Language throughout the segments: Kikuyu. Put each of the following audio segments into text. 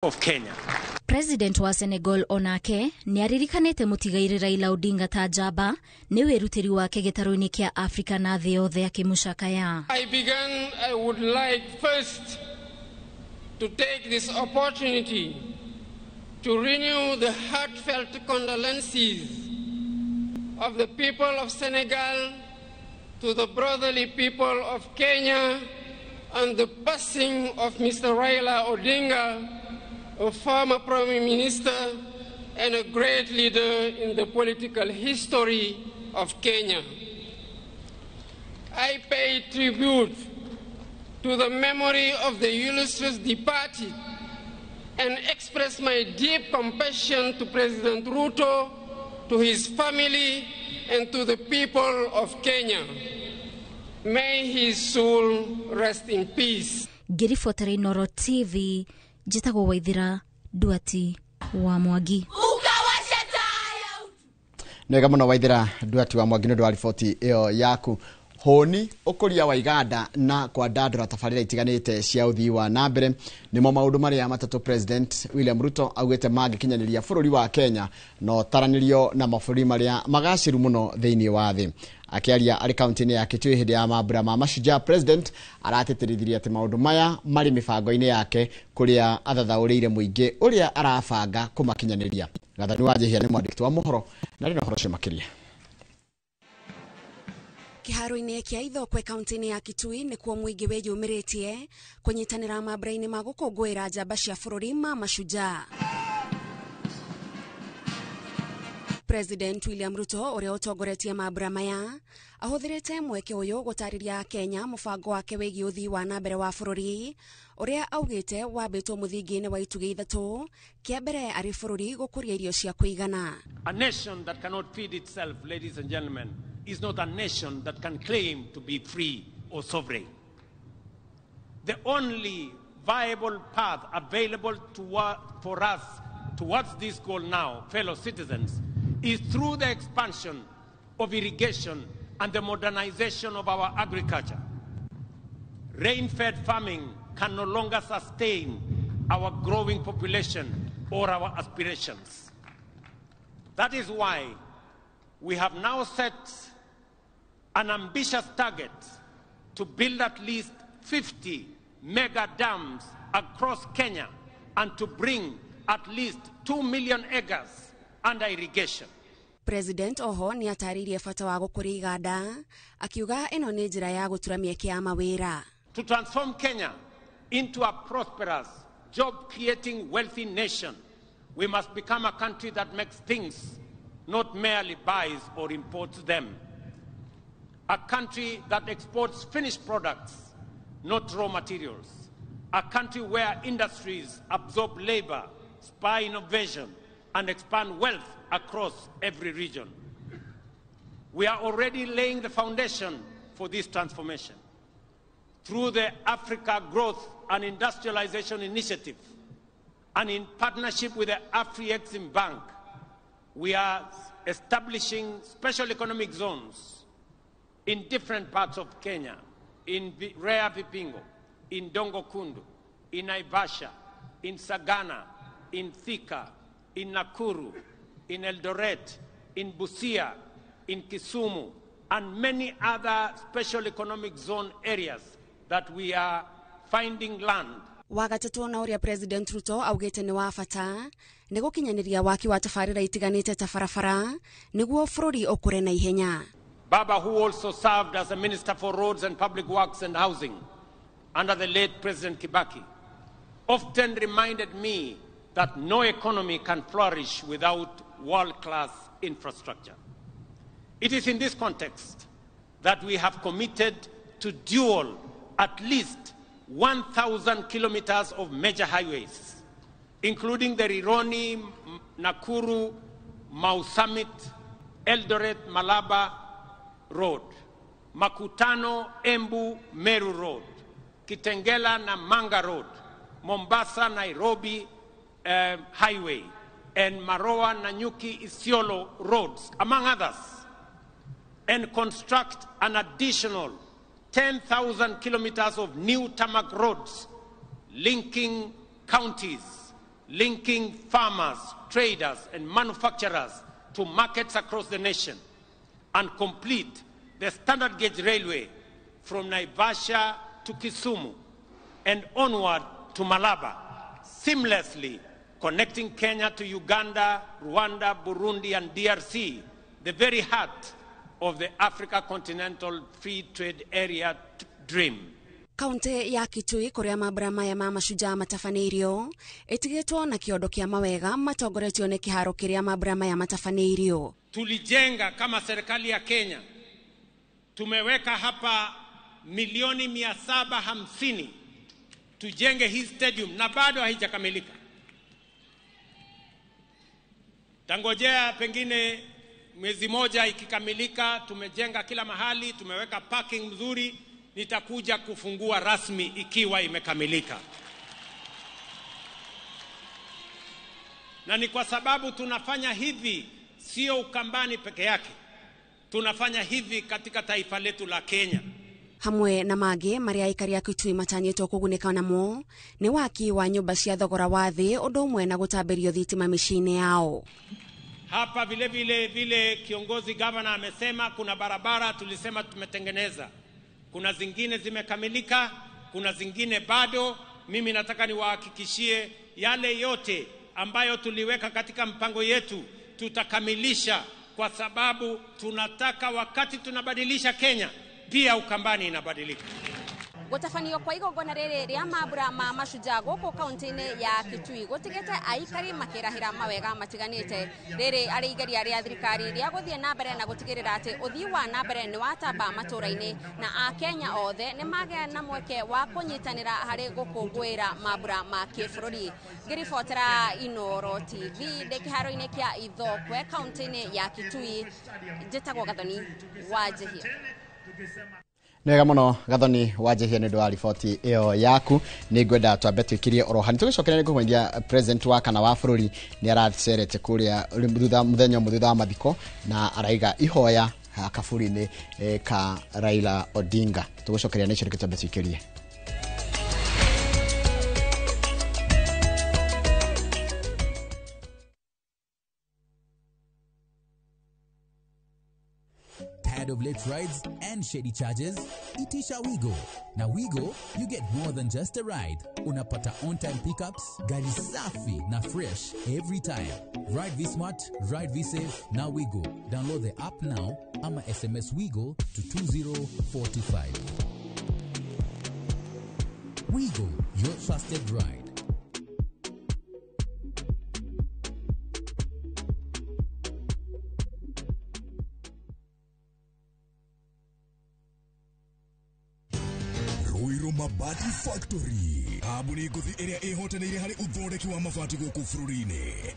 Of Kenya. President wa Senegal onake nĩ aririkanĩte mũtigairĩ Raila Odinga ta njamba nĩ wĩrutĩri wake gĩtarũ-inĩ kĩa Afrika na thĩ yothe akĩmũcakaya. I began, I would like first to take this opportunity to renew the heartfelt condolences of the people of Senegal to the brotherly people of Kenya on the passing of Mr. Raila Odinga, a former Prime Minister and a great leader in the political history of Kenya. I pay tribute to the memory of the illustrious departed and express my deep compassion to President Ruto, to his family, and to the people of Kenya. May his soul rest in peace. Ngĩribotera Inooro TV, njĩtagwo Waithira Nduati wa Mwangi. Nĩ wega mũno Waithira Nduati wa Mwangi nĩ ũndũ wa riboti ĩyo yaku. Hũni ũkũria wa iganda na kwandandũra tabarĩra itiganĩte cia ũthii wa na mbere nĩmo maũndũ marĩa matatũ President William Ruto augĩte mangĩkinyanĩria bũrũri wa Kenya na ũtaranĩrio na mabũrũri marĩa magacĩru mũno thĩinĩ wa thĩ. Akĩaria arĩ kaunti-inĩ ya Kitui hĩndĩ ya mambura ma Mashujaa, President aratĩtĩrithirie atĩ maũndũ maya marĩ mĩbango-inĩ yake kũrĩa athathaũrĩire mũingĩ ũrĩa arabanga kũmakinyanĩria. Gathani wa Njihia nĩ mwandĩki wa mohoro na rĩ na ũhoro ũcio makĩria. Kĩharo-inĩ kĩa Ithokwe kaunti-inĩ ya Kitui nĩkuo mũingĩ wĩyumĩrĩtie kũnyitanĩra mambura-inĩ ma gũkũngũĩra njamba cia bũrũri ma Mashujaa. President William Ruto ũrĩa ũtongoretie mambura maya ahũthĩrĩte mweke ũyũ gũtarĩria Kenya mũbango wake wĩgiĩ ũthii wa na mbere wa bũrũri ũrĩa augĩte wambĩtwo mũthingi-inĩ wa itugĩ ithatũ, kĩa mbere arĩ bũrũri gũkũria irio cia kũigana. A nation that cannot feed itself, ladies and gentlemen, is not a nation that can claim to be free or sovereign. The only viable path available for us towards this goal now, fellow citizens, is through the expansion of irrigation and the modernization of our agriculture. Rain-fed farming can no longer sustain our growing population or our aspirations. That is why we have now set an ambitious target to build at least 50 mega dams across Kenya and to bring at least 2 million acres under irrigation. President oho nĩ atarĩirie bata wa gũkũria iganda akiuga ĩno nĩ njĩra ya gũtura mĩeke ya mawĩra. To transform Kenya into a prosperous, job-creating, wealthy nation, we must become a country that makes things, not merely buys or imports them. A country that exports finished products, not raw materials. A country where industries absorb labor, spur innovation, and expand wealth across every region. We are already laying the foundation for this transformation. Through the Africa Growth and Industrialization Initiative, and in partnership with the Afri-Exim Bank, we are establishing special economic zones in different parts of Kenya, in Rea Vipingo, in Dongo Kundu, in Naivasha, in Sagana, in Thika, in Nakuru, in Eldoret, in Busia, in Kisumu, and many other special economic zone areas that we are finding land. Wa gatatũ na ũrĩa President Ruto augĩte nĩ wa bata nĩ gũkinyanĩria waki wa tabarĩra itiganĩte ta barabara nĩguo bũrũri ũkũre na ihenya. Baba, who also served as a Minister for Roads and Public Works and Housing under the late President Kibaki, often reminded me that no economy can flourish without world-class infrastructure. It is in this context that we have committed to dual at least 1,000 kilometers of major highways, including the Rironi, Nakuru, Mau Summit, Eldoret, Malaba Road, Makutano, Embu, Meru Road, Kitengela, Namanga Road, Mombasa, Nairobi Highway, and Maroa, Nanyuki, Isiolo roads, among others, and construct an additional 10,000 kilometers of new tarmac roads linking counties linking farmers, traders, and manufacturers to markets across the nation, and complete the standard gauge railway from Naivasha to Kisumu and onward to Malaba, seamlessly connecting Kenya to Uganda, Rwanda, Burundi, and DRC, the very heart of the Africa Continental Free Trade Area dream. Kaunti ya Kitui kuria mambura maya ma mashujaa matabanĩirio ĩtigĩtwo na kĩondo kĩa mawega matongoretio nĩ kĩharo kĩrĩa mambura maya matabanĩirio. Tulijenga kama serikali ya Kenya, tumeweka hapa milioni 750 tujenge hii stadium na bado haijakamilika. Tangojea pengine mwezi moja ikikamilika. Tumejenga kila mahali, tumeweka parking mzuri, nitakuja kufungua rasmi ikiwa imekamilika. Na ni kwa sababu tunafanya hivi sio Ukambani peke yake, tunafanya hivi katika taifa letu la Kenya. Hamwe na mangĩ marĩa aikari a Kitui matanyĩtwo kũgunĩka namo nĩ waki wa nyũmba cia thogora wa thĩ ũndũ ũmwe na gũtambĩrio thitima mĩciĩ-inĩ yao. Hapa vile vile vile kiongozi gavana amesema kuna barabara tulisema tumetengeneza, kuna zingine zimekamilika, kuna zingine bado. Mimi nataka niwahakikishie yale yote ambayo tuliweka katika mpango yetu tutakamilisha, kwa sababu tunataka wakati tunabadilisha Kenya pia Ukambani inabadilika. Gũtabanio kwa igongona rĩrĩ rĩa mambura ma mashujaa gũkũ kaunti-inĩ ya Kitui gũtigĩte aikari makĩrahĩra mawega matiganĩte. Rĩrĩ arĩ igeria rĩa thirikari rĩa gũthiĩ na mbere na gũtigĩrĩra atĩ ũthii wa na mbere nĩ watamba matũũra-inĩ na akenya othe nĩ magĩa na mweke wa kũnyitanĩra harĩ gũkũngũĩra mambura ma kĩbũrũri. Ngĩribotera Inooro TV ndĩ kĩharo-inĩ kĩa Ithokwe kaunti-inĩ ya Kitui, njĩtagwo Gathoni Wanjihia. Nĩwega mũno Gathoni Wanjihia nĩ ũndũ wa riboti ĩyo yaku. Nĩ ngwenda twambe twĩkirie oro hanini tũgĩcokeria nĩ kũmenyithia president wa kana wa bũrũri nĩ aracerete kũrĩa thutha mũthenya ũmwe thutha wa mathiko na araiga ihoya kaburi-inĩ ka Raila Odinga. Tũgũcokeria nĩ icio twambe twĩkirie. Tired of late rides and shady charges? Itisha Wigo. Now Wigo, you get more than just a ride. Unapata on-time pickups, gari safi na fresh every time. Ride V-Smart, ride V-Safe, now Wigo. Download the app now ama SMS Wigo to 20425. Wigo, your trusted ride. Mabati Factory kambuni ngũthi ĩrĩa ĩhotanĩire harĩ ũthondeki wa mabati gũkũ bũrũri-inĩ.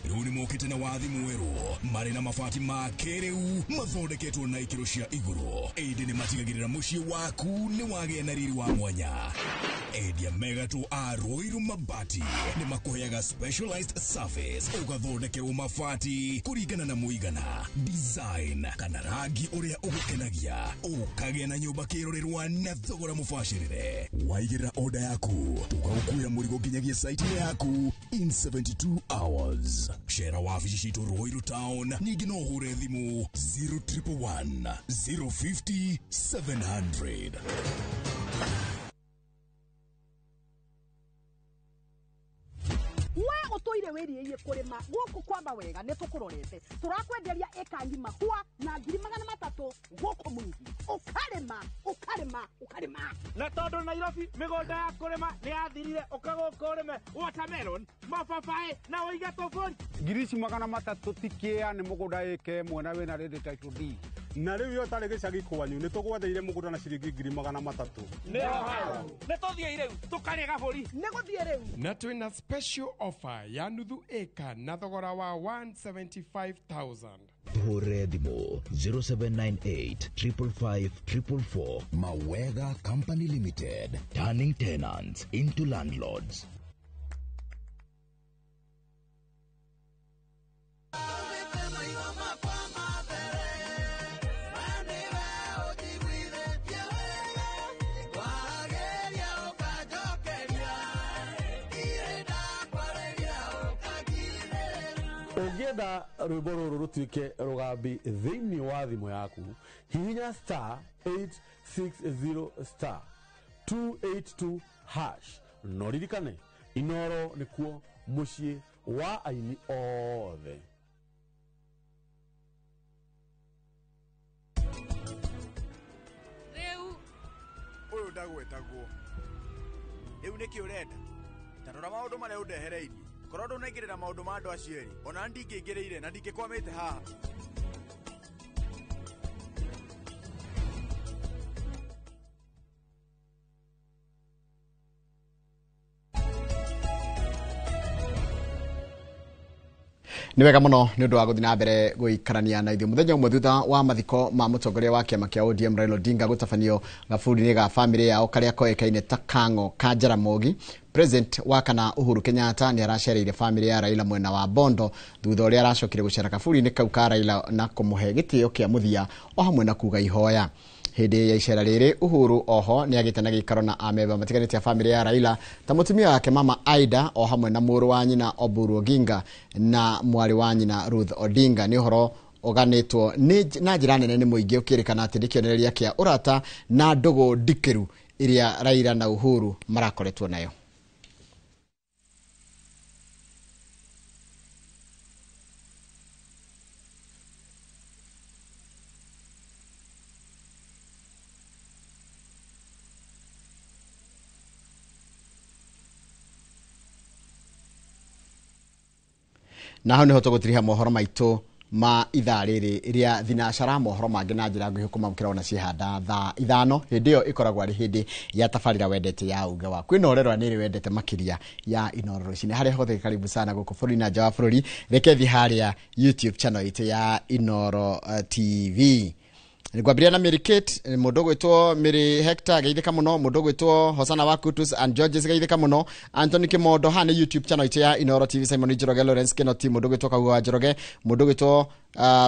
Rĩu nĩ mokĩte na wathi mwerũ marĩ na mabati ma kĩrĩu mathondeketwo na ikĩro cia igũrũ. Ĩndĩ nĩ matigagĩrĩra mũciĩ waku nĩ wagĩa na riri wa mwanya. Endia megatũ a Ruiru Mabati nĩ makũheaga specialized service ũgathondekerwo mabati kũringana na mũigana, design kana rangi ũrĩa ũgũkenagia, ũkagĩa na nyũmba kĩrorerwa na thogora mũbacĩrĩre. Waigĩrĩra order yaku tũgagũkuĩra mũrigo nginyagia site-inĩ yaku in 72 hours. Cera wabici citũ Ruiru Town, ningĩ no ũhũre thimũ 0111 050 700. We utoire wiriie kurima guku kwamba wega ni tukurorete turakwenderia eka ngima kwa na 300,000 guku mwingi ukarima ukarima ukarima na tondu Nairobi migunda ya kurima ni yathirire ukaguka urime watermelon mababaĩ na uige tuburi 300,000 tikia ni mugunda eke mwena wina redi title deed na riu yo tari gicagi kwanyu ni tugwetheire mugunda na ciringi 300,000 ni tuthie riu tukarie gaburi ni guthie riu na twina special offer ya nuthu eka na thogora wa 175,000. Tuhũre thimũ 0798 555 444. Mawega Company Limited, turning tenants into landlords. Ũngĩenda rwĩmbo rũrũ rũtuĩke rũgambi thĩinĩ wa thimũ yaku, hihinya star 860 star 282 hash. No ririkane, Inoro nĩkuo mũciĩ wa aini othe. Rĩu Ũyũ ndagwetagwo. Rĩu nĩkĩ ũrenda? Ta rora maũndũ marĩa ũndehereirie. Korwo ndũnaingĩrĩra maũndũ ma andũ acio erĩ, ona ndingĩingĩrĩire na ndingĩkwamĩte haha. Nĩ wega mũno nĩ ũndũ wa gũthiĩ na mbere gũikarania na ithuĩ mũthenya ũmwe thutha wa mathiko ma mũtongoria wa kĩama kĩa ODM Raila Odinga gũtabanio gaburi-inĩ ga bamĩrĩ yao karĩa koĩkaine ta Kang'o ka Jaramogi. President wa kana Uhuru Kenyatta nĩ aracereire bamĩrĩ ya Raila mwena wa Bondo thutha ũrĩa aracokire gũcera kaburi-inĩ kau ka Raila na kũmũhe gĩtĩo kĩa mũthia o hamwe na kuga ihoya. Hĩndĩ ya icera rĩrĩ Uhuru oho nĩ agĩte na gĩikaro na amemba matiganĩte a bamĩrĩ ya Raila ta mũtumia wake mama Aida o hamwe na mũrũ wa nyina Oburu Oginga na mwarĩ wa nyina Ruth Odinga. Nĩ ũhoro ũganĩtwo na njĩra nene nĩ mũingĩ ũkĩrĩkana atĩ nĩ kĩonereria kĩa ũrata na ndũgũ ndikĩru ĩrĩa Raila na Uhuru marakoretwo nayo. Na hau niho tũgũtiriha mohoro maitũ ma ithaa rĩrĩ rĩa thinacara. Mohoro mangĩ na njĩra nguhĩ kũmamũkĩra ona ciĩhanda thaa 5. Hĩndĩ ĩyo ĩkoragwo arĩ hĩndĩ ya tabarĩra wendete ya uge waku. Ĩno nĩ ĩrĩ wendete makĩria ya Inooro rũcinĩ. Harĩa hothe karibu sana gũkũ bũrũri na nja wa bũrũri. Reke thiĩ harĩa YouTube channel itũ ya Inooro TV. Ngwambĩrĩria na Mary Kate, mũndũ ũgwĩtwo Mary Hector geithĩka mũno, mũndũ ũgwĩtwo Hosana wa Kutus and Georges geithĩka mũno, Anthony Kimondo haha nĩ YouTube channel itũ ya Inooro TV, Simon Njoroge, Lawrence Kinoti, mũndũ ũgwĩtwo Kahuga wa Njoroge, mũndũ ũgwĩtwo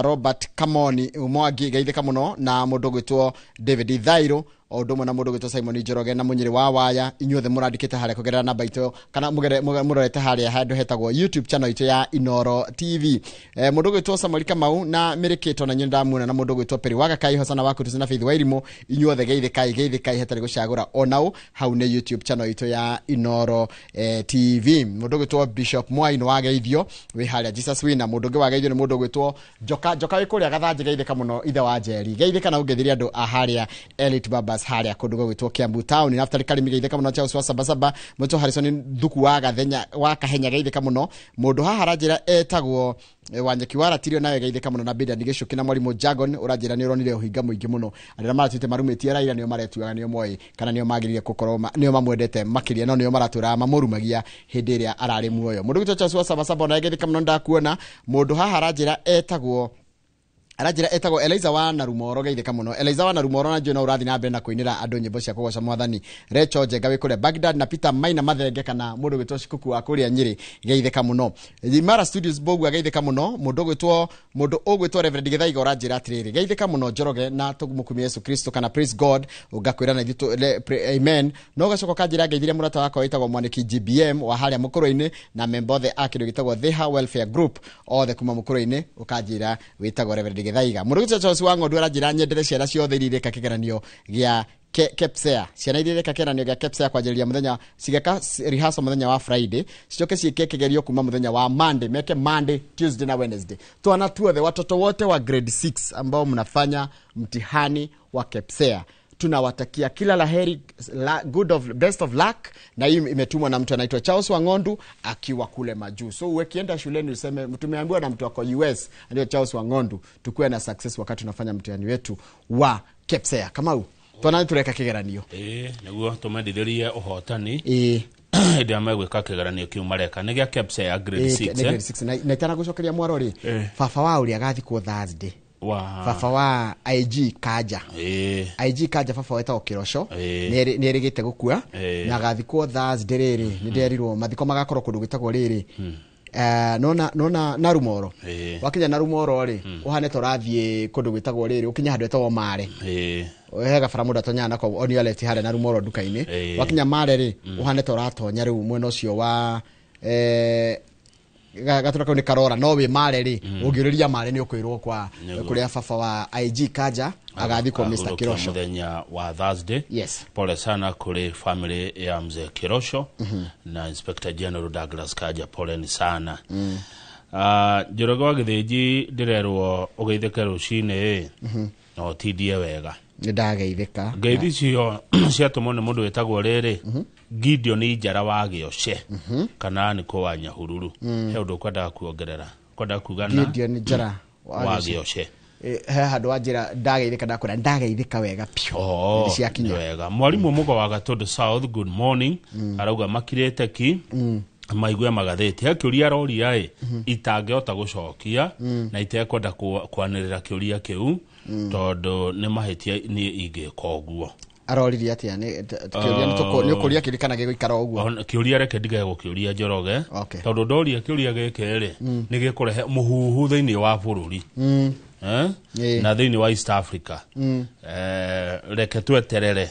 Robert Kamoni Mwangi geithĩka mũno, na mũndũ ũgwĩtwo David Thairo o ũndũ ũmwe na mũndũ ũgwĩtwo Simon Njoroge na Mũnyĩrĩ wa Waya. Inyuothe mũrandĩkĩte harĩa kũgerera namba itũ kana mũrorete harĩa handũ hetagwo YouTube channel itũ ya Inooro TV. Mũndũ ũgwĩtwo Samuel Kamau na Mary Kate ona inyuĩ nĩndamuona, na mũndũ ũgwĩtwo Peri Wagakai, Hosana wa Kutus na Faith Wairimu, inyuothe geithĩkai geithĩkai hatarĩ gũcagũra onao hau nĩ YouTube channel itũ ya Inooro TV. Mũndũ ũgwĩtwo Bishop Mwai nĩ wageithio wĩ harĩa Jesus Winner. Mũndũ ũngĩ wageithio nĩ mũndũ ũgwĩtwo Njoka Njoka wĩ kũrĩa Gathanjĩ, geithĩka mũno ithe wa Njeri, geithĩka na ũngeithirie andũ a harĩa Elite Babas harĩa kũndũ gũgwĩtwo Kiambu Town. Naftali Karimi geithĩka mũno, Charles wa Sabasaba, Mũtũ Harrison Thuku wa Gathenya wa Kahenya geithĩka mũno. Mũndũ haha aranjĩra etagwo Wanyeki wa Ratirio nawe geithĩka mũno, na Bida Gĩcuki na Mwarimũ Jagon ũranjĩra nĩ ũronire ũhinga mũingĩ mũno. Arĩa maratuĩte marumĩtie Raila nĩo maretuaga nĩo moĩ kana nĩo magĩrĩire gũkorwo nĩo mamwendete makĩria, no nĩo maratũraga mamũrumagia hĩndĩ ĩrĩa ararĩ muoyo. Mũndũ ũgwĩtwo Charles wa Sabasaba nawe geithĩka mũno, ndakuona. Mũndũ haha aranjĩra etagwo Eliza wa Narumoro geithĩka mũno. Eliza wa Narumoro na njũĩ no ũrathiĩ na mbere na kũinĩra andũ nyĩmbo cia kũgoca mwathani. Recho Njenga wĩ kũrĩa Baghdad na Peter Maina Mathenge kana mũndũ ũgwĩtwo Shikuku wa kũrĩa Nyĩrĩ geithĩka mũno. Imara Studios Mbogua geithĩka mũno. Mũndũ ũgwĩtwo Reverend Gĩthaiga ũranjĩra atĩrĩrĩ, geithĩka mũno Njoroge na tũmũkumie Yesu Kristo kana praise God ũgakwĩra na ithuĩ amen. No ũgacoka ũkanjĩra ngeithirie mũrata wakwa wĩtagwo Mwanĩki GBM wa harĩa Mũkũrũ-inĩ na memba othe a kĩndũ gĩtagwo Theha Welfare Group othe kuma Mũkũrũ-inĩ, ũkanjĩra wĩtagwo Reverend Gĩthaiga. Mũndũ ũgwĩtwo Charles wa Ng'ondu aranjĩra nyendere ciana ciothe iria ireka kĩgeranio gĩa KEPSEA. Ciana iria ireka kĩgeranio gĩa KEPSEA kwanjĩrĩria mũthenya cigeka rehearsal mũthenya wa Friday, cicoke ciĩke kĩgerio kuma mũthenya wa Monday, meke Monday, Tuesday na Wednesday. Twana tuothe, watoto wote wa grade 6 ambao mnafanya mtihani wa KEPSEA, tunawatakia kila laheri, best of luck. Na hii imetumwa na mtu anaitwa Charles Wang'ondu akiwa kule majuu. So ukienda shuleni useme tumeambiwa na mtu wako US anaitwa Charles Wang'ondu, tukue na success wakati tunafanya mtihani wetu wa KEPSEA. Kamau, twana tureka kigeranio. Niguo tumendithirie uhotani. Hĩndĩ ĩrĩa megwĩka kĩgeranio kĩu mareka nĩ gĩa KEPSEA grade 6. Nĩ grade 6. Na itanagucokeria mwaro rĩ, baba wa ũrĩa agathikwo Thursday. Baba wa IG Kaja. IG Kaja baba wetagwo Kĩroco nĩ erĩgĩte gũkua na agathikwo Thursday rĩrĩ. Nĩ nderirwo mathiko magakorwo kũndũ gwĩtagwo rĩrĩ nona Narumoro. Wakinya Narumoro rĩ, ũhane ta ũrathiĩ kũndũ gwĩtagwo rĩrĩ, ũkinye handũ hetagwo Mare. He gabara mũndũ atonyaga nako on your left harĩa Narumoro nduka-inĩ. Wakinya Mare rĩ, ũhane ta ũratonya rĩu mwena ũcio wa Gatura kau nĩ karora no wĩ mare rĩ, ũngĩũrĩria mare nĩ ũkwĩrwo kwa kũrĩa baba wa IG Kanja agathikwo, Mr. Kirosho, muthenya wa Thursday. Yes. Pole sana kuri family ya mzee Kirosho na Inspector General Douglas Kanja, poleni sana. Njoroge wa Gĩthĩnji, ndĩrerwo ũgeithĩke rũcinĩ na ũtindie wega. Nĩ ndageithĩka. Ngeithi icio ciatũmwo nĩ mũndũ wĩtagwo rĩrĩ Gideon Njara wa Gĩoce kana nĩkũ wa Nyahururu. He ũndũ ũkwendaga kuongerera, kwendaga kuga na Gideon Njara wa Gĩoce? He handũ wa njĩra ndageithĩka, ndakwĩra ndageithĩka wega piũ. Oh, Nĩ ciakinya. Wega. Mwarimũ Mũgo wa Gatũndũ South, good morning. Arauga makirĩte ki maigue magathĩti. He kĩũria aroria ĩ itangĩhota gũcokia na itekwenda kwanĩrĩra kĩũria kĩu tondũ nĩ mahĩtia niĩ ingĩka ũguo. Aroririe atĩa? Nĩ kĩũria nĩ ũkũria kĩũria kana gĩgũikara o ũguo? Kĩũria reke ndigage gũkĩũria, Njoroge, Okay. tondũ ndoria kĩũria gĩkĩ rĩ, nĩ gĩkũrehe mũhuhu thĩinĩ wa bũrũri, eh? Na thĩinĩ wa East Africa. Reke tweterere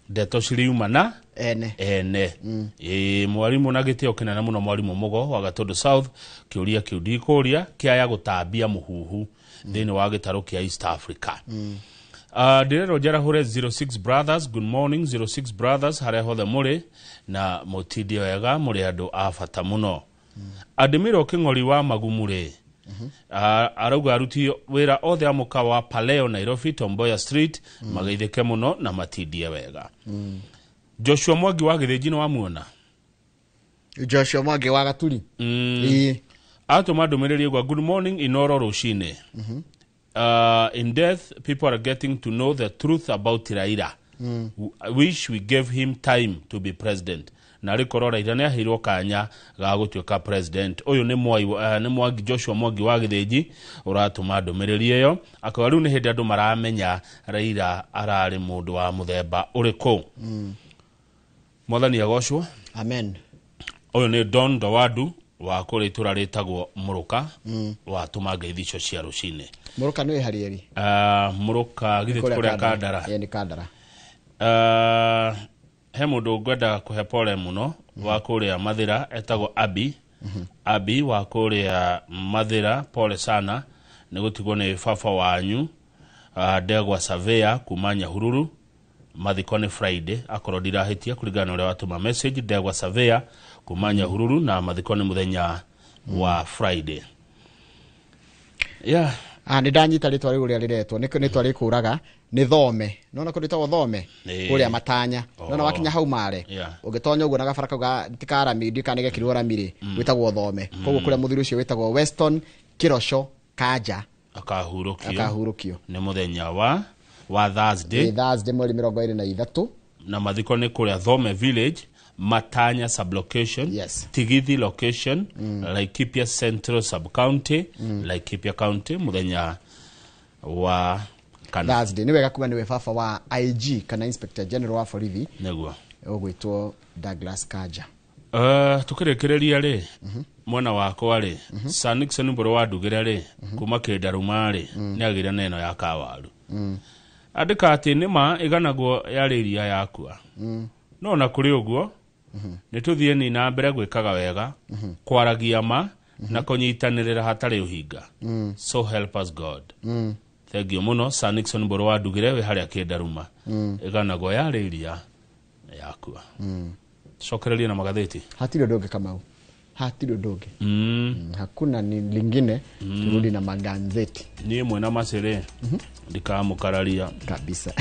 ndeto ciriuma na ene. Ene. Ĩ mwarimũ, na gĩtĩo kĩnene mũno, mwarimũ Mũgo wa Gatũndũ South, kĩũria kĩu ndikũria kĩaya gũtambia mũhuhu thĩinĩ wa gĩtarũ kĩa East Africa. Ndĩrerwo njarahũre 06 Brothers. Good morning, 06 Brothers, harĩa hothe mũrĩ na mũtindie wega, mũrĩ andũ a bata mũno. Adimiro Kĩng'ori wa Magumu rĩ, arauga aruti wĩra othe a mũkawa wa Paleo Nairobi, Tomboya Street, mageithĩke mũno na matindie wega. Joshua Mwangi wa Gĩthĩnji nĩ wamuona? Joshua Mwangi wa Gaturi. Ĩĩ. Atũma ndũmĩrĩri ĩgwa, "Good morning Inoro rũcinĩ. In death people are getting to know the truth about Raila. Wish we gave him time to be president." Na rĩkorwo Raila nĩ aheirwo kanya ga gũtuĩka president. Ũyũ nĩ Mwai, nĩ Mwangi, Joshua Mwangi wa Gĩthĩnji ũratũma ndũmĩrĩri ĩyo, akauga rĩu nĩ hĩndĩ andũ maramenya Raila ararĩ mũndũ wa mũthemba ũrĩkũ. Mwathani agocwo. Amen. Ũyũ nĩ Don Dowadu wa kũrĩa itũra rĩtagwo Mũrũka watũma ngeithi icio cia rũcinĩ. Mũrũka nĩ wĩ Harĩeri? Mũrũka githĩ ti kũrĩa Kandara? Ĩĩ, nĩ Kandara. He mũndũ ngwenda kũhe pole mũno wa kũrĩa Mathĩra, etagwo Abi. Abi wa kũrĩa Mathĩra, pole sana nĩ gũtigwo nĩ baba wanyu, Ndegwa Surveyor kuma Nyahururu. Mathiko nĩ Friday akorwo ndirahĩtia, kũringana na ũrĩa watũma message. Ndegwa Surveyor kuma Nyahururu, na mathiko nĩ mũthenya wa Friday, yeah. Ah, nĩ ndanyita rĩtwa rĩu ũrĩa rĩretwo, nĩ rĩtwa rĩkũraga, nĩ Thome. Nona kũndũ rĩtagwo Thome kũrĩa Matanya. Nona wakinya hau mare, ũngĩtonya ũguo na gabara kau ti karami, ndiũ kana nĩ gekĩrirwo rami rĩ, gwĩtagwo Thome. Koguo kũrĩa mũthuri ũcio wĩtagwo Weston Kirosho Kanja akahurũkio. Akahurũkio. Nĩ mũthenya wa Thursday. Nĩ Thursday mweri 23. Na mathiko nĩ kũrĩa Thome Village, Matanya sublocation, yes. Tigithi location, Laikipia Central subcounty, Laikipia County, mũthenya wa kana. Thursday. Nĩ wega kuga nĩwe baba wa IG kana Inspector General wa borithi Nĩguo. ũgwĩtwo Douglas Kanja. Tukĩrĩkĩrĩria rĩ, mwena wakwa rĩ, Sir Nixon Mbũrũ wa Ndugĩre rĩ, kuma Kĩndaruma rĩ, nĩ agĩire na ĩno ya kawaru. Andĩka atĩ nĩma ĩganagwo yarĩ iria yakua, no na kũrĩ ũguo nĩ tũthiĩ ni na mbere gwĩkaga wega, kwaragia ma na kũnyitanĩrĩra hatarĩ ũhinga. So help us God. Thengiũ mũno, Sir Nixon Mbũrũ wa Ndugĩre wĩ harĩa Kĩndaruma. Ĩganagwo yarĩ iria yakua. Cokereria na magathĩti. Hatirĩ ũndũ ũngĩ, Kamau, hatirĩ ũndũ ũngĩ. Hakuna ni lingine. Turudi na magazeti. Niĩ mwena macĩrĩ ndikamũkararia. Kabisa.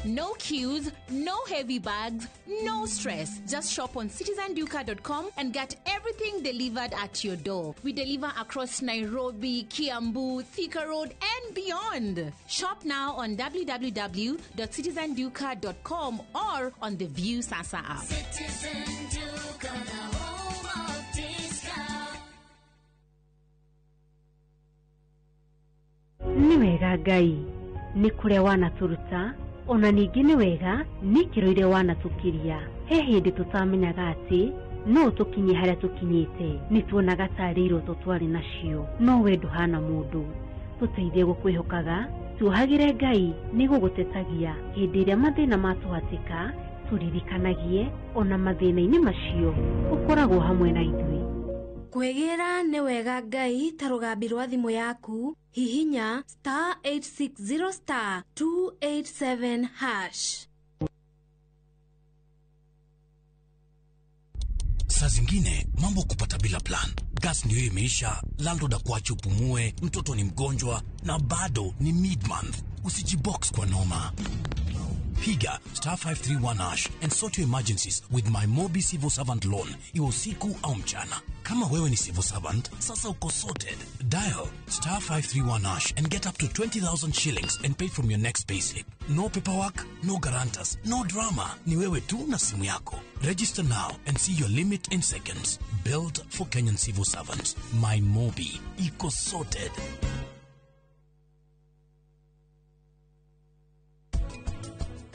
No queues, no heavy bags, no stress. Just shop on citizenduka.com and get everything delivered at your door. We deliver across Nairobi, Kiambu, Thika Road, and beyond. Shop now on www.citizenduka.com or on the View Sasa app. Citizen Duka, the home of discount. Nĩ wega Ngai nĩ kũrĩa wanatũruta, ona ningĩ nĩ wega nĩ ikĩro iria wanatũkiria. He hĩndĩ tũtamenyaga atĩ No ũtũkinyie harĩa tũkinyĩte. Nĩ tuonaga tarĩ iroto twarĩ nacio, no we ndũhana mũndũ. Tũteithie gũkwĩhokaga, tuohagĩre Ngai nĩ gũgũtetagia. Hĩndĩ ĩrĩa mathĩna matũhatĩka, tũririkanagie ona mathĩna-inĩ macio ũkoragwo hamwe na ithuĩ. Kwĩgĩra nĩ wega Ngai ta rũgambi rwa thimũ yaku, hihinya star 860 star 287 hash. Saa zingine mambo kupata bila plan. Gas ndio imeisha, landlord akuache upumue, mtoto ni mgonjwa na bado ni mid-month. Usijibox kwa noma. Piga star 531 hash and sort your emergencies with my Mobi Civil Servant Loan, iwe usiku au mchana. Kama wewe ni civil servant, sasa uko sorted. Dial star 531 hash and get up to 20,000 shillings and pay from your next payslip. No paperwork, no guarantors, no drama. Ni wewe tu na simu yako. Register now and see your limit in seconds. Built for Kenyan civil servants. My Mobi. Iko sorted.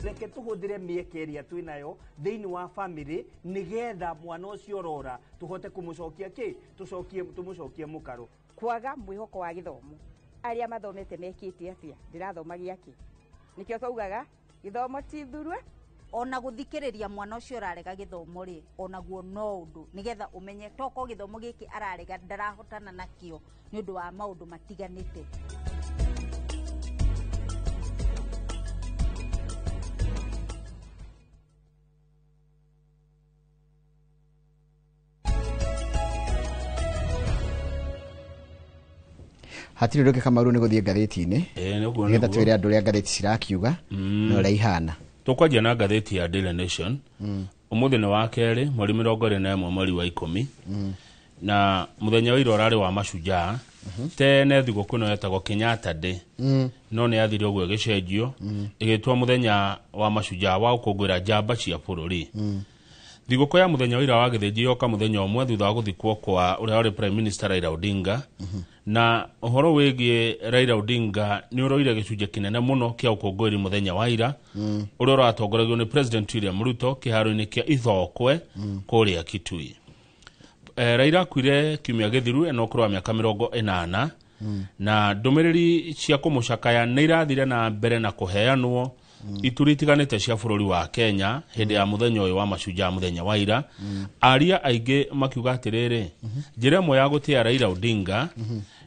Reke tũhũthĩre mĩeke ĩrĩa twĩ nayo thĩinĩ wa bamĩrĩ nĩgetha mwana ũcio ũrora tũhote kũmũcokia kĩ tũcokie tũmũcokie mũkaro. Kwaga mwĩhoko wa gĩthomo, arĩa mathomete mekĩte atĩa? Ndĩrathoma gĩakĩ? Nĩkĩo twaugaga gĩthomo ti thurwe. Ona gũthikĩrĩria mwana ũcio ũrarega gĩthomo rĩ, onaguo no ũndũ nĩgetha ũmenye toko gĩthomo gĩkĩ ararega ndarahotana nakĩo nĩ ũndũ wa maũndũ matiganĩte. Hatirĩ ũndũ Kamaru nĩ gũthiĩ ngathĩti-inĩ Nĩguo, nĩgetha nĩguo. Twĩre andũ ũrĩa ngathĩti cirakiuga na ũrĩa ihana. Tũkwanjia na ngathĩti ya Daily Nation. Ũmũthĩ nĩ wa kerĩ, mweri 21 mweri wa 10, na mũthenya wa ira ũrarĩ wa mashujaa. Tene thigũkũ ĩno yetagwo Kenyatta Day, no nĩ yathire ũguo ĩgĩcenjio ĩgĩtwo mũthenya wa mashujaa wa gũkũngũĩra njamba cia bũrũri. Thigũkũ ya mũthenya wa ira wa gĩthĩnji yoka mũthenya ũmwe thutha wa gũthikwo kwa ũrĩa warĩ Prime Minister Raila Odinga, na ũhoro wĩgiĩ Raila Odinga nĩ ũroire gĩcunjĩ kĩnene mũno kĩa ũkũngũĩri mũthenya wa ira, ũrĩa ũratongoragio nĩ President William Ruto kĩharo-inĩ kĩa Ithokwe kũrĩa Kitui. Raila akuire kiumia gĩthiru ena ũkũrũ wa mĩaka 80, na ndũmĩrĩri cia kũmũcakaya nĩ irathire na mbere na kũheanwo ituri itiganĩte cia bũrũri wa Kenya hĩndĩ ya mũthenya ũyũ wa mashujaa mũthenya wa ira. Aria aingĩ makiuga atĩrĩrĩ, njĩra ĩmwe ya gũtĩa Raila Odinga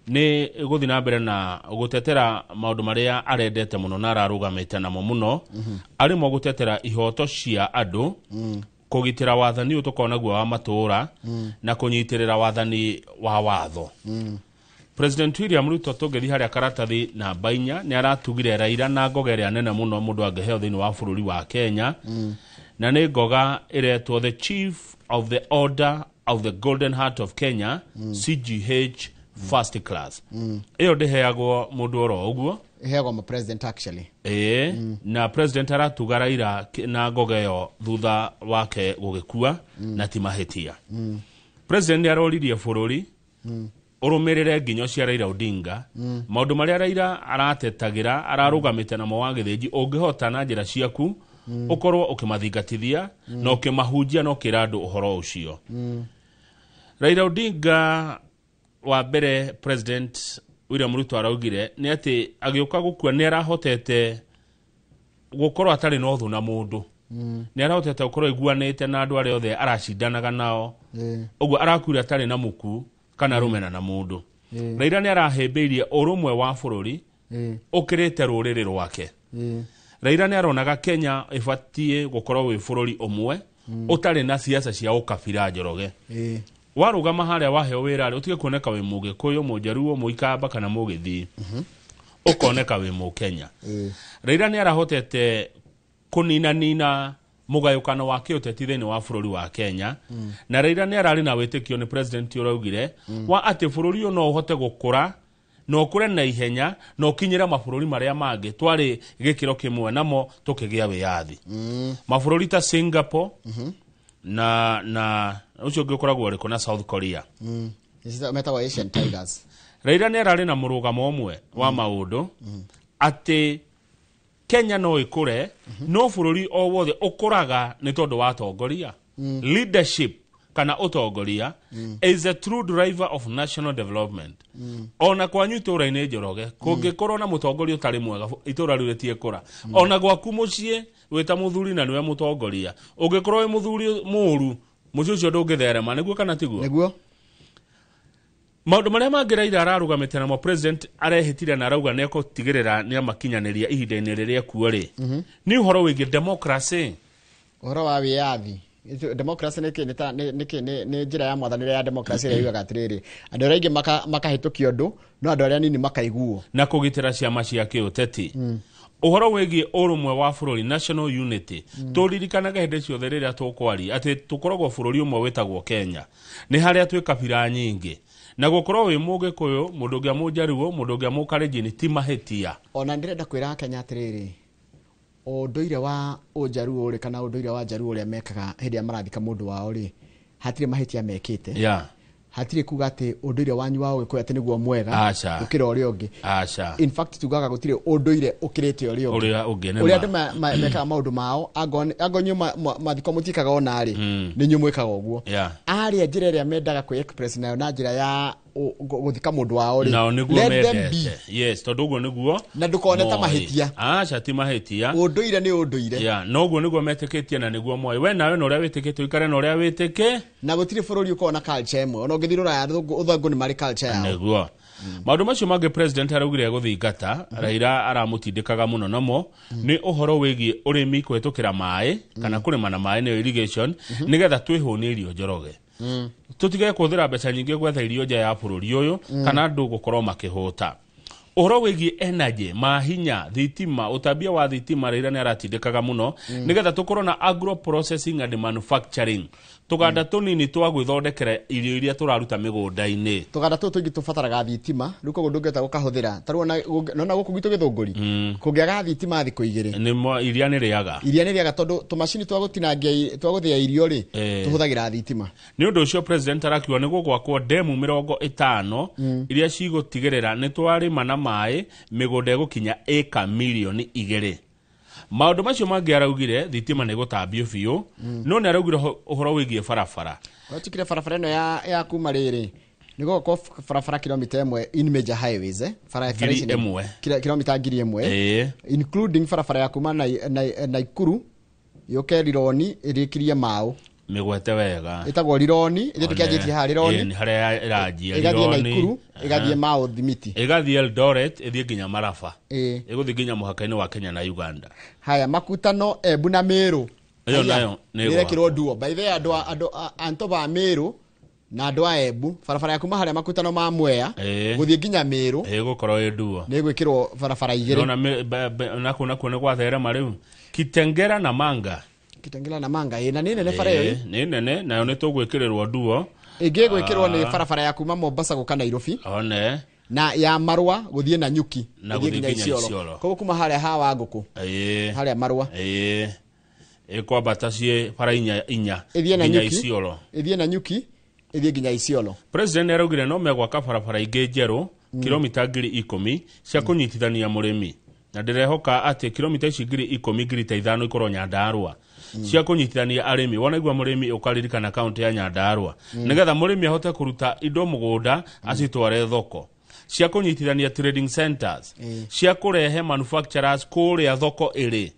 nĩ gũthiĩ na mbere na gũtetera maũndũ marĩa arendete mũno na ararũgamĩte namo mũno, arĩmo gũtetera ihoto cia andũ, kũgitĩra wathani ũyũ tũkoragwo naguo wa matũũra, na kũnyitĩrĩra wathani wa watho. President William Ruto, tũngĩthiĩ harĩa karatathi namba 4, nĩ aratugire Raila na ngoga ĩrĩa nene mũno mũndũ angĩheo thĩinĩ wa bũrũri wa Kenya, na nĩ ngoga ĩretwo the Chief of the Order of the Golden Heart of Kenya, CGH First Class. Ĩyo ndĩheagwo mũndũ oro ũguo. Ĩheagwo ma president actually. Ĩĩ, na president aratuga Raila na ngoga ĩyo thutha wake gũgĩkua, na ti mahĩtia. President nĩ aroririe bũrũri ũrũmĩrĩre nginyo cia Raila Odinga, maũndũ marĩa Raila aratetagĩra ararũgamĩte namo wa gĩthĩnji, ũngĩhota na njĩra ciaku ũkorwo ũkĩmathingatithia na ũkĩmahunjia na ũkĩra andũ ũhoro ũcio. Raila Odinga wa mbere, President William Ruto araugire nĩ atĩ agĩũka gũkua nĩ arahotete gũkorwo atarĩ na ũthũ na mũndũ, nĩ arahotete gũkorwo aiguanĩte na andũ arĩa othe aracindanaga nao, ũguo arakuire atarĩ na muku kana rũmena na mũndũ. Raila nĩ arahĩmbĩirie ũrũmwe wa bũrũri ũkĩrĩte rũrĩrĩ rwake. Raila nĩ aronaga Kenya ĩbatiĩ gũkorwo wĩ bũrũri ũmwe ũtarĩ na siasa cia ũkabira. Njoroge, warũgama harĩa waheo wĩra rĩ, ũtige kuoneka wĩ mũgĩkũyũ, mũjaruo, mũikamba kana mũgĩthii, ũkoneka wĩ mũkenya. Raila nĩ arahotete kũninanina mũgayũkano wa kĩũteti thĩinĩ wa bũrũri wa Kenya, na Raila nĩ ararĩ na wĩtĩkio, nĩ president ũraugire, wa atĩ bũrũri ũyũ no ũhote gũkũra na ũkũre na ihenya na ũkinyĩre mabũrũri marĩa mangĩ twarĩ gĩkĩro kĩmwe namo tũkĩgĩa wĩyathi, mabũrũri ta Singapore na ũcio ũngĩ ũkoragwo ũrĩkũ, na South Korea. Metagwo Asian Tigers. Raila nĩ ararĩ na mũrũgamo ũmwe wa maũndũ atĩ Kenya no ĩkũre, no bũrũri o wothe ũkũraga nĩ tondũ wa atongoria. Leadership Kana ũtongoria is a true driver of national development. Ona kwanyu itũra-inĩ, Njoroge, kũngĩkorwo na mũtongoria ũtarĩ mwega, itũra rĩu rĩtiĩkũra. Ona gwaku mũciĩ wĩta mũthuri na nĩwe mũtongoria, ũngĩkorwo wĩ mũthuri mũũru, mũciĩ ũcio ndũngĩtherema. Nĩguo kana tiguo? Nĩguo. Maũndũ marĩa mangĩ Raila ararũgamĩte namo, president arehĩtire na arauga nĩ ekũtigĩrĩra nĩ amakinyanĩria ihinda-inĩ rĩrĩa ekuo rĩ, nĩ ũhoro wĩgiĩ democracy. Ũhoro wa wĩyathi. Democracy nĩ kĩ? Nĩ ta- nĩ nĩ kĩ? Nĩ njĩra ya mwathanĩre ya democracy ĩrĩa yugaga atĩrĩrĩ, andũ arĩa aingĩ makahĩtũkia ũndũ, no andũ arĩa anini makaiguo. Na kũgitĩra ciama cia kĩũteti, ũhoro wĩgiĩ ũrũmwe wa bũrũri, national unity. Tũririkanage hĩndĩ ciothe rĩrĩa tũkwaria atĩ tũkoragwo bũrũri ũmwe wĩtagwo Kenya, nĩ harĩa twĩ kabira nyingĩ, na gũkorwo wĩ Mũgĩkũyũ, mũndũ ũngĩ Mũnjaruo, mũndũ ũngĩ Mũkalenjin ti mahĩtia. Ona ndĩrenda kwĩra Akenya atĩrĩrĩ, ũndũire wa Ũnjaruo rĩ, kana ũndũire wa Njaruo ũrĩa mekaga hĩndĩ ĩrĩa marathika mũndũ wao rĩ, hatirĩ mahĩtia mekĩte. Hatirĩ kuga atĩ ũndũire wanyu wa Ũgĩkũyũ atĩ nĩguo mwega Aca. gũkĩra ũrĩa ũngĩ. Aca. In fact, tugaga gũtirĩ ũndũire ũkĩrĩte ũrĩa ũngĩ. Ũrĩa ũngĩ, nĩ Ũrĩa ma. andũ mekaga maũndũ mao, angorwo inyuĩ mathiko mũtiĩkaga ona rĩ, nĩ inyuĩ mwĩkaga ũguo. Arĩa njĩra ĩrĩa mendaga kwĩ express nayo na njĩra ya gũthika mũndũ wao rĩ, nao nĩguo let them be. mendete, yes, tondũ ũguo nĩguo Na ndũkone ta moĩ. mahĩtia. Aca, ti mahĩtia. Ũndũire nĩ ũndũire. Yeah, no ũguo nĩguo metĩkĩtie na nĩguo moĩ. We nawe na ũrĩa wĩtĩkĩtie, ũikare na ũrĩa wĩtĩkĩ. Na gũtirĩ bũrũri ũkoragwo na culture ĩmwe. Ona ũngĩthiĩ Rũraya, athũngũ nĩ marĩ culture yao. Nĩguo. Maũndũ macio mangĩ president araugire gũthingata, Raila aramũtindĩkaga mũno namo, nĩ ũhoro wĩgiĩ ũrĩmi kũhetũkĩra maĩ kana kũrĩma na maĩ, nĩyo irrigation, nĩgetha twĩhũnie irio, Njoroge, tũtige kũhũthĩra mbeca nyingĩ gwetha irio nja ya bũrũri ũyũ, kana andũ gũkorwo makĩhũta. Ũhoro wĩgiĩ energy, mahinya, thitima, ũtambia wa thitima, Raila nĩ aratindĩkaga mũno nĩgetha tũkorwo na agro processing and manufacturing, tũganda tũnini twa gwĩthondekera irio iria tũraruta mĩgũnda-inĩ. Tũganda tũtũ tũingĩ tũbataraga thitima, rĩu koguo ndũngĩhota gũkahũthĩra. Ta rĩu nona gũkũ gwitũ Gĩthũngũri, kũngĩaga thitima thikũ 2, nĩ iria nĩ rĩaga. Iria nĩ rĩaga, tondũ tũmacini twa gũtinangia twa gũthĩa irio rĩ, tũhũthagĩra thitima. Nĩ ũndũ ũcio president arakiuga nĩ gũgwakwo ndemu 50 iria cigũtigĩrĩra nĩ twarĩma na maĩ mĩgũnda ĩgũkinya ĩka mirioni 2. Maũndũ macio mangĩ araugire thitima nĩ gũtambio biũ, no nĩ araugire ũhoro wĩgiĩ barabara. Watukire barabara ĩno ya kuma rĩrĩ, nĩ gũgũkorwo barabara kilomita 1 in major highways, bara Ngiri ici nĩ- ĩmwe. Kilomita 1,000, including barabara ya kuma Naikuru yũke Rironi ĩrĩkirie Mau. Mĩgwete wega. Ĩtagwo Rironi, ĩthiĩ tũkĩanjĩtie haha Rironi. Ĩĩ, nĩ harĩa ĩranjia. Ĩgathiĩ Rironi. Naikuru, ĩgathiĩ Mau Thimiti. Ĩgathiĩ Eldoret, ĩthiĩ nginya Maraba, ĩgũthiĩ nginya mũhaka-inĩ wa Kenya na Uganda. Haya, Makutano, Embu na Meru. Ĩyo Haya, nayo nĩ nĩ ĩrekĩrwo nduo. By the way, andũ a anto ba Meru na andũ a Embu, barabara ya kuma harĩa makutano ma Mwea gũthiĩ nginya Meru ĩgũkorwo ĩ nduo. Nĩ ĩgwĩkĩrwo barabara 2. Nona nakuo nĩ gwatherema rĩu Kitengera na Manga. Kitengela na Manga, ĩ, na nĩ nene bara ĩyo. Ĩĩ, nĩ nene, nayo nĩ tũgwĩkĩrĩrwo nduo. Ĩngĩ ĩgwĩkĩrwo nĩ barabara ya kuma Mombasa gũka Nairobi one na ya Marũa gũthiĩ na Nyuki na gũthiĩ gũthiĩ nginya nginya Isiolo. Isiolo. Koguo kuma harĩa ha wa ngũkũ, harĩa Marũa, ĩĩ, ĩkwambata ciĩ bara inya inya ĩthiĩ na nginya Nyuki, Isiolo. Ĩthiĩ na Nyuki, ĩthiĩ nginya Isiolo. President nĩ araugire no megwaka barabara ingĩ njerũ kilomita 10,000 cia kũnyitithania mũrĩmi, na ndĩrehoka atĩ kilomita ici 10,000, 5,000 ikorwo Nyandarũa, cia kũnyitithania arĩmi. Wonaigua mũrĩmi ũkaririkana kaũntĩ ya Nyandarũa, nĩgetha mũrĩmi ahote kũruta indo mũgũnda acitware thoko, cia kũnyitithania trading centers, cia kũrehe manufacturers kũrĩa thoko ĩrĩ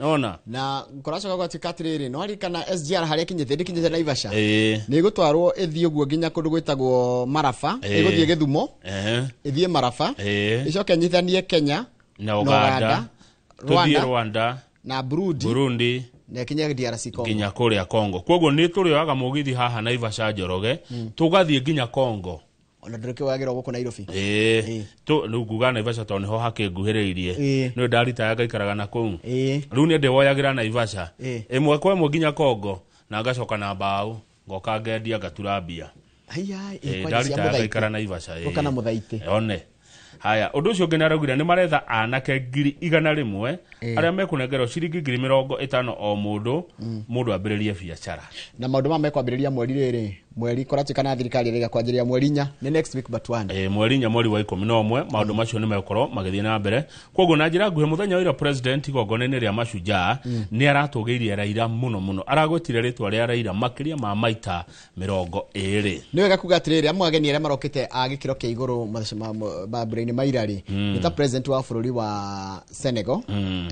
ona. Na kũracoka gwatuĩka atĩrĩrĩ, no aririkana SGR harĩa ĩkinyĩte, ndĩkinyĩte Naivasha. Ĩĩ. Nĩ ĩgũtwarwo ĩthiĩ ũguo nginya kũndũ gwĩtagwo Maraba. Ĩgũthiĩ Gĩthumo, ĩthiĩ Maraba, ĩcoke ĩnyitithanie Kenya na Uganda, tũthiĩ Rwanda na Burundi, Burundi na ĩkinye DRC Congo. Nginya kũrĩa Congo. Koguo nĩ tũrĩoyaga mũgithi haha Naivasha, Njoroge, tũgathiĩ nginya Congo. Ona ndũrĩkĩwagĩrwo gũkũ Nairobi. Ĩĩ, rĩu nguga Naivasha tondũ nĩho hakĩnguhĩrĩirie. Nĩ ndaritaya ngaikaraga na kũu. Rĩu niĩ ndĩwoyagĩra Naivasha ĩmwe kwa ĩmwe nginya Congo na ngacoka na mbaũ, ngoka ngendia, ngatura mbia. Haiya, Ĩĩ, kwanja cia ndaritaya Mũthaitĩ. ngaikara Naivasha, ĩĩ. Gũka na Mũthaitĩ. One haya, ũndũ ũcio ũngĩ nĩaraugire nĩ maretha anake 100,000 arĩa mekũnengerwo ciringi 50,000 o mũndũ, mũndũ ambĩrĩrie biacara. Na maũndũ maya mekwambĩrĩria mweri rĩrĩ, Mweri kũratuĩka na thirikari ĩrĩga kwanjĩrĩria mweri 4, nĩ next week but one. Mweri 4 mweri wa 11 maũndũ macio nĩ megũkorwo magĩthiĩ na mbere. Koguo na njĩra nguhĩ, mũthenya wa ira president igongona-inĩ rĩa Mashujaa nĩ aratũgĩirie Raila mũno mũno, aragwetire rĩtwa rĩa Raila makĩria ma maita 20. Nĩ wega kuga atĩrĩrĩ, amwe ageni arĩa marokĩte a gĩkĩro kĩa igũrũ mambura-inĩ ma ira rĩ, nĩ ta president wa bũrũri wa Senegal,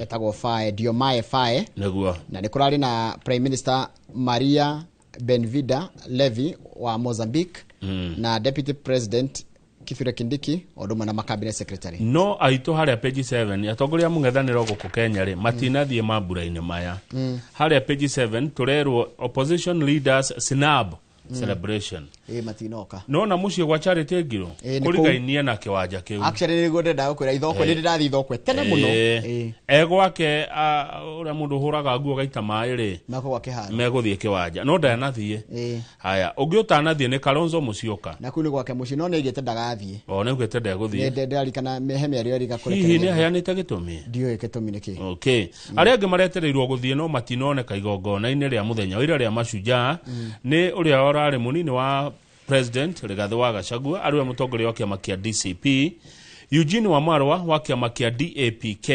etagwo Faye, Diomaye Faye. Na nĩ kũrarĩ na Prime Minister Maria Benvida Levy wa Mozambique, na Deputy President Kithure Kindiki, o ũndũ ũmwe na macabinet secretary. No aitũ harĩa page 7, atongoria a mũng'ethanĩro gũkũ Kenya rĩ, matinathiĩ mambura-inĩ maya. Harĩa page 7 tũrerwo opposition leaders snub celebration. Ĩ, matinoka. Nona mũciĩ gwa Charity Ngiru Ĩ, nĩ kũu. kũrigainie na kĩwanja kĩu. Actually nĩguo ndĩrenda gũkwĩra, Ithokwe, nĩ ndĩrathiĩ Ithokwe tene mũno. Egwake ũrĩa mũndũ ũhũraga nguo gaita maĩ rĩ, Mekũgwa kĩharo. Megũthiĩ kĩwanja no ndanathiĩ. Haya, ũngĩ ũtanathiĩ nĩ Kalonzo Musyoka. Na kũu nĩ gwake mũciĩ, no nĩ aigĩte ndagathiĩ. O nĩ augĩte ndegũthiĩ. Nĩ ndĩrarikana he mĩario erĩga. Hihi nĩ aheanĩte gĩtũmi? Ndiũĩ gĩtũmi nĩ kĩ. Okay. Arĩa angĩ maretereirwo gũthiĩ no matinoneka igongona-inĩ rĩa mũthenya wa ira rĩa Mashujaa nĩ ũrĩa ũrarĩ mũnini wa president Rigathĩ wa Gachagua, arĩ we mũtongoria wa kĩama kĩa DCP, Eugene Wamalwa wa kĩama kĩa DAPK,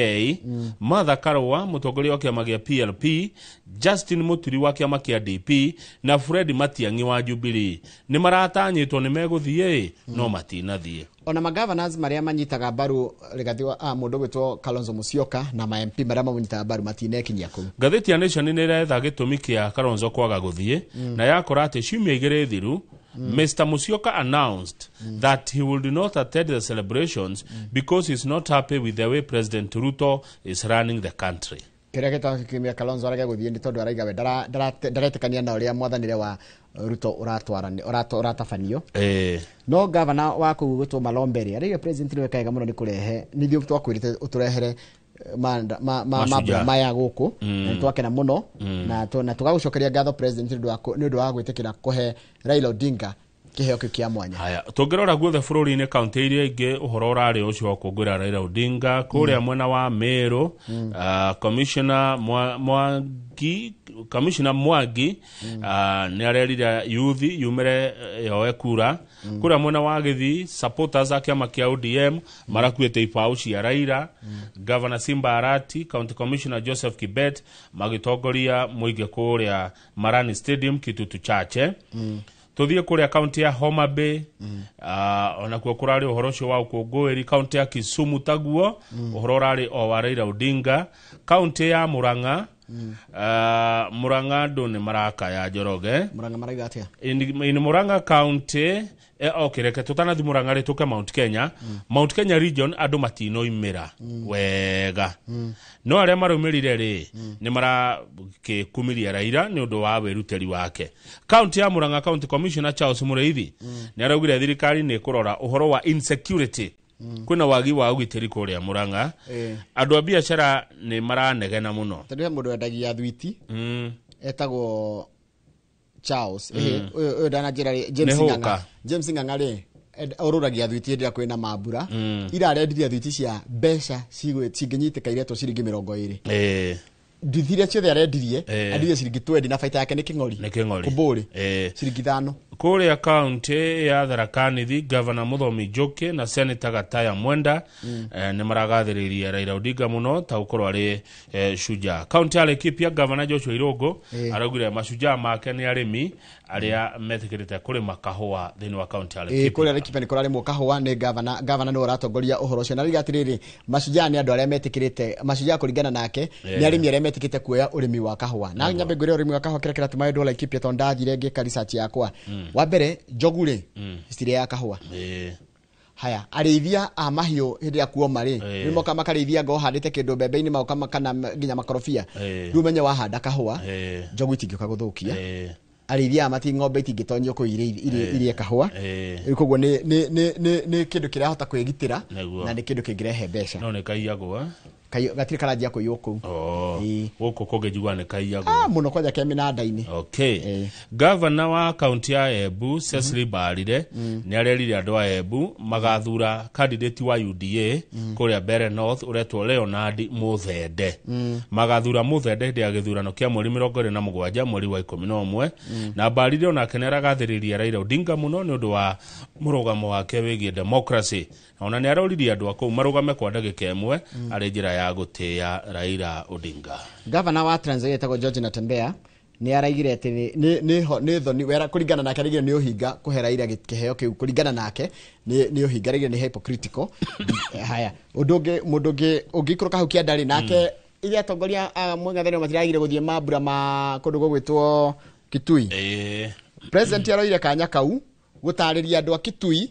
Martha Karua mũtongoria wa kĩama kĩa PLP, Justin Muturi wa kĩama kĩa DP na Fred Matiang'i wa Jubilee. Nĩ maratanyĩtwo nĩ megũthiĩ no matinathiĩ. Ona magavanars marĩa manyitaga mbaru Rigathi wa mũndũ gwĩtwo Kalonzo Musyoka na ma MP marĩa mamũnyitaga mbaru matinekinyia kũu. Ngathĩti ya Nation nĩ ĩretha gĩtũmi kĩa Kalonzo kwaga gũthiĩ, na yakora atĩ ciumia 2 thiru, Mr. Musyoka announced that he would not attend the celebrations because he's not happy with the way President Ruto is running the country. Kĩrĩa gĩtũmire Kalonzo arege gũthiĩ nĩ tondũ araiga we ndaretĩkania na ũrĩa mwathanĩre wa Ruto ũratabanio. No gavana wa kũu gwĩtwo Malombe rĩ, araiga president nĩwe kaega mũno nĩ kũrehe, nithuĩ twakwĩrĩte ũtũrehere Mashujaa. mambura maya gũkũ, na nĩ twakena mũno, na tũgagũcokeria ngatho president nĩ ũndũ wa gwĩtĩkĩra kũhe Raila Odinga kĩheo kĩu kĩa mwanya. Haya, tũngĩrora guothe bũrũri-inĩ, kaunti iria ingĩ ũhoro ũrarĩ ũcio wa kũngũĩra Raila Odinga. Kũrĩa mwena wa Meru, Commissioner Mwangi, Commissioner Mwangi nĩ arerire yuthi yumĩre yoe kura. Kũrĩa mwena wa Gĩthii, supporters a kĩama kĩa ODM marakuĩte ibaũ cia Raila. Governor Simba Arati, County Commissioner Joseph Kibet magĩtongoria mũingĩ kũrĩa Marani Stadium, Kitutu Chache. Tuthiĩ kũrĩa kaunti ya Homa Bay, onakuo kũrarĩ ũhoro ũcio wa ũkũngũĩri. Kaunti ya Kisumu taguo, ũhoro ũrarĩ o wa Raila Odinga. Kaunti ya Murang'a, Murang'a andũ nĩ marakaya Njoroge. Murang'a marauga atĩa? In Murang'a County, okay, reke tutanathi Murang'a rĩ, tũke Mount Kenya. Mount Kenya region andũ matinoimĩra wega, no arĩa maraumĩrire rĩ, nĩ marakĩkumiria Raila nĩ ũndũ wa wĩrutĩri wake. Kaunti ya Murang'a, County Commissioner Charles Mũrĩithi nĩ araugire thirikari nĩ ĩkũrora ũhoro wa insecurity. Kwĩna wagi wa ũgitĩri kũrĩa Murang'a. Andũ a biacara nĩ maranegena mũno. Tondũ he mũndũ wendagia thwiti etagwo Charles, ũyũ ndananjĩra rĩ, James Nĩ Ng'ang'a. Hũka. James Ng'ang'a rĩ, ũrũragia thwiti hĩndĩ ĩrĩa kwĩna mambura. Ira arendirie thwiti cia mbeca cingĩnyitĩka iretwo ciringi 20. Nduthi iria ciothe arendirie, endirie ciringi 20 na baita yake nĩ kĩng'ori. Nĩ kĩng'ori. Kũmbũrĩ ciringi 5. Kũrĩa kaunti ya Tharaka Nithi, Governor Mũthomi Njuki na Senator Gataya Mwenda nĩ maragathĩrĩirie Raila Odinga mũno ta gũkorwo arĩ shujaa. Kaunti ya Laikipia, Governor Joshua Irũngũ araugire mashujaa make nĩ arĩmi arĩa metĩkĩrĩte kũrĩma kahũa thĩinĩ wa kaunti ya Laikipia. Kũrĩa Laikipia nĩ kũrarĩmwo kahũa nĩ gavana. Gavana nĩwe ũratongoria ũhoro ũcio na rĩu atĩrĩrĩ, mashujaa nĩ andũ arĩa metĩkĩrĩte, mashujaa kũringana nake nĩ arĩmi arĩa metĩkĩte kuoya ũrĩmi wa kahũa. Na nyambe ngwĩre, ũrĩmi wa kahũa kĩrĩa kĩratũma wendwo Laikipia, tondũ ndathire ngĩka research yakwa, wa mbere njogu rĩ, citirĩaga kahũa. Haya, arĩithia a mahiũ hĩndĩ ĩrĩa kuoma rĩ, nĩ moka makarĩithia ngo handĩte kĩndũ mbembe-inĩ, magoka kana nginya makorobia. Rĩu menye wahanda kahũa, njogu itingĩũka gũthũkia. Arĩithia aya mati ng'ombe itingĩtonyio kũu irie kahũa. Rĩu koguo nĩ kĩndũ kĩrahota kwĩgitĩra Nĩguo. na nĩ kĩndũ kĩngĩrehe mbeca. No nĩ kaiyagwo, eh? Gatirĩ karanjia kũiywo kũu. Oh, gũkũ kũngĩ njiguaga nĩ kaiyagwo. Ah, mũno kwanja ke mĩnanda-inĩ. Okay. Gavana wa kaunti ya Embu Cecily Mbarire nĩ arerire andũ a Embu magathura candidate wa UDA kũrĩa Mbeere North ũretwo Leonard Muthende. Magathura Muthende hĩndĩ ya gĩthurano kĩa mweri 27 mweri wa 11. Na Mbarire onake nĩ aragathĩrĩria Raila Odinga mũno nĩ ũndũ wa mũrũgamo wake wĩgiĩ democracy. Ona nĩ aroririe andũ a kũu marũgame kwa ndagĩka ĩmwe arĩ njĩra ya gũtĩĩa Raila Odinga. Gavana wa Trans Nzoia etagwo George Natembeya nĩ araigire atĩ nĩ thoni wera kũringana nake, araigire nĩ ũhinga kũhe Raila kĩheo kĩu, kũringana nake nĩ ũhinga, araigire nĩ hypocritical. Haya, ũndũ ũngĩ, mũndũ ũngĩ ũngĩikũrũka hau kĩanda-rĩ, nake iria atongoria a mũng'ethanĩro matiragire gũthiĩ mambura ma kũndũ gũgwĩtwo Kitui. President aroire kanya kau gũtarĩria andũ a Kitui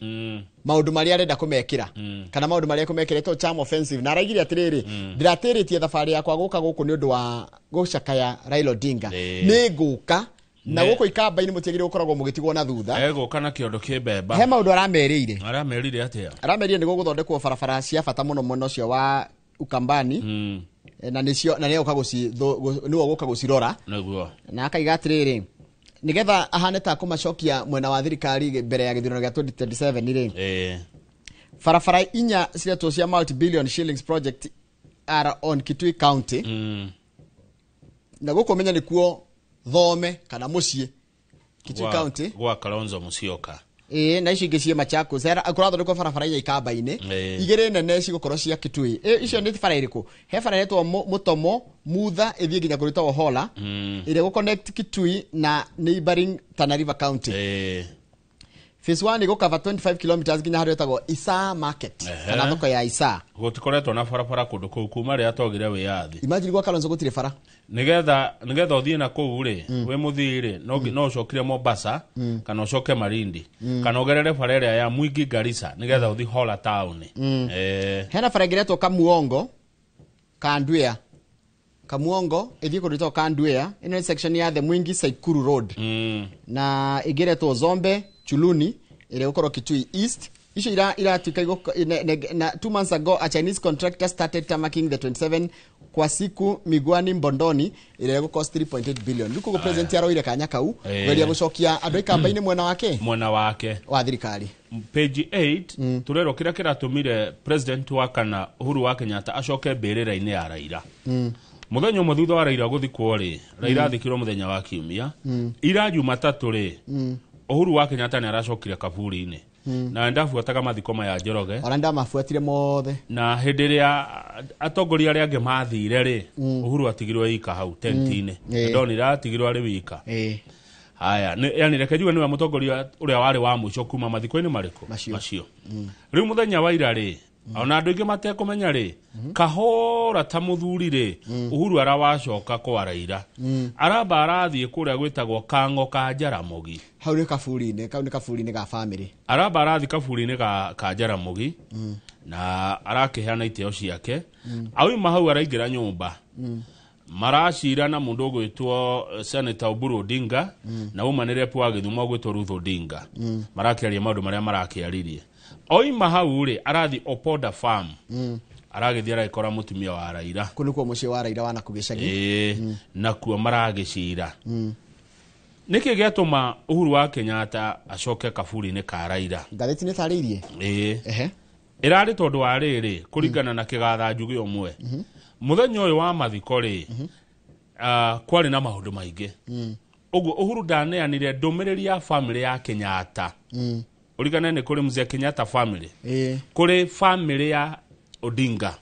maũndũ marĩa arenda kũmekĩra kana maũndũ marĩa ekũmekĩra ĩtagwo charm offensive, na araigire atĩrĩrĩ, ndĩratĩrĩtie thabarĩ yakwa gũka gũkũ nĩ ũndũ wa gũcakaya Raila Odinga, nĩ ngũka na gũkũ ikamba-inĩ mũtiagĩrĩirwo gũkoragwo mũgĩtigwo na thutha. Egũka na kĩondo kĩ mbemba. He maũndũ aramerĩire. Aramerire atĩa? Aramerire nĩ gũgũthondekwo barabara cia bata mũno mwena ũcio wa Ukambani. Na nĩcio na nĩegũka nĩwe ũgũka gũcirora. Nĩguo. Na akaiga atĩrĩrĩ, nigetha ahane ta kũmacokia mwena wa thirikari mbere ya gĩthurano gĩa 2027 rĩ, barabara inya ciretwo cia multi billion shillings project are on Kitui County. Na gũkũ menya nĩkuo thome kana mũciĩ Kitui County gwa Kalonzo Musyoka. Ĩĩ, na icio ingĩ ciĩ Machakos. Kũrathondekwo barabara inya ikamba-inĩ. Igĩrĩ nene cigũkorwo cia Kitui. Icio nĩ bara ĩrĩkũ? He bara ĩretwo Mũtomo Mutha ĩthiĩ nginya kũrĩ ĩtagwo Hola, ĩrĩa ĩgũ connect Kitui na neighboring Tana River County. Phase 1 ĩgũcover 25 kilometers nginya harĩa ĩtagwo Isaa Market kana thoko ya Isaa. Gũtikoretwo na barabara kũndũ kũu kuma rĩrĩa twagire wĩyathi. Imagine gwa Kalonzo gũtirĩ bara. Nĩgetha ũthiĩ na kũu rĩ, wĩ mũthii rĩ, no ũcokire Mombasa kana ũcoke Malindi kana ũgerere bara ĩrĩa ya Mwingi Garissa nĩgetha ũthiĩ Hola town. Hena bara ĩngĩ ĩretwo Kamuongo Kandwea. Kamuongo ĩthiĩ kũndũ ĩtagwo Kandwea, ĩno nĩ section ya the Mwingi Saikuru Road. Na ĩngĩ ĩretwo Zombe Chuluni ĩrĩa ĩgũkorwo Kitui East. Icio iratuĩka na 2 months ago a Chinese contractor started tarmacking the 27 kwa siku Migwani Mbondoni ĩrĩa ĩgũ cost 3.8 billion. Rĩu koguo president aroire kanya kau geria gũcokia andũ ikamba-inĩ mwena wake, mwena wake wa thirikari. Page 8 turerwo kĩrĩa kĩratũmire president wa kana Uhuru wa Kenyatta acoke mbĩrĩra-inĩ ya Raila. Mũthenya ũmwe thutha wa Raila gũthikwo rĩ, Raila athikirwo mũthenya wa Kiumia. Ira Jumatatũ rĩ, Uhuru wa Kenyatta nĩ aracokire kaburi-inĩ. Na ndabuataga mathiko maya Njoroge. Ona ndamabuatire mothe. Na hĩndĩ ĩrĩa atongoria arĩa angĩ mathire rĩ, Uhuru atigirwo ika hau tent-inĩ. Ndonire atigirwo arĩ wika. Haya, yani reke njuge nĩwe mũtongoria ũrĩa warĩ wa mũico kuma mathiko-inĩ marĩkũ? Macio. Rĩu mũthenya wa ira rĩ, ona andũ aingĩ matekũmenya rĩ, kahora ta mũthuri rĩ, Uhuru arawacoka kwa Raila. Aramba arathiĩ kũrĩa gwĩtagwo Kang'o ka Jaramogi. Hau nĩ kaburi-inĩ, kau nĩ kaburi-inĩ ga family. Aramba arathiĩ kaburi-inĩ ka Jaramogi na arakĩheana itĩo ciake. Auma hau araingĩra nyũmba. Maracira na mũndũ ũgwĩtwo Senator Oburu Odinga na uma nĩ rep wa Gĩthumo ũgwĩtwo Ruth Odinga. Marakĩaria maũndũ marĩa marakĩaririe. Oima hau rĩ, arathiĩ Opoda Farm. Aragĩthiĩ aragĩkora mũtumia wa Raila. Kũu nĩkuo mũciĩ wa Raila wa nakũu gĩcagi. Nakuo maragĩcira. Nĩkĩ gĩatũma Uhuru wa Kenyatta acoke kaburi-inĩ ka Raila? Ngathĩti nĩ ĩtarĩirie? Ĩrarĩ tondũ wa rĩrĩ, kũringana na kĩgatha njuge ũmwe. Mũthenya ũyũ wa mathiko rĩ, kwarĩ na maũndũ maingĩ. Ũguo Uhuru ndaneanire ndũmĩrĩri ya family ya Kenyatta. Ũrigane nĩ kũrĩ Mzee Kenyatta family. Kũrĩ family ya Odinga.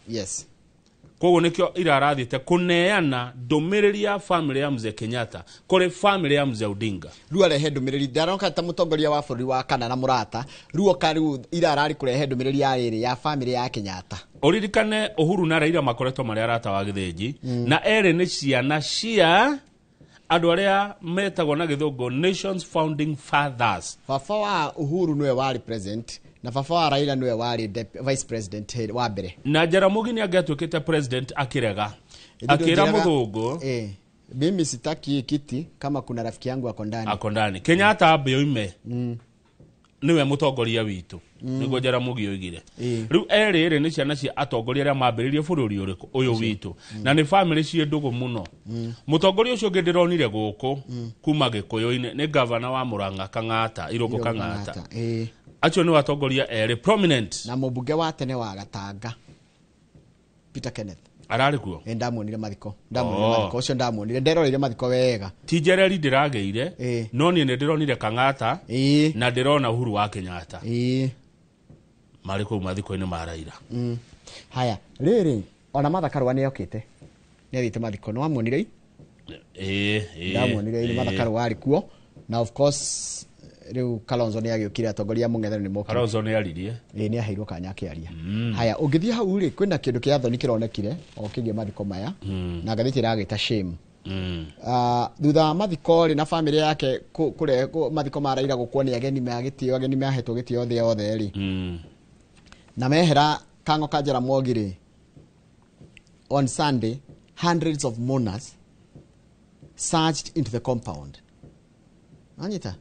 Koguo nĩkĩo ira arathiĩte kũneana ndũmĩrĩri ya family ya Mzee Kenyatta kũrĩ family ya Mzee Odinga. Rĩu arehe ndũmĩrĩri, ndaroka ta mũtongoria wa bũrũri wa kana na mũrata, rĩu oka rĩu ira ararĩ kũrehe ndũmĩrĩri ya rĩrĩ ya family ya Kenyatta. Ũririkane Uhuru na Raila makoretwo marĩ arata wa gĩthĩnji, na erĩ nĩ ciana cia andũ arĩa metagwo na gĩthũngũ Nations Founding Fathers. Baba wa Uhuru nĩwe warĩ president na baba wa Raila nĩwe warĩ vice president wa mbere. Na Jaramogi nĩ angĩatuĩkĩte president akĩrega. Ĩndĩ Akĩra ndũnjĩraga- mũthũngũ, Mimi sitaki hii kiti kama kuna rafiki yangu ako ndani. Ako ndani. Kenyatta ambe oime. Nĩwe mũtongoria witũ, nĩguo Jaramogi oigire. Rĩu erĩ rĩ, nĩ ciana cia atongoria arĩa mambĩrĩirie bũrũri ũrĩkũ ũyũ witũ, na nĩ bamĩrĩ ciĩ ndũgũ mũno. Mũtongoria ũcio ũngĩ ndĩronire gũkũ kuma Gĩkũyũ-inĩ nĩ gavana wa Mũrang'a, Kang'ata, Irũngũ Kang'ata. Acio nĩ atongoria erĩ prominent. Na mũmbunge wa tene wa Gatanga, Peter Kenneth. Ararĩ kuo? Ĩ, ndamuonire mathiko, ndamuonire mathiko ũcio, ndamuonire, nderoreire mathiko wega. Ti njereri ndĩragĩire, no niĩ nĩ ndĩronire Kang'ata na ndĩrona Uhuru wa Kenyatta marĩ kũu mathiko-inĩ ma Raila. Haya, rĩrĩ, ona Martha Karũa nĩ okĩte, nĩ athiĩte mathiko, nĩ wamuonire i? Ĩĩ. Ndamuonire i, Martha Karũa arĩ kuo, na of course rĩu Kalonzo nĩ agĩũkire, atongoria a mũng'ethanĩro nĩ mokire. Kalonzo nĩ aririe. Ĩĩ, nĩ aheirwo kanya akĩaria. Haya, ũngĩthiĩ hau rĩ, kwĩna kĩndũ kĩa thoni kĩronekire o kĩgiĩ mathiko maya, na ngathĩti ĩragĩta shame. Thutha wa mathiko rĩ, na bamĩrĩ yake mathiko ma Raila gũkwo nĩ ageni ma gĩtĩo, ageni mahetwo gĩtĩo thĩ yothe rĩ, na mehera Kang'o ka Jaramogi rĩ, on Sunday hundreds of mourners surged into the compound. Anyita?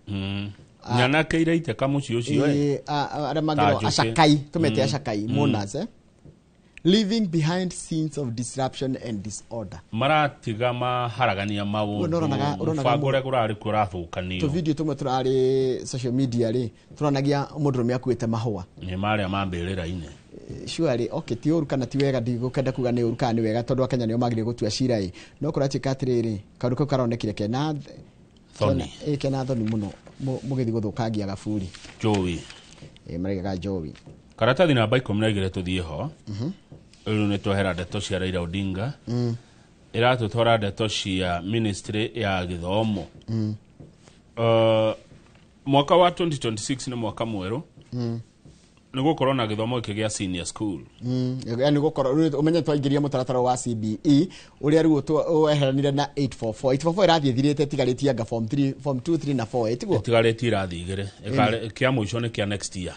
Nyanake iraitĩka mũciĩ ũcio, ĩ. Ĩĩ, arĩa mangĩrwo Ta njũkĩ. acakai, tũmete acakai, mourners, leaving behind scenes of disruption and disorder. Maratiga maharagania maũndũ. Ũronaga Mũbango ũrĩa kũrarĩ kuo ũrathũkanio. Tũvideo tũmwe tũrarĩ social media rĩ, tũronagia mũndũrũme akuĩte mahũa. Nĩ marĩa mambĩrĩra-inĩ. Surely, okay, ti ũru kana ti wega, ndigũkenda kuga nĩ ũru kana nĩ wega, tondũ akenya nĩo magĩrĩire gũtua cira ĩ, no kũratuĩka atĩrĩrĩ, kaũndũ kau karonekire kena Thoni. Ĩ, kena thoni mũno, mũgĩthiĩ gũthũkangia gaburi. Jowi. Ĩ, maraigaga jowi. Karatathi namba 12 tũthiĩ ho. Rĩu nĩ twehera ndeto cia Raila Odinga, ĩratũtwara ndeto cia ministry ya gĩthomo. Mwaka wa 2026 nĩ mwaka mwerũ, nĩ gũkorwo na gĩthomo gĩkĩ gĩa senior school. Yani gũkorwo rĩu ũmenye twaingĩria mũtaratara wa CBE ũrĩa rĩu weheranire na 844. 844 ĩrathiĩ ĩthirĩte, ĩtigarĩtie anga form 3, form 2, 3 na 4, ĩtiguo? Ĩtigarĩtie irathi igĩrĩ. Kĩa mũico nĩ kĩa next year.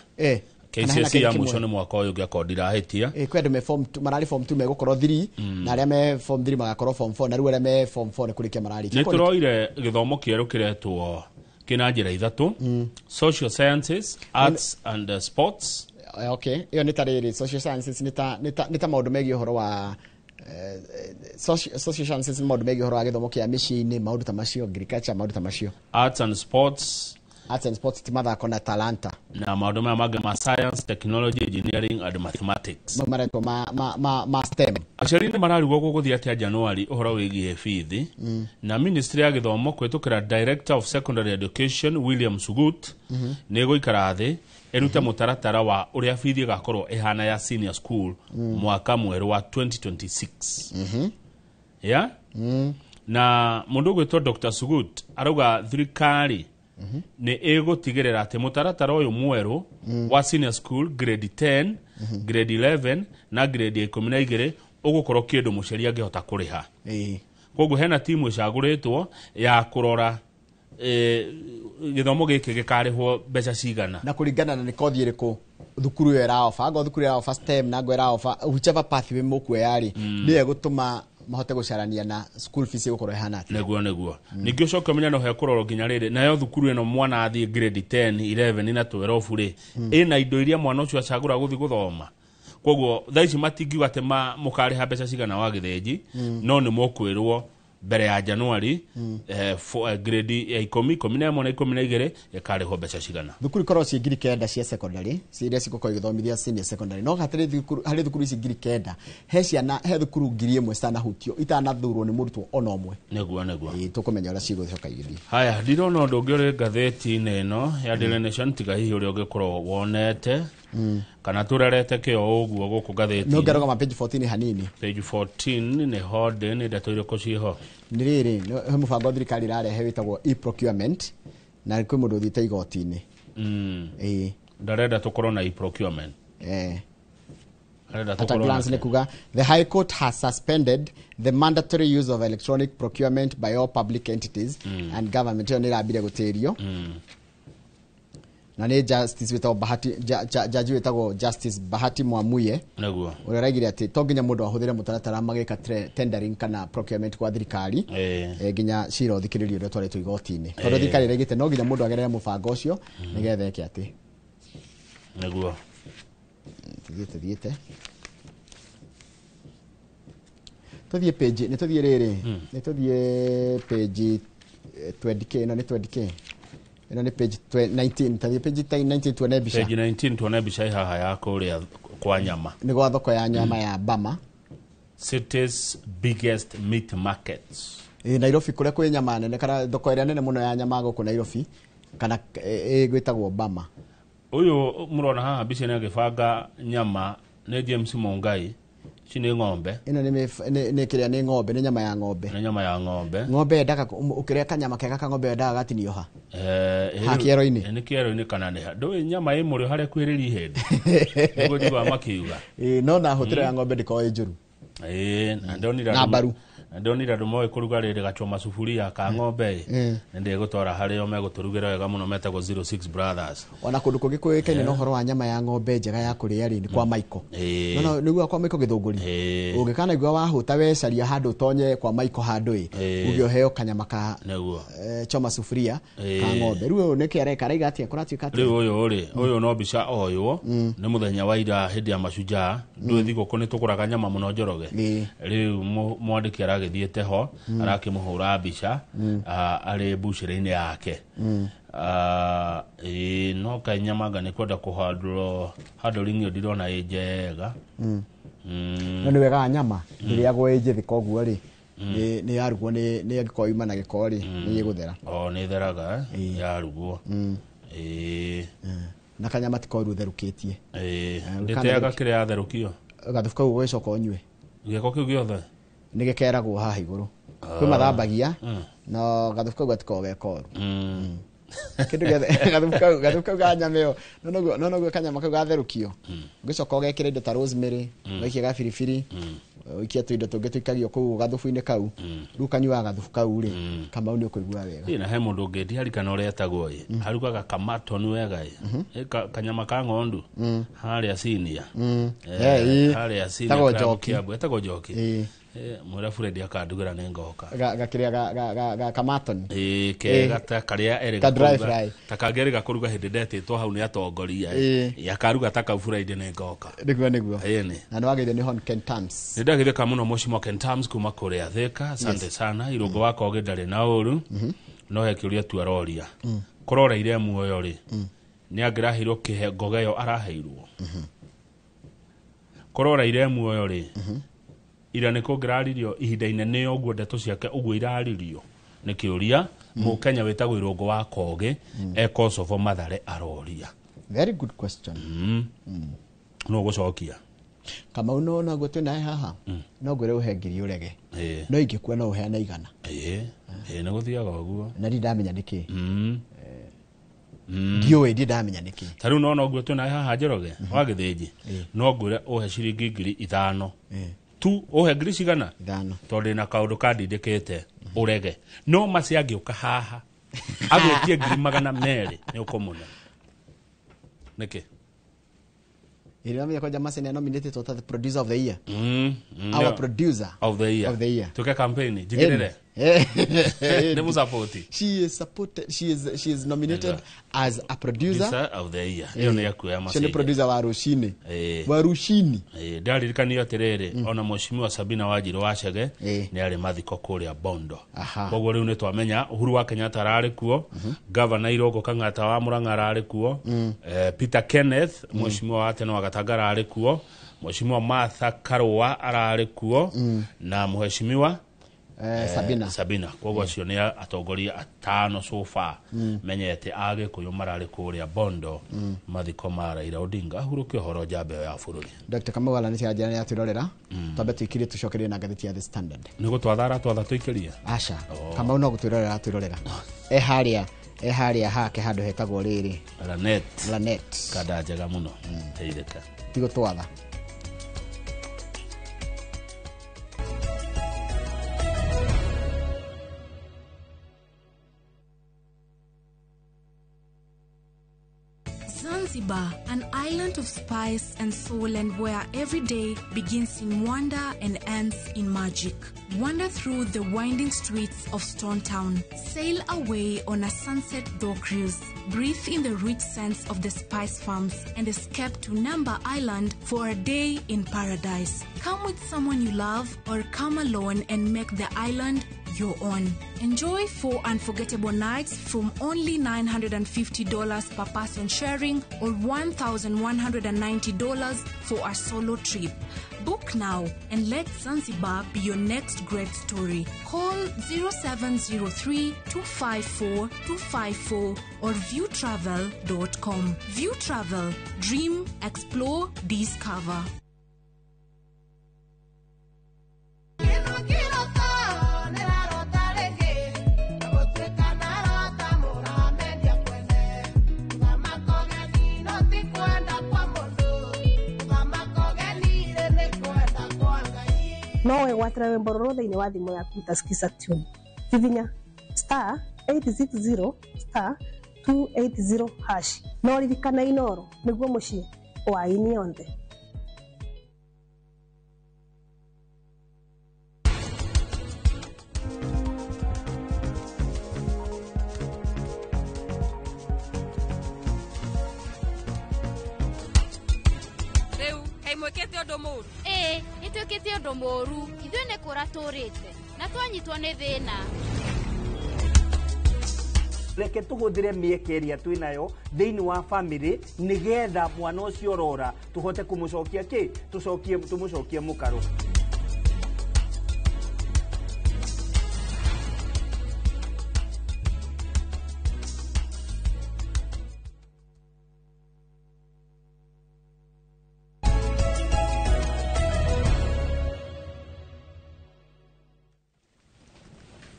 Kana hena KCSE ya kĩndũ mũico kĩmwe. nĩ mwaka ũyũ ũngĩ akorwo ndirahĩtia. Ĩ, kwĩ andũ me form 2, mararĩ form 2 megũkorwo 3, na arĩa me form 3 magakorwo form 4, na rĩu arĩa me form 4 nĩ kũrĩkia mararĩkia. Nĩ tũroire gĩthomo kĩerũ kĩretwo kĩna njĩra ithatũ: social sciences, arts and sports. Okay, ĩyo nĩ ta rĩrĩ, social sciences nĩ ta maũndũ megiĩ ũhoro wa social sciences, nĩ maũndũ megiĩ ũhoro wa gĩthomo kĩa mĩciĩ-inĩ, maũndũ ta macio, agriculture, maũndũ ta macio. Arts and sports. Arts and sports ti mathako na talanta. Na maũndũ maya mangĩ ma science, technology, engineering and mathematics. Mau maretwo ma STEM. Aciari nĩ mararigwo gũgũthiĩ atĩa Januari ũhoro wĩgiĩ bithi, na ministry ya gĩthomo kũhĩtũkĩra director of secondary education William Sugut nĩ ĩgũikara thĩ ĩrute mũtaratara wa ũrĩa bithi ĩgakorwo ĩhana ya senior school mwaka mwerũ wa 2026, ya na mũndũ ũgwĩtwo Dr Sugut arauga thirikari nĩ ĩgũtigĩrĩra atĩ mũtaratara ũyũ mwerũ wa senior school, grade 10, grade 11 na grade ya 12, ũgũkorwo kĩndũ mũciari angĩhota kũrĩha. Koguo hena timu ĩcagũrĩtwo ya kũrora gĩthomo gĩkĩ gĩkarĩhwo mbeca cigana. Na kũringana na nĩ kothi ĩrĩkũ thukuru ĩyo ĩraofa, angorwo thukuru ĩraofa STEM na angorwo ĩraofa whichever pathway mũkuoya rĩ, nĩyo ĩgũtũma mahote gũcarania na school fees ĩgũkorwo ĩhana atĩa. Nĩguo ningĩ ũcoke ũmenye no hekũrorwo nginya rĩrĩ, nayo thukuru ĩno mwana athiĩ grade 10, 11 na 12 rĩ, ĩna indo iria mwana ũcio acagũra gũthiĩ gũthoma. Koguo thaa ici matingiuga atĩ mũkarĩha mbeca cigana wa gĩthĩnji, no nĩ mũkwĩrwo mbere ya Januari, grade ya 10, 11 na 12 ĩkarĩhwo mbeca cigana. Thukuru ikorwo ciĩ 9,000 cia secondary iria cigũkorwo igĩthomithia senior secondary, no hatirĩ thukuru, harĩ thukuru ici 9,000 he ciana, he thukuru 1,000 citanahutio, itanathurwo nĩ mũrutwo ona ũmwe. Nĩguo. Ĩĩ, tũkũmenya ũrĩa cigũcoka igĩthiĩ. Haya, ndirona ũndũ ũngĩ ũrĩ ngathĩti-inĩ ĩno ya Daily Nation tiga hihi ũrĩa ũngĩkorwo wonete kana tũrerete kĩo ũguo gũkũ No ngathĩti. ngarũgama page 14 hanini. Page 14 nĩ ho ndĩ, nĩ ndeto irĩkũ ciĩho? Nĩ rĩrĩ, he mũbango thirikari ĩrarehe wĩtagwo e-procurement, na kwĩ mũndũ ũthiĩte igoti-inĩ. Ĩĩ. Ndarenda tũkorwo na e-procurement. Arenda At a tũkorwo glance, na nĩ kuga the High Court has suspended the mandatory use of electronic procurement by all public entities and government. Ĩyo nĩ ĩrambire gũtĩrio, na nĩ justice wĩtagwo Bahati, jaji wĩtagwo Justice Bahati Mwamuye, ũrĩa ũraigire atĩ to nginya mũndũ ahũthĩre mũtaratara magĩka tendering kana procurement kwa thirikari, nginya cira ũthikĩrĩrio ũrĩa ũtwarĩtwo igoti-inĩ, tondũ thirikari ĩraigĩte no nginya mũndũ agerere mũbango ũcio nĩgetha eke atĩ. Nĩguo. Tũthiĩte tũthiĩ page nĩ tũthiĩ rĩrĩ nĩ tũthiĩ page 20k ĩno nĩ 20k ĩno nĩ page 19 tũthiĩ page 19 tuone mbica. Page 19 tuone mbica ĩ haha ya kũrĩa kwa nyama. Nĩ gwa thoko ya nyama ya Bama. City's biggest meat markets. Nairobi kũrĩa kwĩ nyama nene kana thoko ĩrĩa nene mũno ya nyama gũkũ Nairobi kana ĩgwĩtagwo Bama. Ũyũ mũrona haha mbica nĩ agĩbanga nyama nĩ James Mungai. Ici nĩ ng'ombe. Ĩno nĩ kĩrĩa nĩ ng'ombe, nĩ nyama ya ng'ombe. Nĩ nyama ya ng'ombe. Ng'ombe yendaga ũkĩrĩa kanyama kega ka ng'ombe yendaga gatinio ha. Ha kĩero-inĩ. Nĩ kĩero-inĩ kana nĩ ha. Ndũĩ nyama ĩ mũrĩo harĩa kwĩrĩria ihĩndĩ. Nĩguo njiguaga makiuga. No na hũtĩro ya ng'ombe ndĩkoragwo ĩ njũru. Na ndonire Na mbaru. Na ndonire andũ moĩ kũruga rĩrĩ gachoma sufuria ka ng'ombe ĩ. Nĩ ndĩgũtwara harĩa megũtũrugĩra wega mũno metagwo 06 Brothers. Ona kũndũ kũngĩ kũĩkaine na ũhoro wa nyama ya ng'ombe njega ya kũrĩa rĩ nĩ kwa Michael. No nĩguo kwa Michael Gĩthũngũri. Ũngĩkana igua wahũta wecaria handũ ũtonye kwa Michael handũ ĩ. Uge ũheo kanyama ka nĩguo choma sufuria ka ng'ombe. Rĩu ũyũ nĩkĩ areka araiga atĩa kũratuĩka atĩa? Rĩu ũyũ rĩ, ũyũ no mbica oywo nĩ mũthenya wa ira hĩndĩ ya mashujaa. Ndũĩ thigũkũ nĩ tũgũraga nyama mũno Njoroge. Rĩu mwandĩki aragĩthiĩte ho arakĩmũhũra mbica arĩ mbucĩrĩ-inĩ yake. No kaĩ nyama anga nĩ kwenda kũhandũrwo handling ĩyo ndirona ĩ njega. No nĩ wega nyama ndĩrĩagwo ĩ njĩthĩ koguo rĩ nĩ yarugwo nĩ angĩkorwo yuma na gĩko rĩ nĩ ĩgũthera. O nĩ ĩtheraga yarugwo. Na kanyama ti koru ũtherũkĩtie. Ndĩteaga kĩrĩa yatherũkio. Gathubu kau ũgĩcoka ũnyue. Gĩko kĩu gĩothe nĩ gĩkeragwo haha igũrũ. Kwĩ mathambagia no gathubu kau gatikoragwo ge koru. Kĩndũ gĩothe gathubu kau ka nyama ĩyo no noguo kanyama kau gatherũkio ũgĩcoka ũgekĩra indo ta rosemary ũgaikia gabiribiri ũikie tũindo tũngĩ tũikagio kũu gathubu-inĩ kau rĩu kanyuaga gathubu kau rĩ Kamau nĩ ũkũigua wega. Na he mũndũ ũngĩ ndiarikana ũrĩa etagwo ĩ arugaga kamatoni wega ĩ kanyama ka ng'ondu harĩa senior. Harĩa senior etagwo Njoki. Mwĩra Fred akandugĩra nĩ ngoka. Gakĩrĩa ga kamatoni. Kega ta karĩa erĩga Ka dry fry. Ta kangĩerĩga kũruga hĩndĩ ndetĩtwo hau nĩ atongoria. Akaruga ta kau Fred nĩ ngoka. Nĩguo. Ĩni. Na nĩ wagĩrĩire nĩ Hon Ken Tams. Nĩ ndagĩtheka mũno Mheshimiwa Ken Tams kuma kũrĩa Thika. Asante sana. Irũngũ wa Kogi ndarĩ na ũru. No he kĩũria tu aroria. Kũroreire muoyo rĩ. Nĩ angĩraheirwo kĩhengo ĩyo araheirwo. Kũroreire muoyo rĩ. Ira nĩ kũngĩraririo ihinda inene ũguo ndeto ciake ũguo iraririo nĩ kĩũria Mũkenya wĩtagwo Irũngũ wa Kogi e Kosovo Mathare aroria. Very good question. No gũcokia. Kamau no naguo twĩ naye haha no ngwĩre ũhe ngiri ũrege no ingĩkua no ũheane 100. Nĩ gũthiaga ũguo. Na ndirĩ ndamenya nĩkĩ. Ndiũĩ ndirĩ ndamenya nĩkĩ. Ta rĩu no noguo twĩ naye haha Njoroge wa Gĩthĩnji no ngwĩre ũhe ciringi 5,000 tu ũhe ngiri cigana 5 tondũ ndĩna kaũndũ kandindĩkĩte ũrege no maci angĩũka haha agwĩtie 200,000 nĩ ũkũmũne nĩkĩ? Ĩrĩa kwanja Mercy nĩ nominated ta the producer of the year. Our producer of the year. Of the year. Tuke campaign njigĩrĩre. Nĩ mũsapoti. She is supported, she is nominated as a producer of the year. Ĩyo nĩ yaku ya Mercy. Nĩ producer wa rũcinĩ. Wa rũcinĩ. Ndaririkanio atĩrĩrĩ ona Mheshimiwa Sabina Wanjiru wa Chege nĩ arĩ mathiko kũrĩa Bondo. Koguo rĩu nĩ twamenya Uhuru wa Kenyatta ararĩ kuo, Governor Irũngũ Kang'ata wa Murang'a ararĩ kuo, Peter Kenneth Mheshimiwa wa tene wa Gatanga ararĩ kuo, Mheshimiwa Martha Karua ararĩ kuo na Mheshimiwa Sabina. Koguo acio nĩ atongoria atano so far menyete a Gĩkũyũ mararĩ kũrĩa Bondo mathiko ma Raila Odinga ahurũke ũhoro njamba ĩyo ya bũrũri. Dr. Kamau Allan nĩ njĩra ya twĩrorera twambe tũikirie tũcokerie na ngathĩti ya The Standard. Nĩ gũtwathara twatha tũikĩrie? Aca. Kamau no gũtwĩrorera atwĩrorera. E harĩa hake handũ hetagwo rĩrĩ Lanet. Kanda njega mũno. Teithĩka. Ti gũtwatha. Zanzibar, an island of spice and soul, and where every day begins in wonder and ends in magic. Wander through the winding streets of Stone Town. Sail away on a sunset dhow cruise. Breathe in the rich scents of the spice farms and escape to Namba Island for a day in paradise. Come with someone you love or come alone and make the island your own. Enjoy 4 unforgettable nights from only $950 per person sharing or $1,190 for a solo trip. Book now and let Zanzibar be your next great story. Call 0703 254 254 or viewtravel.com. View Travel. Dream, explore, discover. No wegwatĩre rwĩmbo rũrũ thĩinĩ wa thimũ yaku utasikiza tune. Hihinya star 860 star 280 hash. No ririkana Inooro nĩguo mũciĩ wa aini othe. Rĩu kaĩ mwĩkĩte ũndũ mũũru? Ĩĩ, nĩtwĩkĩte ũndũ mũũru. Ithuĩ nĩ kũra tũrĩte na twanyitwo nĩ thĩna. Reke tũhũthĩre mĩeke ĩrĩa twĩ nayo thĩinĩ wa famĩlĩ nĩgetha mwana ũcio ũrora tũhote kũmũcokia kĩ tũcokie tũmũcokie mũkaro.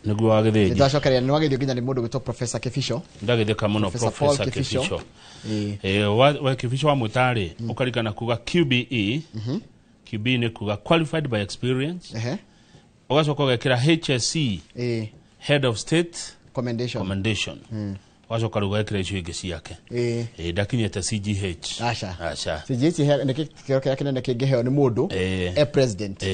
Niguo wagĩthĩnji. Nĩtwacokeria nĩ wagĩthio nginya nĩ mũndũ gwĩtwo Professor Kĩbico. Ndagĩthĩka mũno Professor Professor Paul Kĩbico. Kĩbico. We Kĩbico wamwĩta rĩ, ũkarikana kuga QBE. QBE nĩ kuga qualified by experience. Ũgacoka ũgekĩra HSC, Head of State Commendation. Commendation. Ũgacoka rĩu ũgekĩra icio ingĩ ciake. Ndakinyĩte CGH. Aca. Aca. CGH nĩ kĩheo kĩrĩa kĩnene kĩngĩheo nĩ mũndũ e president.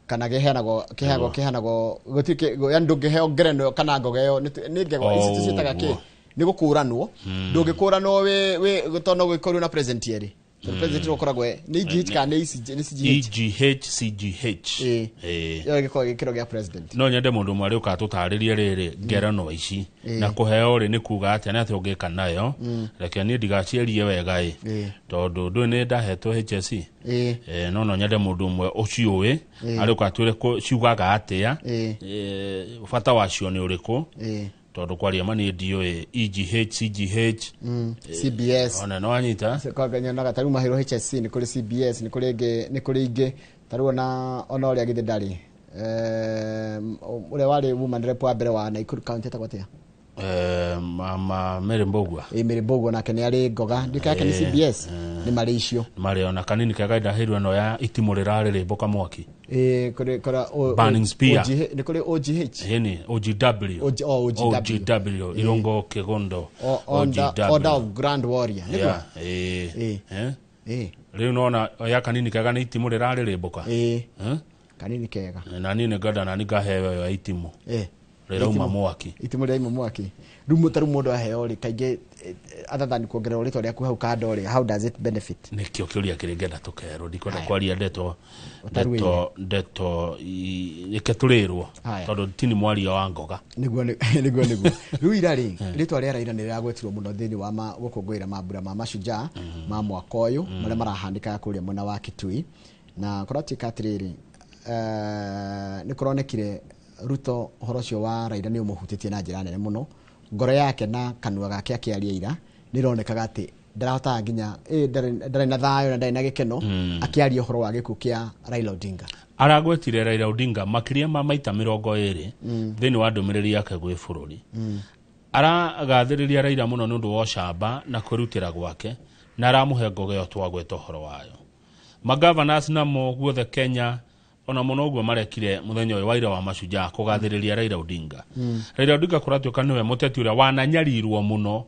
Kana kĩheanagwo kĩheanagwo kĩheanagwo gũtirĩ yani ndũngĩheo ngerenwa kana ngoga ĩyo nĩ ngegwa ici tũciĩtaga kĩ nĩ gũkũranwo. Ndũngĩkũranwo wĩ tondũ no gũkorwo na president erĩ. Tondũ president no ũkoragwo nĩ EGH kana nĩ CGH. EGH CGH. Ĩyo ĩgĩkoragwo gĩkĩro gĩa president. No nyende mũndũ ũmwe arĩũka atũtarĩrie rĩrĩ ngerenwa ici na kũheo rĩ nĩ kuga atĩa nĩ atĩa ũngĩka nayo. Reke niĩ ndigaciarie wega ĩ tondũ ndũĩ nĩ ndahetwo HSC. No nyende mũndũ ũmwe ũciũĩ arĩũka atwĩre ciugaga atĩa, bata wacio nĩ ũrĩkũ, tondũ kwaria ma niĩ ndiũĩ EGH CGH CBS. Ona no anyita nyonaga tarĩu maheirwo HSC nĩ kũrĩ CBS nĩ kũrĩ ingĩ nĩ kũrĩ ingĩ tarĩu ona ũrĩa githĩ ndarĩ ũrĩa warĩ woman rep wa mbere wa Nakuru County etagwo atĩa? Mama Mary Mbugua. Mary Mbugua nake nĩ arĩ ngoga ndika yake nĩ CBS nĩ marĩ icio marĩ ona kanini kega ndaheirwo ĩno ya itimũ rĩrarĩrĩmbũka mwaki. Kũrĩ kũrĩ Burning Spear. Nĩ kũrĩ OGH. Ĩni OGW. OGW. OGW Irungo Kĩgondo. OGW. Order of Grand Warrior. Yeah, rĩu nona ya kanini kega nĩ itimũ rĩrarĩrĩmbũka. Kanini kega. Na niĩ nĩngenda nani ngaheo ya itimũ rĩrauma mwaki. Itimũ rĩrauma mwaki. Rĩu tarĩu mũndũ aheo rĩ kaingĩ other than kuongerera rĩtwa rĩaku hau kando rĩ, how does it benefit? Nĩkĩo kĩũria kĩrĩa ngenda tũkerwo, ndikwenda kwaria ndeto ndeto reke tũrĩrwo tondũ tini mwaria wa ngoga. Nĩguo nĩguo. Rĩu ira rĩ rĩtwa rĩa Raila nĩ rĩragwetirwo mũno thĩinĩ wa gũkũngũĩra mambura ma mashujaa ma mwaka ũyũ marĩa marahanĩkaga kũrĩa mwena wa Kitui, na kũratuĩka atĩrĩrĩ nĩ kũronekire Ruto ũhoro ũcio wa Raila nĩ ũmũhutĩtie na njĩra nene mũno. Ngoro yake na kanua gake akĩaria ira nĩ ĩronekaga atĩ ndarahotaga nginya ndarĩ na thayũ na ndarĩ na gĩkeno akĩaria ũhoro wa gĩkuũ kĩa Raila Odinga. Aragwetire Raila Odinga makĩria ma maita 20 thĩinĩ wa ndũmĩrĩri yake gwĩ bũrũri. Aragathĩrĩria Raila mũno nĩ ũndũ wa ũcamba na kwĩrutĩra gwake na aramũhe ngoga ĩyo twagweta ũhoro wayo. Magavanasi namo guothe Kenya ona mũno ũguo marekire mũthenya ũyũ wa ira wa mashujaa kũgathĩrĩria Raila Odinga. Raila Odinga kũratuĩka nĩwe mũteti ũrĩa wananyarirwo mũno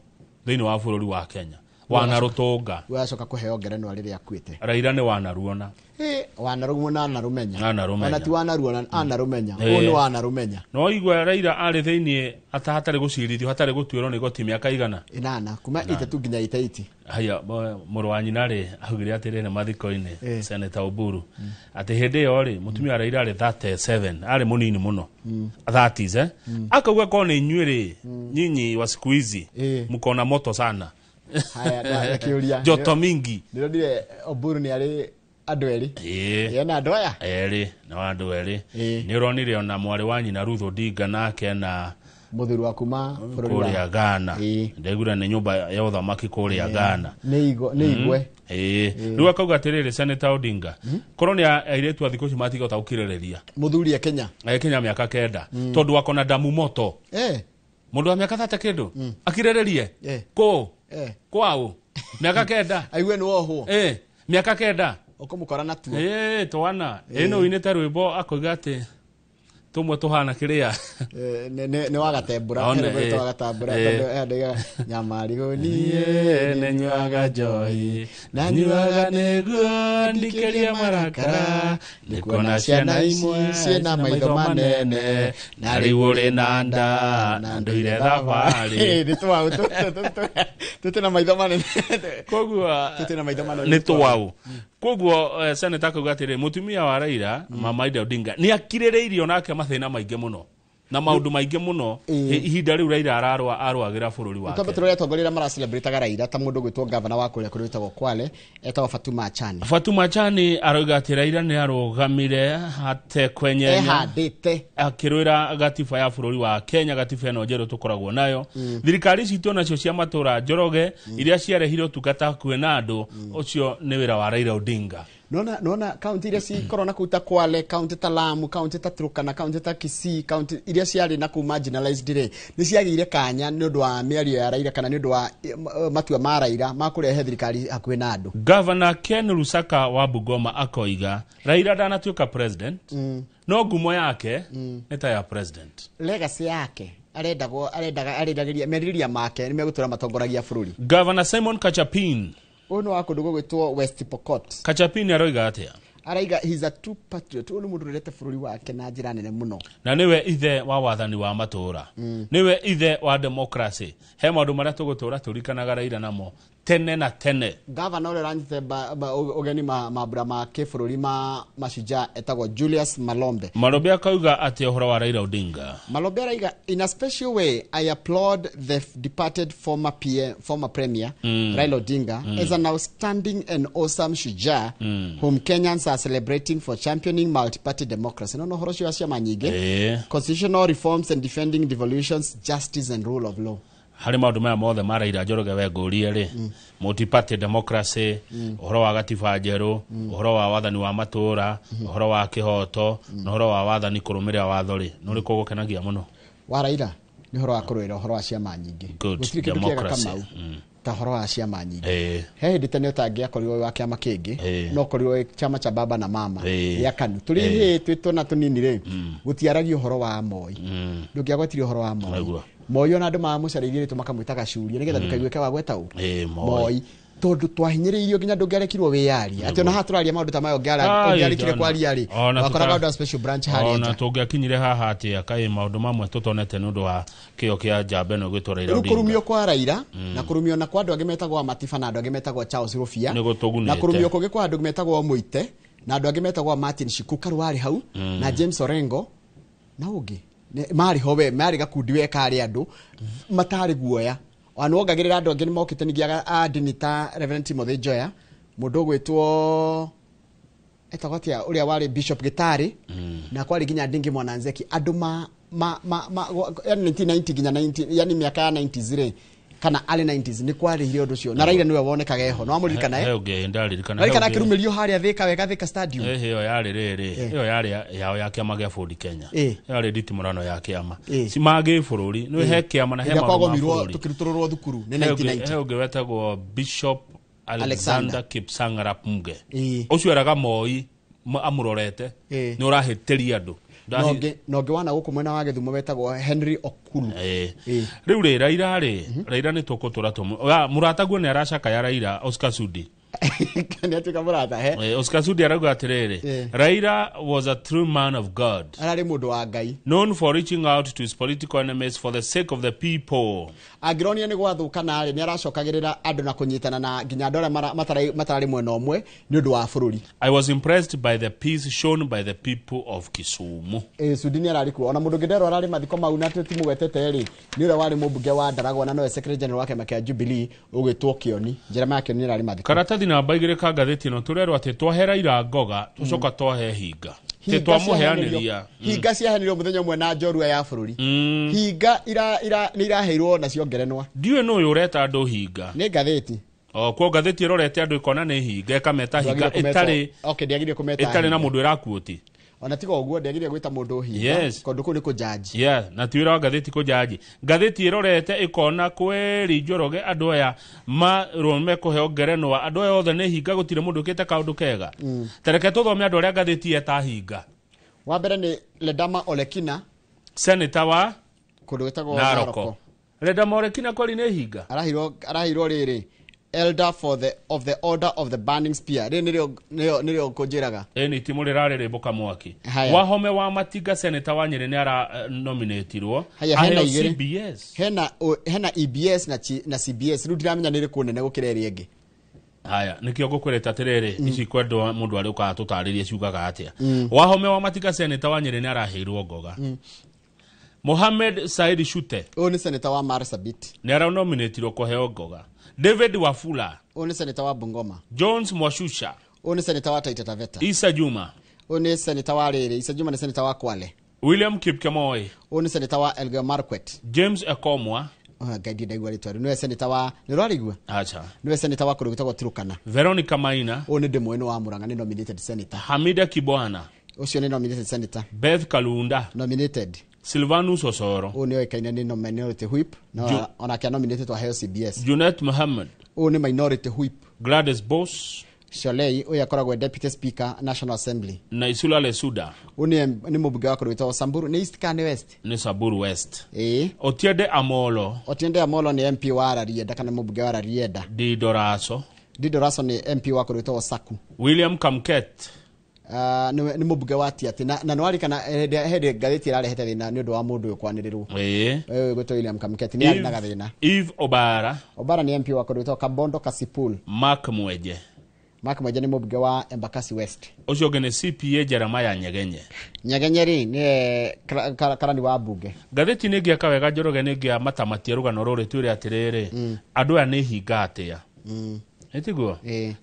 thĩinĩ wa bũrũri wa Kenya. Wanarũtũnga. We acoka kũheo ngerenwa rĩrĩa akuĩte. Raila nĩ wanaruona. Wanarũmona anarũmenya. Anarũmenya. Ona ti wanaruona, anarũmenya. Ũyũ nĩ wanarũmenya. No igua Raila arĩ thĩiniĩ hatarĩ gũcirithio, hatarĩ gũtuĩrwo nĩ igoti mĩaka igana? 8, kuma 83 nginya 88. Haya, mũrũ wa nyina rĩ augire atĩrĩrĩ mathiko-inĩ, Senator Oburu, atĩ hĩndĩ ĩyo rĩ mũtumia wa Raila arĩ 37, arĩ mũnini mũno, 30s, eh? Akauga korwo nĩ inyuĩ rĩ, nyinyi wa siku hizi mko na moto sana. Haya, na kĩũria. Joto mingi. Ndĩronire Oburu nĩ arĩ andũ erĩ. Ena andũ aya? Erĩ, na andũ erĩ. Nĩ ũronire ona mwarĩ wa nyina Ruth Odinga nake na mũthuri wa kuma bũrũri wa kũrĩa Ghana. Ndaigua nĩ nyũmba ya ũthamaki kũrĩa Ghana. Nĩ igwe. Rĩu akauga atĩrĩrĩ Senator Odinga, korwo nĩ airĩtu a thikũ ici matigahota gũkirĩrĩria. Mũthuri e Kenya. E Kenya mĩaka 9. Tondũ akona damu moto. Mũndũ wa mĩaka 30 kĩndũ akirĩrĩrie kũ kwaũ mĩaka 9. Aigue nĩ wohwo. Mĩaka 9. Ũkũmũkora na tuo. Twana. Ĩno ũinĩte rwĩmbo akoiga atĩ tũmwe tũhana kĩrĩa. Nĩ wagatembũra. Nĩ wagatambũra tondũ andĩkaga nyamarigũ niĩ nĩ nyuaga njohi na nyuaga nĩguo ndikĩrie marakara nĩ kuona ciana imwe ciĩna maitho manene na rĩu ũrĩ na nda na ndũire thabarĩ. Nĩ twaũ tũtĩ na maitho manene. Koguo tũtĩ na maitho manene nĩ twaũ. Koguo Senator akauga atĩrĩ mũtumia wa Raila Mama Ida Odinga nĩ akirĩrĩirio nake mathĩna maingĩ mũno na maũndũ maingĩ mũno ihinda rĩu Raila arũagĩra bũrũri wake. Twambe tũrore atongoria arĩa maracelebrataga Raila ta mũndũ ũgwĩtwo gavana wa kũrĩa kũrĩa wĩtagwo Kwale etagwo Fatuma Achani. Fatuma Achani aroiga atĩ Raila nĩ arũgamire hatekwenyenya, ehandĩte akĩrũĩra gatiba ya bũrũri wa Kenya, gatiba ĩno njerũ tũkoragwo nayo. Thirikari citũ nacio cia matũra Njoroge iria ciarehire ũtungata hakuhĩ na andũ, ũcio nĩ wĩra wa Raila Odinga. Nona kaunti iria cikorwo na kũu ta Kwale, kaunti ta Lamu, kaunti ta Turkana, kaunti ta Kisii, kaunti iria ciarĩ na kũu marginalized rĩ, nĩ ciagĩire kanya nĩ ũndũ wa mĩario ya Raila kana nĩ ũndũ wa matua ma Raila ma kũrehe thirikari hakuhĩ na andũ. Governor Ken Lusaka wa Bungoma akoiga Raila ndanatuĩka president, no ngumo yake nĩ ta ya president. Legacy yake arendagĩria merirĩria make nĩ megũtũra matongoragia bũrũri. Governor Simon Kachapin ũyũ nĩ wa kũndũ gũgwĩtwo West Pokot. Kachapin aroiga atĩa? Araiga he's a true patriot. Ũyũ nĩ mũndũ ũrerete bũrũri wake na njĩra nene mũno. Na nĩwe ithe wa wathani wa matũra. Nĩwe ithe wa democracy. He maũndũ marĩa tũgũtũra tũririkanaga Raila namo tene na tene. Gavana ũrĩa ũranyitĩte ũgeni mambura ma kĩbũrũri ma Mashujaa etagwo Julius Malombe. Malombe akauga atĩ ũhoro wa Raila Odinga. Malombe araiga in a special way I applaud the departed former premier Raila Odinga as an outstanding and awesome shujaa whom Kenyans are celebrating for championing multi-party democracy. No ũhoro ũcio wa ciama nyingĩ. Constitutional reforms and defending devolutions, justice and rule of law. Harĩ maũndũ maya mothe ma Raila Njoroge we ngũrie rĩ, multi-party democracy, ũhoro wa gatiba njerũ, ũhoro wa wathani wa matũra, ũhoro wa kĩhoto, na ũhoro wa wathani kũrũmĩrĩra watho rĩ, nĩ ũrĩkũ ũgũkenagia mũno? Wa Raila nĩ ũhoro wa kũrũĩra ũhoro wa ciama nyingĩ. Gũtirĩ kĩndũ kĩega Kamau ta ũhoro wa ciama nyingĩ. He hĩndĩ tene ũtangĩakorirwo wĩ wa kĩama kĩngĩ, no ũkorirwo wĩ chama cha baba na mama gĩa KANU. Tũrĩ ihĩĩ twĩ twana tũnini rĩ, gũtiaragio ũhoro wa Moi. Ndũngĩagwetire ũhoro wa Moi. Moi ona andũ mamũcarĩirie rĩtwa makamwĩta Gacuria nĩgetha ndũkaiguĩke wa gweta ũ Moi, tondũ twahinyĩrĩirio nginya ndũngĩarekirwo wĩyarie atĩ ona haha tũraria maũndũ ta maya ũngĩarĩkire kwaria rĩ, wakoraga ũndũ wa special branch harĩa nja. Ona tũngĩakinyire haha atĩa kaĩ maũndũ mamwe tũtonete nĩ ũndũ wa kĩo kĩa njamba ĩno ĩgwĩtwo Raila Odinga. Rĩu kũrumio kwa Raila na kũrumio na kwa andũ angĩ metagwo Matiba na andũ angĩ metagwo Charles Rufia na kũrumio kũngĩ kwa andũ metagwo Mũite na andũ angĩ metagwo Martin Shikuka warĩ hau na James Orengo na ũngĩ marĩ ho we marĩ gakundi we karĩ andũ matarĩ guoya. Ona wongagĩrĩra andũ angĩ nĩmokĩte ningĩ a ndini ta Reverend Timothy Njoya, mũndũ ũgwĩtwo etagwo atĩa ũrĩa warĩ Bishop Gĩtarĩ, na kwarĩ nginya Ndingi Mwananzeki, andũ ma yani 1990 nginya 90, yani mĩaka ya 90s rĩ kana early 90s nĩ kwarĩhire ũndũ ũcio na Raila nĩwe wonekaga eho. No wamũririkana he ũngĩ ndaririkana ririkana akĩrumĩrio harĩa Thika wega Thika Stadium. Ĩyo yarĩ rĩrĩ, ĩyo yarĩ yao ya kĩama gĩa bũrũri Kenya, yarĩ nditimũrano ya kĩama ci mangĩ bũrũri nĩ he kĩama na he maũndũ ma bũrũri tũkĩrutũrũrwo thukuru nĩ 1990. He ũngĩ wetagwo Bishop Alexander Kipsang Arap Muge, ũcio eraga Moi amũrorete nĩ ũrahĩtĩria andũ. Na ũngĩ wana gũkũ mwena wa Gĩthumo wetagwo Henry Okulu. Rĩu rĩ, Raila rĩ, Raila nĩ tũkũtũra tũmũ mũrataguo nĩ aracakaya Raila. Oscar Sudi. Nĩ atuĩka mũrata he. Oscar Sudi arauga atĩrĩrĩ, Raila was a true man of God, ararĩ mũndũ wa Ngai, known for reaching out to his political enemies for the sake of the people. Angĩronio nĩ gwathũkana rĩ, nĩ aracokagĩrĩra andũ na kũnyitana na nginya andũ arĩa matararĩ mwena ũmwe nĩ ũndũ wa bũrũri. I was impressed by the peace shown by the people of Kisumu. Sudi nĩ ararĩ kuo. Ona mũndũ ũngĩ nderwo ararĩ mathiko mau na tũtimũgwetete rĩ, nĩ ũrĩa warĩ mũmbunge wa Ndaragwa na nowe secretary general wa kĩama kĩa Jubilee ũgwĩtwo Kĩoni. Jeremiah Kĩoni nĩ ararĩ mathiko. Karatathi namba 2 ka ngathĩti ĩno tũrerwo atĩ twahe Raila ngoga, tũcoka twahe hinga. Tĩ twamũheanĩria. Hinga ciaheanĩrio mũthenya ũmwe na njorua ya bũrũri. Hinga nĩ iraheirwo nacio ngerenwa. Ndiũĩ nũ ũyũ ũreta andũ hinga. Nĩ ngathĩti. O kuo ngathĩti ĩrorete andũ ĩkona nĩ hinga, ĩkameta hinga ĩtarĩ. Okay, ndĩagĩrĩire kũmeta ĩtarĩ na mũndũ ĩrakuũti. Ona tiga ũguo ndĩagĩrĩire gwĩta mũndũ hinga. Kũndũ kũu nĩ kũjaji. Yeah, na ti wĩra wa ngathĩti kũjaji. Ngathĩti ĩrorete ĩkona kweri Njoroge andũ aya marwo mekũheo ngerenwa, andũ aya othe nĩ hinga, gũtirĩ mũndũ ũkĩte kaũndũ kega. Tareke tũthome andũ arĩa ngathĩti yeta hinga. Wa mbere nĩ Ledama Olekina, senator wa kũndũ gwĩtagwo Naroko. Ledama Olekina kweri nĩ hinga. Araheirwo rĩrĩ, elder for the of the order of the burning spear. Rĩrĩ nĩrĩo kũnjĩraga. Nĩ itimũ rĩrarĩrĩmbũka mwaki. Wahome wa Matinga, senator wa Nyĩrĩ, nĩ ara nominatirwo. Haya, hena Aheo igĩrĩ. CBS. Hena EBS na CBS. Rĩu ndiramenya nĩ ĩrĩkũ nene gũkĩra ĩrĩa ĩngĩ. Haya, nĩkĩo ngũkwĩrĩte atĩrĩrĩ, ici kwendwo mũndũ arĩ ũkaga tũtarĩrie ciugaga atĩa. Wahome wa Matinga, senator wa Nyĩrĩ, nĩ araheirwo ngoga. Mohamed Said Shute, ũyũ nĩ senator wa Marsabit, nĩ aranominatirwo kũheo ngoga. David Wafula, ũyũ nĩ senator wa Bungoma. Jones Mwashusha, ũyũ nĩ senator wa Taita Taveta. Isa Juma, ũyũ nĩ senator wa rĩrĩ, Isa Juma nĩ senator wa Kwale. William Kipkemoi, ũyũ nĩ senator wa Elgeyo Marakwet. James Ekomwa, Ngai ndaigua rĩtwa rĩu, nĩwe senator wa, nĩ ũrarigua? Acha. Nĩwe senator wa kũndũ gwĩtagwo Turkana. Veronica Maina, ũyũ nĩ ndĩmũĩ, nĩ wa Murang'a, nĩ nominated senator. Hamida Kibwana, ũcio nĩ nominated senator. Beth Kalunda, nominated. Silvanus Osoro, ũyũ nĩ oĩkaine nĩ minority whip, na onake nominated aheo CBS. Junet Mohammed, ũyũ nĩ minority whip. Gladys Boss Sholei, ũyũ akoragwo deputy speaker National Assembly. Na Isula Lesuda, ũyũ nĩ mũmbunge wa kũndũ gwĩtagwo Samburu, nĩ East kana nĩ West? Nĩ Samburu West. Otiende Amolo, Otiende Amolo nĩ MP wa Rarieda kana mũmbunge wa Rarieda. Dido Raso, Dido Raso nĩ MP wa kũndũ gwĩtagwo Saku. William Kamket, nĩ mũmbunge wa Tiaty, na nĩwarikana hĩndĩ ngathĩti ĩrarehete thĩna nĩ ũndũ wa mũndũ ũyũ kwanĩrĩrwo. Ũyũ gwĩtwo William Kamket nĩ arĩ na gathĩna. Eve Obara, Obara nĩ MP wa kũndũ gwĩtagwo Kabondo Kasipul. Mark Mweje, Mark Mweje nĩ mũmbunge wa Embakasi West. Ũcio ũngĩ nĩ CPA Jeremiah Nyegenye. Nyegenye rĩ nĩwe karani wa mbunge. Ngathĩti nĩ ngĩaka wega Njoroge, nĩ ngĩa matamatia rũgano rũrĩ twĩre atĩrĩrĩ, andũ aya nĩ hinga atĩa? Ĩtiguo?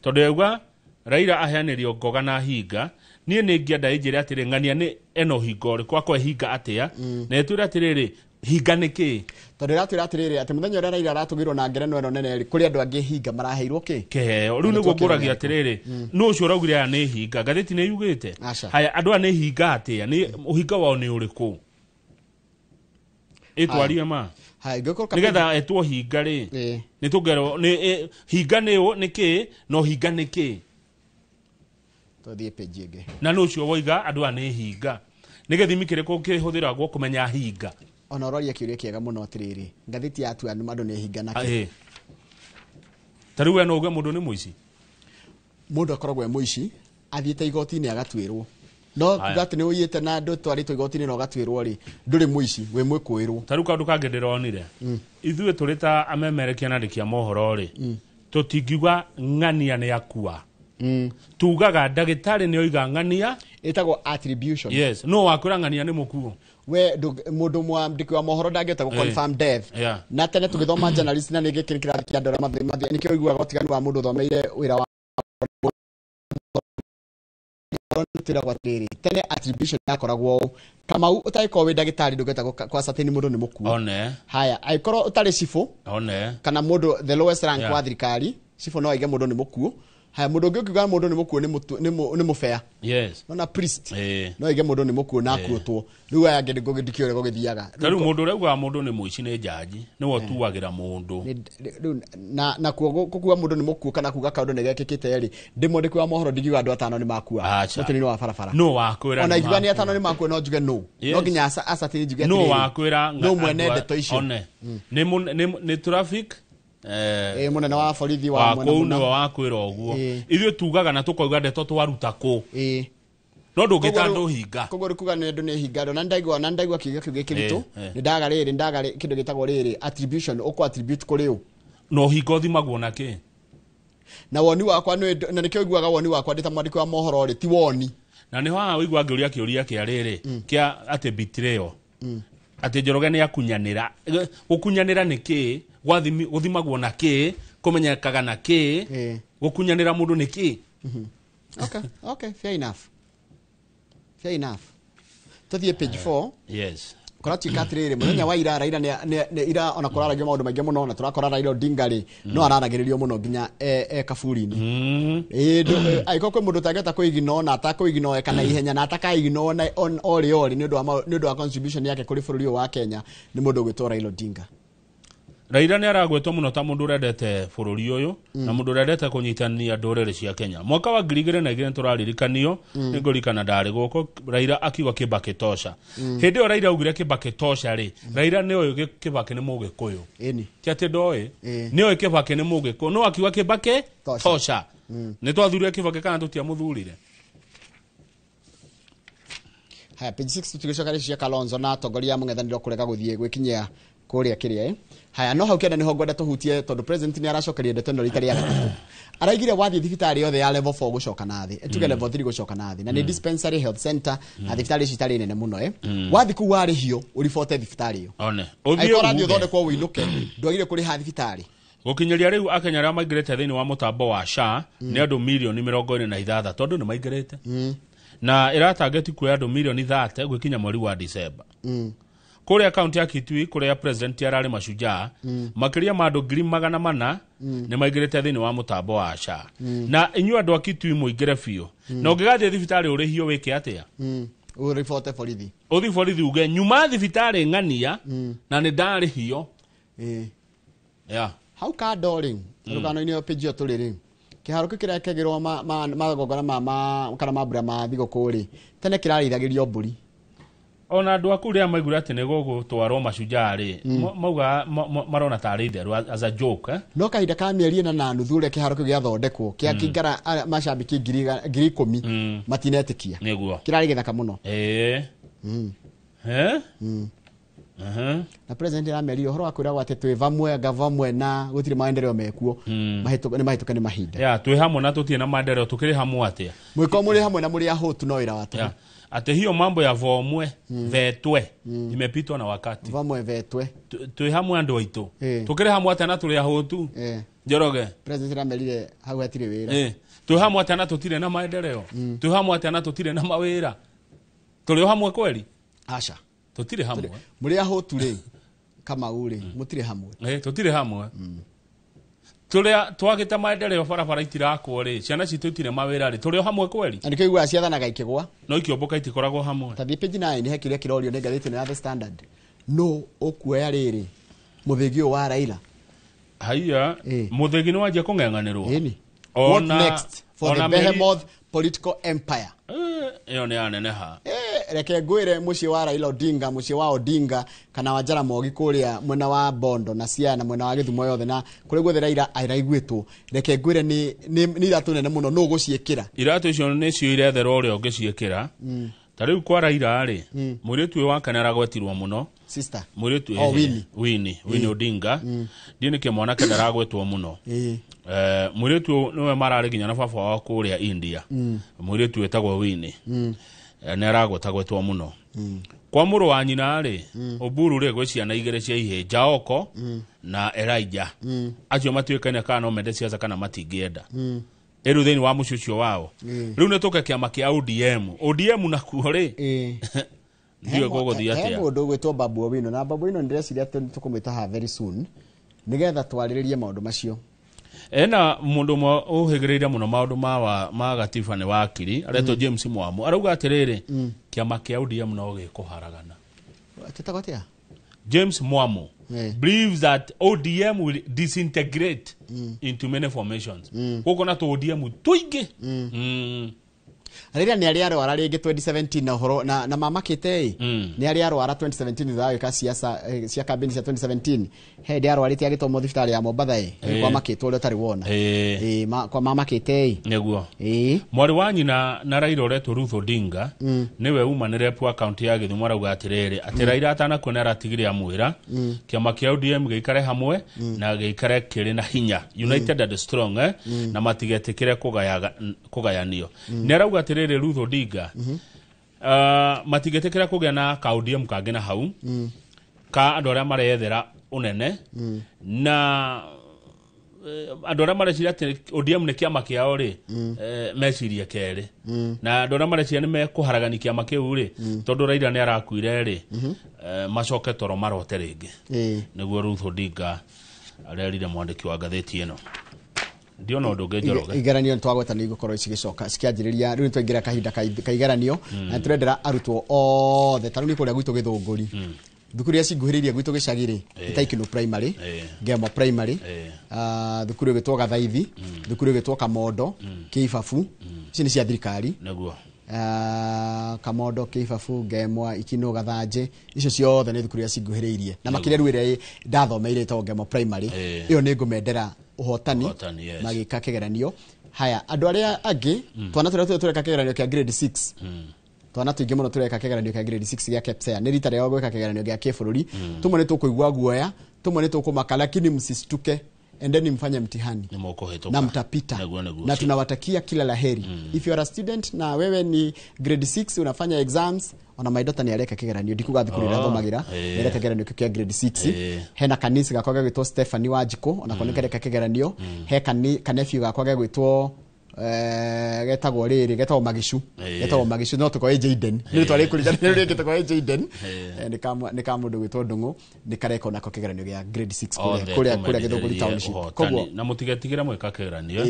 Tondũ yauga Raila aheanĩrio ngoga na hinga, niĩ nĩ ngĩenda ĩnjĩre atĩrĩ, ng'ania nĩ ena ũhinga ũrĩkũ, akwa hinga atĩa, na ĩtwĩre atĩrĩrĩ, hinga nĩ kĩĩ? Tondũ ĩratwĩra atĩrĩrĩ, atĩ mũthenya ũrĩa Raila aratũgĩrwo na ngerenwa ĩno nene rĩ, kũrĩ andũ angĩ hinga maraheirwo kĩ? Kĩheo. Rĩu nĩguo ngũragia atĩrĩrĩ, nũ ũcio ũraugire aya nĩ hinga? Ngathĩti nĩ yugĩte? Haya, andũ aya nĩ hinga atĩa? Nĩ ũhinga wao nĩ ũrĩkũ? Ĩtwarie ma. Nĩgetha etwo hinga rĩ, nĩ tũngerwo nĩ hinga nĩ kĩĩ na ũhinga nĩ kĩĩ? Tũthiĩ page ĩngĩ. Na nũ ũcio woiga andũ aya nĩ hinga? Nĩ gĩthimi kĩrĩkũ kĩhũthĩragwo kũmenya hinga? Ona ũroria kĩũria kĩega mũno atĩrĩrĩ, ngathĩti yatua andũ nĩ hinga na kĩ? Ta rĩu we no uge mũndũ nĩ mũici? Mũndũ akoragwo e mũici athiĩte igoti-inĩ agatuĩrwo. No kuga atĩ nĩ ũiyĩte na ndũtwarĩtwo igoti-inĩ na ũgatuĩrwo rĩ, ndũrĩ mũici, wĩ mwĩkũĩrwo. Ta rĩu kaũndũ kangĩ ndĩronire, ithuĩ tũrĩ ta amemerekia na andĩki a mohoro rĩ, tũtingiuga ng'ania nĩ akua. Tugaga ndagĩtarĩ nĩ oiga ng'ania, ĩtagwo attribution. Yes, no wakwĩra ng'ania nĩ mũkuo. We mũndũ mwandĩki wa mohoro ndangĩhota gũ confirm death. Na tene tũgĩthoma journalist na nĩngĩ kĩrĩ kĩrathi kĩa andũ arĩa nĩkĩo ũiguaga ũtiganu wa mũndũ ũthomeire wĩra wa twĩragwo atĩrĩrĩ, tene attribution yakoragwo ũũ, Kamau ũtangĩkorwo wĩ ndagĩtarĩ ndũngĩhota kwa certain mũndũ nĩ mũkuo. Haya, angĩkorwo ũtarĩ cibũ kana mũndũ the lowest rank wa thirikari, cibũ no aige mũndũ nĩ mũkuo. Haya, mũndũ ũngĩ ũkiuga mũndũ nĩ mũkuũ nĩ mũbea. Yes. Nona priest no ige mũndũ nĩ mũkuũ na akuotwo. Rĩu aya angĩ ndikĩũĩ ũrĩa gũgĩthiaga. Ta rĩu mũndũ ũrĩa ugaga mũndũ nĩ mũici nĩ njanji, nĩwe ũtuagĩra mũndũ. Rĩu na kuo gũkua mũndũ nĩ mũkuũ kana kuga kaũndũ nĩ gekĩkĩte rĩ, ndĩ mwandĩki wa mohoro ndingiuga andũ atano nĩ makua mũtino-inĩ wa barabara. Nũ wakwĩra ona nĩ ingiuga nĩ makua? atano nĩ makua no njuge nũ. Yes. No nginya acatĩ njuge Nũ atĩrĩrĩ, wakwĩra nũ mwene ndeto icio. One. Nĩ traffic Mũnene wa borithi wa mwena kũu mũna. nĩwe wakwĩra ũguo. Ithuĩ tugaga na tũkauga ndeto twaruta kũ. No ndũngĩta andũ hinga. Koguo rĩu kuga nĩ andũ nĩ hinga na ndaigua na ndaigua kiugo kĩu gĩ kĩritũ. Nĩ ndaga rĩrĩ, nĩ ndaga kĩndũ gĩtagwo rĩrĩ attribution, ũkũ attribute kũrĩ ũ. Na ũhinga ũthimagwo na kĩ? Na woni wakwa nĩ, na nĩkĩo ũiguaga woni wakwa ndĩ ta mwandĩki wa mohoro rĩ, ti woni. Na nĩho haha ũigua ngĩũria kĩũria kĩa rĩrĩ, kĩa atĩ betrayal. Atĩ Njoroge nĩ akunyanĩra. Gũkunyanĩra nĩ kĩ? Gũthimagwo na kĩ? Kũmenyekaga na kĩ? Gũkunyanĩra mũndũ nĩ kĩ? Okay, okay, fair enough. Fair enough. Tũthiĩ page 4. Yes. Kũratuĩka atĩrĩrĩ, mũthenya wa ira, Raila nĩ ira ona kũraragio maũndũ maingĩ mũno, na tũrakora Raila Odinga rĩ, no araragĩrĩrio mũno nginya e kaburi-inĩ. Angĩkorwo kwĩ mũndũ ũtangĩhota kũignore na atakũignore kana ihenya na ataka'ignore na orĩ orĩ nĩ ũndũ wa contribution yake kũrĩ bũrũri ũyũ wa Kenya, nĩ mũndũ ũgwĩtwo Raila Odinga. Raila nĩ aragwetwo mũno ta mũndũ ũrendete bũrũri ũyũ na mũndũ ũrendete kũnyitania ndũrĩrĩ cia Kenya. Mwaka wa 2002 tũraririkanio, nĩngũririkana ndarĩ gũkũ, Raila akiuga Kibaki tosha. Hĩndĩ ĩyo Raila augire Kibaki tosha rĩ, Raila nĩoĩ Kibaki nĩ Mũgĩkũyũ. Ti atĩ ndoĩ, nĩoĩ Kibaki nĩ Mũgĩkũyũ, no akiuga Kibaki tosha. Nĩ twathurire Kibaki kana tũtiamũthurire? Haya, page 6 tũgĩcoka rĩcio cia Kalonzo na atongoria a mũng'ethanĩro kũrega gũthiĩ gwĩkinyia kũrĩa kĩrĩa. Haya, no hau kĩanda nĩho ngwenda tũhutie tondũ president nĩ aracokeria ndeto ĩno rita rĩa gatatũ. Araigire wathiĩ thibitarĩ yothe ya level 4 gũcoka na thĩ, tuge level 3 gũcoka na thĩ, na nĩ dispensary, health center na thibitarĩ ici itarĩ nene mũno. Wathiĩ kũu warĩhio ũribote thibitarĩ ĩyo. One. Angĩkorwo ũrathiĩ ũthondekwo ũinũke, ndwagĩrĩire kũrĩha thibitarĩ. Gũkinyĩria rĩu Akenya arĩa maingĩrĩte thĩinĩ wa mũtambo wa SHA nĩ andũ mirioni 46 tondũ nĩ maingĩrĩte. Na ĩratangeti kuoya andũ mirioni 30 gwĩkinya mweri wa December. Kũrĩa kaunti ya Kitui kũrĩa president ararĩ mashujaa, makĩria ma andũ 400,000 nĩ maingĩrĩte thĩinĩ wa mũtambo wa SHA. Na inyuĩ andũ a Kitui mũingĩre biũ. Na ũngĩgathiĩ thibitarĩ ũrĩhio wĩke atĩa? Ũribote borithi. Ũthiĩ borithi uge nyuma thibitarĩ ng'ania na nĩ ndarĩhio. Yeah. Hau kando rĩ, rũgano-inĩ page ĩyo tũrĩ rĩ, kĩharo kĩu kĩrĩa kĩagĩrwo magongona kana mambura ma thigũkũ rĩ, tene kĩrarĩithagĩrio mbũri. Ona andũ aku rĩrĩa maiguire atĩ nĩ gũgũtwarwo mashujaa rĩ, mauga marona tarĩ itherũ as a joke. No kahinda ka mĩeri ĩna na nuthu ũrĩa kĩharo kĩu gĩathondekwo, kĩa kĩingara macambĩki 10,000 matinetĩkia. Nĩguo. Kĩrarĩ gĩthaka mũno. Na president aramerire ũhoro wa kwĩragwo atĩ twĩ vamwe anga vamwe na gũtirĩ maendeleo mekuo. Nĩ mahĩtũke nĩ mahinda. Ya, twĩ hamwe na tũtirĩ na maendeleo, tũkĩrĩ hamwe atĩa? Mwĩko mũrĩ hamwe na mũrĩ ahũtu no wĩra wa tũhũ. Ate hiyo mambo ya vomwe vetwe imepitwa na wakati. Vamwe vetwe. Twĩ hamwe andũ aitũ. Tũkĩrĩ hamwe atĩa na tũrĩ ahũtu? Njoroge. President aramerire hau hatirĩ wĩra. Twĩ hamwe atĩa na tũtirĩ na maendeleo? Twĩ hamwe atĩa na tũtirĩ na mawĩra? Tũrĩ o hamwe kweli? Aca. Tũtirĩ hamwe. Mũrĩ ahũtu rĩ, Kamau rĩ, mũtirĩ hamwe. Tũtirĩ hamwe. Tũrĩa twagĩte maendeleo barabara itirakwo rĩ, ciana citũ itirĩ mawĩra rĩ, tũrĩ o hamwe kweli? Na nĩkĩo iguaga ciathanaga ikĩgwa. No ikĩũmbũka itikoragwo hamwe. Ta thiĩ page 9 he kĩũria kĩrorio nĩ ngathĩti ĩno ya The Standard. No ũkuoya rĩrĩ mũthĩgi ũyũ wa Raila? Haiya, mũthĩgi nĩ wanjia kũng'eng'anĩrwo. Ĩni. What next for the behemoth political empire? Ĩyo nĩ yaneneha. Reke ngwĩre mũciĩ wa Raila Odinga, mũciĩ wa Odinga kana wa Jaramogi kũrĩa mwena wa Bondo na Siaya na mwena wa Gĩthumo yothe na kũrĩa guothe Raila araiguĩtwo, reke ngwĩre nĩ iratũ nene mũno, nũ ũgũciĩkĩra? Iratũ icio nĩcio iretherwo ũrĩa ũngĩciĩkĩra. Ta rĩu kwa Raila rĩ, mũirĩtu ũyũ wake nĩaragwetirwo mũno. Sister. Mũirĩtu Oh, Winnie. Winnie Odinga. Ndiĩ nĩkĩ mwanake ndaragwetwo mũno. Mũirĩtu ũyũ nĩwe mararĩ nginya na baba wao kũrĩa India. Mũirĩtu wĩtagwo Winnie. Nĩ aragwetagwetwo mũno. Kwa mũrũ wa nyina rĩ, Oburu rĩ gwĩ ciana igĩrĩ cia ihĩĩ, Jaoko na Elijah. Acio matuĩkaine kana no mende ciaca kana matingĩenda. Rĩu thĩinĩ wa mũciĩ ũcio wao. Rĩu nĩ tũke kĩama kĩa ODM. ODM nakuo rĩ, ndiũĩ gũgũthiĩ He atĩa. mũndũ ũgwĩtwo Babu Owino, na Babu Owino ndĩreciria atĩ tũkũmwĩta haha very soon nĩgetha twarĩrĩrie maũndũ macio. Ena mundu ũmwe ũhĩgĩrĩire mũno maũndũ ma gatiba nĩ wakiri aretwo James Mwamu arauga atĩrĩrĩ, kĩama kĩa ODM no gĩkũharagana. Tĩtagwo atĩa? James Mwamu believes that ODM will disintegrate into many formations. Gũkũ na tũ ODM tũingĩ. Rĩrĩa nĩ arĩa arwara rĩngĩ 2017 na ũhoro na mamakĩte ĩ nĩ arĩa arwara 2017 thutha wa gwĩka siasa cia campaign cia 2017 he ndĩ arwarĩte agĩtwarwo thibitarĩ ya Mombatha ĩ Eh. kwamakĩtwo ũrĩa ũtarĩ wona. Eh. Kwa mamakĩte ĩ. Nĩguo mwarĩ wa nyina na Raila ũretwo Ruth Odinga nĩwe uma nĩ rep wa kaunti ya Gĩthumo arauga atĩrĩrĩ atĩ Raila atanakua nĩ aratigire amwĩra kĩama kĩa ODM gĩikare hamwe na gĩikare kĩrĩ na hinya, united and strong, na matigetĩkĩre kũgayanio. Nĩ arauga atĩrĩrĩ Ruth Odinga, matigetĩkĩra kũgĩa na ka ODM kangĩ na hau ka andũ arĩa mareyethera ũnene na andũ arĩa mareciria atĩ ODM nĩ kĩama kĩao rĩ, mecirie kerĩ, na andũ arĩa mareciria nĩ mekũharagani kĩama kĩu rĩ, tondũ Raila nĩ arakuire rĩ, macoke toro marote rĩngĩ. Nĩguo Ruth Odinga arerire mwandĩki wa ngathĩti ĩno. Ndiona ũndũ ũngĩ, Njoroge. Igeranio twagweta nĩ igũkorwo cigĩcoka cikĩanjĩrĩria rĩu nĩ twaingĩra kahinda ka igeranio na nĩtũrendera arutwo othe ta rĩu nĩ kũrĩa gwitũ Gĩthũngũri, thukuru iria cinguhĩrĩirie gwitũ gĩcagi rĩ, nĩ ta Ikinũ Primary, Ngemo Primary, thukuru ĩgĩtwo Gathaithi, thukuru ĩgĩtwo Kamondo, Kĩibabu, ici nĩ cia thirikari. Nĩguo. Kamondo, Kĩibabu, Ngemwa, Ikinũ, Gathanjĩ, icio ciothe nĩ thukuru iria cinguhĩrĩirie na makĩria rĩu ĩrĩa ndathomeire ĩtagwo Ngemo Primary, ĩyo nĩ ngũmendera ũhotani Ũhotani, yes. magĩka kĩgeranio. Haya, andũ arĩa angĩ, twana tũrĩa tũrĩa tũreka kĩgeranio kĩa grade 6, twana tũingĩ mũno tũreka kĩgeranio kĩa grade 6 gĩa KPSEA, nĩ rita rĩao gwĩka kĩgeranio gĩa kĩbũrũri. Tũmwe nĩ tũkũigua guoya, tũmwe nĩ tũkũmaka, lakini msistuke, endeni mfanye mtihani Nĩ mũkũhĩtũka na mtapita. Nĩguo, nĩguo. Na tunawatakia kila la heri. If you are a student na wewe ni grade 6 unafanya exams, ona my daughter nĩ areka kĩgeranio, ndikuga thukuru ĩrĩa athomagĩra, nĩ areka kĩgeranio kĩu kĩa grade 6. Hena kanisi gakwa gagwĩtwo Stephanie Wanjikũ, onako nĩ kareka kĩgeranio. He kanephew gakwa gagwĩtwo getagwo rĩrĩ, getagwo Magicu, getagwo Magicu, no tũkoe Jaden nĩ rĩtwa rĩkũringana nĩ rĩngĩ, tũkoe Jaden. Nĩ ka mũndũ gwĩtwo Ndung'u, nĩ kareka onako kĩgeranio gĩa grade 6 kũrĩa Othe kũrĩa Gĩthũngũri tũmendithĩrie Township. ũhotani. Koguo Na mũtigetigĩre mwĩka kĩgeranio.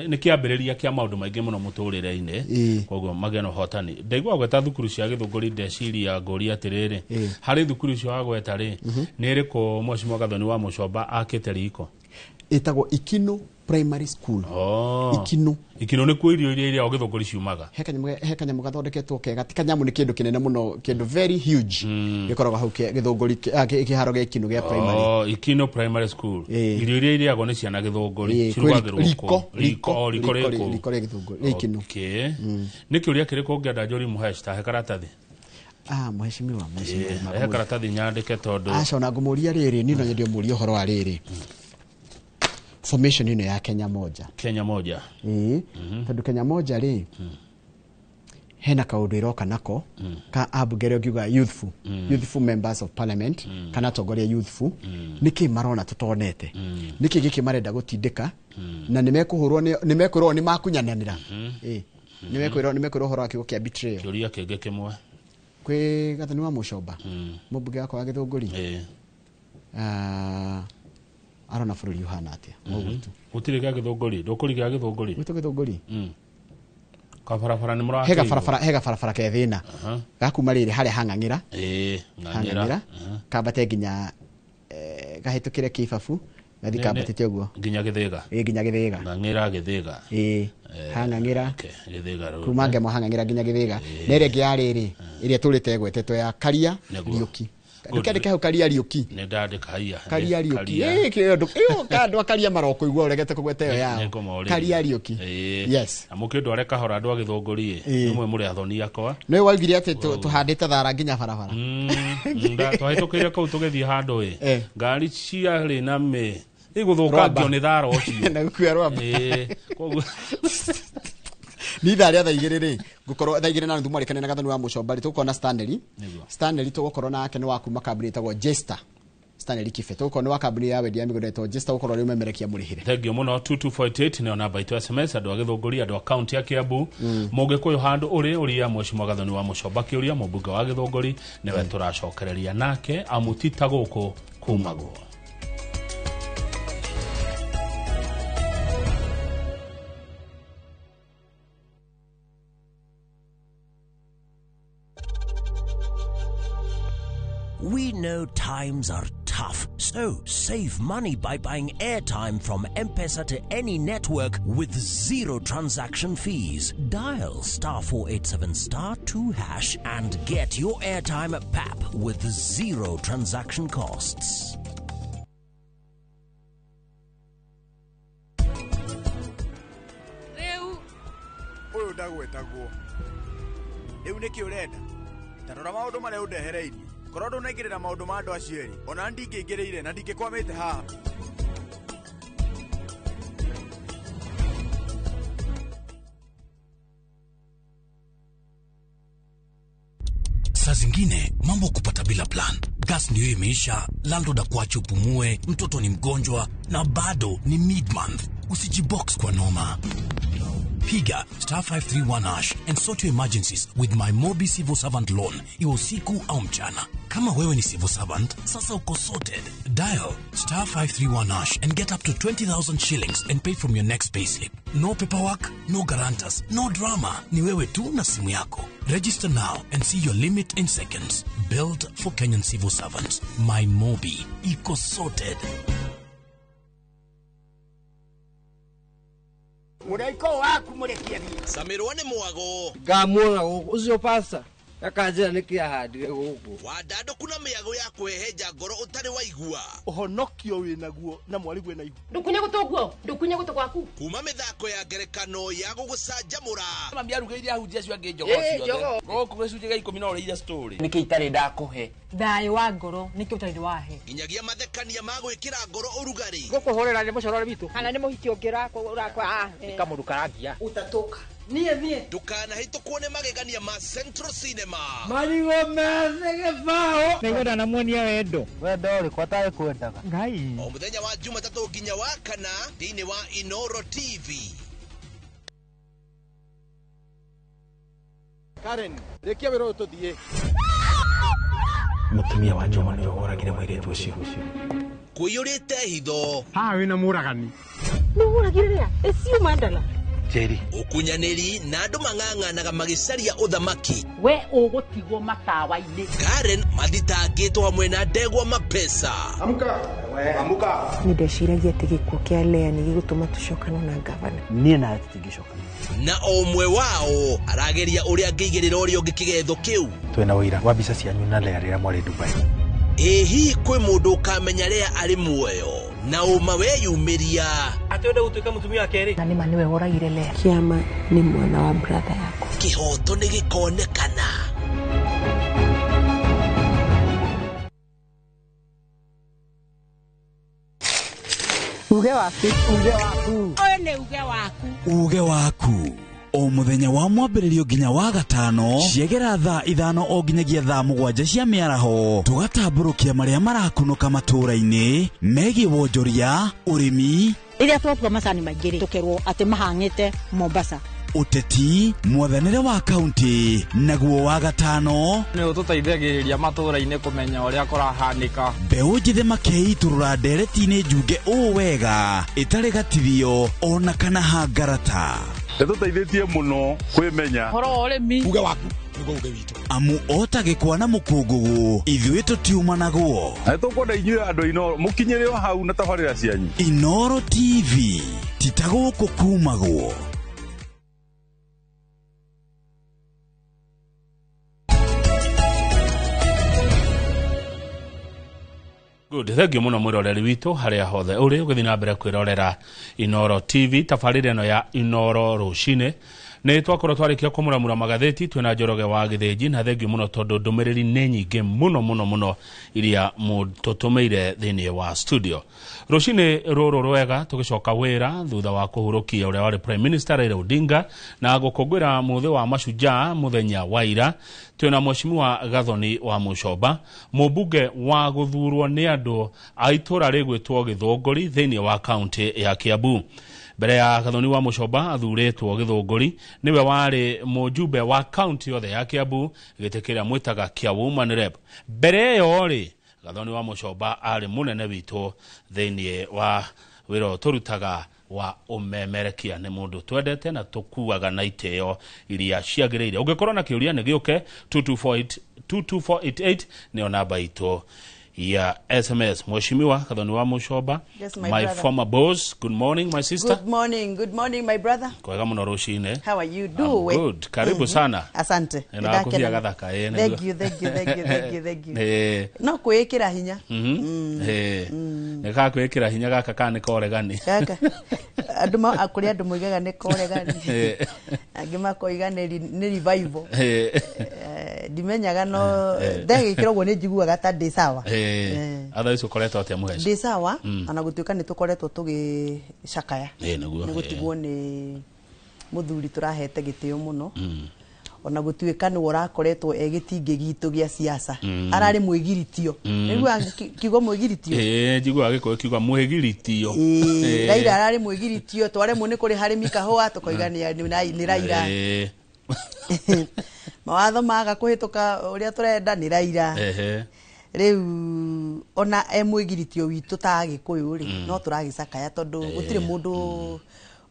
Nĩ kĩambĩrĩria kĩa maũndũ maingĩ mũno mũtũrĩre-inĩ, koguo magĩe na ũhotani. Ndaigua gweta thukuru cia Gĩthũngũri, ndeciria ngũria atĩrĩrĩ, harĩ thukuru icio wagweta rĩ, nĩ ĩrĩkũ Mheshimiwa Gathoni wa Mũcomba akĩte riko? Ĩtagwo Ikinũ Primary School. Ikinũ. Ikinũ nĩkuo irio iria irĩagwo Gĩthũngũri ciumaga. He kanyamũ gathondeketwo kega, ti kanyamũ, nĩ kĩndũ kĩnene mũno, kĩndũ very huge gĩkoragwo hau Gĩthũngũri kĩharo gĩa Ikinũ gĩa primary. Oh, Ikinũ Primary School. Irio iria irĩagwo nĩ ciana Gĩthũngũri kwĩ cirugagĩrwo riko, kũu. Riko, o, riko riko rĩ kũu. Riko rĩ Gĩthũngũri, rĩ Ikinũ. Okay. Nĩ kĩũria kĩrĩkũ ũngĩenda Njori Mũhesh ta he karatathi? Ah, mheshimiwa, mheshimiwa. He karatathi nyandĩke tondũ Aca, ona ngũmũria rĩrĩ, niĩ no nyende ũmũrie ũhoro wa rĩrĩ, formation ĩno ya Kenya Moja. Kenya Moja. Ĩĩ, tondũ Kenya Moja rĩ, hena kaũndũ ĩroka nako ka ambunge arĩa ũngiuga youthful, youthful members of parliament, kana atongoria youthful, nĩkĩ marona tũtonete, nĩkĩ gĩkĩ marenda gũtindĩka, na nĩ mekũhũrwo, nĩ mekwĩrwo nĩ makunyananĩra. Ĩĩ, nĩ mekwĩrwo ũhoro wa kiugo kĩa betrayal. Kĩũria kĩngĩ kĩmwe. Kwĩ Gathoni wa Mũcomba, mũmbunge wakwa wa Gĩthũngũri. Ah, arona bũrũri ũhana atĩa? Ũguo tu. Gũtirĩ gĩa Gĩthũngũri, ndũkũri gĩa Gĩthũngũri. Gwitũ Gĩthũngũri Kabarabara nĩ he mũrakĩirwo? gabarabara, he gabarabara ke thĩna gakuma rĩrĩ harĩa hang'ang'ĩra. Ng'ang'ĩra. Hang'ang'ĩra kambate nginya kahĩtũkĩre Kĩbabu, gathi kambatĩte ũguo. Nginya Gĩthĩga. Ĩĩ, nginya Gĩthĩga. Ng'ang'ĩra Gĩthĩga. Ĩĩ, hang'ang'ĩra. Okay, Gĩthĩga road. Kuma Ngemo hang'ang'ĩra nginya Gĩthĩga. Na ĩrĩa ĩngĩ ya rĩrĩ ĩrĩa tũrĩte ĩgwetetwo ya Karia Riũki. Good. Ndũkĩandĩke hau Karia Riũki. Nĩ ndandĩka haiya. Karia Riũki. Karia. Ĩĩ, ĩyo ka andũ a Karia marokũigua ũregete kũgweta ĩyo yao. Nĩngũmorĩria. Karia Riũki. Yes. Na mũkĩndware kahora andũ a Gĩthũngũri ĩ. Rĩmwe mũrĩ athoni akwa. Nĩ waugire atĩ tũhandĩte thara nginya barabara. Twahĩtũkĩire kũu tũgĩthiĩ handũ ĩ, ngari ciarĩ na mĩ igũthũkangio Rwamba. nĩ thara ũcio. Na gũkua rwamba. Koguo Ni ithaa rĩa thaa 2 rĩ, ngũkorwo 2:30 mwarĩkane na Gathoni wa Mũcomba rĩ, tũgũkorwo na Stanley. Nĩguo. Stanley tũgũkorwo nake nĩ wa kuma kambuni ĩtagwo Jester. Stanley Kibe tũgũkorwo nĩ wa kambuni ya wendia mĩgũnda ĩtagwo Jester, gũkorwo rĩ ũmemerekia mũrĩhĩre. Thengio mũno. 2248 nĩyo namba itũ SMS. Andũ a Gĩthũngũri, andũ a kaunti ya Kiambu, mũgĩkũyũ handũ ũrĩ, ũria Mheshimiwa Gathoni wa Mũcomba kĩũria, mũmbunge wa Gĩthũngũri nĩwe tũracokereria nake amutita gũkũ kumagwo. We know times are tough, so save money by buying airtime from M-Pesa to any network with zero transaction fees. Dial star 487 star 2 hash and get your airtime at PAP with zero transaction costs. Rĩu Ũyũ ndagwetagwo. Rĩu nĩkĩ ũrenda? Ta rora maũndũ marĩa ũndehereirie. Korwo ndũnaingĩrĩra maũndũ ma andũ acio erĩ, ona ndingĩingĩrĩire na ndingĩkwamĩte haha. Saa zingine mambo kupata bila plan. Gas ndiyo imeisha, landlord akuache upumue, mtoto ni mgonjwa na bado ni mid-month. Usijibox kwa noma. Piga star 531 hash and sort your emergencies with my Mobi Civil Servant Loan, iwe usiku au mchana. Kama wewe ni civil servant, sasa uko sorted. Dial star 531 hash and get up to 20,000 shillings and pay from your next payslip. No paperwork, no guarantors, no drama. Ni wewe tu na simu yako. Register now and see your limit in seconds. Built for Kenyan civil servants. My Mobi. Iko sorted. Mũraika waku mũrekie thiĩ. Camirwo nĩ mwago. Ngamuona gũkũ ũcio pasta akanjĩra nĩkĩ ahandire gũkũ. Wandandũku na mĩago ya kwĩhenja ngoro ũtarĩ waigua. Ũhonokio wĩnaguo na mwarigwe na ihu. Ndũkunye gũtũ guo, ndũkunye gũtũ gwaku. Kuma mĩthako ya ngerekano ya gũgũcanjamũra. Mami arugĩire ahunjia acio angĩ njogoo ciothe. Gũkũ gĩcunjĩ gĩa 10 no ũrĩire story. Nĩkĩ itarĩ ndakũhe? Thayũ wa ngoro nĩkĩ ũtarĩ wahe? Nginyagia mathekania ma gwĩkĩra ngoro ũrugarĩ. Gũkũhũrĩra nĩ mũcorore witũ. Kana nĩ mũhiki ũngĩ ũrakwa. Nĩ kamũndũ karangia. Utatoka. Niĩ niĩ. Ndũkanahĩtũkwo nĩ magegania ma Central Cinema. Marigũ methĩ gĩbaũ. Nĩngwenda namuonia wendo. Wendo ũrĩkũ atarĩ kwendaga? Ngai. O mũthenya wa Jumatatũ nginya wa kana thĩinĩ wa Inoro TV. Karen, rĩkia wĩra ũyũ tũthiĩ. Mũtumia wa Juma nĩwe woragire mũirĩtu ũcio. Kũiyũrĩte hitho. Haha wĩna mũragani. Nĩ woragire rĩa? Ĩciũ mandala. Njeri. Ũkunyanĩri na andũ mang'ang'anaga magĩcaria ũthamaki. We ũgũtigwo matawa-inĩ. Karen mathitangĩtwo hamwe na ndegwa mapesa. Amka. Amka. Nĩ ndeciragia atĩ gĩkuũ kĩa Lea nĩ gĩgũtũma tũcokane na ngavana. Niĩ nawe tũtingĩcokana. Na o ũmwe wao arageria ũrĩa angĩigĩrĩra ũrĩa ũngĩ kĩgetho kĩu. Twĩna ũira wa mbica cianyu na Lea rĩrĩa mwarĩ Dubai. Ĩ hihi kwĩ mũndũ ũkamenya Lea arĩ muoyo na ũma weyumĩria. Atĩ ũrenda gũtuĩka mũtumia wa kerĩ. Na nĩma nĩwe woragire Lea. Kĩama nĩ mwana wa brother yakwa. Kĩhoto nĩ gĩkonekana. Uge waku. Uge waku. Ũyũ nĩ uge waku. Uge waku. O mũthenya wa mwambĩrĩrio nginya wa gatano ciegera thaa 5 o nginyagia thaa 7 cia mĩaraho tũgatambũrũkia marĩa marakunũka matũũra-inĩ megiĩ wonjoria, ũrĩmi, rĩrĩa twakua macani maingĩ rĩ tũkerwo atĩ mahang'ĩte Mombasa, ũteti, mwathanĩre wa kaunti, naguo wa gatano nĩ ũtũteithagĩrĩria matũũra-inĩ kũmenya ũrĩa kũrahanĩka. Mbeũ njĩthĩ makĩitũrũra ndereti-inĩ njunge ũũ wega ĩtarĩ gatithio ona kana hangarata. Nĩtũteithĩtie mũno kwĩmenya ũhoro wa ũrĩmi. Uge waku nĩguo uge witũ. Amu ota gĩkwa na mũkũngũgũ ithuĩ tũtiumanagwo. Na nĩtũkwenda inyuĩ andũ Inoro mũkinyĩre o hau na tabarĩra cianyu. Inoro TV ti ta gũkũ kumagwo. Good, thank you muno mwiroreri witũ harĩa hothe ũrĩ ũgĩthiĩ na mbere kwĩrorera Inoro TV tabarĩra ĩno ya Inoro rũcinĩ. Nĩ twakorwo twarĩkia kũmuramura magathĩti twĩna Njoroge wa Gĩthĩnji na thengiũ mũno tondũ ndũmĩrĩri nĩ nyingĩ mũno mũno mũno iria mũtũtũmĩire thĩinĩ wa studio. Rũcinĩ rũrũ rwega tũgĩcoka wĩra thutha wa kũhurũkia ũrĩa warĩ Prime Minister Raila Odinga na gũkũngũĩra mũthĩ wa mashujaa mũthenya wa ira. Twĩna Mheshimiwa Gathoni wa Mũcomba, mũmbunge wa gũthurwo nĩ andũ a itũra rĩgwĩtwo Gĩthũngũri thĩinĩ wa kaunti ya Kiambu. Mbere ya Gathoni wa Mũcomba athurĩtwo Gĩthũngũri nĩwe warĩ mũjumbe wa kaunti yothe ya Kiambu gĩtĩ kĩrĩa mwĩtaga kĩa Woman Rep. Mbere ĩyo rĩ Gathoni wa Mũcomba arĩ mũnene witũ thĩinĩ wa wĩra ũyũ tũrutaga Wa ũmemerekia nĩ mũndũ twendete na tũkuaga na itĩo iria ciagĩrĩire. Ũngĩkorwo na kĩũria nĩ gĩũke 2248 22488 nĩyo namba itũ ya SMS. Mheshimiwa Kathoni wa Mucoba. Yes, my my brother. Former boss, good morning, my sister. Good morning, my brother. Kwega mũno rũcinĩ. How are you I'm doing? good. Karibu sana. Asante. Na wakũbia gathaka, ĩ, Thank nĩguo. you, thank you, thank you, thank you, thank you. No kwĩĩkĩra hinya. Nĩ gakwĩkĩra hinya gaka kana nĩ koregani? Gaka. Andũ ma kũrĩ andũ moigaga nĩ koregani. Angĩ makoiga nĩ revival. Ndimenyaga no ndagĩkĩra ũguo nĩ njiguaga ta ndĩ sawa. Otherwise ũkoretwo atĩa, mũheci? Ndĩ sawa ona gũtuĩka nĩ tũkoretwo tũgĩcakaya. Nĩguo. Nĩ gũtigwo nĩ mũthuri tũrahete gĩtĩo mũno. Ona gũtuĩka nĩwe ũrakoretwo e gĩtingĩ gitũ gĩa siasa. Ararĩ mwĩgiritio. Nĩguo kiugo mwĩgiritio. Ĩ, njiguaga gĩkũyũ kiuga mwĩgiritio. Raila ararĩ mwĩgiritio, twaremwo nĩ kũrĩha arĩmi kahũa tũkoiga nĩ Raila. Mawatho maga kũhĩtũka ũrĩa tũrenda nĩ Raila. Rĩu ona e mwĩgiritio witũ ta Agĩkũyũ rĩ, no tũragĩcakaya tondũ gũtirĩ mũndũ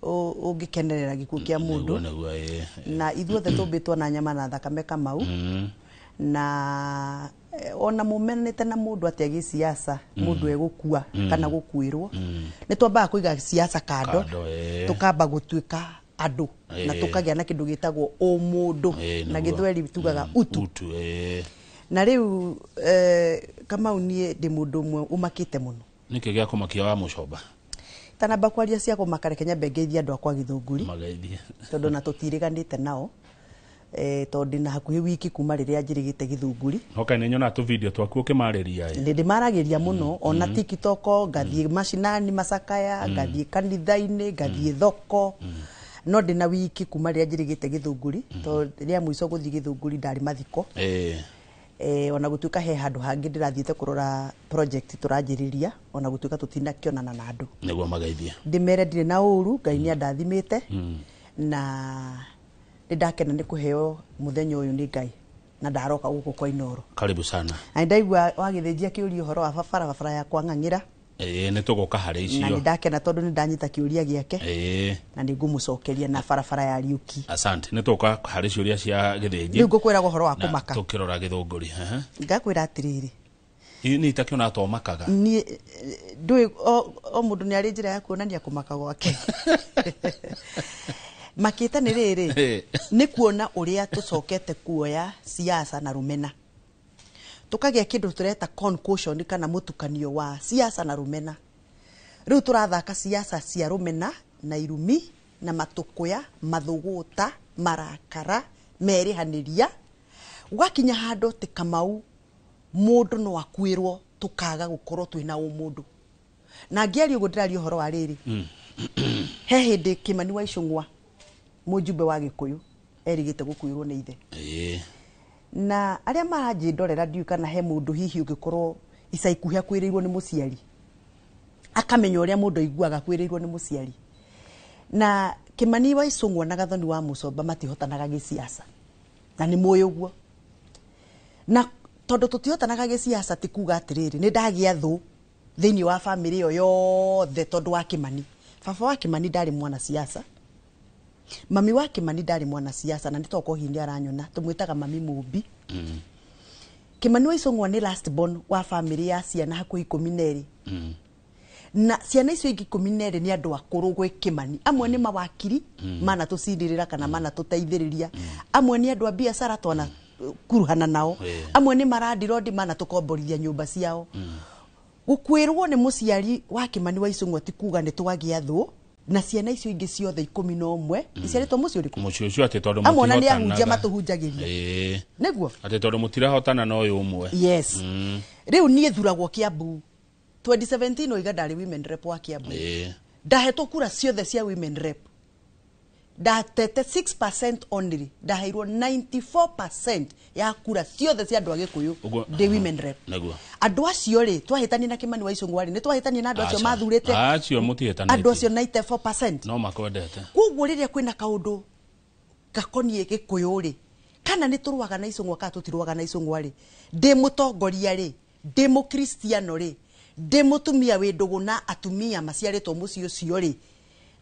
ũngĩkenerera gĩkuũ kĩa mũndũ. Nĩguo, ĩ. Na ithuothe tũmbĩtwo na nyama na thakame Kamau. Na ona mumenete na mũndũ atĩa gĩsiasa, mũndũ egũkua kana gũkuĩrwo, nĩ twambaga kũiga siasa kando. Kando, ĩ. Tũkamba gũtuĩka andũ na tũkagĩa na kĩndũ gĩtagwo ũmũndũ. Na gĩthweri tugaga utu. Utu, ĩ. Na rĩu Kamau, niĩ ndĩ mũndũ ũmwe ũmakĩte mũno. Nĩkĩ gĩa kũmakia, wa Mũcoba? Tanamba kwaria cia kũmaka, reke nyambe ngeithie andũ akwa Gĩthũngũri. Mageithie. Tondũ na tũtirĩganĩte nao, tondũ ndĩna hakuhĩ wiki kuma rĩrĩa njĩrĩgĩte Gĩthũngũri. Hoka nĩ nyonaga tũ video twaku ũkĩmarĩria, ĩ. Nĩ ndĩmaragĩria mũno ona TikTok, ngathiĩ macinani macakaya, ngathiĩ kanitha-inĩ, ngathiĩ thoko, no ndĩna wiki kuma rĩrĩa njĩrĩgĩte Gĩthũngũri, tondũ rĩa mũico gũthiĩ Gĩthũngũri ndarĩ mathiko. Ona gũtuĩka he handũ hangĩ ndĩrathiĩte kũrora project tũranjĩrĩria, ona gũtuĩka tũtinakĩonana na andũ. Nĩguo, mageithie. Ndĩmere ndirĩ na ũru, Ngai nĩ andathimĩte na nĩ ndakena nĩ kũheo mũthenya ũyũ nĩ Ngai na ndaroka gũkũ kwa Inoro. Karibu sana. Na nĩ ndaigua wagĩthĩnjia kĩũria ũhoro wa babara, babara yakwa ng'ang'ĩra. Ĩ, nĩ tũgũka harĩ Na nĩ icio. ndakena tondũ nĩ ndanyita kĩũria gĩake na nĩ ngũmũcokeria na barabara ya Riũki. Asante, nĩ tũgũka harĩ ciũria cia gĩthĩnji. Rĩu ngũkwĩraga ũhoro wa Na kũmaka. Tũkĩrora Gĩthũngũri. Ehe. Ngakwĩra atĩrĩrĩ. Hihi nĩ itakĩona tomakaga? Niĩ ndũĩ o mũndũ nĩ arĩ njĩra ya kuonania kũmaka gwake. Makĩte nĩ rĩrĩ, nĩ kuona ũrĩa tũcokete kuoya siasa na rũmena, tũkagĩa kĩndũ tũreta concoction kana mũtukanio wa siasa na rũmena. Rĩu tũrathaka siasa cia rũmena na irumi na matũkũya, mathũgũta, marakara, merĩhanĩria, gwakinya handũ tĩ Kamau mũndũ no akuĩrwo tũkaga gũkorwo twĩna ũmũndũ. Na ngĩaria ũguo ndĩraria ũhoro wa rĩrĩ, he hĩndĩ Kĩmani wa Icũng'wa, mũjumbe wa Gĩkũyũ, erĩgĩte gũkuĩrwo nĩ ithe. Na arĩa maranjĩndorera, ndiũĩ kana he mũndũ hihi ũngĩkorwo ica ikuhĩ akwĩrĩirwo nĩ mũciari akamenya ũrĩa mũndũ aiguaga akwĩrĩirwo nĩ mũciari. Na Kĩmani wa Icũng'wa na Gathoni wa Mũcomba matihotanaga gĩsiasa na nĩ mũĩ ũguo. Na tondũ tũtihotanaga gĩsiasa, ti kuga atĩrĩrĩ nĩ ndagĩa thũ thĩinĩ wa bamĩrĩ ĩyo yothe tondũ wa Kĩmani. Baba wa Kĩmani ndarĩ mwana siasa, mami wa Kĩmani ndarĩ mwana siasa, na nĩ tokorwo hihi nĩ aranyona, tũmwĩtaga mami Mũmbi. Kĩmani wa Icũng'wa nĩ last born wa bamĩrĩ ya ciana hakuhĩ 12. Na ciana icio ingĩ 12 nĩ andũ akũrũ gwĩ Kĩmani. Amwe nĩ mawakiri, mana tũcindĩrĩra kana mana tũteithĩrĩria. Amwe nĩ andũ a biacara twana kuruhana nao. Amwe nĩ marandirondi, mana tũkomborithia nyũmba ciao. Gũkuĩrwo nĩ mũciari wa Kĩmani wa Icũng'wa ti kuga nĩ twagĩa thũ na ciana icio ingĩ ciothe 11 iciarĩtwo mũciĩ ũrĩkũ. Mũciĩ ũcio atĩ tondũ Amwe ona nĩ ahunjia mũtihotanaga. matũhunjagĩria. Nĩguo. Atĩ tondũ mũtirahotana na ũyũ ũmwe. Yes. Rĩu niĩ thuragwo Kiambu 2017, oiga ndarĩ women rep wa Kiambu. Ndahetwo kura ciothe cia women rep, ndatete 6% only, ndaheirwo 94% ya kura ciothe cia andũ a Gĩkũyũ. Ũguo- Ndĩ women rep. Andũ acio rĩ, twahĩtania na Kĩmani wa Icũng'wa rĩ, nĩ twahĩtania na andũ acio Aca. mathurĩte Acio mũtihĩtanĩtie. andũ acio 94%. No makwendete. Koguo rĩrĩa kwĩna kaũndũ gakoniĩ Gĩkũyũ rĩ, kana nĩ tũrũaga na Icũng'wa kana tũtirũaga na Icũng'wa rĩ, ndĩ mũtongoria rĩ, ndĩ mũkristiano rĩ, ndĩ mũtumia wĩ ndũgũ na atumia maciarĩtwo mũciĩ ũcio rĩ,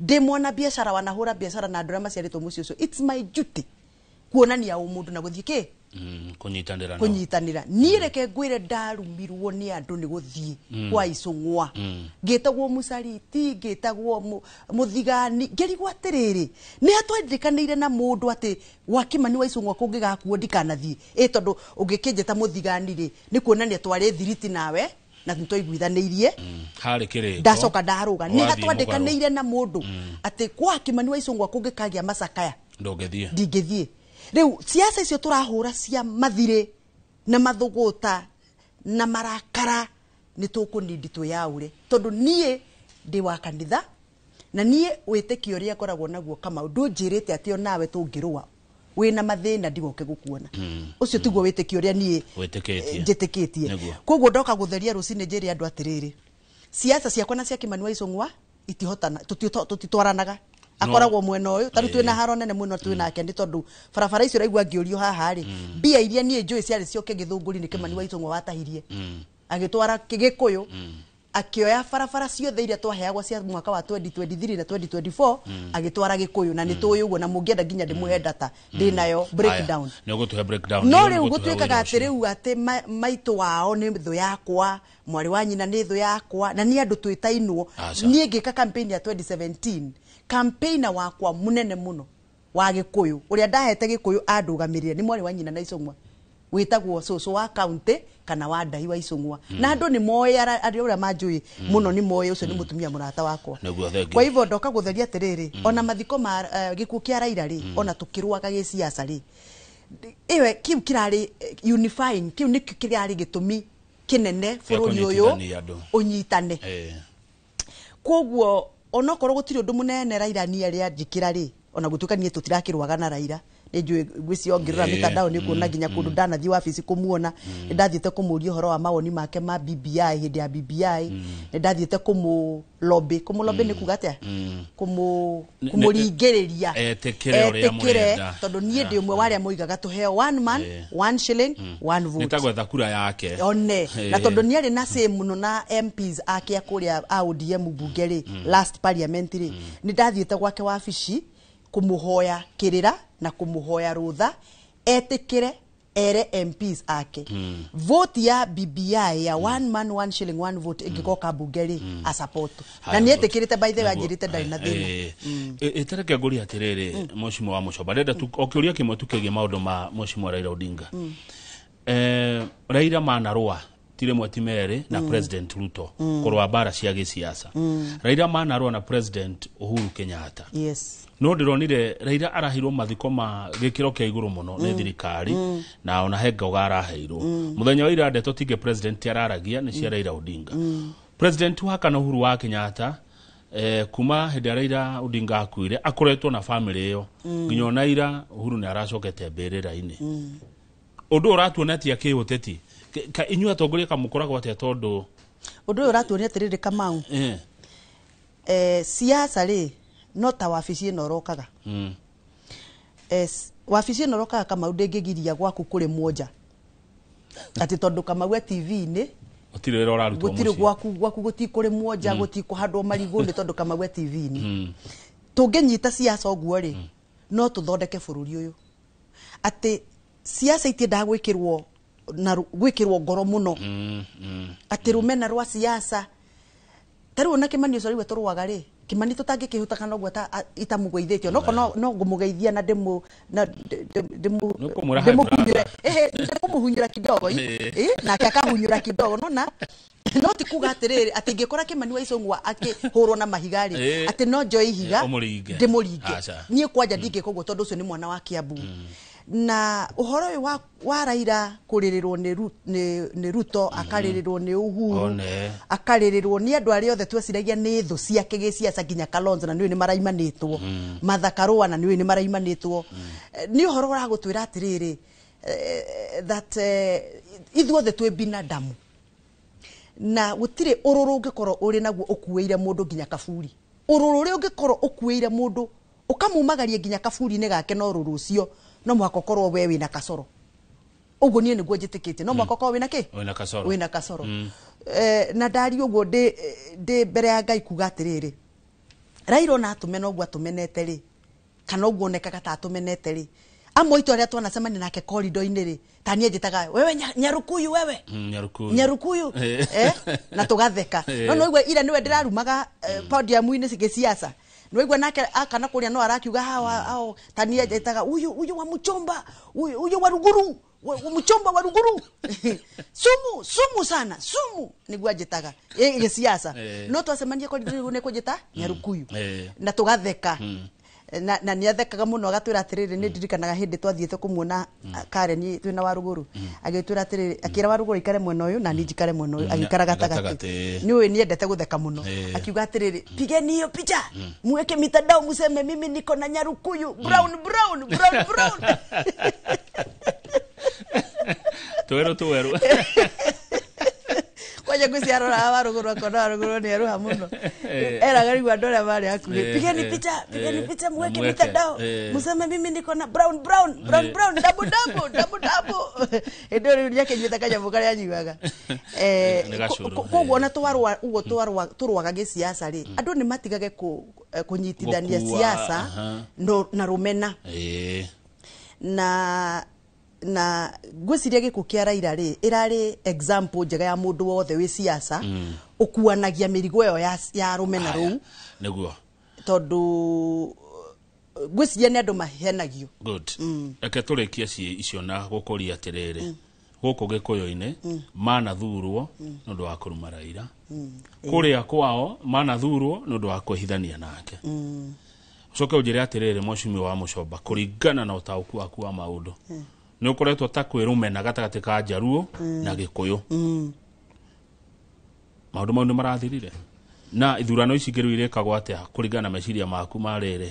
Ndĩ mwana biacara wanahũra biacara na andũ arĩa maciarĩtwo mũciĩ ũcio, it's my duty kuonania ũmũndũ na gũthiĩ kĩ Kũnyitanĩra nao. Kũnyitanĩra. Niĩ reke ngwĩre, ndarumirwo nĩ andũ nĩ gũthiĩ kwa Icũng'wa, ngĩtagwo mũcariti, ngĩtagwo mũthigani, ngĩrigwo atĩrĩrĩ, nĩ hatwandĩkanĩire na mũndũ atĩ gwa Kĩmani wa Icũng'wa kũngĩgakuo ndikanathiĩ? Ĩ tondũ ũngĩkĩnjĩta mũthigani rĩ, nĩ kuonania twarĩ thiriti nawe na nĩ twaiguithanĩirie. Harĩ kĩrĩko. Ndacoka ndarũga nĩ Wathiĩ hatwandĩkanĩire na mũndũ atĩ kwa Kĩmani wa Icũng'wa kũngĩkagĩa macakaya ndũngĩthiĩ. Ndingĩthiĩ. Rĩu ciaca icio tũrahũra cia mathirĩ na mathũgũta na marakara, nĩ tũkũnindi twĩyaũre, tondũ niĩ ndĩ wa kanitha na niĩ wĩtĩkio ũrĩa ngoragwo naguo, Kamau, ndũnjĩrĩte atĩ onawe tũngĩrũa wĩna mathĩna ndigoke gũkuona. Ũcio tiguo wĩtĩkio ũrĩa niĩ wĩtĩkĩtie. Njĩtĩkĩtie. Nĩguo. Koguo ndoka gũtheria rũcinĩ njĩre andũ atĩrĩrĩ, ciaca ciakwa na cia Kĩmani wa Icũng'wa itihotana, tũtitwaranaga. Akoragwo mwena ũyũ, tarĩu twĩna haro nene mũno twĩ nake, nĩ tondũ barabara icio ũraigua ngĩũrio haha rĩ, mbia iria niĩ njũĩ ciarĩ cioke Gĩthũngũri nĩ Kĩmani wa Icũng'wa watahirie, agĩtwara Gĩkũyũ, akĩoya barabara ciothe iria twaheagwo cia mwaka wa 2023 na 2024, agĩtwara Gĩkũyũ, na nĩ tũĩ ũguo, na mũngĩenda nginya ndĩmũhe data ndĩ nayo breakdown. Nĩ ũgũtũhe breakdown. No Nĩ rĩu ũgũtũhe gũtuĩkaga ũira atĩ ũcio. rĩu atĩ maitũ wao nĩ thũ yakwa, mwarĩ wa nyina nĩ thũ yakwa, na nĩ andũ twĩtainwo. Aca. Niĩ ngĩka campaign ya 2017, campaigner wakwa mũnene mũno wa Gĩkũyũ ũrĩa ndahete Gĩkũyũ andũgamĩrĩre nĩ mwarĩ wa nyina na Icũng'wa wĩtagwo cũcũ wa kaunti kana wa Ndahi wa Icũng'wa, na andũ nĩ moĩ, arĩa ũrĩa manjũĩ mũno nĩ moĩ ũcio nĩ mũtumia mũrata wakwa. Nĩguo, thank Kwa you. hivyo ndoka gũtheria atĩrĩrĩ, ona mathiko ma gĩkuũ kĩa Raila rĩ, ona tũkĩrũaga gĩciaca rĩ, ĩwe kĩu kĩrarĩ unifying, kĩu nĩkĩo kĩrarĩ gĩtũmi kĩnene bũrũri ũyũ kũnyitithania andũ. Ũnyitane. Koguo onokorwo gũtirĩ ũndũ mũnene Raila niĩ arĩa njĩkĩra rĩ, ona gũtuĩka niĩ tũtirakĩrũaga na Raila, nĩ njũĩ ngwĩciria ũngĩrora mĩtandao nĩ ũkuona nginya kũndũ ndanathiĩ wabici kũmuona. Nĩ ndathiĩte kũmũria ũhoro wa mawoni make ma BBI, hĩndĩ ya BBI nĩ ndathiĩte kũmũ lobby. Nĩ kuga atĩa? Kũmũringĩrĩria Etĩkĩre ũrĩa etĩkĩre, mũrenda. tondũ niĩ ndĩ ũmwe wa arĩa moigaga tũheo one man, one shilling, one Nĩ vote. ta gwetha kura yake. One na tondũ nĩ arĩ na say mũno na MPs ake a kũrĩa a ODM mbunge rĩ, last parliament rĩ, nĩ ndathiĩte gwake wabici kũmũhoya kĩrĩra na kũmũhoya rũtha etĩkĩre ere MPs ake vote ya BBI ya one man, one shilling, one vote ĩngĩgoka mbunge rĩ, asupport, na Haya, nĩ etĩkĩrĩte, by the way, Nĩguo. anjĩrĩte ndarĩ na thĩna. Ĩtareke ngũrie atĩrĩrĩ, Mheshimiwa wa Mũcoba, ndĩrenda tu o kĩũria kĩmwe tu kĩgiĩ maũndũ ma Mheshimiwa Raila Odinga. Raila manarũa ti rĩmwe ti merĩ na President Ruto, kũrũa mbara cia gĩsiasa. Raila manarũa na President Uhuru Kenyatta. No ndĩronire Raila araheirwo mathiko ma gĩkĩro kĩa igũrũ mũno nĩ thirikari, na ona he ngoga araheirwo mũthenya wa ira. Ndeto tingĩ president araragia nĩ cia Raila Odinga. President wa kana Uhuru wa Kenyatta, kuma hĩndĩ ya Raila Odinga akuire, akoretwo na family ĩyo nginya ona ira Uhuru nĩ aracokete mbĩrĩra-inĩ. Ũndũ ũyũ ũratuonetia kĩũteti. Inyuĩ atongoria kamũkoragwo atĩa tondũ Ũndũ ũyũ ũratuonia atĩrĩrĩ, Kamau, siasa rĩ, no ta wabici ĩno ũrokaga. Wabici ĩno ũrokaga, Kamau, ndĩngĩgiria gwaku kũrĩ mwonja atĩ tondũ Kamau e TV-inĩ. Gũtirĩ wĩra ũrarutwo Gũtirĩ mũciĩ. gwaku gũtikũrĩ mwonja, gũtikũhandwo marigũ nĩ tondũ Kamau e TV-inĩ. Tũngĩnyita siasa ũguo rĩ, no tũthondeke bũrũri ũyũ, atĩ siasa itiendaga gwĩkĩrwo na gwĩkĩrwo ngoro mũno, atĩ rũmena rwa siasa. Ta rĩu ona Kĩmani ũcio rĩu tũrũaga rĩ, Kĩmani tũtangĩkĩhutaka noguo itamũgeithĩtie, onokorwo no ngũmũgeithia na ndĩmũ na Nĩũkũmwĩra hi, ndĩmũhunyũre, ehe, ndĩkũmũhunyũra kidogo, nake akahunyũra kidogo, nona no ti kuga atĩrĩrĩ atĩ ingĩkora Kĩmani wa Icũng'wa akĩhũrwo na mahiga rĩ, atĩ no njoe ihiga ũmũringe. Ndĩmũringe. Aca. Niĩ kwanja ndingĩka ũguo, tondũ ũcio nĩ mwana wa Kiambu. Na ũhoro ũyũ wa Raila kũrĩrĩrwo nĩ Ruto, akarĩrĩrwo nĩ Uhuru, One. akarĩrĩrwo nĩ andũ arĩa othe tweciragia nĩ thũ ciake gĩciaca, nginya Kalonzo na nĩũĩ nĩ maraimanĩtwo, Martha Karũa na nĩũĩ nĩ maraimanĩtwo. Nĩ ũhoro ũragũtwĩra atĩrĩrĩ, that ithuothe twĩ binadamu, na gũtirĩ ũrũrũ ũngĩkorwo ũrĩ naguo ũkuĩire mũndũ nginya kaburi. Ũrũrũ ũrĩa ũngĩkorwo ũkuĩire mũndũ ũkamumagaria nginya kaburi-inĩ gake, no ũrũrũ ũcio no mũhaka ũkorwo we wĩna kasoro. Ũguo niĩ nĩguo njĩtĩkĩtie, no mũhaka ũkorwo wĩna kĩ? Wĩna kasoro. Wĩna kasoro. Na ndari ũguo ndĩ mbere ya Ngai kuga atĩrĩrĩ, Raila ona atũmena ũguo atũmenete rĩ, kana ũguo onekaga ta atũmenete rĩ, amwe aitũ arĩa twanacemania nake korido-inĩ rĩ, ta niĩ njĩtaga wewe Nyarukuyu wewe. Nyarukuyu. Nyarukuyu, na tũgatheka. No no ira niwe ndĩrarumaga podium-inĩ gĩciaca, nĩwaigua nake akana kũrĩa no arakiuga hawa hao, ta niĩ njĩtaga huyu wa mchomba, huyu wa ruguru, wa mchomba wa ruguru, sumu sumu sana sumu, nĩguo anjĩtaga gĩciaca. No twacemania korido-inĩ nĩ kũnjĩta Nyarukuyu na tũgatheka. Na nĩ athekaga mũno agatwĩra atĩrĩrĩ, nĩ ndirikanaga hĩndĩ twathiĩte kũmuona Karen twĩna Warũgũrũ, agĩtwĩra atĩrĩrĩ, akĩra Warũgũrũ aikare mwena ũyũ na niĩ njikare mwena ũyũ, agĩikara gatagatĩ. Gatagatĩ. Nĩ ũĩ niendete gũtheka mũno. Akiuga atĩrĩrĩ, pigeni hiyo picha muweke mitandao museme mimi niko na Nyarukuyu brown brown brown brown. Twerũ twerũ. Kwanja ngwĩciria Warũgũrũ akona Warũgũrũ nĩ eruha mũno. Eraga rĩu andũ arĩa marĩ hakuhĩ, pigeni picha, pigeni picha muweke Muweke, mitandao museme mimi niko na brown brown brown brown double double double double. Hĩndĩ ĩyo rĩu nĩakĩnyuĩte kanyamũ karĩa anyuaga. Nĩ gacũrũ, Koguo ona twarũa ũguo tũrũaga gĩciaca rĩ, andũ nĩ matigage kũnyitithania Gũkua, siasa na rũmena. Na ngwĩciria gĩkuũ kĩa Raila rĩ, ĩrarĩ example njega ya mũndũ wothe wĩ siasa ũkuanagia mĩrigo ĩyo ya rũmena rũu, Nĩguo. Tondũ ngwĩciria nĩ andũ mahenagio. Good. Reke tũrĩkie icio na gũkũria atĩrĩrĩ, gũkũ Gĩkũyũ-inĩ manathurwo nĩ ũndũ wa kũruma Raila, kũrĩa kwao manathurwo nĩ ũndũ wa kwĩhithania nake. Ũcoke ũnjĩre atĩrĩrĩ, mheshimiwa wa Mũcomba, kũringana na ũtaũku waku wa maũndũ, nĩ ũkoretwo ta kwĩrũmena gatagatĩ ka Njaruo na Gĩkũyũ. Maũndũ mau nĩ marathirire na ithurano ici ingĩ rĩu irĩkagwo atĩa kũringana na meciria maku ma rĩrĩ,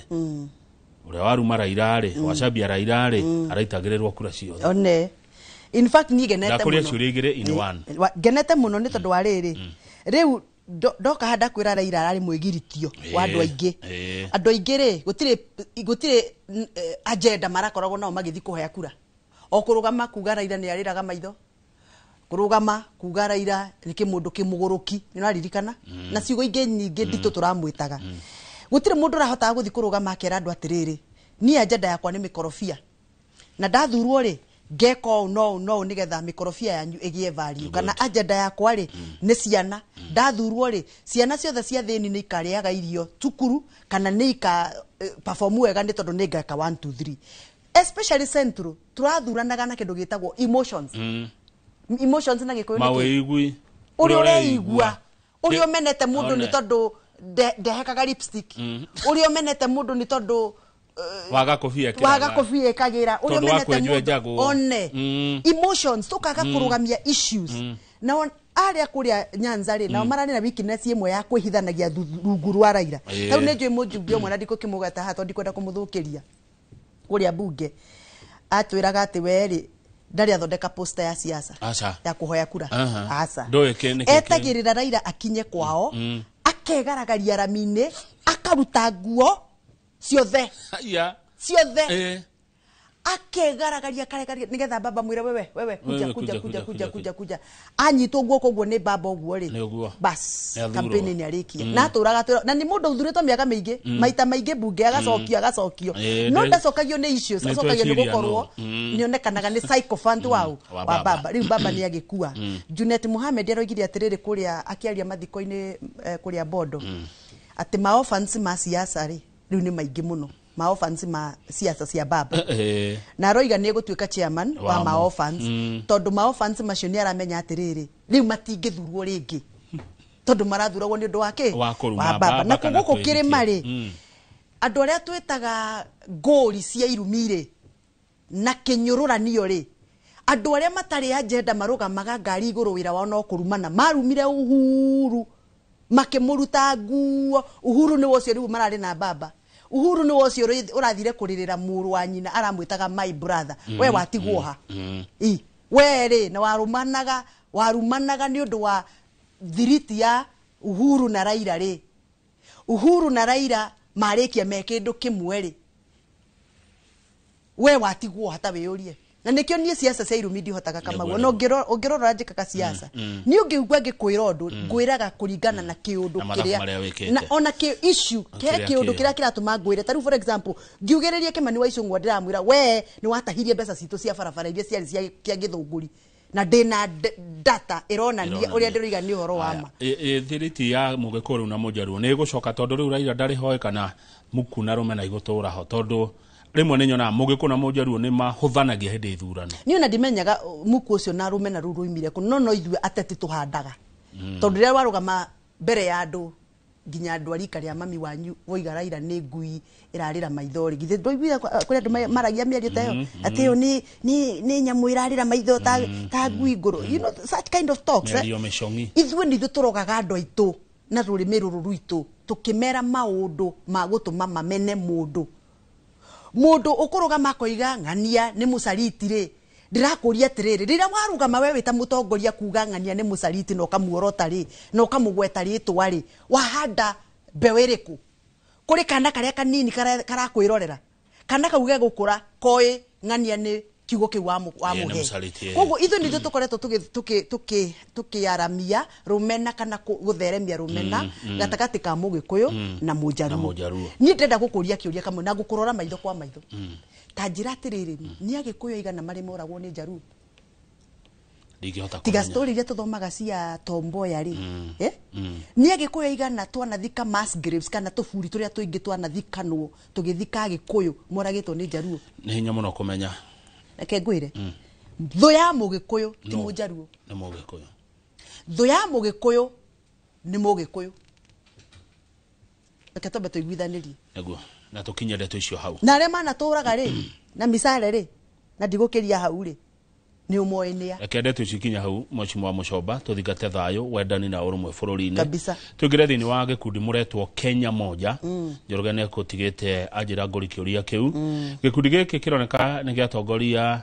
ũrĩa waruma Raila rĩ, wacambia Raila rĩ, araitagĩrĩrwo kura ciothe? One, in fact niĩ ngenete Ndakũria mũno. ciũria igĩrĩ in one. Ngenete mũno nĩ tondũ wa rĩrĩ, rĩu ndoka haha ndakwĩra Raila ararĩ mwĩgiritio wa andũ aingĩ. Andũ aingĩ rĩ, gũtirĩ agenda marakoragwo nao magĩthiĩ kũhoya kura, o kũrũgama kuga Raila nĩ arĩraga maitho, kũrũgama kuga Raila nĩ kĩmũndũ kĩmũgũrũki, nĩ ũraririkana, na ciugo ingĩ nyingĩ nditũ tũramwĩtaga. Gũtirĩ mũndũ ũrahotaga gũthiĩ kũrũgama akera andũ atĩrĩrĩ, niĩ agenda yakwa nĩ mĩkorobia, na ndathurwo rĩ, ngeka ũũ no ũũ no ũũ nĩgetha mĩkorobia yanyu ĩgĩe value, kana agenda yakwa rĩ nĩ ciana, ndathurwo rĩ, ciana ciothe cia thĩni nĩ ikarĩaga irio cukuru, kana nĩ ika perform wega nĩ tondũ nĩ ngeka 1 2 3. Especially Central tũrathuranaga na kĩndũ gĩtagwo emotions. Emotions na Gĩkũyũ nĩ kĩ? Mawĩigui. Ũrĩa ũreigua, ũrĩa ũmenete mũndũ nĩ One. tondũ ndehekaga lipstick, ũrĩa ũmenete mũndũ nĩ tondũ waga kobia waga kobia ĩkagĩra, ũrĩa Tondũ wa ũmenete kwenjwo mũndũ enjagwo. one emotions, tũkaga kũrũgamia issues. Nao arĩa kũrĩa Nyanza rĩ, nao mararĩ na weakness ĩmwe ya kwĩhithanagia rungu rwa Raila. Tau nĩ njũĩ mũjumbe ũmwe na ndikũkĩmũgweta haha tondũ ndikwenda kũmũthũkĩria kũrĩa bunge, atwĩraga atĩ we rĩ ndarĩ athondeka poster ya siasa Aca. ya kũhoya kura. Aca. Ndũĩ nĩ kĩ Etagĩrĩra Raila akinye kwao, akegaragaria rami-inĩ, akaruta nguo ciothe. Haya. Ciothe akegaragaria, akaregaria nigetha baba mwire, wewe wewe, kuja. Wewe, Kuja. kuja, Kuja. kuja, Kuja. kuja. Kuja, kuja. Anyitwo guoko ũguo nĩ baba ũguo rĩ, Nĩ ũguo. bas, Nĩ athurwo. campaign nĩ arĩkia. Na atũraga atũraga na nĩ mũndũ ũthurĩtwo mĩaka mĩingĩ, maita maingĩ bunge, agacokio, agacokio, no ndacokagio nĩ issues, Nĩ acokagio nĩ tweciria gũkorwo no. nĩ onekanaga nĩ sycophant wao Wa wa baba. baba. Rĩu baba nĩ agĩkua. Junet Mohamed aroigire atĩrĩrĩ kũrĩa akĩaria mathiko-inĩ, kũrĩa Bondo, atĩ maorphans ma siasa rĩ, rĩu nĩ maingĩ mũno, maorphans ma siasa cia baba, na aroiga nĩ egũtuĩka chairman wa Wamo. maorphans, tondũ maorphans macio nĩ aramenya atĩrĩrĩ, rĩu matingĩthurwo rĩngĩ tondũ marathuragwo nĩ ũndũ wa kĩ? Wa kũruma Wa baba. baba Na kana gũkũ kĩrĩma rĩ, kwĩhitia. Andũ arĩa twĩtaga ngũri cia irumi rĩ na kĩnyũrũranio rĩ, andũ arĩa matarĩ agenda marũgamaga ngari igũrũ, wĩra wao no kũrumana, marumire Uhuru makĩmũruta nguo. Uhuru nĩwe ũcio rĩu mararĩ na baba. Uhuru nĩwe ũcio ũrathire kũrĩrĩra mũrũ wa nyina, aramwĩtaga my brother. We watigwo ha? I we rĩ, na warumanaga, warumanaga nĩ ũndũ wa thiriti ya Uhuru na Raila rĩ. Uhuru na Raila marĩkia me kĩndũ kĩmwe rĩ, we watigwo hata wĩyũrie. Na nĩkĩo niĩ ciaca cia irumi ndihotaga, Kamau. Nĩguo, Ona ũngĩrora njĩkaga ciaca, niĩ ũngĩigua ngĩkwĩra ũndũ, ngwĩraga kũringana na kĩũndũ Na mathabu kĩrĩa marĩa wĩkĩte. Na ona kĩ issue he Kĩrĩa kĩũndũ kĩho. kĩrĩa kĩratũma ngwĩre. Ta rĩu, for example, ngiugĩrĩria Kĩmani wa Icũng'wa, ndĩramwĩra we nĩ watahirie mbeca citũ cia barabara iria ciarĩ cia kĩa Gĩthũngũri, na ndĩna data ĩronania ũrĩa ndĩroiga nĩ ũhoro wa ma. Thiriti ya Mũgĩkũyũ rĩu na Mũjaruo nĩ ĩgũcoka, tondũ rĩu Raila ndarĩ hoe kana muku na rũmena igũtũra ho, tondũ rĩmwe nĩ nyonaga Mũgĩkũyũ na Mũjaruo nĩ mahũthanagia hĩndĩ ya ithurano. Niĩ ona ndimenyaga muku ũcio na rũmena rũu ruimire kũ, no ithuĩ ateti tũhandaga, tondũ rĩrĩa warũgama mbere ya andũ, nginya andũ a rika rĩa mami wanyu, woiga Raila nĩ ngui ĩrarĩra maitho rĩ, githĩ ndũiguire kũrĩ andũ maragia mĩario ta ĩyo, atĩ ĩyo nĩ nyamũ ĩrarĩra maitho ta ngui ngũrũ, such kind of talks, eh? Mĩario mĩcong'i. Ithuĩ nĩ ithuĩ tũrogaga andũ aitũ na rũrĩmĩ rũrũ rwitũ, tũkĩmera maũndũ ma gũtũma mamene mũndũ. Mũndũ ũkũrũgama akoiga ng'ania nĩ mũcariti rĩ, ndĩrakũria atĩrĩrĩ, rĩrĩa warũgama we wĩ ta mũtongoria kuga ng'ania nĩ mũcariti na ũkamuorota rĩ, na ũkamũgweta rĩtwa rĩ, wahanda mbeũ ĩrĩkũ kũrĩ kana karĩa kanini karakwĩrorera? Kana kau gegũkũra koĩ ng'ania nĩ kiugo kĩu Ĩĩ, nĩ wamũhe. mũcariti, ĩĩ. Koguo ithuĩ nĩ ithuĩ tũkoretwo tũkĩaramia rũmena kana gũtheremia rũmena gatagatĩ ka Mũgĩkũyũ na Na Mũjaruo. Mũjaruo. Niĩ ndĩrenda gũkũria kĩũria kamwe na ngũkũrora maitho kwa maitho. Ta njĩra atĩrĩrĩ, nĩ Agĩkũyũ aigana marĩ moragwo nĩ Njaruo? Ndingĩhota Tiga kũmenya. story iria tũthomaga cia Tomboya rĩ, eh? Nĩ Agĩkũyũ aigana twanathika mass graves kana tũburi tũrĩa tũingĩ twanathikanwo tũgĩthika Agĩkũyũ moragĩtwo nĩ Njaruo? Nĩ hinya mũno kũmenya. Reke ngwĩre, thũ ya Mũgĩkũyũ ti No. Mũjaruo. Nĩ Mũgĩkũyũ. Thũ ya Mũgĩkũyũ nĩ Mũgĩkũyũ. Reke twambe tũiguithanĩrie. Nĩguo, na tũkinye ndeto icio hau. Na arĩa manatũraga rĩ na micare rĩ, na ndigũkĩria hau rĩ, nĩ ũmoĩ nĩa. Reke ndeto icio ikinya hau, Mheshimiwa Mũcomba, tũthingate thayũ, wendani na ũrũmwe bũrũri-inĩ. Kabisa. Tũingĩre thĩinĩ wa gĩkundi mũretwo Kenya Moja. Njoroge nĩ ekũtigĩte anjĩra ngũri kĩũria kĩu. Gĩkundi gĩkĩ kĩroneka nĩ gĩatongoria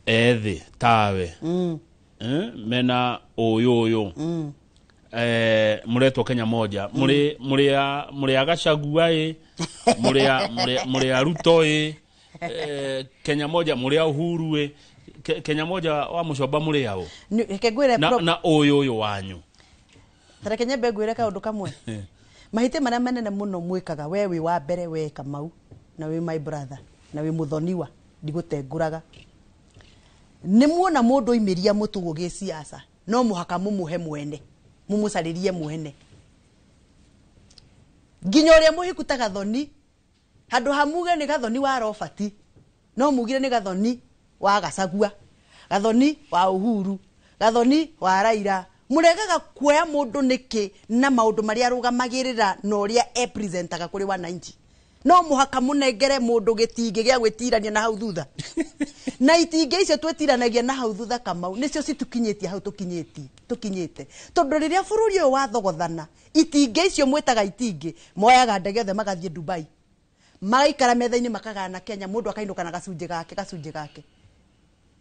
ethĩ tawe, mena ũyũ ũyũ. Mũretwo Kenya Moja, mũrĩ mũrĩ a Gachagua ĩ, mũrĩ a Ruto ĩ, Kenya Moja mũrĩ a Uhuru ĩ, Kenya Moja wa Mũcomba mũrĩ aũ? Reke ngwĩre. Na, na ũyũ ũyũ wanyu. Ta reke nyambe ngwĩre kaũndũ kamwe. Mahĩtia marĩa manene mũno mwĩkaga, we wĩ wa mbere, we Kamau, na wĩ my brother na wĩ mũthoniwa, ndigũtengũraga, nĩ muona mũndũ oimĩria mũtugo gĩciaca, no mũhaka mũmũhe mwene, mũmũcarĩrie mwene, nginya ũrĩa mũhiku ta Gathoni. Handũ ha muge nĩ Gathoni wa Robert, no mugire nĩ Gathoni wa Gachagua, Gathoni wa Uhuru, Gathoni wa Raila. Mũregaga kuoya mũndũ nĩkĩ na maũndũ marĩa arũgamagĩrĩra na ũrĩa epresentaga kũrĩ wananchi? No mũhaka mũnengere mũndũ gĩtingĩ gĩa gwĩtirania na hau thutha, na itingĩ icio twĩtiranagia na hau thutha, Kamau, nĩcio citukinyĩtie hau tũkinyĩtie tũkinyĩte, tondũ rĩrĩa bũrũri ũyũ wathogothana, itingĩ icio mwĩtaga itingĩ moyaga ndege othe magathiĩ Dubai, magaikara metha-inĩ, makagana Kenya, mũndũ akainũka na gacunjĩ gake, gacunjĩ gake.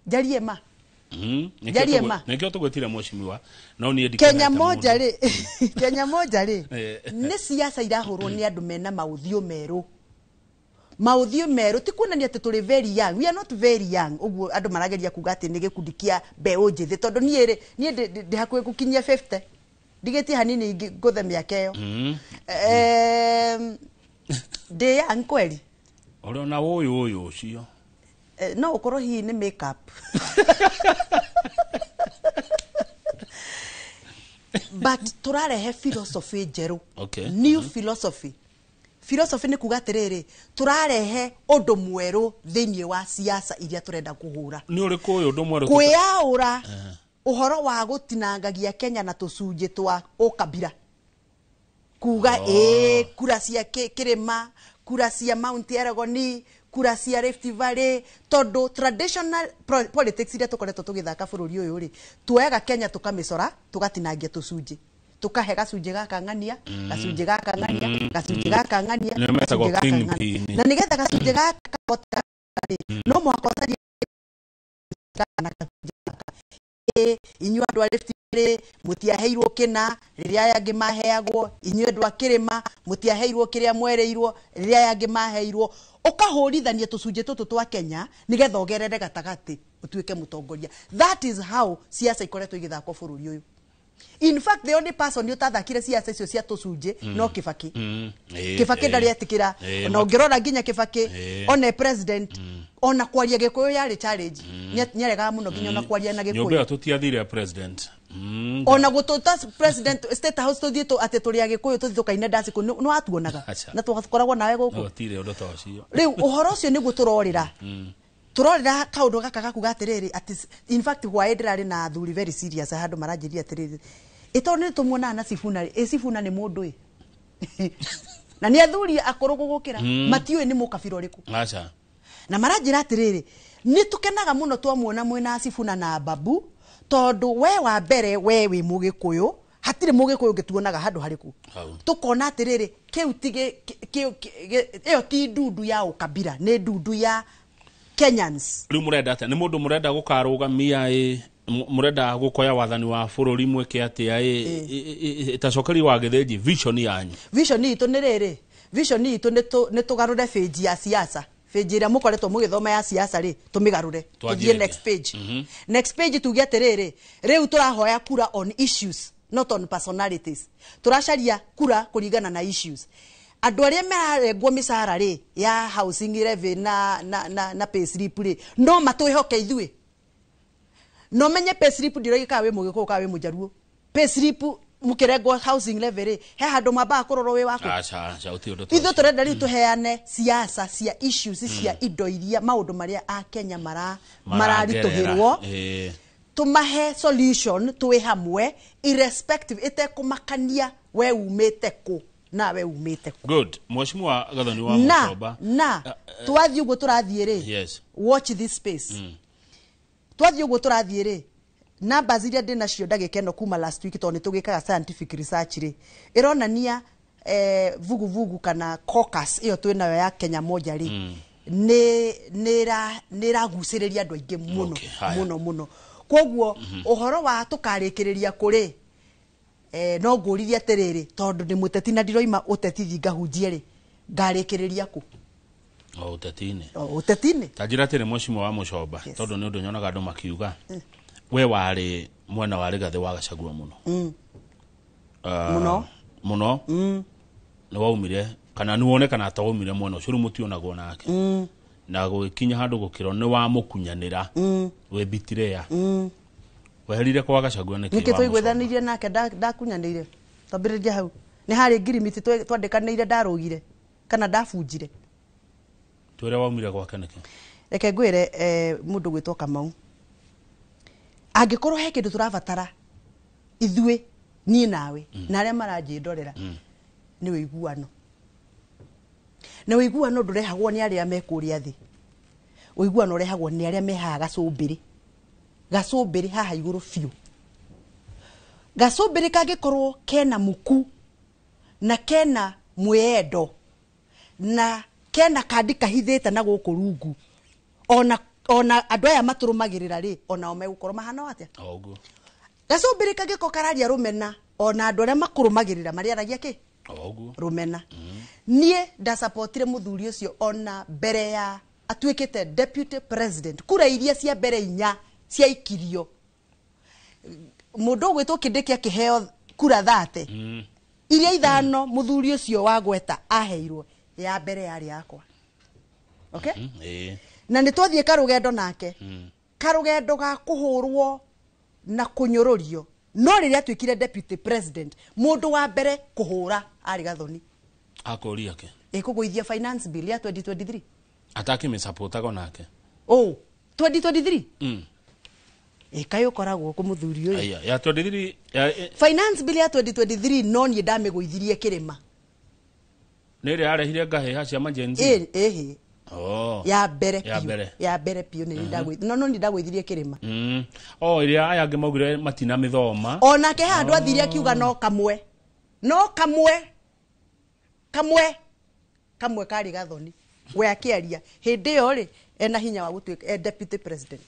Njarie ma. Njarie ma. Nĩkĩo tũgwĩtire mheshimiwa, no niĩ Kenya ndikũhete Moja mũndũ. rĩ, Kenya Moja rĩ, nĩ siasa irahũrwo nĩ andũ mena maũthiũ merũ. Maũthiũ merũ ti kuonania atĩ tũrĩ very young. We are not very young ũguo andũ marageria kuga atĩ nĩ gĩkundi kĩa mbeũ njĩthĩ, tondũ niĩ rĩ, niĩ ndĩ hakuhĩ gũkinyia 50, ndigĩtie hanini ngũthe mĩaka ĩyo. Ndĩ young kweli? Ũrĩ ona ũyũ ũyũ ũcio. No ũkorwo hihi nĩ makeup, but tũrarehe philosophy njerũ. New philosophy. Philosophy nĩ kuga atĩrĩrĩ, tũrarehe ũndũ mwerũ thĩinĩ wa siasa iria tũrenda kũhũra. Nĩ ũrĩkũ ũyũ ũndũ mwerũ? Kwĩyaũra ũhoro wa gũtinangagia Kenya na tũcunjĩ twa ũkabira, kuga ĩĩ, kura cia kĩrĩma, kura cia Mount Elgon, kura cia Rift Valley, tondũ traditional politics iria tũkoretwo tũgĩthaka bũrũri ũyũ rĩ, tuoyaga Kenya tũkamĩcora, tũgatinangia tũcunjĩ, tũkahe gacunjĩ gaka ng'ania, gacunjĩ gaka ng'ania, gacunjĩ gaka ng'ania, Nĩo metagwo gacunjĩ gaka ng'ania. kingpin. Na nĩgetha gacunjĩ gaka kahota rĩ, no mũhaka ũcarie gaka na gacunjĩ gaka. Ĩĩ, inyuĩ andũ a Rift Rĩ mũtiaheirwo kĩna rĩrĩa aya angĩ maheagwo, inyuĩ andũ a kĩrĩma mũtiaheirwo kĩrĩa mwereirwo rĩrĩa aya angĩ maheirwo. Ũkahũrithania tũcunjĩ tũtũ twa Kenya nĩgetha ũgerere gatagatĩ ũtuĩke mũtongoria. That is how siasa ikoretwo igĩthakwo bũrũri ũyũ. In fact, the only person ũtathakire siasa icio cia tũcunjĩ no Kibaki. Kibaki ndarĩ etĩkĩra. Ona ũngĩrora nginya Kibaki, one president, ona kwaria Gĩkũyũ yarĩ challenge. Nĩaregaga mũno nginya ona kwaria na Nyũmba Gĩkũyũ. ĩyo tũtiathire president. Ona gũtũta president State House tũthiĩ atĩ tũrĩ Agĩkũyũ tũthiĩ tũkaine ndaci kũ nĩ watuonaga Aca. na twakoragwo nawe gũkũ. Gũtirĩ ũndũ ta ũcio. Rĩu ũhoro ũcio nĩguo tũrorĩra. Tũrorĩra kaũndũ gaka gakuga atĩrĩrĩ, atĩ in fact hwaĩ ndĩrarĩ na athuri very serious handũ maranjĩria atĩrĩrĩ, ĩ tondũ nĩ tũmuonaga na Sifuna rĩ, ĩ Sifuna nĩ mũndũ ĩ na nĩ athuri akũrũ gũgũkĩra, matiũĩ nĩ mũkabira ũrĩkũ. Aca. Na maranjĩra atĩrĩrĩ, nĩ tũkenaga mũno twamuona mwĩna Sifuna na Babu, tondũ we wa mbere we wĩ Mũgĩkũyũ, hatirĩ Mũgĩkũyũ ũngĩ tuonaga handũ harĩkũ. Hau. Tũkona atĩrĩrĩ, kĩu ti ĩyo ti ndundu ya ũkabira, nĩ ndundu ya Kenyans. Rĩu mũrenda atĩa? Nĩ mũndũ mũrenda gũkarũgamia ĩ mũrenda gũkoya wathani wa bũrũri mwĩke atĩa ĩ tacokeri wa Gĩthĩnji, vision yanyu? Vision itũ nĩ rĩrĩ, vision itũ nĩ tũgarũre page ya siasa, page ĩrĩa mũkoretwo mũgĩthoma ya siasa rĩ, tũmĩgarũre Twanjie tũthiĩ next page. Next page tuge atĩrĩrĩ, rĩu tũrahoya kura on issues, not on personalities. Tũracaria kura kũringana na issues. Andũ arĩa mararengwo mĩcara rĩ ya housing levy na pay slip rĩ, no matwĩhoke ithuĩ. No menye pay slip ndĩroiga kana wĩ Mũgĩkũyũ kana wĩ Mũjaruo. Pay slip mũkĩrengwo housing levy rĩ, he handũ mambaga kũrorwo wĩ waku. Aca, aca, gũtirĩ ũndũ ta Ithuĩ ũcio. tũrenda rĩu tũheane siasa cia issues, cia indo iria maũndũ marĩa Akenya mararitũhĩrwo, tũmahe solution twĩ hamwe, irrespective ĩtekũmakania we umĩte kũ na we umĩte kũ. Good. Mheshimiwa Gathoni wa Na Mũcoba. na twathiĩ ũguo tũrathiĩ rĩ, watch this space. Twathiĩ ũguo tũrathiĩ rĩ, numbers iria ndĩ nacio ndagĩka ĩno kuma last week, tondũ nĩ tũgĩkaga scientific research rĩ, ĩronania vuguvugu kana caucus ĩyo twĩ nayo ya Kenya Moja rĩ, nĩ ĩragucĩrĩria andũ aingĩ mũno. Okay, haya. Mũno mũno. Koguo ũhoro wa tũkarĩkĩrĩria kũrĩ, no ngũririe atĩrĩrĩ, tondũ ndĩ mũteti na ndiroima ũteti thi ngahunjie rĩ, ngarĩkĩrĩria kũ? O ũteti-inĩ. O ũteti-inĩ. Ta njĩra atĩrĩ, Mheshimiwa wa Mũcoba, tondũ nĩ ũndũ nyonaga andũ makiuga we warĩ mwena wa Rigathĩ wa Gachagua mũno. Mũno. Mũno. Nĩ waumire kana nĩ wonekana ta waumire mwena ũcio, rĩu mũtionagwo nake, na gũgĩkinya handũ gũkĩrwo nĩ wamũkunyanĩra, wĩ bitirea, weherire kwa Gachagua nĩkĩ? Nĩkĩ wa Mũcoba? twaiguithanĩirie nake ndakunyanĩire, twambĩrĩria hau nĩ harĩ ngirimiti twandĩkanĩire, ndarũgire kana ndabunjire. Twĩre waumire gwake nĩkĩ? Reke ngwĩre, mũndũ gwĩtwo Kamau, angĩkorwo he kĩndũ tũrabatara ithuĩ, niĩ nawe na arĩa maranjĩndorera, nĩ ũiguano. Na ũiguano ndũrehagwo nĩ arĩa me kũrĩa thĩ, ũiguano ũrehagwo nĩ arĩa me haha gacũmbĩrĩ, gacũmbĩrĩ haha igũrũ biũ. Gacũmbĩrĩ kangĩkorwo kena muku na kena mwĩendo na kena kandi kahithĩte na gũkũ rungu, ona andũ aya matũrũmagĩrĩra rĩ, onao megũkorwo mahana o atĩa? O ũguo. Gacũmbĩrĩ kangĩkorwo kararia rũmena, ona andũ arĩa makũrũmagĩrĩra marĩaragia kĩ? O ũguo. Rũmena. Niĩ ndasapotire mũthuri ũcio ona mbere ya atuĩkĩte deputy president. Kura iria cia mbere inya ciaikirio, mũndũ ũgwĩtwo Kindiki akĩheo kura 30, iria ithano mũthuri ũcio wa gweta aheirwo, ya mbere yarĩ yakwa, okay? Na nĩ twathiĩ karũgendo nake, karũgendo ga kũhũrwo na kũnyũrũrio. No rĩrĩa atuĩkire deputy president, mũndũ wa mbere kũhũra arĩ Gathoni. Akũria ke? Ĩkũgũithia finance bill ya 2023. Atakĩmĩcapotaga nake? Oh, 2023. Ĩkaĩ ũkoragwo kũ mũthuri ũyũ? Aya, ya 23 ya Finance bill ya 2023, no niĩ ndamĩgũithirie kĩrĩma. Nĩ ĩrĩa yarehire ngahĩha cia majenzi? Ĩhĩ. Oh. Ya mbere Ya biũ. mbere. Ya mbere biũ nĩ no niĩ ndagũithirie kĩrĩma. Oh, ĩrĩa aya angĩ maugire matina mĩthoma. Onake handũ athire akiuga no kamwe, no kamwe, kamwe kamwe karĩ Gathoni. We akĩaria hĩndĩ ĩyo rĩ, ena hinya wa gũtuĩka e deputy president.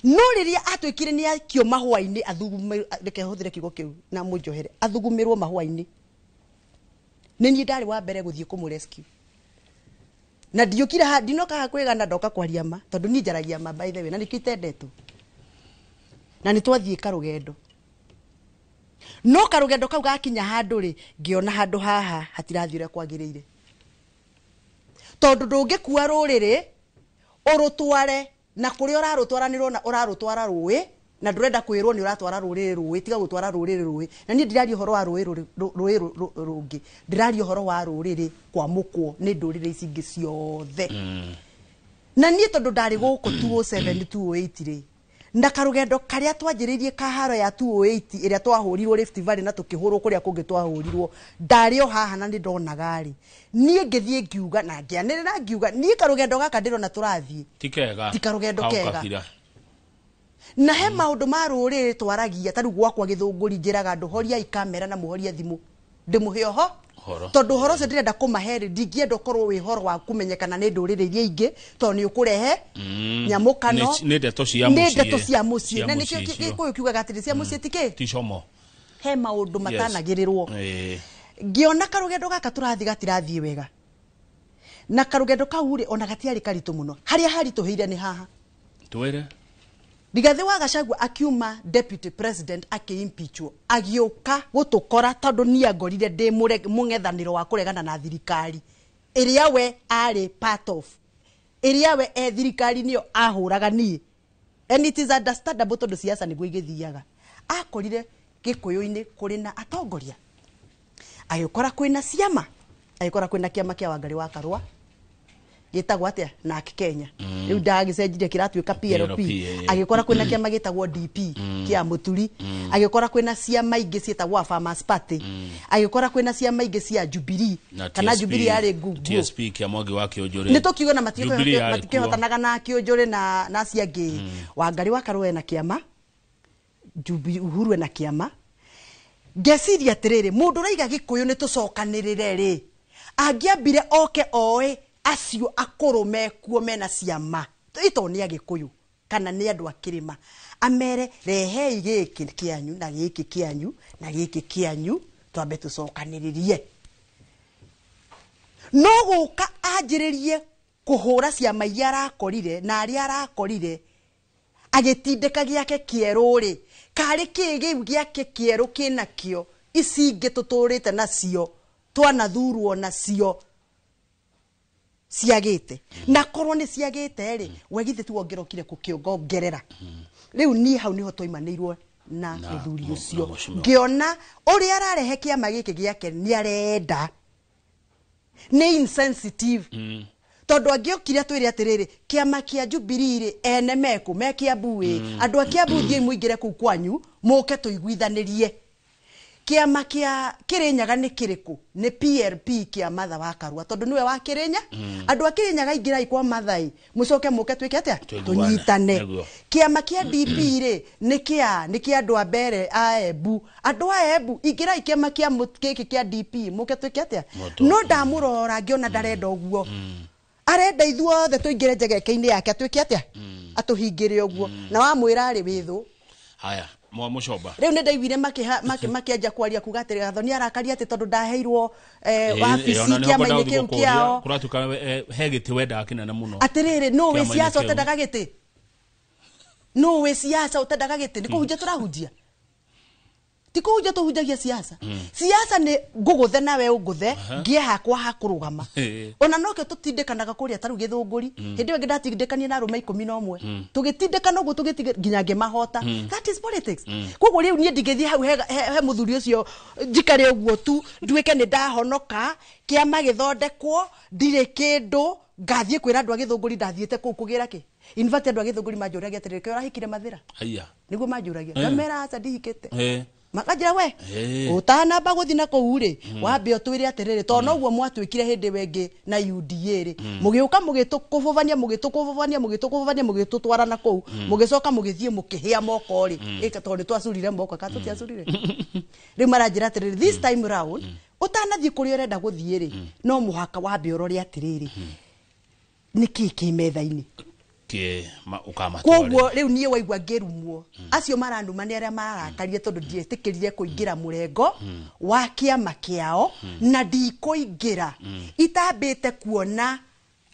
No rĩrĩa atuĩkire nĩ akio mahũa-inĩ, reke hũthĩre kiugo kĩu na mũnjohere, athugumĩrwo mahũa-inĩ, nĩ niĩ ndarĩ wa mbere gũthiĩ kũmũ rescue. Na ndiũkire ha ndinoka haha kwĩgana, ndoka kwaria ma, tondũ niĩ njaragia ma, by the way, na nĩkĩo itendetwo. Na nĩ twathiĩ karũgendo, no karũgendo kau gakinya handũ rĩ, ngĩona handũ haha hatirathiĩ ũrĩa kwagĩrĩire, tondũ ndũngĩkua rũrĩrĩ ũrũtware na kũrĩa ũrarũtwara nĩ ũrona ũrarũtwara rũĩ, na ndũrenda kwĩrwo nĩ ũratwara rũrĩrĩ rũĩ. Tiga gũtwara rũrĩrĩ rũĩ. Na niĩ ndiraria ũhoro wa rũĩ rũĩ rũngĩ, ndĩraria ũhoro wa rũrĩrĩ kwamũkwo nĩ ndũrĩrĩ ici ingĩ ciothe. Na niĩ tondũ ndarĩ gũkũ 2007, 2008 rĩ, na karũgendo karĩa twanjĩrĩirie kaharo ya 2008 ĩrĩa twahũrirwo Rift Valley na tũkĩhũrwo kũrĩa kũngĩ twahũrirwo, ndarĩ o haha na nĩ ndonaga rĩ, niĩ ngĩthiĩ ngiuga na ngĩanĩrĩra ngiuga niĩ karũgendo gaka ndĩrona tũrathiĩ ti kega, ti karũgendo ka kega. Ũkabira. Na he maũndũ ma rũrĩrĩ twaragia, ta rĩu gwakwa Gĩthũngũri njĩraga andũ, horiai kamera na mũhorie thimũ, ndĩmũhe oho Ũhoro. Tondũ ũhoro ũcio ndĩrenda kũmahe rĩ, ndingĩenda ũkorwo wĩ ũhoro wa kũmenyekana nĩ ndũrĩrĩ iria ingĩ, tondũ nĩ ũkũrehe nyamũkano. Nĩ ndeto cia Nĩ mũciĩ. ndeto cia mũciĩ. Cia Na mũciĩ nĩkĩo icio. Gĩkũyũ kiugaga atĩrĩ, cia mũciĩ ti kĩ ti como. He maũndũ matanagĩrĩrwo. Ngĩona karũgendo gaka tũrathiĩ gatirathiĩ wega, na karũgendo kau rĩ, ona gatiarĩ karitũ mũno. Harĩa haritũhĩire nĩ haha. Twĩre. Rigathĩ wa Gachagua akiuma deputy president, akĩimpeachwo, agĩũka gũtũkora, tondũ niĩ angorire ndĩ mũng'ethanĩro wa kũregana na thirikari ĩrĩa we arĩ part of, ĩrĩa we e thirikari nĩyo ahũraga niĩ, and it is understandable tondũ siasa nĩguo igĩthiaga. Akorire Gĩkũyũ-inĩ kũrĩ na atongoria, agĩkora kwĩna ciama, agĩkora kwĩna kĩama kĩa Wangarĩ wa Karũa gĩtagwo atĩa, NARC Kenya. Rĩu ndagĩcenjirie kĩratuĩka PLP. PLP, eh. Agĩkora kwĩna kĩama gĩtagwo DP kĩa Mũturi. Agĩkora kwĩna ciama ingĩ ciĩtagwo Farmers Party. Agĩkora kwĩna ciama ingĩ cia Jubilee Na kana TSP. Jubilee yarĩ ngungu. TSP kĩa Mwangi wa Kĩũnjũrĩ. Nĩ tũkiuga na Jubilee yarĩ kuo. matikĩhotanaga na Kĩũnjũrĩ na acio angĩ. Wangarĩ wa Karũa ena kĩama, Uhuru ena kĩama. Ngeciria atĩrĩrĩ, mũndũ ũraiga Gĩkũyũ nĩ tũcokanĩrĩre rĩ, angĩambire oke oe acio akũrũ mekuo mena ciama ito nĩ Agĩkũyũ kana nĩ andũ a kĩrĩma, amere rehei gĩkĩ kĩanyu na gĩkĩ kĩanyu na gĩkĩ kĩanyu, twambe tũcokanĩrĩrie. No gũka anjĩrĩrie kũhũra ciama iria arakorire na arĩa arakorire, agĩtindĩka gĩake kĩerũ rĩ, karĩ kĩ kĩu gĩake kĩerũ kĩnakĩo ici ingĩ tũtũrĩte nacio, twanathurwo nacio, ciagĩte, na korwo nĩ ciagĩte rĩ, we githĩ tiwe ũngĩrokire kũkĩongongerera? Rĩu niĩ hau nĩho twaimanĩirwo na mũthuri ũcio. Na mheshimiwa. Ngĩona ũrĩa ararehe kĩama gĩkĩ gĩake nĩ arenda nĩ insensitive, tondũ angĩokire atwĩre atĩrĩrĩ, kĩama kĩa Jubilee rĩ, ene mekũ me Kiambu ĩ, andũ a Kiambu thiĩi mũingĩre kũu kwanyu mũke tũiguithanĩrie. Kĩama kĩa Kĩrĩnyaga nĩ kĩrĩkũ? Nĩ PLP kĩa Martha wa Karua, tondũ nĩwe wa Kĩrĩnya. Andũ a Kĩrĩnyaga ingĩrai kwa Martha ĩ, mũcoke mũke twĩke atĩa? Tũiguane. Tũnyitane. Nĩguo. Kĩama kĩa DP rĩ, nĩ kĩa andũ a mbere a Embu. Andũ a Embu ingĩrai kĩama kĩa gĩkĩ kĩa DP, mũke twĩke atĩa? Moto. No ndamũrora ngĩona ndarenda ũguo, arenda ithuothe tũingĩre njegeke-inĩ yake, atuĩke atĩa, atũhingĩre ũguo, na wamwĩra rĩ, wĩthũ. Haya, mwa mũcomba. Rĩu nĩ ndaiguire makĩanjia kwaria kuga atĩ Gathoni arakaria atĩ tondũ ndaheirwo wabici kĩama-inĩ kĩu kĩao. Kũratuĩka he gĩtĩ wendaga kĩnene mũno. Atĩrĩrĩ, nũ wĩ Kĩama-inĩ siasa kĩu. ũtendaga gĩtĩ? Nũ wĩ siasa ũtendaga gĩtĩ? Nĩ kũhunjia tũrahunjia, ti kũhunjia tũhunjagia siasa. Siasa nĩ ngũgũthe nawe ũngũthe, ngĩe hakwa ha kũrũgama. Ona nokĩo tũtindĩkanaga kũrĩa tarĩu Gĩthũngũri. Hĩndĩ ĩyo ĩngĩ ndatindĩkanie na arũme 11, tũgĩtindĩkana ũguo tũgĩtige nginya ngĩmahota. That is politics. Koguo rĩu niĩ ndingĩthiĩ hau he mũthuri ũcio njikare ũguo tu, nduĩke nĩ ndahonoka, kĩama gĩthondekwo, ndirĩ kĩndũ ngathiĩ kwĩra andũ a Gĩthũngũri ndathiĩte kũu kũgĩra kĩ. In fact, andũ a Gĩthũngũri manjũragia atĩrĩrĩ, kĩ ũrahikire Mathĩra? Haya. Nĩguo manjũragia. Ngamera aca, ndihikĩte. Makanjĩra we, ũtanamba gũthiĩ na kũu rĩ, wambe ũtwĩre atĩrĩrĩ, tondũ noguo mwatuĩkire hĩndĩ ĩyo ĩngĩ na UDA rĩ, mũgĩũka mũgĩtũkũbũbania, mũgĩtũkũbũbania, mũgĩtũkũbũbania, mũgĩtũtwara na kũu, mũgĩcoka mũgĩthiĩ mũkĩhĩa moko rĩ. Ĩka tondũ nĩ twacurire moko ka tũtiacurire. Rĩu maranjĩra atĩrĩrĩ, this time round, ũtanathiĩ kũrĩa ũrenda gũthiĩ rĩ, no mũhaka wambe ũrore atĩrĩrĩ, nĩ kĩĩ kĩ metha-inĩ. Ũkamatwarĩra. Koguo rĩu niĩ waigua ngĩrumwo, acio maranuma nĩ arĩa mararakarire tondũ ndietĩkĩrire kũingĩra mũrengo wa kĩama kĩao, na ndikũingĩra itambĩte kuona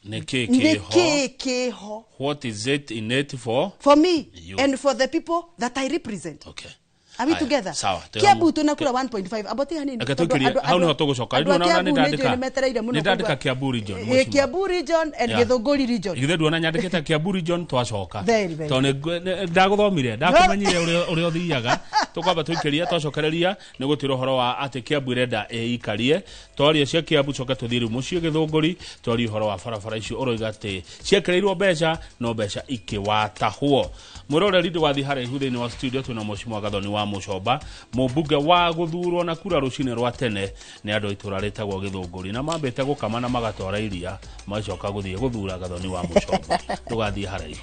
nĩ kĩ nĩ kĩho. Kĩ kĩho. What is it in it for? For me You. and for the people that I represent. Okay. Are we Aya, together? sawa, twĩ Kiambu hamwe. twĩna kura 1.5 abo tiga nini. Reke Tondũ tũikĩrie hau nĩho tũgũcoka. Andũ Rĩu a ona Kiambu nĩ nĩ ndandĩka njũĩ nĩ metereire mũno nĩ ndandĩka kũigua. Kiambu region, Eh, mheshimiwa. Kiambu region and Yeah. Githũngũri region. Githĩ nduona nyandĩkĩte Kiambu region twacoka? Very, very. Tondũ ndagũthomire, ndakũmenyire ũrĩa ũthiaga. Tũkwamba tũikĩria, twacokereria nĩ gũtwĩra ũhoro wa atĩ Kiambu ĩrenda ĩikarie. Twaria cia Kiambu, coke tũthiĩ rĩu mũciĩ Gĩthũngũri, twarie ũhoro wa barabara icio ũroiga atĩ ciekĩrĩirwo mbeca no mbeca ikĩwatahwo. Mwĩroreri, ndũgathiĩ haraihu. Thĩinĩ wa studio twĩna Mheshimiwa Gathoni wa Mũcomba, mũmbunge wa gũthurwo na kura rũcinĩ rwa tene nĩ andũ a itũra rĩtagwo Gĩthũngũri, na mambĩte gũkama na magatwara iria, magacoka gũthiĩ gũthura Gathoni wa Mũcomba. Ndũgathiĩ haraihu.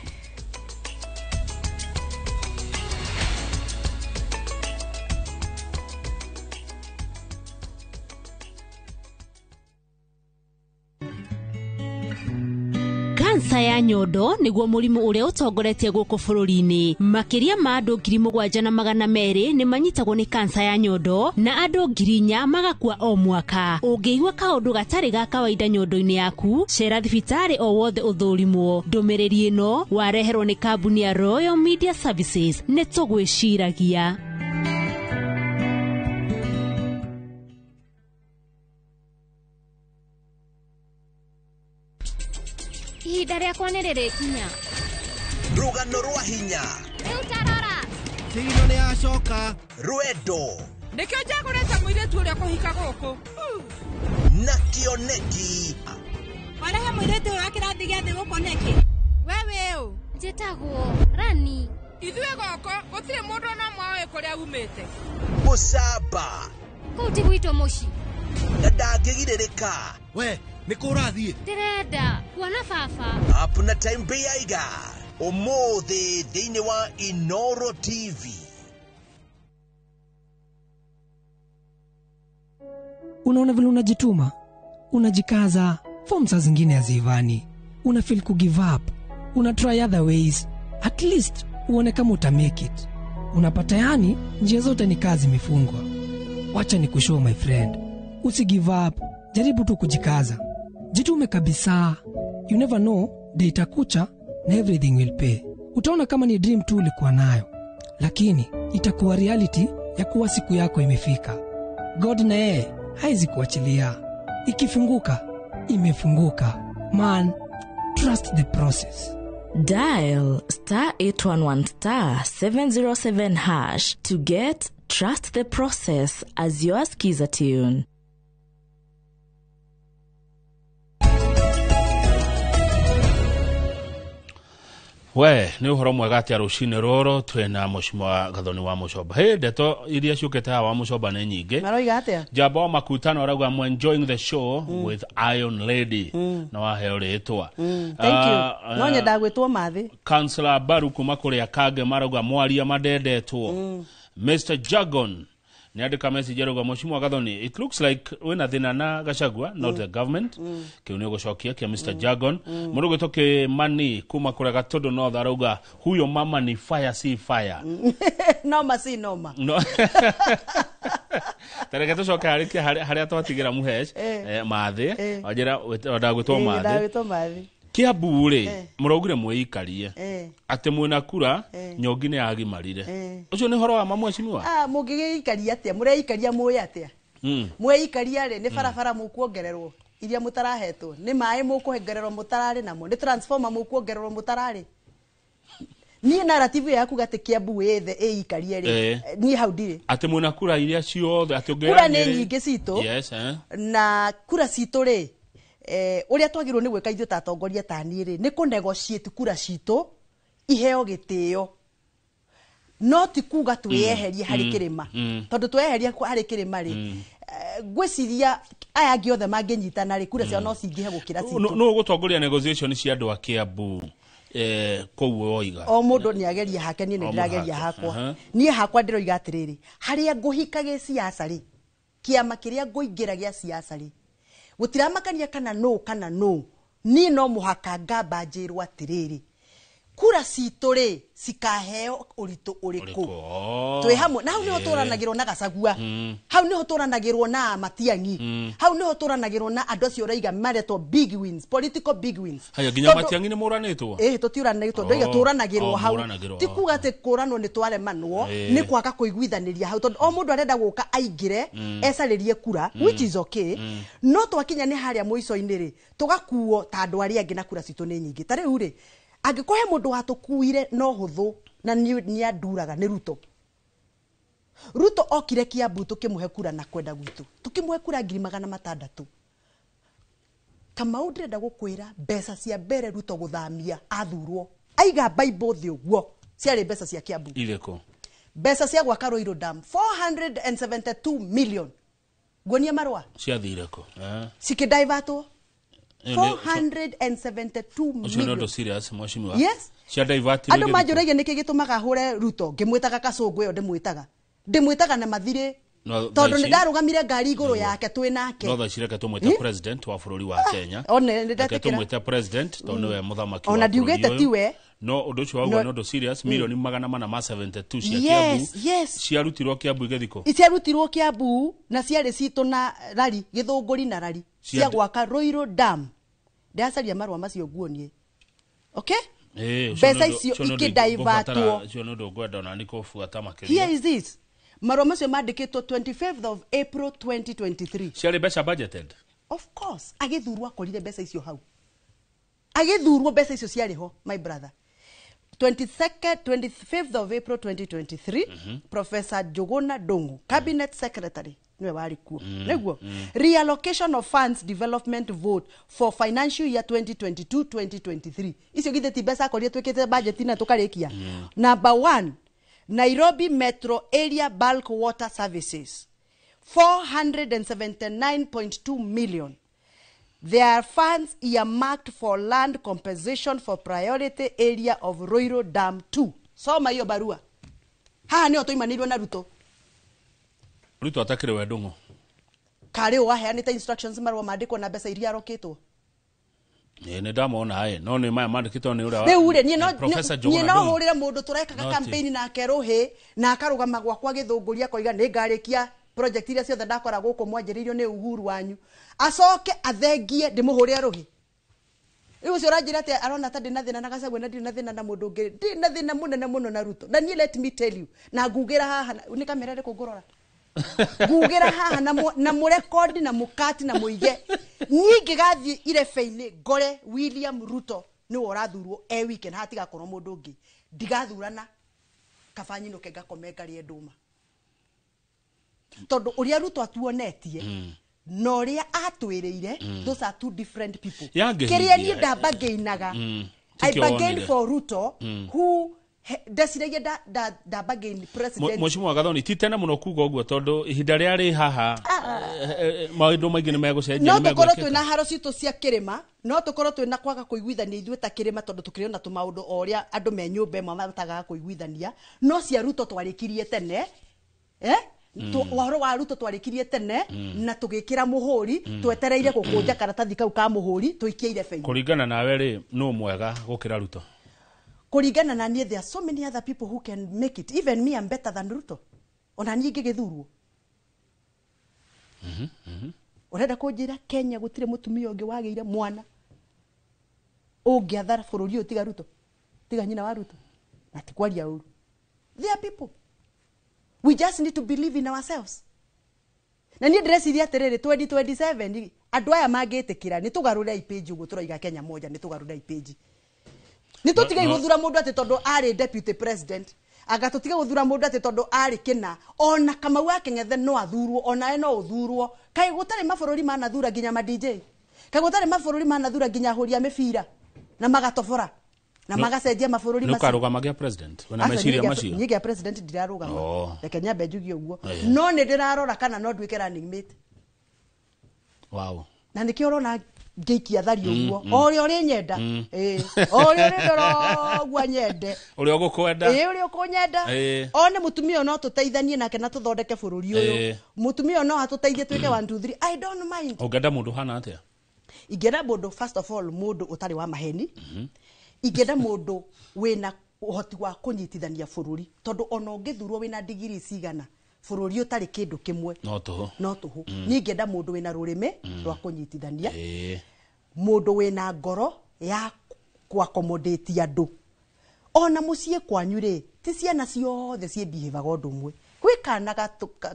Kansa ya nyondo nĩguo mũrimũ ũrĩa ũtongoretie gũkũ bũrũri-inĩ. Makĩria ma andũ 7,200 nĩ manyitagwo nĩ kansa ya nyondo na andũ 4,000 magakua o mwaka. Ũngĩigua kaũndũ gatarĩ ga kawaida nyondo-inĩ yaku, cera thibitarĩ o wothe ũthũrimwo. Ndũmĩrĩri ĩno wareherwo nĩ kambuni ya Royal Media Services. Nĩ tũgwĩciragia. Ihinda rĩakwa nĩ rĩrĩkinya. Rũgano rwa hinya. Rĩu tarora. Thino nĩ yacoka. Rwendo. Nĩkĩo njagũrĩte mũirĩtu ũrĩa kũhika gũkũ. Na kĩoneki. Warehe mũirĩtu ũyũ wa kĩrathi gĩa thĩ gũkũ nĩkĩ? We wĩũ? Njĩtagwo Rani. Ithuĩ gũkũ gũtirĩ mũndũ ona ũmwe ũĩ kũrĩa umĩte. Mũcamba. Kũu ti gwitũ mũciĩ. Na ndangĩgirĩrĩka. We nĩ kũ ũrathiĩ? Ndĩrenda kuona baba. Up na time beiga ũmũthĩ thĩinĩ wa Inoro TV. Unaona vile unajituma, unajikaza, form saa zingine haziivani, una feel ku give up, una try other ways, at least uone kama uta make it. Unapata yani njia zote ni kazi imefungwa. Wacha ni kushow my friend, usi give up, jaribu tu kujikaza, jitume kabisa. You never know, day itakucha na everything will pay. Utaona kama ni dream tu ulikuwa nayo, lakini itakuwa reality ya kuwa siku yako imefika. God na yeye haizi kuachilia. Ikifunguka, imefunguka. Man, trust the process. Dial star 811 star 707 hash to get Trust the Process as your skiza tune. We nĩ ũhoro mwega atĩa rũcinĩ rũrũ twĩna Mheshimiwa Gathoni wa Mũcomba. Hĩ, ndeto iria ciũkĩte haha wa Mũcomba nĩ nyingĩ. Maroiga atĩa? Jamba wa Makutano arauga, "I'm enjoying the show with Iron Lady." Na waheo rĩtwa. Thank you. No nyenda gwĩtwo Mathĩ. Councillor Baru kuma kũrĩa Kange marauga mwaria mandendetwo. Mr Jagon nĩ andĩka message arauga, "Mheshimiwa Gathoni, it looks like wĩna thĩna na Gachagua, not the government." Kĩu nĩ ũgũcokia kĩa Mr Jagon. Mũndũ ũgwĩtwo Kĩmani kuma kũrĩa Gatũndũ North arauga, "Huyo mama ni fire si fire." Noma si noma. No. Tareke tũcoke harĩa twatigĩra Mũhesh. Mathĩ. Wanjĩra ndagwĩtwo Mathĩ. Ndagwĩtwo Mathĩ. Kiambu rĩ, mũraugire mwĩikarie atĩ mwĩna kura nyongi nĩ yagimarire. Ũcio nĩ ũhoro wa ma, mheshimiwa? Ah, mũngĩgĩikaria atĩa? Mũreikaria mũĩ atĩa? Mweikaria rĩ, nĩ barabara mũkuongererwo iria mũtarahetwo, nĩ maĩ mũkũongererwo mũtararĩ namo, nĩ transformer mũkuongererwo mũtararĩ. Niĩ narrative ĩyo ya kuga atĩ Kiambu ĩthe ĩikarie rĩ, niĩ hau ndirĩ. Atĩ mwĩna kura iria ciothe, atĩ ũngĩoya Kura nĩ Nyĩrĩ- nyingĩ citũ. Yes, eh. Na kura citũ rĩ, ũrĩa twagĩrĩirwo nĩ gwĩka ithuĩ ta atongoria ta niĩ rĩ, nĩ kũ-negotiate kura citũ iheo gĩtĩo, no ti kuga twĩyeherie harĩ kĩrĩma. Tondũ tweyeheria harĩ kĩrĩma rĩ, ngwĩciria aya angĩ othe mangĩnyitana rĩ, kura ciao no cingĩhe gũkĩra citũ. Nũ ũgũtongoria negotiation cia andũ a Kiambu kũu woiga? O mũndũ nĩ ageria hake. Niĩ nĩ O mũndũ ndĩrageria hake. hakwa. Niĩ hakwa ndĩroiga atĩrĩrĩ, harĩa ngũhika gĩciaca rĩ, kĩama kĩrĩa ngũingĩra gĩa ciaca rĩ, gũtiramakania kana nũ kana nũ, niĩ no mũhaka ngamba njĩrwo atĩrĩrĩ, Kura citũ rĩ cikaheo ũritũ ũrĩkũ? Twĩ hamwe na hau nĩho tũranagĩrwo na Gachagua, hau nĩho tũranagĩrwo na Matiang'i, hau nĩho tũranagĩrwo na andũ acio ũraiga maretwo big wins, political big wins. Haya, nginya Matiang'i nĩ mũranĩtwo? Ĩĩ, tũtiũranĩtwo, ndoiga tũranagĩrwo hau. Mũranagĩrwo. Ti kuga atĩ kũranwo nĩ twaremanwo, nĩ kwaga kũiguithanĩria hau, tondũ o mũndũ arenda gũka aingĩre ecarĩrie kura, which is okay. No twakinya nĩ harĩa mũico-inĩ rĩ, tũgakuo ta andũ arĩa angĩ na kura citũ nĩ nyingĩ. Ta rĩu rĩ, angĩkorwo he mũndũ watũkuire no hũthũ na nĩ anduraga nĩ Ruto. Ruto okire Kiambu tũkĩmũhe kura na kwenda gwitũ, tũkĩmũhe kura 600,000. Kamau, ndĩrenda gũkwĩra mbeca cia mbere Ruto gũthamia athurwo, aiga Bible thĩ ũguo, ciarĩ mbeca cia Kiambu. Irĩkũ? Mbeca cia gwaka Ruiru Dam, 472 million. Nguonia marũa. Ciathire kũ? Cikĩdaivatwo. 472 Ũcio nĩ million. ũndũ serious, mheshimiwa. Yes. Cia divert. Andũ manjũragia nĩkĩ gĩtũmaga hũre Ruto, ngĩmwĩtaga kacũngũ ĩyo ndĩmwĩtaga na mathirĩ, tondũ nĩ ndarũgamire ngari igũrũ yake twĩ nake. No thaa ici reke tũmwĩte president wa bũrũri wa Kenya. One, nĩ Reke ndetĩkĩra. tũmwĩte president tondũ nĩwe mũthamaki Ona wa ndiugĩte bũrũri ũyũ. tiwe. No ũndũ ũcio wauga No. nĩ ũndũ serious. 472 million cia Yes, Kiambu yes. ciarutirwo Kiambu igĩthiĩ kũ? Ciarutirwo Kiambu na ciarĩ citũ na rari Gĩthũngũri na rari cia gwaka Ruiru Dam. Ndĩracaria marũa macio nguonie. Okay. Ĩĩ, ũcio Mbeca nĩ ũndũ- icio ũcio nĩ ũndũ ikĩdaivatwo. ũcio nĩ ũndũ ngwenda ona nĩ kũbuata makĩria. Here is this, marũa macio mandĩkĩtwo 25th of April 2023. Ciarĩ mbeca budgeted? Of course, agĩthurwo akorire mbeca icio hau. Agĩthurwo mbeca icio ciarĩ ho, my brother. 22nd 25th of April 2023. Professor Njuguna Ndung'u, cabinet secretary, niwe warĩ kuo. Nĩguo reallocation of funds development vote for financial year 2022 2023. Icio githĩ ti mbeca akorire twĩkĩte budget na tũkarĩkia? Number one, Nairobi Metro Area Bulk Water Services, 479.2 million. There are funds earmarked for land compensation for priority area of Ruiru Dam 2. Soma hiyo barua. Haha nĩho tũimanĩirwo na Ruto. Ruto atakĩrĩ we Ndung'u. Karĩ waheanĩte instructions marũa mandĩkwo na mbeca iria arokĩtwo. Ĩĩ, nĩ ndamona ĩ, no nĩ maya mandĩkĩtwo nĩ ũrĩa Rĩu rĩ, niĩ no Professor niĩ Njuguna no Ndung'u. hũrĩre mũndũ tũrekaga No ti. campaign nake rũhĩ na akarũgama gwakwa Gĩthũngũri akoiga nĩ ngarĩkia project iria ciothe ndakora gũkũ mwanjĩrĩirio nĩ Uhuru wanyu, acoke athengie ndĩmũhũrĩre rũhĩ. Rĩu ũcio ũranjĩra atĩ arona ta ndĩ na thĩna na Gachagua na ndirĩ na thĩna na mũndũ ũngĩ. Ndĩ na thĩna mũnene mũno na Ruto. Na niĩ let me tell you, na ngugĩra haha nĩ kamera ĩrĩkũ ngũrora, ngugĩra haha na na mũrekondi na mũkati na mũige, niĩ ingĩgathiĩ irebe-inĩ ngore William Ruto nĩwe ũrathurwo e weekend, hatigakorwo mũndũ ũngĩ, ndigathurana, kaba nyinũke ngakome ngarĩe ndũma, tondũ ũrĩa Ruto atuonetie na ũrĩa atwĩrĩire, those are two different people. Yangĩhingia. Kĩrĩa niĩ ndambangĩinaga, I Tikĩo bargained wonire. for Ruto who ndeciragia nda bargain president. Mheshimiwa Gathoni, ti tene mũno kuga ũguo tondũ ihinda rĩrĩa rĩ haha maũndũ maingĩ nĩ megũcenjia, No nĩ tũkorwo megwĩkĩka. twĩna haro citũ cia kĩrĩma, no tũkorwo twĩna kwaga kũiguithania ithuĩ ta kĩrĩma, tondũ tũkĩrĩ ona tũmaũndũ o ũrĩa andũ me nyũmba ĩmwe matagaga kũiguithania. No cia Ruto twarĩkirie tene, eh? Ũhoro wa Ruto twarĩkirie tene na tũgĩkĩra mũhũri, twetereire gũkũnja karatathi kau ka mũhũri tũikie irebe-inĩ. Kũringana nawe rĩ, nũ mwega gũkĩra Ruto? Kũringana na niĩ, there are so many other people who can make it. Even me, I'm better than Ruto. Ona niĩ ingĩgĩthurwo, ũrenda kũnjĩra Kenya gũtirĩ mũtumia ũngĩ wagĩire mwana ũngĩathara bũrũri ũyũ tiga Ruto, tiga nyina wa Ruto? Na ti kwaria ũru, there are people. We just need to believe in ourselves. Na niĩ ndĩreciria atĩrĩrĩ, 2027 andũ aya mangĩtĩkĩra nĩ tũgarũre page ũguo tũroiga Kenya moja, nĩ tũgarũre page, nĩ tũtige gũthura mũndũ atĩ tondũ arĩ deputy president, anga tũtige gũthura mũndũ atĩ tondũ arĩ kĩna. Ona Kamau wa Kĩng'ethe no athurwo, onawe no ũthurwo. Kaĩ gũtarĩ mabũrũri manathura nginya ma DJ? Kaĩ gũtarĩ mabũrũri manathura nginya ahũri a mĩbira na magatobora na magacenjia mabũrũri Nĩ macio? ũkarũgama gĩa president wĩna Aca, meciria macio? niĩ gĩa president ndirarũgama. Reke nyambe njugie ũguo. No nĩ ndĩrarora kana no nduĩke running mate. Na nĩkĩo ũrona ngĩikia thari ũguo, o ũrĩa ũrĩnyenda. Ĩĩ, o ũrĩa ũrĩndora ũguo nyende. Ũrĩa ũgũkwenda. Ĩĩ, ũrĩa ũkũnyenda. One mũtumia ũyũ no tũteithanie nake na tũthondeke bũrũri ũyũ. Mũtumia ũyũ no atũteithie twĩke 1 2 3, I don't mind. Ũngĩenda mũndũ hana atĩa? Ingĩenda mũndũ, first of all, mũndũ ũtarĩ wa maheni. Ingĩenda mũndũ wĩna ũhoti wa kũnyitithania bũrũri, tondũ ona ũngĩthurwo wĩna digiri cigana, bũrũri ũtarĩ kĩndũ kĩmwe no tũhũ. No tũhũ. Niĩ ingĩenda mũndũ wĩna rũrĩmĩ rwa kũnyitithania, mũndũ wĩna ngoro ya kũ-accommodate andũ. Ona mũciĩ kwanyu rĩ, ti ciana ciothe ciĩbihevaga ũndũ ũmwe. Gwĩ kana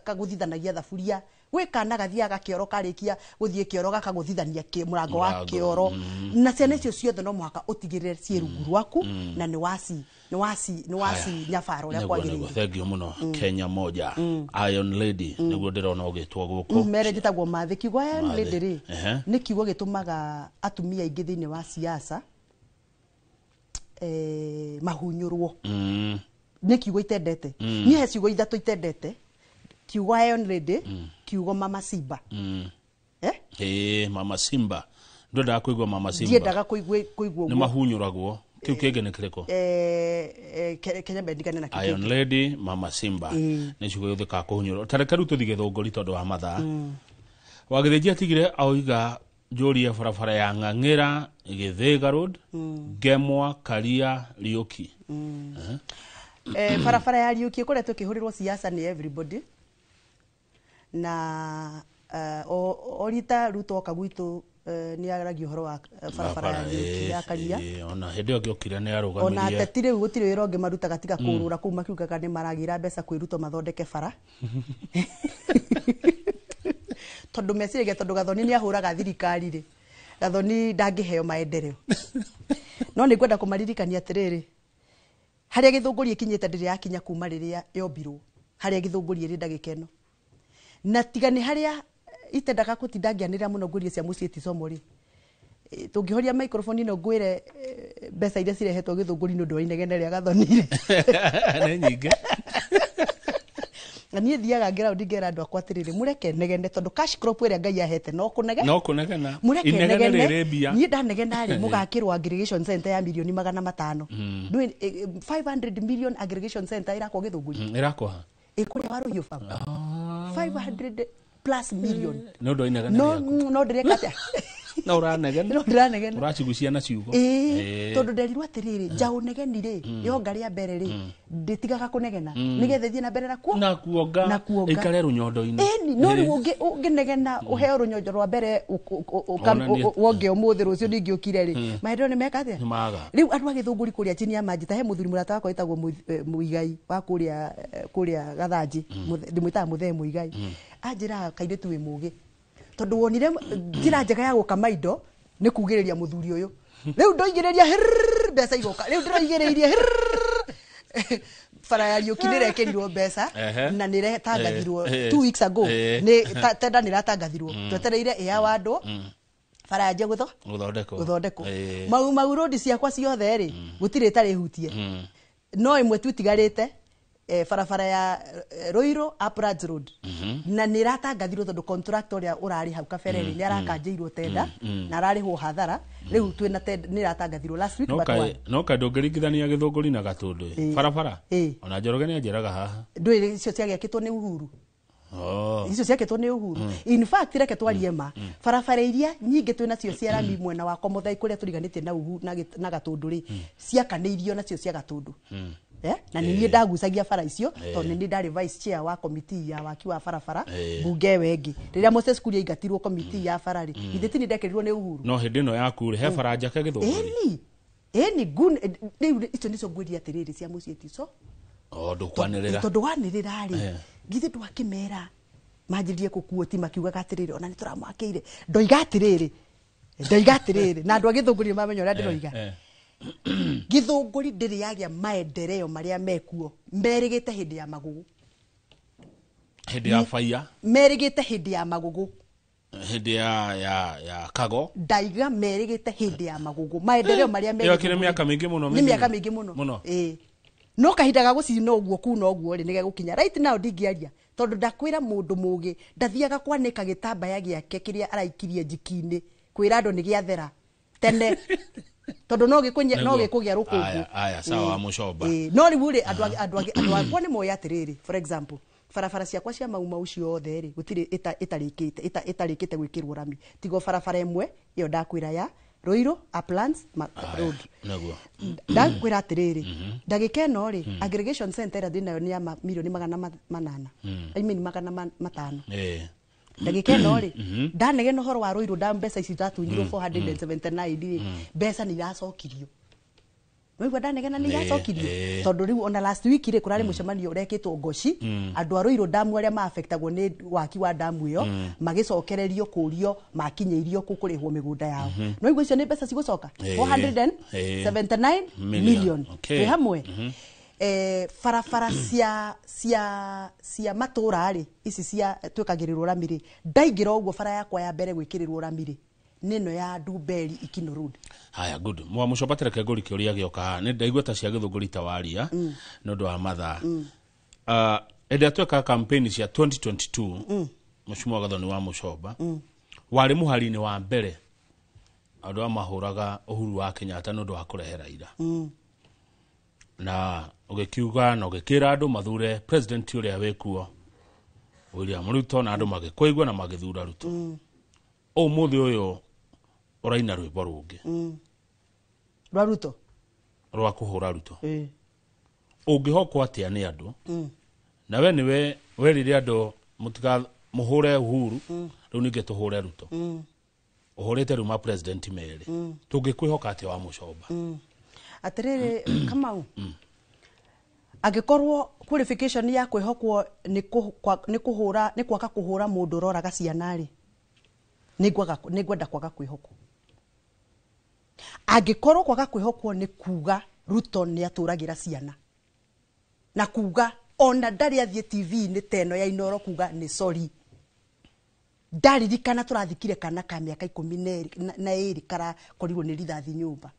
kagũthithanagia thaburia, gwĩ kana gathiaga kĩoro, karĩkia gũthiĩ kĩoro gakagũthithania mũrango wa Mũrango, kĩoro. Na ciana icio ciothe no mũhaka ũtigĩrĩre ciĩ rungu rwaku na nĩ waci nĩ waci nĩ waci nyabara ũrĩa Nĩguo, kwagĩrĩire. Thank you mũno. Kenya Moja, Iron Lady, nĩguo ndĩrona ũgĩtwo gũkũ. Mere njĩtagwo Mathĩ. Kiugo Iron Mathĩ. Lady rĩ, nĩ kiugo gĩtũmaga atumia aingĩ thĩinĩ wa siasa mahunyũrwo. Nĩ kiugo itendete. Niĩ he ciugo ithatũ itendete: kiugo Iron Lady, kiugo Mama Simba. Eh? Ĩĩ, Mama Simba, ndwendaga kũigua Mama Simba? Ndiendaga kũigua Nĩ ũguo. mahunyũragwo. Kĩu kĩngĩ nĩ kĩrĩkũ? Kenya mbendikane na kĩu Iron kĩngĩ. Lady, Mama Simba, nĩ ciugo ihũthĩkaga kũhunyũrwo. Ta reke rĩu tũthiĩ Gĩthũngũri tondũ wa mathaa. Wagĩthĩnji atigire oiga njũrie barabara ya Ng'ang'ĩra Gĩthĩga Road, Ngemwa Karia Riũki. Barabara ya Riũki ĩkoretwo ĩkĩhũrĩrwo siasa nĩ everybody, na o rita Ruto oka gwitũ, nĩ aragia ũhoro wa barabara ya Riũki ya Karia. Ona hĩndĩ ĩyo ngĩokire nĩ Ona arũgamirie. ateti rĩu gũtirĩ wĩra ũngĩ marutaga tiga kũrũra kũu, makiugaga nĩ maragĩra mbeca kwĩ Ruto mathondeke bara, tondũ meciragia tondũ Gathoni nĩ ahũraga thirikari rĩ, Gathoni ndangĩheo maendeleo. No nĩ ngwenda kũmaririkania atĩrĩrĩ, harĩa Gĩthũngũri ĩkinyĩte ndĩrĩ yakinya kuma rĩrĩa yombirwo, harĩa Gĩthũngũri ĩrĩ ndagĩka ĩno. Na tiga nĩ harĩa itendaga gũtinda ngĩanĩrĩra mũno ngũrie cia mũciĩ ticomo rĩ, tũngĩhoria microphone ĩno ngwĩre, mbeca iria cirehetwo Gĩthũngũri nĩ ũndũ wa inegene rĩa Gathoni rĩ, nĩ nyingĩ. Na niĩ thiaga ngĩraũndi ngera andũ akwa atĩrĩrĩ, mũreke negene, tondũ cash crop ĩrĩa Ngai ahete no kũnege. No kũnegena. Mũreke Inegene negene. rĩrĩ mbia. Niĩ ndanegena rĩ, mũgakĩrwo aggregation center ya mirioni 500. Ndũĩ 500 million aggregation center ĩrakwo Gĩthũngũri? Ĩrakwaha. Ĩkũrĩa wa Rũhiũ baba, 500 plus million. Nĩ ũndũ wa inegene No rĩaku. no ndĩreka atĩa? No ũranegena. No ndĩranegena. Ũracigucia na ciugo. Ĩĩ, tondũ nderirwo atĩrĩrĩ, njaũ negeni rĩ, yonga rĩa mbere rĩ, ndĩtigaga kũnegena nĩgetha ĩthiĩ na mbere na kuo na kuonga. Na kuonga. Ĩikare rũnyondo-inĩ. Ĩni, no rĩu ũngĩnegena ũheo rũnyonjo rwa mbere Ona wonge ũmũthĩ, rũciũ ningĩ ũkire rĩ, maendeleo nĩ meka atĩa? Nĩ maga. Rĩu andũ a Gĩthũngũri kũrĩa chini ya maji, ta he mũthuri mũrata wakwa wĩtagwo Mũigai wa kũrĩa Gathanji, ndĩmwĩtaga mũthee Mũigai. Anjĩraga, kairĩtu wĩ mũgĩ, tondũ wonire njĩra njega ya gũkama indo nĩ kugĩrĩria mũthuri ũyũ. Rĩu ndoigĩrĩria hirrrr, mbeca igoka. Rĩu ndĩroigĩrĩirie hirrrr, bara ya Riũki nĩ ĩrekĩrirwo mbeca na nĩ ĩretangathirwo 2 weeks ago. Nĩ tenda nĩ ĩratangathirwo, twetereire ĩawandwo, bara yanjie gũtho gũthondekwo. Gũthondekwo. Mau Mau Road ciakwa ciothe rĩ, gũtirĩ ĩtarĩ hutie, no ĩmwe tu itigarĩte, barabara ya Ruiru Uplands Road, na nĩ ĩratangathirwo tondũ contractor ũrĩa ũrarĩ hau kabere rĩ, nĩ arakanjĩirwo tenda na ararĩhwo hathara. Rĩu twĩna tenda, nĩ ĩratangathirwo last week no but kaĩ one. No kaĩ ndũngĩringithania Gĩthũngũri na Gatũndũ? Barabara ona Njoroge nĩ anjĩraga haha. Ndũĩ icio ciagĩakĩtwo nĩ Uhuru. Oh. Icio ciakĩtwo nĩ Uhuru. In fact, reke twarie ma, barabara iria nyingĩ twĩ nacio cia rami mwena wa Komothai kũrĩa tũriganĩtie na Uhu na Gatũndũ rĩ, ciakanĩirio nacio cia Gatũndũ. Na nĩ niĩ ndagucagia bara icio, tondũ nĩ niĩ ndarĩ vice chair wa komiti ya waki wa barabara mbunge ĩyo ĩngĩ rĩrĩa Moses Kuria aingatirwo komiti ya bara rĩ, ithe ti nĩ ndekĩrirwo nĩ Uhuru. No hĩndĩ ĩno yaku rĩ, he bara njake Gĩthũngũri? Ĩni ĩni rĩu icio nĩcio ngwĩria atĩrĩrĩ, cia mũciĩ tico. O ndũkwanĩrĩra. Tondũ wanĩrĩra rĩ, githĩ ndwakĩmera manjĩrĩrie kũkuoti makiugaga atĩrĩrĩ, ona nĩ tũramwakĩire. Ndoiga atĩrĩrĩ, ndoiga atĩrĩrĩ, na andũ a Gĩthũngũri nĩ mamenya ũrĩa ndĩroiga. Gĩthũngũri ndĩrĩ yagĩa maendeleo marĩa mekuo, merĩgĩte hĩndĩ ya Magugu. Hĩndĩ ya baia. Merĩgĩte hĩndĩ ya Magugu. Hĩndĩ ya Kago. Ndaiga merĩgĩte hĩndĩ ya Magugu, maendeleo marĩa me Ĩyo kĩrĩ mĩaka mĩingĩ mũno. Nĩ mĩaka mĩingĩ mũno. Mũno. Ĩĩ, no kahinda ga gũcina ũguo kuna ũguo rĩ, nĩgegũkinya. Right now ndingĩaria tondũ ndakwĩra mũndũ mũgĩ ndathiaga kwanĩka gĩtambaya gĩake kĩrĩa araikirie njiki-inĩ kwĩra andũ nĩ gĩathera tene, tondũ no gĩkũnye no Nĩguo. gĩkũgĩa rũkũngũ. Aya, aya, sawa, mũcomba. Ĩĩ, no rĩu rĩ, andũ akwa nĩ moĩ atĩrĩrĩ, for example, barabara ciakwa cia Mau Mau ciothe rĩ, gũtirĩ ĩtarĩkĩte gwĩkĩrwo rami, tigo barabara ĩmwe ĩyo ndakwĩra ya Ruiru Uplands Road. Naguo. Ndakwĩra atĩrĩrĩ, ndagĩka ĩno rĩ, aggregation center ĩrĩa ndĩnayo nĩ ya mirioni 800, I mean 500. Ndagĩka ĩno rĩ, ndanegena ũhoro wa Ruiru nda mbeca ici ndatunyirwo 479 rĩ, mbeca nĩ iracokirio. Waigua ndanegena nĩ iracokirio, tondũ rĩu ona last week rĩ, kũrarĩ mũcemanio ũrekĩtwo Ngoci, andũ a Ruiru damu arĩa maaffectagwo nĩ waki wa damu ĩyo, magĩcokererio kũrio makinyĩirio kũ kũrĩhwo mĩgũnda yao. No igua icio nĩ mbeca cigũcoka 479 million. Twĩ hamwe. Barabara cia matũra rĩ, ici cia twĩkagĩrĩrwo rami rĩ, ndaingĩra ũguo bara yakwa ya mbere gwĩkĩrĩrwo rami rĩ, nĩ ĩno ya Ndumberi Ikino Road. Haya, good. Mwa mũcoba tereke ngũri kĩũria gĩoka haha. Nĩ ndaigua ta cia gĩthũngũri ta waria nĩ ũndũ wa mathaa. Hĩndĩ ĩrĩa twekaga campaign cia 2022, Mheshimiwa Gathoni wa Mũcoba, warĩ mũhari-inĩ wa mbere andũ a mahũraga Uhuru wa Kenyatta nĩ ũndũ wa kũrehe Raila. Na ũgĩkiuga na ũgĩkĩra andũ mathure president ũrĩa wĩkuo William Ruto, na andũ magĩkũigua na magĩthura Ruto. Ũmũthĩ ũyũ ũraina rwĩmbo rũngĩ. Rwa Ruto, rwa kũhũra Ruto. Ũngĩhokwo atĩa nĩ andũ? Na we nĩwe werire andũ mũtika mũhũre Uhuru, rĩu ningĩ tũhũre Ruto. Ũhũrĩte rĩu ma president merĩ. Tũngĩkwĩhoka atĩa wa Mũcoba? Atĩrĩrĩ Kamau, angĩkorwo qualification ya kwĩhokwo nĩ kũhũra, nĩ kwaga kũhũra mũndũ ũroraga ciana rĩ, nĩ ngwenda kwaga kwĩhokwo. Angĩkorwo kwaga kwĩhokwo nĩ kuga Ruto nĩ atũragĩra ciana, na kuga ona ndarĩ athiĩ TV-inĩ ta ĩno ya Inooro kuga nĩ sorry, ndaririkana tũrathikire kana ka mĩaka 12 karakorirwo nĩ rithathi nyũmba.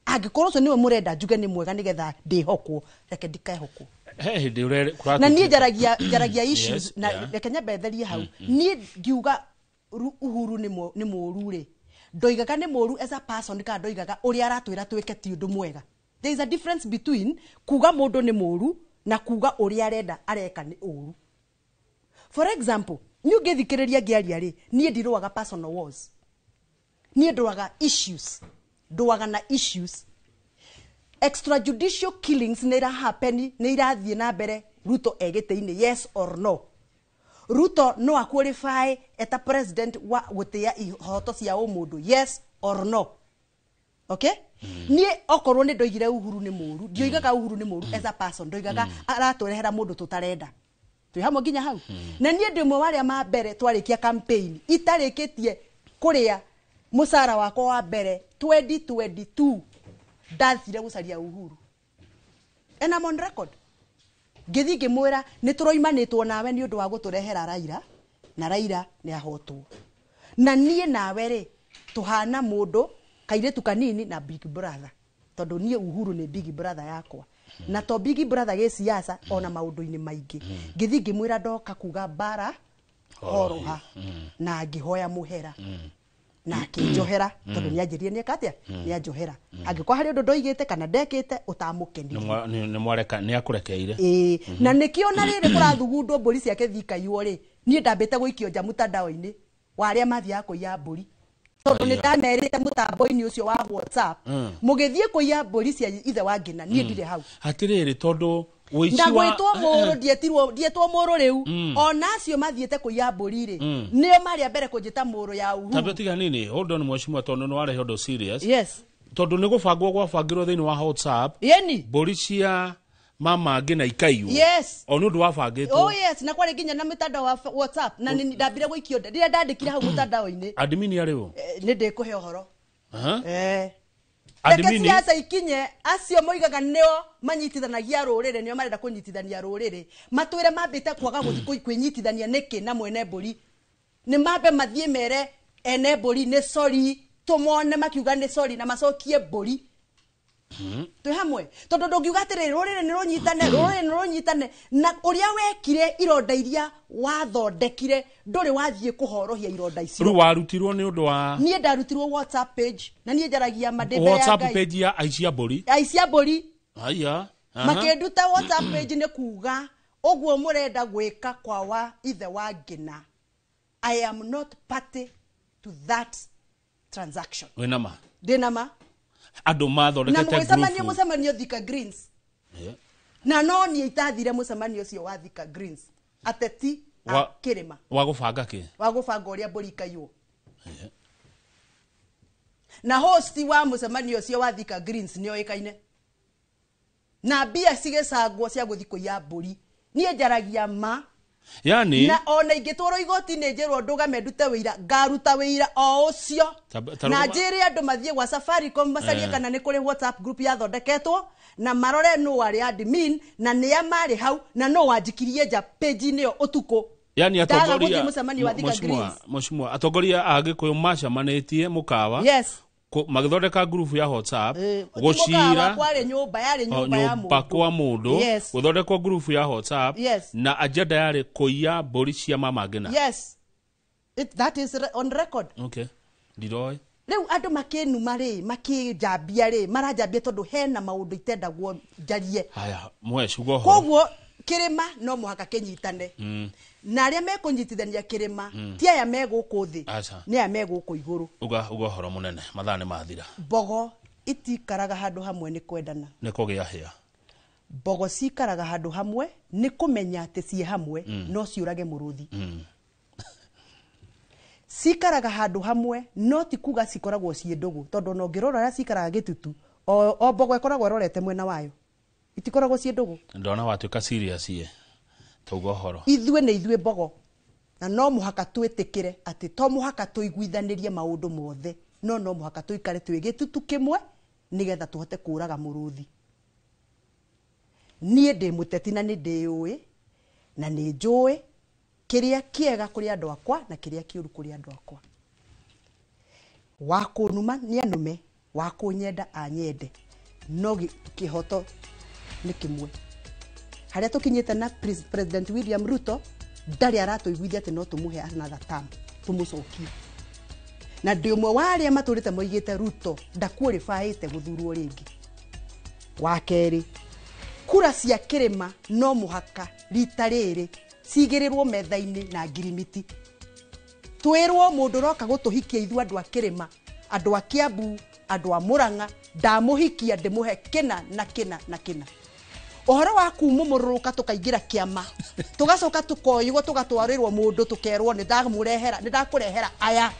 Angĩkorwo ũcio nĩwe mũrenda njuge nĩ mwega nĩgetha ndĩhokwo, reke ndikehokwo. He hĩndĩ Na niĩ njaragia issues na reke nyambe therie hau. Niĩ ngiuga Uhuru nĩ mũũru rĩ, ndoigaga nĩ mũũru as a person, kana ndoigaga ũrĩa aratwĩra twĩke ti ũndũ mwega. There is a difference between kuga mũndũ nĩ mũũru na kuga ũrĩa arenda areka nĩ ũru. For example, niĩ ũngĩthikĩrĩria ngĩaria rĩ, niĩ ndirũaga personal wars, niĩ ndũaga issues, ndũaga na issues. Extrajudicial killings nĩ irahappen, nĩ irathiĩ na mbere Ruto egĩtĩ-inĩ, yes or no? Ruto no aqualify eta president wa gũtĩa ihoto cia ũmũndũ, yes or no? Okay, niĩ okorwo nĩ ndoigire Uhuru nĩ mũũru, ndioigaga Uhuru nĩ mũũru as a person, ndoigaga aratũrehera mũndũ tũtarenda. Twĩ hamwe nginya hau? Na niĩ ndĩ ũmwe wa arĩa ma mbere twarĩkia campaign itarĩkĩtie kũrĩa mũcara wakwa wa mbere 2022, ndathire gũcaria Uhuru, and I'm on record. Ngĩthiĩ ngĩmwĩra nĩ tũroimanĩtwo nawe nĩ ũndũ wa gũtũrehera Raila, na Raila nĩ ahotwo, na niĩ nawe rĩ tũhana mũndũ kairĩtu kanini na big brother, tondũ niĩ Uhuru nĩ big brother yakwa, na to big brother gĩ siasa, ona maũndũ-inĩ maingĩ. Ngĩthiĩ ngĩmwĩra ndoka kuga mbara horoha, na ngĩhoya mũhera na akĩnjohera, tondũ nĩ anjĩrire nĩ eka atĩa, nĩ anjohera angĩkorwo harĩ ũndũ ndoigĩte kana ndekĩte ũtamũkenirie. Nĩ mwareka nĩ akũrekeire. Ĩĩ, na nĩkĩo na rĩrĩ kũrathugundwo mbũri ciake thikaiywo rĩ, niĩ ndambĩte gũikio nja mũtandao-inĩ wa arĩa mathiaga kũiya mbũri, tondũ nĩ ndamerĩte mũtambo-inĩ ũcio wa WhatsApp, mũgĩthiĩ kũiya mbũri cia ithe wa Ngĩna, niĩ ndirĩ hau. Hatirĩrĩ, tondũ ũici Na wa gwĩtwo mũrũ, ndietirwo, ndietwo mũrũ rĩu. Ona acio mathiĩte kũiya mbũri rĩ, nĩo marĩ a mbere kũnjĩta mũrũ ya Uhuru. Tabia tiga nini, hold on mheshimiwa, tondũ nĩ warehe ũndũ serious. Yes. Tondũ nĩ gũbangwo gwabangirwo thĩinĩ wa WhatsApp yeni mbũri cia mama ngĩ na ikaiywo. O nĩ ũndũ wabangĩtwo. Oh yes, na kwarĩ nginya na mũtandao wa WhatsApp, na nĩ ndambire gũikio rĩrĩa ndandĩkire hau mũtandao-inĩ. Admin arĩ ũ? Nĩ ndĩkũhe ũhoro. Reke Admin siasa ikinye, acio moigaga nĩo manyitithanagia rũrĩrĩ, nĩo marenda kũnyitithania rũrĩrĩ, matwĩre mambĩte kwaga gũthiĩ kwĩnyitithania nĩkĩ na mwene mbũri. Nĩ mambe mathiĩ mere ene mbũri nĩ sorry, tũmone makiuga nĩ sorry na macokie mbũri. Twĩ hamwe? Tondũ ndũngiuga atĩrĩrĩ rũrĩrĩ nĩ rũnyitane, rũrĩrĩ nĩ rũnyitane, na ũrĩa wekire ironda iria wathondekire ndũrĩ wathiĩ kũhorohia ironda icio. Rĩu warutirwo nĩ ũndũ wa Niĩ ndarutirwo WhatsApp page, na niĩ njaragia ma ndĩ mbere ya WhatsApp Ngai. page ya aici a mbũri? Aici a mbũri. Haya. Aha. Makĩnduta WhatsApp page nĩ kuga ũguo mũrenda gwĩka kwa wa ithe wa Ngĩna, I am not party to that transaction. Wĩna ma? Ndĩna ma. Andũ Na mathondekete mũgĩcemania ngurubu. mũcemanio Thika Greens. Na no niĩ itathire mũcemanio ũcio wa Thika Greens. Ateti a kĩrĩma. Wa gũbanga kĩ? Wa gũbanga ũrĩa mbũri ikaiywo. Na host wa mũcemanio ũcio wa Thika Greens nĩoĩkaine. Na mbia cigĩcangwo cia gũthiĩ kũiya mbũri. Niĩ njaragia ma. Yani Na ona ingĩtwarwo igoti-inĩ njĩrwo ndũgame ndute wĩira, ngaruta wĩira o ũcio. Ta Na rũgama- njĩre andũ mathiĩ gwa Safaricom macarie kana nĩ kũrĩ WhatsApp group yathondeketwo na marore nũ warĩ admin na nĩa marĩ hau na nũ wanjikirie nja page-inĩ ĩyo ũtukũ. Yani Ndaga atongoria gũthiĩ mũcemanio wa Thika Greens. Mheshimiwa, atongoria a Gĩkũyũ macemanĩtie mũkawa. Yes. Magĩthondeka ngurubu ya WhatsApp Ti mũkawa, gũcira kwarĩ nyũmba, yarĩ nyũmba ya nyũmba mũndũ. kwa mũndũ. Yes. Gũthondekwo ngurubu ya WhatsApp. Yes. Na agenda yarĩ kũiya mbũri cia Mama Ngina. Yes. That is on record. Okay, ndiroĩ. Rĩu andũ makĩnuma rĩ, makĩnjambia rĩ, maranjambia tondũ hena maũndũ itendagwo njarie. Haya, mwesh uga ũhoro. Koguo kĩrĩma no mũhaka kĩnyitane. Na arĩa mekũnyitithania kĩrĩma ti aya me gũkũ thĩ, Aca. nĩ aya me gũkũ igũrũ. Uga ũhoro mũnene, mathaa nĩ mathira. Mbogo itikaraga handũ hamwe nĩ kwendana. Nĩ kũgĩa hĩa. Mbogo cikaraga handũ hamwe nĩ kũmenya atĩ ciĩ hamwe no ciũrage mũrũthi. Cikaraga handũ hamwe no ti kuga cikoragwo ciĩ ndũgũ, tondũ ona ũngĩrora ũrĩa cikaraga gĩtutu, o mbogo ĩkoragwo ĩrorete mwena wayo, itikoragwo ciĩ ndũgũ. Ndona watuĩka serious ye. Tauga ũhoro. Ithuĩ nĩ ithuĩ mbogo, na no mũhaka twĩtĩkĩre atĩ to mũhaka tũiguithanĩrie maũndũ mothe, no mũhaka tũikare twĩ gĩtutu kĩmwe nĩgetha tũhote kũũraga mũrũthi. Niĩ ndĩ mũteti na nĩ ndĩũĩ na nĩ njũĩ kĩrĩa kĩega kũrĩ andũ akwa na kĩrĩa kĩũru kũrĩ andũ akwa. Wa kũnuma nĩ anume, wa kũnyenda anyende, no kĩhoto nĩ kĩmwe. Harĩa tũkinyĩte na President William Ruto ndarĩ aratũiguithia atĩ no tũmũhe another term, tũmũcokie. Na ndĩ ũmwe wa arĩa matũrĩte moigĩte Ruto ndaqualifyĩte gũthurwo rĩngĩ. Wa kerĩ, kura cia kĩrĩma no mũhaka rita rĩrĩ cigĩrĩrwo metha-inĩ na ngirimiti. Twĩrwo mũndũ ũroka gũtũhikia ithuĩ andũ a kĩrĩma, andũ a Kiambu, andũ a Murang'a, ndamũhikia ndĩmũhe kĩna na kĩna na kĩna. Ũhoro wa kumũmũrũrũka tũkaingĩra kĩama, tũgacoka tũkoywo tũgatwarĩrwo mũndũ tũkerwo nĩ ndamũrehera, nĩ ndakũrehera aya.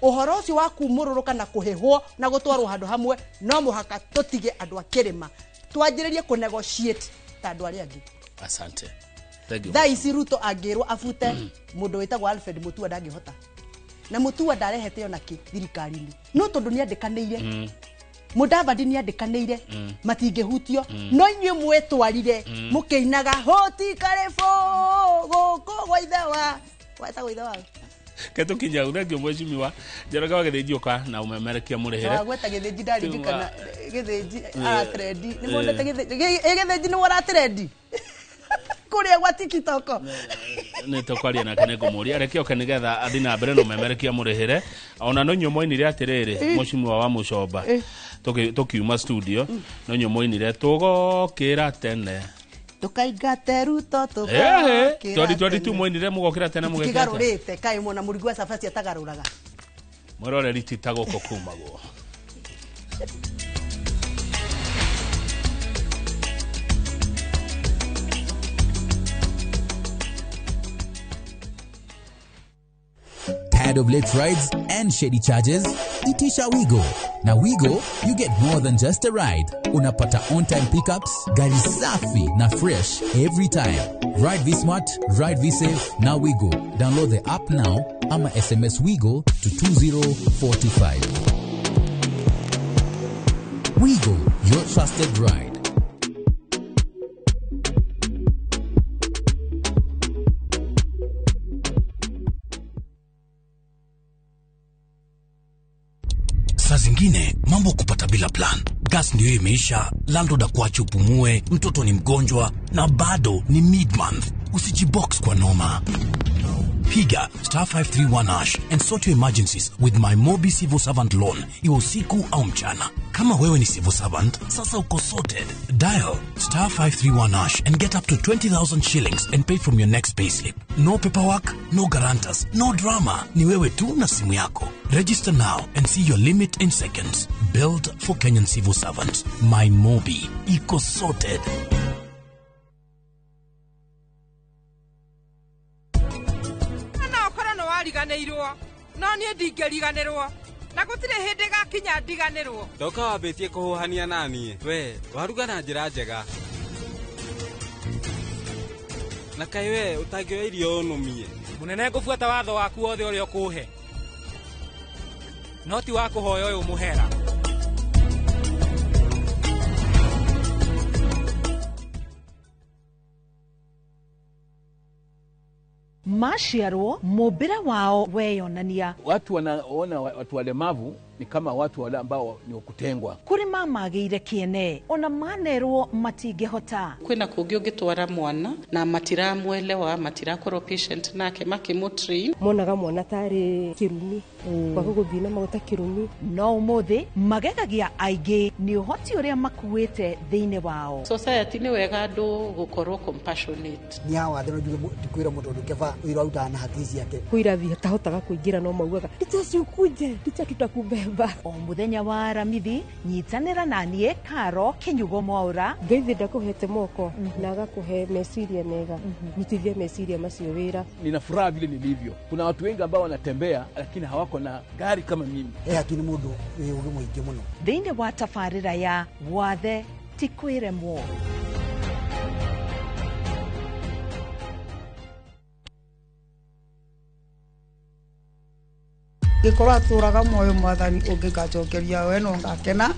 Ũhoro ũcio wa kumũrũrũka na kũhĩhwo na gũtwarwo handũ hamwe no mũhaka tũtige andũ a kĩrĩma, twanjĩrĩrie kũnegotiate ta andũ arĩa angĩ. Asante. Thank you. Thaa ici Ruto angĩrwo abute mũndũ wĩtagwo Alfred Mutua ndangĩhota. Na Mutua ndarehete ona kĩ thirikari-inĩ, no tondũ nĩandĩkanĩire. Mudavadi nĩandĩkanĩire, matingĩhutio. No inyuĩ mwĩtwarire mũkĩinaga hũtikarĩbũ gũkũ gwa ithe wa wetagwo ithe wa Ketũkinya hau. Thank you mheshimiwa Njoroge wa Gĩthĩnji, ũka na ũmemerekia mũrĩhĩre. Wagweta Gĩthĩnji ndaririkana Gĩthĩnji aratrendi. Nĩ monete Gĩthĩnji? Gĩthĩnji nĩwe ũratrendi kũrĩa gwa TikTok. Nĩ tũkwaria nake, nĩ ngũmũria reke oke nĩgetha athiĩ na mbere na ũmemerekia mũrĩhĩre. Ona no inyuĩ mwoinire atĩrĩrĩ, mheshimiwa wa Mũcomba, tũkiuma studio no inyuĩ mwoinire tũgokĩra tene tũkaingate Ruto Ehe, tũgokĩra 2022 mwoinire mũgokĩra tene mũgekĩra atĩa? Tũtigarũrĩte kaĩ mwona mũrugi wa cabaci atagarũraga. Mwĩroreri ti ta gũkũ kumagwo. Tired of late rides and shady charges? Itisha Wigo. Now Wigo, you get more than just a ride. Unapata on-time pickups, gari safi na fresh every time. Ride V Smart, ride V Safe, now Wigo. Download the app now ama SMS Wigo to 20425. Wigo, your trusted ride. Saa zingine mambo kupata bila plan. Gas ndio imeisha, landlord akuache upumue, mtoto ni mgonjwa na bado ni mid-month. Usijibox kwa noma. Piga star 531 hash and sort your emergencies with My Mobi Civil Servant Loan, iwe usiku au mchana. Kama wewe ni civil servant, sasa uko sorted. Dial star 531 hash and get up to 20,000 shillings and pay from your next payslip. No paperwork, no guarantors, no drama. Ni wewe tu na simu yako. Register now and see your limit in seconds. Built for Kenyan civil servants. My Mobi. Iko sorted. No ũkorwo nĩ wariganĩirwo no niĩ ndingĩriganĩrwo na gũtirĩ hĩndĩ gakinya ndiganĩrwo. Ndoka wambĩtie kũhũhania naniĩ we waruga na njĩra njega na kaĩ we ũtangĩoya irio ũnũmie. Mũnene, ngũbuata watho waku wothe ũrĩa ũkũhe, no ti wa kũhoya ũyũ mũhera. Maciarwo mũmbĩre wao weyonania. Watu wanaona watu walemavu ni kama watu wale ambao ni kutengwa. Kũrĩ mamagĩire kĩene ona manerwo matingĩhota. Kwĩna kũngĩ ũngĩtwara mwana na matiramwelewa, matirakorwo patient nake makĩmũtrain. Monaga mwana tarĩ kĩrumi, kwaga gũthiĩ na maguta kĩrumi. No ũmũthĩ magegagia aingĩ nĩ ũhoti ũrĩa makuĩte thĩinĩ wao. Society nĩ wega andũ gũkorwo compassionate. Nĩ hawa thĩ no njuge ndikwĩra mũndũ ũndũ keba wĩra arutaga na hakiri ciake. Kwĩ irathi atahotaga kũingĩra no maugaga ticha ciukuje, ticha tutakubeba. O muthenya wa Aramithi nyitanĩra na niĩ Karo Kinyugo Mwaura. Ngai thĩ ndakũhete moko na agakũhe meciria mega, nyitithia meciria macio wĩra. Nina furaha vile nilivyo. Kuna watu wengi ambao wanatembea lakini hawako na gari kama mimi. Hakiri mũndũ wĩ ũgĩ mũingĩ mũno. Thĩinĩ wa tabarĩra ya Wathe ti kwĩremwo. Gĩkorwo atũraga muoyo mwathani ũngĩgacokeria we no ngakena.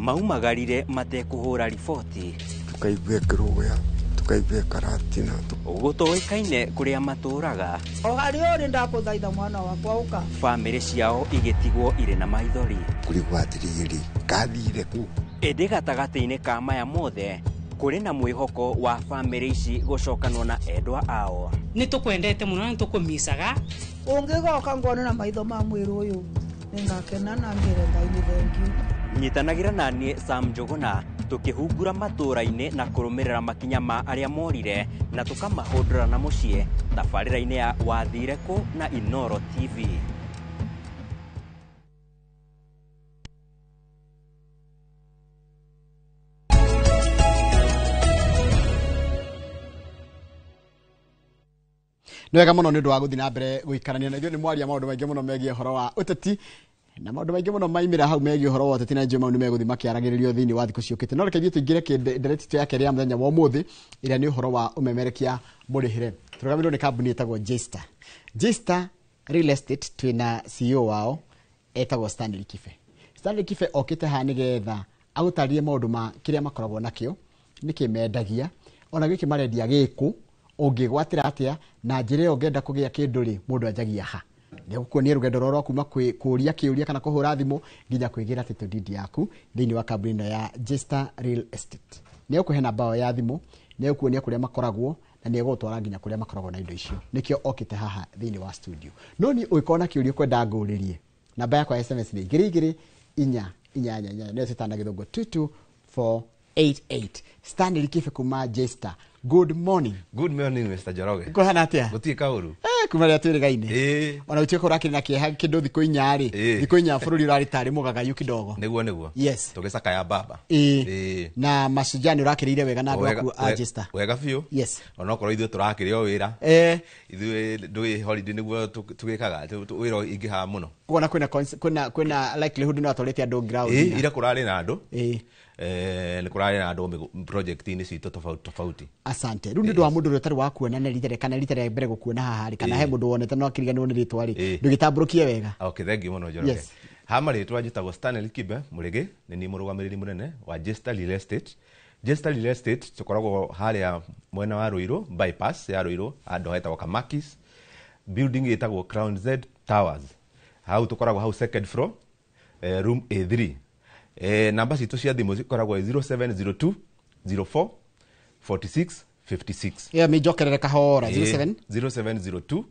Maumagarire matekũhũra riboti, tukaigua kĩrũgũya, tukaigua karatina, gũtoĩkaine kũrĩa matũraga. O harĩa ũrĩ ndakũthaitha mwana wakwa ũka. Bamĩrĩ ciao igĩtigwo irĩ na maithori. Kũrigwo atĩrĩrĩ, kathire kũ? Ĩndĩ gatagatĩ-inĩ ka maya mothe kũrĩ na mwĩhoko wa bamĩrĩ ici gũcokanwo na endwa ao. Nĩ tũkwendete mũno na nĩ tũkũmicaga. Ũngĩgoka ngone na maitho ma mwĩrĩ ũyũ nĩngakena na ngĩre Ngai nĩ thengiũ. Nyitanagĩra na niĩ Sam Njũgũna tũkĩhungura matũũra-inĩ na kũrũmĩrĩra makinya ma arĩa morire na tũkamahũndũra na mũciĩ tabarĩra-inĩ ya Wathire Kũ na Inoro TV. Nĩ wega mũno nĩ ũndũ wa gũthiĩ na mbere gũikarania na ithuĩ. Nĩ mwaria maũndũ maingĩ mũno megiĩ ũhoro wa ũteti na maũndũ maingĩ mũno maimĩra hau megiĩ ũhoro wa ũteti na njũĩ mau nĩ megũthiĩ makĩaragĩrĩrio thĩinĩ wa thikũ ciũkĩte. No reke ithuĩ tũingĩre ndereti itũ ya kerĩ ya mũthenya wa ũmũthĩ ĩrĩa nĩ ũhoro wa ũmemerekia mũrĩhĩre. Tũrũgamĩrĩirwo nĩ kambuni ĩtagwo Jester. Jester Real Estate twĩna CEO wao etagwo Stanley Kibe. Stanley Kibe okĩte haha nĩgetha agũtarĩrie maũndũ ma kĩrĩa makoragwo nakĩo, nĩkĩ mendagia, ona gĩkĩ marendia gĩkũ, ũngĩgwatĩra atĩa, na njĩra ĩyo ũngĩenda kũgĩa kĩndũ rĩ mũndũ anjagia ha. Nĩgũkuonia rũgendo rwao rwa kuma kũria kĩũria kana kũhũra thimũ nginya kwĩgĩra title deed yaku thĩinĩ wa kambuni ĩno ya Jester Real Estate. Nĩegũkũhe namba yao ya thimũ, nĩegũkuonia kũrĩa makoragwo na nĩegũgũtwara nginya kũrĩa makoragwo na indo icio. Nĩkĩo okĩte haha thĩinĩ wa studio. No niĩ ũngĩkorwo na kĩũria ũkwenda ngũrĩrie, namba yakwa ya SMS nĩ 2 2 4 8 8 nĩyo twĩtaga na gĩthũngũ 22488. Stanley Kibe kuma Jester. Good morning. Good morning Mr. Njoroge. Kũhana atĩa? Gũtirĩ kaũru. Kuma rĩrĩa twĩrĩgaine. Ona gũtuĩka ũrakĩrĩ na kĩeha kĩndũ thikũ inya rĩ, thikũ inya bũrũri ũrarĩ tarĩ mũgagayu kidogo. Nĩguo nĩguo. Yes. Tũgĩcakaya baba. Na Mashujaa nĩ ũrakĩrĩire wega na andũ aku a Jester. Wega biũ. Yes. Onokorwo ithuĩ tũrakĩrĩ o wĩra. Ithuĩ ndũĩ holiday nĩguo tũgĩkaga, wĩra ũingĩhaga mũno. Kuona kwĩna likelihood no atwarĩte andũ ground. Ira kũrarĩ na andũ. Nĩ kũrarĩ na andũ project-inĩ citũ tofauti tofauti. Asante. Rĩu nĩ ũndũ wa mũndũ ũrĩa ũtarĩ wa kuona na rita kana rita rĩa mbere gũkuona haha rĩ, kana he mũndũ wonete no akĩriganĩrwo nĩ rĩtwa rĩ, ndũgĩtambũrũkie wega. Okay, thank you mũno Njoroge. Yes. Ha marĩtwa njĩtagwo Stanley Kibe Mũrĩgĩ, nĩ niĩ mũrũgamĩrĩri mũnene wa Jester Real Estate. Jester Real Estate tũkoragwo harĩa mwena wa Ruiru, bypass ya Ruiru, handũ hetagwo Kamakis. Building ĩtagwo Crown Z Towers. Hau tũkoragwo hau second floor, room A3. Namba citũ cia thimũ cikoragwo 0702 04 46 56. Ĩyo mĩnjokerere kahora. 07 0702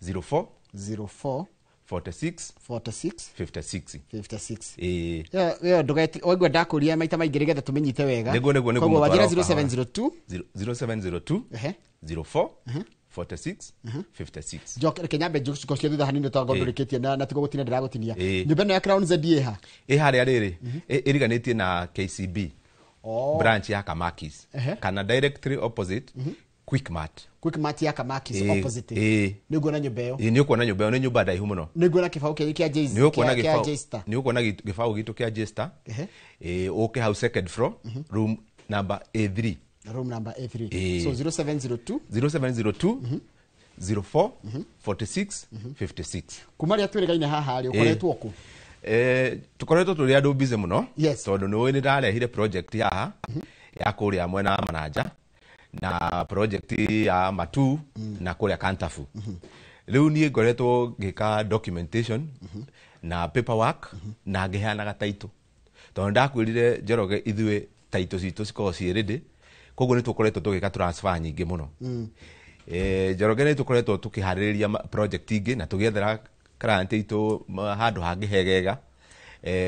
04 04 46 46 56. 56. Ĩĩ. Ĩyo ndũgeti waigua ndakũria maita maingĩ nĩgetha tũmĩnyite wega. Nĩguo Koguo wanjĩra mũtwaro kahora. 0702 0702 04 46 56. Njoke reke nyambe njokie thutha hanini tondũ Ĩĩ. ndũrĩkĩtie na tigo gũtinia ndĩragũtinia. Ĩĩ. Nyũmba ĩno ya Crown Z ĩha? Ĩ harĩa rĩrĩ ĩriganĩtie na KCB branch ya Kamakis kana directly opposite Quickmart. Quickmart ya Kamakis opposite. Nĩ nguona nyũmba ĩyo. Ĩĩ, nĩ ũkuona nyũmba ĩyo, nĩ nyũmba ndaihu mũno. Nĩ nguona kĩbaũ kĩanyu kĩa Jay- Nĩ ũkuona kĩa gĩbaũ Jaystar. nĩ ũkuona gĩbaũ gitũ kĩa Jester. Ĩĩ, ũke hau second floor, room number A3. Room number A3. Ĩĩ. So 0702 0702 04 46 56. Kuma rĩrĩa twĩrĩgaine haha rĩ, ũkoretwo kũ? Tũkoretwo tũrĩ andũ busy mũno tondũ nĩ ũĩ nĩ ndarehire project haha ya kũrĩa mwena wa Mananja na project ya Matu na kũrĩa Kantafu. Rĩu niĩ ngoretwo ngĩka documentation na paperwork na ngĩheanaga title tondũ ndakwĩrire Njoroge ithuĩ title citũ cikoragwo ciĩ ready, koguo nĩ tũkoretwo tũgĩka transfer nyingĩ mũno. Njoroge nĩ tũkoretwo tũkĩharĩrĩria project ingĩ na tũgĩethera client itũ handũ hangĩ hegega,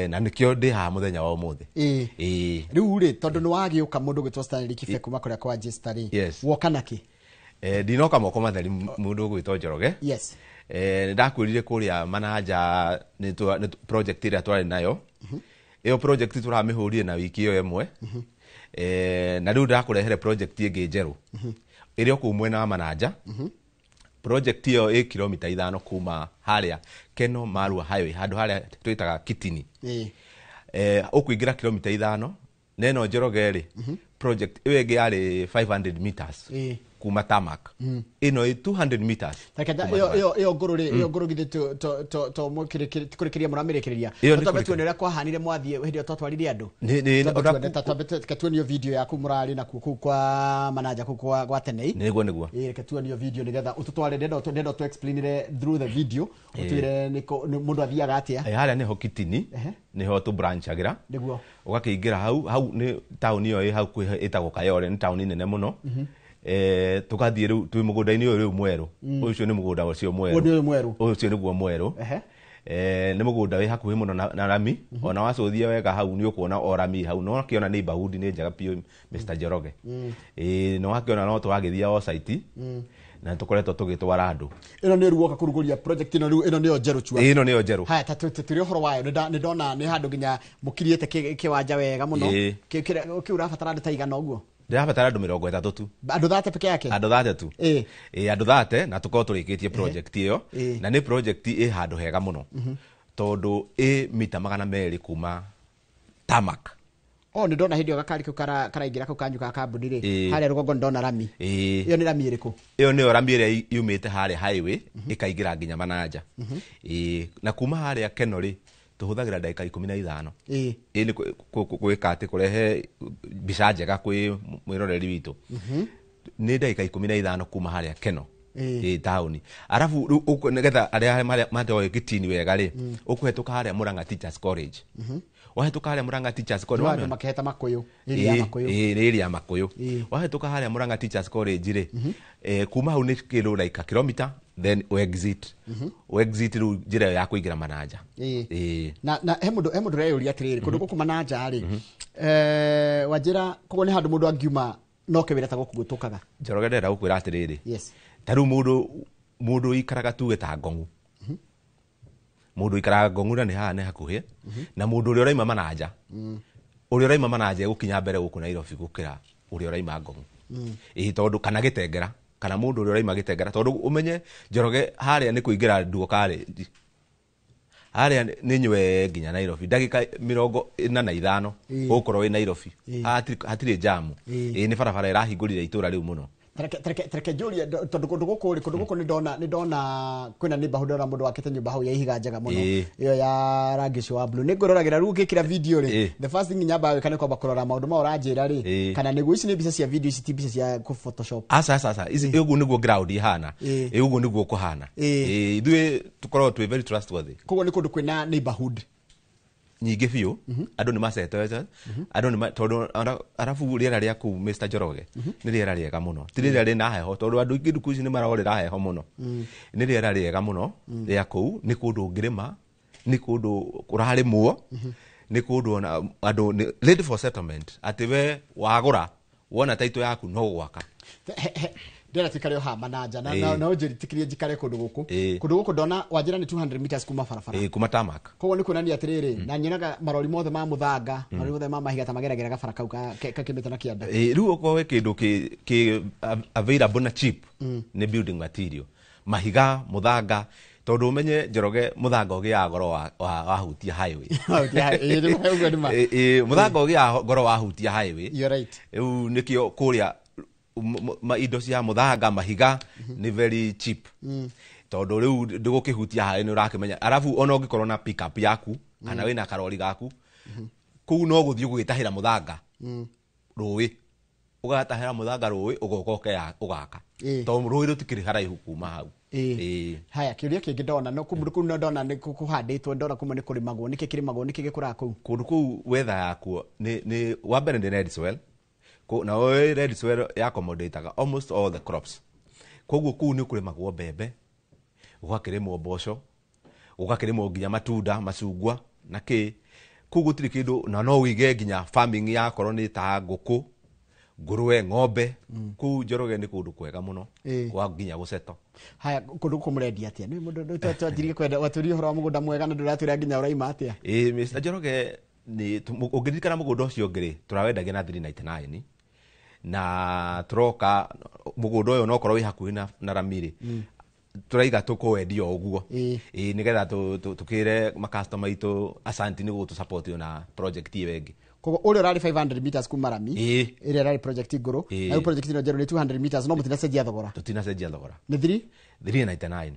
na nĩkĩo ndĩ haha mũthenya wa ũmũthĩ. Ĩĩ. Rĩu rĩ, tondũ nĩ wagĩũka mũndũ ũgwĩtwo Stanley Kibe kuma kũrĩa kwa Jester rĩ, woka nakĩ? Ndinoka moko matheri mũndũ ũgwĩtwo Njoroge. Nĩ ndakwĩrire kũrĩa Mananja nĩ project ĩrĩa twarĩ nayo, ĩyo project tũramĩhũrire na wiki ĩyo ĩmwe. Na rĩu ndakũrehere project ĩngĩ njerũ ĩrĩa o kũu mwena wa Mananja. Project ĩyo ĩ kilomita 5 kuma harĩa Keno Marua Highway, handũ harĩa twĩtaga Kitini. Ũkũingĩra kilomita 5 na ĩno Njoroge rĩ, project ĩyo ĩngĩ yarĩ 500 meters kuma tarmac, ĩno ĩ 200 meters Reke kuma ĩyo tarmac. ĩyo ngũrũ rĩ, ĩyo ngũrũ githĩ to kũrĩkĩria mũramĩrĩkĩrĩria? Ĩyo No nĩ twambe kũrĩkĩrĩria. tuone ũrĩa kwahanire mwathiĩ hĩndĩ ĩyo twatwarire andũ. Nĩ- Twambe ona tuone, twambe reke tuonio video ya kũu mũrarĩ nakuo kũu kwa Mananja kũu gwa Tenei. Nĩguo. Ĩĩ, reke tuonio video nĩgetha ũtũtware, ndĩrenda ũtũ explainire through the video, ũtwĩre nĩ mũndũ athiaga atĩa. Harĩa nĩho Kitini, nĩho tũ branchagĩra. Ũgakĩingĩra hau nĩ taũni ĩyo ĩ hau ĩtagwo Kayole, nĩ taũni nene mũno. Tũgathiĩ rĩu twĩ mũgũnda-inĩ ũyũ rĩu mwerũ. Ũcio nĩ mũgũnda ũcio mwerũ. Ũyũ nĩ ũyũ mwerũ. Ũcio nĩguo mwerũ. Nĩ mũgũnda wĩ hakuhĩ mũno na rami. Ona wacũthia wega hau nĩ ũkuona o rami hau, no wakĩona neighborhood nĩ njega biũ Mr. Njoroge. Nĩ wakĩona no tũragĩthiĩ o site na nĩ tũkoretwo tũgĩtwara andũ. Ĩno nĩ rĩu woka kũrugũria project ĩno rĩu, ĩno nĩyo njerũ chua. Ĩno nĩyo njerũ. Haya, ta tũrĩ ũhoro wayo, nĩ ndona nĩ handũ nginya mũkiriĩte kĩwanja wega mũno. Kĩu ũrabatara andũ ta igana ũguo? Ndĩrabatara andũ 30 tu. Andũ 30 peke yake? Andũ 30 tu. Ĩĩ, andũ 30 na tũkorwo tũrĩkĩtie project ĩyo. Na nĩ project ĩ handũ hega mũno tondũ ĩ mita 200 kuma tarmac. Oh, nĩ ndona hĩndĩ ĩyo gakari kau karaingĩra kau kanyu ka kambuni rĩ, harĩa rũgongo nĩ ndona rami. Ĩyo nĩ rami ĩrĩkũ? Ĩyo nĩyo rami ĩrĩa yumĩte harĩa highway ĩkaingĩra nginya Mananja. Na kuma harĩa Keno rĩ, tũhũthagĩra ndagĩka 15. Ĩĩ, nĩ gwĩka atĩ kũrehe mbica njega kwĩ mwĩroreri witũ. Nĩ ndagĩka 15 kuma harĩa Keno. Ĩĩ, taũni. Arabu rĩu nĩgetha arĩa matoĩ Kitini wega rĩ, ũkũhetũka harĩa Murang'a Teachers College. Wahĩtũka harĩa Murang'a Teachers College, Nĩ andũ wamĩona? makĩheta makũyũ, area ya Makũyũ. Ĩĩ, nĩ area ya Makũyũ. Wahĩtũka harĩa Murang'a Teachers College rĩ, kuma hau nĩ kĩndũ like a kilometer, then exit. Exit rĩu njĩra ĩyo ya kũingĩra Mananja. Na he mũndũ ũreyũria atĩrĩrĩ, kũndũ gũkũ Mananja rĩ, wanjĩra koguo nĩ handũ mũndũ angiuma no ke wĩra ta gũkũ gwĩtũkaga. Njoroge ndĩrenda gũkwĩra atĩrĩrĩ. Ta rĩu mũndũ ũikaraga tuge ta Ngong'u. Mũndũ ũikaraga Ngong'u na nĩ haha nĩ hakuhĩ, na mũndũ ũrĩa ũraima Mananja. Ũrĩa ũraima Mananja egũkinya mbere gũkũ Nairobi gũkĩra ũrĩa ũraima Ngong'u. Ĩĩ, tondũ kana Gĩtengera, kana mũndũ ũrĩa ũraima Gĩtengera, tondũ ũmenye Njoroge harĩa nĩ kũingĩra Nduo College. Harĩa nĩ nywe nginya Nairobi, ndagĩka 45 ũgũkorwo wĩ Nairobi. Hatirĩ jamu. Ĩĩ, nĩ barabara ĩrahingũrire itũra rĩu mũno. Tareke njũrie, tondũ kũndũ gũkũ rĩ, kũndũ gũkũ nĩ ndona kwĩna neighborhood, ndona mũndũ wakĩte nyũmba hau ya ihiga njega mũno. Ĩyo ya rangi ũcio wa blue. Nĩ ngwĩroragĩra rĩu ngĩkĩra video rĩ, the first thing nyambaga gwĩka nĩ kwamba kũrora maũndũ mau ũranjĩra rĩ, kana nĩguo ici nĩ mbica cia video, ici ti mbica cia kũ Photoshop. Aca, aca, aca. Ici, ũguo nĩguo ground ihana. Ĩĩ, ũguo nĩguo kũhana. Ĩĩ, ithuĩ tũkoragwo twĩ very trustworthy. Koguo nĩ kũndũ kwĩna neighborhood. Nyingĩ biũ. Andũ nĩ macetete, andũ nĩ tondũ arabu rĩera rĩa kũu, Mr Njoroge, nĩ rĩera rĩega mũno, ti rĩera rĩna heho, tondũ andũ aingĩ thikũ ici nĩ marorĩra heho mũno. Nĩ rĩera rĩega mũno rĩa kũu, nĩ kũndũ ũngĩrĩma, nĩ kũndũ kũrarĩmwo, nĩ kũndũ ona andũ nĩ ready for settlement, atĩ we wagũra wona title yaku no gwaka. Ndĩrenda tuikare o haha na nja na ũnjĩtĩkĩrie njikare kũndũ gũkũ. Kũndũ gũkũ ndona wanjĩra nĩ 200 meters kuma barabara. Ĩĩ, kuma tarmac. Koguo nĩ kuonania atĩrĩrĩ, na nyonaga marori mothe ma mũthanga, marori mothe ma mahiga ta mageragĩra gabara kau kakĩmĩte na kĩanda. Ĩĩ, rĩu okorwo wĩ kĩndũ kĩ available na cheap nĩ building material, mahiga, mũthanga, tondũ ũmenye Njoroge, mũthanga ũgĩaga goro wahutia highway. Wahutia highway, ĩĩ, ũguo nĩ ma. Ĩĩ, mũthanga ũgĩaga goro wahutia highway. You're right. Rĩu nĩkĩo kũrĩa indo cia mũthanga, mahiga nĩ very cheap, tondũ rĩu ndũgũkĩhutia harĩa nĩ ũrakĩmenya. Arabu ona ũngĩkorwo na pickup yaku kana wĩna karori gaku, kũu no gũthiĩ gũgĩtahĩra mũthanga rũĩ, ũgatahĩra mũthanga rũĩ, ũgoka ũgaka, tondũ rũĩ rũtikĩrĩ haraihu kuma hau. Ĩĩ. Haya, kĩũria kĩngĩ ndona no kũndũ kũu, no ndona nĩ kũhandĩtwo, ndona kumwe nĩ kũrĩmagwo. Nĩkĩ kĩrĩmagwo? Nĩkĩ gĩkũraga kũu? Kũndũ kũu weather yakuo nĩ wa mbere nĩ red soil. Na red soil ya accommodateaga almost all the crops, koguo kũu nĩ kũrĩmagwo mbembe, gũgakĩrĩmwo mboco, gũgakĩrĩmwo nginya matunda, macungwa na kĩ. Kũu gũtirĩ kĩndũ, na no wĩige nginya farming yakorwo nĩ ta ngũkũ, ngũrwe, ng'ombe. Kũu Njoroge nĩ kũndũ kwega mũno kwa nginya gũceto. Haya, kũndũ gũkũ mũrendia atĩa? Nĩ mũndũ twanjirie kwenda watũrie ũhoro wa mũgũnda mwega na ndũratwĩra nginya ũraima atĩa. Ĩĩ, Mr Njoroge, nĩ ũngĩririkana mũgũnda ũcio ũngĩ rĩ, tũrawendagia na 399, na tũroka mũgũnda ũyũ onokorwo wĩ hakuhĩ na rami rĩ, tũraiga tũkũwendia o ũguo. Ĩĩ, nĩgetha tũkĩre makastoma aitũ asanti nĩ gũtũ support na project ĩyo ĩngĩ. Koguo ũrĩa ũrarĩ 500 meters kuma rami, ĩrĩa ĩrarĩ project ngũrũ, na rĩu project ĩno njerũ nĩ 200 meters, no mũtinacenjia thogora? Tũtinacenjia thogora. Nĩ 3? 399.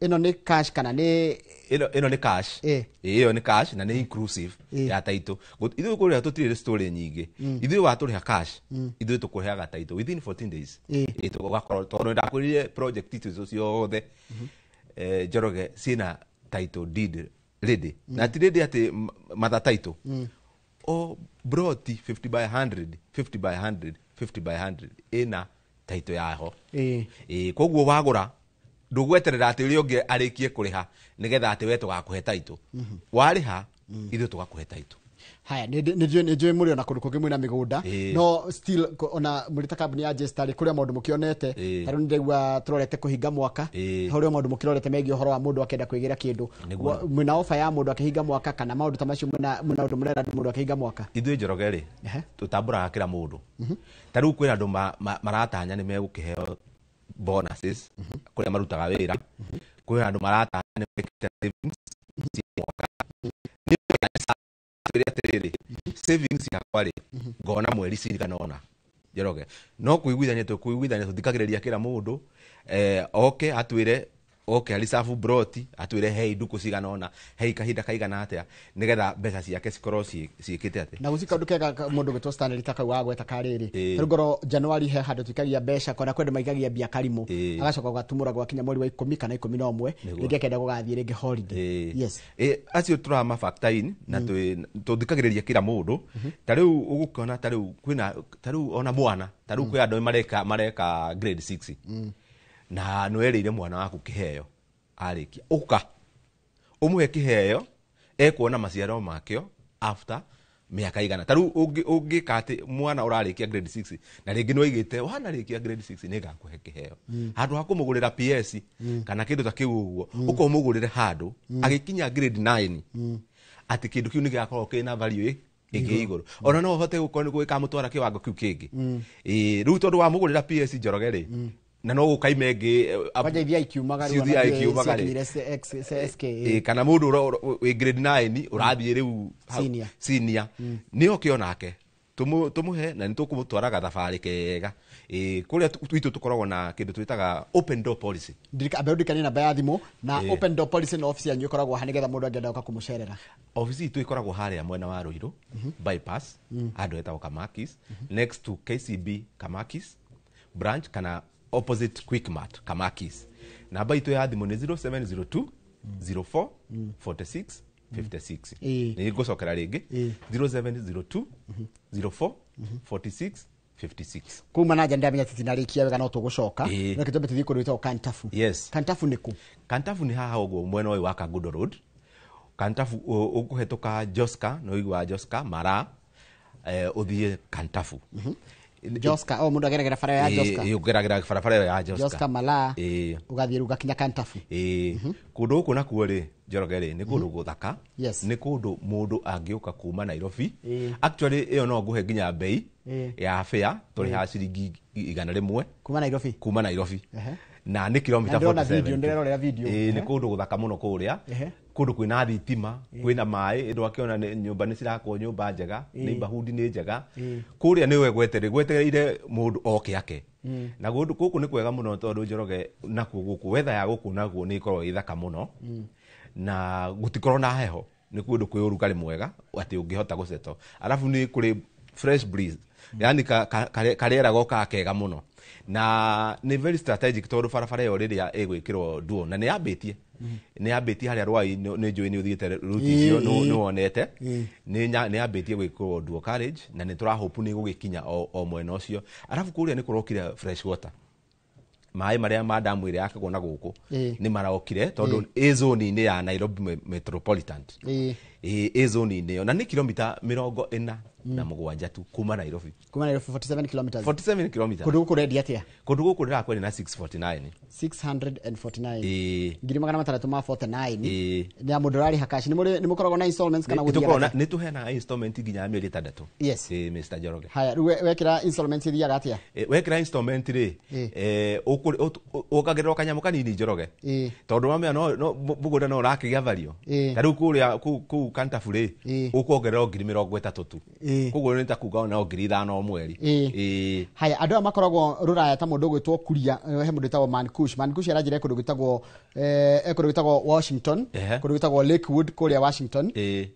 Ĩno nĩ cash kana nĩ Ĩno nĩ cash. Ĩĩ, ĩyo nĩ cash na nĩ inclusive ya title. Ithuĩ kũrĩa tũtirĩ story nyingĩ. Ithuĩ watũrĩha cash, ithuĩ tũkũheaga title within 14 days. Ĩĩ, tũgakorwo tondũ ndakwĩrire project itũ ciothe, Njoroge, ciĩna title deed ready, na ti ready atĩ matha title, o broti 50 by 100, 50 by 100, 50 by 100 ĩna title yaho. Ĩĩ, koguo wagũra ndũgweterera atĩ ũrĩa ũngĩ arĩkie kũrĩha nĩgetha atĩ we tũgakũhe title. Warĩha, ithuĩ tũgakũhe title. Haya, nĩ njũĩ mũrĩ ona kũndũ kũngĩ mwĩna mĩgũnda, no still ona mũrĩ ta kambuni ya Jesta rĩ, kũrĩ o maũndũ mũkĩonete. Ta rĩu nĩndĩraigua tũrorete kũhinga mwaka, harĩ o maũndũ mũkĩrorete megiĩ ũhoro wa mũndũ akĩenda kwĩgĩra kĩndũ. Mwĩna ofa ya mũndũ akĩhinga mwaka kana maũndũ ta macio, mwĩna ũndũ mũrera mũndũ akĩhinga mwaka? Ithuĩ Njoroge rĩ, tũtambũraga kĩra mũndũ. Ta rĩu kwĩna andũ maratanya nĩ megũkĩheo bonuses kũrĩa marutaga wĩra, kwĩna andũ maratanya nĩ mekĩte savings cia mwaka. Nĩ atĩrĩrĩ, savings yakwa rĩ, ngona mweri cigana ũna. Njoroge, no kũiguithania tũkũiguithania, tũthikagĩrĩria kĩra mũndũ, oke atwĩre, oke aricabu broti, atwĩre hei ndukũ cigana ũna, hei kahinda kaigana atĩa, nĩgetha mbeca ciake cikorwo ciĩkĩte atĩ. Na gũtirĩ kaũndũ kega mũndũ gwĩtwo Stanley ta kau wagweta karĩrĩ. Rĩu ngorwo January he handũ tũikagia mbeca, kona kwenda maikagia mbia karimũ, agacoka gũgatumũra gwakinya mweri wa 10 kana 11, rĩngĩ akenda gũgathiĩ rĩngĩ holiday. Yes. Acio tũrama factor in na tũthikagĩrĩria kĩra mũndũ. Ta rĩu ũgũkĩona, ta rĩu kwĩna, ta rĩu ona mwana, ta rĩu kwĩ andũ mareka grade 6. Na nĩwerĩire mwana waku kĩheo arĩkia, ũka ũmũhe kĩheo ekuona maciaro makĩo after mĩaka igana. Ta rĩu ũngĩka atĩ mwana ũrarĩkia grade 6 na rĩngĩ nĩwaigĩte wanarĩkia grade 6 nĩngakũhe kĩheo, handũ ha kũmũgũrĩra PS kana kĩndũ ta kĩu ũguo, ũka ũmũgũrĩre handũ agĩkinya grade 9 atĩ kĩndũ kĩu nĩgĩgakorwo kĩna value ĩngĩ igũrũ, ona no ũhote gũkorwo nĩ gũgĩkamũtwara kĩwango kĩu kĩngĩ. Ĩĩ, rĩu tondũ wamũgũrĩra PS Njoroge rĩ, na no gũkaime ĩngĩ, Kwanja ithiaga ikiumaga rĩu, Ci ithiaga ona ikiumaga rĩ. ciakinyire C, X, C, S K, Ĩĩ, kana mũndũ wĩ grade 9 ũrathiĩ rĩu hau, Senior. senior. Nĩ oke onake tũmũhe na nĩ tũkũmũtwara gathabarĩ kega. Ĩĩ, kũrĩa gwitũ tũkoragwo na kĩndũ twĩtaga open door policy. Ambe ũndirikanie namba ya thimũ na open door policy, na office yanyu ĩkoragwo ha nĩgetha mũndũ angĩenda gũka kũmũcerera? Office itũ ĩkoragwo harĩa mwena wa Ruiru bypass, handũ hetagwo Kamakis, next to KCB Kamakis branch kana opposite Quickmart Kamakis. Namba itũ ya thimũ nĩ 0702 04 46 56. Nĩ ngũcokera rĩngĩ, 0702 04 46 56. Kuu Manaja ndamenya titinarĩkia wega no tũgũcoka. No kĩtũme tũthiĩ kũndũ gwĩtagwo Kantafu. Yes. Kantafu nĩ kũ? Kantafu nĩ haha ũguo mwena ũyũ wa Kangundo Road. Kantafu ũkũhetũka Joska, no ũiguaga Joska Mara, ũthiĩ Kantafu. Joska, o mũndũ ageragĩra bara ya Joska. Ũgeragĩra barabara ĩyo ya Joska. Joska Mara, ũgathiĩ rĩu ũgakinya Kantafu. Kũndũ gũkũ nakuo rĩ, Njoroge rĩ, nĩ kũndũ gũthaka. Yes. Nĩ kũndũ mũndũ angĩũka kuma Nairobi. Actually ĩyo no ngũhe nginya bei ya fare, tũrĩhaga ciringi 100. Kuma Nairobi. Kuma Nairobi. Na nĩ kilomita Na ndĩrona 47. video, ndĩrerorera video. Nĩ kũndũ gũthaka mũno kũrĩa. Kũndũ kwĩna thitima, kwĩna maĩ, ndwakĩona nyũmba nĩ cirakwo nyũmba njega, neighborhood nĩ njega. Kũrĩa nĩwe gwetereire mũndũ oke ake. Na kũndũ gũkũ nĩ kwega mũno tondũ Njoroge nakuo gũkũ weather ya gũkũ naguo nĩ ĩkoragwo ĩ thaka mũno. Na gũtikorwo na heho, nĩ kũndũ kwĩ ũrugarĩ mwega atĩ ũngĩhota gũceto. Arabu nĩ kũrĩ fresh breeze, yani karĩera gokaga kega mũno. Na nĩ very strategic tondũ barabara ĩyo rĩrĩa ĩgwĩkĩrwo duo na nĩ yambĩtie. Nĩ yambĩtie harĩa Rwai, nĩ njũĩ nĩ ũthiĩte route icio, nĩ wonete. Nĩ yambĩtie gwĩkĩrwo duo carriage na nĩ tũrahope nĩ ĩgũgĩkinya o mwena ũcio. Arabu kũrĩa nĩ kũrokire fresh water. Maĩ marĩa ma damu ĩrĩa yakagwo na gũkũ nĩ marokire tondũ ĩ zone-inĩ ya Nairobi Metropolitan. Ĩ zone-inĩ ĩyo na nĩ kilomita 47 tu kuma Nairobi. Kuma Nairobi 47 kilometers. 47 kilometers. Kũndũ gũkũ ũrendia atĩa? Kũndũ gũkũ ndĩrakwendia na 649. 649. 649. Nĩ ya mũndũ ũrarĩha cash. Nĩ mũkoragwo na installments kana Nĩ gũthiaga tũkoragwo na- atĩa? nĩ tũheanaga installment nginya ya mĩeri 6. Yes. Mr. Njoroge. Haya, rĩu wekĩra installments ithiaga atĩa? Wekĩra installment rĩ, ũkagĩrĩrwo kanyamũ kanini Njoroge. Tondũ wamenya no mũgũnda no ũrakĩgĩa value. Ta rĩu kũrĩa kũu Kantafu rĩ, ũkuongerera 30,000 tu. Koguo nĩ ta kuga ona 5,000 o mweri. Haya, andũ aya makoragwo rũraya ta mũndũ ũgwĩtwo Kuria, he mũndũ wĩtagwo Mankush. Mankush aranjĩra kũndũ gwĩtagwo, kũndũ gwĩtagwo Washington, kũndũ gwĩtagwo Lakewood kũrĩa Washington.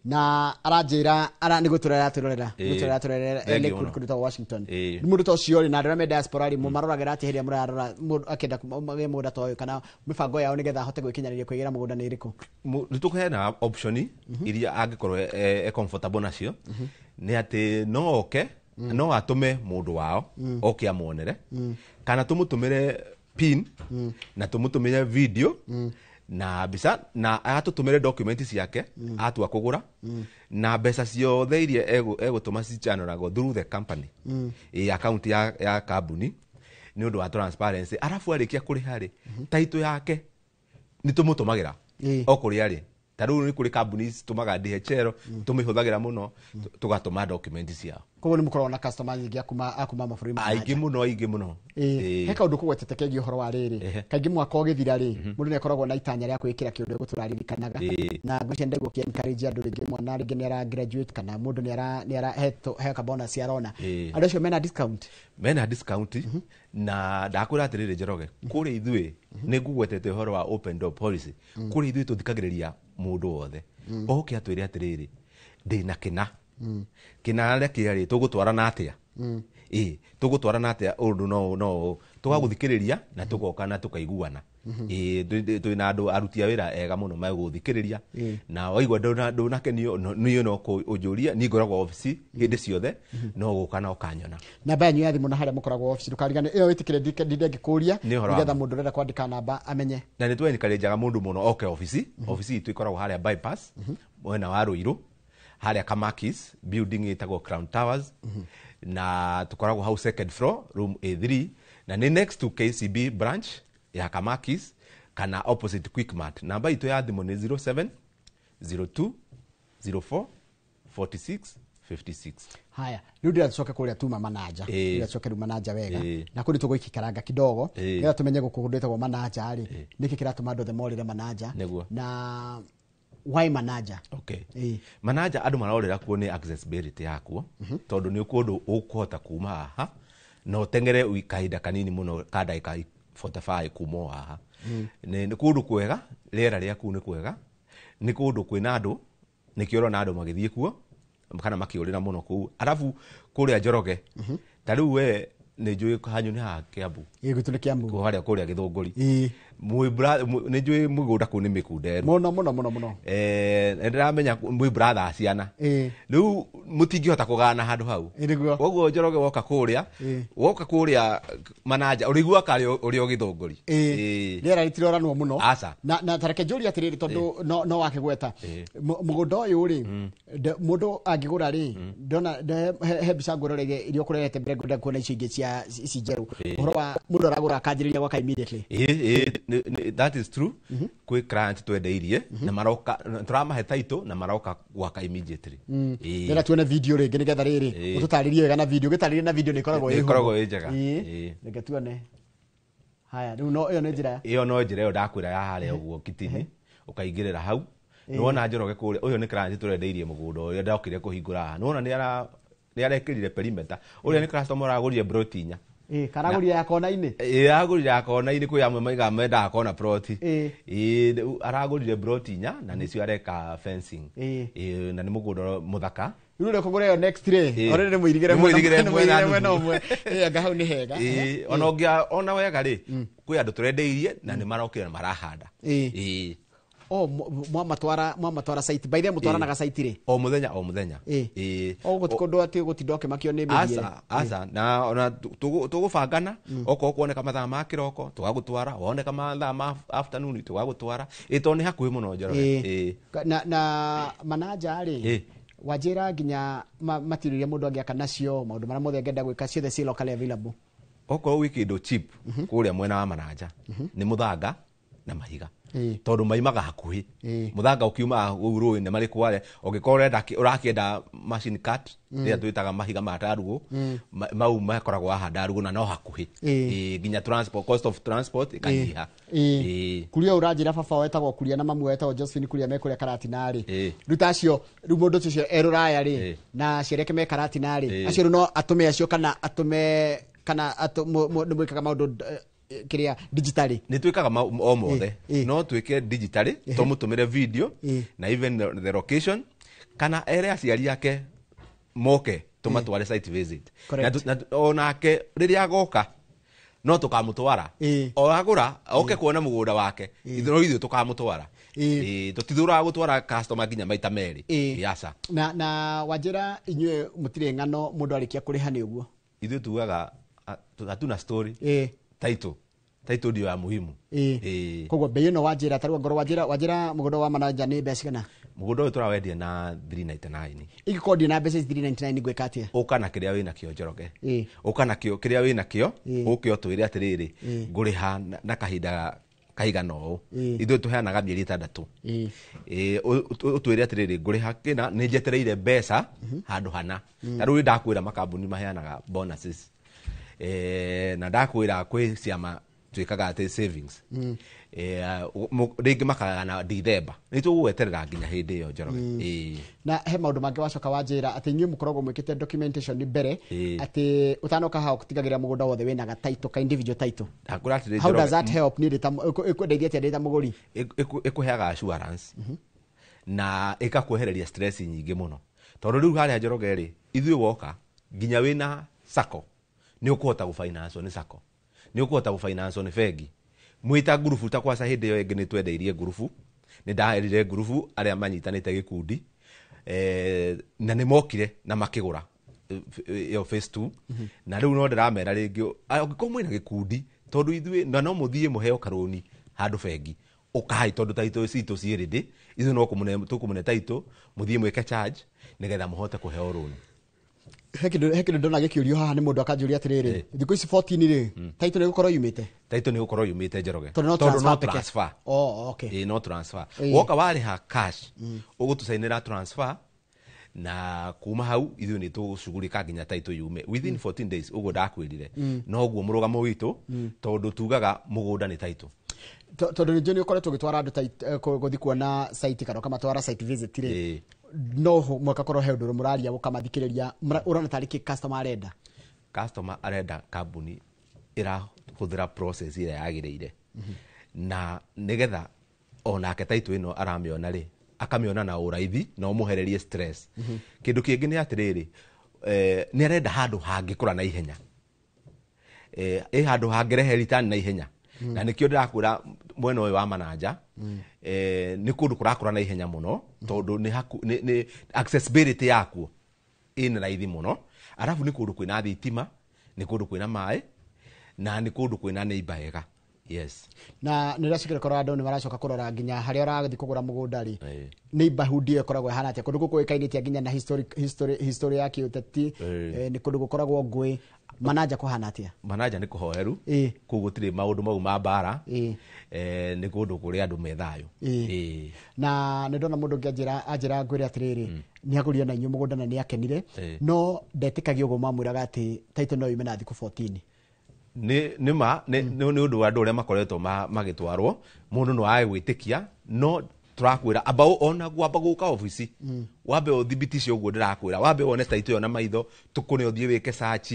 Na aranjĩra nĩ gũtũrera aratũrorera, nĩ gũtũrera aratũrorera, Thank you Lakewood mũno. kũndũ gwĩtagwo Washington. Nĩ mũndũ ta ũcio rĩ, na andũ arĩa me diaspora rĩ, mũmaroragĩra atĩa hĩndĩ ĩrĩa mũrarora mũndũ akĩenda magĩe mũgũnda ta ũyũ, kana mĩbango yao nĩgetha ahote gwĩkinyanĩria kwĩgĩra mũgũnda nĩ ĩrĩkũ? Nĩ tũkũheana option iria angĩkorwo e comfortable nacio. Nĩ atĩ no oke, no atũme mũndũ wao oke amuonere, kana tũmũtũmĩre pin, na tũmũtũmĩre video, na mbica, na atũtũmĩre document ciake, atua kũgũra, na mbeca ciothe iria egũtũma cichanũragwo through the company. Account ya kambuni nĩ ũndũ wa transparency. Arabu arĩkia kũrĩha rĩ, title yake nĩ tũmũtũmagĩra o kũrĩa rĩ. Ta rĩu nĩ kũrĩ kambuni citũmaga DHL, tũmĩhũthagĩra mũno, tũgatũma document ciao. Koguo nĩ mũkoragwo na customers aingĩ a kuma mabũrũri ma Aingĩ mũno, aingĩ mũno. He kaũndũ kũgwetete kegiĩ ũhoro wa rĩrĩ. Kaingĩ mwaka ũgĩthira rĩ, mũndũ nĩ akoragwo na itanya rĩa kwĩkĩra kĩũndũ egũtũraririkanaga. Na ngwĩciria ndegwo kĩ encourage andũ rĩngĩ mwana rĩngĩ nĩ ara graduate kana mũndũ nĩ ara, nĩ ara, he to, he ka bonus arona. Andũ acio mena discount? Mena discount, na ndakwĩra atĩrĩrĩ Njoroge, kũrĩa ithuĩ nĩ ngũgwetete ũhoro wa open door policy. Kũrĩa ithuĩ tũthikagĩrĩria mũndũ wothe. Oke atwĩre atĩrĩrĩ, ndĩna kĩna. Kĩna rĩa kĩrĩa tũgũtwarana atĩa? Tũgũtwarana atĩa ũndũ no, no, tũgagũthikĩrĩria na tũgoka na tũkaiguana. Twĩna andũ aruti a wĩra ega mũno megũthikĩrĩria. Na waigua ndũnakenio, niĩ no ũnjũrie, niĩ ngoragwo obici hĩndĩ ciothe, no gũka na ũkanyona. Namba yanyu ya thimũ na harĩa mũkoragwo obici, ndũkarigane, ĩyo wĩtĩkĩre ndinde ngĩkũria, Nĩ ũhoro wa nĩgetha ma. mũndũ ũrenda kwandĩka namba amenye. Na nĩ twenikarenjaga mũndũ mũno oke obici. Obici itũ ĩkoragwo harĩa bypass, mwena wa Ruiru, harĩa Kamakis, building ĩtagwo Crown Towers. Na tũkoragwo hau second floor, room A3, na nĩ next to KCB branch ya Kamakis kana opposite Quickmart. Namba itũ ya thimũ nĩ 07 02 04 46 56. Haya, rĩu ndĩrenda tũcoke kũrĩa tuma Manaja. Ndĩrenda tũcoke rĩu Manaja wega. Na kũu nĩtũgũikaranga kidogo. Nĩgetha tũmenye gũkũ kũndũ gwĩtagwo Manaja rĩ, nĩkĩ kĩratũma andũ othe morĩre Manaja? Na why Manaja? Manaja andũ marorĩra kuo nĩ accessibility yakuo, tondũ nĩ kũndũ ũkũhota kuma haha na ũteng'ere kahinda kanini mũno ka ndagĩka 45 kuma o haha. Nĩ kũndũ kwega, rĩera rĩa kũu nĩ kwega, nĩ kũndũ kwĩna andũ, nĩkĩo ũrona andũ magĩthiĩ kuo kana makĩũrĩra mũno kũu. Arabu kũrĩa Njoroge, ta rĩu we Nĩ njũĩ hanyu nĩ haha Kiambu. Ĩĩ, gwitũ nĩ Kiambu. Harĩa kũrĩa Gĩthũngũri. Ĩĩ. Nĩ njũĩ mũgũnda kũu nĩ mĩkunderu. Mũno mũno mũno mũno. Nĩ ndĩramenya mwĩ brother ciana. Ĩĩ. Rĩu mũtingĩhota kũgana handũ hau. Ĩĩ, nĩguo. Koguo Njoroge woka kũrĩa, Ĩĩ. woka kũrĩa Manaja, ũrĩiguaga karĩ ũrĩ o Gĩthũngũri. Ĩĩ. Rĩera rĩtiroranwo mũno. Aca. Na tareke njũrie atĩrĩrĩ tondũ no wakĩgweta. Ĩĩ. Mũgũnda ũyũ rĩ, mũndũ angĩgũra rĩ, ndona he mbica ngũroreire iria ũkũrehete mbere ngwenda kuona icio ingĩ cia ici njerũ. Ũhoro wa mũndũ aragũra akanjĩrĩria gwaka immediately. Ĩĩ, that is true. Kwĩ client twendeirie na maroka, tũramahe title na maroka gwaka immediately. Ĩĩ. Ndĩrenda tuone video rĩngĩ nĩgetha rĩrĩ, Ĩĩ. ũtũtarĩrie wega na video, ũgĩtarĩrie na video nĩ ĩkoragwo ĩ Nĩ ĩkoragwo hũthũ. ĩ njega. Ĩĩ. Ĩĩ. Reke tuone. Haya, rĩu no ĩyo nĩ njĩra. Ĩyo no njĩra ĩyo ndakwĩra ya harĩa ũguo Kitini, ũkaingĩrĩra hau. Nĩwona Njoroge kũrĩa, ũyũ nĩ client tũrendeirie mũgũnda ũrĩa ndokire kũhingũra haha. Nĩwona nĩ arekĩrire perimeter. Ũrĩa nĩ customer ũragũrire plot inya. Ĩĩ, karagũrire ya kona-inĩ? Ĩĩ, aragũrire ya kona-inĩ, kwĩ amwe maigaga mendaga kona plot. Ĩĩ. Ĩĩ, rĩu aragũrire plot inya na nĩcio areka fencing. Ĩĩ. Ĩĩ, na nĩ mũgũnda mũthaka. Rĩu ũrĩa ũkũgũra ĩyo next rĩ, Ĩĩ. already nĩ mũirigĩre Nĩ mũirigĩre mwena mwena mwena nuthu. ũmwe. Ĩĩ, anga hau nĩ hega. Ĩĩ, ona ũngĩa, ona wega rĩ, kwĩ andũ tũrendeirie na nĩ marokire na marahanda. Ĩĩ. Ĩĩ. O, mwamatwara site. By the way, mũtwaranaga site rĩ? O mũthenya, o mũthenya. Ĩĩ. Ĩĩ. O gũtikũ ũndũ atĩ gũtinda ũkĩmakio nĩ mĩthiĩre. Aca, aca. Na ona tũgũbangana, okorwo kuoneka mathaa ma kĩroko, tũgagũtwara, woneka mathaa ma afternoon, tũgagũtwara. Ĩĩ, tondũ nĩ hakuhĩ mũno Njoroge. Ĩĩ. Ĩĩ. Na manaja rĩ, Ĩĩ. wanjĩra nginya material iria mũndũ angĩaka nacio, maũndũ marĩa mothe angĩenda gwĩka, ciothe ciĩ locally available. Okorwo gwĩ kĩndũ cheap kũrĩa mwena wa Manaja, nĩ mũthanga na mahiga. Ĩĩ. Tondũ maimaga hakuhĩ. Ĩĩ. Mũthanga ũkiumaga kũu rũĩ nĩ marĩ kware, ũngĩkorwo ũrakĩenda machine cut, rĩrĩa twĩtaga mahiga ma ndarugũ, mau makoragwo haha ndarugũ na no hakuhĩ. Ĩĩ. Ĩĩ, nginya transport, cost of transport ĩkanyiha. Ĩĩ. Ĩĩ. Kuria ũranjĩra baba wetagwo Kuria na mamu wetagwo Josephine Kuria me kũrĩa Karatina rĩ. Ĩĩ. Rĩu ta acio, rĩu mũndũ ũcio e Rũraya rĩ, Ĩĩ. na aciari ake me Karatina rĩ, Ĩĩ. acio rĩu no atũme acio kana atũme, kana nĩ mwĩkaga maũndũ, kĩrĩa digitally? Nĩ twĩkaga o mothe. Ĩĩ. No twĩke digitally, Ĩĩ. tũmũtũmĩre video Ĩĩ. na even the location, kana ere aciari ake moke tũmatware site visit. Correct. Na onake rĩrĩa agoka no tũkamũtwara. Ĩĩ. O agũra oke kuona mũgũnda wake, Ĩĩ. no ithuĩ tũkamũtwara. Ĩĩ. Ĩĩ, tũtithũraga gũtwara customer nginya maita merĩ. Ĩĩ. Ĩĩ, aca. Na wanjĩra inyuĩ mũtirĩ ng'ano mũndũ arĩkia kũrĩha nĩ ũguo? Ithuĩ tugaga, hatuna story. Ĩĩ. Title. Title ndio ya muhimu. Ĩĩ. Ĩĩ. Koguo bei ĩno wanjĩra, tarĩu angorwo wanjĩra mũgũnda wa Manaja nĩ mbeca cigana? Mũgũnda ũyũ tũrawendia na 399. Ingĩkorwo ndirĩ na mbeca ici 399 ngwĩka atĩa? Ũka na kĩrĩa wĩnakĩo Njoroge. Ĩĩ. Ũka na kĩo kĩrĩa wĩnakĩo, Ĩĩ. ũke ũtwĩre atĩrĩrĩ, Ĩĩ. ngũrĩha na kahinda kaigana ũũ. Ĩĩ. Ithuĩ tũheanaga mĩeri 6. Ĩĩ. Ĩĩ, ũtwĩre atĩrĩrĩ, ngũrĩha kĩna, nĩ njetereire mbeca handũ hana. Ta rĩu ndakwĩra makambuni maheanaga bonuses. Na ndakwĩra kwĩ ciama twĩkaga atĩ savings. Rĩngĩ makagana Dithemba. Nĩ tũgũgweterera nginya hĩndĩ ĩyo Njoroge. Ĩĩ. Na he maũndũ mangĩ wacoka wanjĩra atĩ inyuĩ mũkoragwo mwĩkĩte documentation mbere, Ĩĩ. atĩ ũtanoka haha ũtigagĩrĩra mũgũnda wothe wĩna ga title, ka individual title. Ndakwĩra atĩrĩ, How does Njoroge, that help? Niĩ ĩkũndeithia atĩa ndĩ ta mũgũri? Ĩkũheaga assurance na ĩkakwehereria stress nyingĩ mũno. Tondũ rĩu harĩa Njoroge rĩ, ithuĩ woka nginya wĩna sacco nĩ ũkũhota gũfinance nĩ sacco, nĩ ũkũhota gũfinance nĩ bengi. Mwĩta ngurubu ta kwaca hĩndĩ ĩyo ĩngĩ nĩ twendeirie ngurubu, nĩ ndaherire ngurubu arĩa manyitanĩte gĩkundi, na nĩ mokire na makĩgũra ĩyo phase 2. Na rĩu no ndĩramera rĩngĩ, angĩkorwo mwĩna gĩkundi, tondũ ithuĩ na no mũthiĩ mũheo karũni handũ bengi, ũkai tondũ title citũ ciĩ ready, ithuĩ no tũkũmũne title, mũthiĩ mwĩke charge nĩgetha mũhote kũheo rũni. He kĩndũ ndona gĩkĩũrio haha nĩ mũndũ akanjũria atĩrĩrĩ, thikũ ici 14 rĩ, title nĩ ĩgũkorwo yumĩte? Title nĩ ĩgũkorwo yumĩte Njoroge. Tondũ no Tondũ no transfer peke. transfer. Oh, okay. Ĩĩ, no transfer. Ĩĩ. Woka warĩha cash, ũgũtũcainĩra transfer, na kuma hau ithuĩ nĩ tũgũcugurĩka nginya title yume within 14 days, ũguo ndakwĩrire. Noguo mũrũgamo witũ, tondũ tugaga mũgũnda nĩ title. Tondũ nĩ njũĩ nĩ ũkoretwo ũgĩtwara andũ gũthiĩ kuona site kana ũkamatwara site visit rĩ, Ĩĩ. no mwaka korwo he ũndũ mũraria ũkamathikĩrĩria, ũrona tarĩ kĩ customer arenda? Customer arenda kambuni ĩrahũthĩra process ĩrĩa yagĩrĩire. Na nĩgetha onake title ĩno aramĩona rĩ, akamĩona na ũraithi na ũmũhererie stress. Kĩndũ kĩngĩ nĩ atĩrĩrĩ, nĩ arenda handũ hangĩkũra na ihenya. Ĩ handũ hangĩrehe return na ihenya. Na nĩkĩo ndĩrakwĩra mwena ũyũ wa Manaja nĩ kũndũ kũrakũra na ihenya mũno, tondũ nĩ accessibility yakuo ĩna raithi mũno. Arabu nĩ kũndũ kwĩna thitima, nĩ kũndũ kwĩna maĩ, na nĩ kũndũ kwĩna neighbor ega. Yes. Na nĩ ũracokera kũrora andũ nĩ maracoka kũrora nginya harĩa ũrathiĩ kũgũra mũgũnda rĩ, neighborhood ĩyo ĩkoragwo ĩhana atĩa? Kũndũ gũkũ ũĩkaine atĩa nginya na history ya kĩũteti, nĩ kũndũ gũkoragwo ngũĩ. Manaja kũhana atĩa? Manaja nĩ kũhoreru, kũu gũtirĩ maũndũ mau ma mbara. Nĩ kũndũ kũrĩa andũ me thayũ. Na nĩ ndona mũndũ ũngĩ anjĩra ngwĩre atĩrĩrĩ, nĩ agũrire na inyuĩ mũgũnda na nĩ akenire, no ndetĩkagia ũguo mamwĩraga atĩ title no yume na thikũ 14. Nĩ ma nĩ ũndũ wa andũ arĩa makoretwo magĩtwarwo, mũndũ no age gwĩtĩkia, no tũrakwĩra amba ona gwamba gũka obici, wambe ũthibitice ũguo ndĩrakwĩra, wambe wone title ĩyo na maitho, tũkũne ũthiĩ wĩke search,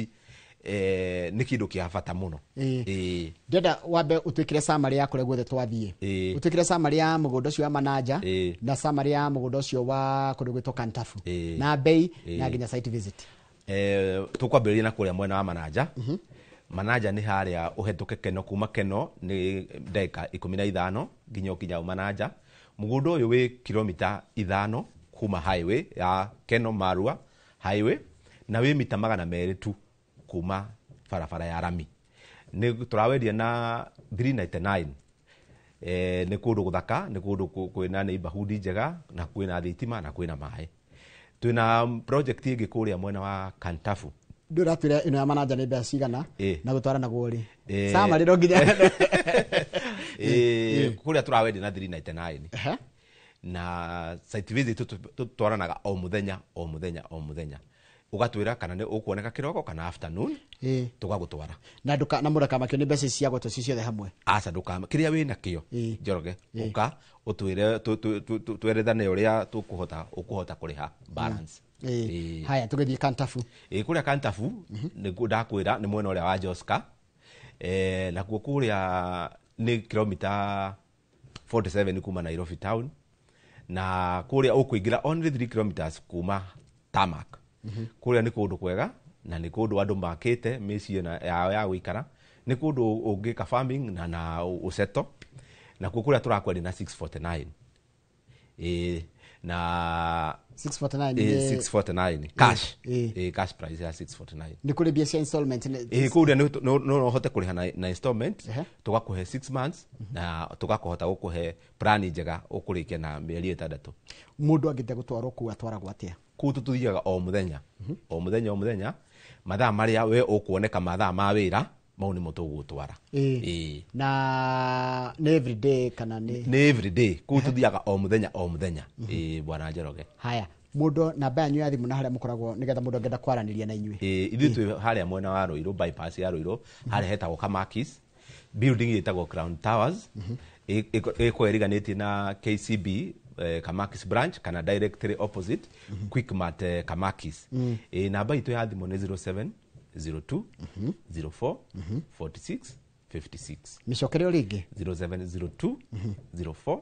nĩ kĩndũ kĩa bata mũno. Ndĩrenda wambe ũtwĩkĩre summary ya kũrĩa guothe twathiĩ. Ũtwĩkĩre summary ya mũgũnda ũcio wa Manaja, na summary ya mũgũnda ũcio wa kũndũ gwĩtwo Kantafu, na bei, na nginya site visit. Tũkwambĩrĩria na kũrĩa mwena wa Manaja. Manaja nĩ harĩa ũhetũke Keno, kuma Keno nĩ ndagĩka 15 nginya ũkinya Manaja. Mũgũnda ũyũ wĩ kilomita 5 kuma highway ya Keno Marua highway, na wĩ mita 200 tu kuma barabara ya rami. Nĩ tũrawendia na 399. Nĩ kũndũ gũthaka, nĩ kũndũ kwĩna neighborhood njega, na kwĩna thitima na kwĩna maĩ. Twĩna project ĩngĩ kũrĩa mwena wa Kantafu. Ndũratwĩra ĩno ya Manaja nĩ mbeca cigana na gũtwara naguo rĩ? Summary no nginya. Kũrĩa tũrawendia na 399. Na site visit tũtwaranaga o mũthenya, o mũthenya, o mũthenya. Ũgatwĩra kana nĩ ũkuoneka kĩroko kana afternoon, tũgagũtwara. Na nduka na mũrakamakio nĩ mbeca cia gwetwo ci ciothe hamwe? Aca, ndũkama kĩrĩa wĩna kĩo, Njoroge, ũka ũtwĩre twerethane ũrĩa ũkũhota kũrĩha balance. Haya, tũgĩthiĩ Kantafu. Kũrĩa Kantafu, nĩkuo ndakwĩra nĩ mwena ũrĩa wa Joska. Nakuo kũrĩa nĩ kilomita 47 kuma Nairobi town, na kũrĩa ũkũingĩra only 3 kilometers kuma tarmac. Kũrĩa nĩ kũndũ kwega, na nĩ kũndũ andũ makĩte mĩciĩ yao ya gũikara, nĩ kũndũ ũngĩka farming na ũseto. Nakuo kũrĩa tũrakwendia na 649. Na 649 649 cash. Cash price ya 649. Nĩ kũrĩ mbia cia installment? Kũrĩa no ũhote kũrĩha na installment, tũgakũhe 6 months, na tũgakũhota gũkũhe plan njega ũkũrĩkia na mĩeri 6. Mũndũ angĩenda gũtwarwo kũu atwaragwo atĩa? Kũu tũthiaga o mũthenya, o mũthenya, o mũthenya, mathaa marĩa we ũkuoneka mathaa ma wĩra, mau nĩmo tũgũgũtwara. Na nĩ everyday kana nĩ? Nĩ everyday. Kũu tũthiaga o mũthenya, o mũthenya. Bwana Njoroge. Haya, mũndũ namba yanyu ya thimũ na harĩa mũkoragwo nĩgetha mũndũ angĩenda kwaranĩria na inyuĩ. Ithuĩ twĩ harĩa mwena wa Ruiru, bypass ya Ruiru, harĩa hetagwo Kamakis, building ĩtagwo Crown Towers, ĩkoragwo ĩriganĩtie na KCB, Kamakis branch kana directly opposite Quickmart, Kamakis. Namba itũ ya thimũ nĩ 0702 04 46 56. Mĩcokere o rĩngĩ. 0702 04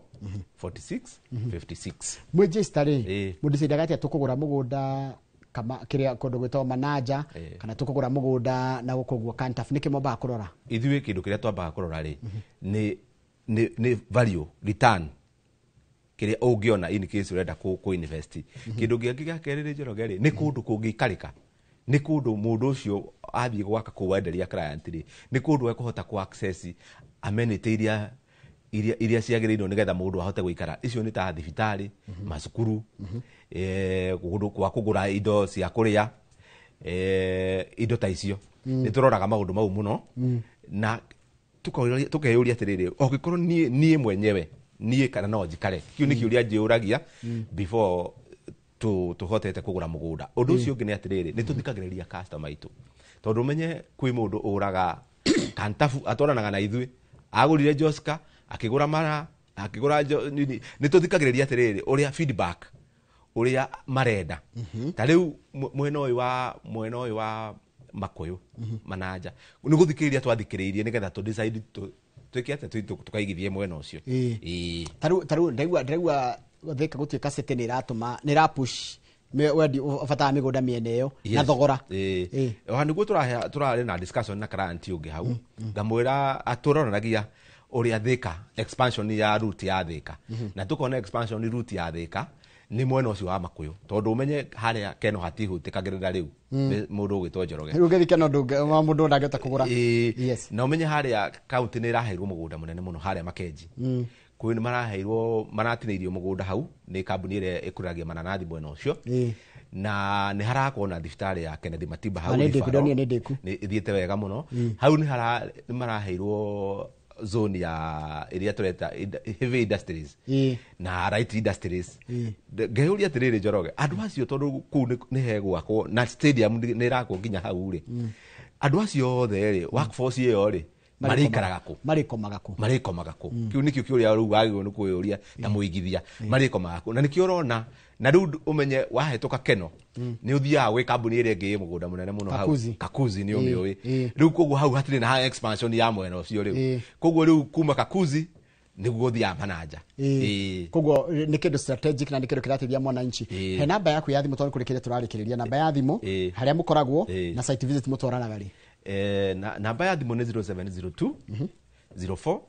46 56. Mwĩ Jesta rĩ, mũndĩciiraga atĩa tũkũgũra mũgũnda kama kĩrĩa kũndũ gwĩtagwo Manaja, kana tũkũgũra mũgũnda na gũkũ ũguo Kantafu, nĩkĩ mwambaga kũrora? Ithuĩ kĩndũ kĩrĩa twambaga kũrora rĩ, nĩ value return kĩrĩa ũngĩona in case ũrenda kũ invest. Kĩndũ kĩngĩ gĩa kerĩ rĩ, Njoroge rĩ, nĩ kũndũ kũngĩikarĩka. Nĩ kũndũ mũndũ ũcio athiĩ gwaka kũu enderia client rĩ, nĩ kũndũ ekũhota kũ access amenity iria ciagĩrĩirwo nĩgetha mũndũ ahote gũikara. Icio nĩ ta thibitarĩ, macukuru, kũndũ kwa kũgũra indo cia kũrĩa, indo ta icio. Nĩ tũroraga maũndũ mau mũno, na tũkeyũria atĩrĩrĩ, ũngĩkorwo niĩ mwenyewe, niĩ kana no njikare? Kĩu nĩ kĩũria njĩũragia before tũhotete kũgũra mũgũnda. Ũndũ ũcio ũngĩ nĩ atĩrĩrĩ, nĩ tũthikagĩrĩria customer aitũ, tondũ ũmenye kwĩ mũndũ ũgũraga Kantafu atwaranaga na ithuĩ, agũrire Joska, akĩgũra mara, akĩgũra nini. Nĩ tũthikagĩrĩria atĩrĩrĩ ũrĩa feedback ũrĩa marenda. Ta rĩu mwena ũyũ wa Makũyũ, Manaja, nĩ gũthikĩrĩria twathikĩrĩirie nĩgetha tũ decide twĩke atĩa, tũkaigithie mwena ũcio. Tarĩu ndĩraigua Thika gũtuĩka city nĩ ĩratũma, nĩ ĩra push wendi ũbatara mĩgũnda mĩena ĩyo na thogora. Oha nĩguo tũrarĩ na discussion na client ũngĩ hau, ngamwĩra atũronanagia ũrĩa Thika expansion ya route ya Thika, na tukona expansion route ya Thika nĩ mwena ũcio wa Makuyu, tondũ ũmenye harĩa Keno hatihutĩkagĩrĩra rĩu mũndũ ũgwĩtwo Njoroge. Rĩu ũngĩthiĩ Keno mũndũ ndangĩhota kũgũra. Na ũmenye harĩa kaunti nĩ ĩraheirwo mũgũnda mũnene mũno harĩa Makenji. Kwĩ nĩ maraheirwo, maratinĩirio mũgũnda hau nĩ kambuni ĩrĩa ĩkũragia mananathi mwena ũcio. Na nĩ harakwo na thibitarĩ ya Kennedy Matimba hau. Nĩ ndĩku. Nĩ ĩthiĩte wega mũno. Hau nĩ maraheirwo zone ya ĩrĩa tũreta heavy industries na light industries. Ngeyũria atĩrĩrĩ Njoroge, andũ acio tondũ kũu nĩ hegwakwo na stadium nĩ ĩrakwo nginya hau rĩ, andũ acio othe rĩ, workforce ĩyo rĩ, marĩikaraga kũ? Marĩkomaga kũ? Marĩkomaga kũ? Kĩu nĩkĩo kĩũria rĩu wagĩrĩirwo nĩ kwĩyũria ta mũigithia, marĩkomaga kũ? Na nĩkĩo ũrona, na rĩu ũmenye wahĩtũka Keno nĩ ũthiaga gwĩ kambuni ĩrĩa ĩngĩ ĩ mũgũnda mũnene mũno hau, Kakuzi, nĩ ũmĩũĩ. Rĩu koguo hau hatirĩ na expansion ya mwena ũcio rĩu. Koguo rĩu kuma Kakuzi nĩguo ũthiaga Mananja. Koguo nĩ kĩndũ strategic na nĩ kĩndũ kĩrateithia mwananchi. He namba yaku ya thimũ, tondũ kũrĩkĩrĩria tũrarĩkĩrĩria, namba ya thimũ harĩa mũkoragwo na site visit mũtwaranaga rĩ? Namba ya thimũ nĩ 0702 04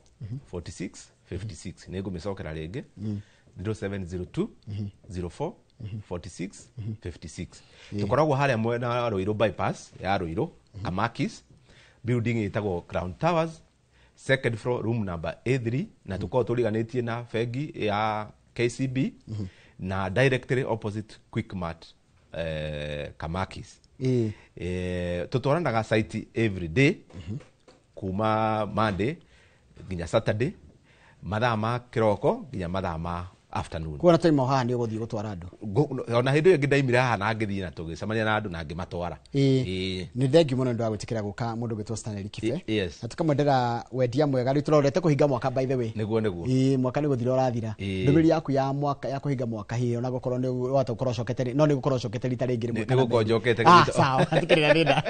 46 56. Nĩ ngũmĩcokera rĩngĩ, 0702 04 46 56. Tũkoragwo harĩa mwena wa Ruiru bypass ya Ruiru, Kamakis building ĩtagwo Crown Towers, second floor, room number A3, na tũkoragwo tũriganĩtie na bengi ya KCB na directly opposite Quickmart, Kamakis. Tũtwaranaga site every day kuma Monday nginya Saturday, mathaa ma kĩroko nginya mathaa ma afternoon. Kuona twaima haha nĩ ũgũthiĩ gũtwara andũ? Ona hĩndĩ ĩyo ĩngĩ ndaimire haha na ngĩthiĩ na tũgĩcemania na andũ na ngĩmatwara. Nĩ thengiũ mũno nĩ ũndũ wa gwĩtĩkĩra gũka mũndũ ũgwĩtwo Stanley Kibe. Na tũkamwendera wendia mwega. Rĩu tũrorete kũhinga mwaka by the way. Nĩguo nĩguo. Mwaka nĩ gũthira ũrathira. Ndũmĩrĩri yaku ya mwaka ya kũhinga mwaka hihi ona gũkorwo nĩ wahota gũkorwo ũcokete, no nĩ gũkorwo ũcokete rita rĩngĩ rĩmwe. Nĩ gũkorwo njokete. Sawa, hatikĩrĩ na thĩna.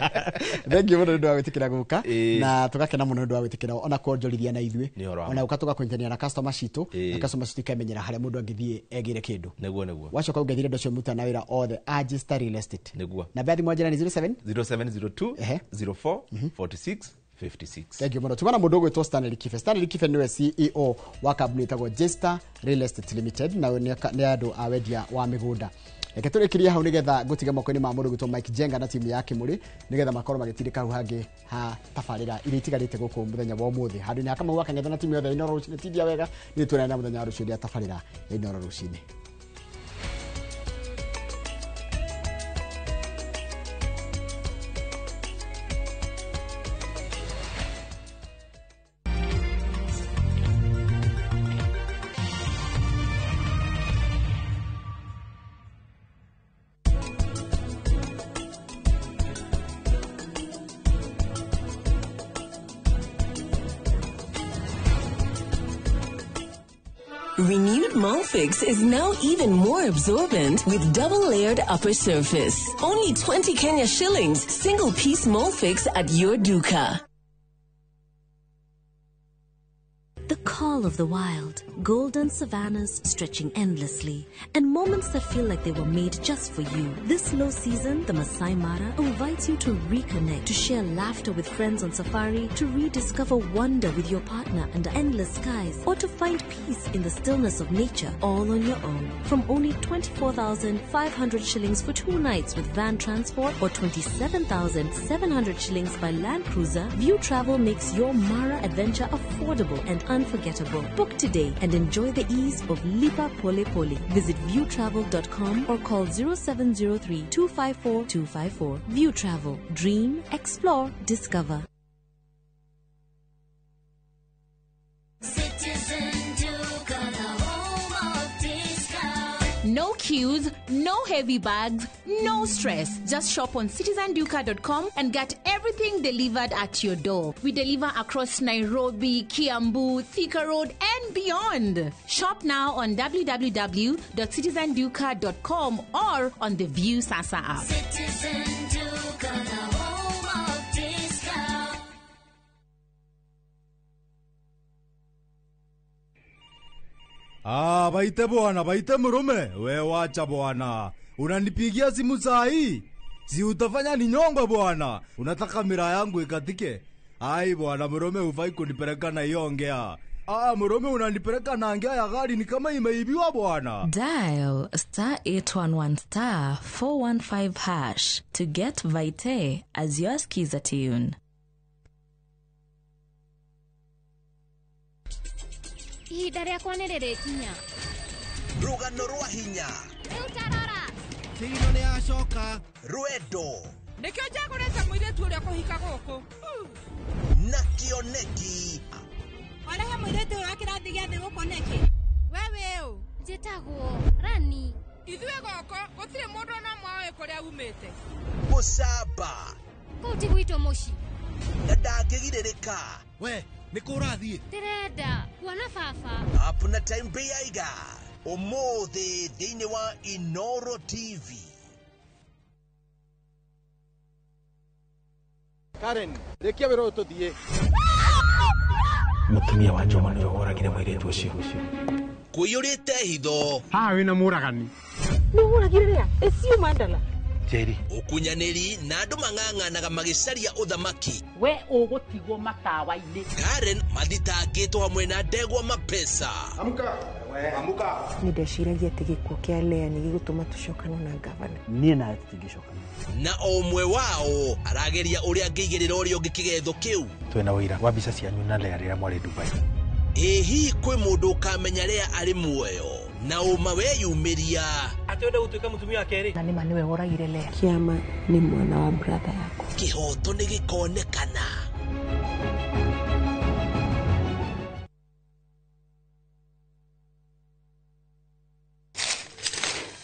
Thengiũ mũno nĩ ũndũ wa gwĩtĩkĩra gũka na tũgakena mũno nĩ ũndũ wa gwĩtĩkĩra ona kuonjorithia na ithuĩ, ona gũka tũgakũnyitanĩra na customer citũ, na customer citũ ikamenyera harĩa mũndũ angĩthiĩ egĩre kĩndũ. Nĩguo nĩguo. Wacoka ũngethire andũ acio mũrutaga wĩra othe a Jesta Real Estate. Nĩguo. Namba ya thimũ njĩra nĩ 07 0702 04 46 56. Thank you mũno. Tuma na mũndũ ũgwĩtwo Stanley Kibe. Stanley Kibe nĩwe CEO wa kambuni ĩtagwo Jesta Real Estate Limited, na nĩ andũ a wendia wa mĩgũnda. Reke tũrĩkĩrie hau nĩgetha ngũtige moko-inĩ ma mũndũ ũgwĩtwo Mike Jenga na timu yake mũrĩ, nĩgetha makorwo magĩtindĩka hau hangĩ ha tabarĩra iria itigarĩte gũkũ mũthenya wa ũmũthĩ. Handũ-inĩ ha Kamau wa Kang'ethe na timu yothe ya Inooro rũcinĩ, tindia wega, nĩ tuonane mũthenya wa rũciũ rĩa tabarĩra ya Inooro rũcinĩ. Renewed Molfix is now even more absorbent with double-layered upper surface. Only 20 Kenya shillings, single-piece Molfix at your duka. The call of the wild, golden savannas stretching endlessly, and moments that feel like they were made just for you. This low season, the Masai Mara invites you to reconnect, to share laughter with friends on safari, to rediscover wonder with your partner under endless skies, or to find peace in the stillness of nature all on your own. From only 24,500 shillings for 2 nights with van transport or 27,700 shillings by Land Cruiser, View Travel makes your Mara adventure affordable and unforgettable. Book today and enjoy the ease of Lipa Pole Pole. Visit viewtravel.com or call 0703 254 254. View Travel. Dream, explore, discover. Citizen Duka, the home of discount. No queues, no heavy bags, no stress. Just shop on citizenduka.com and get everything delivered at your door. We deliver across Nairobi, Kiambu, Thika Road, and beyond. Shop now on www.citizenduka.com or on the View Sasa app. Citizen Duka, the home of discount. Ah, baite bwana, baite murume. We wacha bwana. Unanipigia simu saa hii? Si utafanya ninyongwe bwana. Unataka miraa yangu ikatike? Ai bwana Murome, hufai kunipeleka na hiyo ngea. Ah, Murome unanipeleka na ngea ya gari ni kama imeibiwa bwana. Dial star 811 star 415 hash to get Vite as your skiza tune. Ihinda rĩakwa nĩ rĩrĩkinya. Rũgano rwa hinya. Rĩu tarora. Tino nĩ acoka. Rwendo. Nĩkĩo njagũrĩte mũirĩtu ũrĩa kũhika gũkũ. Na kĩoneki. Warehe mũirĩtu ũyũ wa kĩrathi gĩa thĩ gũkũ nĩkĩ? We wĩ ũ? Njĩtagwo Rani. Ithuĩ gũkũ gũtirĩ mũndũ ona ũmwe ũĩ kũrĩa umĩte. Mũcamba. Kũu ti gwitũ mũciĩ. Na ndangĩgirĩrĩka. We, nĩ kũ ũrathiĩ? Ndĩrenda kuona baba. Up na time Beiga. Ũmũthĩ thĩinĩ wa Inoro TV. Karen, rĩkia wĩra ũyũ tũthiĩ. Mũtumia wa Njoma nĩwe woragire mũirĩtu ũcio. Kũiyũrĩte hitho. Haha wĩna mũragani. Nĩ ũragire rĩa? Ĩcio Mandala. Njeri. Ũkunyanĩri na andũ mang'ang'anaga magĩcaria ũthamaki. We ũgũtigwo matawa-inĩ. Karen mathitangĩtwo hamwe na ndegwa mapesa. Amka. Amka. Nĩ ndeciragia atĩ gĩkuũ kĩa Lea nĩ gĩgũtũma tũcokane na ngavana. Niĩ nawe tũtingĩcokana. Na o ũmwe wao arageria ũrĩa angĩigĩrĩra ũrĩa ũngĩ kĩgetho kĩu. Twĩna ũira wa mbica cianyu na Lea rĩrĩa mwarĩ Dubai. Ĩ hihi kwĩ mũndũ ũkamenya Lea arĩ muoyo na ũma weyumĩria. Atĩ wenda gũtuĩka mũtumia wa kerĩ. Na nĩma nĩwe woragire Lea. Kĩama nĩ mwana wa brother yakwa. Kĩhoto nĩ gĩkonekana.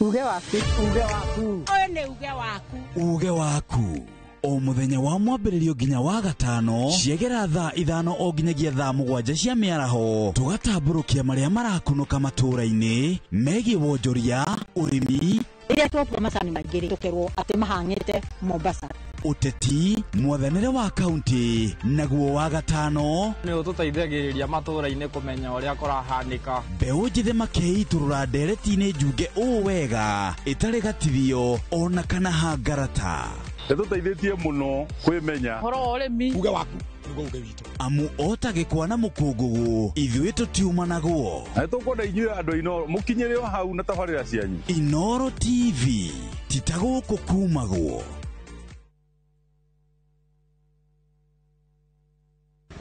Uge waku, uge waku. Ũyũ nĩ uge waku. Uge waku. O mũthenya wa mwambĩrĩrio nginya wa gatano ciegera thaa 5 o nginyagia thaa 7 cia mĩaraho tũgatambũrũkia marĩa marakunũka matũũra-inĩ megiĩ wonjoria, ũrĩmi, rĩrĩa twatua macani maingĩ tũkerwo atĩ mahang'ĩte Mombasa, ũteti, mwathanĩre wa kaunti, naguo wa gatano nĩ ũtũteithagĩrĩria matũũra-inĩ kũmenya ũrĩa kũrahanĩka. Mbeũ njĩthĩ makeitũrũra ndereti-inĩ njunge ũũ wega ĩtarĩ gatithio ona kana hangarata. Nĩtũteithĩtie mũno kwĩmenya ũhoro wa ũrĩmi. Uge waku nĩguo uge witũ. Amu ota gĩkwa na mũkũngũgũ ithuĩ tũtiumanagwo. Na nĩtũkwenda inyuĩ andũ a Inooro mũkinyĩre o hau na tabarĩra cianyu. Inooro TV ti ta gũkũ kumagwo.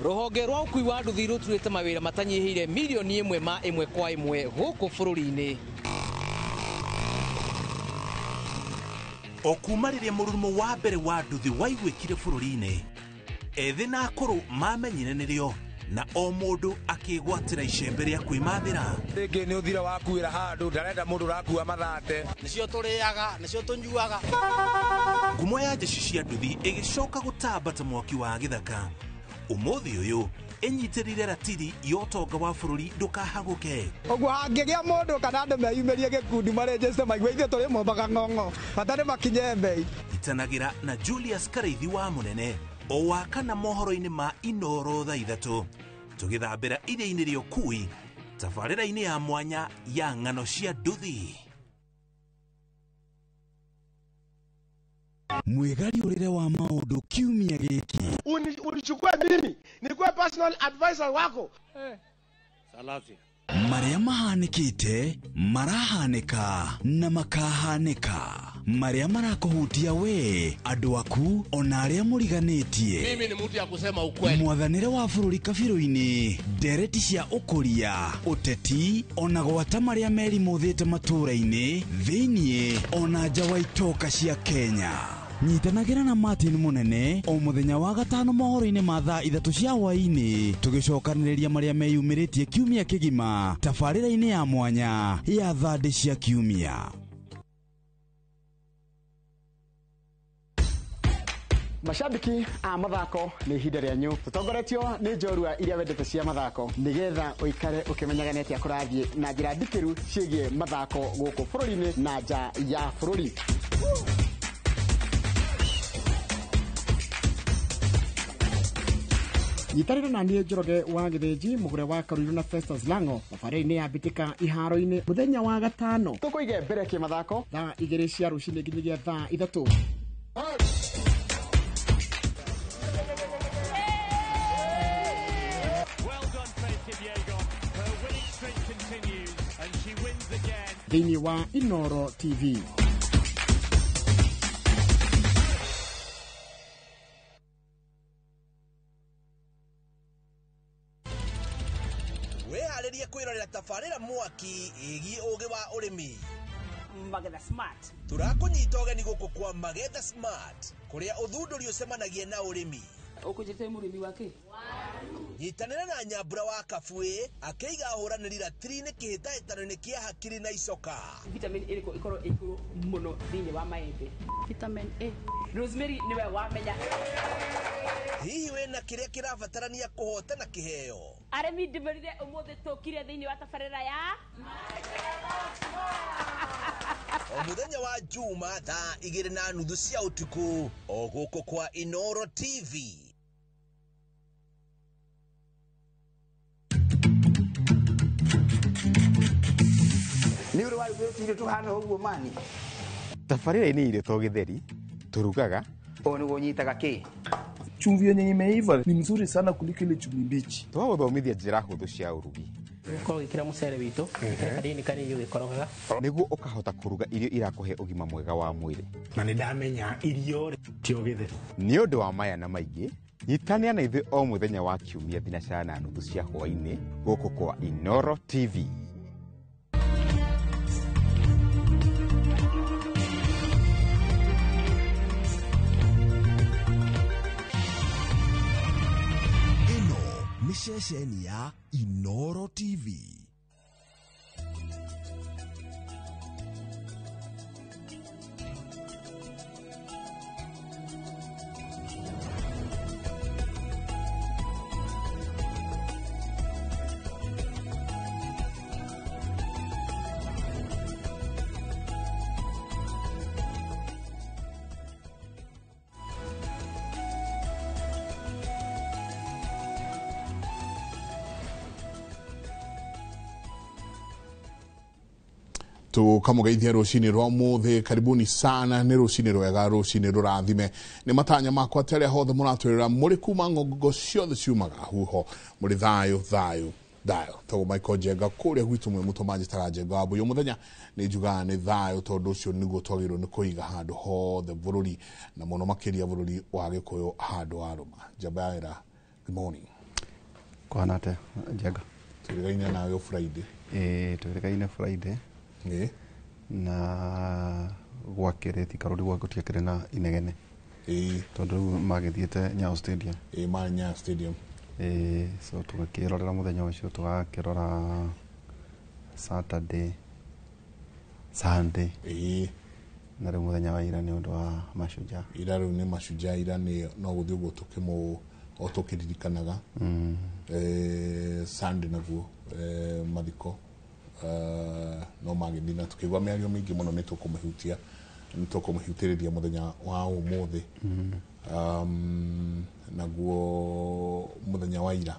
Rũhonge rwa ũkui wa nduthi rũturĩte mawĩra matanyihĩire milioni 1 ma 1 kwa 1 gũkũ bũrũri-inĩ. O kuma rĩrĩa mũrurumo wa mbere wa nduthi waiguĩkire bũrũri-inĩ, ethĩ na akũrũ mamenyire nĩrĩo na o mũndũ akĩgwatĩra icembe rĩa kwĩmathĩra. Rĩngĩ nĩ ũthira wakuĩra handũ ndarenda mũndũ ũrakua mathate. Nĩcio tũrĩaga, nĩcio tũnyuaga. Ngumo ya jeshi cia nduthi ĩgĩcoka gũtamba ta mwaki wa gĩthaka. Ũmũthĩ ũyũ ĩnyitĩrĩire ratiri ya ũtonga wa bũrũri ndũkahagũke. Ũguo hangĩgĩa mũndũ kana andũ meyumĩrie gĩkundi marĩnjĩte maigue ithuĩ tũrĩ mombaga ng'ong'o bata nĩ makinye mbei. Itanagĩra na Julius Karaithi wa Mũnene o wa kana mohoro-inĩ ma Inooro thaa 3 tũgĩthambĩra iria-inĩ rĩa ũkui tabarĩra-inĩ ya mwanya ya ng'ano cia nduthi. Mwĩgariũrĩre wa maũndũ kiumia gĩkĩ. Unichukue mimi nikuwe personal advisor wako. Salasi. Marĩa mahanĩkĩte, marahanĩka na makahanĩka. Marĩa marakũhutia we, andũ aku ona arĩa mũriganĩtie. Mimi ni mtu ya kusema ukweli. Mwathanĩre wa bũrũri kabirũ-inĩ, ndereti cia ũkũria, ũteti ona gwata marĩa merimũthĩte matũũra-inĩ, thĩiniĩ ona nja wa itoka cia Kenya. Nyitanagĩra na Martin Mũnene o mũthenya wa gatano mohoro-inĩ ma thaa 3 cia hwaĩ-inĩ tũgĩcokanĩrĩria marĩa meyumĩrĩtie kiumia kĩgima tabarĩra-inĩ ya mwanya ya thandĩ cia kiumia. Mashabiki a mathako nĩ ihinda rĩanyu tũtongoretio nĩ njorua iria wendete cia mathako nĩgetha ũikare ũkĩmenyaga nĩ atĩa kũrathiĩ na njĩra ndikĩru ciĩgiĩ mathako gũkũ bũrũri-inĩ na nja ya bũrũri. Nyitanĩra na niĩ Njoroge wa Gĩthĩnji, mũgũre wa Karuiru na Festus Lango thabarĩ-inĩ ya mbĩtĩka iharo-inĩ mũthenya wa gatano. Tũkũige mbere kĩmathako thaa 2 cia rũcinĩ nginyagia thaa 3. Thĩinĩ wa Inoro TV. Wĩharĩrie kwĩrorera tabarĩra mwaki ĩgiĩ ũgĩ wa ũrĩmi. Magetha Smart. Tũrakũnyita ũgeni gũkũ kwa Magetha Smart, kũrĩa ũthundũri ũcemanagia na ũrĩmi. Ũkũnjĩte mũrĩmi wa kĩ? Nyitanĩra na Nyambura wa Kabuĩ akĩiga ahũranĩri ratiri-inĩ kĩhĩtahĩtano-inĩ kĩa hakiri na icoka. Vitamin ĩrĩkũ ĩkorwo ĩ igũrũ mũno thĩinĩ wa maembe? Vitamin A. Rosemary nĩwe wamenya. Hihi wĩna kĩrĩa kĩrabatarania kũhotana kĩheo? Arĩmi ndĩmerire ũmũthĩ tũkire thĩinĩ wa tabarĩra ya O mũthenya wa Juma thaa 2:30 cia ũtukũ o gũkũ kwa Inoro TV. Nĩ ũrĩ warugĩte irio tũhana ũguo mani? Tabarĩra-inĩ irio to gĩtheri tũrugaga. Ũũ nĩguo ũnyitaga kĩ? Chumvi yenye imeiva ni mzuri sana kuliko ile chumvi mbichi. Twagũthomithia njĩra hũthũ cia ũrugi. Ũkorwo ũgĩkĩra mũcere witũ, ũgĩkĩra kanini kanini ũgĩkorogaga. Nĩguo ũkahota kũruga irio irakũhe ũgima mwega wa mwĩrĩ. Na nĩ ndamenya irio ti gĩtheri. Nĩ ũndũ wa maya na maingĩ, nyitanĩra na ithuĩ o mũthenya wa kiumia 4:30 cia hwaĩ-inĩ gũkũ kwa Inoro TV. Nĩ ceceni ya Inoro TV. Tukamugeithia rucini rwa muthi. Karibuni sana, ni rucini rwega, rucini rurathime. Ni matanya makwa ati aria hothe muratwirira muri kuma ng'ongo ciothe ciumaga huho muri thayo thayo thayo. Togo Michael Njenga kuria gwitu mwe mutomanjitaga Njenga wa Mbuyu muthenya ni njugaga ni thayo, tondu ucio niguo twagĩrĩirwo nĩ kũiga handũ hothe bũrũri na mũno makĩria bũrũri wa Gĩkũyũ handũ wa rũma. Njamba ya wĩra, good morning. Kũhana atĩa Njenga? Twĩrĩgaine nawe Friday. Ĩĩ, twĩrĩgaine Friday. Ĩĩ. Na gwakĩrĩ Thika Road gũtiakĩrĩ na inegene. Ĩĩ. Tondũ rĩu magĩthiĩte Nyayo Stadium. Ĩĩ, marĩ Nyayo Stadium. Ĩĩ, so tũgĩkĩrorera mũthenya ũcio, tũgakĩrora Saturday, Sunday. Ĩĩ. Na rĩu mũthenya wa ira nĩ ũndũ wa Mashujaa. Ira rĩu nĩ Mashujaa, ira nĩ no gũthiĩ ũguo tũkĩmũ o tũkĩririkanaga. Sunday naguo mathiko no magĩthiĩ na tũkĩigua mĩario mĩingĩ mũno, nĩ tũkũmĩhutia, nĩ tũkũmĩhutĩrĩria mũthenya wa ũmũthĩ. Naguo mũthenya wa ira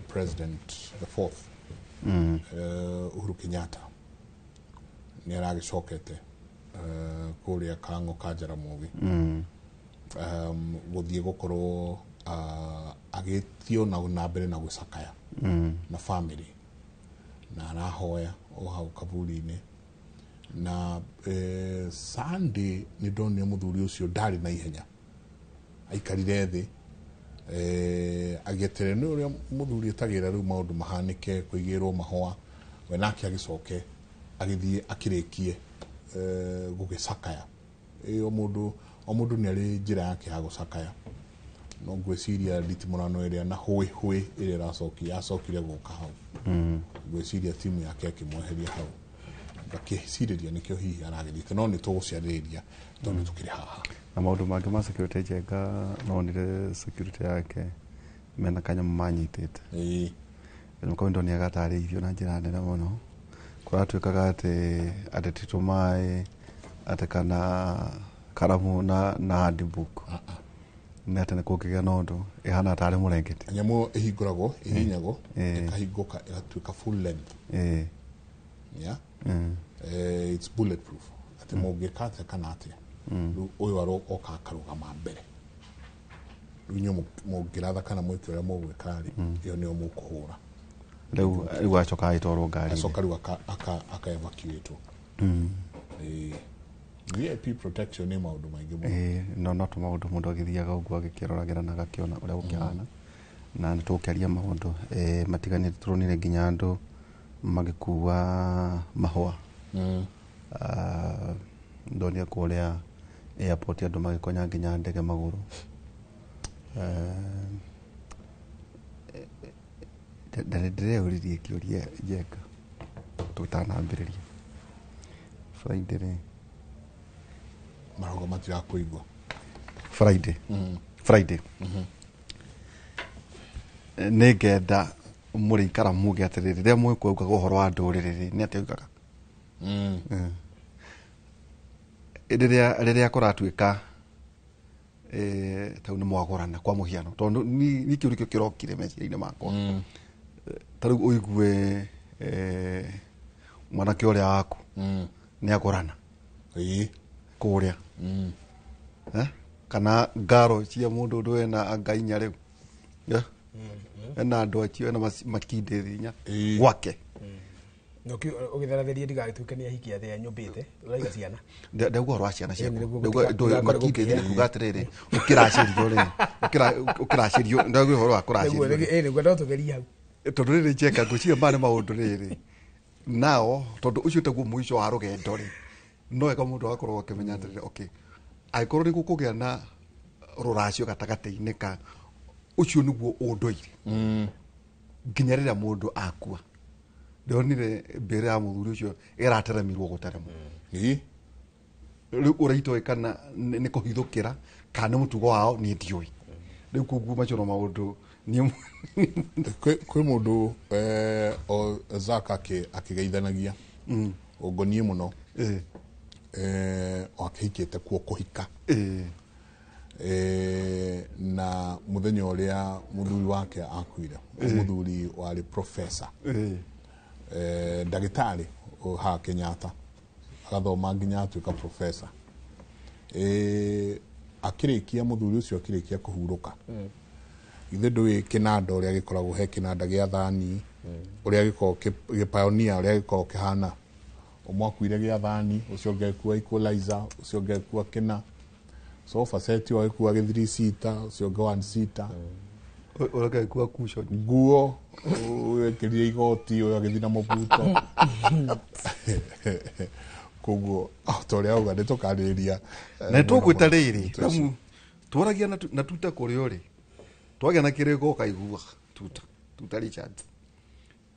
President the fourth Uhuru Kenyatta nĩ aragĩcokete kũrĩa Kang'o ka Jaramogi gũthiĩ gũkorwo agĩtio na mbere na gũcakaya na family, na arahoya o hau kaburi-inĩ. Na Sunday nĩ ndonire mũthuri ũcio ndarĩ na ihenya, aikarire thĩ agĩeterera nĩ ũrĩa mũthuri etagĩrĩra rĩu maũndũ mahanĩke, kũigĩrwo mahũa, we nake agĩcoke agĩthiĩ akĩrĩkie gũgĩcakaya. O mũndũ nĩ arĩ njĩra yake ya gũcakaya, no ngwĩciria nditimũrano ĩrĩa na hũĩ hũĩ ĩrĩa yacokire gũka hau, ngwĩciria timu yake ĩkĩmweheria hau, ngakĩcirĩria nĩkĩo hihi aragĩthiĩte, no nĩ tũgũciarĩrĩria tondũ tũkĩrĩ haha. Na maũndũ mangĩ ma security Njenga, nonire security yake mena kanyamũ manyitĩte. Ĩĩ. Kanyamũ kau ndonire gatarĩirio na njĩra nene mũno. Kũratuĩkaga atĩ ateti tũmaĩ, atĩ kana karamu na handbook. Nĩ atĩ nĩ kũngĩgĩa na ũndũ ĩhana tarĩ mũrengeti. Nyamũ ĩhingũragwo, ĩhihinyagwo, ĩkahingũka ĩgatuĩka full length. Yeah. It's bulletproof. Atĩ mũngĩka atĩa kana atĩa, rĩu ũyũ oka akarũgama mbere. Rĩu inyuĩ mũngĩratha kana mwĩke ũrĩa mũgwĩka rĩ, ĩyo nĩyo mũkũhũra. Rĩu acoka agĩtwarwo ngari. Acoka rĩu aka evacuate. VIP protection nĩ maũndũ maingĩ mũno. No to maũndũ mũndũ agĩthiaga ũguo agĩkĩroragĩra na agakĩona ũrĩa gũkĩhana. Na nĩ tũgũkĩaria maũndũ matiganĩte. Tũronire nginya andũ magĩkua mahũa. Ndonire kũrĩa airport andũ magĩkonya nginya ndege magũrũ. Ndĩreũririe kĩũria Njenga tũtanambĩrĩria Friday rĩ, marogo matirakũigua. Friday Friday nĩ ngenda mũrĩikara muge atĩrĩrĩ, rĩrĩa mwĩkuaugaga ũhoro wa ndũrĩrĩ rĩ, nĩ atĩa ugaga? Rĩrĩa kũratuĩka tau nĩ mwagũrana kwa mũhiano, tondũ ni kĩũria kĩu kĩrokire meciria-inĩ makwa. Ta rĩu ũigue mwanake ũrĩa waku nĩ agũrana kũrĩa, kana ngaro cia mũndũ ũndũ ena anga inya rĩu, ena andũ acio ena makindĩri inya gwake. Ũgĩtharathĩria ndigagĩtuĩke nĩ ahiki atĩ anyũmbĩte, ũraiga ciana. Ndauga ũhoro wa ciana ciaku. Ndauga makindĩri nĩ kuga atĩrĩrĩ, ũkĩracĩrio rĩ, ũkĩracĩrio, ndauga ũhoro wa kũracĩrio. Nĩguo no tũgerie hau. Tondũ rĩrĩ Njenga, ngwĩciria maya nĩ maũndũ rĩrĩ nao, tondũ ũcio taguo mũico wa rũgendo rĩ, no wega mũndũ agakorwo akĩmenya atĩrĩrĩ, okay, angĩkorwo nĩ gũkũgĩa na rũracio gatagatĩ-inĩ ka ũcio nĩguo ũndũire nginya rĩrĩa mũndũ akua. Ndonire mbere ya mũthuri ũcio ĩrateremirwo gũteremwo. Rĩu ũrĩa itoĩ kana nĩ kũhithũkĩra kana nĩ mũtugo wao niĩ ndiũĩ. Rĩu koguo macio no maũndũ niĩ kwĩ mũndũ o Zaka akĩgeithanagia ũngoniĩ mũno, akĩhikĩte kuo kũhika, na mũthenya ũrĩa mũthuri wake akuire, mũthuri warĩ professor, ndagĩtarĩ ha Kenyatta, agathoma nginya atuĩka professor. Akĩrĩkia mũthuri ũcio akĩrĩkia kũhurũka, ithe ndũĩ kĩnanda ũrĩa gĩkoragwo, he kĩnanda gĩa thani ũrĩa gĩkoragwo gĩpaonia ũrĩa gĩkoragwo kĩhana. Ũmwe akuire gĩa thani, ũcio ũngĩ agĩkua equalizer, ũcio ũngĩ agĩkua kĩna sofa set, ũyũ agĩkua gĩ 3 seater, ũcio ũngĩ 1 seater, ũrĩa ũngĩ agĩkua cushion, nguo ũyũ ekĩrire igoti, ũyũ agĩthiĩ na mũbuto. Koguo ta ũrĩa auga nĩ tũkarĩrĩria. Na tũgwĩta rĩrĩ twaragia na tuta kũrĩa ũrĩ, twagĩa na kĩrĩko ũkaigua tuta Richard,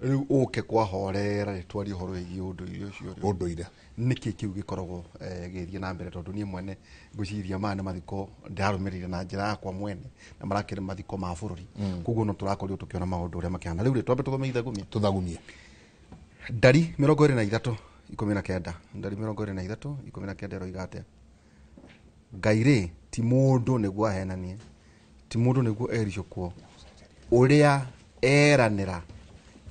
rĩu ũke kwa horera twarie ũhoro wĩgiĩ ũndũire ũcio rĩ. Ũndũire nĩkĩ kĩu gĩkoragwo gĩgĩthiĩ na mbere, tondũ niĩ mwene ngwĩciria maya nĩ mathiko ndĩrarũmĩrĩire na njĩra yakwa mwene, na marakĩrĩ mathiko ma bũrũri, koguo no tũrakorirwo tũkĩona maũndũ ũrĩa makĩhana. Rĩu rĩ, twambe tũthome ithagumia. Tũthagumie. Ndari 23:19, ndari 23:19 ĩroiga atĩa? Ngai rĩ ti mũndũ nĩguo ahenanie, ti mũndũ nĩguo ericũkwo, ũrĩa eranĩra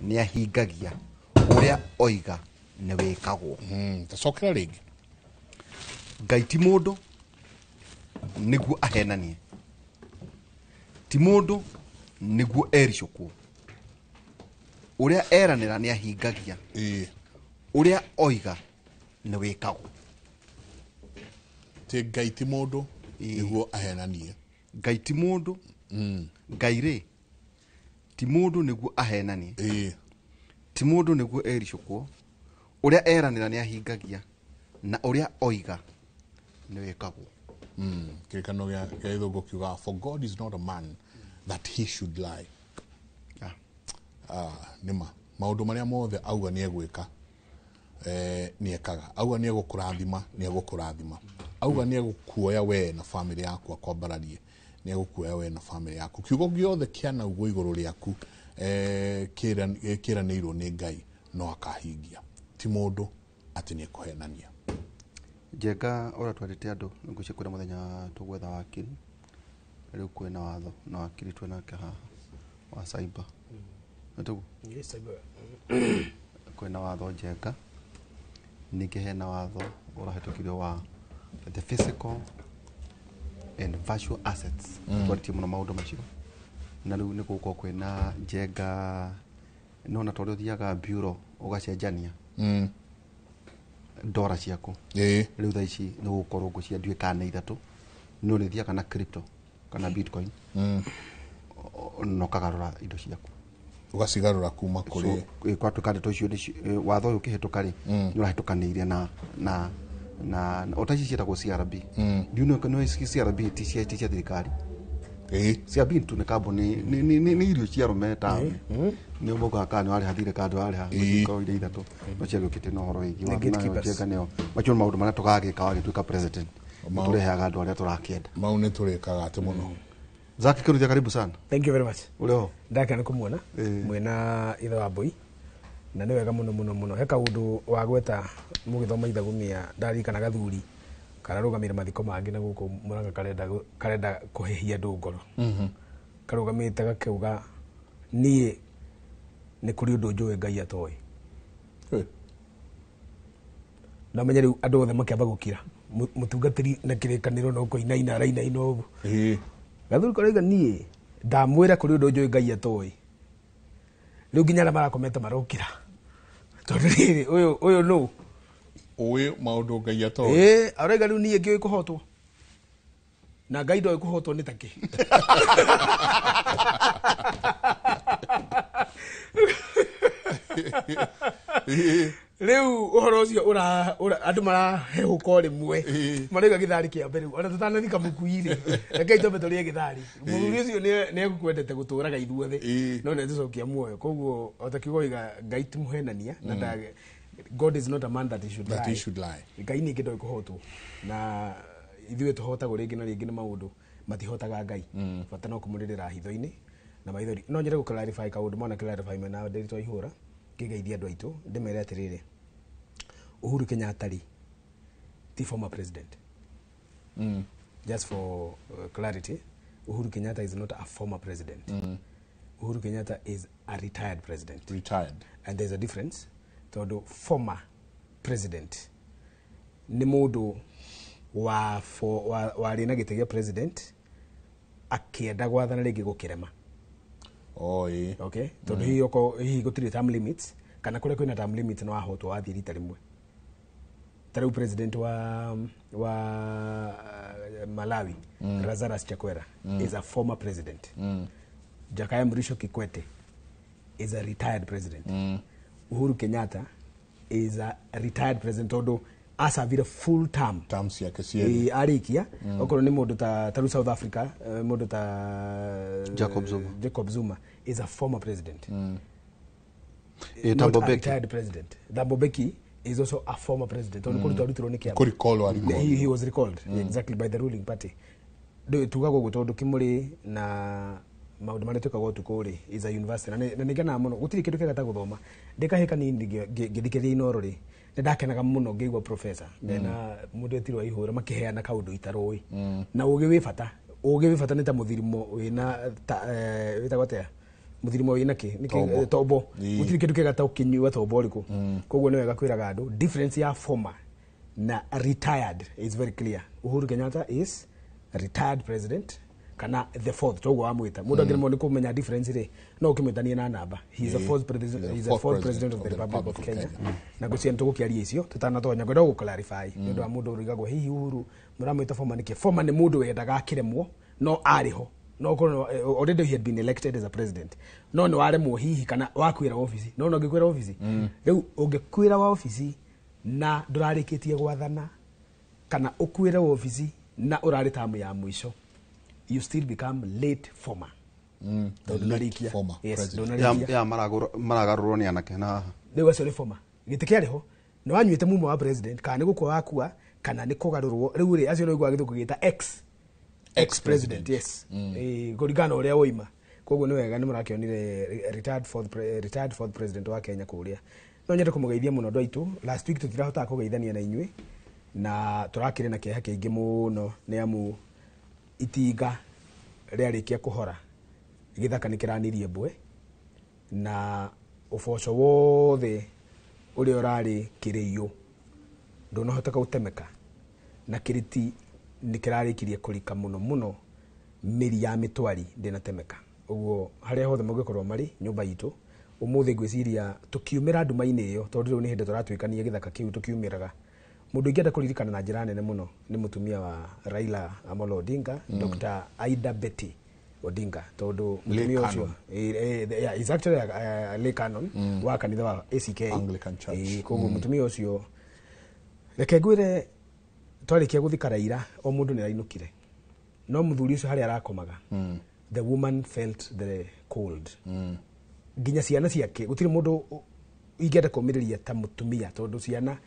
nĩ ahingagia, ũrĩa oiga nĩ wĩkagwo. Tacokera rĩngĩ. Ngai ti mũndũ nĩguo ahenanie, ti mũndũ nĩguo ericũkwo, ũrĩa eranĩra nĩ ahingagia, ũrĩa oiga nĩ wĩkagwo. Ti Ngai ti mũndũ nĩguo ahenanie. Ngai ti mũndũ, Ngai rĩ ti mũndũ nĩguo ahenanie, ti mũndũ nĩguo ericũkwo, ũrĩa eranĩra nĩ ahingagia, na ũrĩa oiga nĩ wĩkagwo. Kĩrĩkanĩro gĩa gĩthũngũ kiugaga, for God is not a man that he should lie. Nĩma maũndũ marĩa mothe auga nĩ egwĩka, nĩ ekaga. Auga nĩ egũkũrathima, nĩ egũkũrathima. Auga nĩ egũkuoya we na famĩlĩ yaku akwambararie, nĩ egũkuoya we na famĩlĩ yaku. Kiugo gĩothe kĩanaugwo igũrũ rĩaku kĩranĩirwo nĩ Ngai no akahingia, ti mũndũ atĩ nĩ ekũhenania. Njenga ũrĩa twarĩte andũ ngwĩciria kwĩna mũthenya tũgwetha wakiri Rĩu kwĩna watho na wakiri twĩnake haha wa cyber. Nĩtiguo? Yes, cyber. Kwĩna watho Njenga, ningĩ hena watho ũrahĩtũkirio wa the physical and virtual assets. Twarĩtie mũno maũndũ macio na rĩu nĩ gũkorwo kwĩna Njenga no na tondũ ũthiaga bureau ũgacenjania ndora ciaku. Rĩu thaa ici nĩ gũkorwo ngũcia ndiũĩ kana nĩ ithatũ no nĩ thiaga na crypto kana bitcoin na ũkagarũra indo ciaku ũgacigarũra kuma kũrĩ kwatuĩka ndeto icio watho ũyũ ũkĩhĩtũka rĩ nĩ ũrahĩtũkanĩire na na o ta ici ciĩtagwo CRB. Ndiũ no CRB ti cia thirikari. CRB tu nĩ kambuni nĩ irio cia arũme taũni nĩ ũmũkaga kana nĩ warĩha thirĩ kana ndwarĩha gũcikorwo irĩ ithatũ no ciagĩũkĩte na ũhoro wĩgiĩ watho nayo Njenga nĩyo macio nĩ maũndũ marĩa tũgagĩka wagĩtuĩka president. Nĩ tũreheaga andũ arĩa tũrakĩenda. Mau nĩ tũrĩkaga atĩ mũno. Zaki Kiruthia, karibu sana. Thank you very much. Ũrĩ ho? Ndakena kũmuona mwena ithe wa mbui na nĩ wega mũno mũno mũno. He kaũndũ wagweta mũgĩthoma ithagumia ndaririkana gathuri kararũgamĩire mathiko mangĩ na gũkũ Mũrang'a karenda kũhĩhia andũ ngoro. Karũgamĩte gakauga niĩ nĩ kũrĩ ũndũ njũĩ Ngai atoĩ. Na menye rĩu andũ othe makĩamba gũkira mũtungatĩri na kĩrĩkanĩro no kũinaina arainaina ũguo. Gathuri karauga niĩ ndamwĩra kũrĩ ũndũ njũĩ Ngai atoĩ. Rĩu nginya arĩa marakomete marokĩra tondũ rĩrĩ ũyũ nũ ũĩ maũndũ Ngai atoĩ. Arauga rĩu niĩ ngĩũĩ kũhotwo na Ngai ndoĩ kũhotwo nĩ takĩ. Rĩu ũhoro ũcio andũ marahehũka o rĩmwe marauga gĩthari kĩa mbere rĩu ona tũtanathika mũkui rĩ rekei twambe tũrĩe gĩthari. Mũthuri ũcio nĩ egũkwendete gũtũraga ithuothe no nĩ etũcokia muoyo. Koguo o ta kiugo oiga Ngai ti mũhenania na God is not a man that he should That lie. he should lie. Ngai ningĩ ndoĩ kũhotwo na ithuĩ tũhotagwo rĩngĩ na rĩngĩ nĩ maũndũ matihotaga Ngai. Bata no kũmũrĩrĩra hitho-inĩ na maithori. No nyende gũ clarify kaũndũ mwana clarify mena Ndiritu Aihũra ngĩgeithia andũ aitũ ndĩmere atĩrĩrĩ Uhuru Kenyatta rĩ ti former president. Just for clarity, Uhuru Kenyatta is not a former president. Uhuru Kenyatta is a retired president. Retired. And there's a difference. Tondũ former president nĩ mũndũ warĩ na gĩtĩ gĩa president akĩenda gwathana rĩngĩ gũkĩrema. Okay? Tondũ hihi okorwo hihi gũtirĩ term limits kana kũrĩa kwĩna term limits no wahotwo wathiĩ rita rĩmwe. Ta rĩu president wa Malawi Lazarus Chakwera is a former president. Jakaya Mrisho Kikwete is a retired president. Uhuru Kenyatta is a retired president tondũ acavire full term. Term ciake cierĩ. Arĩkia okorwo nĩ mũndũ ta rĩu South Africa mũndũ ta Jacob Zuma. Jacob Zuma is a former president. Thabo Not a Mbeki. retired president. Thabo Mbeki is also a former president. Tondũ kũrutwo arutirwo nĩ kĩama. Kũrecall arĩcall. He was recalled exactly by the ruling party. Tugaga ũguo tondũ Kĩmũrĩ na maũndũ marĩa twĩkaga ũtukũ rĩ is a university na nĩ ngenaga mũno gũtirĩ kĩndũ kĩega ta gũthoma. Ndĩ kahĩĩ kanini ngĩthikĩrĩria Inooro rĩ nĩ ndakenaga mũno ngĩigua professor mena mũndũ etirwo Aihũra makĩheana kaũndũ itarũĩ na ũgĩ wĩ bata. Ũgĩ wĩ bata nĩ ta mũthirimo wĩna wĩtagwo atĩa mũthirimo wĩna kĩ tombo. Gũtirĩ kĩndũ kĩega ta ũkĩnyua tombo ũrĩkũ. Koguo nĩ wega kwĩraga andũ difference ya former na retired is very clear. Uhuru Kenyatta is a retired president kana the fourth toguo wamwĩta mũndũ angĩremwo nĩ kũmenya difference rĩ no ũkĩmwĩtanie na namba. He is a fourth president, he is a fourth president of the Republic of Kenya. Na ngũcia nĩ tũgũkĩaria icio tũtanatonya ngwenda gũ clarify nĩ ũndũ wa mũndũ ũrigagwo hihi Uhuru mũramwĩta former nĩkĩ. Former nĩ mũndũ wendaga akĩremwo no arĩ ho no korwo already he had been elected as a president no nĩ waremwo hihi kana wakwĩra wabici no no ũngĩkwĩra wabici rĩu ũngĩkwĩra wabici na ndũrarĩkĩtie gwathana kana ũkwĩre wabici na ũrarĩ tamu ya mũico you still become late former. Late former president. Ya maragarũrwo nĩ anake na haha. Rĩu acio nĩ former. Gĩtĩ kĩarĩ ho nĩ wanyuĩte mumo wa president kana nĩ gũkua wakua kana nĩ kũgarũrwo rĩu rĩ acio nĩ ũiguaga gĩthũngũ gĩta ex president. Yes. Kũringana na ũrĩa woima. Koguo nĩ wega nĩ mũrakĩonire retired fourth president wa Kenya kũrĩa. No nyende kũmũgeithia mũno andũ aitũ. Last week tũtirahotaga kũgeithania na inyuĩ na tũrakĩrĩ na kĩeha kĩingĩ mũno nĩ amu itinga rĩarĩkia kũhora gĩthaka nĩ kĩranirie mbwe na ũboco wothe ũrĩa ũrarĩ kĩrĩiũ ndũnahoteka gũtemeka na kĩrĩti nĩ kĩrarĩkirie kũrika mũno mũno mĩri ya mĩtwari ndĩnatemeka. Ũguo harĩa hothe mũngĩkorwo marĩ nyũmba itũ ũmũthĩ ngwĩciria tũkiumĩra nduma-inĩ ĩyo tondũ rĩu nĩ hĩndĩ tũratuĩkania gĩthaka kĩu tũkiumĩraga. Mũndũ ingĩenda kũririkana na njĩra nene mũno nĩ mũtumia wa Raila Amolo Odinga, Dr. Aida Betty Odinga, tondũ mũtumia ũcio is actually a lay canon wa kanitha wa ACK Anglican Church. Koguo mũtumia ũcio reke ngwĩre twarĩkia gũthika Raila o mũndũ nĩ arainũkire, no mũthuri ũcio harĩa arakomaga the woman felt the cold. Nginya ciana ciake gũtirĩ mũndũ ingĩenda kũmĩrĩria ta mũtumia tondũ ciana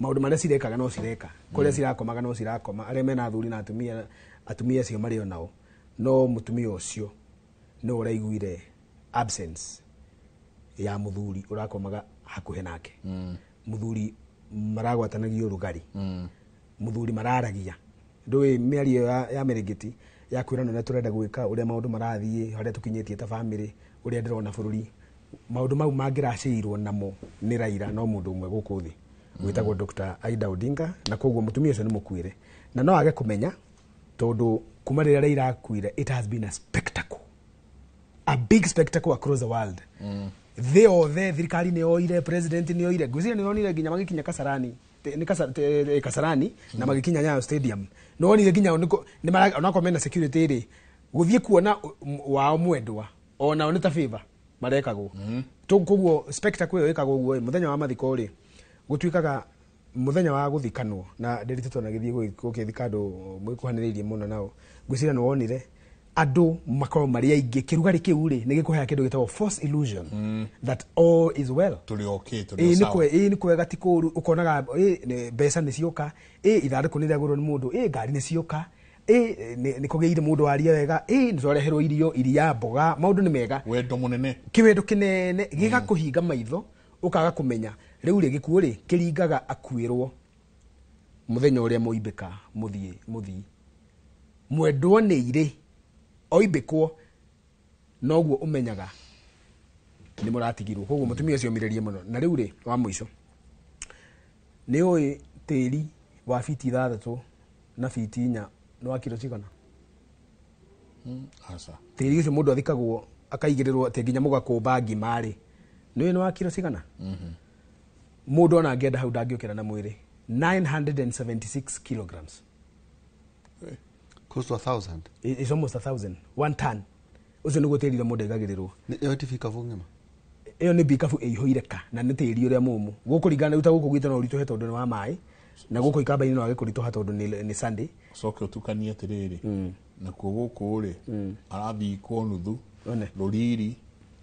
maũndũ marĩa cirekaga no cireka, kũrĩa cirakomaga no cirakoma, arĩa mena athuri na atumia atumia acio marĩ onao, no mũtumia ũcio nĩ ũraiguire absence ya mũthuri ũrakomaga hakuhĩ nake, mũthuri maragwatanagio ũrugarĩ, mũthuri mararagia ndũĩ mĩario ya mĩrĩngĩti ya kwĩrana ũrĩa tũrenda gwĩka, ũrĩa maũndũ marathiĩ, harĩa tũkinyĩtie ta bamĩrĩ, ũrĩa ndĩrona bũrũri, maũndũ mau mangĩracĩirwo namo nĩ Raila no mũndũ ũmwe gũkũ thĩ wĩtagwo Dr. Aida Odinga, na koguo mũtumia ũcio nĩ mũkuĩre na no age kũmenya tondũ kuma rĩrĩa Raila akuire it has been a spectacle, a big spectacle across the world. Thĩ yothe thirikari nĩ yoire, president nĩ yoire, ngwĩciria nĩ yonire nginya magĩkinya Kasarani nĩ Kasarani na magĩkinya Nyayo Stadium, nĩ wonire nginya onakorwo mena security rĩ gũthiĩ kuona wao mwendwa onao nĩ ta favor marekagwo. Koguo spectacle ĩyo ĩkagwo ũguo mũthenya wa mathiko rĩ gũtuĩkaga mũthenya wa gũthikanwo na ndĩrĩtĩtwo na gĩthiĩ gũkĩthika andũ mwĩkuhanĩrĩirie mũno nao, ngwĩciria nĩ wonire andũ makorwo marĩ aingĩ kĩrugarĩ kĩu rĩ nĩ gĩkũheaga kĩndũ gĩtagwo false illusion that all is well, tũrĩ okay, tũrĩ sawa, ĩĩ nĩ kwega ti kũũru, ũkonaga mbeca nĩ cioka, ĩĩ ithandũkũ nĩ rĩagũrwo nĩ mũndũ, ĩĩ ngari nĩ cioka, ĩĩ nĩ kũgĩire mũndũ waria wega, ĩĩ nĩ twareherwo irio, iria, mboga, maũndũ nĩ mega, wendo mũnene, kĩwendo kĩnene gĩgakũhinga maitho ũkaga kũmenya rĩu rĩ gĩkuũ rĩ kĩringaga akuĩrwo mũthenya ũrĩa mũimbĩka mũthiĩ mũthii mwendwo nĩ irĩ oimbĩkwo noguo ũmenyaga nĩ mũratigirwo. Koguo mũtumia ũcio omĩrĩrie mũno. Na rĩu rĩ wa mũico nĩ ũĩ tĩri wa fiti 6 na fiti 4 nĩ wa kiro cigana? Aca. Tĩri ũcio mũndũ athikagwo akaigĩrĩrwo atĩ nginya mũgakũmba ngima rĩ nĩ ũĩ nĩ wa kiro cigana? Mũndũ ona angĩenda hau ndangĩũkĩra na mwĩrĩ 976 kilograms. Close to 1,000. It's almost 1,000. 1 ton. Ũcio nĩguo tĩri ũrĩa mũndũ aigagĩrĩrwo. Ĩyo ti bikabu ng'ima? Ĩyo nĩ bikabu ĩihũire ka na nĩ tĩri ũrĩa mũmũ. Gũkũringana rĩu ta gũkũ gwitũ no ũritũhe tondũ nĩ wa maĩ na gũkũ ikamba-inĩ no wage kũritũha tondũ nĩ Sunday. Ũcoke ũtukanie atĩrĩrĩ nakuo gũkũ rĩ arathikwo nuthu rũriri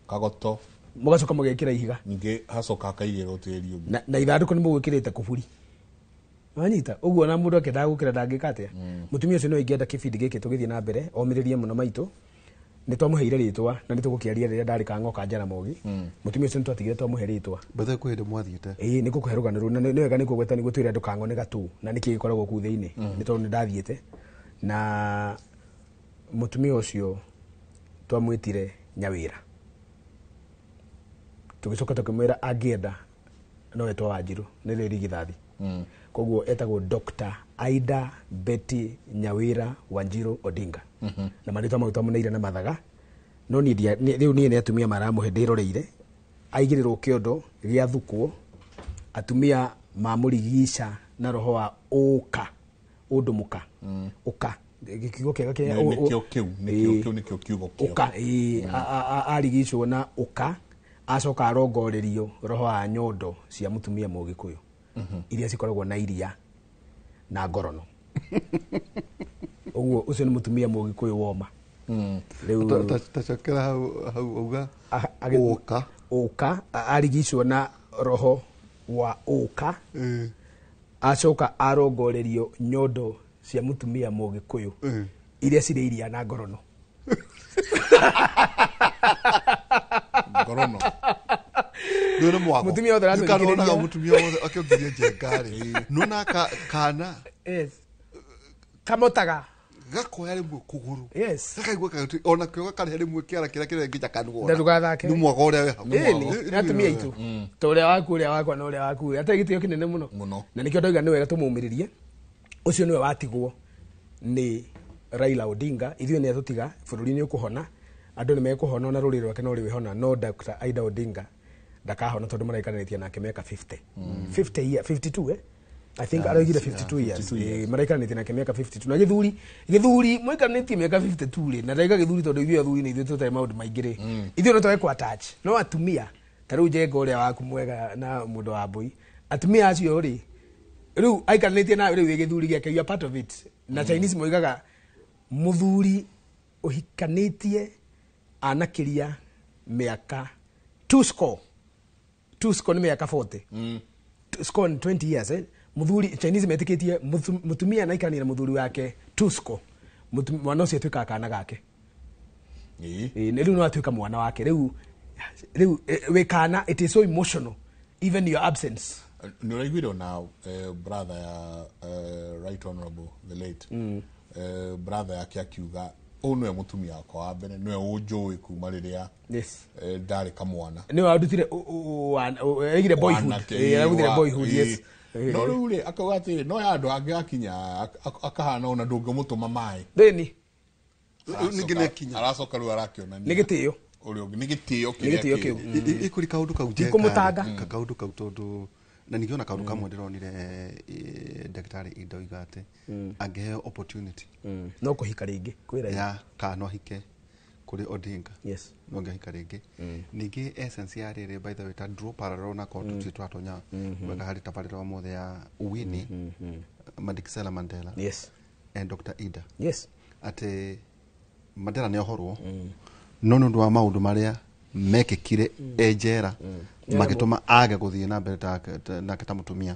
kagoto mũgacoka mũgekĩra ihiga ningĩ hacoka hakaigĩrwo tĩri ũngĩ na ithandũkũ nĩ mũgwĩkĩrĩte kuburi. Wanyita ũguo na mũndũ akĩendaga gũkĩra ndangĩka atĩa. Mũtumia ũcio no ingĩenda kĩbindi gĩkĩ tũgĩthiĩ na mbere omĩrĩrie mũno maitũ nĩ twamũheire rĩtwa na nĩ tũgũkĩaria rĩrĩa ndarĩ Kang'o ka Jaramogi. Mũtumia ũcio nĩ twatigire twamũhe rĩtwa. Bethe kwĩ hĩndĩ mwathiĩte? Ĩĩ nĩ ngũkũhe rũgano rũu na nĩ wega nĩ kũgweta nĩguo twĩre andũ Kang'o nĩ gatũ na nĩkĩ gĩkoragwo kũu thĩinĩ nĩ tondũ nĩ ndathiĩte na mũtumia ũcio twamwĩtire Nyawĩra. Tũgĩcoka tũkĩmwĩra angĩenda no etwo Wanjirũ nĩ rĩo irigithathi. Koguo etagwo Dr. Aida Betty Nyawira Wanjiru Odinga. Na marĩtwa mau twamũneire na mathaga no niĩ rĩu niĩ nĩ atumia maramũhe ndĩroreire aigĩrĩrwo kĩondo gĩathukwo atumia mamũrigica na roho wa ũka ũndũmũka ũka kiugo kĩega kĩa nĩkĩo kĩu nĩkĩo kĩu nĩkĩo kiugo kĩo ũka arigicwo na ũka acoka arongorerio roho wa nyondo cia mũtumia mũgĩkũyũ iria cikoragwo na iria na ngorono. Ũguo ũcio nĩ mũtumia mũgĩkũyũ woma. Rĩu tacokera hau auga ũka ũka arigicwo na roho wa ũka acoka arongorerio nyondo cia mũtumia mũgĩkũyũ iria cirĩ iria na ngorono. Ngorono. Nĩ mwago. Mũtumia wothe aratũthikĩrĩria. Mũtumia wothe akĩongirie njenga rĩ. Nona kana yes. Kamotaga. Gakoya rĩmwe kũgũrũ. Yes. Gakaigua kagĩtu ona kĩo gakarĩa rĩmwe kĩara kĩrĩa kĩrĩa nginya kanua. Na ndũgathake. Nĩ mwaga ũrĩa wĩ hau. Ĩni, nĩ atumia aitũ. Ta ũrĩa waku ũrĩa wakwa na ũrĩa waku atarĩ gĩtĩo kĩnene mũno. Na nĩkĩo ndauga nĩ wega tũmũmĩrĩrie. Ũcio nĩwe watigwo nĩ Raila Odinga. Ithuĩ nĩ atũtiga, bũrũri nĩ ũkũhona, andũ nĩ mekũhona ona rũrĩrĩ rwake no rwĩhona, no Dr. Aida Odinga ndakahona tondũ maraikaranĩtie nake mĩaka 50. 50 year, 52 eh? I think araugire 52 years. Maraikaranĩtie nake mĩaka 52 na gĩthuri mũikaranĩtie mĩaka 52 rĩ, na ndaiga gĩthuri tondũ ithuĩ athuri nĩ ithuĩ tũtarĩ maũndũ maingĩ rĩ, ithuĩ no twage kũ attach no atumia ta rĩu Njenga ũrĩa waku mwega na mũndũ wa mbũi, atumia acio rĩ, rĩu aikaranĩtie nawe rĩu wĩ gĩthuri gĩake, you are part of it. Na Chinese moigaga mũthuri ũhikanĩtie anakĩria mĩaka 2 score 2 score nĩ mĩaka 40. Score ni 20 years eh? Muthuri Chinese metĩkĩtie mutumia anaikarania na muthuri wake 2 score, mwana ũcio atuĩkaga kana gake. Ĩĩ, rĩu no atuĩka mwana wake rĩu wĩ kana, it is so emotional even your absence. Nĩ ũraiguire ona brother ya right honorable the late brother yake akiuga ũyũ nĩwe mũtumia wakwa wa mbere, nĩwe ũnjũĩ kuma rĩrĩa ndarĩ kamwana, nĩwe wandutire aigire boyhood. Aragutire boyhood, yes. No rĩu rĩ akauga atĩrĩ no ya andũ angĩ akinya akahana ona ndũngĩmũtũma maĩ thĩni aracoka rĩu arakĩonania nĩ gĩtĩo ũrĩa ũngĩ, nĩ gĩtĩo kĩrĩa kĩu ĩkũrĩ kaũndũ kau Ndikũmũtanga. Kaũndũ kau tondũ na ningĩ ona kaũndũ kamwe ndĩronire ndagĩtarĩ Ida oiga atĩ angĩheo opportunity no kũhika rĩngĩ kwĩ Raila ya kana no ahike kũrĩ Odinga. Yes. No angĩhika rĩngĩ. Ningĩ essence ya rĩrĩ by the way ta draw parallel na korwo tũtirĩ twatonya wega harĩ tabarĩra ũmũthĩ ya Winnie Madikizela Mandela. Yes. And Dr. Ida. Yes. Atĩ Mandela nĩ ohorwo no nĩ ũndũ wa maũndũ marĩa mekĩkire e njera magĩtũma age gũthiĩ na mbere nake ta mũtumia.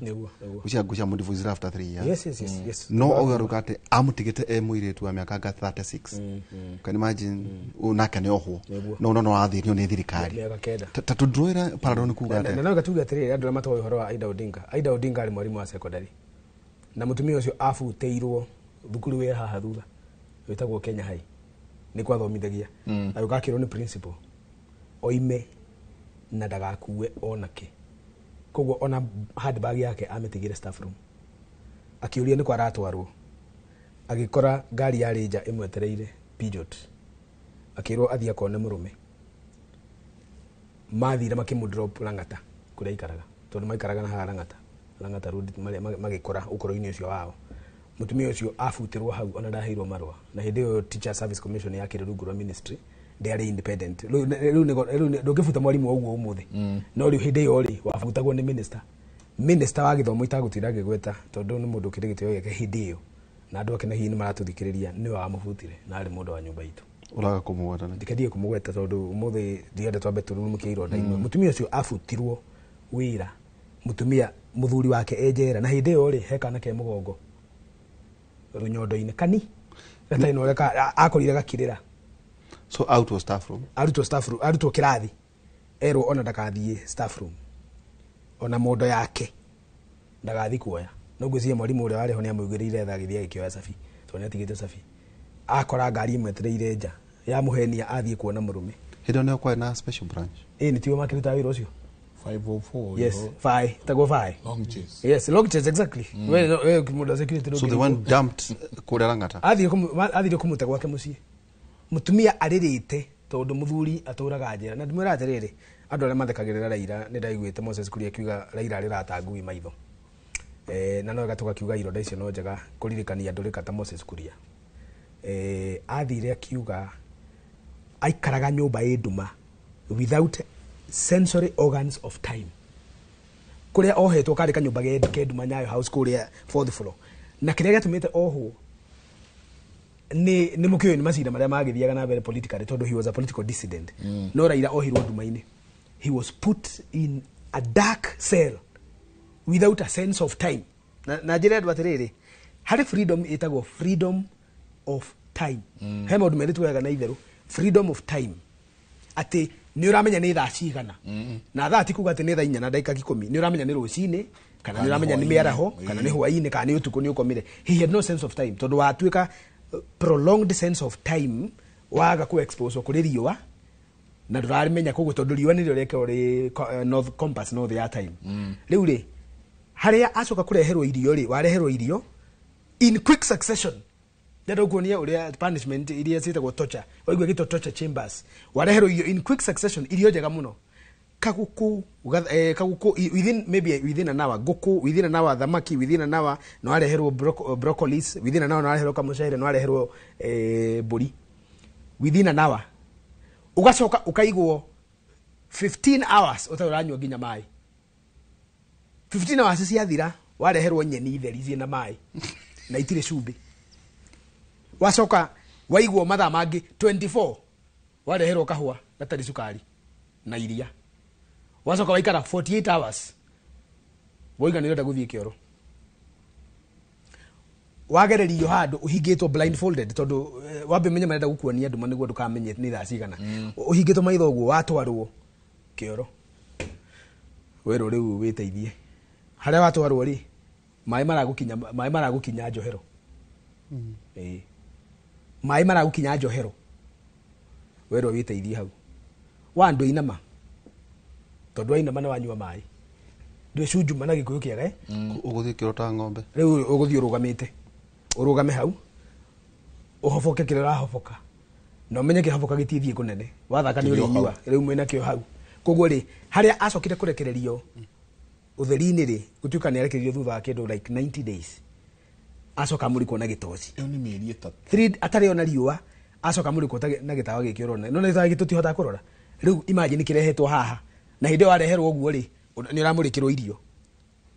Ũcio ngũcia mũdivorce after 3 years. Yes, yes. No auga rũga atĩ amũtigĩte e mũirĩtu wa mĩaka anga 36. Can imagine ũyũ nake nĩ ohwo no no athĩnio nĩ thirikari. Mĩaka 9. Ta tũndroĩra parallel nĩ kuga Na atĩa? no gatuge atĩrĩrĩ, andũ arĩa matoĩ ũhoro wa Aida Odinga, Aida Odinga arĩ mwarimũ wa secondary na mũtumia ũcio abutĩirwo thukuru wĩ haha thutha wĩtagwo Kenya High nĩ kwathomithagia, agĩũka akĩrwo nĩ principal oime na ndagakue onake, koguo ona handbag yake amĩtigire staff room, akĩũria nĩkũ aratwarwo, agĩkora ngari yarĩ nja ĩmwetereire Peugeot, akĩrwo athiĩ akone mũrũme. Mathire makĩmũ drop Lang'ata kũrĩa aikaraga, tondũ maikaraga na haha Lang'ata Road magĩkora ũkũrũ-inĩ ũcio wao. Mũtumia ũcio abutirwo hau ona ndaheirwo marũa, na hĩndĩ ĩyo Teacher Service Commission yakĩrĩ rungu rwa ministry, ndĩarĩ independent. Rĩu ndũngĩbuta mwarimũ ũguo ũmũthĩ, no rĩu hĩndĩ ĩyo rĩ wabutagwo nĩ minister. Minister wa gĩthomo itagũtinda ngĩgweta tondũ nĩ mũndũ ũkĩrĩ gĩtĩo gĩake hĩndĩ ĩyo, na andũ ake na hihi nĩ maratũthikĩrĩria, nĩwe wamũbutire na arĩ mũndũ wa nyũmba itũ. Ũraga kũmũgweta nĩkĩ? Ndikendie kũmũgweta tondũ ũmũthĩ ndienda twambe tũrurumũkie ironda imwe. Mũtumia ũcio abutirwo wĩra, mũtumia mũthuri wake e njera, na hĩndĩ ĩyo rĩ he kana ke mũgongo rũnyondo-inĩ kani gatarĩ na ũrĩa akorire gakĩrĩra. So out of staff room, arutwo staff room, arutwo kĩrathi, erwo ona ndagathiĩ staff room, ona mondo yake ndagathiĩ kuoya. No ngwĩciria mwarimũ ũrĩa warĩ ho nĩ amũigĩrĩire tha agĩthiĩ agĩkĩoya cabi, tondũ nĩ atigĩte cabi. Akora ngari ĩmwetereire nja yamũhenia athiĩ kuona mũrũme. Hĩndĩ ĩyo nĩyo kwarĩ na special branch. Ĩĩ nĩ tiwe makĩrutaga wĩra ũcio. 504. Yes, five. Tago five. Long chase. Yes, long chase exactly. We mũndũ wa security. So the one dumped kũrĩa Lang'ata. Athire kũmũte gwake mũciĩ. Mũtumia arĩrĩte tondũ mũthuri atũraga njera. Na ndĩmwĩra atĩrĩrĩ, andũ arĩa mathekagĩrĩra Raila nĩ ndaiguĩte Moses Kuria akiuga Raila arĩrata ngui maitho. Na no wega tũgakiuga ironda icio no njega kũririkania andũ rĩka ta Moses Kuria. Athire akiuga aikaraga nyũmba ĩ nduma without sensory organs of time. Kũrĩa ohetwo karĩ kanyũmba ke nduma Nyayo House kũrĩa fourth floor. Na kĩrĩa gĩatũmĩte ohwo nĩ mũkĩũĩ nĩ macira marĩa magĩthiaga na mbere politically, tondũ he was a political dissident. No Raila ohirwo nduma-inĩ. He was put in a dark cell without a sense of time. Na njĩra andũ atĩrĩrĩ, harĩ freedom ĩtagwo freedom of time. He maũndũ merĩ tuoyaga na itherũ, freedom of time. Atĩ nĩ ũramenya nĩ thaa cigana. Na thaa ti kuga atĩ nĩ thaa 4 na ndagĩka 10, nĩ ũramenya nĩ rũcinĩ, kana nĩ ũramenya nĩ mĩaraho, kana nĩ hwaĩ-inĩ, kana nĩ ũtukũ nĩ ũkomire. He had no sense of time tondũ watuĩka Prolonged sense of time waga ku expose kuri riũa na ndũramenya koguo tondũ riũa nĩrĩo rĩkoragwo rĩ north compass, north ya time. Rĩu rĩ, harĩa acoka kũreherwo irio rĩ, wareherwo irio in quick succession. Ndenda kuonia ũrĩa punishment iria ciĩtagwo torture, waigua gĩtwo torture chambers. Wareherwo irio in quick succession, irio njega mũno, kaguku, kaguku within maybe within an hour, ngũkũ within an hour, thamaki within an hour, no wareherwo broccolis within an hour, no wareherwo kamucere, no wareherwo mbũri within an hour. Ugacoka ukaigwo 15 hours ũtarĩ ũranyua nginya maĩ. 15 hours ciathira, wareherwo nyeni theri ciĩna maĩ na itirĩ cumbĩ. Wacoka waigwo mathaa mangĩ 24, wareherwo kahũa gatarĩ cukari na iria. Wacoka waikara 48 hours, woiga nĩ ũrenda gũthiĩ kĩoro. Wagererio handũ ũhingĩtwo blindfolded, tondũ wambe menye marenda gũkuonia nduma nĩguo ndũkamenye nĩ thaa cigana. Ũhingĩtwo maitho ũguo, watwarwo kĩoro, werwo rĩu wĩteithie. Harĩa watwarwo rĩ, maĩ maragũkinya njohero. Ĩĩ, maĩ maragũkinya njohero, werwo wĩteithie hau. Wa ndũinama, tondũ wainama nĩ wanyua maĩ, ndwĩcunjuma na Gĩkũyũ kĩega, eh? Ũgũthiĩ kĩoro ta ng'ombe. Rĩu ũgũthiĩ ũrũgamĩte, ũrũgame hau ũhoboke kĩrĩa ũrahoboka, na ũmenye kĩhoboka gĩtithiĩ kũnene, wathaka nĩ Kĩrĩ o hau. ũrĩnyua rĩu mwĩna kĩo hau. Koguo rĩ, harĩa acokire kũrekererio ũtheri-inĩ rĩ, gũtuĩka nĩ arekereirio thutha wa kĩndũ like 90 days, acoka amũrĩkwo na gĩtoci. Ĩyo nĩ mĩeri 3. Three atarĩ ona riũa, acoka amũrĩkwo na gĩtawa gĩkĩ ũrona, no nĩ gĩtawa gĩkĩ tũtihotaga kũrora. Rĩu imagine kĩrehetwo haha, na hĩndĩ ĩyo wareherwo ũguo rĩ, nĩ ũramũrĩkĩrwo irio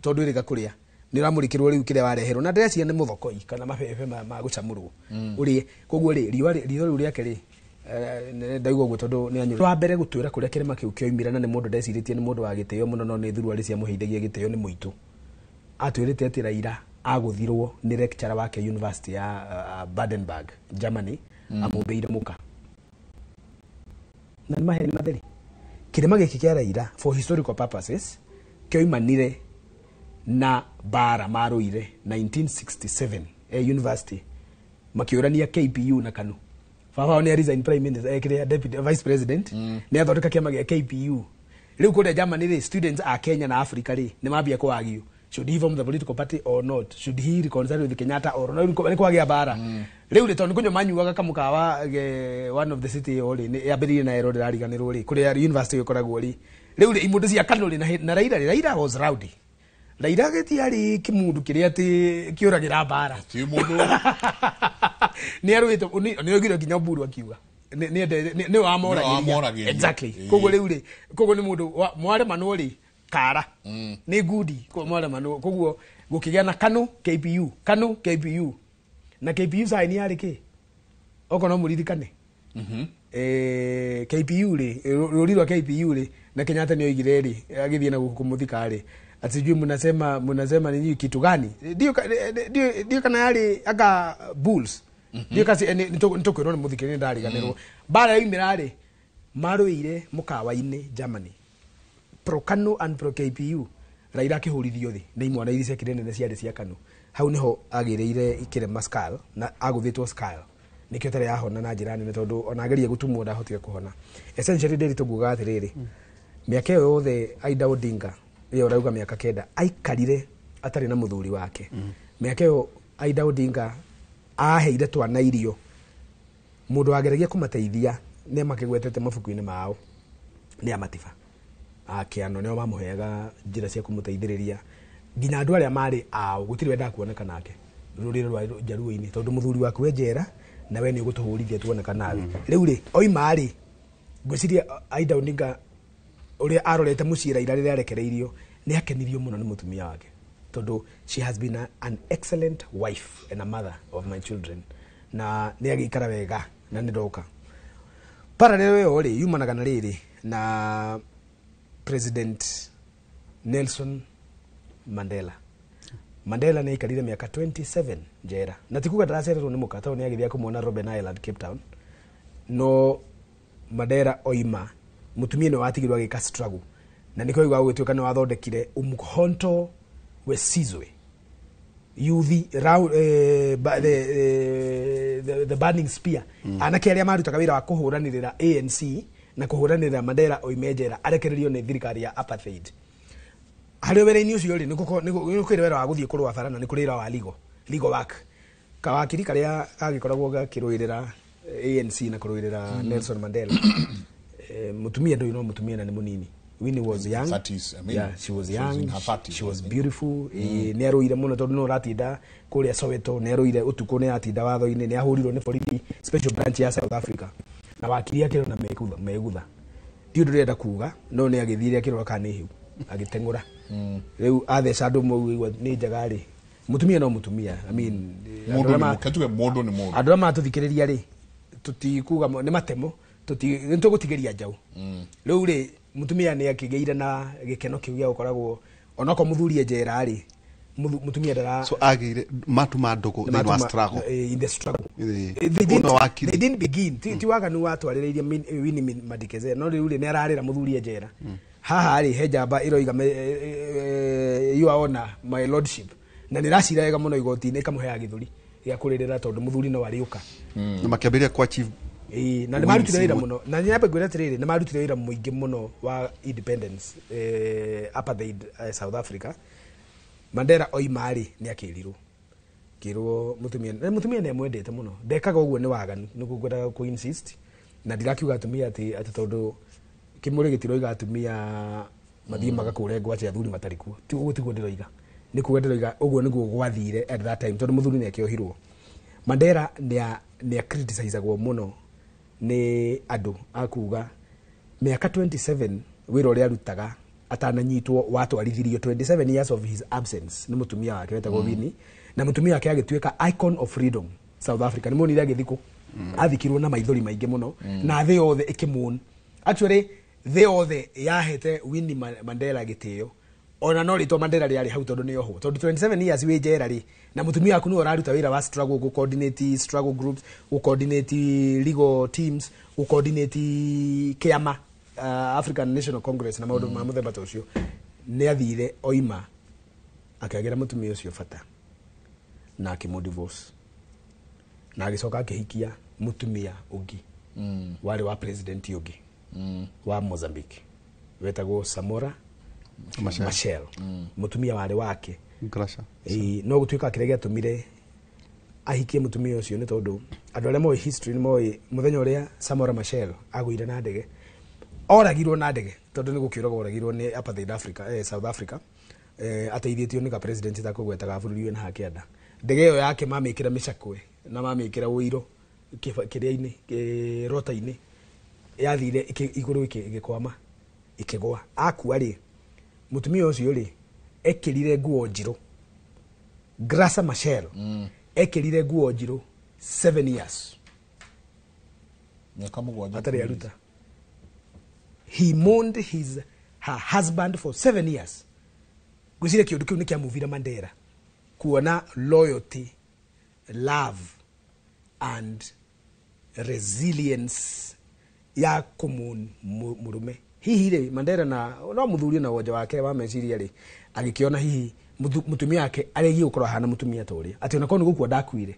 tondũ ĩrĩga kũrĩa, nĩ ũramũrĩkĩrwo rĩu kĩrĩa wareherwo, na ndĩreciria nĩ mũthokoi kana mabebe ma gũcamũrwo ũrĩe. Koguo rĩ, riũa ritho rĩu rĩake rĩ, ndaigua ũguo tondũ nĩ anyũrũ wa mbere gũtwĩra kũrĩa kĩrĩma kĩu kĩoimire, na nĩ mũndũ ndecirĩtie nĩ mũndũ wa gĩtĩo mũno, no nĩ thuruarĩ ciamũheithagia gĩtĩo, nĩ mũitũ. Atwĩrĩte atĩ Raila agũthirwo nĩ lecturer wake university ya Badenburg, Germany. Amũmbĩire mũka, na nĩ maheni matheri. Kĩrĩma gĩkĩ kĩa Raila, for historical purposes, kĩoimanire na bara marũire 1967 university, makĩũrania KPU na KANU. Baba wao nĩ resign prime minister, kĩrĩa deputy vice president, nĩ athondeka kĩama gĩa KPU. Rĩu kũrĩa Germany rĩ, students a Kenya na Africa rĩ, nĩ mambia kũargue, should he form the political party or not, should he reconcile with Kenyatta or not. Nĩ kwagĩa bara. Rĩu rĩ, tondũ nĩ kũnyua manyuaga kamũkawa one of the city ĩyo rĩ, yambĩrĩirie na ero ndĩrariganĩrwo rĩ, kũrĩa university ĩkoragwo rĩ. Rĩu rĩ, imũndũ cia KANU rĩ, na Raila rĩ, Raila was rowdy. Raila gĩtiarĩ kĩmundu kĩrĩa atĩ kĩũragĩra mbara. Ti mũndũ. Nĩ arũĩte, nĩ oigire nginya Oburu akiuga nĩ wamoragĩria. Wamoragĩria. Exactly. Ĩĩ. Koguo rĩu rĩ, koguo nĩ mũndũ mwaremanwo rĩ, kara nĩ ngundi mwaremanwo. Koguo gũkĩgĩa na KANU KPU, KANU KPU, na KPU sign yarĩ kĩ, okorwo no mũririkane? KPU rĩ, rũri rwa KPU rĩ, na Kenyatta nĩ oigire rĩ, agĩthiĩ na gũkũ kũmũthika rĩ, ati sijui mnasema ni kitu gani, ndio kana yarĩ anga bulls, ndio kasi nĩ tũkwĩrwo nĩ mũthikĩrĩria, ndariganĩrwo. Bara yoimĩra rĩ, marũĩire mũkawa-inĩ Germany, pro KANU and pro KPU. Raila akĩhũrithio thĩ nĩ imwana iria ciakĩrĩ nene ciarĩ cia KANU. Hau nĩho agĩrĩire ikĩrema skull, na agũthĩtwo skull, nĩkĩo tarĩ yahona na njĩra nene, tondũ ona ageria gũtumwo ndahotire kũhona. Essentially, Ndĩritũ, ngugaga atĩrĩrĩ, mĩaka ĩyo yothe Aida Odinga, ĩyo ũrauga mĩaka 9 aikarire atarĩ na mũthuri wake, mĩaka ĩyo Aida Odinga aheire twana irio, mũndũ wageragia kũmateithia nĩ makĩgwetete mabuku-inĩ mao nĩ amatiba akĩano, nĩo mamũheaga njĩra cia kũmũteithĩrĩria, nginya andũ arĩa marĩ ao gũtirĩ wendaga kuoneka nake rũrĩrĩ rwa Njaruo-inĩ, tondũ mũthuri waku we njera na we nĩ ũgũtũhũrithia tuoneka nawe. Rĩu rĩ, oima rĩ, ngwĩciria Aida Odinga ũrĩa arorete mũciĩ Raila rĩrĩa arekereirio nĩ akenirio mũno nĩ mũtumia wake, tondũ she has been an excellent wife and a mother of my children, na nĩ agĩikara wega. Na nĩ ndoka parallel ĩyo rĩ, yumanaga na rĩrĩ na President Nelson Mandela. Mandela nĩ aikarire mĩaka 27 njera, na ti kuga ndaracererwo nĩ mũka, tondũ nĩ agĩthiĩ kũmuona Robben Island, Cape Town. No Mandela oima, mũtumia nĩ watigirwo agĩka struggle, na nĩkĩo igua gũgĩtuĩka nĩ wathondekire Umkhonto we Sizwe. Youth round the burning spear. Anake arĩa marutaga wĩra wa kũhũranĩrĩra ANC na kũhũranĩrĩra Mandela oime njera arekererio nĩ thirikari ya apartheid. Harĩ wĩra-inĩ ũcio rĩ, nĩ kũrĩ wĩra wa gũthiĩ kũrũa bara na nĩ kũrĩ wĩra wa legal work. Kawakiri karĩa gagĩkoragwo gakĩrũĩrĩra ANC na kũrũĩrĩra Nelson Mandela. Mutumia ndũyũ no mutumia na nĩ mũnini. Winnie was young. 30s, I mean, yeah, she was young. She was in her 30s, she was beautiful. Nĩ arũire mũno tondũ no ũratinda kũrĩa Soweto, nĩ arũire ũtukũ, nĩ aratinda watho-inĩ, nĩ ahũrirwo nĩ borithi special branch ya South Africa. Na wakiri akĩrona megutha. Ti ũndũ ndĩrenda kuga, no nĩ agĩthire akĩrora kana nĩ hĩu, agĩteng'ũra. Rĩu atheca andũ maigua nĩ njega rĩ. Mutumia no mutumia. I mean, mũndũ nĩ mũndũ. Andũ arĩa matũthikĩrĩria rĩ, tũtikuga nĩ matemo, nĩ tũgũtigĩria njaũ. Rĩu rĩ, mutumia nĩ akĩgĩire na gĩkeno kĩu gĩa gũkoragwo onokorwo mũthuri njera rĩ, mutumia ndara so agĩire matuma ndũgũ thĩinĩ wa struggle. In the struggle. They didn't begin. Ti waganu watwarĩrĩirie Winnie Madikizela, no rĩu rĩ nĩ ararĩra mũthuri njera. Haha rĩ he njamba ĩroiga you are honor my lordship, na nĩ racira wega mũno igoti-inĩ ĩkamũheaga gĩthũri gĩa kũrĩrĩra tondũ mũthuri no arĩũka. Na makĩambĩrĩria kwa chief. Na nĩ marutire wĩra mũno, na nyambe ngwĩre atĩrĩrĩ, nĩ marutire wĩra mũingĩ mũno wa independence apartheid South Africa. Mandela oima rĩ nĩ akĩrirwo kĩrwo mũtumia, na mũtumia nĩ amwendete mũno, ndekaga ũguo nĩ waganu, nĩguo ngwendaga kũ insist, na ndirakiuga atumia atĩ tondũ kĩmũrĩ gĩtiroiga atumia mathiĩ magakũre ngwacĩ athuri matarĩ kuo, ti ũguo tiguo ndĩroiga, nĩ kuga ndĩroiga ũguo nĩguo gwathire at that time tondũ mũthuri nĩ akĩohirwo. Mandela nĩ acriticizagwo mũno nĩ andũ akuga mĩaka 27 wĩra ũrĩa arutaga atananyitwo watwarithirio 27 years of his absence nĩ mũtumia wake wetagwo Winnie, na mũtumia wake agĩtuĩka icon of freedom South Africa. Nĩ muonire agĩthikwo, athikirwo na maithori maingĩ mũno, na thĩ yothe ĩkĩmuona. Actually thĩ yothe yahete Winnie Mandela gĩtĩo, ona no rĩtwa Mandela rĩarĩ hau tondũ nĩ ohwo, tondũ 27 years wĩ njera rĩ, na mũtumia waku nĩwe ũraruta wĩra wa struggle, gũ coordinate struggle groups, gũ coordinate legal teams, gũ coordinate kĩama African National Congress na maũndũ ma mũthemba ta ũcio. Nĩ athire oima akĩagĩra mũtumia ũcio bata na akĩmũ divorce, na agĩcoka akĩhikia mũtumia ũngĩ warĩ wa president ũngĩ wa Mozambique wetagwo Samora Machel, mũtumia warĩ wake. No gũtuĩka kĩrĩa gĩatũmire ahikie mũtumia ũcio nĩ tondũ andũ arĩa moĩ history nĩ moĩ mũthenya ũrĩa Samora Machel agũire na ndege, oragirwo na ndege tondũ nĩ gũkĩũragwo oragirwo nĩ apartheid Africa, South Africa, ateithĩtio nĩ ka president ta kũgwetaga bũrũri wĩna hakĩanda. Ndege ĩyo yake mamĩkĩra mĩcakwe na mamĩkĩra ũiro kĩrĩa-inĩ, rota-inĩ, yathire igũrũ ĩgĩkwama ĩkĩgwa. Akua rĩ, mũtumia ũcio rĩ ekĩrire nguo njirũ, Graca Machel ekĩrire nguo njirũ 7 years, mĩaka mũgwanja atarĩ aruta. He mourned her husband for 7 years. Ngwĩciria kĩũndũ kĩu nĩ kĩamuvire Mandela kuona loyalty, love and resilience ya kũmũ mũrume. Hihi rĩ Mandela na no mũthuri na wonje wake wa meciria rĩ agĩkĩona hihi mũtumia wake aregie gũkorwo ahana mũtumia ta ũrĩa atĩ onakorwo nĩ gũkua ndakuire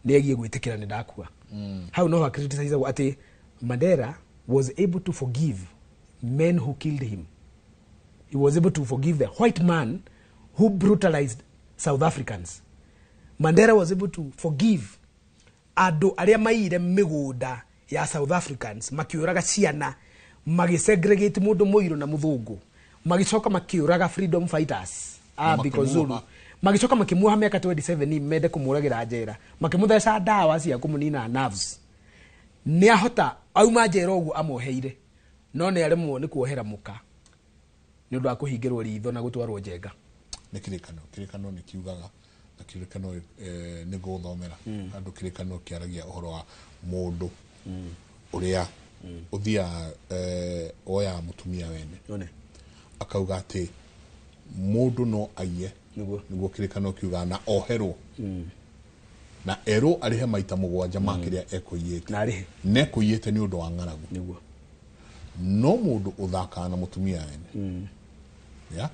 nĩ egie gwĩtĩkĩra nĩ ndakua. Hau no criticize atĩ Mandela was able to forgive men who killed him. He was able to forgive the white man who brutalized South Africans. Mandela was able to forgive andũ arĩa maiyire mĩgũnda ya South Africans, makiũraga ciana, magisegregate mũndũ mũirũ na mũthũngũ, magicoka makiũraga freedom fighters a Biko Zulu, magicoka makimuoha mĩaka 27 mende kũmũragĩra njera, makĩmũtheca ndawa cia kũmũnina nerves. Nĩ ahota auma njera ũguo amoheire, no nĩ aremwo nĩ kuohera mũka nĩ ũndũ wa kũhingĩrwo ritho na gũtwarwo njenga. Nĩ kĩrĩkano nĩ kiugaga, na kĩrĩkano nĩ gũthomera andũ. Kĩrĩkano kĩaragia ũhoro wa mũndũ ũrĩa ũthiaga oya mũtumia wene, akauga atĩ mũndũ no aiye, nĩguo kĩrĩkano kiugaga, na oherwo na erwo arĩhe maita mũgwanja ma kĩrĩa ekũiyĩte, na ekũiyĩte nĩ ũndũ wa ng'aragu. No mũndũ ũthakaga na mũtumia wene, ya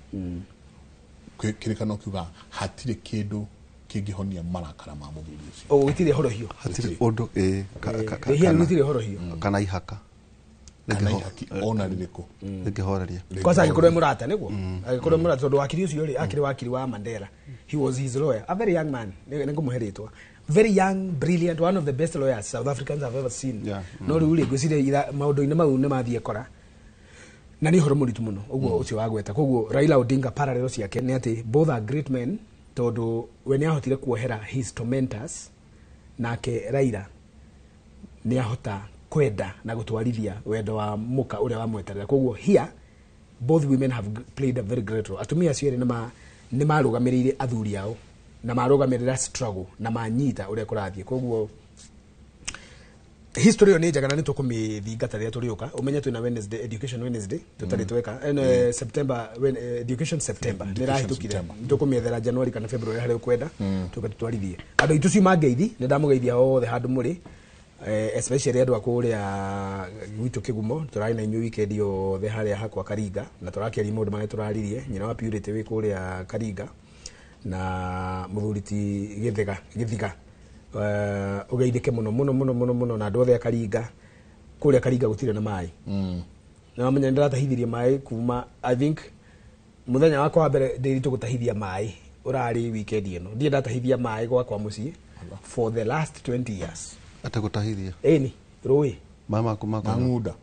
kĩrĩkano kiugaga hatirĩ kĩndũ kĩngĩhonia marakara ma mũthuri ũcio. O gũtirĩ horohio. Hatirĩ ũndũ ĩ Rĩhia rĩu rĩtirĩ horohio. Kana ihaka. Kana ihaki ona rĩrĩkũ. Rĩngĩhoreria. Kwanza angĩkorwo e mũrata nĩguo. Angĩkorwo e mũrata tondũ wakiri ũcio rĩ akĩrĩ wakiri wa Mandela. He was his lawyer, a very young man. Nĩngũmũhe rĩtwa. Very young, brilliant, one of the best lawyers South Africans have ever seen. No rĩu rĩ ngwĩciria maũndũ-inĩ mau nĩ mathiĩ kora. Na nĩ ũhoro mũritũ mũno ũguo ũcio wa gweta. Koguo Raila Odinga parallel ciake nĩ atĩ both are great men tondũ we nĩ ahotire kuohera his tormentors, nake Raila nĩ ahota kwenda na gũtwarithia wendo wa mũka ũrĩa wamweterera. Koguo here both women have played a very great role. Atumia acio erĩ nĩ marũgamĩrĩire athuri ao na marũgamĩrĩra struggle na manyita ũrĩa kũrathiĩ. Koguo history ĩyo nĩ njega na nĩ tũkũmĩthingata rĩrĩa tũrĩũka. Ũmenye twĩna Wednesday, Education Wednesday tũtarĩ tweka September, Education September nĩ ĩrahĩtũkire, tũkũmĩethera January kana February harĩa ũkwenda tũke tũtwarithie. Andũ aitũ ciuma ngeithi, nĩ ndamũgeithia othe handũ mũrĩ, especially andũ a kũrĩa gwitũ Kĩgumo. Tũrarĩ na inyuĩ weekend yothe harĩa hakwa Karinga na tũrakĩaria maũndũ marĩa tũraririe. Nyina wa Purity wĩ kũrĩa Karinga na mũthuri ti Gĩthiga ũgeithĩke mũno mũno mũno mũno mũno na andũ othe a Karinga. Kũrĩa Karinga gũtirĩ na maĩ. Na wamenya nĩndĩratahithirie maĩ kuma I think mũthenya wakwa wa mbere ndĩritũ gũtahithia maĩ ũrarĩ weekend ĩno. Ndirĩ ndatahithia maĩ gwakwa mũciĩ for the last 20 years. Ate gũtahithia? Ĩni, rũĩ. Maĩ maku ma kũnyua? Mang'unda.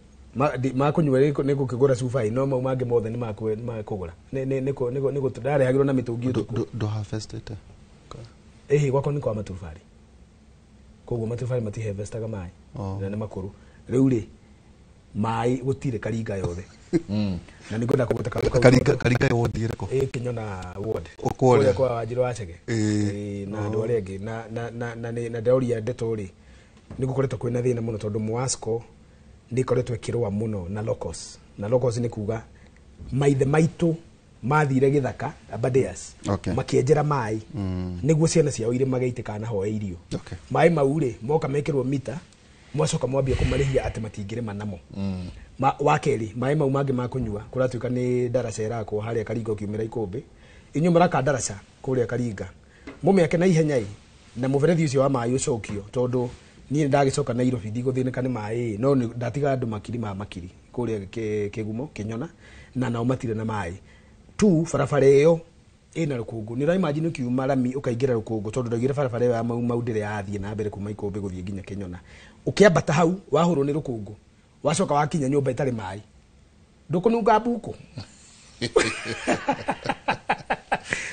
Ma kũnyua nĩ gũkĩgũra cubai, no mau mangĩ mothe nĩ makũgũra. Ndarehagĩrwo na mĩtũngi ũtukũ. Ndũharvestĩte? Ĩhĩ, gwakwa nĩ kwa maturubarĩ. Koguo maturubarĩ matiharvestaga maĩ na nĩ makũrũ. Rĩu rĩ maĩ gũtirĩ Karinga yothe. Na nĩngwenda kũgweta Karinga ward ĩrĩkũ? Ĩ Kĩnyona ward. Kũrĩa kwa Wanjirũ wa Chege. Na andũ arĩa angĩ na ndĩroria ndeto rĩ nĩ gũkoretwo kwĩna thĩna mũno tondũ Mwasco nĩ ĩkoretwo ĩkĩrũa mũno na locos. Na locos nĩ kuga maithe maitũ mathire gĩthaka Aberdares makĩenjera maĩ nĩguo ciana ciao irĩmage itikanahoe irio. Maĩ mau rĩ moka mekĩrwo mita mwacoka mwambia kũmarĩhia atĩ matingĩrĩma namo. Wa kerĩ maĩ mau mangĩ ma kũnyua kũratuĩka nĩ ndaraca ĩrakwo harĩa Karinga ũkiumĩra Ikũmbĩ. Inyuĩ mũraka ndaraca kũrĩa Karinga mũmĩake na ihenya ĩ na mũberethi ũcio wa maĩ ũcokio tondũ niĩ ndagĩcoka Nairobi ndigũthĩnĩka nĩ maĩ no ndatiga andũ makiri ma makiri kũrĩa Kĩgumo Kĩnyona na nao matirĩ na maĩ. Tu barabara ĩyo ĩna rũkũngũ. Nĩ ũraimagine ũkiuma rami ũkaingĩra rũkũngũ tondũ ndaugire barabara ĩyo ya Mau Mau ndĩrĩ yathiĩ na mbere kuma Ikũmbĩ gũthiĩ nginya Kĩnyona. Ũkĩambata hau wahũrwo nĩ rũkũngũ wacoka wakinya nyũmba ĩtarĩ maĩ ndũkũnunga mbuku.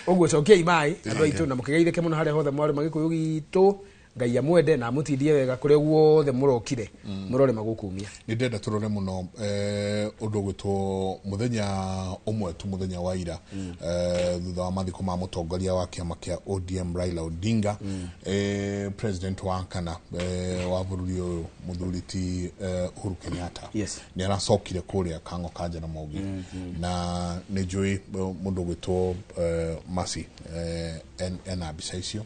Ũguo cokiai maĩ andũ aitũ na mũkĩgeithĩke mũno harĩa hothe mwarĩ magĩkũyũ gitũ. Ngai amwende na amũtindie wega kũrĩa guothe mũrokire mũrore magũkumia. Nĩ ndĩrenda tũrore mũno ũndũ ũgwĩtwo mũthenya ũmwe tu mũthenya wa ira thutha wa mathiko ma mũtongoria wa kĩama kĩa ODM Raila Odinga, president wa kana wa bũrũri ũyũ mũthuri ti Uhuru Kenyatta nĩ aracokire kũrĩa Kang'o ka Jaramogi na nĩ njũĩ mũndũ ũgwĩtwo Mercy ena mbica icio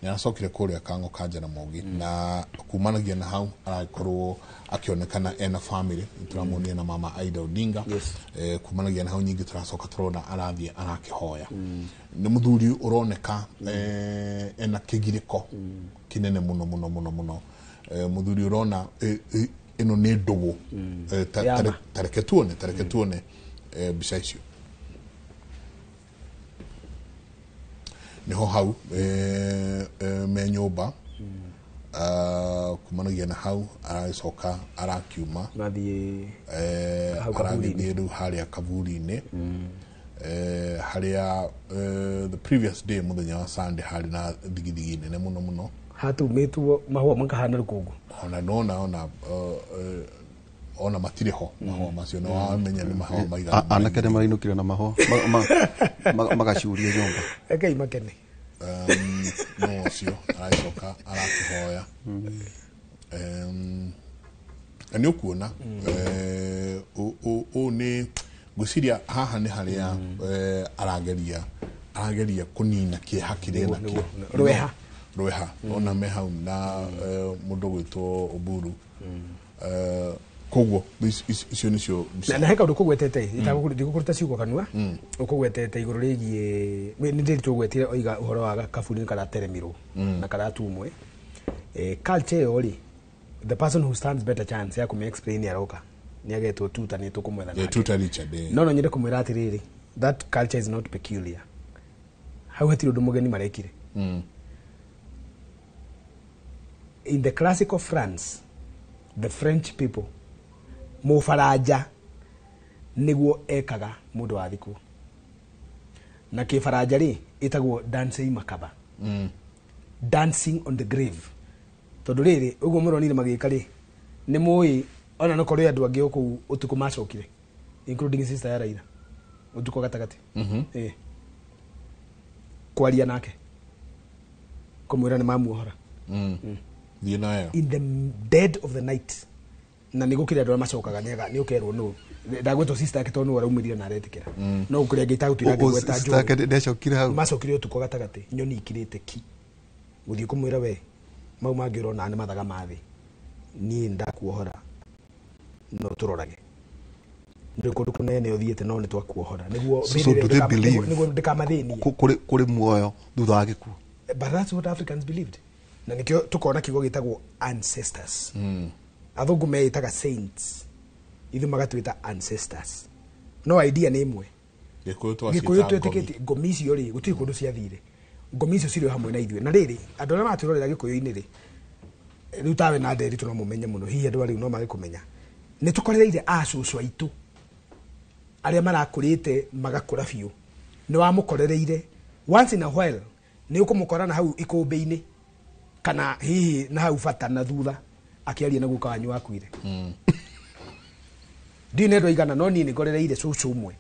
nĩ aracokire kũrĩa Kang'o ka Jaramogi na kumanagia na hau arakorwo akionekana ena family tũramuonia na mama Aida Odinga. Kumanagia na hau nyingĩ tũracoka tũrona arathiĩ arakĩhoya. Nĩ mũthuri ũroneka ena kĩgirĩko kĩnene mũno mũno mũno mũno. Mũthuri ũrona ĩno nĩ ndũgũ. Tareke tuone mbica icio. Niho hau me nyũmba kumanagia na hau aracoka arakiuma mathiĩ aragĩthiĩ rĩu harĩa kaburi-inĩ harĩa the previous day mũthenya wa Sunday harĩ na thigithigi nene mũno mũno hatumĩtwo mahũa makahana rũkũngũ ona nona ona ona matirĩ ho mahũa macio na wamenya nĩ mahũa maigana anake nĩ marainũkire na mahũa magacuria nyũmba rekei makene no ũcio aracoka arakĩhoya na nĩ ũkuona ũũ nĩ ngwĩciria haha nĩ harĩa arageria kũnina kĩeha kĩrĩa nakĩo rweha ona me hau na mũndũ gwĩtwo Oburu Koguo icio nicio na he kaundu kugwetete ndigũkũruta ciugo kanua ukugwetete igũrũ rĩgiĩ nĩ ndĩri tũgwetire oiga ũhoro wa kaburi karateremirwo na karatumwe culture ĩyo rĩ, the person who stands better chance ya kũmĩ explain aroka nĩ agetwo tuta nĩ tũkũmwetha nake. Tuta Richard. No nyende kũmwĩra atĩrĩrĩ, that culture is not peculiar. Hau hatirĩ ũndũ mũgeni marekire. In the classical France, the French people, Mũbaranja nĩguo ekaga mũndũ wathikwo. Na kĩbaranja rĩ ĩtagwo dancing macabre. Dancing on the grave. Tondũ rĩrĩ ũguo mũronire magĩka rĩ nĩ mũĩ ona no korwo andũ angĩ kũu ũtukũ macokire including sister ya Raila ũtukũ gatagatĩ. Kwaria nake kũmwĩra nĩ mamuohora. Thiĩ nayo. In the dead of the night. Na nĩ gũkĩrĩ andũ arĩa macokaga nĩ ũkerwo nũ ndagwetwo sister yake tondũ nĩwe araumĩrire na aretĩkĩra. No gũkĩrĩ angĩ itagũtuĩra ngĩgweta Sister yake ndecokire hau. Macokire ũtukũ gatagatĩ nyoni ikirĩte ki gũthiĩ kũmwĩra we mau mangĩ ũrona nĩ mathaga ma thĩ niĩ ndakuohora no tũrorage ndĩ kũndũ kũnene ũthiĩte no nĩ twakuohora nĩguo So do they believe nĩguo ndĩkamathĩnie kũrĩ muoyo thutha wa gĩkuũ? But that's what Africans believed. Na nĩkĩo tũkona kiugo gĩtagwo ancestors. Athũngũ meĩtaga saints, ithuĩ magatwĩta ancestors. No idea nĩ ĩmwe. Gĩkũyũ twĩtĩkĩtie ngomi icio rĩ gũtirĩ kũndũ ciathire. Ngomi icio cirĩ o hamwe na ithuĩ. Na rĩrĩ andũ arĩa maratwĩrorera gĩkũyũ-inĩ rĩ rĩu tawe na Nderitu no mũmenye mũno hihi andũ arĩa rĩu no mage kũmenya nĩ tũkorereire acũcũ aitũ arĩa marakũrĩte magakũra biũ nĩ wamũkorereire once in a while nĩ ũkũmũkora na hau ikũmbĩ-inĩ kana hihi na hau bata na thutha akĩaria na guka wanyu wakuire. Ndiũĩ nĩ andũ aigana no niĩ nĩ ngorereire cũcũ ũmwe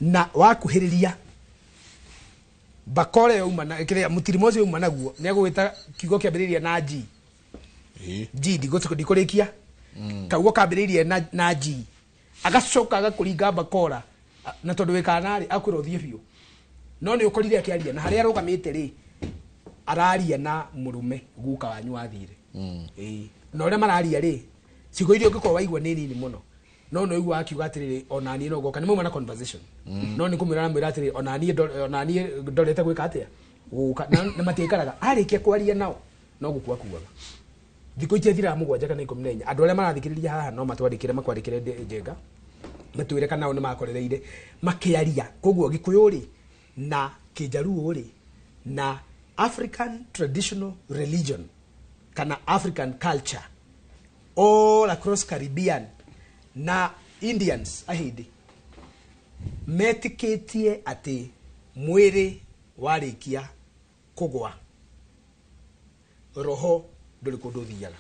na wakuhĩrĩria bakore yauma na kĩrĩa mũtirimo ũcio yauma naguo nĩ agũgĩta kiugo kĩambĩrĩirie na G. G ndikũrĩkia kaugo kambĩrĩirie na G agacoka agakũringa bakora na tondũ wĩ kana rĩ akwĩra ũthiĩ biũ no nĩ ũkorire akĩaria na harĩa arũgamĩte rĩ araria na mũrũme guka wanyu wathire. Na ũrĩa mararia rĩ ciugo iria ũngĩkorwo waigua nĩ nini mũno no no igua akiuga atĩrĩrĩ ona niĩ no ngoka nĩ mauma na conversation no nĩ kũmwĩra aramwĩra atĩrĩrĩ ona niĩ ndorete gwĩka atĩa gũka na matiaikaraga arĩkia kwaria nao no gũkua kuaga thikũ itiathiraga 7 kana 14 andũ arĩa marathikĩrĩria haha no matwandĩkĩre makwandĩkĩre Njenga matwĩre kana nao nĩ makorereire makĩaria. Koguo Gĩkũyũ rĩ na Kĩnjaruo rĩ na African traditional religion kana African culture all across Caribbean na Indians ahindi metĩkĩtie atĩ mwĩrĩ warĩkia kũgwa roho ndũrĩ kũndũ ũthiaga.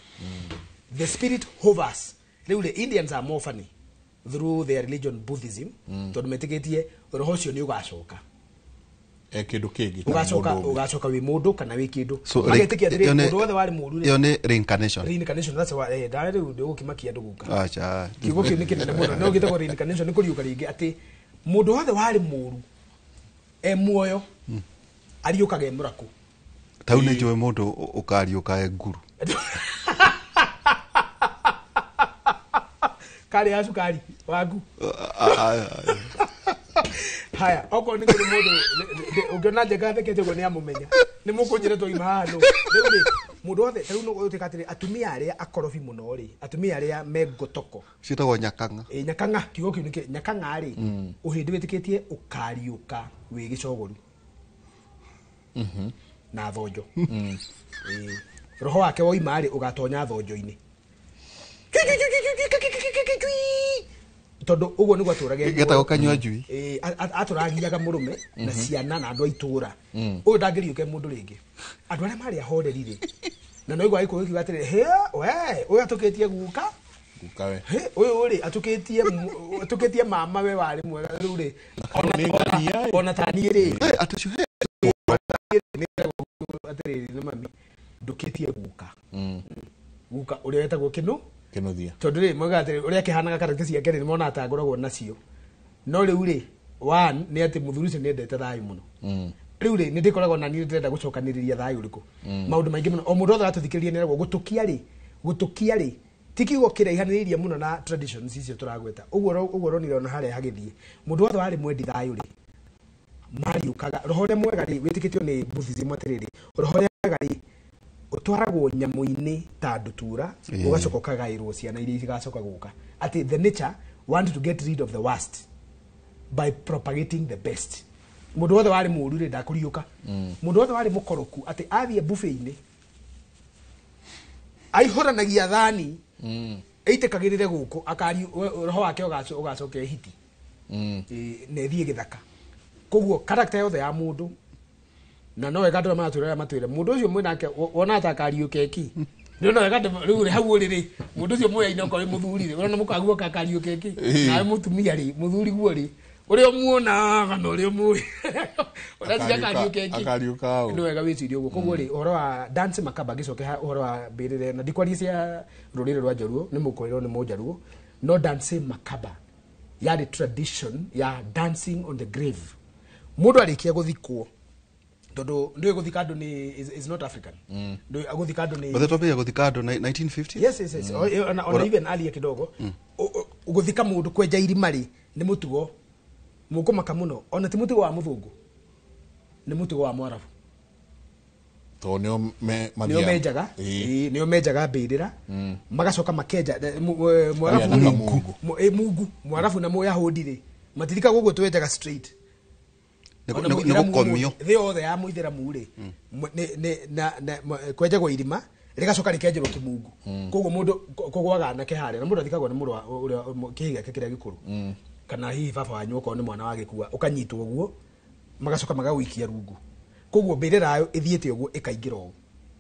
The spirit hovers. Rĩu the Indians are more funny through their religion Buddhism tondũ metĩkĩtie roho ũcio nĩ ũgacoka kĩndũ kĩngĩ ũgacoka wĩ mũndũ kana wĩ kĩndũ magetĩkia atĩrĩ mũndũ wothe warĩ mũũru ĩyo nĩ reincarnation. Reincarnation that's why ndarĩ rĩu ndĩgũkĩmakia andũ gũka acha kiugo kĩu nĩ kĩnene mũno no gĩtagwo reincarnation nĩ kũriũka rĩngĩ atĩ mũndũ wothe warĩ mũũru e muoyo ariũkaga e mũrakũ. Tau nĩ njũĩ mũndũ ũkariũka e nguru karĩ ya cukari waku. Haya okorwo nĩ kũrĩ mũndũ ũngĩona Njenga athekete ũguo nĩ amũmenya nĩ mũkũnjĩra twauma haha nũ. Rĩu rĩ mũndũ wothe ta rĩu nĩ ũgũtuĩka atĩrĩ atumia arĩa akorobi mũno rĩ atumia arĩa me ngotoko ciĩtagwo nyakang'a. Nyakang'a kiugo kĩu nĩkĩ nyakang'a rĩ ũhĩndĩ wĩtĩkĩtie ũkariũka wĩ gĩcogoru na thonjo. Roho wake woima rĩ ũgatonya thonjo-inĩ tondu uguo niguo atũragia getagwo kanyua njui. Atũragiaga mũrũme na ciana na andũ a itũra ũyũ ndangĩriũke mũndũ rĩngĩ andũ arĩa marĩ ahoreri rĩ na no igua gĩkũyũ kiuga atĩrĩrĩ he we ũyũ atũkĩtie guka he ũyũ rĩ atũkĩtie mama we warĩ mwega rĩu rĩ ona ta niĩ rĩ atĩrĩrĩ nĩ mami ndũkĩtie guka guka ũrĩa wetagwo kĩnũ Kĩnuthia tondu rĩ moigaga atĩrĩ ũrĩa akĩhanaga karagita ciake rĩ nĩmonaga ta ngoragwo nacio no rĩu rĩ one nĩ atĩ mũthuri ũcio nĩendete thayũ mũno rĩu rĩ nĩ ndĩkoragwo na niĩ ndĩrenda gũcokanĩrĩria thayũ ũrĩkũ maũndũ maingĩ mũno o mũndũ wothe aratũthikĩrĩria nĩeragwo gũtũkia rĩ Ti kiugo kĩraihanĩrĩirie mũno na traditions icio tũragweta. Ũguo ũronire ona harĩa hagĩthiĩ. Mũndũ wothe warĩ mwendi thayũ rĩ, mariũkaga. Roho ũrĩa mwega rĩ, wĩtĩkĩtio nĩ Buddhism atĩrĩrĩ, roho ũrĩa mwega rĩ, ũtwaragwo nyamũ-inĩ ta ndutura, ũgacoka ũkagaĩrwo ciana iria igacoka gũka. Atĩ the nature want to get rid of the worst by propagating the best. Mũndũ wothe warĩ mũũru rĩ, ndakũriũka. Mũndũ wothe warĩ mũkoroku, atĩ athiĩ buffet-inĩ, aihũranagia thani, ĩitĩkagĩrĩre gũkũ, roho wake ũgacoka ĩhiti. Na ĩthiĩ gĩthaka. Koguo character yothe ya mũndũ, na no wega andũ arĩa maratwĩrora matwĩre, mũndũ ũcio mwĩnake wona ta akariũka ĩki. Nĩ no wega andũ rĩu hau ũrĩ rĩ, mũndũ ũcio mũyaine okorwo wĩ mũthuri rĩ, ũrona mũkaguo ka akariũka ĩki. Nawe mũtumia rĩ, mũthuri guo rĩ, ũrĩa ũmuonaga na ũrĩa ũmũĩ. Ũreciria akariũka ĩki. Akariũka ũ. Nĩ wega wĩcirie ũguo. Koguo rĩ, ũhoro wa dance macabre ngĩcoke ha ũhoro wa mbĩrĩra, na ndikwaria cia rũrĩrĩ rwa Njaruo, nĩ mũkũrĩrwo nĩ Mũnjaruo, no dance macabre yarĩ tradition ya dancing on the grave. Mũndũ arĩkia gũthikwo, tondũ ndũĩ gũthika andũ nĩ is not African. Ndũĩ gũthika andũ nĩ But twambĩrĩria gũthika andũ 1950? Yes, yes, yes. Ona even earlier kidogo. Gũthika mũndũ kwenja irima rĩ, nĩ mũtugo mũkũmaka mũno. Ona ti mũtugo wa mũthũngũ, nĩ mũtugo wa Mwarabu. Tondũ nĩo Nĩo mathiaga. menjaga. Ĩĩ, nĩo menjaga mbĩrĩra. Magacoka makenja, Mwarabu Arĩa rĩ, na Mungu. Mungu. Mwarabu na Mũyahudi rĩ, matirikaga ũguo twenjaga straight. Nĩ Ona mũithĩramu gũkomio. Thĩ yothe ya mũithĩramu rĩ, kwenjagwo irima, rĩgacoka rĩkenjerwo kĩmungu. Koguo mũndũ kũgwaga anake harĩa, na mũndũ athikagwo nĩ mũrũ wa ũrĩa kĩhĩ gĩake kĩrĩa gĩkũrũ. Kana hihi baba wanyu okorwo nĩ mwana wa gĩkua, ũkanyitwo ũguo, magacoka magagũikia rungu. Koguo mbĩrĩra ĩyo ĩthiĩte ũguo ĩkaingĩra ũũ.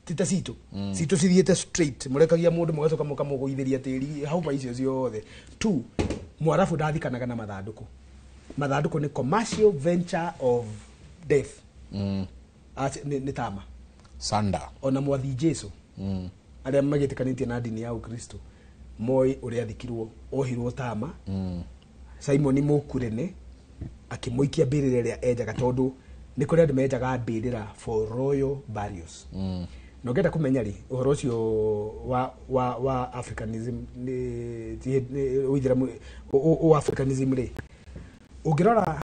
Ti ta citũ. Citũ cithiĩte straight, mũrekagia mũndũ mũgacoka mũkamũgũithĩria tĩri hau pa icio ciothe. Two, Mwarabu ndathikanaga na mathandũkũ. Mathandũkũ nĩ commercial venture of death. Ati, nĩ tama. Sanda. Ona mwathi Jesu. Arĩa magĩtĩkanĩtie na ndini ya Ũkristo, moĩ ũrĩa athikirwo, ohirwo tama. Simoni Mũkurene akĩmũikia mbĩrĩra ĩrĩa enjaga, tondũ nĩ kũrĩ andũ menjaga mbĩrĩra for royal burials. Na ũngĩenda kũmenya rĩ, ũhoro ũcio wa Africanism, nĩ ũithĩramu, o Africanism rĩ, ũngĩrora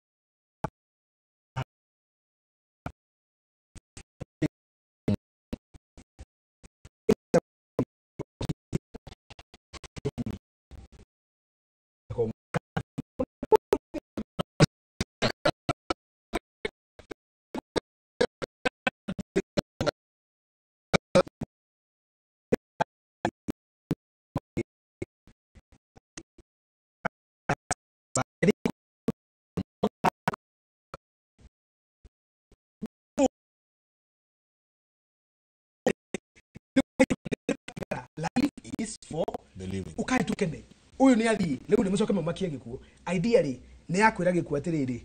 life is for the living. Ukai tukene. Uyu ni athii, riu ni mucoke mumakie gikuo. Ideally ni yakwira gikuo atiriri,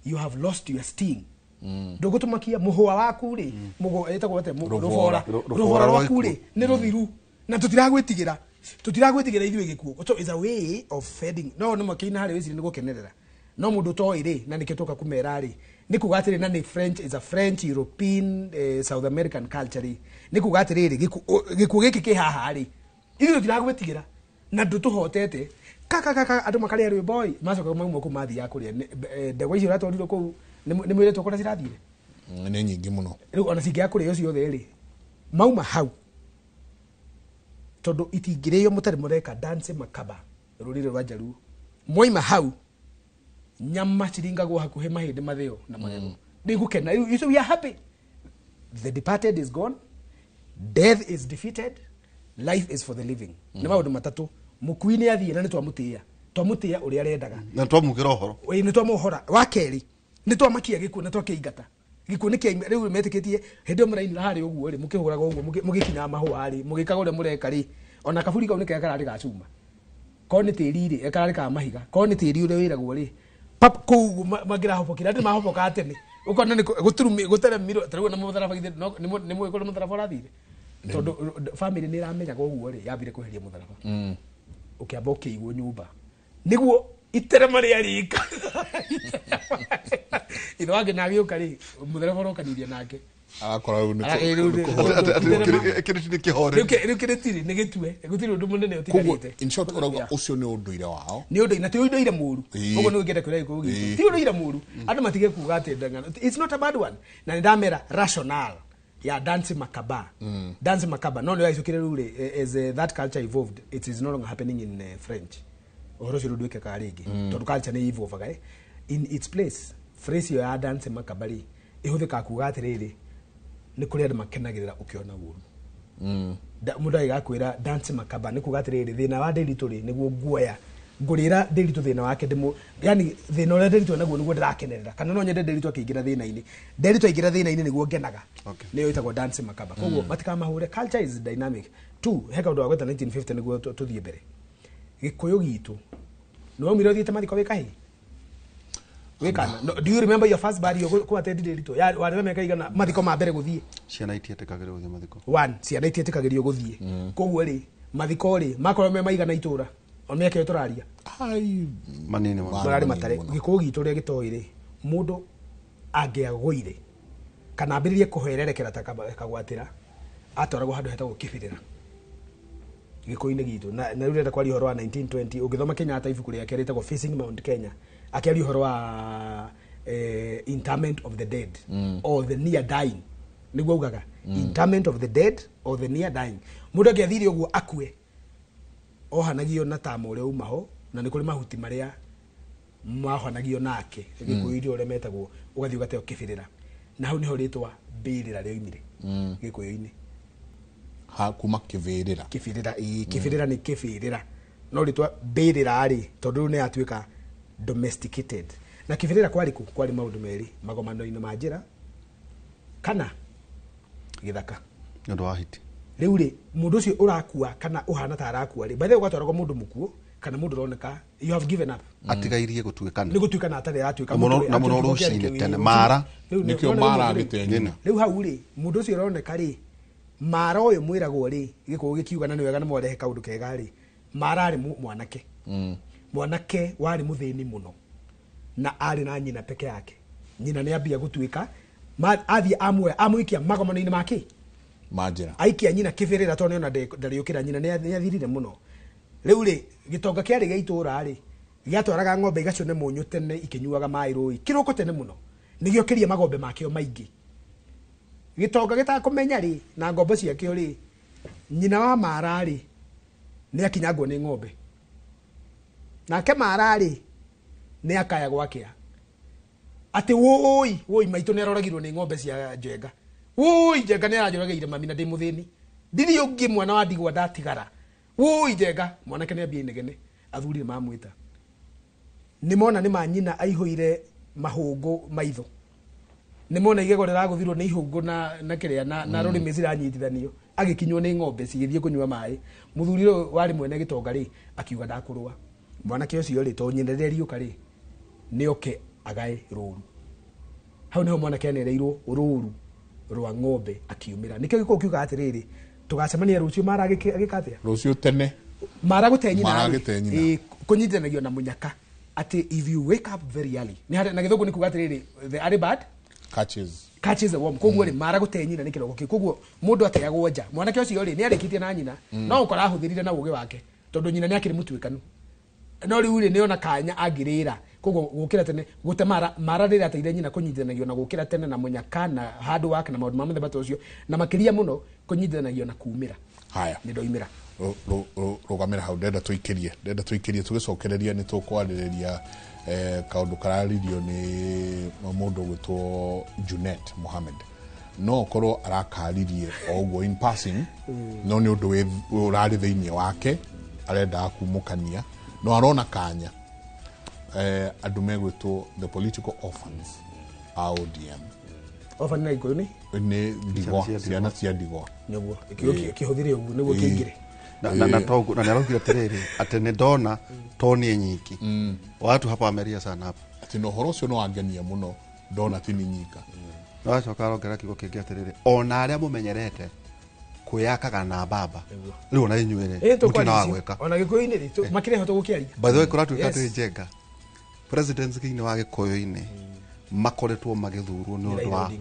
you have lost your sting. Ndugutumakia muhua waku ri, mugo etagwo atia, Rũbora. rũbora. Rũbora Rũbora rwa rwaku ri ni ruthiru na tutiragwitigira. Tutiragwitigira ithuĩ gĩkuũ. So it's a way of fading. No no makĩina harĩ wĩcirie nĩ gũkenerera. No mũndũ ũtoĩ rĩ, na nĩkĩo tũka kũmera rĩ, nĩ kuga atĩrĩ, na nĩ French, is a French, European, South American culture rĩ, nĩ kuga atĩrĩrĩ, gĩkuũ gĩkĩ kĩ haha rĩ, ithuĩ tũtiragwĩtigĩra na ndũtũhotete. Kaka, kaka, andũ makarĩa rwĩmbo ĩ, macoka mauma kũu mathiaga kũrĩa. Ndegwa icio ũratwarirwo kũu, nĩ mwĩrĩtwo kũrĩa cirathire? Nĩ nyingĩ mũno. Rĩu ona cingĩaga kũrĩo ciothe rĩ, mauma hau, tondũ itingĩrĩo mũtarĩ mũreka dance macabre, rũrĩrĩ rwa Njaruo. Mwaima hau, nyama ciringagwo hakuhĩ mahĩndĩ mathĩo na magego. Nĩngũkena. You see, we are happy. The departed is gone, death is defeated, life is for the living. Nĩ maũndũ matatũ. Mũkui nĩ athiĩ na nĩ twamũtĩĩa. Twamũtĩĩa ũrĩa arendaga. Na twamũkĩra ũhoro. Ĩĩ, nĩ twamũhora. Wa kerĩ, nĩ twamakia gĩkuũ na twakĩingata. Gĩkuũ nĩ kĩaima, rĩu metĩkĩtie hĩndĩ ĩyo mũrainĩra harĩa ũguo rĩ, mũkĩhũraga ũguo, mũgĩkinyaga mahũa rĩ, mũgĩkaga ũrĩa mũreka rĩ, ona kaburi kau nĩ kega kararĩ ga cuma. Korwo nĩ tĩri rĩ, kararĩ ka mahiga. Korwo nĩ tĩri ũrĩa wĩragwo rĩ, pap, kũu ũguo mangĩrahobokire, andũ mahobokaga tene. Ũkona nĩ gũteremirwo, ta rĩu ona mũtharaba githĩ, no, nĩ mũĩ kũrĩa mũtharaba ũrathire? Tondũ family nĩ ĩramenyaga ũguo rĩ, yambire kweheria mũtharaba. Ũkĩamba ũkĩigwo nyũmba. Nĩguo iterema rĩa rika. Ithe wake na agĩũka rĩ, mũtharaba ũrokanirie nake. Agakora rĩu nĩ Kĩrĩti nĩ kĩhoreri. Rĩu kĩrĩtiri nĩ gĩtue gũtirĩ ũndũ mũnene Koguo ũtigarĩte. in short ũrauga ũcio nĩ ũndũire wao. Nĩ ũndũ na ti ũndũire mũru. Koguo nĩ ũngĩenda kwĩra gĩkũyũ gitũ ti ũndũire mũru, andũ matige kuga atĩ ndang'ano, it's not a bad one. Na nĩ ndamera rationale ya dance macabre. Dance macabre no nĩ yacokire rĩu rĩ, as that culture evolved, it is no longer happening in French. Ũhoro ũcio rĩu ndwĩkĩkaga rĩngĩ tondũ culture nĩ evolvaga. In its place, phrase ĩyo ya dance macabre rĩ ĩhũthĩkaga kuga atĩrĩrĩ, nĩ kũrĩ andũ makenagĩrĩra ũkĩona ũru. Mũndũ agĩgakwĩra dance macabre nĩ kuga atĩrĩrĩ, thĩna wa Ndĩritũ rĩ nĩguo nguoya ngũrĩra Ndĩritũ thĩna wake ndĩmũ, yani thĩna ũrĩa Ndĩritũ naguo nĩguo ndĩrakenerera, kana no nyende Ndĩritũ akĩingĩra thĩna-inĩ, Ndĩritũ aingĩra thĩna-inĩ nĩguo ngenaga. Nĩyo ĩtagwo dance macabre. Koguo matikamahũre, culture is dynamic. Two, he kaũndũ wa gweta 1950 nĩguo tũthiĩ mbere. Gĩkũyũ gitũ nĩ waumire ũthiĩte mathiko wĩ kahĩĩ wĩkana. No, do you remember your first burial kũ attend Ndĩritũ? Warĩ na mĩaka igana mathiko ma mbere gũthiĩ? Ciana itietĩkagĩrwo gũthiĩ mathiko. One, ciana itietĩkagĩrio gũthiĩ. Koguo rĩ, mathiko rĩ makorwo me maigana itũra o mĩaka ĩyo tũraria manini mũno. Mararĩ matare. Gĩkũyũ gitũ ũrĩa gĩtoĩ rĩ, mũndũ angĩagũire kana ambĩrĩrie kũhererekera ta kagwatĩra, atwaragwo handũ hetagwo kĩbĩrĩra gĩkũyũ-inĩ gitũ. Na rĩu ndĩrenda kwaria ũhoro wa 1920. Ũngĩthoma Kenyatta ibuku rĩake rĩtagwo Facing Mount Kenya, akĩaria ũhoro wa interment of the dead or the near dying, nĩguo augaga, interment of the dead or the near dying. Mũndũ angĩathire ũguo akue, ohanagio na tama ũrĩa uma ho, na nĩ kũrĩ mahuti marĩa mahanagio nake gĩkũyũ-inĩ ũrĩa metagwo, ũgathiĩ ũgateo kĩbĩrĩra, na hau nĩho rĩtwa mbĩrĩra rĩoimire gĩkũyũ-inĩ. Ha kuma kĩbĩrĩra. Kĩbĩrĩra, ĩĩ, kĩbĩrĩra nĩ kĩbĩrĩra, no rĩtwa mbĩrĩra rĩ, tondũ rĩu nĩ yatuĩka domesticated. Na kĩbĩrĩra kwarĩ kũ? Kwarĩ maũndũ merĩ, magomano-inĩ ma njĩra kana gĩthaka. Nĩ ũndũ wa hiti. Rĩu rĩ, mũndũ ũcio ũrakua kana ũhana ta arakua rĩ, by the way ũgatwaragwo mũndũ mũkuũ kana mũndũ ũroneka you have given up. Atigairie gũtuĩkana. Nĩ gũtuĩkana atarĩ aratuĩka. Na mũno rũcinĩ tene mara. Nĩkĩo mara agĩte nyina. Rĩu hau rĩ, mũndũ ũcio ũroneka rĩ, mara ũyũ mwĩragwo rĩ, gĩkũyũ gĩkiuga na nĩ wega nĩ mwarehe kaũndũ kega rĩ, mara arĩ mwanake. Mwanake warĩ mũthĩni mũno na arĩ na nyina peke yake. Nyina nĩ ambia gũtuĩka, athiĩ amuoya amũikia magomano-inĩ ma kĩ? Ma njĩra. Aikia nyina kĩbĩrĩra tondũ nĩona ndarĩũkĩra, nyina nĩ athirire mũno. Rĩu rĩ, gĩtonga kĩarĩ gĩa itũũra rĩ, gĩatwaraga ng'ombe igacũne mũnyũ tene ikĩnyuaga maĩ rũĩ kĩroko tene mũno, nĩgĩokĩria magombe makĩo maingĩ. Gĩtonga gĩtakũmenya rĩ, na ngombo ciakĩo rĩ, nyina wa mara rĩ, nĩ akinyangwo nĩ ng'ombe. Nake mara rĩ, nĩ akaya gwakĩa atĩ wũi wũi maitũ nĩ aroragirwo nĩ ng'ombe cia Njenga, wũi Njenga nĩ aranjũragĩire mami na ndĩ mũthĩni, ndirĩ ũngĩ mwana wa ndigwa ndatigara, wũi Njenga. Mwanake nĩ ambia inegene, athuri nĩ mamwĩta, nĩ mona nĩ ma nyina aihũire mahũngũ maitho, nĩ mona igego rĩragũthirwo nĩ ihũngũ na kĩrĩa na rũrĩmĩ ciranyitithanio, agĩkinywo nĩ ng'ombe cigĩthiĩ kũnyua maĩ. Mũthuri ũyũ warĩ mwene gĩtonga rĩ, akiuga ndakũrũa. Mwanake ũcio rĩ, tondũ nyina rĩrĩa riũka rĩ, nĩ oke agae rũru. Hau nĩho mwanake anereirwo rũru rwa ng'ombe akiumĩra. Nĩkĩo gĩkũyũ kiugaga atĩrĩrĩ, tũgacemania rũciũ mara agĩka atĩa? Rũciũ tene. Mara gũte nyina. Mara agĩte nyina. Kũnyitithanagio na mũnyaka atĩ if you wake up very early, nĩ na gĩthũngũ nĩ kuga atĩrĩrĩ, the early bird catches the worm. Koguo rĩ, mara gũte nyina nĩ kĩroko kĩu. Koguo mũndũ ateagwo nja. Mwanake ũcio rĩ, nĩ arĩkĩtie na nyina, no ũkora ahũthĩrire na ũgĩ wake, tondũ nyina nĩ akĩrĩ mũtuĩkanu. No rĩu rĩ, nĩona kanya angĩrĩra. Koguo gũkĩra tene, gũte mara, mara rĩrĩa ateire nyina kũnyitithanagio na gũkĩra tene na mũnyaka na hard work na maũndũ ma mũthemba ta ũcio, na makĩria mũno kũnyitithanagio na kumĩra. Haya. Nĩ ndoimĩra. Rũgamĩra hau, ndenda tũikĩrie tũgĩcokereria nĩ tũkwarĩrĩria kaũndũ kararirio nĩ mũndũ ũgwĩtwo Junet Mohamed. No okorwo arakaririe o ũguo in passing, no nĩ ũndũ ũrarĩ thĩinĩ wake arendaga kumũkania, no arona kanya andũ megwĩtwo the political orphans a ODM. Orphan na Gĩkũyũ nĩ? Nĩ ndigwa, ciana cia ndigwa. Nĩguo, kĩhũthĩre ũguo nĩguo kĩingĩre. Na togu na nĩaraugire atĩrĩrĩ, atĩ nĩ ndona to niĩ nyiki. Watu hapa wameria sana hapa. Atĩ na ũhoro ũcio no wangenia mũno, ndona ti niĩ nyika. Na wacoka arongerera kiugo kĩngĩ atĩrĩrĩ, ona arĩa mũmenyerete kwĩyakaga na baba, rĩu ona inyuĩ rĩ, mũtirĩ wa gwĩka. Ona Gĩkũyũ-inĩ rĩ, makĩrĩ ho tũgũkĩaria. By the way, kũratuĩka atĩ Njenga, presidents thĩinĩ wa Gĩkũyũ-inĩ makoretwo magĩthurwo nĩ ũndũ wa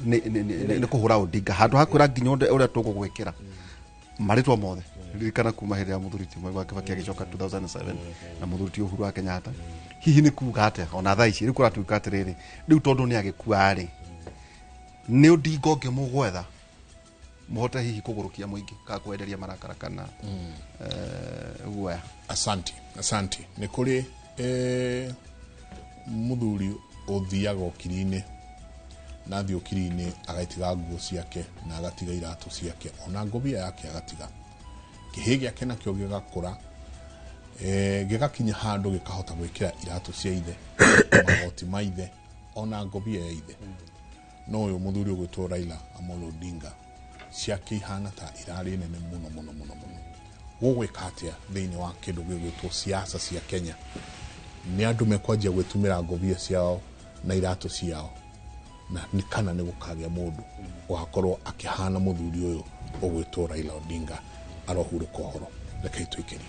Nĩ kũhũra Odinga handũ ha kwĩra nginya ũrĩa tũgũgwĩkĩra marĩtwa mothe. Ririkana kuma hĩndĩ ya mũthuri ti Mwai wa Kibaki agĩcoka 2007 na mũthuri ti Uhuru wa Kenyatta. Hihi nĩ kuga atĩa ona thaa ici rĩu kũratuĩka atĩrĩrĩ, rĩu tondũ nĩ agĩkua rĩ, nĩ Odinga ũngĩ mũgwetha mũhote hihi kũgũrũkia mũingĩ kana kwenderia marakara kana guoya? Asante, asante. Nĩ kũrĩ mũthuri ũthiaga ũkiri-inĩ na athiĩ ũkiri-inĩ agatiga nguo ciake na agatiga iratũ ciake ona ngobia yake agatiga. Kĩhĩ gĩake nakĩo gĩgakũra, gĩgakinya handũ gĩkahota gwĩkĩra iratũ cia ithe, magoti ma ithe ona ngobia ya ithe. No ũyũ mũthuri ũgwĩtwo Raila Amolo Odinga ciake ihana ta irarĩ nene mũno mũno mũno mũno. Gũgwĩka atĩa thĩinĩ wa kĩndũ gĩgwĩtwo siasa cia Kenya? Nĩ andũ mekwanjia gwĩtumĩra ngobia ciao na iratũ ciao, na nĩ kana nĩ gũkagĩa mũndũ ũgakorwo akĩhana mũthuri ũyũ ũgwĩtwo Raila Odinga arohurũka ũhoro. Rekei tũikĩrie.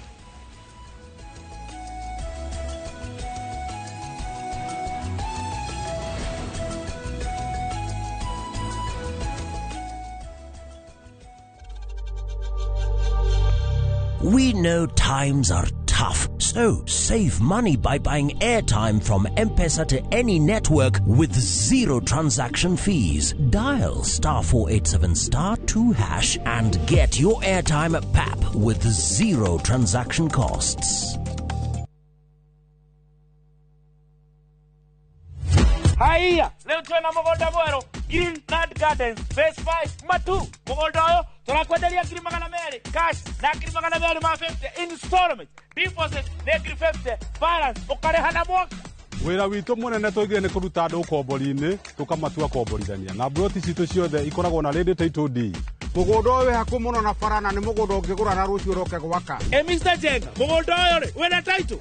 We know times are tough, so save money by buying airtime from M-Pesa to any network with zero transaction fees. Dial *487*2# and get your airtime at PAP with zero transaction costs. Haiya, leo twena mũgũnda mwerũ, Green Land Gardens, Phase 5, Matu. Mũgũnda ũyũ tũrakwenderia 200,000 cash na 250 installment. Deposit nĩ 50, balance ũkarĩha na mwaka. Wĩra witũ mũnene tũigire nĩ kũruta andũ ũkombori-inĩ tũkamatua komborithania, na mburoti citũ ciothe ikoragwo na ready title deed. Mũgũnda ũyũ wĩ hakuhĩ mũno na bara na nĩ mũgũnda ũngĩgũra na rũciũ ũroke gwaka. Mr. Jenga, mũgũnda ũyũ rĩ wĩna title?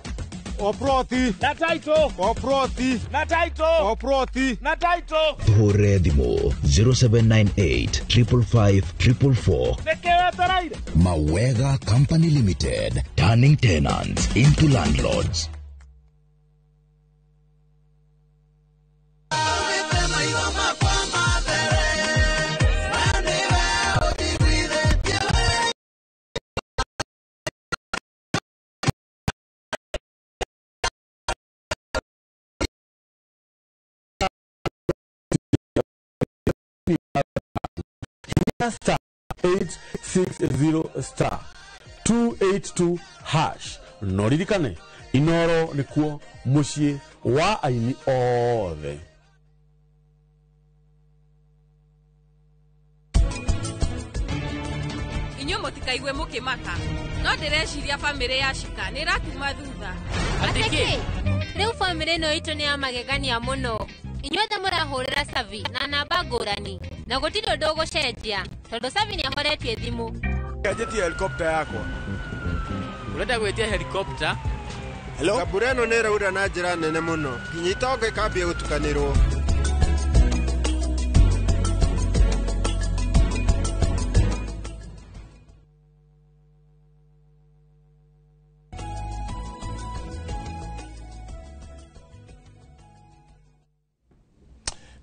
O ploti. Na title. O ploti. Na title. O ploti. Na title. Tuhũrĩre thimũ 0798 555 444. Nĩkĩ wetereire? Mawega Company Limited, turning tenants into landlords. Star 860 *282#. No ririkane Inoro nĩkuo mũciĩ wa aini othe. Inyuĩ mũtikaigue mũkĩmaka, no ndĩreciria bamĩrĩ ya Shika nĩ ĩratuma thutha. Atĩkĩ? Rĩu bamĩrĩ ĩno itũ nĩ ya magegania mũno. Inyuothe mũrahũrĩra Savi na namba ngũrani na gũtirĩ ũndũ ũgũcenjia tondũ Savi nĩ ahoretie thimũ. Njetie helicopter yakwa. Ũrenda gwĩtia helicopter? Hello? Mbura ĩno nĩ ĩraura na njĩra nene mũno nginya itonga ikambia gũtukanĩrwo.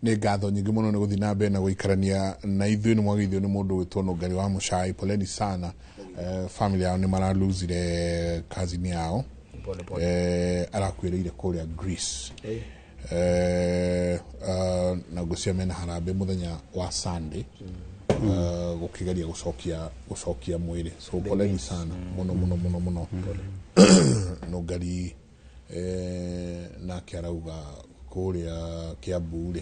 Nĩ ngatho nyingĩ mũno nĩ gũthiĩ na mbere na gũikarania na ithuĩ. Nĩ mwageithio nĩ mũndũ wĩtwo Nũngari wa Mũcai, poleni sana. Family yao nĩ maraluzire cousin yao, arakuĩrĩire kũrĩa Greece. Na ngwĩciria mena harambĩ mũthenya wa Sunday gũkĩgeria gũcokia mwĩrĩ, so poleni sana mũno mũno mũno mũno. Nũngari nake arauga kũrĩa Kiambu rĩ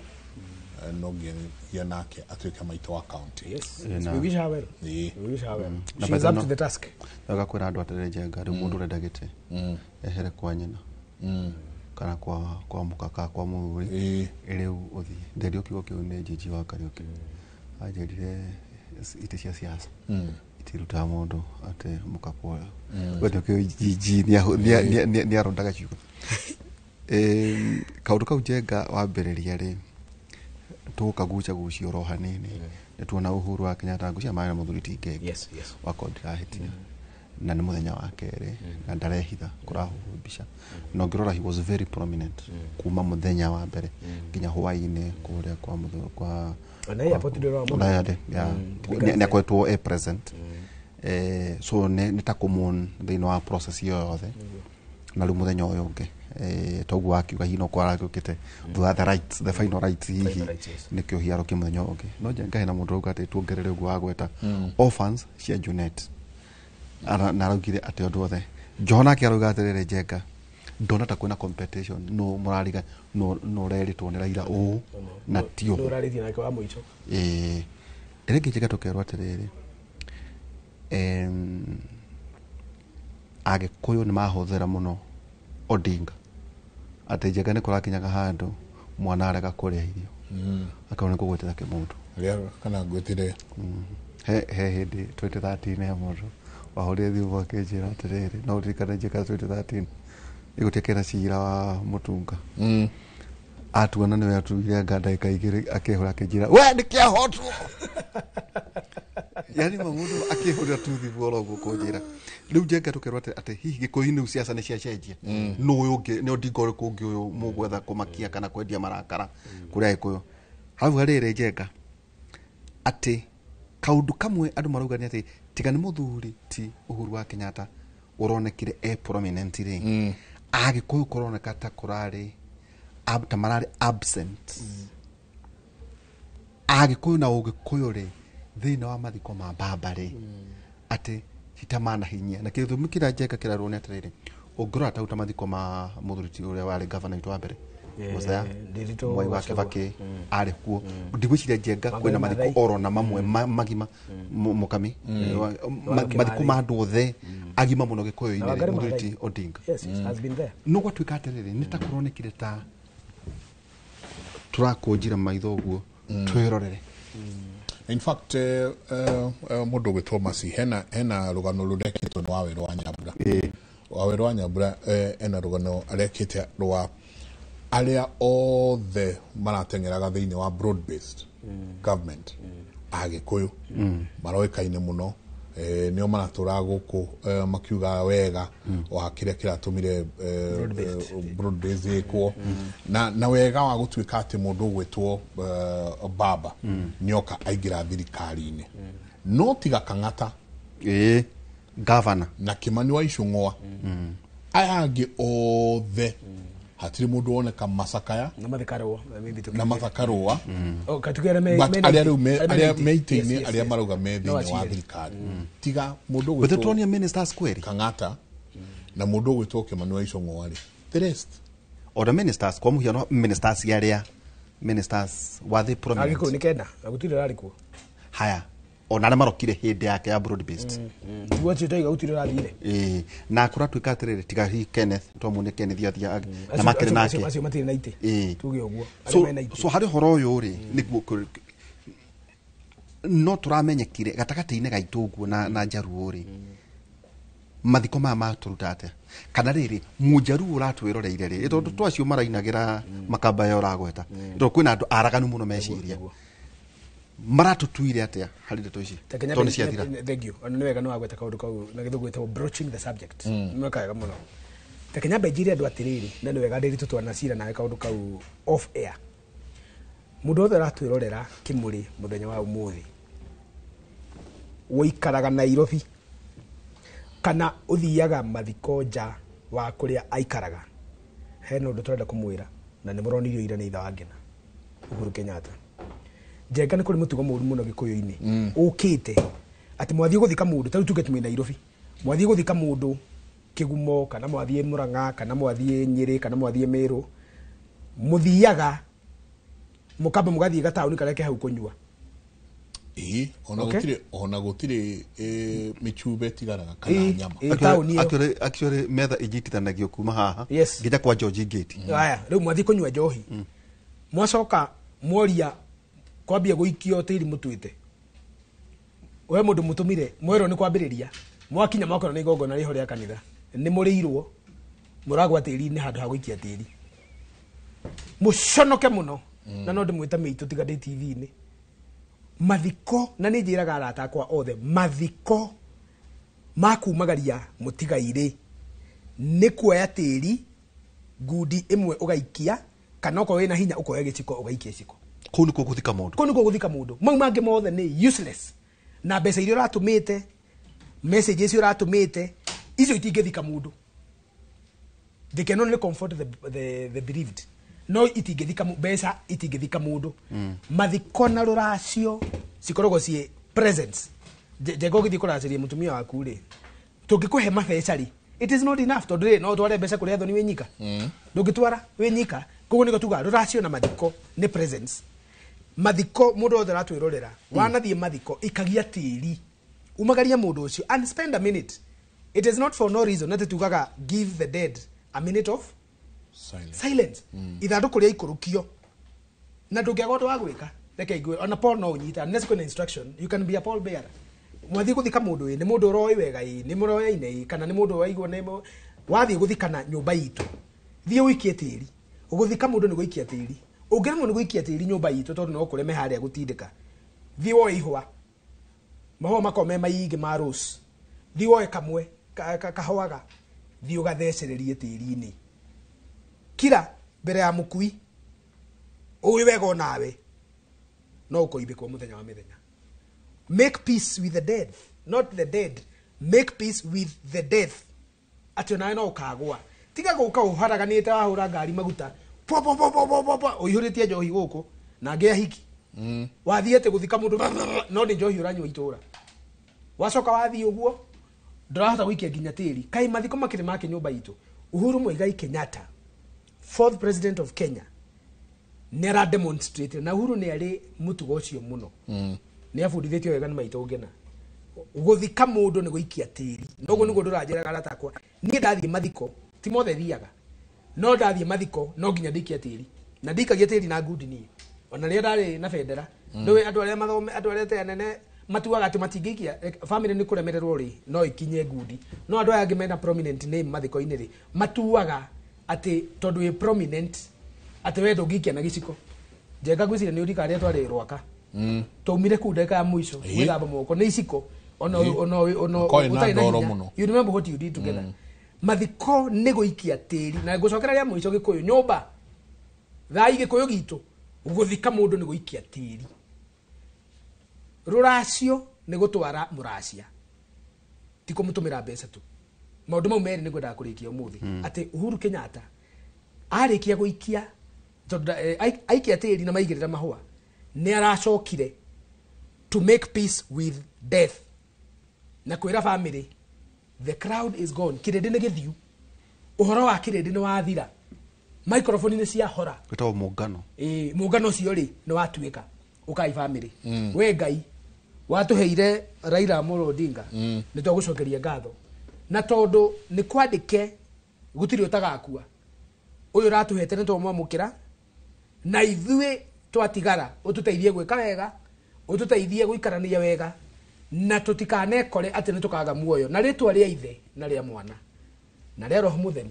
no nginya nake atuĩke maitũ wa county. Yes. We wish her well. We wish her well. She is up to the task. Agakwĩra andũ atĩrĩrĩ, Njenga, rĩu mũndũ ũrenda gĩtĩ ehere kwa nyina kana kwa mũka kana kwa mũthuri, rĩu ũthiĩ. Nderio kiugo kĩu nĩ Njiji wa Kariũki, anjĩrire itĩ cia siasa itirutaga mũndũ atĩ mũka kuoya. We nĩkĩo Njiji nĩarondaga ciugo. Kaũndũ kau Njenga wambĩrĩria rĩ, tũkagucagucia oro hanini nĩ tuona Uhuru wa Kenyatta ngucia marĩ na mũthuri ti Ngenge. Yes, yes. Wakorwo ndirahĩtia. Na nĩ mũthenya wa kerĩ na ndarehitha kũrahũrwo mbica. Na ũngĩrora he was very prominent kuma mũthenya wa mbere nginya hwaĩ-inĩ kũrĩa kwa kwa Ona airport ndĩrora mũno. Ona yarĩ, yeah. Nĩ akoretwo e present. So nĩ ta kũmon thĩinĩ wa process ĩyo yothe. Na rĩu mũthenya ũyũ ũngĩ toguo wakiuga hihi no kwaragĩũkĩte thutha the rights, the final rights hihi nĩkĩo hihi arũkie mũthenya ũyũ ũngĩ. No Njenga hena mũndũ ũrauga atĩ tuongerere ũguo wagweta orphans cia Junet. Na araugire atĩ ũndũ othe Joho nake arauga atĩrĩrĩ Njenga ndona ta kwĩna competition no mũrariga no ũrerĩtwo nĩ Raila ũũ na ti ũũ. Nũ ũrarĩtie nake wa mũico? Rĩngĩ Njenga tũkerwo atĩrĩrĩ Agĩkũyũ nĩ mahũthĩra mũno Odinga atĩ Njenga nĩ kũrakinyaga handũ mwana arega kũrĩa irio akorwo nĩ kũgwĩtĩra kĩmũndũ rĩa kana ngwĩtĩre he hĩndĩ 2013 he mũndũ wahũrire thimũ akĩnjĩra atĩrĩrĩ no ũririkane Njenga 2013 ĩgũtia kena cira wa mũtunga atuona nĩwe atuire anga ndagĩka igĩrĩ akĩhũra akĩnjĩra we nĩkĩahotwo yani mamundu akĩhũrĩra tu thimũ oro ũguo kũnjĩra rĩu Njenga tũkerwo atĩ hihi Gĩkũyũ-inĩ rĩu siasa nĩ ciacenjia nũ ũyũ ũngĩ nĩ Odinga ũrĩkũ ũngĩ ũyũ mũgwetha kũmakia kana kwendia marakara kũrĩ Agĩkũyũ hau harĩrĩ Njenga atĩ kaũndũ kamwe andũ marauga nĩ atĩ tiga nĩ mũthuri ti Uhuru wa Kenyatta ũronekire e prominent rĩ Agĩkũyũ kũroneka ta kũrarĩ ta mararĩ absent Agĩkũyũ na Ũgĩkũyũ rĩ thĩinĩ wa mathiko ma baba rĩ atĩ citamanahinyia na kĩtũmi kĩrĩa Njenga kĩrarwo nĩ atĩrĩrĩ ũngĩrora ta ta mathiko ma mũthuri ti ũrĩa warĩ gavana witũ wa mbere Mosaya Mwai wa Kibaki arĩ kuo ndigwĩciria Njenga kwĩna mathiko oro na mamwe magima Mũkami mathiko ma andũ othe agima mũno Gĩkũyũ-inĩ rĩ mũthuri ti Odinga no gwatuĩka atĩrĩrĩ nĩ ta kũronekire ta tũrakũnjira maitho ũguo twĩrorere. In fact mũndũ ũgwĩtwo Masi hena rũgano rũrekĩtwo nĩ Wawerũ wa Nyambura. Wawerũ wa Nyambura ena rũgano arekĩte rwa arĩa othe marateng'eraga thĩinĩ wa broad based government Agĩkũyũ maroĩkaine mũno nĩo maratũraga gũkũ makiuga wega wa kĩrĩa kĩratũmire broad based ĩkwo na wega wa gũtuĩka atĩ mũndũ ũgwĩtwo baba nĩoka aingĩra thirikari-inĩ no tiga Kang'ata gavana na Kimani wa Ichung'wa aya angĩ othe hatirĩ mũndũ woneka Macakaya na Mathakarũa na Mathakarũa but arĩa rĩu arĩa me itĩ-inĩ arĩa marauga me thĩinĩ wa thirikari tiga mũndũ ũgwĩtwo tuonia ministers kweri Kang'ata na mũndũ ũgwĩtwo Kimani wa Ichung'wa rĩ the rest ona ministers kwa mũhiano ministers arĩa ministers wa the prominent Agĩkũyũ nĩ kenda na gũtirĩ ũrarĩ kuo haya ona arĩa marokire hĩndĩ yake ya broad based tiguo acio toiga gũtirĩ ũrathire na kũratuĩka atĩrĩrĩ tiga hihi Kenneth twamuone Kenneth athia na makĩrĩ nake acio matirĩ na itĩ tuge ũguo so harĩ ũhoro ũyũ rĩ nĩguo no tũramenyekire gatagatĩ-inĩ gaitũ ũguo na Njaruo rĩ mathiko maya matũruta atĩa kana rĩrĩ mũnjaruo ũratwĩroreire rĩ tondũ twacio marainagĩra makamba ya ũragweta tondũ kwĩna andũ araganu mũno meciria maratutuire atia harĩ ndeto ici tondũ nĩ ciathira. Thank you. Ona nĩ wega nĩ wagweta kaũndũ kau na gĩthũngũ gĩtagwo broaching the subject. Nĩ wega mũno. Ta Kenya njire andũ atĩrĩrĩ na nĩ wega ndĩritũ twanacira nawe kaũndũ kau off air. Mũndũ wothe ũratwĩrorera Kĩmũrĩ mũthenya wa ũmũthĩ ũikaraga Nairobi kana ũthiaga mathiko nja wa kũrĩa aikaraga hena ũndũ tũrenda kũmwĩra na nĩ mũronirio ira nĩ ithe wa Ngina Uhuru Kenyatta. Njenga nĩ kũrĩ mũtugo mũru mũno Gĩkũyũ-inĩ ũkĩte atĩ mwathiĩ gũthika mũndũ ta rĩu tuge twĩ Nairobi mwathiĩ gũthika mũndũ Kĩgumo kana mwathiĩ Murang'a kana mwathiĩ Nyĩrĩ kana mwathiĩ Meru mũthiaga mũkamba mũgathiĩ gataũni karĩa ke hau kũnyua. Ĩĩ ona gũtirĩ mĩchube tigaraga kana nyama. Actually metha inyitithanagio kuma haha nginya kwa George Gate. Haya rĩu mwathiĩ kũnyua njohi mwacoka mworia kwambia gũikio tĩri mũtuĩte we mũndũ mũtũmire mwerwo nĩ kwambĩrĩria mwakinya mwakora nĩ igongona rĩho rĩa kanitha nĩ mũrĩirwo mũragwa tĩri-inĩ handũ ha gũikia tĩri mũconoke mũno na no ndĩmwĩta mĩitũ tiga ndĩ TV-inĩ mathiko na nĩ njĩraga arata akwa othe mathiko Makumagaria mũtigairĩ nĩ kuoya tĩri ngundi ĩmwe ũgaikia kana okorwo wĩna hinya ũkoya gĩciko ũgaikia iciko. Kũu nĩkuo gũthika mũndũ. Kũu nĩkuo gũthika mũndũ. Mau mangĩ mothe nĩ useless. Na mbeca iria ũratũmĩte, message icio ũratũmĩte, icio itingĩthika mũndũ. They can only comfort the bereaved. No itingĩthika mbeca itingĩthika mũndũ. Mathiko na rũracio cikoragwo ciĩ presence. Njega ũgĩthiĩ kũracĩria mũtumia waku rĩ, tũngĩkũhe mabeca rĩ, it is not enough tondũ rĩ no ũtware mbeca kũrĩ athoni wĩ nyika. Ndũngĩtwara wĩ nyika. Koguo nĩguo tugaga rũracio na mathiko nĩ presence. Mathiko mũndũ wothe ũratwĩrorera, wanathiĩ mathiko ikagia tĩri, umagaria mũndũ ũcio and spend a minute. It is not for no reason atĩ tugaga give the dead a minute of silence. Ithandũkũ rĩa ikũrũkio na ndũngĩaga ũndũ wa gwĩka. Reke igue ona Paul no ũnyita unless kwĩna instruction, you can be a Paul bearer. Mwathiĩ gũthika mũndũ ĩ, nĩ mũndũ ũroĩ wega ĩ, nĩ mũroyaine ĩ, kana nĩ mũndũ waigua nĩ wathiĩ gũthikana nyũmba itũ, thiĩ ũikie tĩri. Ũgũthika mũndũ nĩ gũikia tĩri. Ũngĩremwo nĩ gũikia tĩri nyũmba itũ tondũ no kũreme harĩa gũtindĩka, thiĩ woe ihũa, mahũa makorwo me maingĩ ma rose, thiĩ woe kamwe kahũaga, thiĩ ũgathecererie tĩri-inĩ. Kira mbere ya mũkui ũĩ wega onawe no ũkoimbĩkwo mũthenya wa mĩthenya. Make peace with the dead, not the dead. Make peace with the death. Atĩ onawe no ũkagũa. Tiga gũka ũharaganĩte wahũra ngari maguta po po po po po po ũihũrĩtie njohi gũkũ na ngĩa hiki. Wathiĩ atĩ gũthika mũndũ no nĩ njohi ũranyua itũra. Wacoka wathiĩ ũguo ndũrahota gũikia nginya tĩri. Kaĩ mathiko makĩrĩ make nyũmba itũ. Uhuru Muigai Kenyatta, fourth president of Kenya, nĩ ara demonstrate na Uhuru nĩ arĩ mũtugo ũcio mũno. Nĩ abundithĩtio wega nĩ maitũ ngena. Gũthika mũndũ nĩ gũikia tĩri. Noguo nĩguo ndũranjĩraga arata akwa. Niĩ ndathiĩ mathiko, ti mothe thiaga. No ndathiĩ mathiko no nginya ndĩikie tĩri. Na ndikagia tĩri na ngundi niĩ. Ona rĩrĩa ndarĩ na bendera, ndũĩ andũ arĩa mathome, andũ arĩa te anene matuaga atĩ matingĩikia, family nĩ kũremererwo rĩ, no ikinye ngundi. No andũ aya angĩ mena prominent name mathiko-inĩ rĩ, matuaga atĩ tondũ wĩ prominent atĩ we ndũngĩikia na gĩciko. Njenga ngwĩciria nĩ ũrika arĩa twarĩ Rwaka. Twaumire kũu ndagĩka ya mũico gwĩthamba moko nĩ iciko ona ona ona ũtarĩ na hinya. You remember what you did together. Mathiko nĩ gũikia tĩri na ngũcokera rĩa mũico Gĩkũyũ nyũmba thai Gĩkũyũ gitũ gũthika mũndũ nĩ gũikia tĩri. Rũracio nĩ gũtwara mũracia, ti kũmũtũmĩra mbeca tu. Maũndũ mau merĩ nĩ ngwendaga kũrĩkia ũmũthĩ. Atĩ Uhuru Kenyatta arĩkia gũikia tondũ aikia tĩri na maigĩrĩra mahũa, nĩ aracokire to make peace with death na kwĩra family the crowd is gone, kĩrĩndĩ nĩ gĩthiu, ũhoro wa kĩrĩndĩ nĩ wathira, microphone nĩ ciahora. Gwĩtagwo mũngano. Ĩĩ, mũngano ũcio rĩ nĩ watuĩka ũkai family. We Ngai watũheire Raila Amolo Odinga, nĩ twagũcokeria ngatho. Na tondũ nĩ kwandĩke gũtirĩ ũtagakua, ũyũ ũratũhete nĩ twamwamũkĩra, na ithuĩ twatigara ũtũteithie gwĩka wega, ũtũteithie gũikarania wega, na tũtikanekore atĩ nĩ tũkaga muoyo na rĩtwa rĩa ithe na rĩa mwana na rĩa Roho Mũtheru.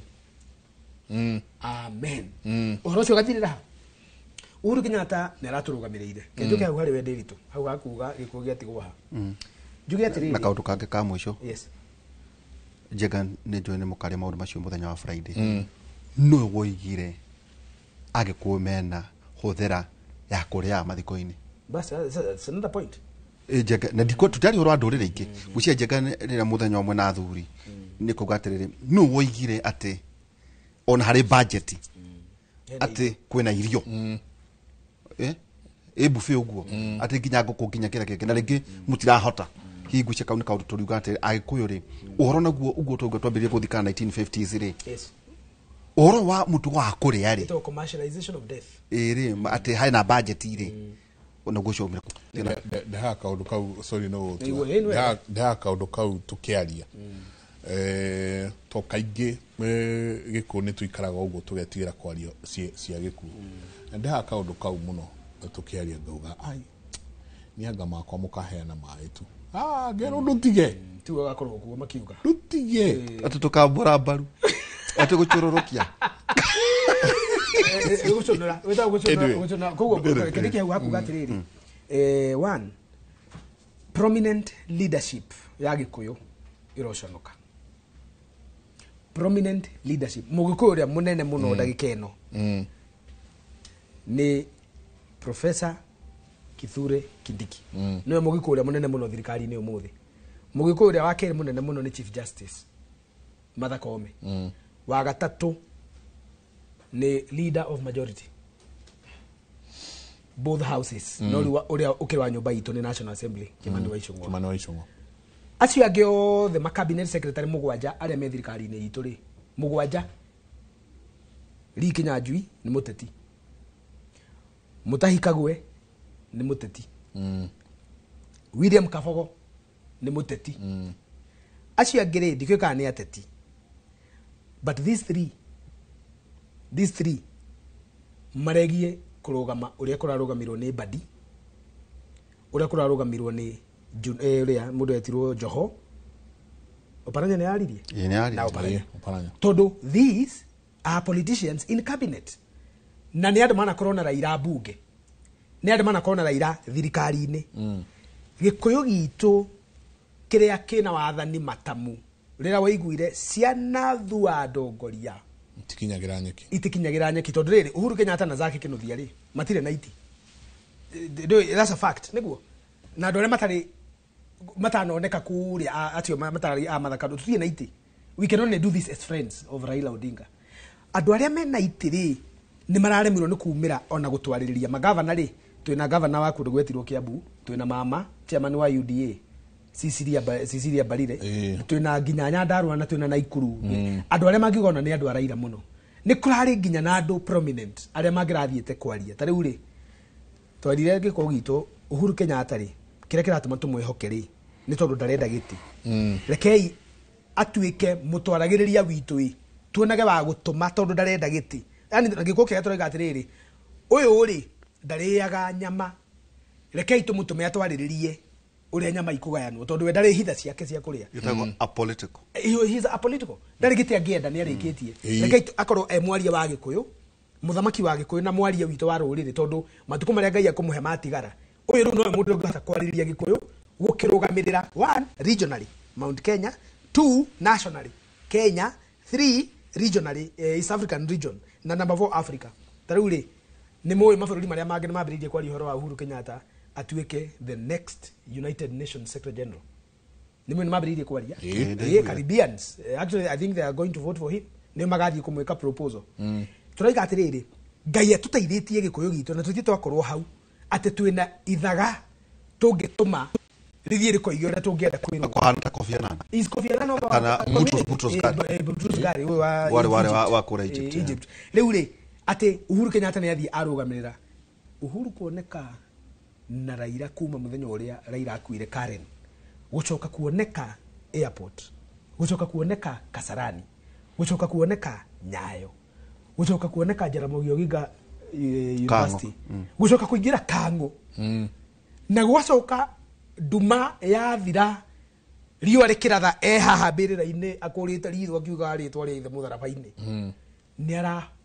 Amen. Ũhoro ũcio ũgathirĩra ha? Uhuru Kenyatta nĩ aratũrũgamĩrĩire. Kĩnjũke hau harĩ we Ndĩritũ, hau hakuga gĩkuũ gĩatigwo ha. Njuge atĩrĩrĩ. Na kaũndũ kangĩ ka mũico. Yes. Njenga nĩ njũĩ nĩ mũkaria maũndũ macio mũthenya wa Friday. Nũũ woigire Agĩkũyũ mena hũthĩra ya kũrĩa mathiko-inĩ? Bas, that's another point. Njenga na ndiko tutari ũhoro wa ndũrĩrĩ ingĩ. Gwĩciria Njenga rĩrĩa mũthenya ũmwe na athuri nĩ kuga atĩrĩrĩ, nũũ woigire atĩ ona harĩ budget atĩ kwĩna irio ĩ buffet ũguo atĩ nginya ngũkũ nginya kĩrĩa kĩngĩ na rĩngĩ mũtirahota. Hihi ngwĩciria kau nĩ kaũndũ tũriuga atĩ Agĩkũyũ rĩ ũhoro naguo ũguo tũuga twambĩrĩrie gũthikana 1950s rĩ, ũhoro wa mũtugo wa kũrĩa rĩ, Ĩtagwo commercialization of death. Ĩ rĩ atĩ harĩ na budget rĩ, naguo ũcio umire kũ? Ndehaga kaũndũ kau, sorry no Nĩguo, ĩ, nĩ wega. Ndehaga kaũndũ kau tũkĩaria. To kaingĩ gĩkuũ nĩ tũikaraga ũguo tũgetigĩra kwaria cia gĩkuũ. Na ndehaga kaũndũ kau mũno tũkĩaria ngauga ai nĩ anga makwa mũkaheana maĩ tu. Ngerwo ndũtige. Tiwe ũgakorwo kuo makiuga. Ndũtige. Atĩ tũkambũra mbaru. Atĩ gũcũrũrũkia. Gũcũnũra, wĩtagwo gũcũnũra, Anyway. gũcũnũra. Koguo kĩndũ kĩa hau hakuga atĩrĩrĩ. One, prominent leadership ya Gĩkũyũ Ĩroconoka. Prominent leadership Mũgĩkũyũ ũrĩa mũnene mũno ndagĩka ĩno nĩ Professor Kithure Kindiki. Nĩwe Mũgĩkũyũ ũrĩa mũnene mũno thirikari-inĩ ũmũthĩ. Mũgĩkũyũ ũrĩa wa kerĩ mũnene mũno nĩ Chief Justice Martha Koome. Wa gatatũ nĩ leader of majority both houses. No rĩu ũrĩa ũkĩrĩ wa nyũmba itũ nĩ National Assembly, Kimani wa Ichung'wa. Kimani wa Ichung'wa. Acio angĩ othe ma cabinet secretary mũgwanja arĩa me thirikari-inĩ itũ rĩ, mũgwanja, Lee Kinyanjui nĩ mũteti, Mutahi Kagwe nĩ mũteti, William Kabogo nĩ mũteti. Acio angĩ rĩ, ndikĩũĩ kana nĩ ateti, but these three maregie kũrũgama ũrĩa kũrarũgamirwo nĩ Mbadi, ũrĩa kũrarũgamirwo nĩ ũrĩa mũndũ etirwo Joho. Oparanya nĩ aririe. Ĩĩ, nĩ aririe. Na Oparanya. Ĩĩ, Oparanya. Tondũ these are politicians in cabinet na nĩ andũ manakorwo na Raila mbunge, nĩ andũ manakorwo na Raila thirikari-inĩ. Gĩkũyũ gitũ kĩrĩa kĩna wathani matamu rĩrĩa waiguire ciana thua ndongoria Itikinyagĩra nyeki. Itikinyagĩra nyeki, tondũ rĩrĩ, Uhuru Kenyatta na Zake Kinuthia rĩ, matirĩ na iti. That's a fact. Nĩguo na andũ arĩa matarĩ matanoneka kũrĩa acio matarĩ a mathaka, tũtirĩ na itĩ. We can only do this as friends of Raila Odinga. Andũ arĩa mena itĩ rĩ, nĩ mararemirwo nĩ kumĩra ona gũtwarĩrĩria magavana rĩ. Twĩna gavana wa kũndũ gwetirwo Kiambu, twĩna mama chairman wa UDA Cecilia Mbarire, twĩna nginya Nyandarua na twĩna Naikuru. Andũ arĩa mangiuga ona nĩ andũ a Raila mũno, nĩ kũrarĩ nginya na andũ prominent arĩa mangĩrathiĩte kwaria. Ta rĩu rĩ, twarire gĩko gitũ Uhuru Kenyatta rĩ, kĩrĩa kĩratũma tũmwĩhoke rĩ, nĩ tondũ ndarenda gĩtĩ. Rekei atuĩke mũtwaragĩrĩria witũ ĩ, tuonage wa gũtũma, tondũ ndarenda gĩtĩ. Yani gĩkũ kĩrĩa tũrauga atĩrĩrĩ, ũyũ rĩ, ndarĩaga nyama, rekei tũmũtũme atwarĩrĩrie ũrĩa nyama ikũgayanwo, tondũ we ndarĩ hitha ciake cia kũrĩa. Gĩtagwo apolitical. He's apolitical, ndarĩ gĩtĩ angĩenda, nĩ arĩkĩtie. Rekei akorwo e mwaria wa Gĩkũyũ, mũthamaki wa Gĩkũyũ na mwaria witũ wa rũrĩrĩ, tondũ matukũ marĩa Ngai akũmũhe matigara, ũyũ rĩu nowe mũndũ ũngĩhota kwarĩrĩria Gĩkũyũ, gũkĩrũgamĩrĩra, one, regionally Mount Kenya, two, nationally Kenya, three, regionally East African region, na number four, Africa. Ta rĩu rĩ, nĩ mũĩ mabũrũri marĩa mangĩ nĩ mambĩrĩirie kwaria ũhoro wa Uhuru Kenyatta atuĩke the next United Nations Secretary General. Nĩ mũĩ nĩ mambĩrĩirie kwaria. Ĩĩ. Ĩĩ, Caribbeans. Actually I think they are going to vote for him. Nĩ magathiĩ kũmwĩka proposal. Tũraiga atĩrĩrĩ, Ngai atũteithĩtie Gĩkũyũ gitũ na tũthiĩ twakorwo hau atĩ twĩna ithaga tũngĩtũma rĩthiĩ rĩkoige ũrĩa tũngĩenda kwĩrwo. Kũhana ta Kofi Annan. Is Kofi Annan over Kana Boutros Ghali. Boutros Ghali, ũyũ wa Warĩ Egypt. wa kũrĩa Egypt, yeah. Egypt. Rĩu rĩ, atĩ Uhuru Kenyatta nĩ athiĩ arũgamĩrĩra Uhuru kuoneka na Raila kuma mũthenya ũrĩa Raila akuire Karen, gũcoka kuoneka airport, gũcoka kuoneka Kasarani, gũcoka kuoneka Nyayo, gũcoka kuoneka Jaramogi Oginga University, gũcoka kũingĩra Kang'o, na gwacoka nduma yathira, riũa rĩkĩratha, e haha mbĩrĩra-inĩ akũrĩte ritho akiuga rĩtwa rĩa ithe mũtharaba-inĩ.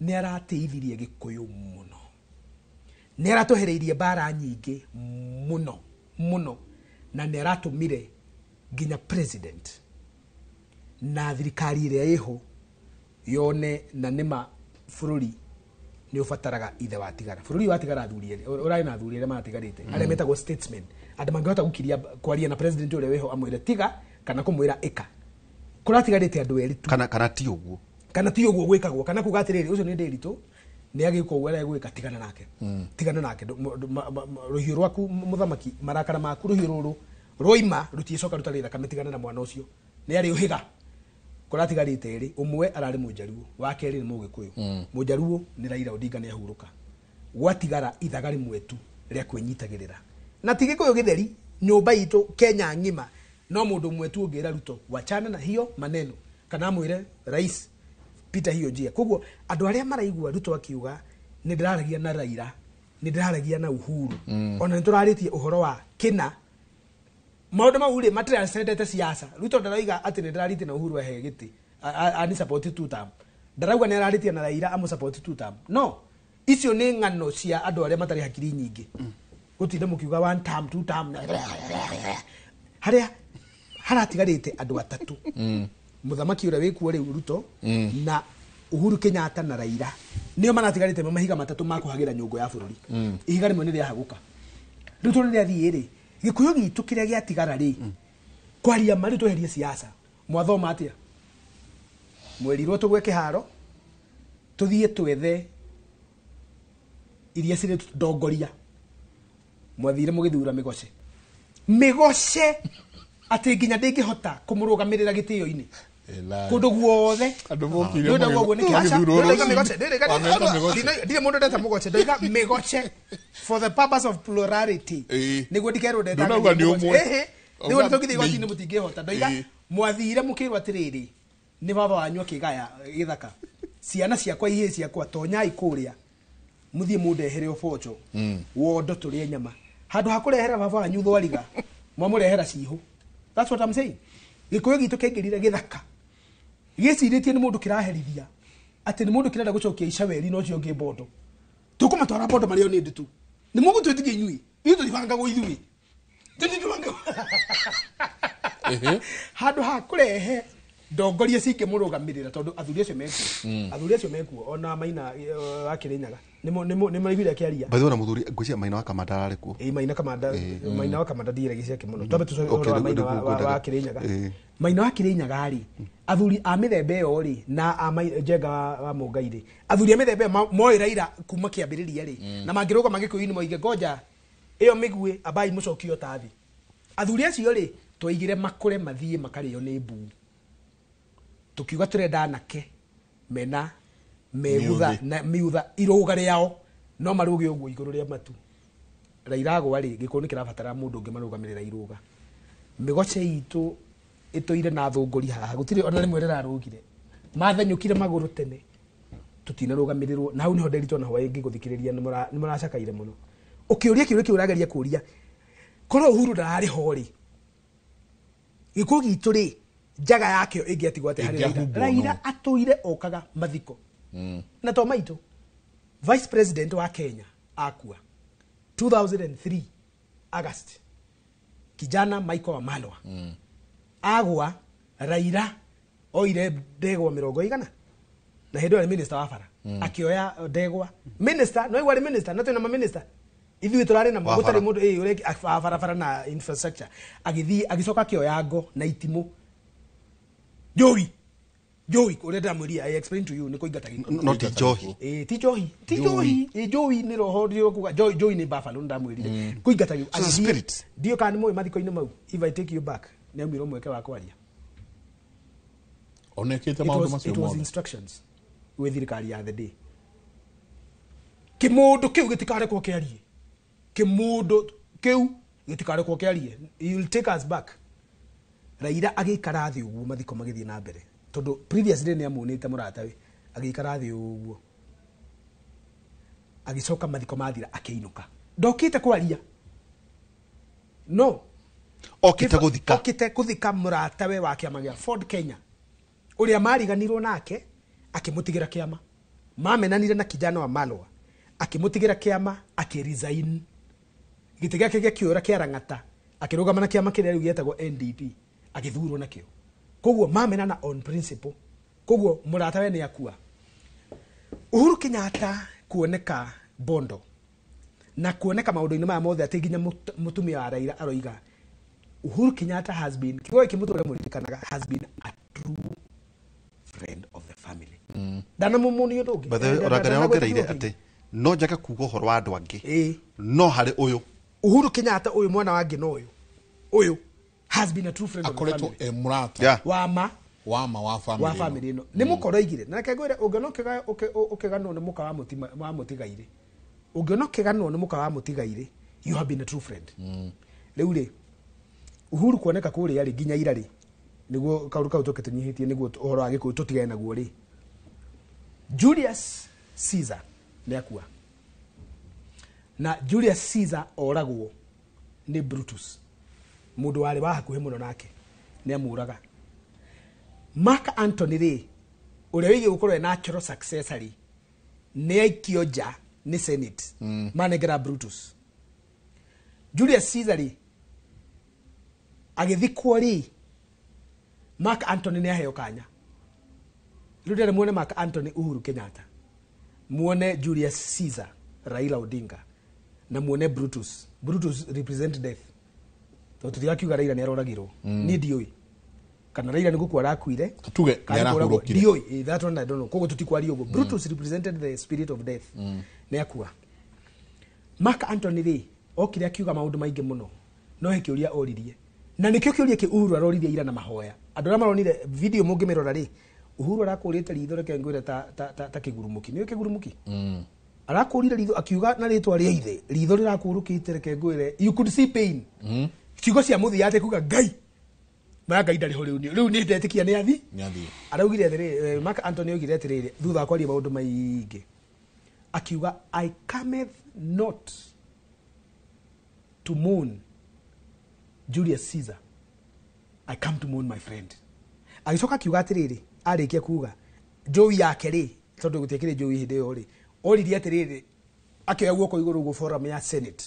Nĩ arateithirie Gĩkũyũ mũno, nĩ aratwehereirie mbara nyingĩ mũno mũno, na nĩ aratũmire nginya president na thirikari ĩrĩa ĩho yone na nĩma bũrũri nĩ ũbataraga ithe watigara. Bũrũri ũyũ watigara athuri erĩ, ũrarĩ na athuri arĩa maratigarĩte, arĩa metagwo statesmen, andũ mangĩhota gũkiria kwaria na president ũrĩa wĩho, amwĩre tiga kana kũmwĩra ĩka. Kũratigarĩte andũ erĩ tu. Kana ti ũguo. Kana ti ũguo gwĩkagwo, kana kuga atĩrĩrĩ, ũcio nĩ ndĩritũ, nĩ agĩka ũguo arĩa gwĩka, tigana nake, tigana nake. Rũhiũ rwaku mũthamaki, marakara maku, rũhiũ rũrũ rwoima rũtiĩcoka rũtarĩ thakame, tigana na mwana ũcio, nĩ arĩ ũhĩga. Kũratigarĩte erĩ, ũmwe ararĩ Mũjaruo, wa kerĩ nĩ Mũgĩkũyũ. Mũjaruo nĩ Raila Odinga, nĩ ahurũka. Gwatigara ithaga rĩmwe tu rĩa kwĩnyitagĩrĩra, na ti Gĩkũyũ gĩtheri, nyũmba itũ Kenya ng'ima, no mũndũ ũmwe tu ũngĩra Ruto wachana na hiyo maneno, kana amwĩre rais pita hiyo njia. Koguo andũ arĩa maraigua Ruto akiuga nĩ ndĩraragia na Raila, nĩ ndĩraragia na Uhuru, ona nĩ tũrarĩtie ũhoro wa kĩna, maũndũ mau rĩ, matiracendete siasa. Ruto ndarauga atĩ nĩ ndĩrarĩtie na Uhuru ahe gĩtĩ ani support two term, ndarauga nĩ ararĩtie na Raila amũ support two term. No icio nĩ ng'ano cia andũ arĩa matarĩ hakiri nyingĩ, gũtinda mũkiuga one term, two term, harĩa Haratigarĩte andũ atatũ. Mũthamaki ũrĩa wĩkuo rĩu Ruto na Uhuru Kenyatta na Raila nĩo maratigarĩte me mahiga matatũ ma kũhagĩra nyũngũ ya bũrũri. Ihiga rĩmwe nĩ rĩahagũka. Rĩu tondũ rĩathiĩ rĩ, Gĩkũyũ gitũ kĩrĩa gĩatigara rĩ, kwaria ma rĩu tweherie siasa. Mwathoma atĩa? Mwerirwo tũgwe kĩharo, tũthiĩ twethe iria cirĩ ndongoria. Mwathire mũgĩthura mĩgoce. Mĩgoce atĩ nginya ndĩngĩhota kũmũrũgamĩrĩra gĩtĩo-inĩ. Kũndũ guothe. Ndĩrenda ũguo nĩkĩ? Aca, ndĩrenda mĩgoce, ndirĩ mũndũ ndeta mũgoce, ndoiga mĩgoce for the purpose of plurality. Nĩguo ndikerwo ndeta Ndũnauga nĩ ũmwe. Ĩhĩ, nĩguo nĩtũngĩthiĩ igoti-inĩ mũtingĩhota. Ndoiga mwathire mũkĩrwo atĩrĩrĩ, nĩ baba wanyu akĩgaya gĩthaka. Ciana ciakwa ihĩĩ ciakwa tonyai kũrĩa mũthiĩ mũndehere ũboco wondo tũrĩe nyama. Handũ ha kũrehera baba wanyu thwariga mwamũrehera cihũ. That's what I'm saying. Gĩkũyũ gitũ kĩaingĩrire gĩthaka gĩcirĩtie nĩ mũndũ kĩraherithia atĩ nĩ mũndũ kĩrenda gũcokia icaweri na ũcio ũngĩ mbondo. Tũkũmatwara mbondo marĩo nĩ ndutu. Nĩ mũgũtwĩtigia inyuĩ. Ithuĩ tũtibangagwo ithuĩ. Tũtibangagwo. Handũ ha kũrehe ndongoria cingĩmũrũgamĩrĩra tondũ athuri acio mekuo. Athuri acio mekuo ona Maina wa Kĩrĩnyaga. Nĩ maraiguire akĩaria. By the way, na mũthuri ngwĩciria Maina wa Kamanda ararĩ kuo. Ĩĩ Maina Kamanda, Maina wa Kamanda ndiĩragia ciake mũno. Twambe tũcoke ũhoro wa Maina wa Kĩrĩnyaga. Maina wa Kĩrĩnyaga rĩ, athuri a mĩthemba ĩyo rĩ na a Njenga wa Mũngai rĩ, athuri a mĩthemba ĩyo moĩ Raila kuma kĩambĩrĩria rĩ, na mangĩrũgama Gĩkũyũ-inĩ moige ngoja ĩyo mĩguĩ ambai mũcokio ta thĩ. Athuri acio rĩ, twaigire makũre mathiĩ makarĩo nĩ mbuu. Tukiuga tũrenda anake mena megutha na miutha irũga rĩao no marũge ũguo igũrũ rĩa matu. Raila agwa rĩ, Gĩkũyũ nĩ kĩrabatara mũndũ ũngĩ marũgamĩrĩra irũga. Mĩgoce itũ ĩtũire na thũngũri haha, gũtirĩ ona rĩmwe rĩrarũgire. Mathenyũkire magũrũ tene, tũtinarũgamĩrĩrwo. Na hau nĩho nderitwo na hwaĩ ngĩgũthikĩrĩria nĩ mũracakaire mũno. Ũkĩũria kĩũria kĩu ũrageria kũũria, korwo Uhuru ndararĩ ho rĩ, Gĩkũyũ gitũ rĩ, njaga yakĩo ĩngĩatigwo atĩa harĩ Raila? Raila atũire okaga mathiko. Na to maitũ, Vice President wa Kenya akua 2003 August, kijana Michael Wamalwa agwa, Raila oire ndegwa 100 na hĩndĩ ĩyo arĩ minister wa bara, akĩoya ndegwa minister, no igua arĩ minister na twĩna ma minister ithuĩ tũrarĩ na gũtarĩ mũndũ ũrĩa barabara na infrastructure, agĩthiĩ agĩcoka akĩoya ngo na itimũ Joey Joey ũrĩa ndamwĩrire, I explain to you nĩ kũingata gĩkũyũ. No ti njohi. Ti njohi. Ti njohi. Joey nĩ roho ndĩrokuga. Joey nĩ buffalo ndamwĩrire. Kũingata gĩkũyũ. Spirit. Ndiũ kana nĩ mũĩ mathiko-inĩ mau. If I take you back, nĩ aumirwo mweke wa kwaria. Onekĩte maũndũ macio It was mothe. instructions gwĩ thirikari ya the day. Kĩmũndũ kĩu gĩtikarekwo kĩarie. Kĩmũndũ kĩu gĩtikarekwo kĩarie. You will take us back. Raila agĩikara thĩ ũguo mathiko magĩthiĩ na mbere. Tondũ previously nĩ amuonĩte mũratawe, agĩikara thĩ ũguo. Agĩcoka mathiko mathira akĩinũka. Ndokĩte kwaria. No. Okĩte gũthika. Okĩte gũthika mũratawe wa kĩama gĩa Ford Kenya. Ũrĩa mariganirwo nake akĩmũtigĩra kĩama. Mamenanire na kijana wa Malwa. Akĩmũtigĩra kĩama akĩresign. Gĩtĩ gĩake gĩakĩũra kĩa Lang'ata. Akĩrũgama na kĩama kĩrĩa rĩu gĩetagwo NDP. Agĩthurwo nakĩo. Koguo mamenana on principle. Koguo mũratawe nĩ akua. Uhuru Kenyatta kuoneka Bondo na kuoneka maũndũ-inĩ maya mothe atĩ nginya mũtumia wa Raila aroiga Uhuru Kenyatta has been, kiugo gĩkĩ mũtũre mũririkanaga, has been a true friend of the family. Ndanamũmũnia ũndũ ũngĩ. By the way, ona Ngai ongereire atĩ no njage kuga ũhoro wa andũ angĩ, no harĩ ũyũ Uhuru Kenyatta ũyũ mwana wa Ngĩna ũyũ ũyũ has been a true friend of the Akoretwo family. e mũrata. Wa ma. Wa ma wa family. Wa family ĩno. Nĩ mũkora oigire. Na reke ngwĩre ũngĩona ũkĩganwo nĩ mũka wa mũtigairĩ. Ũngĩona ũkĩganwo nĩ mũka wa mũtigairĩ, you have been a true friend. Rĩu rĩ, Uhuru kuoneka kũrĩa rĩ nginya ira rĩ, nĩguo kaũndũ kau tũke tũnyihĩtie nĩguo ũhoro wa Gĩkũyũ tũtigane naguo rĩ. Julius Caesar nĩ akua. Na Julius Caesar oragwo nĩ Brutus. Mũndũ warĩ wa hakuhĩ mũno nake nĩ amũraga. Mark Antony rĩ, ũrĩa wĩgiĩ gũkorwo e natural successor rĩ, nĩ aikio nja nĩ Senate. Manengera Brutus. Julius Caesar rĩ, agĩthikwo rĩ, Mark Antony nĩ aheo kanya. Rĩu ndĩrenda muone Mark Antony Uhuru Kenyatta, muone Julius Caesar Raila Odinga, na muone Brutus. Brutus represent death, tondũ tũtirakiuga Raila nĩ aroragirwo. Niĩ ndiũĩ kana Raila nĩ gũkua arakuire. Tuge kana nĩ kũragwo. nĩarahurũkire. Ndiũĩ. That one I don't know. Koguo tũtikwaria ũguo. Brutus represented the spirit of death. Nĩ akua. Mark Antony rĩ, okire akiuga maũndũ maingĩ mũno, no he kĩũria oririe, na nĩkĩo kĩũria kĩ Uhuru aroririe ira na mahoya. Andũ arĩa maronire video mũngĩmĩrora rĩ, Uhuru arakũrĩte ritho, reke ngwĩre, ta kĩgurumũki. Nĩũĩ kĩgurumũki? Arakũrire ritho akiuga na rĩtwa rĩa ithe, ritho rĩrakũrũkĩte, reke ngwĩre, you could see pain. Ciugo cia mũthia atĩ kuga Ngai maya, Ngai ndarĩ ho rĩu, rĩu nĩ ndetĩkia nĩ athi. Nĩathiĩ. Araugire atĩrĩrĩ, Mark Antony oigire atĩrĩrĩ, thutha wa kwaria maũndũ maingĩ, akiuga, "I cometh not to mourn Julius Caesar, I come to mourn my friend." Agĩcoka akiuga atĩrĩrĩ, arĩkia kuga njũi yake rĩ, tondũ gũtiakĩrĩ njũi hĩndĩ ĩyo rĩ, oririe atĩrĩrĩ, akĩoya guoko igũrũ ũguo forum ya Senate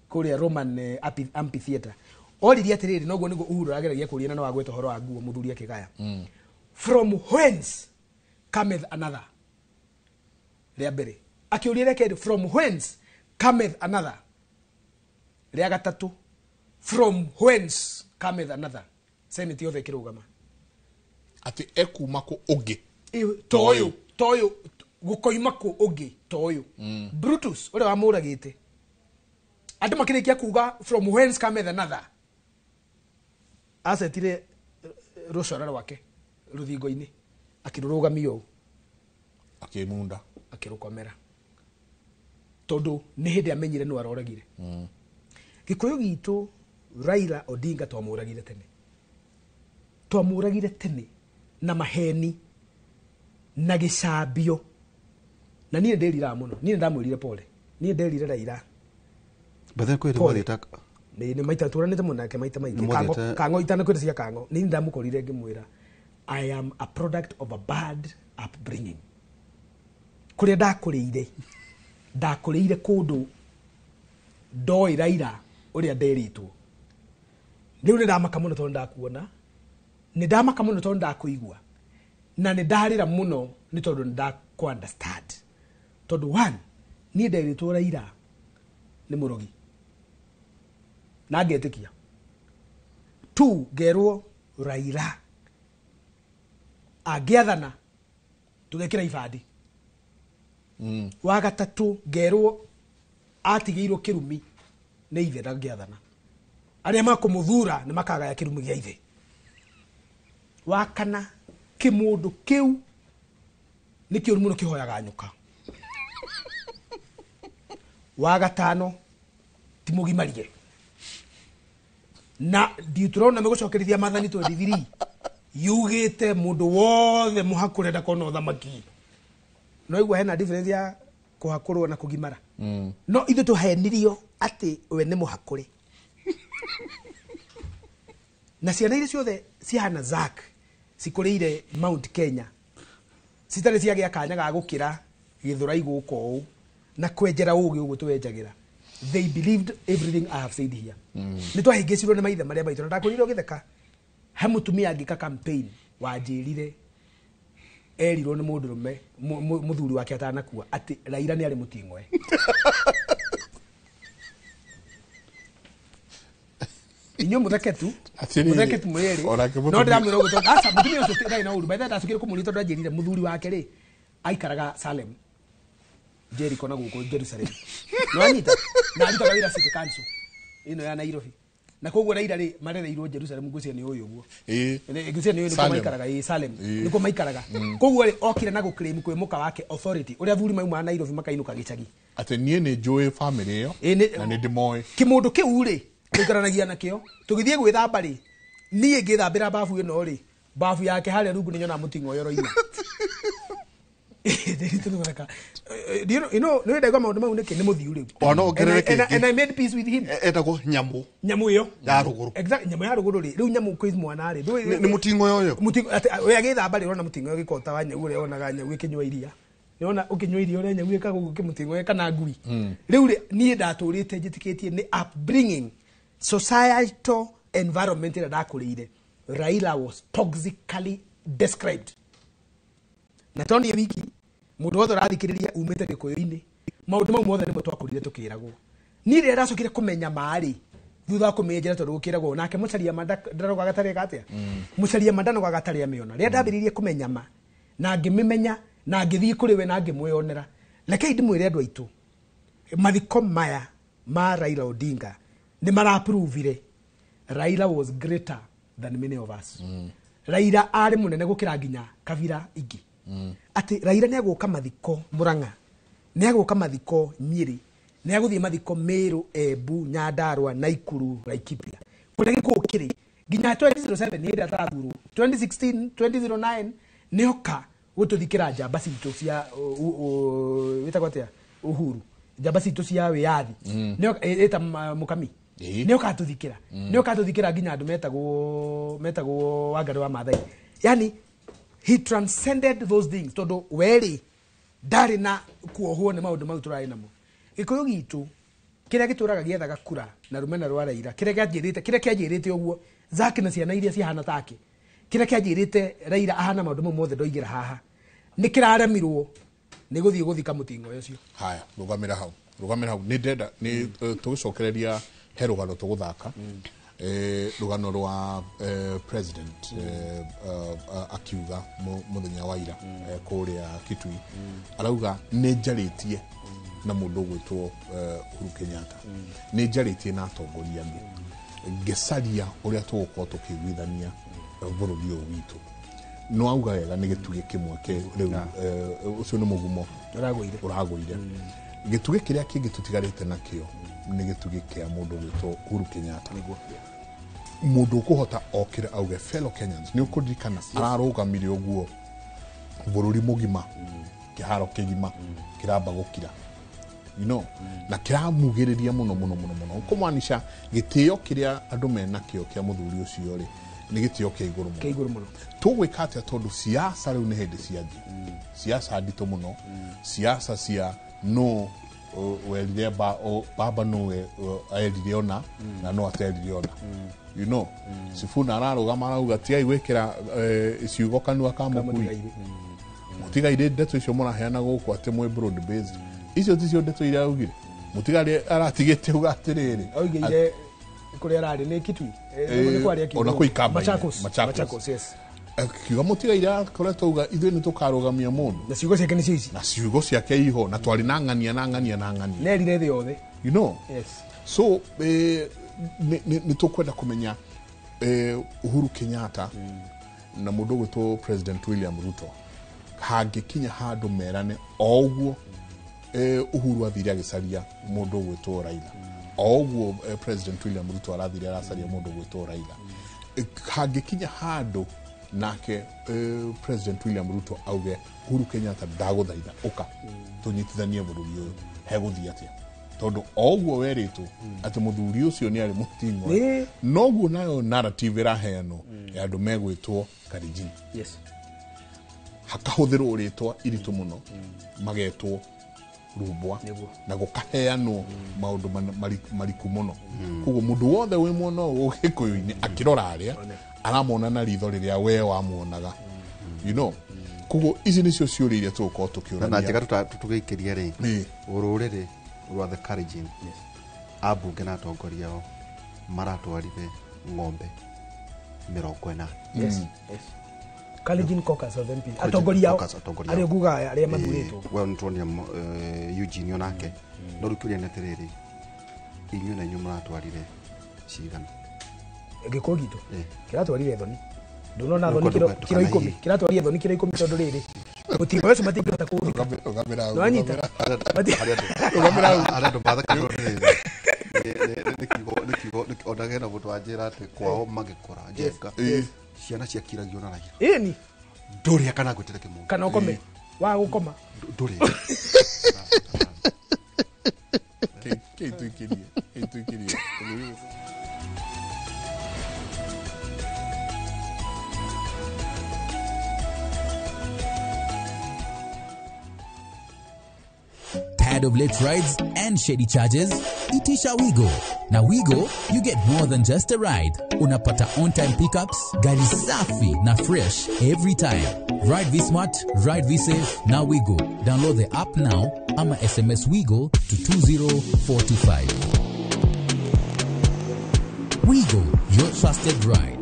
kũrĩa Roman amphitheater, oririe atĩrĩrĩ, noguo nĩguo Uhuru arageragia kũria, na no agweta ũhoro wa nguo mũthuri akĩgaya, "From whence cometh another?" Rĩa mbere akĩũria, rĩa kerĩ, "From whence cometh another?" Rĩa gatatũ, "From whence cometh another?" Senate yothe ĩkĩrũgama. Atĩ ekuma kũ ũngĩ? Toyũ toyũ gũkoima kũ ũngĩ toyũ? Brutus ũrĩa wamũragĩte. Andũ makĩrĩkia kuga, "From whence cometh another?" acetire rũcora rwake rũthingo-inĩ, akĩrũrũgamia ũũ. Akĩmunda. Akĩrũkomera, tondũ nĩ hĩndĩ amenyire nũ aroragire. Gĩkũyũ gitũ, Raila Odinga twamũragire tene, twamũragire tene na maheni na gĩcambio, na niĩ ndĩriraga mũno. Niĩ ndamwĩrire pole, niĩ nderire Raila But kwĩ Pole. rĩmwe Nĩ maita tũranĩte mũno nake maita maingĩ. Nĩ Kango, kango itanakwĩra cia kango, nĩ ndamũkorire ngĩmwĩra, "I am a product of a bad upbringing. Kũrĩa ndakũrĩire, ndakũrĩire kũndũ ndoĩ Raila ũrĩa nderĩtwo. Rĩu nĩ ndamaka mũno tondũ ndakuona, nĩ ndamaka mũno tondũ ndakũigua, na nĩ ndarĩra mũno nĩ tondũ nĩ ndakũ understand, tondũ one, niĩ nderĩtwo Raila nĩ mũrogi na ngetĩkia. Two, ngerwo Raila angĩathana tũgekĩra ibandi. Wa gatatũ, ngerwo atigĩirwo kĩrumi nĩ ithe, ndangĩathana, arĩa makũmũthura nĩ makagaya kĩrumi gĩa ithe. Wa kana, kĩmũndũ kĩu nĩ kĩũru mũno, kĩhoyaga nyoka. Wa gatano, ti mũgimarie, na Deuteronomy gũcokerithia Maathani 23 yugĩte mũndũ wothe mũhakũre ndakona ũthamaki." No igua hena difference ya kũhakũrwo na kũgimara. No ithuĩ tũhenirio atĩ we nĩ mũhakũre, na ciana iria ciothe cihana Zack cikũrĩire Mount Kenya citarĩ ciagĩa kanya ga gũkĩra gĩthũrai gũkũ ũũ na kwenjera ũgĩ ũguo twenjagĩra, they believed everything I have said here. Nĩ twahĩngĩcirwo nĩ maithe marĩa maitũ, na ndakũrire ũgĩtheka. He mũtumia angĩka campaign wanjĩrire erirwo nĩ mũndũrũme mũthuri wake atanakua atĩ Raila nĩ arĩ mũting'oe. Inyuĩ mũtheke tu. Atĩrĩrĩ, Mũtheke tu mwĩrĩ. Onake No mũtumia- ndĩramwĩra ũguo tondũ aca, mũtumia ũcio ndarĩ na ũru. By the way, ndacokire kũmũria tondũ anjĩrire mũthuri wake rĩ aikaraga Salem, Jericho na gũkũ Jerusalem, nĩwanyita, na arutaga wĩra city council ĩno ya Nairobi, na koguo Raila rĩ marereirwo Jerusalem, ngwĩciria nĩ ũyũ ũguo. Ngwĩciria nĩ ũyũ nĩkuo Salem. maikaraga, ĩ Salem nĩkuo maikaraga. Koguo rĩ, okire na gũclaim kwĩ mũka wake authority ũrĩa athuri maumaga Nairobi makainũka gĩcagi. Atĩ niĩ nĩ njũĩ famĩlĩ ĩyo na nĩ ndĩmoĩ. Kĩmũndũ kĩu rĩ tũikaranagia nakĩo, tũgĩthiĩ gwĩthamba rĩ, niĩ ngĩthambĩra babu ĩno rĩ, babu yake harĩa rungu nĩ nyonaga mũting'oe ũroima. Ndĩritũrũreka. Nĩ ndaigua maũndũ mau nĩkĩ nĩ mũthiu rĩu. Ona ongerere And I kĩngĩ. made peace with him. Etagwo nyamũ. Nyamũ ĩyo ya rũgũrũ. Exactly, nyamũ ya rũgũrũ rĩ, rĩu nyamũ kwĩ mwana rĩ. Nĩ mũting'oe ũyũ? Mũting'oe we agĩthamba rĩ, ũrona mũting'oe ũgĩkota wa nyau ũrĩa wonaga nyau ĩkĩnyua iria. Nĩwona ũkĩnyua iria ũrĩa nyau ĩkaga ũguo kĩmũting'oe kana ngui. Rĩu rĩ, niĩ ndatũrĩte njĩtĩkĩtie nĩ upbringing, societal environment ĩrĩa ndakũrĩire. Raila was toxically described. Na to niĩ wiki mũndũ wothe ũrathikĩrĩria umĩte gĩkũyũ-inĩ maũndũ mau mothe nĩmo twakũrire tũkĩragwo. Niĩ rĩrĩa ndacokire kũmenya ma-rĩ thutha wa kũmĩenjera tondũ gũkĩragwo nake mũcaria ma ndarogaga tarĩ atĩa mũcaria ma ndanogaga tarĩ amĩona. Rĩrĩa ndambĩrĩirie kũmenya ma na ngĩmĩmenya na ngĩthiĩ kũrĩ we na ngĩmwĩyonera, rekei ndĩmwĩre andũ aitũ mathiko maya ma Raila Odinga nĩ maraprovire Raila was greater than many of us. Raila arĩ mũnene gũkĩra nginya kabira ingĩ. Atĩ Raila nĩ agũka mathiko Murang'a, nĩ agũka mathiko Nyĩrĩ, nĩ agũthiĩ mathiko Meru, Embu, Nyandarua, Naikuru, Laikipia, kũrĩa gĩkũyũ kĩrĩ nginya 2007 hĩndĩ ĩrĩa atarathurwo 2016 2009 nĩoka gũtũthikĩra njamba citũ cia wĩtagwo atĩa Uhuru, njamba citũ cia wĩyathi nĩoka ĩta Mũkami nĩoka atũthikĩra, nĩoka atũthikĩra nginya andũ metagwo Wangari wa Maathai. Yani he transcended those things tondũ werĩ ndarĩ na kuohwo nĩ maũndũ mau tũrarĩ namo. Gĩkũyũ gitũ kĩrĩa gĩtũraga gĩethaga kura na rũmena rwa Raila, kĩrĩa kĩanjĩrĩte ũguo Zaki na ciana iria cihana take, kĩrĩa kĩanjĩrĩte Raila ahana maũndũ mau mothe ndoigĩra haha nĩ kĩraremirwo nĩ gũthiĩ gũthika mũtingo ũcio. Haya, rũgamĩra hau, rũgamĩra hau. Nĩ ndĩrenda nĩ tũgĩcokereria he rũgano tũgũthaka rũgano rwa president akiuga mũthenya wa ira kũrĩa Kitui, arauga nĩ njarĩtie na mũndũ ũgwĩtwo Uhuru Kenyatta, nĩ njarĩtie na atongoria angĩ ngĩcaria ũrĩa tũgũkorwo tũkĩiguithania bũrũri ũyũ witũ. No auga wega nĩ gĩtugĩ kĩmwe rĩu ũcio nĩ mũgumo ũragũire. Gĩtugĩ kĩrĩa kĩngĩ tũtigarĩte nakĩo nĩ gĩtugĩ kĩa mũndũ ũgwĩtwo Uhuru Kenyatta, mũndũ ũkũhota okĩre auge fellow Kenyans. Nĩ ũkũririkana ararũgamire ũguo bũrũri mũgima, kĩharo kĩgima kĩramba gũkira, you know, na kĩramugĩrĩria mũno mũno mũno mũno, kũmaanisha gĩtĩo kĩrĩa andũ menakĩo kĩa mũthuri ũcio rĩ nĩ gĩtĩo kĩa igũrũ mũno. Kĩa igũrũ mũno. Tũgwĩka atĩa tondũ siasa rĩu nĩ hĩndĩ cianjia, siasa nditũ mũno, siasa cia no werire baba no erire ona na no aterire ona, you know. Sifuna ararũgama arauga tigai gwĩkĩra ciugo kanua ka mũkui, mũtigaire ndeto icio mũraheana gũkũ atĩ mwĩ broad based, icio ticio ndeto iria augire. Mũtigaire aratigĩte uga atĩrĩrĩ augire kũrĩa ararĩ nĩ Kitui, ona kũ Ikamba, Machakos, yes, akiuga mũtigaire akoretwo auga ithuĩ nĩ tũkarũgamia mũndũ na ciugo ciake nĩcio ici, na ciugo ciake iho, na twarĩ na ng'ania na ng'ania na ng'ania nerire thĩ yothe, you know. Yes. So nĩ tũkwenda kũmenya Uhuru Kenyatta na mũndũ ũgwĩtwo President William Ruto hangĩkinya handũ merane o ũguo Uhuru athire agĩcaria mũndũ ũgwĩtwo Raila, o ũguo President William Ruto arathire aracaria mũndũ ũgwĩtwo Raila, hangĩkinya handũ nake President William Ruto auge Uhuru Kenyatta ndagũthaitha ũka tũnyitithanie bũrũri ũyũ, hegũthiĩ atĩa? Tondũ o ũguo werĩtwo atĩ mũthuri ũcio nĩ arĩ mũting'oe, noguo nayo narrative ĩraheanwo ya andũ megwĩtwo Kalenjin. Yes. Hakahũthĩrwo rĩtwa iritũ mũno magetwo rumbwa na gũkaheanwo maũndũ mariku mũno. Koguo mũndũ wothe wĩ mwena ũyũ gĩkũyũ-inĩ akĩrora arĩa aramona na ritho rĩrĩa we wamuonaga, you know. Koguo ici nĩcio ciũria iria tũgũkorwo tũkĩũrania. Na njega tũgĩikĩria rĩ rũrĩrĩ rwa the Kalenjin, ambunge na atongoria ao maratwarire ng'ombe 40. Yes, yes. Kalenjin Caucus of MP atongoria ao arĩa nguga arĩa mathurĩtwo, we nĩtuonia Eugene onake. No rĩu kĩũria nĩ atĩrĩrĩ, inyuĩ na inyuĩ mũratwarire cigana? Gĩkũyũ gitũ kĩratwarire thoni, ndũnona thoni kiro 10, kĩratwarire thoni kiro 10 tondũ rĩrĩ mũtingo ũcio matingĩhota kũũthika. Nĩwanyita? Arĩa andũ mathekaga rĩrĩ nĩ kiugo ona hena mũndũ wanjĩra atĩ kwao magĩkũra njenga ciana ciakiragio na Raila. Ĩni ndũrĩa kana ngwĩtĩre kĩmũndũ kana ũkome wa gũkoma ndũrĩ kĩituikirie. Tired of late rides and shady charges? Itisha Wigo. Na Wigo, you get more than just a ride. Unapata on-time pickups, gari safi na fresh every time. Ride V Smart, ride V Safe, na Wigo. Download the app now ama SMS Wigo to 20425. Wigo, your trusted ride.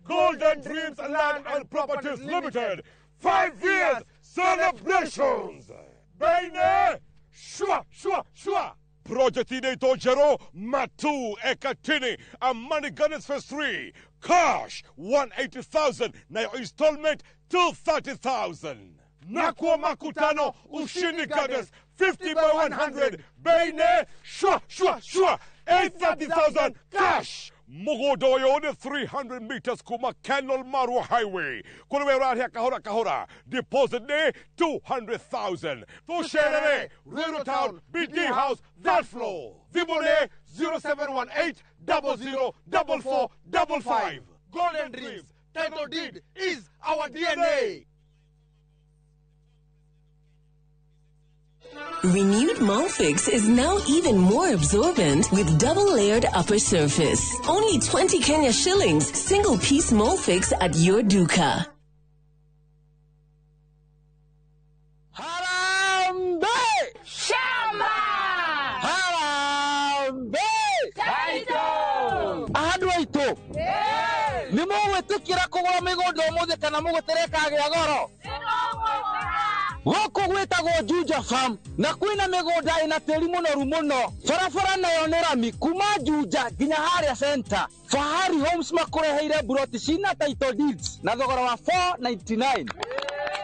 Golden Dreams Land and Properties Limited, 5 years celebrations. Bene, shua, shua, shua. Project inaitwa Jero Matu Ekatini Amani Gardens Phase 3. Cash 180,000 na your installment 230,000. Nakuwa makutano Ushindi Gardens 50 by 100. Bene, shua, shua, shua. 830,000 cash. Mũgũnda ũyũ nĩ 300 meters kuma Kenol Marua Highway. Kũrĩ we ũrarĩa kahora kahora. Deposit nĩ 200,000. Tũcerere Ruiru Town, BD House, third floor. Thimũ nĩ 0718 00 44 55. Golden Dreams, title deed is our DNA. Renewed Molfix is now even more absorbent with double-layered upper surface. Only 20 Kenya shillings, single-piece Molfix at your duka. Harambee! Shamba! Harambee! Title! Andũ aitũ nĩ mũgwĩtĩkĩra kũgũra mĩgũnda ũmũthĩ kana mũgũtere kagĩa goro? Gũkũ gwĩtagwo Juja Farm na kwĩna mĩgũnda ĩna tĩri mũnoru mũno. Barabara nayo nĩ rami kuma Juja nginya harĩa center. Fahari Homes makũreheire buroti cina title deeds na thogora wa 499.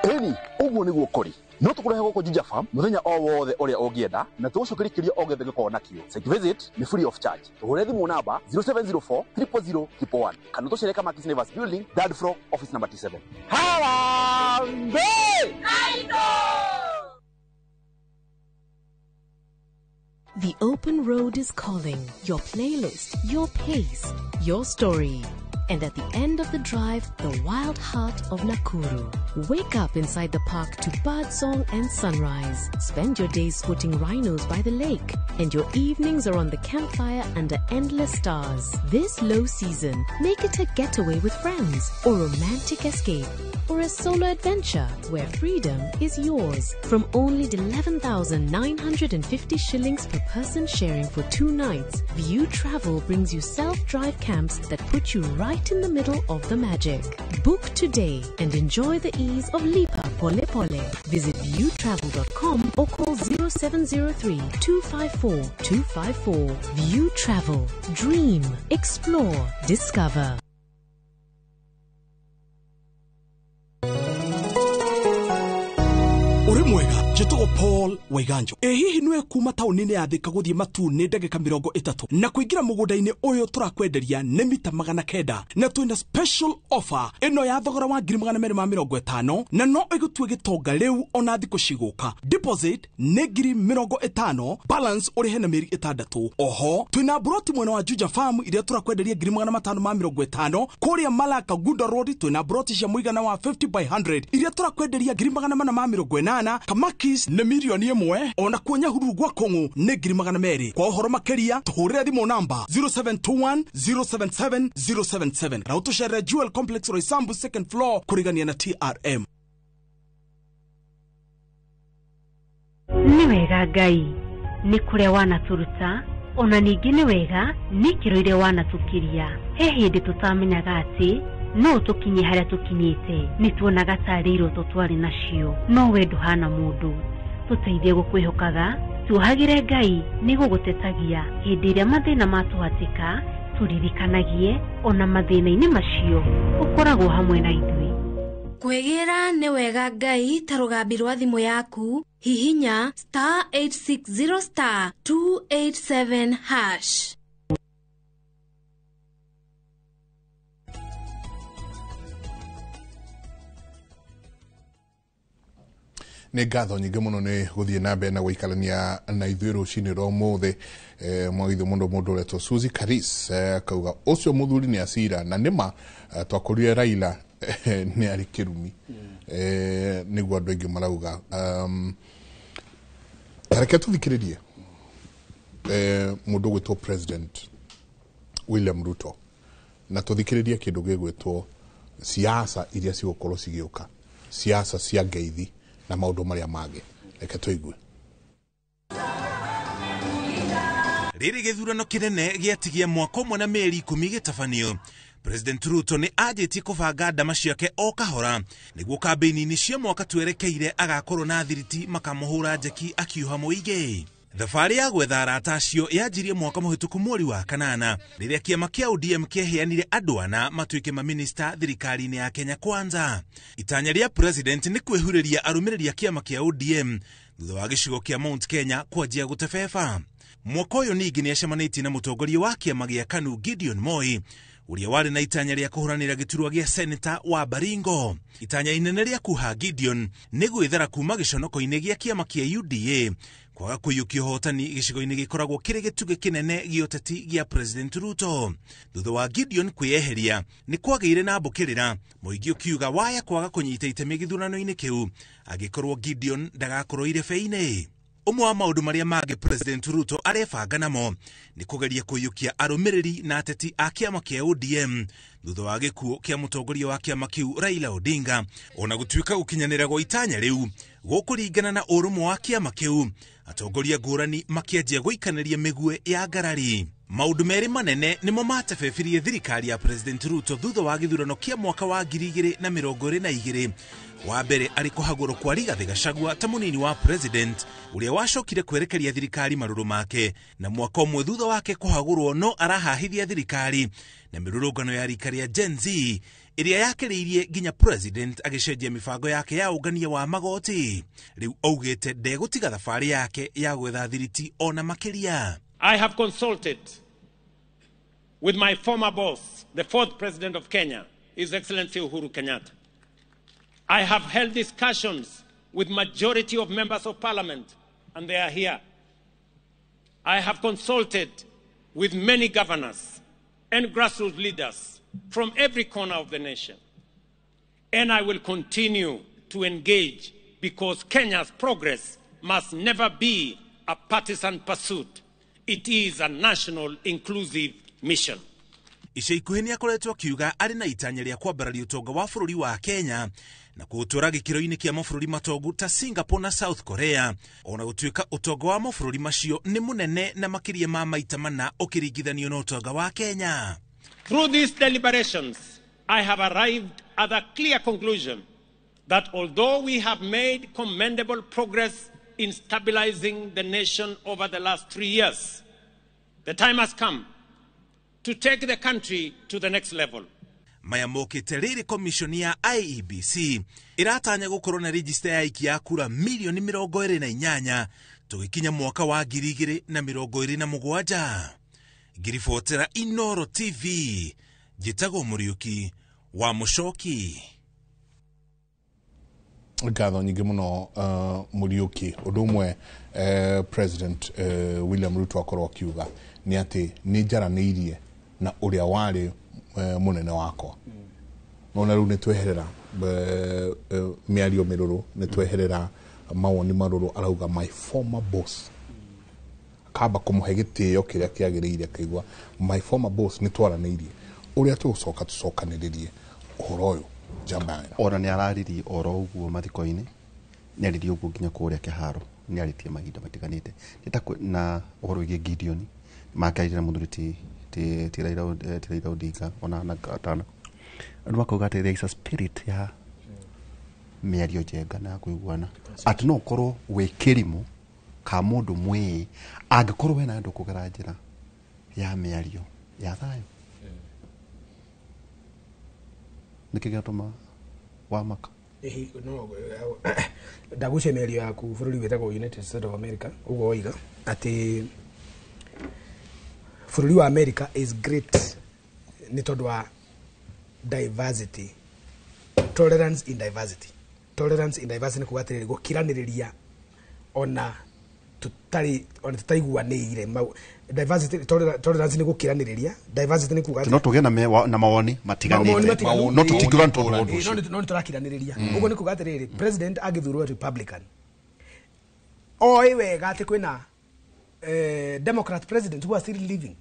Ĩni ũguo nĩguo kũrĩ. No tũkũrehe gũkũ Juja Farm mũthenya o wothe ũrĩa ũngĩenda na tũgũcokeria kĩũria o gĩothe gĩkorwo nakĩo. Site visit nĩ free of charge. Tũhũre thimũ namba 0704 000 111 kana tũcere Kamakis Neighbors Building, third floor, office number T7. Harambee! The open road is calling. Your playlist, your pace, your story. And at the end of the drive, the wild heart of Nakuru. Wake up inside the park to birdsong and sunrise. Spend your days spotting rhinos by the lake. And your evenings are on the campfire under endless stars. This low season, make it a getaway with friends, or romantic escape, or a solo adventure where freedom is yours. From only 11,950 shillings per person sharing for 2 nights, View Travel brings you self-drive camps that put you right in the middle of the magic. Book today and enjoy the ease of Lipa Pole Pole. Visit viewtravel.com or call 0703 254 254. View Travel. Dream, explore, discover. Uri mwega njĩtagwo Paul Waiganjo. Ĩ hihi nĩwe kuma taũni-inĩ ya Thika gũthiĩ Matu nĩ ndagĩka 30 na kũingĩra mũgũnda-inĩ ũyũ tũrakwenderia nĩ mita 900 na twĩna special offer ĩno ya thogora wa 250 na no ĩgũtue gĩtonga rĩu ona thikũ cigũka. Deposit nĩ 50,000, balance ũrĩhe na mĩeri 6. Oho twĩna broti mwena wa Juja Farm iria tũrakwenderia 550 kũrĩa Malaka Gunda Road twĩna broti cia mũigana wa 50 by 100 iria tũrakwenderia 480. Kamakis nĩ 1,000,000 ona kuo Nyahururu gwa Kong'u nĩ 200,000. Kwa ũhoro makĩria tũhũrĩre thimũ namba 0721 077 077 na ũtũcerere Jewel Complex Roysambu second floor kũrigania na TRM. Nĩ wega Ngai nĩ kũrĩa wanatũruta ona ningĩ nĩ wega nĩ ikĩro iria wanatũkiria. He hĩndĩ tũtamenyaga atĩ no tũkinye harĩa tũkinyĩte, nĩ tuonaga tarĩ iroto twarĩ nacio, no we ndũhana mũndũ. Tũteithie gũkwĩhokaga, tuohagĩre Ngai nĩ gũgũtetagia hĩndĩ ĩrĩa mathĩna matũhatĩka, tũririkanagie ona mathĩna-inĩ macio ũkoragwo hamwe na ithuĩ. Kwĩgĩra nĩ wega Ngai ta rũgambi rwa thimũ yaku, hihinya star 860 star 287 hash. Nĩ ngatho nyingĩ mũno nĩ gũthiĩ na mbere na gũikarania na ithuĩ rũcinĩ rwa ũmũthĩ. Mwagithio mũno mũndũ ũretwo Suzy Karis, akauga ũcio mũthuri nĩ acira na nĩma, twakorire Raila nĩ arĩ kĩrumi. Nĩguo andũ aingĩ marauga. Tareke tũthikĩrĩrie mũndũ ũgwĩtwo President William Ruto na tũthikĩrĩrie kĩndũ gĩgwĩtwo siasa iria cigũkorwo cigĩũka, siasa cia ngeithi na maũndũ marĩa mangĩ. Reke tũigue. Rĩrĩ gĩthurano kĩnene gĩatigia mwaka ũmwe na mĩeri 10 gĩtabanio, President Ruto nĩ anjĩtie kũbanga ndama ciake o kahora nĩguo kambĩini-inĩ cia mwaka twerekeire agakorwo na thiriti makamũhũra njeki akiuha mũingĩ. Thabarĩ ya gwetha arata acio yanjirie mwaka mũhĩtũku mweri wa kanana rĩrĩa kĩama kĩa ODM kĩaheanire andũ ana matuĩke maminista thirikari-inĩ ya Kenya Kwanza. Itanya rĩa president nĩ kwĩhurĩria arũmĩrĩri a kĩama kĩa ODM thutha wa gĩcigo kĩa Mount Kenya kwanjia gũtebeba. Mwaka ũyũ ningĩ nĩacemanĩtie na mũtongoria wa kĩama gĩa KANU Gideon Moi ũrĩa warĩ na itanya rĩa kũhũranĩra gĩturwa gĩa seneta wa Baringo. Itanya inene rĩa kuha Gideon nĩ gwĩthara kuma gĩconoko-inĩ gĩa kĩama kĩa UDA kwaga kũiyũkia ũhotani gĩcigo-inĩ gĩkoragwo kĩrĩ gĩtugĩ kĩnene gĩa ũteti gĩa President Ruto. Thutha wa Gideon kwĩyeheria nĩ kwagĩire na mbũkĩrĩra, mũingĩ ũkiuga waya kwaga kũnyita itemi gĩthurano-inĩ kĩu angĩkorwo Gideon ndagakorwo irebe-inĩ. Ũmwe wa maũndũ marĩa mangĩ President Ruto arebanga namo nĩ kũgeria kũiyũkia arũmĩrĩri na ateti a kĩama kĩa ODM thutha wa gĩkuũ kĩa mũtongoria wa kĩama kĩu Raila Odinga. Ona gũtuĩka gũkinyanĩra gwa itanya rĩu gũkũringana na ũrũmwe wa kĩama kĩu, atongoria ngũrani makĩanjia gũikanĩria mĩguĩ ya ngarari. Maũndũ merĩ manene nĩmo matebebirie thirikari ya President Ruto thutha wa gĩthurano kĩa mwaka wa 2022. Wa mbere arĩ kũhagũrwo kwa Rigathĩ Gachagua ta mũnini wa president ũrĩa wacokire kwerekeria thirikari marũrũ make, na mwaka ũmwe thutha wake kũhagũrwo no arahahithia thirikari na mĩrũrũngano ya rika rĩa Gen Z ĩrĩa yakĩrĩirie nginya president agĩcenjia mĩbango yake ya ũngania wa magoti. Rĩu augĩte ndegũtiga thabarĩ yake ya gwetha thiriti ona makĩria. I have consulted with my former boss, the fourth president of Kenya, His Excellency Uhuru Kenyatta. I have held discussions with majority of members of parliament, and they are here. I have consulted with many governors and grassroots leaders from every corner of the nation. And I will continue to engage because Kenya's progress must never be a partisan pursuit. It is a national inclusive mission. Ica ikuhĩ nĩ akoretwo akiuga arĩ na itanya rĩa kwambararia ũtonga wa bũrũri wa Kenya na kũũtwara gĩkĩro-inĩ kĩa mabũrũri matongu ta Singapore na South Korea, ona gũtuĩka ũtonga wa mabũrũri macio nĩ mũnene na makĩria ma maita mana ũkĩringithanio na ũtonga wa Kenya. Through these deliberations, I have arrived at a clear conclusion that although we have made commendable progress in stabilizing the nation over the last 3 years, the time has come to take the country to the next level. Maya mokĩte rĩrĩ commission ya IEBC ĩratanya gũkorwo na register ya aikia a kura milioni 28 tũgĩkinya mwaka wa 2027. Ngiribotera Inoro TV, njĩtagwo Mũriũki wa Mũcoki. Ngatho nyingĩ mũno, Mũriũki. Ũndũ ũmwe President William Ruto akorwo akiuga nĩ atĩ nĩ njaranĩirie na ũrĩa warĩ mũnene wakwa. Nona rĩu nĩ tweherera mĩario mĩrũrũ, nĩ tweherera mawoni marũrũ, arauga my former boss. Akamba kũmũhe gĩtĩo kĩrĩa kĩagĩrĩire, akaigua my former boss nĩ twaranĩirie ũrĩa tũgũcoka tũcokanĩrĩrie ũhoro ũyũ njamba. Ona nĩ araririe oro ũguo mathiko-inĩ, nĩ aririe ũguo nginya kũrĩa kĩharo, nĩ arĩtie mahinda matiganĩte. Nĩ ta na ũhoro wĩgiĩ Gideon makarire na mũthuri ti Raila Odinga ona na Gatana. Andũ makauga atĩ there is a spirit ya mĩario njenga na kũiguana, atĩ no ũkorwo wĩ kĩrimũ ka mũndũ mwĩĩ angĩkorwo wena andũ kũgera njĩra ya mĩario ya thayũ. Nĩkĩ gĩatũma wamaka? No ndagucia mĩario yaku bũrũri wĩtagwo United States of America, ũguo woiga atĩ bũrũri wa America is great nĩ tondũ wa diversity, tolerance in diversity. Tolerance in diversity nĩ kuga atĩrĩrĩ, gũkiranĩrĩria ona tutari ona tutaiguanĩire. Diversity, tolerance nĩ gũkiranĩrĩria, diversity nĩ kuga No tũgĩe na mawoni matiganĩte, no tũtingĩũrana tondũ wa ũndũ ũcio. No nĩtũrakiranĩrĩria. Ũguo nĩ kuga atĩrĩrĩ, president angĩthurwo Republican, oĩ wega atĩ kwĩna Democrat president who are still living,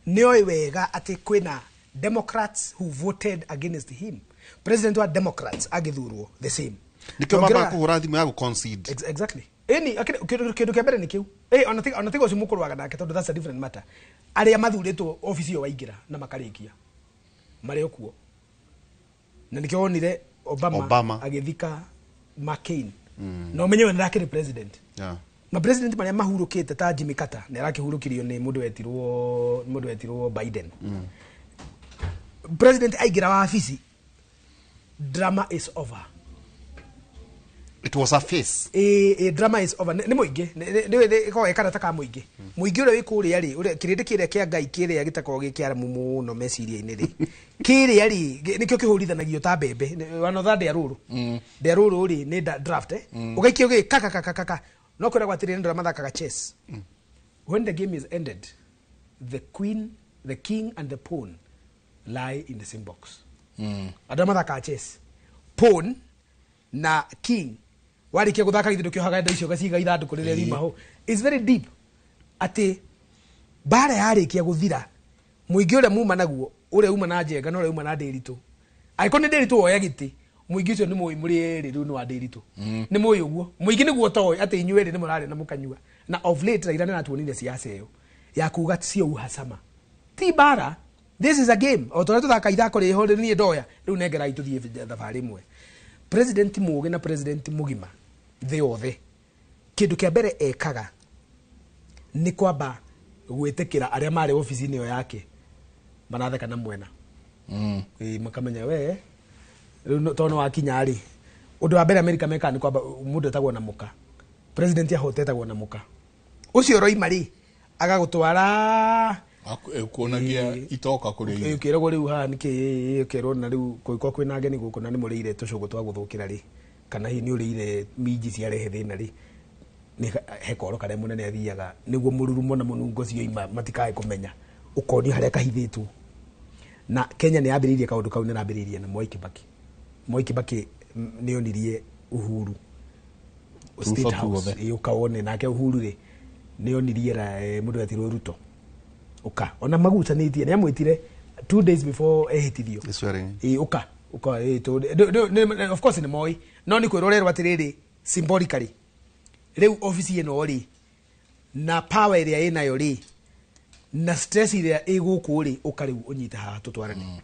nĩ oĩ wega atĩ kwĩna Democrats who voted against him. President wa Democrats agĩthurwo the same. Nĩkĩo mambaga kũhũra thimũ ya gũ-concede. Exactly. Ĩni kĩndũ kĩa mbere nĩ kĩu. Ĩ ona tiga ũcio mũkũrũaga nake, tondũ that's a different matter. Arĩa mathurĩtwo obici ĩyo waingĩra na makarĩkia marĩ o kuo, na nĩkĩo wonire Obama agĩthika McCain, na ũmenye we nĩarakĩrĩ president. Ma president marĩa mahurũkĩte ta Jimmy Carter nĩ arakĩhurũkirio nĩ mũndũ wetirwo Biden. President aingĩra wabici, drama is over. It was a face. Ĩ drama is over. Nĩ mũingĩ, nĩ ĩkoragwo ĩ karata ka mũingĩ, mũingĩ ũrĩa wĩ kũrĩa rĩ, ũrĩa kĩrĩndĩ kĩrĩa kĩa Ngai kĩrĩa gĩtakoragwo gĩ kĩaramu mũno meciria-inĩ rĩ, kĩrĩa rĩ, nĩkĩo kĩhũrithanagio ta mbembe. Wanotha ndĩa rũrũ, ndĩa rũrũ rĩ, nĩ draft, eh? Ũgaikio gĩ kaka kaka kaka, no kwĩragwo atĩrĩrĩ, andũ arĩa mathakaga chess, when the game is ended, the queen, the king and the pawn lie in the same box. Andũ arĩa mathakaga chess, pawn na king, warĩkia gũthaka githĩ ndũkĩohaga indo icio ũgaciga ithandũkũ rĩrĩa riuma ho. It's very deep, atĩ mbara yarĩkia gũthira, mũingĩ ũrĩa muma naguo, ũrĩa uma na Njenga na ũrĩa uma na Ndĩritũ, angĩkorwo nĩ Ndĩritũ woya gĩtĩ, mũingĩ ũcio nĩ mũĩ mũrĩ erĩ rĩu nĩ wa Ndĩritũ. Nĩ mũĩ ũguo mũingĩ nĩguo toĩ atĩ inyuĩ erĩ nĩ mũrarĩa na mũkanyua. Na of late Raila nĩ aratuonire siasa ĩyo ya kuga sio uhasama, ti mbara, this is a game, o torĩa tũthaka ithako rĩho rĩ, niĩ ndoya rĩu nengerai tũthiĩ thabarĩ ĩmwe. President mũgĩ na president mũgima thĩ yothe, kĩndũ kĩa mbere ekaga nĩ kwamba gwĩtĩkĩra arĩa marĩ obici-inĩ ĩyo yake maratheka na mwena. Ĩ, makamenya we rĩu tondũ nĩ wakinya rĩ, ũndũ wa mbere Amerika mekaga nĩ kwamba mũndũ etagwo na mũka, president ahote etagwo na mũka ũcio ũroima rĩ, agagũtwara. Kuonagia itoka kũrĩa irio. Ũkĩragwo rĩu haha nĩkĩ, ũkerwo na rĩu kũngĩkorwo kwĩna ageni gũkũ na nĩ mũrĩire tũcũgũ twa gũthũkĩra rĩ, kana hihi nĩ ũrĩire minji ciarehe thĩna rĩ, nĩ he koro karĩa mũnene athiaga nĩguo mũrurumo na mũnungo cioima matikae kũmenya, ũkonio harĩa kahithĩtwo. Na Kenya nĩ yambĩrĩirie kaũndũ kau, nĩ rambĩrĩirie na Mwai Kibaki. Mwai Kibaki nĩ onirie Uhuru State Ruto House. tuothe. Ĩ, ũkawone nake Uhuru rĩ, nĩ onirie mũndũ wetirwo Ruto ũka, ona magucanĩtie nĩ amwĩtire 2 days before ehĩtithio. The swearing. Ĩ, ũka ũka, ĩ, of course nĩ moĩ, no nĩ kwĩrwo rerwo atĩrĩrĩ, symbolically rĩu obici ĩno rĩ, na power ĩrĩa ĩnayo rĩ, na stress ĩrĩa ĩ gũkũ rĩ, ũka rĩu ũnyite haha tũtwarane.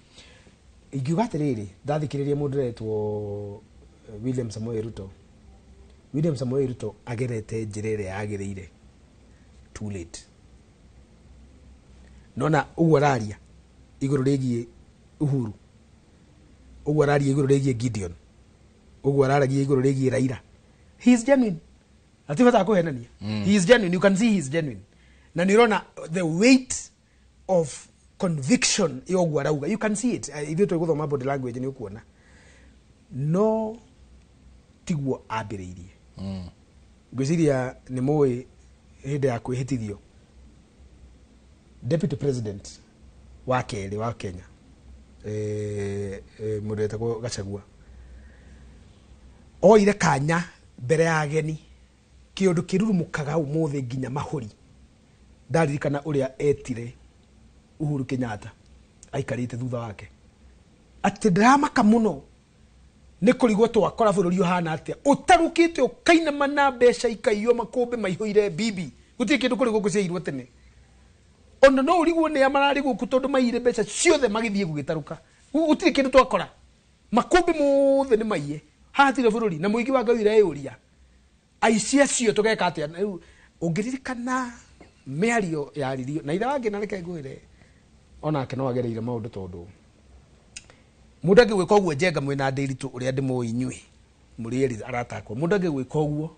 Ingiuga atĩrĩrĩ, ndathikĩrĩria mũndũ ũretwo William Samoei Ruto. William Samoei Ruto agerete njĩra ĩrĩa yagĩrĩire too late. Nona ũguo araria igũrũ rĩgiĩ Uhuru, ũguo araria igũrũ rĩgiĩ Gideon, ũguo araragia igũrũ rĩgiĩ Raila, he is genuine, atibata kũhenania. He is genuine, you can see he is genuine, na nĩ ũrona the weight of conviction ya ũguo arauga, you can see it. Ithuĩ twĩ body language nĩ ũkuona, no tiguo ambĩrĩirie. Ngwĩciria nĩ mũĩ hĩndĩ ya kwĩhĩtithio, deputy president wa kerĩ wa Kenya, mũndũ wetagwo Gachagua, oire kanya mbere ya ageni, kĩũndũ kĩrurumũkaga ũmũthĩ nginya mahũri. Ndaririkana ũrĩa etire Uhuru Kenyatta aikarĩte thutha wake, atĩ ndĩramaka mũno nĩ kũrigwo twakora bũrũri ũhana atĩa, ũtarũkĩte ũkainamana, mbeca ikaiywo, makũmbĩ maihũire bibi, gũtirĩ kĩndũ kũrĩ gũkũ ciairwo tene. Ona no ũrigwo nĩ a mararĩ gũkũ, tondũ maiyire mbeca ciothe magĩthiĩ gũgĩtarũka. Gũtirĩ kĩndũ twakora, makũmbĩ mothe nĩ maiye, haha hatirĩ bũrũri. Na mũingĩ wa Ngai ũreyũria, aici acio tũgeka atĩa? Na rĩu ũngĩririkana mĩario yaririo na ithe wangĩ, na reke ngwĩre, onake no agereire maũndũ, tondũ mũndũ angĩgwĩka ũguo, Njenga mwĩna Ndĩritũ ũrĩa ndĩmũĩ, inyuĩ mũrĩ erĩ aratakwo, mũndũ angĩgwĩka ũguo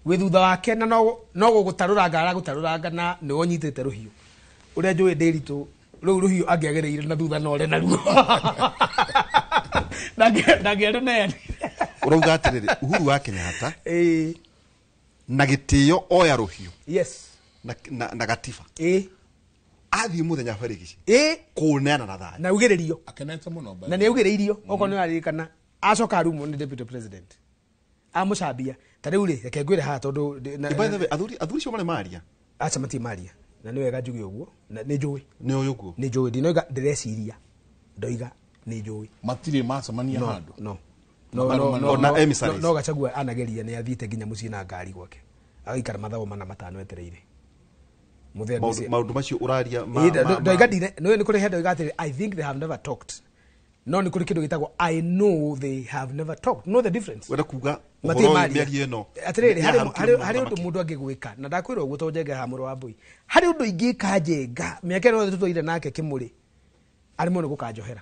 wĩ thutha wake na no gũgũtarũranga aragũtarũranga, na nĩwe ũnyitĩte rũhiũ. Ũrĩa njũĩ Ndĩritũ, rũu rũhiũ angĩagereire na thutha no ore naruo, ndangĩarũneanire. Ũrauga atĩrĩrĩ, Uhuru wa Kenyatta na gĩtĩo oya rũhiũ. Yes. Na gatiba. Athiĩ mũthenya barigici. Kũneana na thayũ. Na augĩrĩrio. Akenete mũno. Na nĩ augĩrĩirio okorwo nĩ ũraririkana acoka arumwo nĩ deputy president. Amũcambia. Ta rĩu rĩ, reke ngwĩre haha tondũ By the way, athuri acio marĩ maria. Aca matirĩ maria. Na nĩ wega njuge ũguo. Na nĩ njũĩ. Nĩ ũĩ ũguo. Nĩ njũĩ. Ndinoiga ndĩreciria. Ndoiga nĩ njũĩ. Matirĩ macemania handũ. No. Ona emissaries. No Gachagua anageria nĩ athiĩte nginya mũciĩ na ngari gwake. Agaikara mathaa mana matano etereire. Maũndũ macio ũraria ndoiga ndine no nĩ kũrĩ hĩndĩ ndoiga atĩrĩ, I think they have never talked. No nĩ kũrĩ kĩndũ gĩtagwo I know they have never talked. Know the difference. Wenda kuga Matirĩ ũhoro maria. mĩario ĩno. Atĩrĩrĩ, nĩ harĩ ũndũ mũndũ angĩgwĩka na ndakwĩra ũguo tondũ Njenga haha mũrũ wa mbũi. Harĩ ũndũ ingĩka Njenga mĩaka ĩno yothe tũtũire nake Kĩmũrĩ aremwo nĩ gũkanjohera.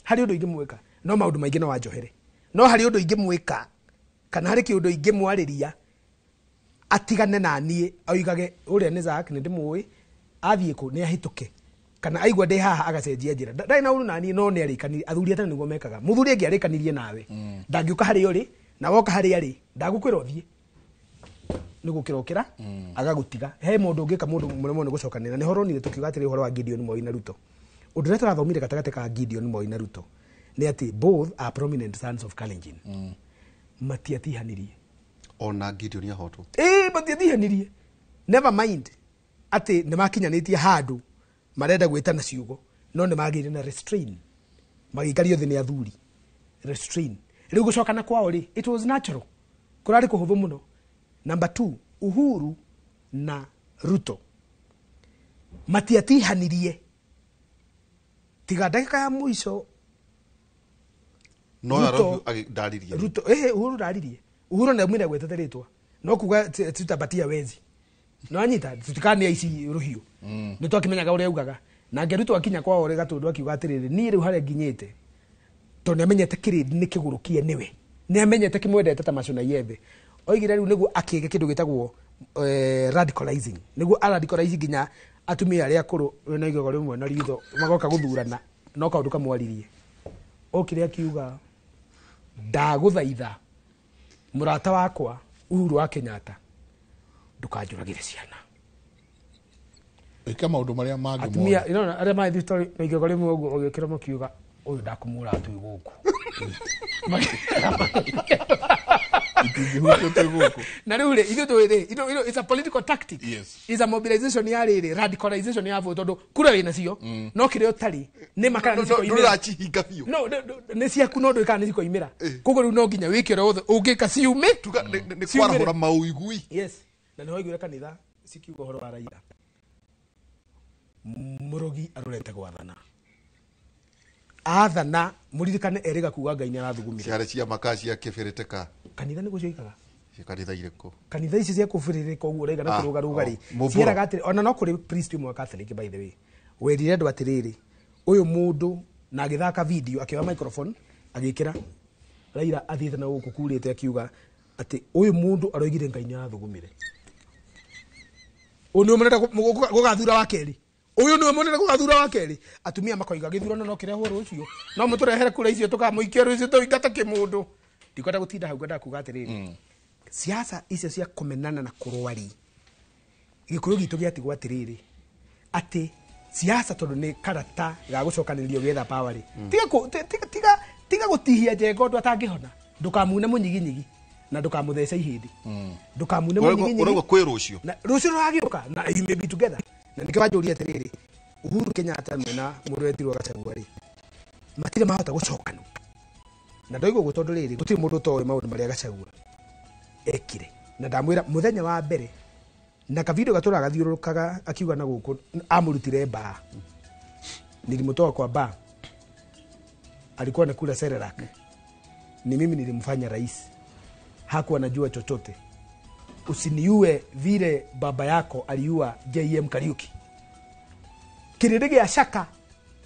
Harĩ ũndũ ingĩmwĩka no maũndũ maingĩ no anjohere. No harĩ ũndũ ingĩmwĩka kana harĩ kĩũndũ ingĩmwarĩria atigane na niĩ oigage ũrĩa nĩ Zack nĩ ndĩmũĩ athiĩ kũ nĩ ahĩtũke kana aigua ndĩ haha agacenjia njĩra. Ndarĩ na ũru na niĩ no nĩ arĩkanirie athuri a tene nĩguo mekaga. Mũthuri angĩarĩkanirie nawe ndangĩũka harĩa ũrĩ na woka harĩa arĩ ndagũkwĩra ũthiĩ nĩ gũkĩra ũkĩra agagũtiga. He mũndũ ũngĩka mũndũ mũremwo nĩ gũcokanĩra. Nĩ horonire tũkiuga atĩrĩ ũhoro wa Gideon Moi na Ruto. Ũndũ ũrĩa tũrathomire gatagatĩ ka Gideon Moi na Ruto nĩ atĩ both are prominent sons of Kalenjin. Matiatihanirie. Ona Gideon ahotwo. Matiatihanirie. Never mind atĩ nĩ makinyanĩtie handũ marenda gwĩtana ciugo no nĩ magĩire na restrain. Magĩikario thĩ nĩ athuri. Restrain. Rĩu gũcokana kwao rĩ, it was natural. Kũrarĩ kũhũthũ mũno. Number 2, Uhuru na Ruto matiatihanirie tiga ndagĩka ya mũico. No ndaririe. Ruto Uhuru ndaririe. Uhuru nĩ aumire gwetete rĩtwa no kuga tutabatia wezi. No anyita tutikania ici rũhiũ. Nĩ twakĩmenyaga ũrĩa augaga. Nake Ruto akinya kwao rĩ Gatũndũ akiuga atĩrĩrĩ, niĩ rĩu harĩa nginyĩte tondũ nĩamenyete kĩrĩndĩ nĩ kĩgũrũkie nĩwe. Nĩamenyete kĩmwendete ta macu na iembe. Oigire rĩu nĩguo akĩge kĩndũ gĩtagwo radicalizing. Nĩguo aradicalize nginya atumia arĩa akũrũ wĩna igego rĩmwe na ritho magoka gũthurana no kaũndũ kamwaririe. Okire akiuga ndagũthaitha mũrata wakwa Uhuru wa Kenyatta ndũkanjũragĩre ciana. Ĩka maũndũ marĩa mangĩ mothe. Atumia arĩa marĩ thibitarĩ na igego rĩmwe ũguo magĩũkĩra makiuga ũyũ ndakũmũra twĩ gũkũ. Itingĩhutio twĩ gũkũ. Na rĩu rĩ ithuĩ tũĩ rĩ, it's a political tactic. Yes. It's a mobilization ya rĩrĩ radicalization ya vote tondũ kura wĩna cio no kĩrĩa ũtarĩ nĩ makana nĩ cikoimĩra. Ndũracihinga biũ. No nĩ ciaku no ndũĩ kana nĩ cikoimĩra. Koguo rĩu no nginya wĩke ũrĩa wothe ũngĩka ciume. Tuga nĩ kwarahũra maũigui. Yes. Na nĩho waiguire kanitha cikiuga ũhoro wa Raila. Mũrogi arorete gwathana. Athana mũririkane erĩga kuga Ngai nĩ arathugumire. Ciarĩ cia maka cia kĩbĩrĩtĩka. Kanitha nĩguo cioigaga. Kanitha irĩkũ? Kanitha ici cia kũbĩrĩrĩka ũguo ũraiga na kũrũgarũga rĩ. Cieraga atĩrĩ ona no kũrĩ priest ũmwe wa Catholic by the way. Werire andũ atĩrĩrĩ, ũyũ mũndũ na agĩthaka video akĩoya microphone agĩkĩra Raila athiĩte na gũkũ kurĩte akiuga atĩ ũyũ mũndũ aroigire Ngai nĩ arathugumire. Ũyũ nĩwe mũrenda gũgathura wa kerĩ. Ũyũ nĩwe mũrenda gũgathura wa kerĩ. Atumia makoiga gĩthurano no kĩrehwo rũciũ. No mũtũrehere kura icio tũkamũikia rũciũ tũingate kĩmũndũ. Ndikwenda gũtinda hau ngwendaga kuga atĩrĩrĩ. Siasa icio cia kũmenana na kũrũa-rĩ, Gĩkũyũ gitũ gĩatigwo atĩrĩrĩ, atĩ siasa tondũ nĩ karata ga gũcokanĩrĩrio gwetha power rĩ. Tiga gũtihia Njenga ũndũ atangĩhona. Ndũkamune mũnyiginyigi na ndũkamũthece ihĩndĩ. Ndũkamune mũnyiginyigi. Ũrauga kwĩ rũciũ. Na rũciũ rũragĩũka na you may be together. Na nĩkĩo wanjũria atĩrĩrĩ, Uhuru Kenyatta mena mũndũ wetirwo Gachagua rĩ, matirĩ mahota gũcokana. Na ndoiga ũguo tondũ rĩrĩ, gũtirĩ mũndũ ũtoĩ maũndũ marĩa Gachagua ekire. Na ndamwĩra mũthenya wa mbere na kavidio gatũraga gathiũrũrũkaga akiuga na gũkũ amũrutire mbaa. Nilimtoa kwa baa. Alikuwa anakula Cerelac. Ni mimi nilimfanya rais. Hakuwa anajua chochote. Usiniue vile baba yako aliua JM Kariuki. Kĩrĩndĩ gĩa Shaka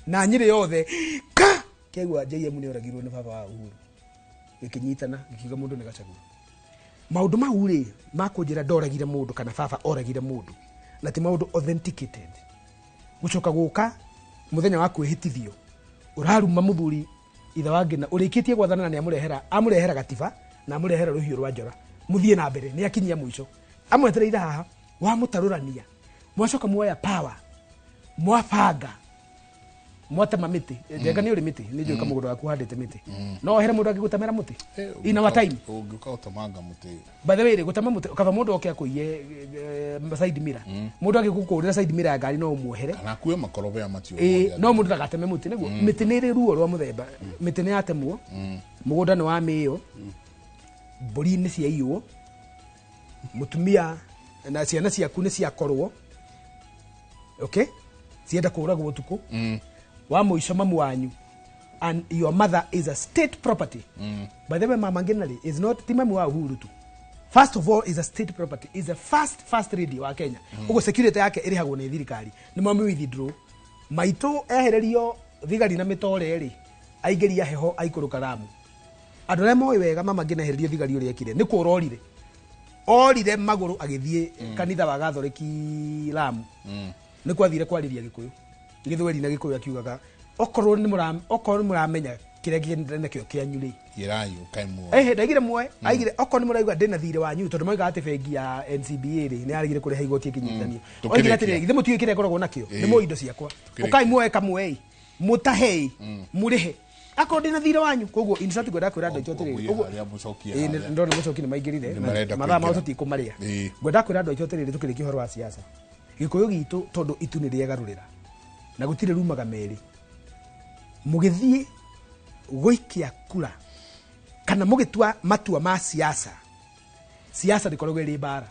na Nyĩrĩ yothe ka kĩaigua JM nĩ oragirwo nĩ baba wa Uhuru. Gĩkĩnyitana gĩkiuga mũndũ nĩ Gachagua. Maũndũ mau rĩ makũnjĩra ndoragire mũndũ kana baba oragire mũndũ na ti maũndũ authenticated. Gũcoka gũka mũthenya wa kwĩhĩtithio ũraruma mũthuri Ithe wa Ngina ũrĩkĩtie gwathana na nĩamũrehera amũrehera gatiba na amũrehera rũhiũ rwa njora mũthiĩ na mbere nĩ akinyia mũico amwetereire haha wamũtarũrania mwacoka muoya power mwabanga mwatema mĩtĩ Njenga nĩ ũrĩ mĩtĩ nĩ njũĩ kamũgũnda waku ũhandĩte mĩtĩ no ohere mũndũ angĩgũtemera mũtĩ in our time ũngĩũka gũtemanga mũtĩ. By the way rĩ, gũtema mũtĩ kaba mũndũ oke akũiye side mirror, mũndũ angĩgũkũrĩra side mirror ya ngari no ũmuohere kana akue makorobea macio. No mũndũ ndagateme mũtĩ nĩguo mĩtĩ nĩ ĩrĩ ruo rwa mũthemba mĩtĩ nĩ yatemwo mũgũnda nĩ wamĩĩo mbũri nĩ ciaiywo mũtumia na ciana ciaku nĩ ciakorwo okay cienda kũragwo ũtukũ wa mũico mamu wanyu and your mother is a state property. By the way, Mama Ngina rĩ is not ti mamu wa Uhuru tu. First of all, is a state property, is a first lady wa Kenya. Ũguo security yake ĩrĩhagwo nĩ thirikari nĩ mami withdraw maitũ ehererio thigari na mĩtore rĩ aingĩria heho aikũrũka Lamu. Andũ arĩa moĩ wega Mama Ngina ehererio thigari ũrĩa ekire nĩ kũra orire orire magũrũ agĩthiĩ kanitha wa Gatholiki Lamu nĩ kwathire kwarĩria Gĩkũyũ Gĩthweri na Gĩkũyũ akiugaga okorwo nĩ mũramenya kĩrĩa kĩendete nakĩo kĩanyu rĩ ĩrai ũkai muoe. Ndaigire muoe aigire okorwo nĩ mũraigua ndĩna thirĩ wanyu tondũ moigaga atĩ bengi ya NCBA rĩ nĩ yaregire kũrĩha igoti ĩkĩnyitithanio oigire atĩrĩrĩ githĩ mũtiũĩ kĩrĩa ngoragwo nakĩo nĩ mũĩ indo ciakwa ũkai muoe kamwei mũtahei mũrĩhe akorwo ndĩna thirĩ wanyu koguo in short ngwenda kwĩra andũ aitũ atĩrĩrĩ ũguo ndona mũcoki nĩ maingĩrire mathaa mao tũtikũmarĩa ngwenda kwĩra andũ aitũ atĩrĩrĩ tũkĩrĩkia ũhoro wa siasa Gĩkũyũ gitũ tondũ itu nĩ rĩegarũrĩra na gũtirĩ rumaga merĩ mũgĩthiĩ gũikia kura kana mũgĩtua matua ma siasa siasa ndĩkoragwo ĩrĩ mbara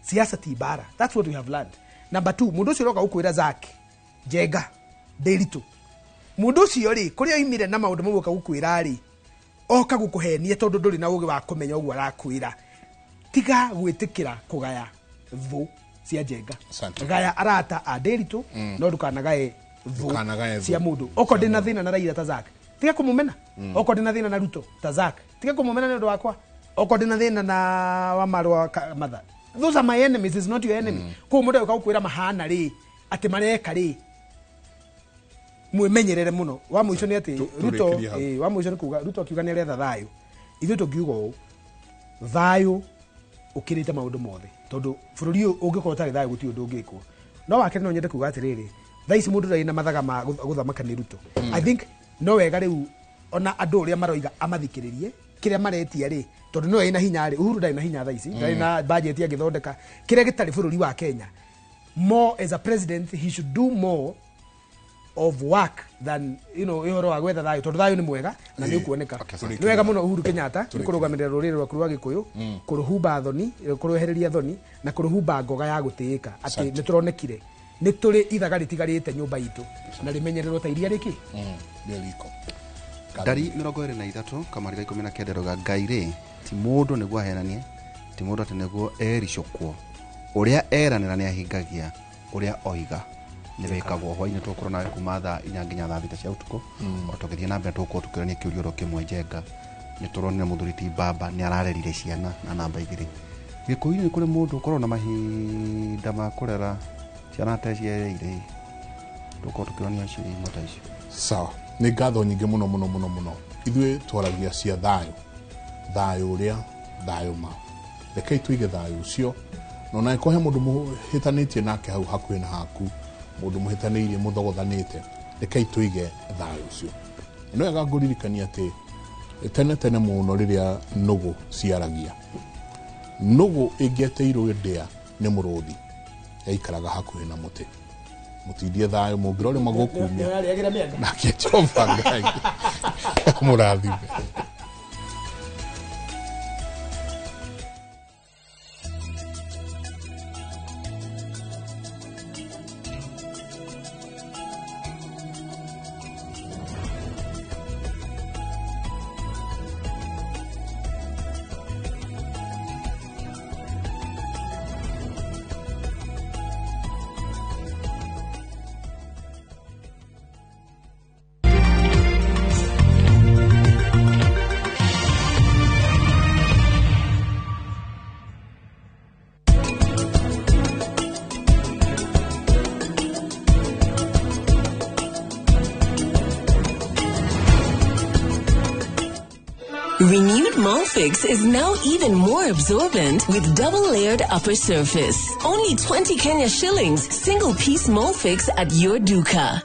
siasa ti mbara. That's what we have learned. Number 2 mũndũ ũcio ũroka gũkwĩra Zack Njenga Ndĩritũ mũndũ ũcio rĩ kũrĩa oimire na maũndũ mau oka gũkwĩra rĩ oka gũkũhenia tondũ ndũrĩ na ũgĩ wa kũmenya ũguo arakwĩra tiga gwĩtĩkĩra kũgaya thũ cia Njenga gaya arata a Ndĩritũ no ndũkanagae thũ cia mũndũ okorwo ndĩna thĩna na Raila ta Zack tiga kũmũmena okorwo ndĩna thĩna na Ruto ta Zack tiga kũmũmena nĩ ũndũ wakwa okorwo ndĩna thĩna na Wamarwa Matha those are my enemies is not your enemy. Koguo mũndũ agĩũka gũkwĩra mahana rĩ atĩ mareka rĩ mwĩmenyerere mũno wa mũico nĩ atĩ Ruto wa mũico nĩ kuga Ruto akiuga nĩ aretha thayũ ithuĩ tũngiuga ũũ thayũ ũkĩrĩte maũndũ mothe tondũ bũrũri ũyũ ũngĩkorwo ũtarĩ thayũ gũtirĩ ũndũ ũngĩkwo no wa kerĩ no nyende kuga atĩrĩrĩ thaa ici mũndũ ndarĩ na mathaga ma gũthamaka nĩ Ruto. I think no wega rĩu ona andũ ũrĩa maroiga amathikĩrĩrie kĩrĩa maretia rĩ tondũ no ĩna hinya rĩ Uhuru ndarĩ na hinya thaa ici ndarĩ na budget angĩthondeka kĩrĩa gĩtarĩ bũrũri wa Kenya more as a president he should do more of work than you know ũhoro wa gwetha thayũ tondũ thayũ nĩ mwega na nĩ ũkuoneka nĩ wega mũno Uhuru Kenyatta nĩ kũrũgamĩrĩra rũrĩrĩ rwaku rwa Gĩkũyũ kũrũhumba thoni kũrwehereria thoni na kũrũhumba ngoga ya gũtĩĩka atĩ nĩ tũronekire nĩ tũrĩ ithaga rĩtigarĩte nyũmba itũ na rĩmenyererwo ta iria rĩkĩ ndari 23 kamari ga 19 roga Ngai rĩ ti mũndũ nĩguo ahenanie ti mũndũ atĩ nĩguo ericũkwo ũrĩa eranĩra nĩ ahingagia ũrĩa oiga nĩ wĩkagwo hwainĩ tũgũkorwo nawe kuma thaa 4 nginya thaa 6 cia ũtukũ o tũgĩthiĩ na mbere tũgũkorwo tũkĩũrania kĩũria oro kĩmwe Njenga nĩ tũronire mũthuri ti baba nĩ ararerire ciana na namba 2 Gĩkũyũ-inĩ kũrĩ mũndũ ũkoragwo na mahinda ma kũrera ciana ateciereire tũgũkorwo tũkĩũrania ciũria imwe ta icio. Sawa nĩ ngatho nyingĩ mũno mũno mũno mũno ithuĩ twaragia cia thayũ thayũ ũrĩa thayũ ma rekei tũige thayũ ũcio na ona angĩkorwo he mũndũ mũhĩtanĩtie nake hau hakuhĩ na haku mũndũ mũhĩtanĩirie mũthogothanĩte rekei tũige thayũ ũcio no wega ngũririkania atĩ tene tene mũno rĩrĩa nũgũ ciaragia nũgũ ĩngĩeteirwo ndĩa nĩ mũrũthi yaikaraga hakuhĩ na mũtĩ mũtindie thayũ mũngĩrore magũkumia nake Jehova Ngai amũrathime. Renewed Molfix is now even more absorbent with double layered upper surface. Only 20 Kenya shillings, single piece Molfix at your duka.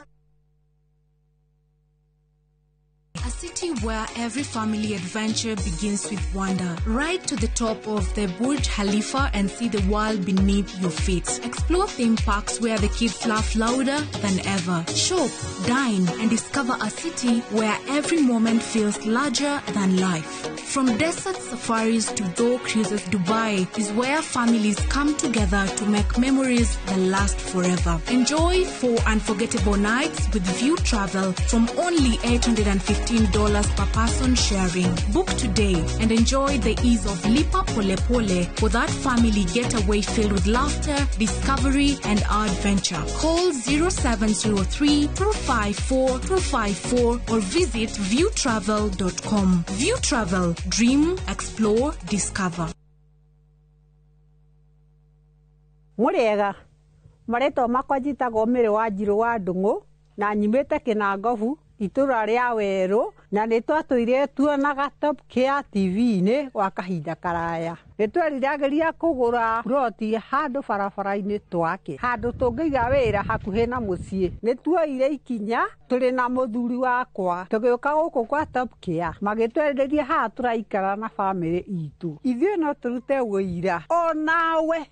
A city where every family adventure begins with wonder. Ride to the top of the Burj Khalifa and see the world beneath your feet. Explore theme parks where the kids laugh louder than ever. Shop, dine, and discover a city where every moment feels larger than life. From desert safaris to dhow cruises, Dubai is where families come together to make memories that last forever. Enjoy 4 unforgettable nights with View Travel from only $815 per person sharing. Book today and enjoy the ease of Lipa Pole Pole for that family getaway filled with laughter, discovery, and adventure. Call 0703 254 254 or visit viewtravel.com. View Travel. Dream, explore, discover. Muriega maretwa makwa njitagwo Mĩrĩ wa Njirũ wa Ndung'u na nyumĩte Kĩnangobu itũra rĩa werũ na nĩ twatũire tuonaga Top Care TV-inĩ gwa kahinda karaya. Nĩ tweriragĩria kũgũra ploti handũ barabara-inĩ twake, handũ tũngĩiga wĩra hakuhĩ na mũciĩ. Nĩ tuoire ikinya tũrĩ na mũthuri wakwa tũgĩũka gũkũ kwa Top Care, magĩtwenderia haha tũraikara na bamĩrĩ itũ. Ithuĩ no tũrute wũira onawe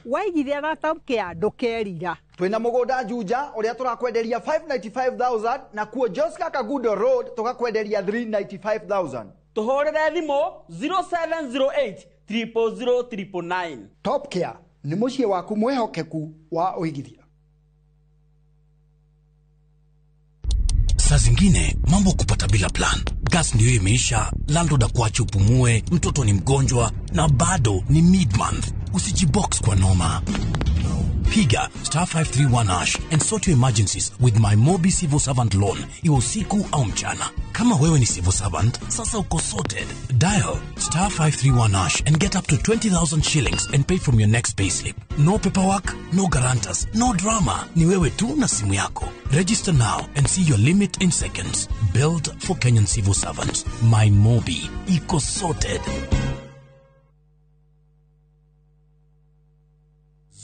waigithia na Top Care ndũkerira. Twina mugunda Juja uria turakwenderia 595,000 na kuo Joska Kagudo Road tukakwenderia 395,000. Tuhurire thimu 0708 000 999. Top Care ni muciĩ waku mwihokeku wa uigithia. Saa zingine mambo kupata bila plan. Gas ndio imeisha, landlord akuache upumue, mtoto ni mgonjwa na bado ni mid-month. Usijibox kwa noma. Piga star 531 hash and sort your emergencies with my Mobi Civil Servant Loan, iwe usiku au mchana. Kama wewe ni civil servant, sasa uko sorted. Dial star 531 hash and get up to 20,000 shillings and pay from your next payslip. No paperwork, no guarantors, no drama. Ni wewe tu na simu yako. Register now and see your limit in seconds. Built for Kenyan civil servants. My Mobi. Iko sorted.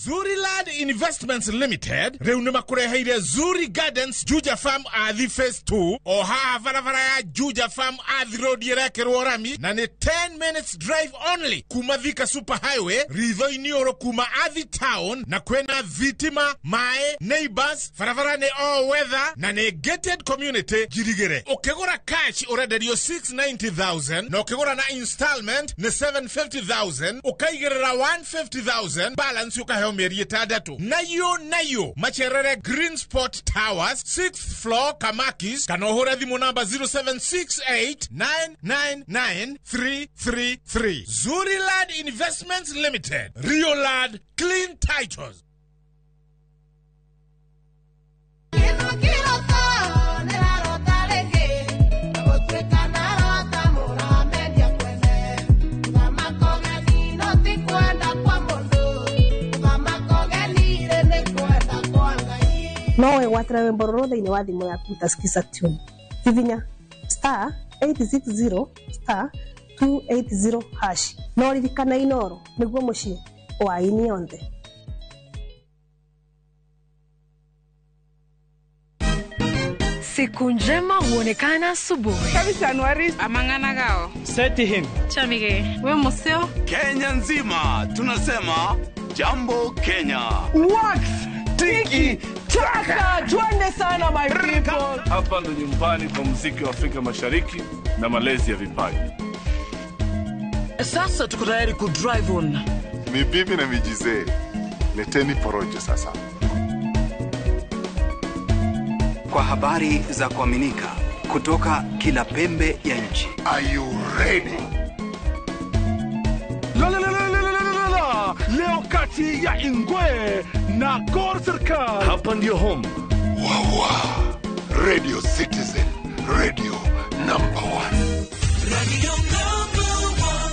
Zuriland Investments Limited rĩu nĩ makũreheire Zuri Gardens Juja Farm Athi Phase 2 o haha barabara ya Juja Farm Athi Road ĩrekĩrwo rami na nĩ 10 minutes drive only kuma Thika Super Highway ritho-inĩ ũrũ kuma Athi Town na kwĩna thitima, maĩ, neighbors, barabara nĩ all weather na nĩ gated community njirigĩre. Ũkĩgũra cash ũrenderio 690,000 na ũkĩgũra na installment nĩ 750,000 ũkaigĩrĩra 150,000 balance ũkaheo mĩeri ĩtandatũ. Nayo macerere Green Spot Towers 6th floor Kamakis kana ũhũre thimũ namba 0768 999 333. Zuriland Investments Limited, Riolad Clean Titles. No wegwatĩra rwĩmbo rũrũ thĩinĩ wa thimũ yaku ta Skiza Tune. Hihinya star 860 star 280 hash. No ririkana Inoro nĩguo mũciĩ wa aini onthe. Siku njema huonekana asubuhi. Kabisa Anuari amangana gao. Seti him. Chamige. We museo. Kenya nzima tunasema Jambo Kenya. Wax tiki taka, twende sana my people. Hapa ndo nyumbani kwa muziki wa Afrika Mashariki na malezi ya vipaji. Sasa tuko tayari ku drive on. Mibibi na mijizee, leteni porojo sasa. Kwa habari za kuaminika kutoka kila pembe ya nchi. Are you ready? La la la la la la la. Leo kati ya Ingwe na Gor Serikal. Hapa ndio home. Wawa. Radio Citizen, radio number 1. Radio number 1.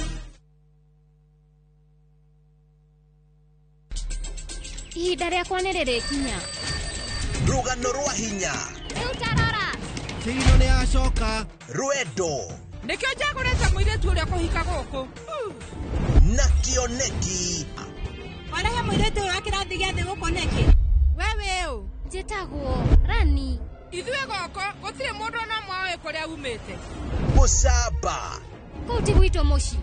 Ihinda rĩakwa nĩ rĩrĩkinya. Rũgano rwa hinya. Rĩu tarora. Kĩino nĩ acoka. Rwendo. Nĩkĩo njagũrĩte mũirĩtu ũrĩa kũhika gũkũ. Na kĩoneki. Warehe mũirĩtu ũyũ wa kĩrathi gĩa thĩ gũkũ nĩkĩ? Wewe ũ? Njĩtagwo Rani. Ithuĩ gũkũ gũtirĩ mũndũ ona ũmwe ũĩ kũrĩa umĩte. Mũcamba. Kũu ti gwitũ mũciĩ.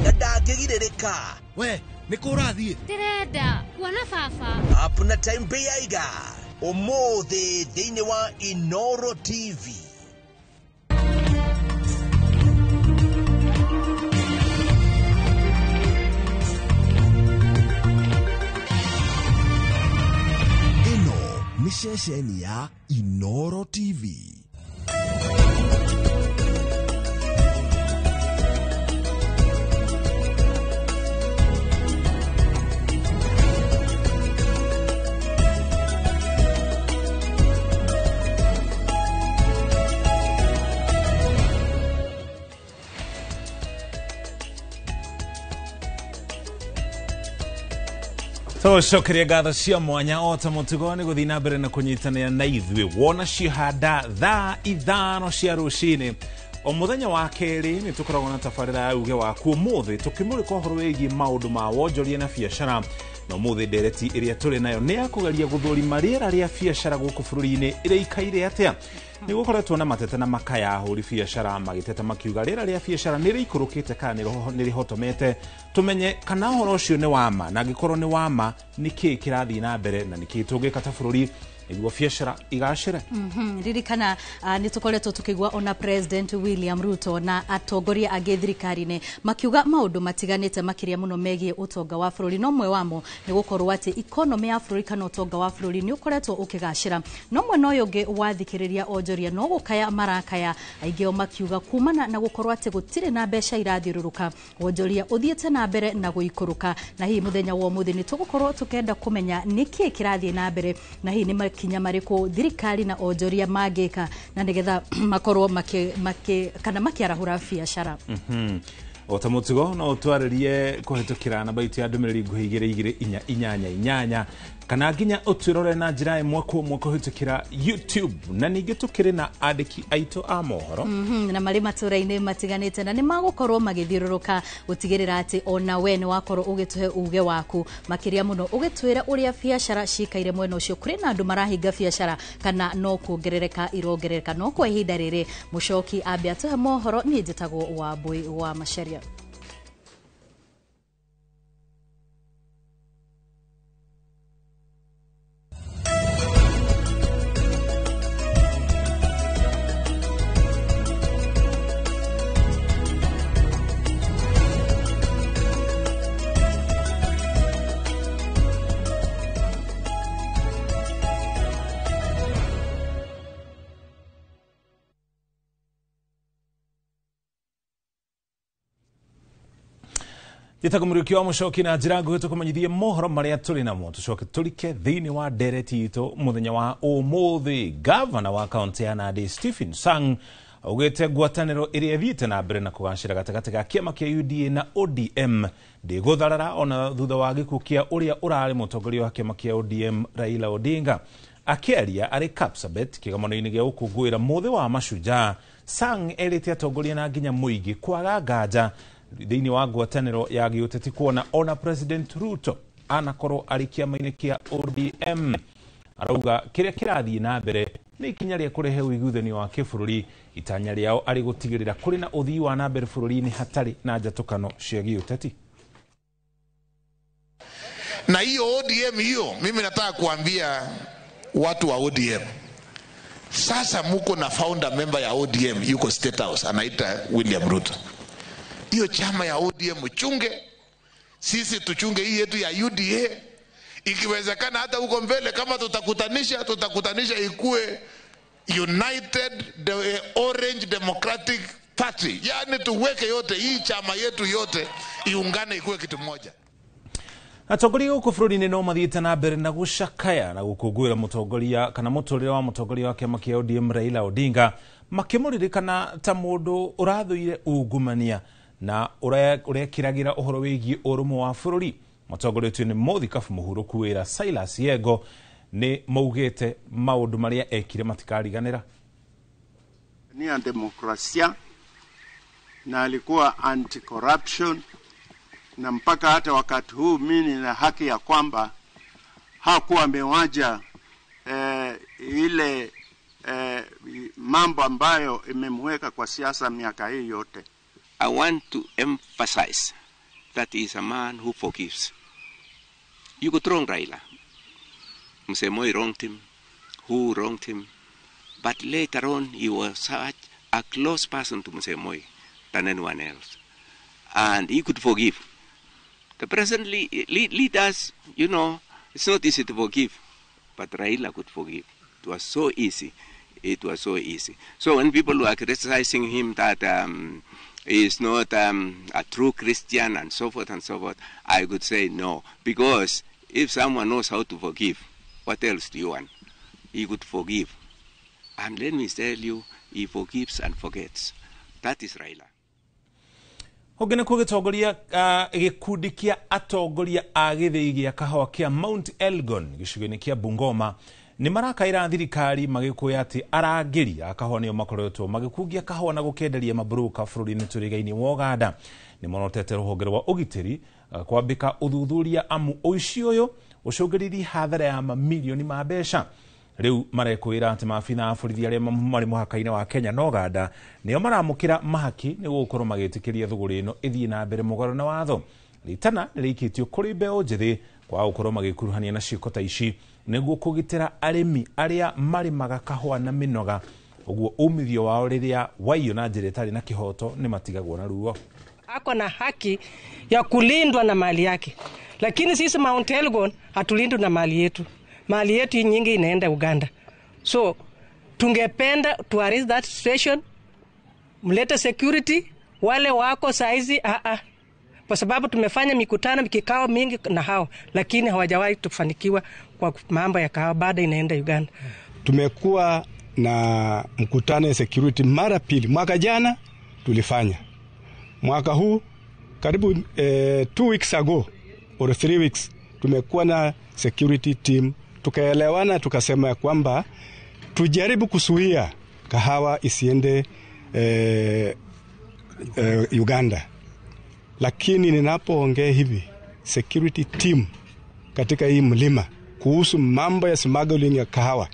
Na ndangĩgirĩrĩka. We, nĩ kũ ũrathiĩ? Ndĩrenda kuona baba. Up na time Bĩaiga. Ũmũthĩ thĩinĩ wa Inoro TV. Ĩno nĩ ceceni ya Inoro TV. Tũcokerie ngatho cia mwanya o ta mũtugo nĩ gũthiĩ na mbere na kũnyitanĩra na ithuĩ wona cihanda thaa 5 cia rũcinĩ o mũthenya wa kerĩ nĩ tũkoragwo na tabarĩra ya uge waku ũmũthĩ tũkĩmũrĩka ũhoro wĩgiĩ maũndũ ma wonjoria na biacara na ũmũthĩ ndereti ĩrĩa tũrĩ nayo nĩ ya kũgeria gũthũrima rĩera rĩa biacara gũkũ bũrũri-inĩ ĩrĩikaire atĩa. Nĩ gũkoretwo na mateta na makaya ahũri biacara magĩteta makiuga rĩera rĩa biacara nĩ rĩikũrũkĩte kana nĩ rĩhotomete. Tũmenye kana ũhoro ũcio nĩ wa ma, na angĩkorwo nĩ wa ma nĩ kĩĩ kĩrathiĩ na mbere na nĩ kĩĩ tũngĩka ta bũrũri nĩguo biacara igacĩre. Ririkana nĩ tũkoretwo tũkĩigua ona President William Ruto na atongoria angĩ thirikari-inĩ makiuga maũndũ matiganĩte makĩria mũno megiĩ ũtonga wa bũrũri, no ũmwe wamo nĩ gũkorwo atĩ economy ya bũrũri kana ũtonga wa bũrũri nĩ ũkoretwo ũkĩgacĩra. No mwena ũyũ ũngĩ wathikĩrĩria onjoria no gũkaya marakaya aingĩ o makiuga kumana na gũkorwo atĩ gũtirĩ na mbeca irathiũrũrũka, wonjoria ũthiĩte na mbere na gũikũrũka. Na hihi mũthenya wa ũmũthĩ nĩ tũgũkorwo tũkĩenda kũmenya nĩkĩĩ kĩrathiĩ na mbere na hihi nĩ makinya marĩkũ thirikari na onjoria mangĩka na nĩgetha makorwo kana makĩarahũra biacara. O ta mũtugo no ũtwarĩrie kũhĩtũkĩra namba itũ ya ndũmĩrĩri nguhĩ 2 2 4 8 8 kana nginya ũtwĩrore na njĩra ĩmwe kwa ĩmwe kũhĩtũkĩra YouTube, na ningĩ tũkĩrĩ na andĩki aitũ a mohoro na marĩ matũra-inĩ matiganĩte na nĩ magũkorwo magĩthiũrũrũka gũtigĩrĩra atĩ ona we nĩ wakorwo ũgĩtũhe uge waku makĩria mũno ũgĩtwĩra ũrĩa biacara cikaire mwena ũcio. Kũrĩ na andũ marahinga biacara kana no kuongerereka irongerereka, no kwa ihinda rĩrĩ mũcoki ambe atũhe mohoro. Niĩ njĩtagwo Wambui wa Macharia. Njĩtagwo Mũriũki wa Mũcoki na njĩra nguhĩ tũkũmenyithie mohoro marĩa tũrĩ namo tũcoke tũrike thĩinĩ wa ndereti itũ mũthenya wa ũmũthĩ. Gavana wa kaũntĩ ya Nandi Stephen Sang augĩte ngwatanĩro ĩrĩa ĩthiĩte na mbere na kũgacĩra gatagatĩ ga kĩama kĩa UDA na ODM ndĩgũtharara ona thutha wa gĩkuũ kĩa ũrĩa ũrarĩ mũtongoria wa kĩama kĩa ODM Raila Odinga. Akĩaria arĩ Kapsabet kĩgomano-inĩ gĩa gũkũngũĩra mũthĩ wa mashujaa, Sang erĩte atongoria na nginya mũingĩ kwaga nganja thĩinĩ wa ngwatanĩro ya gĩũteti kuona ona President Ruto anakorwo arĩ kĩama-inĩ kĩa ODM. Arauga kĩrĩa kĩrathiĩ na mbere nĩ ikinya rĩa kũrehe ũiguithanio wa kĩbũrũri, itanya rĩao arĩ gũtigĩrĩra kũrĩ na ũthii wa na mbere bũrũri-inĩ hatarĩ na njatũkano cia gĩũteti. Na hiyo ODM hiyo, mimi nataka kuambia watu wa ODM, sasa muko na founder member ya ODM yuko State House anaita William Ruto. Hiyo chama ya ODM chunge, sisi tuchunge hii yetu ya UDA. Ikiwezekana hata huko mbele kama tutakutanisha ikue United the Orange Democratic Party. Yani tuweke yote hii chama yetu yote iungane ikue kitu moja. Atongoria gũkũ bũrũri-inĩ no mathiĩte na mbere na gũcakaya na gũkũngũĩra mũtongoria kana mũtũrĩre wa mũtongoria wa kĩama kĩa ODM Raila Odinga, makĩmũririkana ta mũndũ ũrathũire ungumania na ũrekĩragĩra ũhoro wĩgiĩ ũrũmwe wa bũrũri. Matongoretio nĩ mũthikabu mũhurũku wĩra Silas Yego nĩ maugĩte maũndũ marĩa ekire matikariganĩra. Ni ya demokrasia na alikuwa anti-corruption, na mpaka hata wakati huu mimi nina haki ya kwamba hakuwa amewaja ile mambo ambayo imemweka kwa siasa miaka hii yote. I want to emphasize that he is a man who forgives. You could wrong Raila. Mzee Moi wronged him, who wronged him, but later on he was such a close person to Mzee Moi than anyone else. And he could forgive. The present leaders, you know, it's not easy to forgive, but Raila could forgive. It was so easy. It was so easy. So when people were criticizing him that he is not a true Christian and so forth and so forth, I could say no. Because if someone knows how to forgive, what else do you want? He could forgive. And let me tell you, he forgives and forgets. That is Raila. Ũngĩ nĩ gũgĩtongoria gĩkundi kĩa atongoria a gĩthĩi gĩa kahũa kĩa Mount Elgon gĩcigo-inĩ kĩa Bungoma nĩ marakaĩra thirikari magĩkũya atĩ arangĩri a kahũa nĩo makoretwo magĩkungia kahũa na gũkenderia maburũka bũrũri-inĩ tũrĩga-inĩ wa Ũganda. Nĩ monotete rũhonge rwa ũgitĩri kwambĩka ũthuthuria amu ũici ũyũ ũcũngĩrĩirie hathara ya mamirioni ma mbeca. Rĩu marekwĩra atĩ maabitha a borithi arĩa marĩ mũhaka-inĩ wa Kenya na Ũganda nĩo maramũkĩra mahaki nĩ gũkorwo magĩtĩkĩria thũgũrĩ ĩno ĩthiĩ na mbere mũgarũ na watho. Ritana nĩrĩikĩtio kũrĩ mbeũ njĩthĩ kwa gũkorwo magĩkuruhania na ciĩko ta ici nĩguo kũgitĩra arĩmi arĩa marĩmaga kahũa na mĩnoga, ũguo umithio wao rĩrĩa waiywo na njĩra ĩtarĩ na kĩhoto nĩ matigagwo na ruo. Ako na haki ya kulindwa na mali yake, lakini sisi Mount Elgon hatulindwi na mali yetu. Mali yetu nyingi inaenda Uganda. So tungependa to arrest that situation, mlete security wale wako saizi kwa sababu tumefanya mikutano kikao mingi na hao, lakini hawajawahi tufanikiwa kwa mambo ya kahawa baada inaenda Uganda. Tumekuwa na mkutano ya security mara pili. Mwaka jana tulifanya. Mwaka huu karibu 2 weeks ago or 3 weeks tumekuwa na security team, tukaelewana, tukasema ya kwamba tujaribu kuzuia kahawa isiende Uganda. Lakini ninapoongea hivi, security team katika hii mlima kuhusu mambo ya smuggling ya kahawa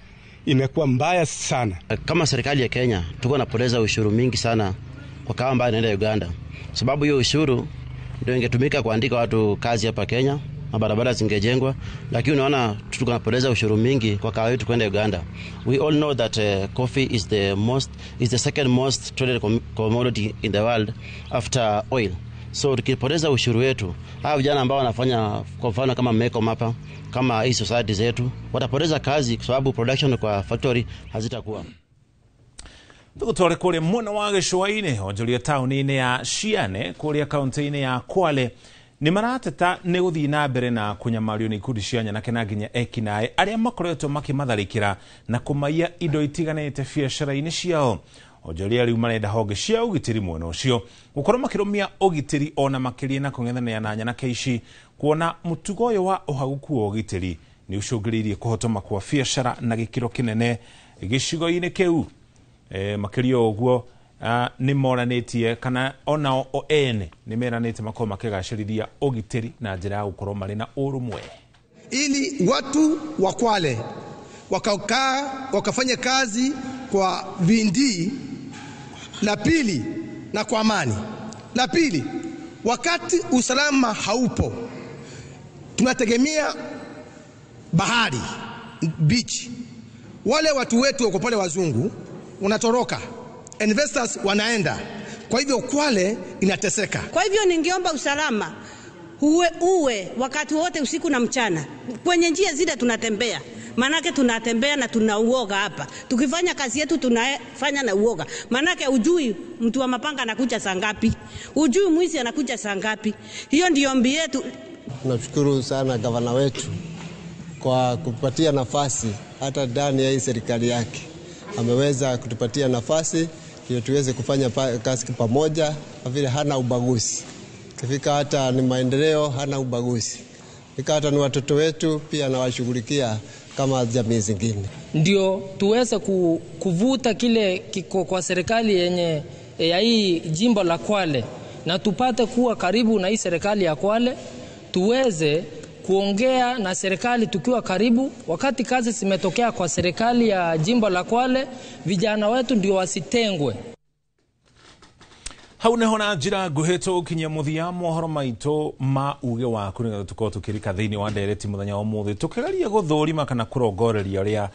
imekuwa mbaya sana. Kama serikali ya Kenya tuko napoteza ushuru mingi sana kwa kahawa ambayo inaenda Uganda. Sababu hiyo ushuru ndio ingetumika kuandika watu kazi hapa Kenya na barabara zingejengwa, lakini unaona tuko napoteza ushuru mingi kwa kahawa yetu kwenda Uganda. We all know that coffee is the second most traded commodity in the world after oil. So tukipoteza ushuru wetu, hawa vijana ambao wanafanya kwa mfano kama Meko hapa, kama hii society zetu, watapoteza kazi kwa sababu production kwa factory hazitakuwa. Tugutware kũrĩa mwena wa gĩcũa-inĩ onjoria taũni-inĩ ya Ciane kũrĩa kaunti-inĩ ya Kwale nĩ marateta nĩ gũthiĩ na mbere na kũnyamario nĩ ikundi cia nyanake na nginya ekinaĩ arĩa makoretwo makĩmatharĩkĩra na kũmaiya indo itiganĩte biacara-inĩ ciao. Onjoria rĩu marenda honge cia ũgitĩri mwena ũcio gũkorwo makĩrũmia ũgitĩri ona makĩria na kũng'ethanĩra na nyanake ici kuona mũtugo ũyũ wa ũhagũku wa ũgitĩri nĩ ũcũngĩrĩirie kũhotoma kwa biacara na gĩkĩro kĩnene gĩcigo-inĩ kĩu. Makĩria ũguo nĩ moranĩtie kana onao o ene nĩ meranĩte makorwo makĩgacĩrithia ũgitĩri na njĩra ya gũkorwo marĩ na ũrũmwe, ili watu wa Kwale wakakaa wakafanya kazi kwa bidii, la pili na kwa amani. La pili, wakati usalama haupo tunategemea bahari, beach. Wale watu wetu wako pale wazungu unatoroka, investors wanaenda, kwa hivyo Kwale inateseka. Kwa hivyo ningeomba usalama uwe wakati wote usiku na mchana kwenye njia zile tunatembea. Manake tunatembea na tunauoga hapa. Tukifanya kazi yetu tunafanya na uoga. Manake ujui mtu wa mapanga anakuja saa ngapi, ujui mwizi anakuja saa ngapi. Hiyo ndio ombi yetu. Tunashukuru sana gavana wetu kwa kutupatia nafasi hata ndani ya hii serikali yake. Ameweza kutupatia nafasi ndio tuweze kufanya kazi pamoja, kwa vile hana ubaguzi. Kifika hata ni maendeleo hana ubaguzi. Kifika hata ni watoto wetu pia anawashughulikia kama jamii zingine. Ndio tuweze kuvuta kile kiko kwa serikali yenye ya hii jimbo la Kwale, na tupate kuwa karibu na hii serikali ya Kwale, tuweze kuongea na serikali tukiwa karibu. Wakati kazi zimetokea kwa serikali ya jimbo la Kwale, vijana wetu ndio wasitengwe. Hau niho na njira nguhĩ tũgũkinyia mũthia mohoro maitũ ma uge waku nĩgetha tũkorwo tũkĩrika thĩinĩ wa ndereti mũthenya wa ũmũthĩ tũkĩgeria gũthũrima kana kũrongoreria ũrĩa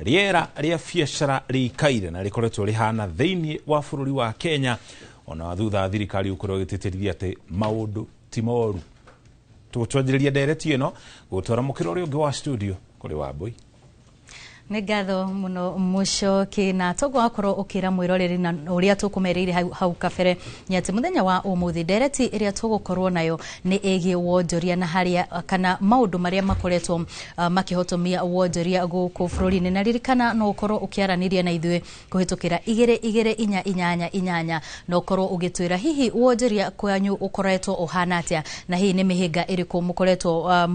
rĩera rĩa biacara rĩikaire na rĩkoretwo rĩhana thĩinĩ wa bũrũri wa Kenya ona thutha wa thirikari gũkorwo ĩgĩtĩtĩrithia atĩ maũndũ ti moru. Tũgũtwanjĩrĩria ndereti ĩno gũtwara mũkĩra ũrĩa ũngĩ wa studio kũrĩ Wambui. Nĩ ngatho mũno Mũcoki, na toguo wakorwo ũkĩra mwĩroreri na ũrĩa tũkũmereire hau kabere nĩ atĩ mũthenya wa ũmũthĩ ndereti ĩrĩa tũgũkorwo nayo nĩ ĩgiĩ wonjoria na harĩa kana maũndũ marĩa makoretwo makĩhotomia wonjoria gũkũ bũrũri-inĩ. Na ririkana no ũkorwo ũkĩaranĩria na ithuĩ kũhĩtũkĩra 2 2 4 8 8 na ũkorwo ũgĩtwĩra hihi wonjoria kwanyu ũkoretwo ũhana atĩa na hihi nĩ mĩhĩnga ĩrĩkũ mũkoretwo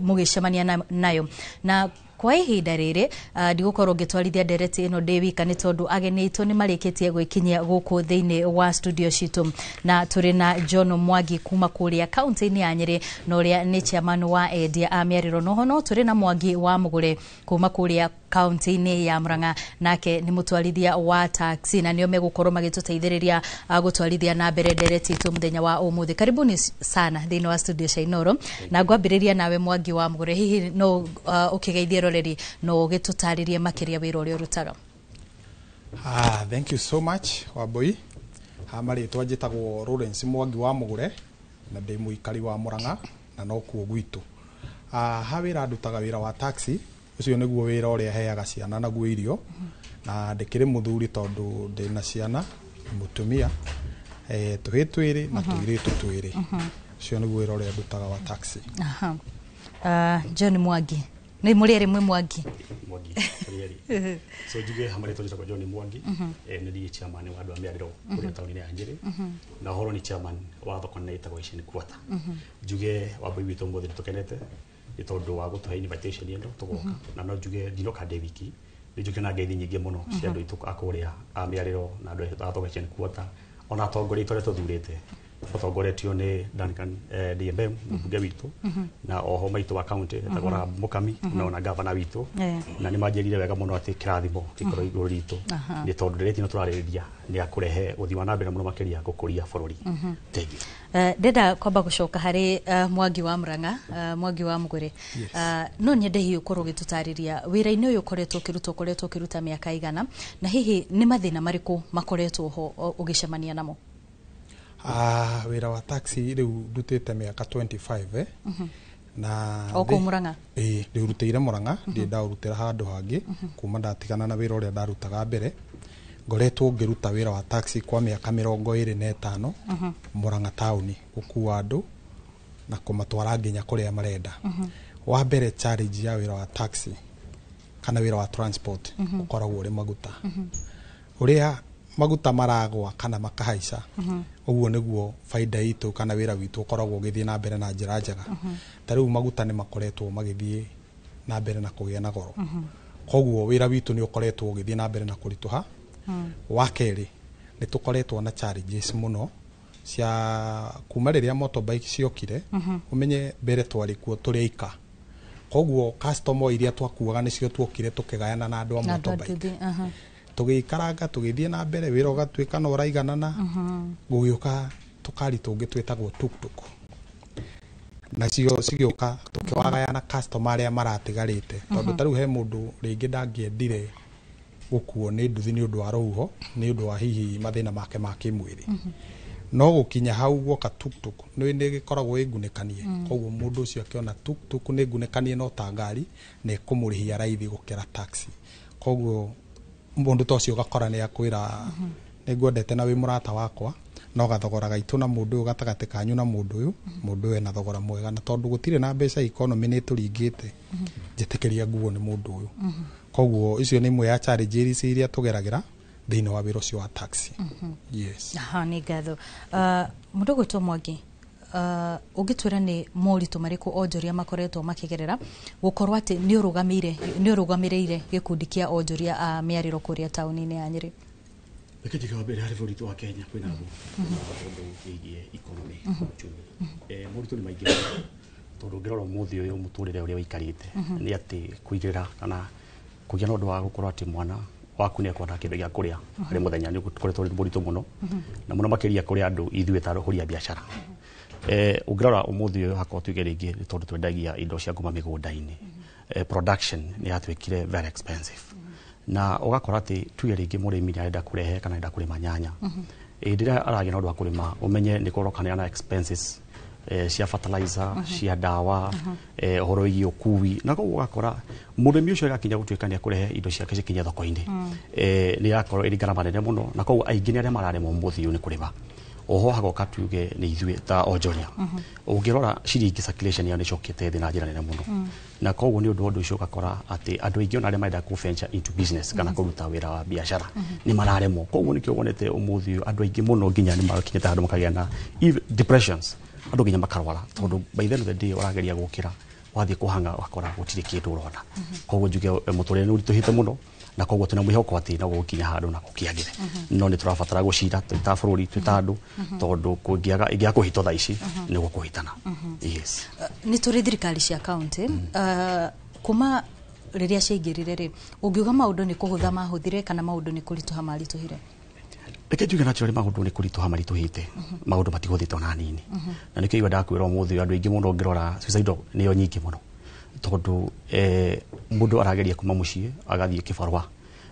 mũgĩcemania nayo. Na kwa ihinda rĩrĩ ndigũkorwo ngĩtwarithia ndereti ĩno ndĩ wika nĩ tondũ ageni aitũ nĩ marĩkĩtie gwĩkinyia gũkũ thĩinĩ wa studio citũ, na tũrĩ na John Mwangi kuma kũrĩa kaunti-inĩ ya Nyĩrĩ na ũrĩa nĩ chairman wa endia a mĩarĩro. Noho no tũrĩ na Mwangi wa Mũgũre kuma kũrĩa kaunti-inĩ ya Murang'a, nake nĩ mũtwarithia wa taxi na nĩo megũkorwo magĩtũteithĩrĩria gũtwarithia na mbere ndereti itũ mũthenya wa ũmũthĩ. Karibuni sana thĩinĩ wa studio cia Inooro, na ngwambĩrĩria nawe Mwangi wa Mũgũre, hihi no ũkĩgeithie roreri no ũgĩtũtarĩrie makĩria wĩra ũrĩa ũrutaga? Thank you so much Wambui. Marĩtwa njĩtagwo Lawrence Mwangi wa Mũgũre na ndĩ mũikari wa Murang'a na nokuo gwitũ. Ha wĩra ndutaga wĩra wa taxi, ũcio nĩguo wĩra ũrĩa heaga ciana naguo irio, na ndĩkĩrĩ mũthuri tondũ ndĩna ciana mũtumia tũhĩ twĩrĩ na tũirĩtu twĩrĩ. Ũcio nĩguo wĩra ũrĩa ndutaga wa taxi. John Mwangi, nĩ mũrĩ erĩ mwĩ Mwangi? Mwangi tũrĩ erĩ. So njuge hamwe rĩtwa njĩtagwo John Mwangi, nĩ ndiĩ chairman wa andũ a mĩarĩro kũrĩa taũni-inĩ ya Nyĩrĩ, na ũhoro nĩ chairman wa thoko nene ĩtagwo Asian Quarter. Njuge Wambui witũ ũmũthĩ nĩ tũkenete nĩ tondũ wa gũtũhe invitation ĩno tũgoka, na no njuge ndinoka ndĩ wiki, nĩ njuge na ngeithi nyingĩ mũno cia andũ aitũ a kũrĩa a mĩarĩro na andũ a thoko Asian Quarter, ona atongoria aitũ arĩa tũthurĩte ũtongoretio nĩ Duncan DMM mũmbunge witũ, na oho maitũ wa county etagwo Rahab Mukami, na ona gavana witũ, na nĩ manjĩrire wega mũno atĩ kĩrathimo gĩkorwo igũrũ ritũ nĩ tondũ ndereti ĩno tũrarĩrĩria nĩ ya kũrehe ũthii wa na mbere mũno makĩria gũkũria bũrũri. Thank you. Ndenda kwamba gũcoka harĩ Mwangi wa Murang'a, Mwangi wa Mũgũre. No nyende hihi ũkorwo ũgĩtũtarĩria wĩra-inĩ ũyũ ũkoretwo ũkĩruta ũkoretwo ũkĩruta mĩaka igana, na hihi nĩ mathĩna marĩkũ makoretwo ho ũgĩcemania namo? Wĩra wa taxi rĩu ndutĩte mĩaka 25 na o kũu Murang'a? Ĩĩ, ndĩũrutĩire Murang'a, ndirĩ ndaũrutĩra handũ hangĩ kuma ndatigana na wĩra ũrĩa ndarutaga mbere. Ngoretwo ngĩruta wĩra wa taxi kwa mĩaka 25 Murang'a taũni, gũkua andũ na kũmatwara nginya kũrĩa marenda. Wa mbere challenge ya wĩra wa taxi kana wĩra wa transport ũkoragwo ũrĩ maguta. Ũrĩa maguta maragwa kana makahaica, ũguo nĩguo baida itũ kana wĩra witũ ũkoragwo ũgĩthiĩ na mbere na njĩra njega. Ta rĩu maguta nĩ makoretwo magĩthiĩ na mbere na kũgĩa na goro, koguo wĩra witũ nĩ ũkoretwo ũgĩthiĩ na mbere na kũritũha. Wa kerĩ nĩ tũkoretwo na challenges mũno cia kuma rĩrĩa motorbike ciokire. Ũmenye mbere twarĩ kuo tũrĩ aika, koguo customer iria twakuaga nĩcio tuokire tũkĩgayana na andũ a motorbike, tũgĩikaranga tũgĩthiĩ na mbere wĩra ũgatuĩka no ũraiganana. Gũgĩũka tũkari tũngĩ twĩtagwo tuktuk, nacio cigĩũka tũkĩwagayana customer arĩa maratigarĩte, tondũ ta rĩu he mũndũ rĩngĩ ndangĩendire gũkuo nĩ nduthi nĩ ũndũ wa rũhuho, nĩ ũndũ wa hihi mathĩna make ma kĩmwĩrĩ. No gũkinya hau guoka tuktuk nĩ ĩgĩkoragwo ĩngunĩkanie, koguo mũndũ ũcio akĩona tuktuk nĩ ngunĩkanie no ta ngari na ĩkũmũrĩhia raithi gũkĩra taxi, koguo mũndũ ta ũcio ũgakora nĩ akwĩra nĩ ngwendete na wĩ mũrata wakwa, no gathogora gaitũ na mũndũ ũyũ gatagatĩ kanyu na mũndũ ũyũ ena thogora mwega, na tondũ gũtirĩ na mbeca economy nĩ ĩtũringĩte, njĩtĩkĩria nguo nĩ mũndũ ũyũ. Koguo icio nĩ imwe ya challenges iria tũgeragĩra thĩinĩ wa wĩra ũcio wa taxi. Yes. Aha, nĩ ngatho. Mũndũ ũgwĩtwo Mwangi, ũngĩtwĩra nĩ moritũ marĩkũ onjoria makoretwo makĩgerera gũkorwo atĩ nĩ ũrũgamĩrĩire gĩkundi kĩa onjoria a mĩarĩro kũrĩa taũni-inĩ ya Nyĩrĩ? Reke njuge wa mbere harĩ bũrũri witũ wa Kenya kwĩna thũ ũndũ wĩgiĩ economy, uchumi. Moritũ nĩ maingĩ mũno, tondũ ũngĩrora ũmũthĩ ũyũ mũtũrĩre ũrĩa ũikarĩte nĩ atĩ kũigĩrĩra kana kũgĩa na ũndũ wa gũkorwo atĩ mwana waku nĩ ekuona kĩndũ gĩa kũrĩa harĩ mũthenya nĩ ũkoretwo ũrĩ mũritũ mũno, na mũno makĩria kũrĩ andũ ithuĩ ta ahũri a biacara. Ũngĩrora ũmũthĩ ũyũ hakorwo tuge rĩngĩ nĩ tondũ twendagia indo cia kuma mĩgũnda-inĩ, production nĩ yatuĩkire very expensive, na ũgakora atĩ tuge rĩngĩ mũrĩmi nĩ arenda kũrehe kana arenda kũrĩma nyanya, hĩndĩ ĩrĩa aragĩa na ũndũ wa kũrĩma ũmenye nĩ kũroka na expenses cia fertilizer, cia ndawa, ũhoro wĩgiĩ ũkui, na koguo ũgakora mũrĩmi ũcio agakinya gũtuĩka nĩ ekũrehe indo ciake cikinye thoko-inĩ, nĩ irakorwo ĩrĩ ngarama nene mũno, na koguo aingĩ nĩ arĩa mararemwo ũmũthĩ ũyũ nĩ kũrĩma. Oho hagoka tuge nĩ ithuĩ ta onjoria, ũngĩrora ciringi circulation yao nĩ ĩcokete thĩ na njĩra nene mũno, na koguo nĩ ũndũ wa ũndũ ũcio ũgakora atĩ andũ aingĩ ona arĩa marenda kũ venture into business kana kũruta wĩra wa biacara nĩ mararemwo. Koguo nĩkĩo wonete ũmũthĩ ũyũ andũ aingĩ mũno nginya nĩ makinyĩte handũ makagĩa na depressions, andũ nginya makarwara, tondũ by the end of the day ũrageria gũkĩra wathiĩ kũhanga ũgakora gũtirĩ kĩndũ ũrona. Koguo njuge mũtũrĩre nĩ ũritũhĩte mũno, na koguo twĩna mwĩhoko atĩ no gũkinya handũ na gũkĩagĩre, no nĩ tũrabatara gũcira twĩ ta bũrũri, twĩ ta andũ, tondũ kũngĩaga ĩngĩaga kũhĩtwo thaa ici nĩ gũkũhĩtana. Yes. Nĩ tũrĩ thirikari cia kaunti, kuma rĩrĩa ciaingĩrire rĩ, ũngiuga maũndũ nĩ kũhũtha mahũthire kana maũndũ nĩ kũritũha maritũhire? Reke njuge naturally maũndũ nĩ kũritũha maritũhĩte, maũndũ matigũthĩte ona hanini, na nĩkĩo igua ndakwĩra ũmũthĩ ũyũ andũ aingĩ mũno ũngĩrora suicidal nĩyo nyingĩ mũno, tondũ mũndũ arageria kuma mũciĩ agathiĩ kĩbarũa,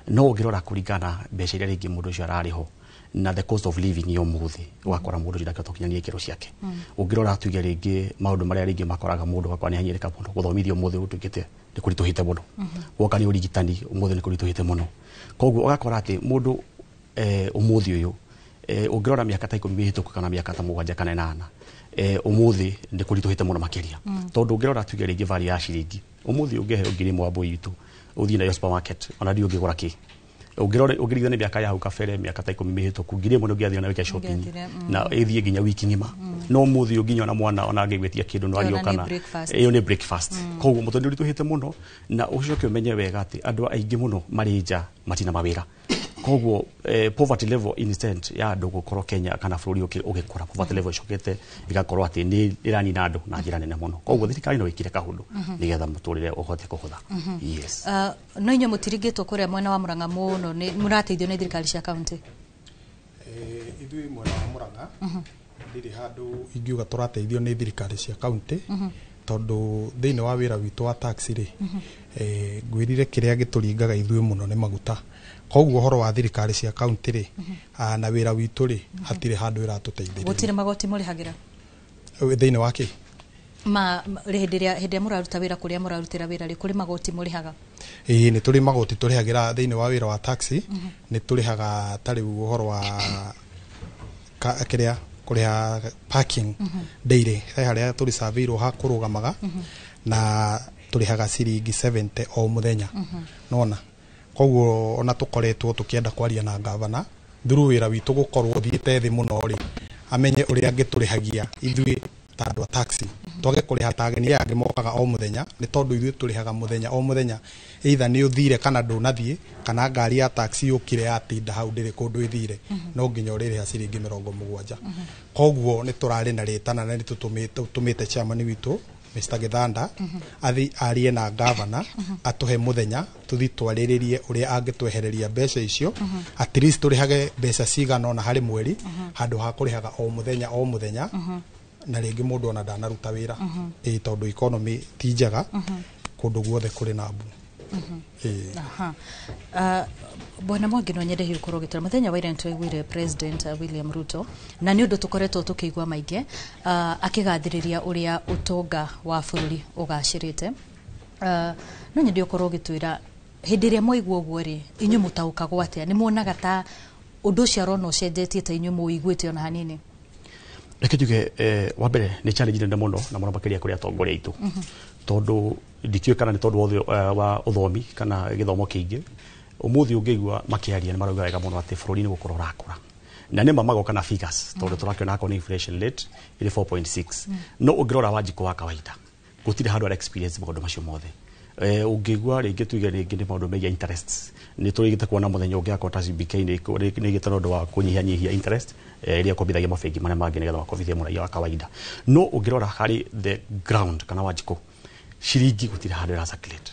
no ũngĩrora kũringana na mbeca iria rĩngĩ mũndũ ũcio ararĩhwo na the cost of living ya ũmũthĩ, ũgakora mũndũ ũcio ndakĩhota gũkinyanĩria ikĩro ciake. Ũngĩrora tuge rĩngĩ maũndũ marĩa rĩngĩ makoraga mũndũ ũgakora nĩ ahinyĩrĩka mũno, gũthomithio ũmũthĩ gũtuĩkĩte nĩ kũritũhĩte mũno, woka nĩ ũrigitani ũmũthĩ nĩ kũritũhĩte mũno, koguo ũgakora atĩ mũndũ ũmũthĩ ũyũ ũngĩrora mĩaka ta 10 mĩhĩtũku kana mĩaka ta 7 kana 8, ũmũthĩ nĩ kũritũhĩte mũno makĩria, tondũ ũngĩrora tuge rĩngĩ value ya ciringi ũmũthĩ ũngĩheo 1000 wa mbũi itũ ũthiĩ nayo supermarket ona ndiũ ũngĩgũra kĩ. Ũngĩrora ũngĩringithania mĩaka ya hau kabere, mĩaka ta 10 mĩhĩtũku, 1000 nĩ ũngĩathiĩ nayo shopping na ĩthiĩ nginya wiki ng'ima, no ũmũthĩ ũyũ nginya ona mwana ona angĩgwĩtia kĩndũ no Ĩyo na nĩ ariũkana breakfast. Ĩyo nĩ breakfast. Koguo mũtũrĩre nĩ ũritũhĩte mũno, na ũcoke ũmenye wega atĩ andũ aingĩ mũno marĩ nja matina mawĩra, koguo poverty level instant ya andũ gũkorwo Kenya kana bũrũri ũgĩkũra, poverty level ĩcokete ĩgakorwo atĩ nĩ ĩranina andũ na njĩra nene mũno, koguo thirikari no ĩkire kaũndũ nĩgetha mũtũrĩre ũhote kũhũtha. Yes. No inyuĩ mũtiringĩtwo kũrĩa mwena wa Murang'a mũno, nĩ mũrateithio nĩ thirikari cia kaunti? Ithuĩ mwena wa Murang'a ndirĩ handũ ingiuga tũrateithio nĩ thirikari cia kaunti, tondũ thĩinĩ wa wĩra witũ wa taxi rĩ, ngwĩrire kĩrĩa gĩtũringaga ithuĩ mũno nĩ maguta, koguo ũhoro wa thirikari cia kaunti rĩ, na wĩra witũ rĩ, hatirĩ handũ ĩratũteithĩrĩria. Gũtirĩ magoti mũrĩhagĩra? Thĩinĩ wa kĩ? Hĩndĩ ĩrĩa mũraruta wĩra kũrĩa mũrarutĩra wĩra rĩ, kũrĩ magoti mũrĩhaga? Ĩĩ, nĩ tũrĩ magoti tũrĩhagĩra thĩinĩ wa wĩra wa taxi. Nĩ tũrĩhaga ta rĩu ũhoro wa kĩrĩa kũrĩha parking daily, he harĩa tũrĩcabĩirwo ha kũrũgamaga, na tũrĩhaga ciringi 70 o mũthenya. Nona koguo ona tũkoretwo tũkĩenda kwaria na gavana through wĩra witũ gũkorwo ũthiĩte thĩ mũno rĩ, amenye ũrĩa angĩtũrĩhagia ithuĩ ta andũ a taxi, twage kũrĩha ta ageni aya angĩ mokaga o mũthenya, nĩ tondũ ithuĩ tũrĩhaga mũthenya o mũthenya, either nĩ ũthire kana ndũnathiĩ, kana ngari ya taxi yũkire yatinda hau ndĩrĩ kũndũ ĩthire, no nginya ũrĩrĩha ciringi 70. Koguo nĩ tũrarĩ na rĩtana na nĩ tũtũmĩte chairman witũ Mr. Githanda athi arie na gavana atũhe mũthenya tũthi twarĩrĩrie ũrĩa angĩtwehereria mbeca icio, at least tũrĩhage mbeca cigana ona harĩ mweri handũ ha kũrĩhaga o mũthenya o mũthenya, na rĩngĩ mũndũ ona ndanaruta wĩra, ĩĩ, tondũ economy ti njega kũndũ guothe kũrĩ na mbu. Ĩĩ. Aha. Bwana Mwangi, no nyende hihi ũkorwo ũgĩtwĩra mũthenya wa ira nĩtwaiguire President William Ruto, na nĩ ũndũ tũkoretwo tũkĩigua maingĩ, akĩgathĩrĩria ũrĩa ũtonga wa bũrũri ũgacĩrĩte. No nyende ũkorwo ũgĩtwĩra hĩndĩ ĩrĩa mwaigua ũguo rĩ, inyuĩ mũtaũkagwo atĩa? Nĩ muonaga ta ũndũ ũcio arona ũcenjetie ta inyuĩ mũwĩiguĩte ona hanini? Reke njuge wa mbere nĩ challenge nene mũno, na mũno makĩria kũrĩ atongoria aitũ, tondũ ndikĩũĩ kana nĩ tondũ wa ũthomi kana gĩthomo kĩingĩ, ũmũthĩ ũngĩigua makĩaria nĩ marauga wega mũno atĩ bũrũri nĩ gũkũra ũrakũra, na nĩ ma magoka na figures, tondũ tũrakĩona akorwo nĩ inflation rate ĩrĩ 4.6, no ũngĩrora Wanjikũ wa kawaida gũtirĩ handũ ara experience maũndũ macio mothe. Ũngĩigua rĩngĩ tuge rĩngĩ nĩ maũndũ megiĩ interests, nĩ tũrĩgĩte kuona mũthenya ũngĩ akorwo ta CBK nĩ ĩgĩte na ũndũ wa kũnyihanyihia interest ĩrĩa ĩkombithagia mabengi marĩa mangĩ nĩgetha makombithie mũraiya wa kawaida. No ũngĩrora harĩ the ground kana Wanjikũ, ciringi gũtirĩ handũ ĩra circulate.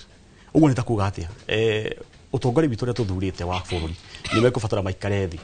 Ũguo nĩ ta kuga atĩa? Ũtongoria witũ ũrĩa tũthurĩte wa bũrũri nĩ mekũbatara maikare thĩ,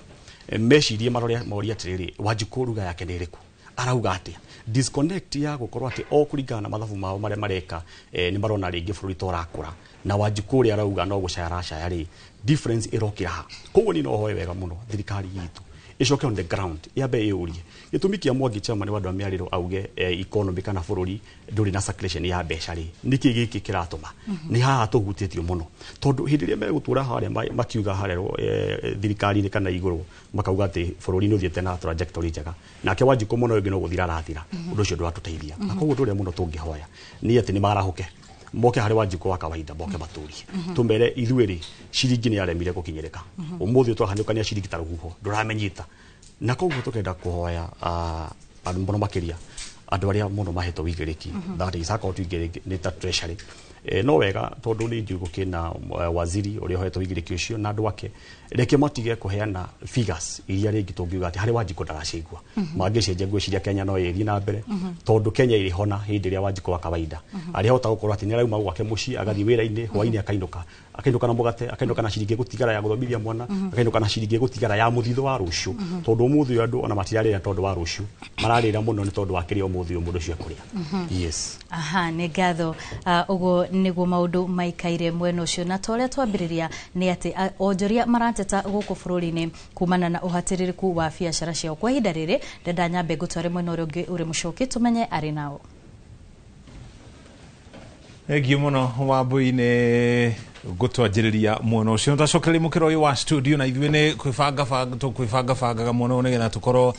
mecirie, marore, morie atĩrĩrĩ, Wanjikũ ruga yake nĩ ĩrĩkũ, arauga atĩa? Disconnect ya gũkorwo atĩ o kũringana na mathabu mao marĩa mareka, nĩ marona rĩngĩ bũrũri ta ũrakũra na Wanjikũ ũrĩa arauga no gũcaya aracaya rĩ, difference ĩrokĩra ha? Koguo niĩ no hoe wega mũno thirikari itũ ĩcoke on the ground, yambe ĩyũrie gĩtũmi kĩa Mwangi, chairman wa andũ a mĩarĩro, auge economy kana bũrũri ndũrĩ na circulation ya mbeca rĩ, nĩkĩ gĩkĩ kĩratũma? Nĩ haha tũhutĩtio mũno, tondũ hĩndĩ ĩrĩa megũtũra harĩa makiuga harĩa thirikari-inĩ kana igũrũ makauga atĩ bũrũri nĩ ũthiĩte na trajectory njega, nake Wanjikũ mũno ũngĩ no gũthira arathira, ũndũ ũcio ndũratũteithia. Na koguo ũndũ ũrĩa mũno tũngĩhoya nĩ atĩ nĩ marahũke, moke harĩ Wanjikũ wa kawaida, moke matũrie, tũmere ithuĩ rĩ, ciringi nĩ yaremire gũkinyĩrĩka. Ũmũthĩ tũrahanyũkania ciringi ta rũhuho, ndũramenyita. Na koguo tũkenda kũhoya andũ mũno makĩria andũ arĩa mũno mahetwo wĩigĩrĩki, that is akorwo tuige nĩ ta treasury, no wega tondũ nĩ njũĩ gũkĩna waziri ũrĩa ũhetwo wĩigĩrĩki ũcio na andũ ake, reke matige kũheana figures iria rĩngĩ tũngiuga atĩ harĩ Wanjikũ ndaraciigua. Mangĩcenjia, ngwĩciria Kenya no ĩthiĩ na mbere, tondũ Kenya ĩrĩhona hĩndĩ ĩrĩa Wanjikũ wa kawaida arĩhota gũkorwo atĩ nĩ arauma gwake mũciĩ, agathiĩ wĩra-inĩ, hwaĩ-inĩ akainũka, akainũka na mũgate, akainũka na ciringi ĩgũtigara ya gũthomithia mwana, akainũka na ciringi ĩgũtigara ya mũthithũ wa rũciũ, tondũ ũmũthĩ ũyũ andũ ona matirarĩra tondũ wa rũciũ, mararĩra mũno nĩ tondũ wa kĩrĩa ũmũthĩ ũyũ mũndũ ũcio ekũrĩa. Yes. Aha, nĩ ngatho. Ũguo nĩguo maũndũ maikaire mwena ũcio, na ta ũrĩa twambĩrĩria nĩ atĩ onjoria marateta gũkũ bũrũri-inĩ kumana na ũhatĩrĩrĩku wa biacara ciao. Kwa ihinda rĩrĩ ndenda nyambe ngũtware mwena ũrĩa ũngĩ ũrĩ mũcoki, tũmenye arĩ nao. Thengiũ mũno Wambui nĩ gũtwanjĩrĩria mwena ũcio. Twacokereria mũkĩra ũyũ wa studio na ithuĩ nĩ kwĩbanga tũkwĩbangabangaga mũno nĩgetha tũkorwo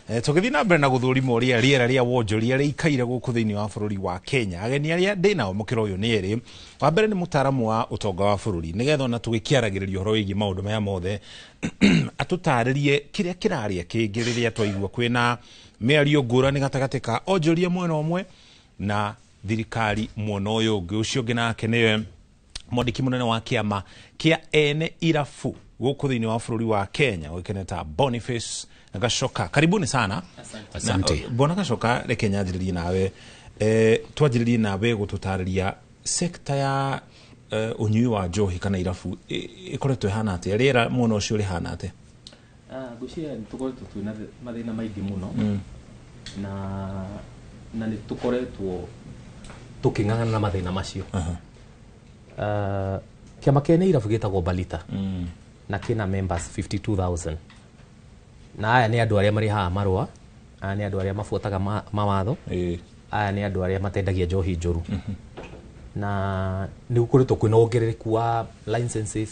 tũgĩthiĩ na mbere na gũthũrima ũrĩa rĩera rĩa wonjoria rĩikaire gũkũ thĩinĩ wa bũrũri wa Kenya. Ageni arĩa ndĩ nao mũkĩra ũyũ nĩ erĩ. Wa mbere nĩ mũtaaramu wa ũtonga wa bũrũri, nĩgetha ona tũgĩkĩaragĩrĩria ũhoro wĩgiĩ maũndũ maya mothe atũtarĩrie kĩrĩa kĩrarĩa kĩngĩ rĩrĩa twaigua kwĩna mĩario ngũrani gatagatĩ ka onjoria mwena ũmwe na thirikari mwena ũyũ ũngĩ. Ũcio ũngĩ nake nĩwe mwandĩki mũnene wa kĩama kĩa ene irabu gũkũ thĩinĩ wa bũrũri wa Kenya, ũĩkaine ta Boniface Gachoka. Karibuni sana. Asante. Bwana Gachoka, reke nyanjĩrĩrie nawe, twanjĩrĩrie nawe gũtũtarĩria sekta ya ũnyui wa njohi kana irabu ĩkoretwo ĩhana atĩa, rĩera mwena ũcio rĩhana atĩa? Ngwĩciria nĩ tũkoretwo twĩna mathĩna maingĩ mũno, na nĩ tũkoretwo tũkĩng'ang'ana na mathĩna macio. Kĩama kĩa irabu gĩtagwo Balita, na kĩna members 52,000, na aya nĩ andũ arĩa marĩhaga marũa, aya nĩ andũ arĩa mabuataga mawatho, aya nĩ andũ arĩa matendagia njohi njũru. Na nĩ gũkoretwo kwĩna wongerereku wa licenses,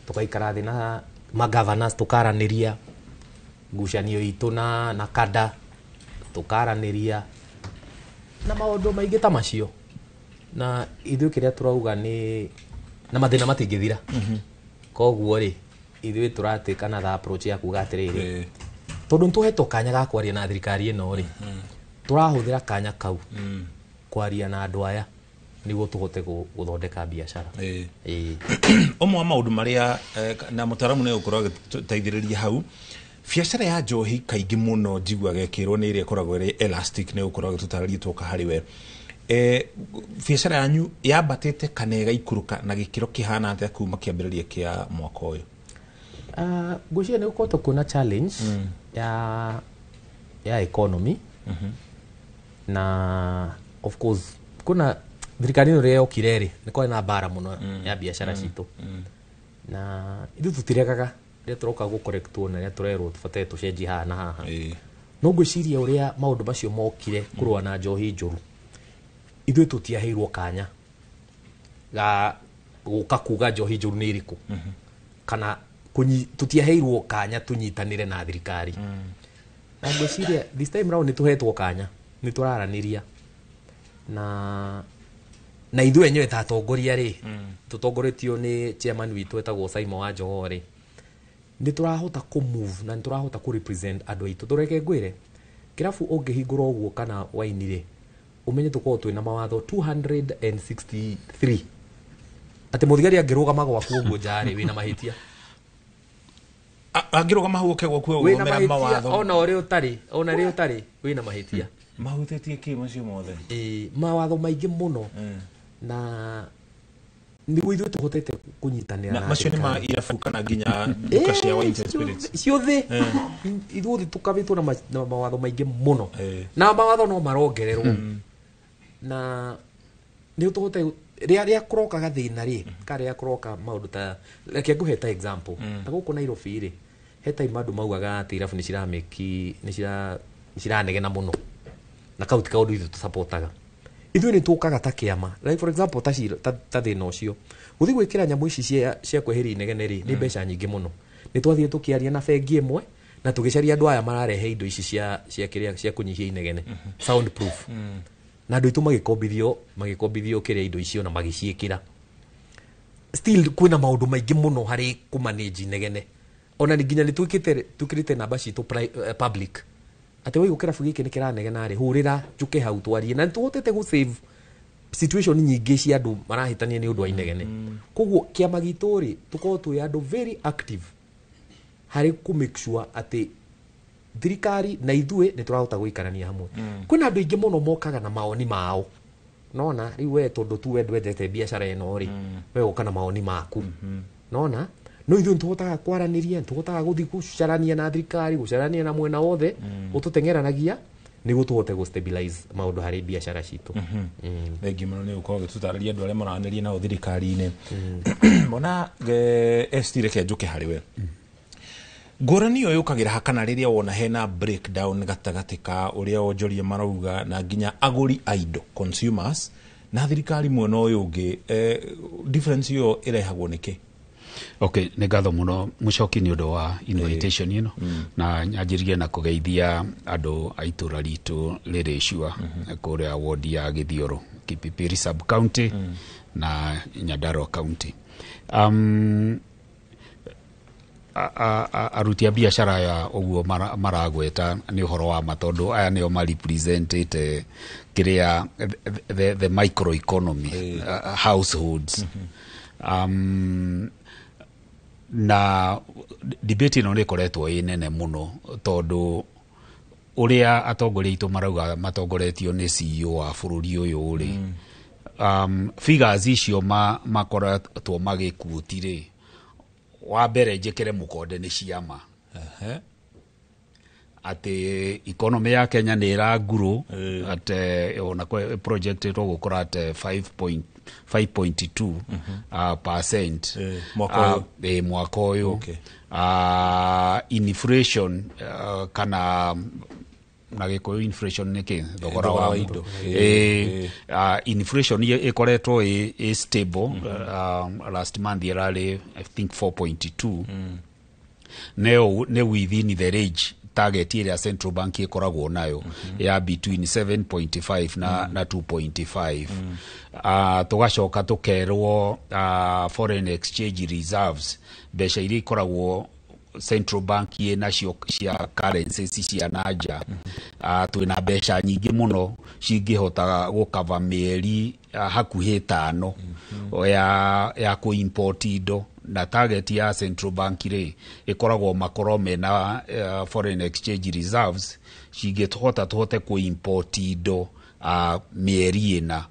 tũgaikara thĩ na magovernors tũkaranĩria ngucanio itũ na kada, tũkaranĩria na maũndũ maingĩ ta macio. Na ithuĩ kĩrĩa tũrauga nĩ na mathĩna matingĩthira, koguo rĩ ithuĩ tũratĩka na approach ya kuga atĩrĩrĩ, tondũ nĩtũhetwo kanya ga kwaria na thirikari ĩno rĩ, tũrahũthĩra kanya kau kwaria na andũ aya nĩguo tũhote gũthondeka biacara. Ũmwe wa maũndũ marĩa na mũtaaramu nĩ ũgũkorwo agĩteithĩrĩria hau, biacara ya njohi kaingĩ mũno njiguaga ĩkĩrwo nĩ ĩrĩa ĩkoragwo ĩrĩ elastic, nĩ ũgũkorwo agĩtũtarĩria twoka harĩ we. Biacara yanyu yambatĩte kana ĩgaikũrũka na gĩkĩro kĩhana atĩa kuma kĩambĩrĩria kĩa mwaka ũyũ? Ngwĩciria nĩ gũkoretwo kwĩna challenge ya economy, na of course kuna thirikari ĩno rĩrĩa yokire rĩ, nĩ kwarĩ na mbara mũno ya biacara citũ, na ithuĩ tũtiregaga rĩrĩa tũroka gũkorektwo na rĩrĩa tũrerwo tũbataire tũcenjie haha na haha. No ngwĩciria ũrĩa maũndũ macio mokire kũrũa na njohi njũru, ithuĩ tũtiaheirwo kanya ga gũka kuga njohi njũru nĩ ĩrĩkũ, kana tũtiaheirwo kanya tũnyitanĩre na thirikari. Na ngwĩciria this time round nĩ tũhetwo kanya, nĩ tũraranĩria na ithuĩ enyewe ta atongoria rĩ, tũtongoretio nĩ chairman witũ etagwo Simon wa Njogoo rĩ, nĩ tũrahota kũ move na nĩ tũrahota kũ represent andũ aitũ. Tũreke ngwĩre, kĩrabu ũngĩhingũra ũguo kana waini rĩ, ũmenye tũkoragwo twĩna mawatho 263. Atĩ mũthigari angĩrũgama gwaku ũguo nja-rĩ, wĩna mahĩtia. Angĩrũgama hau ũke gwaku wĩna ũgomera mahĩtia mawatho. Ona ũrĩa ũtarĩ, ona ũrĩa ũtarĩ wĩna mahĩtia. Mahutĩtie kĩ macio mothe? Ĩĩ, mawatho maingĩ mũno, na nĩguo ithuĩ tũhotete kũnyitanĩra Na na macio nĩ ma thirikari. irabu kana nginya nduka cia wines and spirits? Ciothe. Ithuothe tũkabĩtwo na mawatho maingĩ mũno, na mawatho no marongererwo, na nĩ tũhote rĩa kũroka gathĩna rĩ, ka rĩrĩa kũroka maũndũ ta, reke ngũhe ta example, ta gũkũ Nairobi rĩ, he time andũ maugaga atĩ irabu nĩ ciramĩki, nĩ ciranegena mũno, na kau ti kaũndũ ithuĩ tũsapotaga. Ithuĩ nĩ tũkaga ta kĩama, like for example ta cira, ta thĩna ũcio gũthiĩ gwĩkĩra nyamũ ici cia kweheria inegene rĩ, nĩ mbeca nyingĩ mũno. Nĩ twathiĩ tũkĩaria na bengi ĩmwe na tũgĩcaria andũ aya mararehe indo ici cia kĩrĩa cia kũnyihia inegene, sound proof, na andũ aitũ magĩkombithio kĩrĩa indo icio na magĩciĩkĩra. Still kwĩna maũndũ maingĩ mũno harĩ kũmanage inegene. Ona nĩ nginya nĩ twĩkĩrĩte namba citũ public, atĩ waigua kĩrabu gĩkĩ nĩ kĩranegena rĩ, hũrĩra njũke hau twarie, na nĩ tũhotete gũ save situation nyingĩ cia andũ marahĩtania nĩ ũndũ wa inegene. Koguo kĩama gitũ rĩ, tũkorwo twĩ andũ very active harĩ kũ make sure atĩ thirikari na ithuĩ nĩ tũrahota gũikarania hamwe. Kwĩna andũ aingĩ mũno mokaga na mawoni mao, nona rĩu we tondũ tu we ndwendete biacara ĩno rĩ, we ũka na mawoni maku, nona no ithuĩ nĩtũhotaga kwaranĩria, nĩtũhotaga gũthiĩ gũcarania na thirikari, gũcarania na mwena wothe ũtũteng'eranagia nĩguo tũhote gũ stabilize maũndũ harĩ biacara citũ. Thengi mũno nĩ gũkorwo ũgĩtũtarĩria andũ arĩa maranĩria nao thirikari-inĩ. Mbona ST, reke njũke harĩ we. Ngũrani ĩyo yũkagĩra ha, kana rĩrĩa wona hena breakdown gatagatĩ ka ũrĩa onjoria marauga na nginya agũri a indo, consumers, na thirikari mwena ũyũ ũngĩ, difference ĩyo ĩrehagwo nĩkĩ? Okay, nĩ ngatho mũno Mũcoki nĩ ũndũ wa invitation ĩno, na nyanjĩrĩrie na kũgeithia andũ a itũra ritũ rĩrĩ cua kũrĩa wodi ya Gĩthioro, Kipipiri sub county na Nyandarua county. Aruti a biacara aya ũguo maragweta nĩ ũhoro wa ma, tondũ aya nĩo marepresentĩte kĩrĩa the microeconomy, households, na debate ĩno nĩ ĩkoretwo ĩ nene mũno, tondũ ũrĩa atongoria aitũ marauga matongoretio nĩ CEO wa bũrũri ũyũ rĩ, figures icio makoretwo magĩkuoti rĩ, wa mbere njĩkĩre mũkonde nĩ ciama atĩ economy ya Kenya nĩ ĩrangurũ at ona projected gũkũra at 5.2 percent. Mwaka ũyũ. Mwaka ũyũ. Inflation, kana na gĩkũyũ inflation nĩ kĩ? Thogora Thogora wa wa indo. Inflation ĩkoretwo ĩ stable. Last month ĩrarĩ I think 4.2, nĩ within the range target ĩrĩa central bank ĩkoragwo nayo ya between 7.5 na 2.5. Tũgacoka tũkerwo foreign exchange reserves, mbeca iria ikoragwo central bank ĩ nacio cia currencies cia nanja, twĩna mbeca nyingĩ mũno cingĩhota gũkava mĩeri hakuhĩ 5 ya kũ-import indo, na target ya central bank rĩ, ĩkoragwo makorwo mena foreign exchange reserves cingĩhota tũhote kũ-import indo mĩeri 4.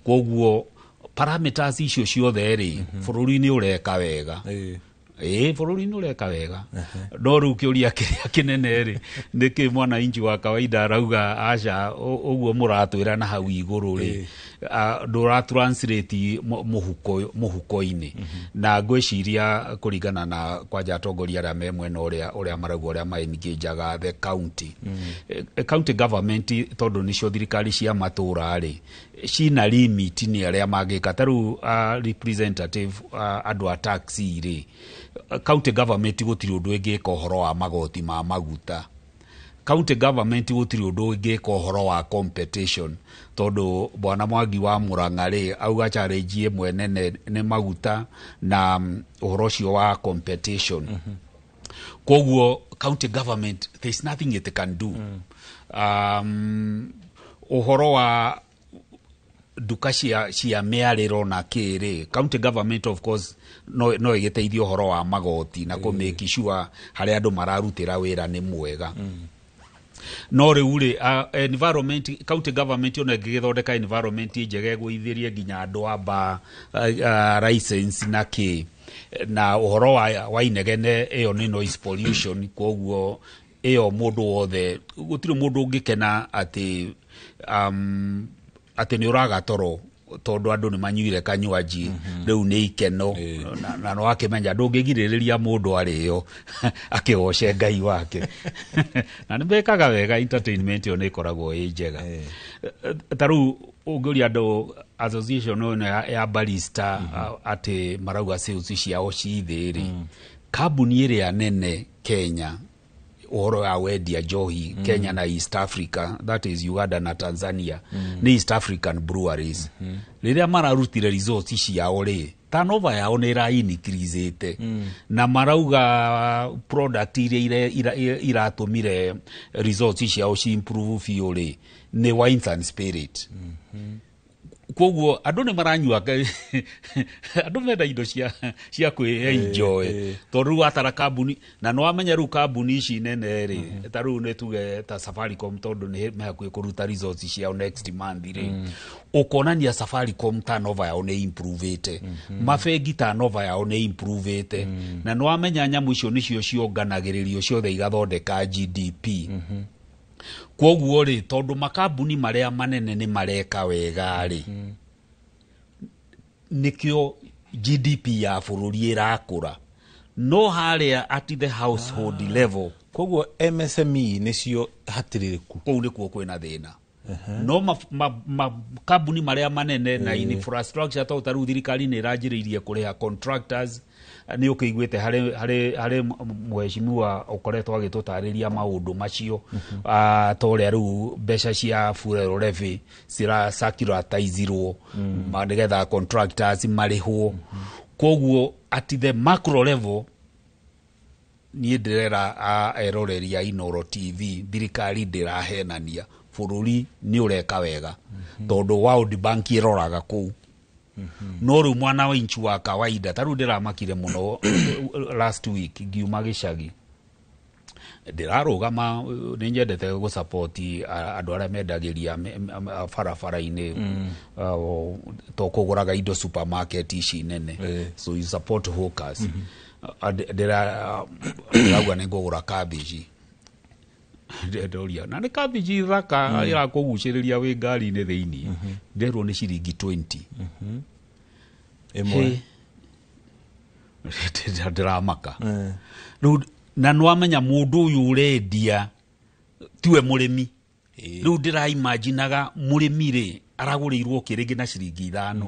Koguo parameters icio ciothe rĩ, bũrũri nĩ ũreka wega. Ĩĩ, bũrũri nĩ ũreka wega, no rĩu kĩũria kĩrĩa kĩnene rĩ, nĩkĩ mwananchi wa kawaida arauga aca, ũguo mũratwĩra na hau igũrũ rĩ, ndũra translate mũhuko-inĩ. Na ngwĩciria kũringana na kwanja atongoria arĩa me mwena ũrĩa marauga ũrĩa ma-engageaga the county, county government, tondũ nĩcio thirikari cia matũra rĩ, cina limit nĩ arĩa mangĩka. Ta rĩu representative, andũ a taxi rĩ, county government gũtirĩ ũndũ ĩngĩka ũhoro wa magoti ma maguta. County government gũtirĩ ũndũ ĩngĩka ũhoro wa competition, tondũ bwana Mwangi wa Murang'a rĩ, auga challenge ĩmwe nene nĩ maguta na ũhoro ũcio wa competition. Koguo county government, there is nothing it can do. Ũhoro wa Nduka cia mĩarĩro na kĩrĩ, county government of course no ĩgĩteithie ũhoro wa magoti na kũ make sure harĩa andũ mararutĩra wĩra nĩ mwega. No rĩu rĩ, environment, county government ona ĩngĩgĩthondeka environment njega ĩgũithĩrie nginya andũ a bar license na kĩ na ũhoro wa inegene, ĩyo nĩ noise pollution. Koguo ĩyo mũndũ wothe, gũtirĩ mũndũ ũngĩkena atĩ nĩ ũraga toro tondũ andũ nĩ manyuire kanywaji. Rĩu nĩ ikeno na no akĩmenya ndũngĩgirĩrĩria mũndũ arĩo akĩgoce Ngai wake, na nĩ mekaga wega. Entertainment ĩyo nĩ ĩkoragwo ĩ njega. Ta rĩu ũngĩũria andũ association ĩno ya barista atĩ marauga sales ciao ci thĩ rĩ, kambuni ĩrĩa nene Kenya ũhoro wa wendia njohi, Kenya na East Africa, that is Uganda na Tanzania, nĩ East African Breweries. Rĩrĩa mararutire results ciao rĩ, turnover yao nĩ ĩra increase na marauga product iria iratũmire results ciao ci improve biũ rĩ, nĩ wines and spirit. Koguo andũ nĩ maranyua, andũ menda indo cia kwĩ enjoy, tondũ rĩu watara kambuni na nĩ wamenya rĩu kambuni ici nene rĩ, ta rĩu nĩ tuge ta Safaricom, tondũ nĩ me hakuhĩ kũruta results ciao next month rĩ, ũkonania Safaricom turnover yao nĩ improvĩte, mabengi turnover yao nĩ improvĩte, na nĩ wamenya nyamũ icio nĩcio cionganagĩrĩrio ciothe igathondeka GDP. Koguo rĩ, tondũ makambuni marĩa manene nĩ mareka wega rĩ, nĩkĩo GDP ya bũrũri ĩrakũra, no harĩa at the household level. Koguo MSME nĩcio hatirĩrĩku. Kũu nĩkuo kwĩna thĩna, no makambuni marĩa manene na infrastructure, tondũ ta rĩu thirikari nĩ ĩranjĩrĩirie kũrĩha contractors. Nĩ ũkĩiguĩte harĩ mheshimiwa ũkoretwo agĩtũtarĩria maũndũ macio, ta ũrĩa rĩu mbeca cia fuel levy cira circulatizirwo nĩgetha contractors marĩhwo. Koguo at the macro level, niĩ ndĩrera eroreri a Inoro TV, thirikari ndĩrahenania, bũrũri nĩ ũreka wega, tondũ World Bank ĩroraga kũu. No rĩu mwana wa inchi wa kawaida, ta rĩu ndĩramakire mũno last week ngiuma gĩcagi, ndĩrarũgama, nĩ nyendete gũsupport andũ arĩa mendagĩria barabara-inĩ, to kũgũraga indo supermarket ici nene, so you support hawkers. Ndĩrauga nĩ ngũgũra cabbage. Ndoria na nĩ cabbage thaka ĩrakũgucĩrĩria wĩ ngari-inĩ thĩinĩ, nderwo nĩ ciringi 20 ĩmwe. Ndĩramaka rĩu, na nĩwamenya mũndũ ũyũ ũrendia tiwe mũrĩmi. Rĩu ndĩraimaginaga mũrĩmi rĩ, aragũrĩirwo kĩrĩngĩ na ciringi 5,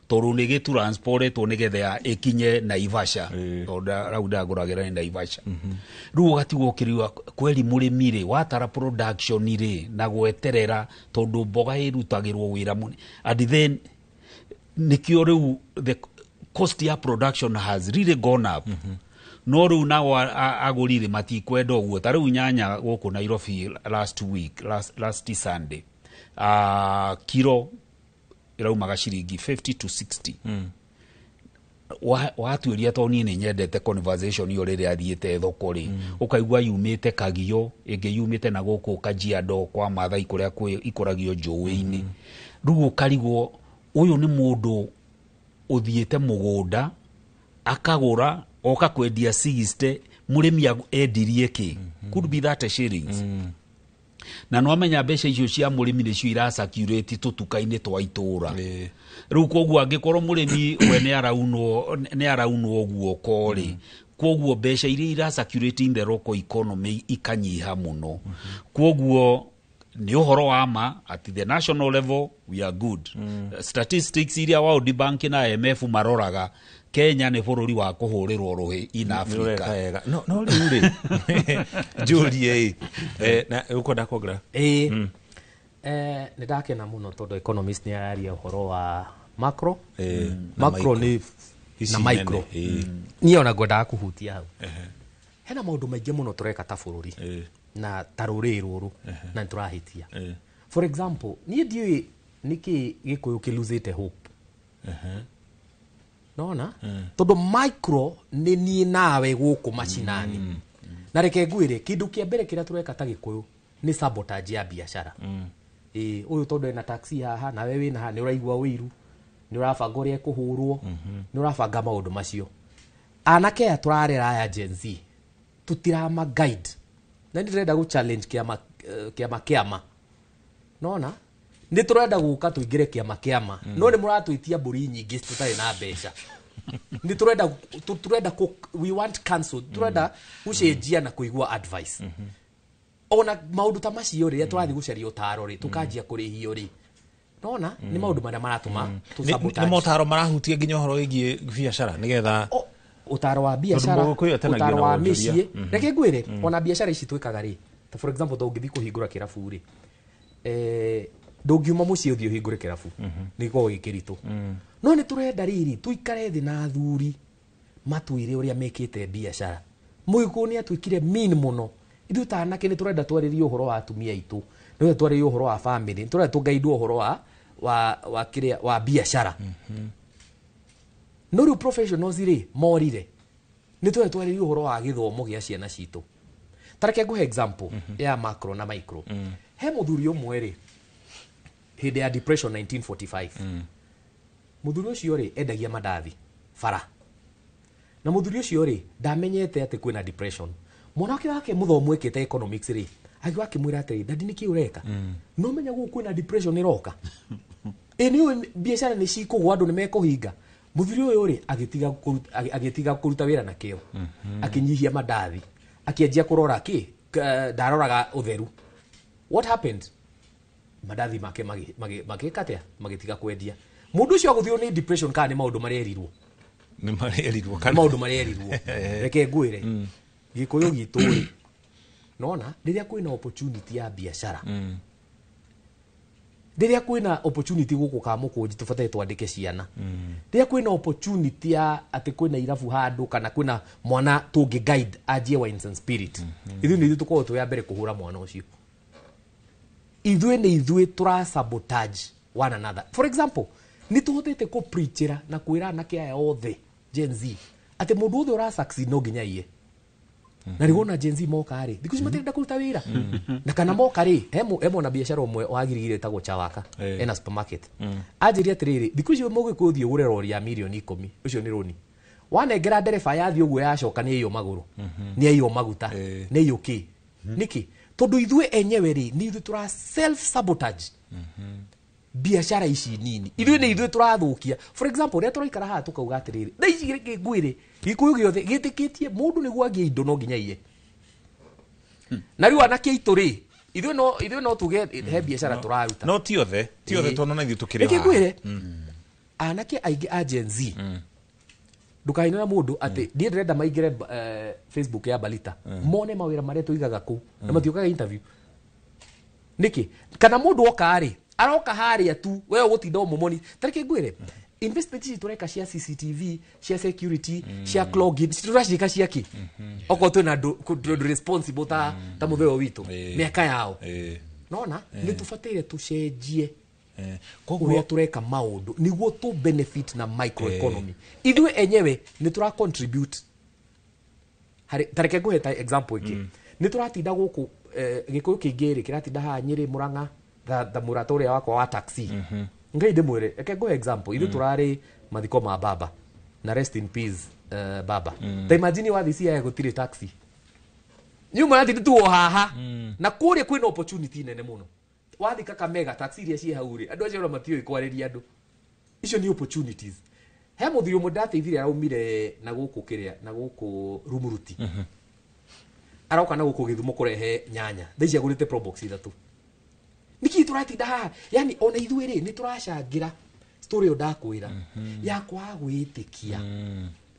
tondũ nĩ gĩtransportwo nĩgetha ĩkinye Naivasha, tondũ rau ndagũragĩra nĩ Naivasha. Rĩu ũgatigwo ũkĩriwa kweri mũrĩmi rĩ, watara production rĩ na gweterera, tondũ mboga ĩrutagĩrwo wĩra mũnene, and then nĩkĩo rĩu the cost ya production has really gone up. No rĩu nao agũri rĩ, matikwenda ũguo. Ta rĩu nyanya gũkũ Nairobi last week, last Sunday, kiro ĩraumaga ciringi 50 to 60. Watuĩria, tondũ niĩ nĩ nyendete conversation ĩyo, rĩrĩa thiĩte thoko rĩ, ũkaigua yumĩte Kagio, ĩngĩ yumĩte na gũkũ Kajiado kwa Maathai kũrĩa ikũragio njũĩ-inĩ. Rĩu ũkarigwo ũyũ nĩ mũndũ ũthiĩte mũgũnda akagũra oka kwendia 60, mũrĩmi endirie kĩ? Could be 30 shillings. Na nĩwamenya mbeca icio cia mũrĩmi nĩcio iracirculate tũtuka-inĩ twa itũra rĩu. Koguo angĩkorwo mũrĩmi we nĩ araunwo guoko rĩ, koguo mbeca iria iracirculate in the local economy ikanyiha mũno. Koguo nĩ ũhoro wa ma, at the national level we are good. Statistics iria World Bank na IMF maroraga, Kenya nĩ bũrũri wa kũhũrĩrwo rũhĩ in Africa. Nĩũreka wega. No rĩu rĩ, njũrie ĩ, na ũkwenda kuongerera? Ĩĩ, nĩ ndakena mũno tondũ economist nĩ araria ũhoro wa macro, na macro micro. Nĩ Ici na micro. nene, ĩĩ. Niĩ ona ngwendaga kũhutia hau. Hena maũndũ maingĩ mũno tũreka ta bũrũri na ta rũrĩrĩ rũrũ na nĩ tũrahĩtia. For example, niĩ ndiũĩ Nĩkĩ Gĩkũyũ kĩlosete hope? Nona tondũ micro nĩ niĩ nawe gũkũ macinani. Na reke ngwĩre kĩndũ kĩa mbere kĩrĩa tũreka ta Gĩkũyũ nĩ sabotage ya biacara. Ĩĩ, ũyũ tondũ ena taxi haha nawe wĩna haha, nĩ ũraigua ũiru, nĩ ũrabanga ũrĩa ĩkũhũrwo, nĩ ũrabanga maũndũ macio. Anake aya tũrarera aya Gen Z tũtirama guide, na nĩ ndĩrenda gũ challenge kĩama, kĩama kĩama. Nona nĩ tũrenda gũka tũingĩre kĩama kĩama, no nĩ mũratwĩtia mbũri nyingĩ tũtarĩ na mbeca. Nĩ tũrenda tũrenda we want counsel, tũrenda gũcenjia na kũigua advice. Ona maũndũ ta macio rĩrĩa tũrathiĩ gũcaria ũtaro rĩ, tũkanjia kũrĩhio rĩ, nona nĩ maũndũ marĩa maratũma tũ Nĩ sabotage. Nĩ motaro marahutia nginya ũhoro wĩgiĩ biacara nĩgetha Ũtaro wa biacara, Tondũ Mũgĩkũyũ atenagia ũtaro na wa wonjoria. mĩciĩ. Reke ngwĩre, ona biacara ici twĩkaga rĩ, ta for example ta ũngĩthiĩ kũhingũra kĩrabu rĩ, ndũngiuma mũciĩ ũthiĩ ũhingũre kĩrabu, nĩ gĩkoragwo gĩ kĩritũ. No nĩ tũrenda rĩrĩ tũikare thĩ na athuri matwĩre ũrĩa mekĩte biacara. Mũgĩkũyũ nĩ atuĩkire mean mũno. Ithuĩ ta anake nĩ tũrenda twarĩrie ũhoro wa atumia aitũ, nĩ tũrenda twarĩrie ũhoro wa family, nĩ tũrenda tũgaidwo ũhoro wa kĩrĩa wa biacara. No rĩu professionals rĩ morire, nĩ tũrenda twarĩrie ũhoro wa gĩthomo gĩa ciana citũ. Ta reke ngũhe example ya macro na micro. He mũthuri ũmwe rĩ, hĩndĩ ya depression 1945, mũthuri ũcio rĩ endagia mandathi bara, na mũthuri ũcio rĩ ndamenyete atĩ kwĩna depression. Mwana wake mũthomu ekĩte economics rĩ, akiuga akĩmwĩra atĩrĩ, "Dadi, nĩkĩ ũreka? No menya gũkũ kwĩna depression ĩroka, ĩ nĩ ũĩ biacara nĩ cikũgwa, andũ nĩ mekũhinga." Mũthuri ũyũ rĩ agĩtiga kũruta wĩra na kĩo, akĩnyihia mandathi, akĩanjia kũrora kĩ ndaroraga ũtheru. What happened? Mandathi make magĩka atĩa? Magĩtiga kwendia. Mũndũ ũcio agũthirwo nĩ depression kana nĩ maũndũ marĩa erirwo? Nĩ marĩa erirwo. Nĩ maũndũ marĩa erirwo. Reke ngwĩre, Gĩkũyũ gitũ rĩ, nona rĩrĩa kwĩna opportunity ya biacara, rĩrĩa kwĩna opportunity gũkũ Kamũkũnji tũbataire twandĩke ciana, rĩrĩa kwĩna opportunity ya atĩ kwĩna irabu handũ kana kwĩna mwana tũngĩ guide anjie wines and spirit, ithuĩ nĩ ithuĩ tũkoragwo twĩ a mbere kũhũra mwana ũcio. Ithuĩ nĩ ithuĩ tũra sabotage one another. For example, nĩ tũhotete kũ preachera na kwĩra anake aya othe Gen Z atĩ mũndũ wothe ũra succeed no nginya iye. Na rĩu ona Gen Z moka rĩ, thikũ ici matirenda kũruta wĩra, na kana moka rĩ, he mwana biacara ũmwe wagirigire ĩtagwo Chawaka, ena supermarket, anjĩrie atĩrĩrĩ, thikũ icio mũgĩkũyũ ũthiĩ ũgũre rori ya mirioni 10, ũcio nĩ rũni wanengera ndereba, yathiĩ ũguo yacoka nĩ aiywo magũrũ, nĩ aiywo maguta, nĩ aiywo kĩ. Nĩkĩ? Tondũ ithuĩ enyewe rĩ, nĩ ithuĩ tũra self sabotage biacara ici nini. Ithuĩ nĩ ithuĩ tũrathũkia. For example, rĩrĩa tũraikara haha tũkauga atĩrĩrĩ, thaa ici reke ngwĩre, Gĩkũyũ gĩothe gĩtĩkĩtie mũndũ nĩguo agĩe indo no nginya iye. Na rĩu anake aitũ rĩ, ithuĩ no tuge he biacara tũraruta. No ti othe, tondũ na ithuĩ tũkĩrĩ Reke haha. ngwĩre, anake aingĩ a Gen Z, ndũkainĩra mũndũ atĩ niĩ ndĩrenda maingĩre Facebook ya Balita mone mawĩra marĩa tũigaga kũu, na matiũkaga interview. Nĩkĩ? Kana mũndũ oka rĩ, aroka harĩa tu we ũgũtinda ũmũmoni. Ta reke ngwĩre, investment ici tũreka cia CCTV, cia security, cia clogging, tũraciĩka cia kĩ okorwo twĩna andũ responsible ta mũtheo witũ mĩaka yao? Nona nĩ tũbataire tũcenjie ũrĩa tũreka maũndũ nĩguo tũ benefit na microeconomy. Ithuĩ enyewe nĩ tũra contribute harĩ. Ta reke ngũhe ta example ĩngĩ. Nĩ tũratinda gũkũ, Gĩkũyũ kĩingĩ rĩ kĩratinda haha Nyĩrĩ, Mũrang'a, ta mũrata ũrĩa wakwa wa taxi. Ngai ndĩmwĩre, reke ngũhe example. Ithuĩ tũrarĩ mathiko ma baba, na rest in peace, baba. Ta imagine wathiĩ Siaya gũtirĩ taxi, nyuma ratinda tu o haha, na kũrĩa kwĩna opportunity nene mũno. Wathiĩ Kakamega, taxi iria ciĩ hau rĩ, andũ acio ona matiũĩ kwarĩria andũ. Icio nĩ opportunities. He mũthuri ũmwe ndateithirie, araumire na gũkũ kĩrĩa na gũkũ Rumuruti, aroka na gũkũ Gĩthumo kũrehe nyanya. Thaa ici agũrĩte probox ithatũ. Nĩkĩ tũratinda haha? Yani ona ithuĩ rĩ, nĩ tũracangĩra story ĩyo ndakwĩra ya kwaga gwĩtĩkia.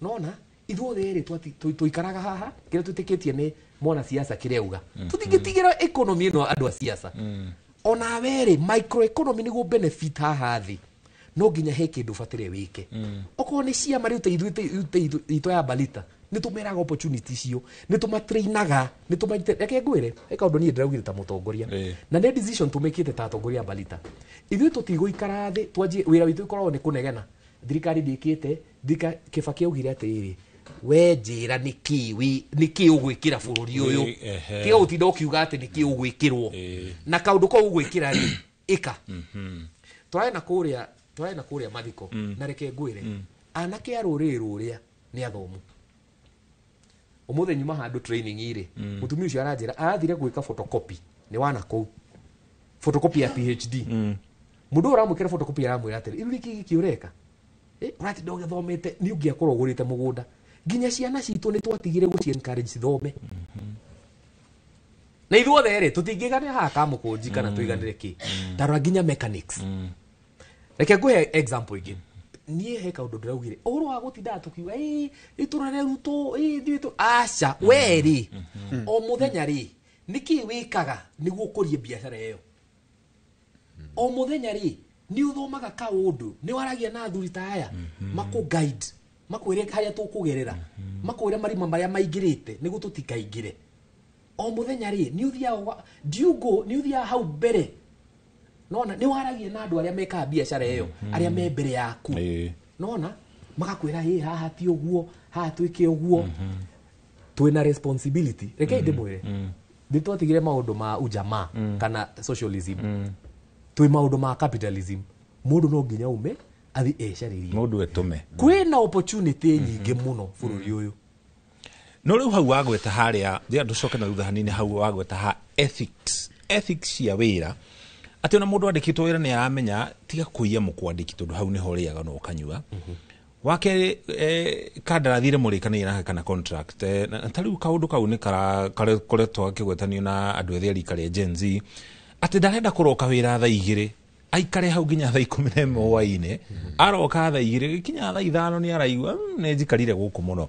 Nona ithuothe rĩ, tũikaraga haha, kĩrĩa twĩtĩkĩtie nĩ mwana siasa kĩrĩa auga. Tũtingĩtigĩra economy ĩno andũ a siasa. Onawe rĩ, microeconomy nĩguo benefit haha thĩ, no nginya he kĩndũ ũbatĩre wĩke. Okorwo nĩ ciama rĩu, ta ithuĩ itũ ya Balita nĩ Nĩ tũmeraga opportunity icio, nĩ tũmatrainaga, nĩ tũmaite. Reke ngwĩre, he kaũndũ niĩ ndĩraugire ta mũtongoria, na nĩ decision tũmĩkĩte ta atongoria a Balita. Ithuĩ tũtigũikara thĩ twanjie wĩra witũ ũkoragwo nĩ kũnegena thirikari ndĩkĩte thirikari. Kĩbakĩ augire atĩrĩrĩ, we njĩra nĩkĩ nĩkĩ ũgwĩkĩra bũrũri ũyũ. Tiga gũtinda ũkiuga atĩ nĩkĩ ũgwĩkĩrwo na kaũndũ kau ũgwĩkĩra rĩ, ĩka. Tũrarĩ na kũrĩa mathiko. Na reke ngwĩre, anake a rũrĩrĩ rũrĩa nĩ athomu. Ũmũthĩ nyuma handũ training rĩ, mũtumia ũcio aranjĩra arathire gwĩka photocopy nĩ wana kũu photocopy ya PhD. Mũndũ ũyũ ũramwĩkĩra photocopy aramwĩra atĩrĩ, rĩu nĩkĩ gĩkĩ ũreka? Ũratinda ũgĩthomete, nĩ ũngĩakorwo ũgũrĩte mũgũnda. Nginya ciana citũ nĩ twatigire gũci encourage cithome. Na ithuothe rĩ, tũtingĩganĩra haha kamũkũnji kana tũiganĩre kĩ. Tarora nginya mechanics. Reke ngũhe example ĩngĩ. Niĩ he kaũndũ ndĩraugire ũhoro wa gũtindaga tũkiuga, "Ĩ, rĩu tũrore Ruto, ĩ, ithuĩ aca." We rĩ, o mũthenya rĩ, nĩkĩ wĩkaga nĩguo ũkũrie biacara ĩyo? O mũthenya rĩ, nĩ ũthomaga kaũndũ, nĩ waragia na athuri ta aya makũ guide, makwĩre harĩa tũkũgerera, makwĩre marima marĩa maingĩrĩte nĩguo tũtikaingĩre. O mũthenya rĩ, nĩ ũthiaga ndiungo, nĩ ũthiaga hau mbere, nona nĩ waragia na andũ arĩa mekaga biacara ĩyo, arĩa me mbere yaku, nona magakwĩra, "Ĩ, haha ti ũguo, haha twĩke ũguo." Twĩna responsibility. Rekei ndĩmwĩre, nĩ twatigire maũndũ ma ujamaa kana socialism, twĩ maũndũ ma capitalism. Mũndũ no nginya ume athi ecarĩrie. Mũndũ etũme. Kwĩna opportunity nyingĩ mũno bũrũri ũyũ. No rĩu hau wagweta harĩa ndĩra tũcoke na thutha hanini, hau wagweta ha ethics cia wĩra, atĩ ona mũndũ andĩkĩtwo wĩra nĩ aramenya tiga kũiya mũkwandĩki, tondũ hau nĩho ũrĩaga na ũkanyua. Wakerĩ, kandarathi ĩrĩa mũrĩkanĩire nake kana contract, na ta rĩu kaũndũ kau nĩ karakoretwo gakĩgwetanio na andũ ethĩ a rika rĩa Gen Z, atĩ ndarenda kũroka wĩra thaa 2, aikare hau nginya thaa 11 hwaĩ-inĩ. Aroka thaa 2, gĩkinya thaa 5 nĩ araigua, nĩ njikarire gũkũ mũno."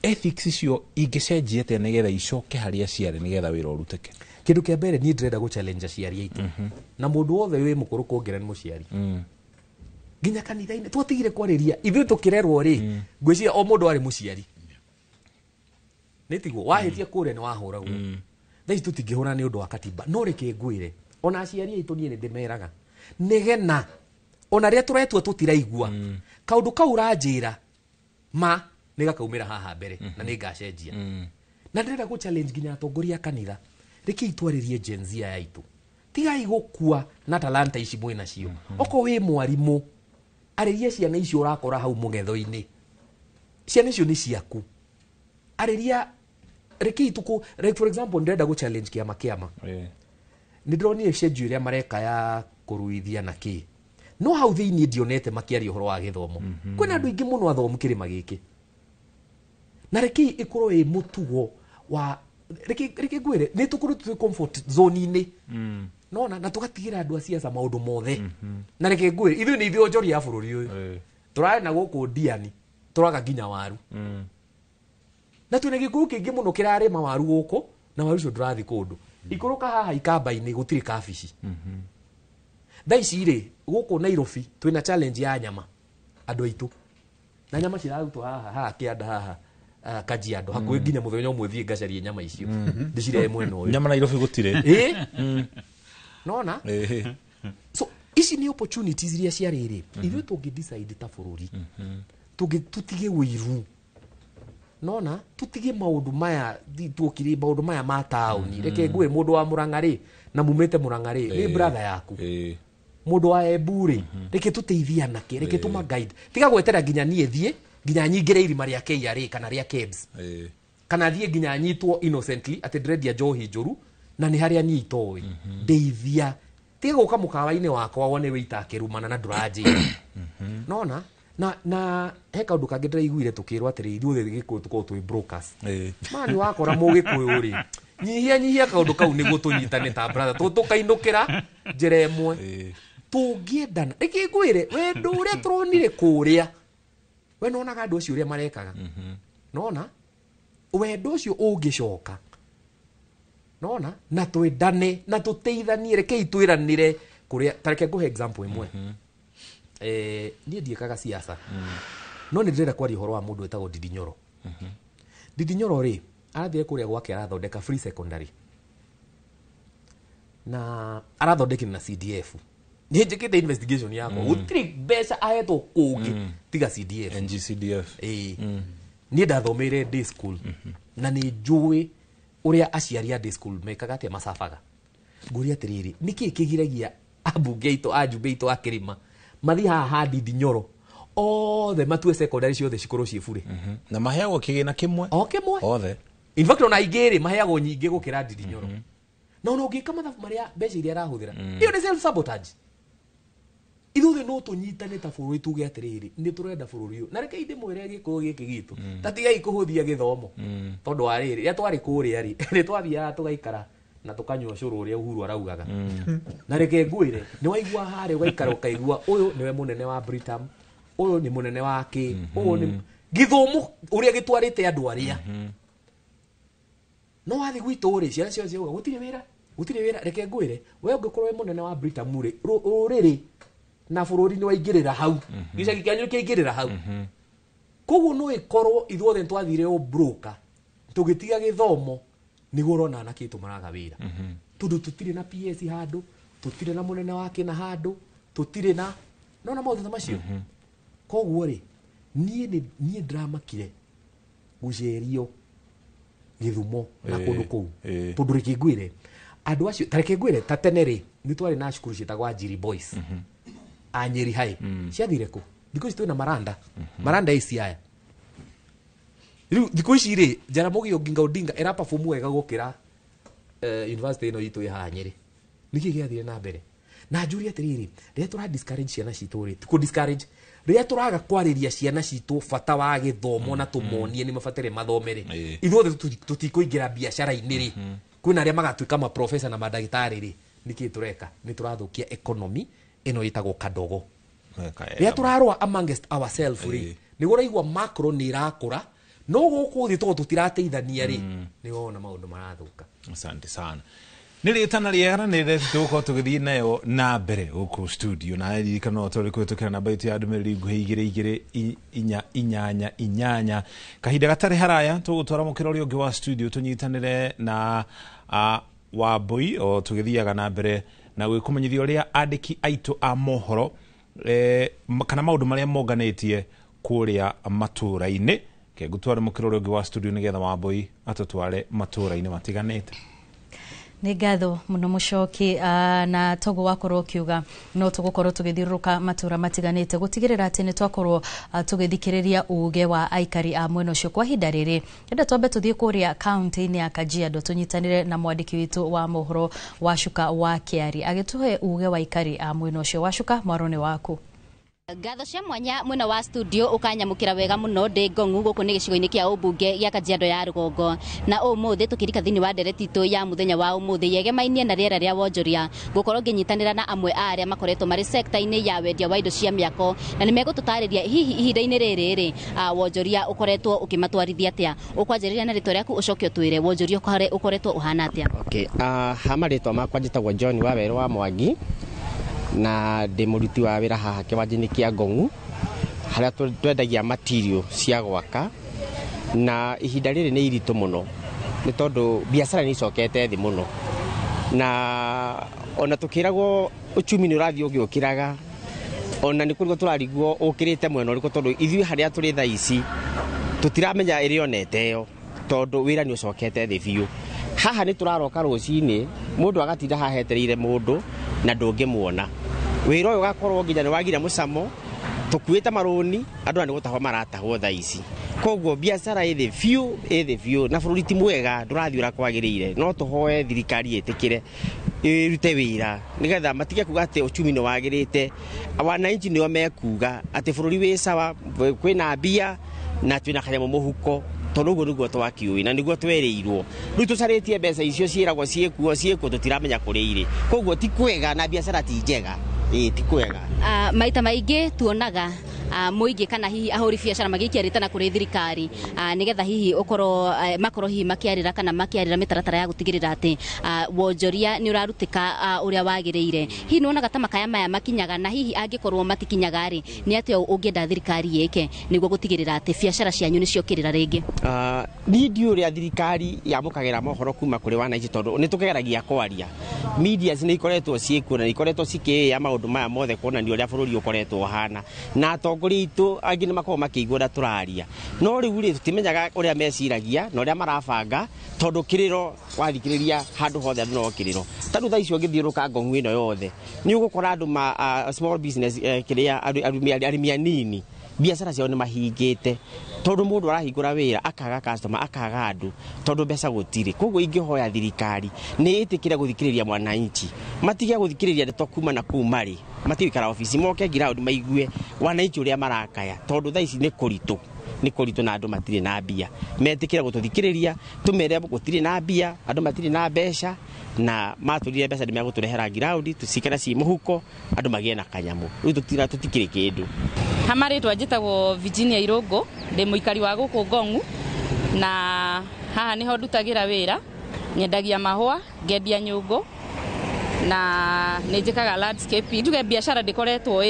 Ethics icio ingĩcenjia atĩa nĩgetha icoke harĩa ciarĩ, nĩgetha wĩra ũrutĩke? Kĩndũ kĩa mbere, niĩ ndĩrenda gũ challenge aciari aitũ na mũndũ wothe wĩ mũkũrũ kũngĩra nĩ mũciari, nginya kanitha-inĩ. Twatigire kwarĩria ithuĩ tũkĩrerwo rĩ, ngwĩciria o mũndũ arĩ mũciari nĩ tiguo wahĩtia kũrĩa nĩ wahũragwo. Thaa ici tũtingĩhũra nĩ ũndũ wa katiba. No reke ngwĩre, ona aciari aitũ, niĩ nĩ ndĩmeraga nĩgena ona rĩrĩa tũretua tũtiraigua kaũndũ kau ũranjĩra ma nĩ gakaumĩra haha mbere na nĩ ngacenjia. Na ndĩrenda gũ challenge nginya atongoria a kanitha, rekei twarĩrie Gen Z aya aitũ. Tigai gũkua na talanta ici mwĩ nacio. Okorwo wĩ mwarimũ, arĩria ciana icio ũrakora hau mũgetho-inĩ. Ciana icio nĩ ciaku, arĩria. Rekei tũkũ, like for example, ndĩrenda gũ challenge kĩama. Nĩ ndĩronire schedule ĩrĩa mareka ya kũruithia na kĩ, no hau thĩinĩ ndionete makĩaria ũhoro wa gĩthomo. Kwĩna andũ aingĩ mũno athomu kĩrĩma gĩkĩ, na rekei ĩkorwo ĩ mũtugo wa reke ngwĩre, nĩ tũkorwo twĩ comfort zone-inĩ, nona na tũgatigĩra andũ a siasa maũndũ mothe. Na reke ngwĩre, ithuĩ nĩ ithuĩ onjoria a bũrũri ũyũ. Tũrarĩ na gũkũ Ndiani, tũraga nginya waru, na twĩna gĩkũyũ kĩingĩ mũno kĩrarĩma waru gũkũ, na waru ũcio ndũrathiĩ kũndũ. Ikũrũka haha ikamba-inĩ gũtirĩ kabici. Thaa ici rĩ, gũkũ Nairobi twĩna challenge ya nyama, andũ aitũ, na nyama cirarutwo haha kĩanda haha, Kajiado hakuhĩ. Nginya mũthenya ũmwe thiĩ ngacarie nyama icio ndĩcirehe mwena ũyũ. Nyama Nairobi gũtirĩ. Ĩ, nona so ici nĩ opportunities iria ciarĩ rĩ, ithuĩ tũngĩ decide ta bũrũri tũngĩ tũtige ũiru, nona tũtige maũndũ maya tuokire maũndũ maya ma taũni. Reke ngwĩre, mũndũ wa Mũrang'a rĩ, na mumĩte Mũrang'a rĩ, nĩ brother yaku. Mũndũ wa Embu rĩ, reke tũteithie anake, reke tũma guide. Tiga gwetera nginya niĩ thiĩ nginya nyingĩre irima rĩa KRA kana rĩa KEBS, kana thiĩ nginya nyitwo innocently atĩ ndĩrendia njohi njũru na nĩ harĩa niĩ itoĩ. Ndeithia, tiga gũka mũkawa-inĩ wakwa wone wĩita akĩrumana na ndũranjĩra. Nona na he kaũndũ kangĩ ndĩraiguire tũkĩrwo atĩrĩ, ithuothe Gĩkũyũ tũkorwo twĩ brokers. Mani wakora mũgĩkũyũ rĩ, nyihia nyihia kaũndũ kau nĩguo tũnyitane ta brother, tũkainũkĩra njĩra ĩmwe tũngĩendana. Reke ngwĩre, wendo ũrĩa tũronire kũrĩa, we nonaga andũ acio ũrĩa marekaga, nona wendo ũcio ũngĩcoka, nona na twendane na tũteithanie. Rekei twĩranĩre kũrĩa. Ta reke ngũhe example ĩmwe. Niĩ ndiĩkaga siasa, no nĩ ndĩrenda kwaria ũhoro wa mũndũ wĩtagwo Ndindi Nyoro. Ndindi Nyoro rĩ arathire kũrĩa gwake arathondeka free secondary na arathondekire na CDF. Nĩ njĩkĩte investigation yakwa, gũtirĩ mbeca ahetwo kũngĩ tiga CDF. NGCDF. Ĩĩ. Niĩ ndathomeire day school na nĩ njũĩ ũrĩa aciari a day school mekaga atĩa, macabaga. Ngũria atĩrĩrĩ, nĩkĩĩ kĩgiragia ambunge aitũ, ajumbe aitũ a kĩrĩma mathiĩ haha ha Ndindi Nyoro othe matue secondary ciothe cikorwo ciĩ bure? Na maheagwo kĩgĩna kĩmwe. O kĩmwe. Othe. In fact, ona aingĩ rĩ maheagwo nyingĩ gũkĩra Ndindi Nyoro. Na ona ũngĩka mathabu marĩa mbeca iria arahũthĩra, ĩyo nĩ self sabotage. Ithuothe no tũnyitane ta bũrũri tuge atĩrĩrĩ, nĩ tũrenda bũrũri ũyũ. Na reke ndĩmwĩre, gĩkũyũ gĩkĩ gitũ, ta tigai kũhũthia gĩthomo, tondũ wa rĩrĩ, rĩrĩa twarĩ kũrĩa rĩ, nĩ twathiaga tũgaikara na tũkanyua cũrũ ũrĩa Uhuru araugaga. Na reke ngwĩre, nĩ waigua harĩa ũgaikara ũkaigua ũyũ nĩwe mũnene wa Britam, ũyũ nĩ mũnene wa kĩ, ũyũ nĩ gĩthomo ũrĩa gĩtwarĩte andũ arĩa. No wathiĩ gwitũ rĩ, ciana ciothe ciauga gũtirĩ wĩra, gũtirĩ wĩra. Reke ngwĩre, we ũngĩkorwo wĩ mũnene wa Britam rĩ, rũrĩrĩ na bũrũri nĩ waingĩrĩra hau, gĩcagi kĩanyu kĩaingĩrĩra hau. Koguo no ĩkorwo ithuothe nĩ twathire ũbroka tũgĩtiga gĩthomo nĩguo ũrona anake aitũ maraga wĩra, tondũ tũtirĩ na PS handũ, tũtirĩ na mũnene wa kĩna handũ, tũtirĩ na nona maũndũ ta macio. Koguo rĩ, niĩ ndĩramakire gũcerio Gĩthumo na kũndũ kũu, tondũ reke ngwĩre, andũ acio, ta reke ngwĩre, ta tene rĩ, nĩ twarĩ na cukuru ciĩtagwo Anjiri Boys, a Nyeri High. Ciathire kũ? Thikũ ici twĩna Maranda, Maranda ĩ Siaya. Rĩu thikũ ici rĩ, Jaramogi Oginga Odinga ĩra perform wega gũkĩra university ĩno itũ ĩ haha Nyeri. Nĩkĩ gĩathire na mbere? Na njũrie atĩrĩrĩ, rĩrĩa tũra discourage ciana citũ rĩ, ti kũ discourage, rĩrĩa tũraga kwarĩria ciana citũ bata wa gĩthomo na tũmonie nĩ mabatarĩ mathome rĩ, ithuothe tũtikũingĩra biacara-inĩ rĩ, kwĩna arĩa magatuĩka maprofesa na mandagĩtarĩ rĩ, nĩkĩ tũreka? Nĩ tũrathũkia economy ĩno ĩtagwo kadogo. Rĩrĩa tũrarũa amongst ourselves rĩ, nĩguo ũraigua macro nĩ ĩrakũra, no gũkũ thĩ tondũ tũtirateithania rĩ, nĩ wona maũndũ marathũka. Asante sana. Nĩ rĩtana rĩega na nĩ tũgũkorwo tũgĩthiĩ nayo na mbere gũkũ studio, na ririkana no tũrĩ kũhĩtũkĩra namba itũ ya ndũmĩrĩri nguhĩ 2 2 4 8 8. Kahinda gatarĩ haraya tũgũtwara mũkĩra ũrĩa ũngĩ wa studio tũnyitanĩre na Wambui o tũgĩthiaga na mbere na gwĩkũmenyithia ũrĩa andĩki aitũ a mohoro kana maũndũ marĩa monganĩtie kũrĩa matũũra-inĩ. Kengũtware mũkĩra ũrĩa ũngĩ wa studio nĩgetha Wambui atũtware matũũra-inĩ matiganĩte. Nĩ ngatho mũno Mũcoki, na toguo wakorwo ũkiuga no tũgũkorwo tũgĩthiũrũrũka matũra matiganĩte gũtigĩrĩra atĩ nĩ twakorwo tũgĩthikĩrĩria uge wa aikari a mwena ũcio. Kwa ihinda rĩrĩ enda twambe tũthiĩ kũrĩa kaunti-inĩ ya Kajiado tũnyitanĩre na mwandĩki witũ wa mohoro Wacuka wa Kĩari agĩtũhe uge wa aikari a mwena ũcio. Wacuka, mwaro nĩ waku. Ngatho cia mwanya mwena wa studio ukanyamukira wega muno ndi ngongu guku ni gicigo-ini kia ubunge gia Kajiado ya rugongo, na umuthi tukirika thiini wa ndereti itu ya muthenya wa umuthi yegemainie na riera ria wonjoria gukorwo nginyitanira na amwe a aria makoretwo mari sekta-ini ya wendia wa indo cia miako, na nimegututariria hihi ihinda-ini riri ri wonjoria ukoretwo ukimatwarithia atia. Ukwanjiriria na ritwa riaku ucoke utwire wonjoria ukoretwo uhana atia. Okay, ha maritwa makwa njitagwo John Waweru wa Mwangi na ndĩ mũruti wa wĩra haha kĩwanja-inĩ kĩa Ngong'u harĩa twendagia material cia gwaka, na ihinda rĩrĩ nĩ iritũ mũno nĩ tondũ biacara nĩ icokete thĩ mũno, na ona tũkĩragwo uchumi nĩ ũrathiĩ ũgĩũkĩraga, ona nĩ kũrigwo tũrarigwo ũkĩrĩte mwena ũrĩkũ, tondũ ithuĩ harĩa tũrĩ thaa ici tũtiramenya ĩrĩa onete ĩyo, tondũ wĩra nĩ ũcokete thĩ biũ. Haha nĩ tũraroka rũcinĩ mũndũ agatinda haha etereire mũndũ na ndũngĩmuona. Wĩra ũyũ ũgakorwo nginya nĩ wagire mũcamo, tũkuĩte marũni andũ aya nĩ gũtahwo maratahwo thaa ici. Koguo biacara ĩthĩ biũ, ĩthĩ biũ, na bũrũri ti mwega, ndũrathiĩ ũrĩa kwagĩrĩire. No tũhoe thirikari ĩtĩkĩre ĩrute wĩra nĩgetha matige kuga atĩ uchumi nĩ wagĩrĩte. Wananchi nĩo mekuga atĩ bũrũri wĩ sawa, kwĩna mbia na twĩna kanyamũ mũhuko, tondũ ũguo nĩguo twakĩũĩ na nĩguo twereirwo. Rĩu tũcarĩtie mbeca icio ciĩragwo ciĩkuo ciĩkuo, tũtiramenya kũrĩa irĩ. Koguo ti kwega na biacara ti njega. Ĩĩ ti kwega. Maita maingĩ tuonaga Mũingĩ kana hihi ahũri biacara magĩikia rĩtana kũrĩ thirikari, nĩgetha hihi ũkorwo makorwo hihi makĩarĩra kana makĩarĩra mĩtaratara ya gũtigĩrĩra atĩ wonjoria nĩ ũrarutĩka ũrĩa wagĩrĩire. Hihi nĩ wonaga ta makaya maya makinyaga, na hihi angĩkorwo matikinyaga rĩ, nĩ atĩa ũngĩenda thirikari ĩke nĩguo gũtigĩrĩra atĩ biacara cianyu nĩ ciokĩrĩra rĩngĩ? Niĩ ndiũĩ ũrĩa thirikari yamũkagĩra mohoro kuma kũrĩ wananchi, tondũ nĩ tũkĩgeragia kwaria. Medias nĩ ikoretwo ciĩkuo na nĩ ikoretwo cikĩĩa maũndũ maya mothe kuonania ũrĩa bũrũri ũkoretwo ũhana, na atongoria aitũ angĩ nĩ makoragwo makĩigua ũrĩa tũraria, no rĩu rĩ, tũtimenyaga ũrĩa meciragia na ũrĩa marabanga, tondũ kĩrĩro wathikĩrĩria handũ hothe andũ no kĩrĩro. Ta rĩu thaa ici ũngĩthiũrũrũka Ngong'u ĩno yothe, nĩ ũgũkora andũ ma small business, kĩrĩa arĩmi anini biacara ciao nĩ mahingĩte, tondũ mũndũ arahingũra wĩra akaga customer, akaga andũ, tondũ mbeca gũtirĩ. Koguo ingĩhoya thirikari nĩ ĩtĩkĩre gũthikĩrĩria mwananchi, matige gũthikĩrĩria ndeto kuma na kũu marĩ, matige gũikara obici, moke ground maigue wananchi ũrĩa marakaya, tondũ thaa ici nĩ kũritũ, nĩ kũritũ na andũ matirĩ na mbia. Metĩkĩre gũtũthikĩrĩria, tũmere gũtirĩ na mbia, andũ matirĩ na mbeca, na matũrire mbeca nĩ megũtũrehera ground tũcikare ci mũhuko, andũ magĩe na kanyamũ. Rĩu tũtikĩrĩ kĩndũ. Hamarĩtwa njĩtagwo Virginia Irũngũ, ndĩ mũikari wa gũkũ Ngong'u, na haha nĩho ndutagĩra wĩra. Nyendagia mahũa, ngendia nyũngũ, na nĩ njĩkaga landscape. Njuge biacara ndĩkoretwo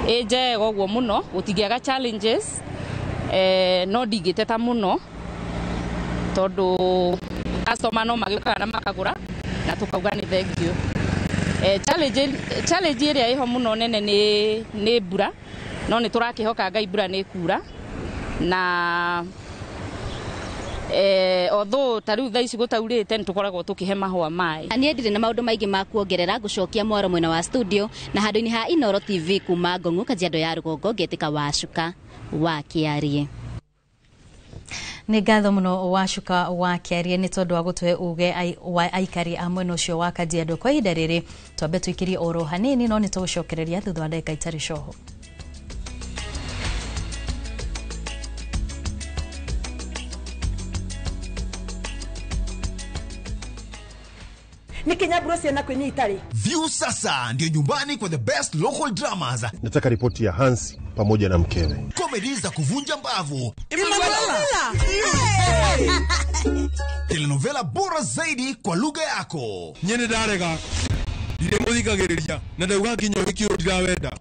ĩ njega ũguo mũno, gũtingĩaga challenges, no ndingĩteta mũno tondũ customer no magĩũkaga na makagũra na tũkauga nĩ thank you. Challenge ĩrĩa ĩho mũno nene nĩ mbura, no nĩ tũrakĩhoka Ngai mbura nĩ kura, na although ta rĩu thaa ici gũtaurĩte nĩ tũkoragwo tũkĩhe mahũa maĩ. Niĩ ndirĩ na maũndũ maingĩ ma kuongerera, ngũcokia mwaro mwena wa studio na handũ-inĩ ha Inooro TV kuma Ngong'u, Kajiado ya Rũgongo, ngetĩka Wacuka wa Kĩarie. Nĩ ngatho mũno Wacuka wa Kĩarie nĩ tondũ wa gũtũhe uge wa aikari a mwena ũcio wa Kajiado. Kwa ihinda rĩrĩ twambe tũikĩrie oro hanini, no nĩ tũgũcokereria thutha wa ndagĩka itarĩ coho. View sasa ndio nyumbani kwa the best local dramas. Nataka ripoti ya Hansi pamoja na mkewe. Comedy za kuvunja mbavu. Telenovela bora zaidi kwa lugha yako. Nyene darega.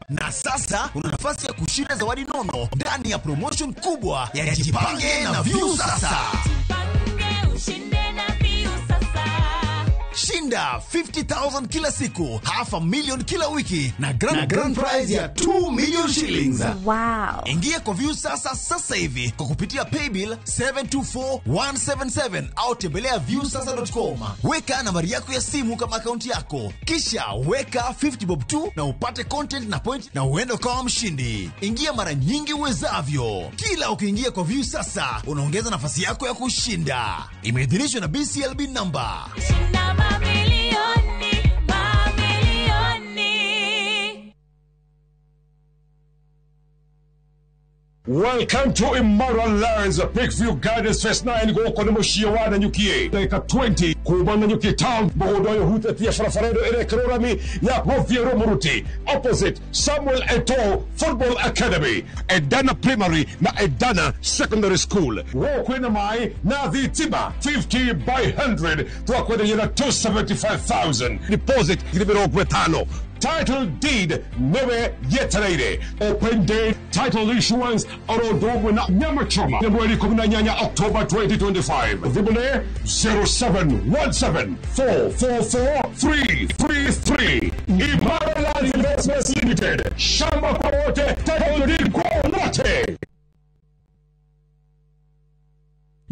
Na sasa una nafasi ya kushinda zawadi nono ndani ya promotion kubwa ya Jipange na View sasa. Shinda 50,000 kila siku, 500,000 kila wiki na grand prize ya 2 million shillings. Wow. Ingia kwa View sasa sasa hivi kwa kupitia paybill 724177 au tembelea viewsasa.com. Weka nambari yako ya simu kama akaunti yako, kisha weka 50 bob 2 na upate content na point na uende ukawa mshindi. Ingia mara nyingi uwezavyo. Kila ukiingia kwa View sasa unaongeza nafasi yako ya kushinda. Imeidhinishwa na BCLB number. Mamilioni, mamilioni. Welcome to Immoral Lands, Peakview Gardens Phase 9 gũkũ nĩ mũciĩ wa Nanyuki. Ndagĩka 20 kuma Nanyuki town, mũgũnda ũyũ ũhutĩtie barabara ĩno ĩrekĩrwo rami ya gũthiĩ Rũmũruti, opposite Samuel Eto'o Football Academy, Edana Primary na Edana Secondary School. Gũkũ kwĩna maĩ na thitima 50 by 100 twakwenderia na 275,000 deposit 50,000. Title deed newe yetereire. Open day title issuance oro na nyama choma mweri 18 October 2025. Thimũ 0717 444 333. Imara Land Investments Limited. Shamba kwa wote, title deed kwa wote.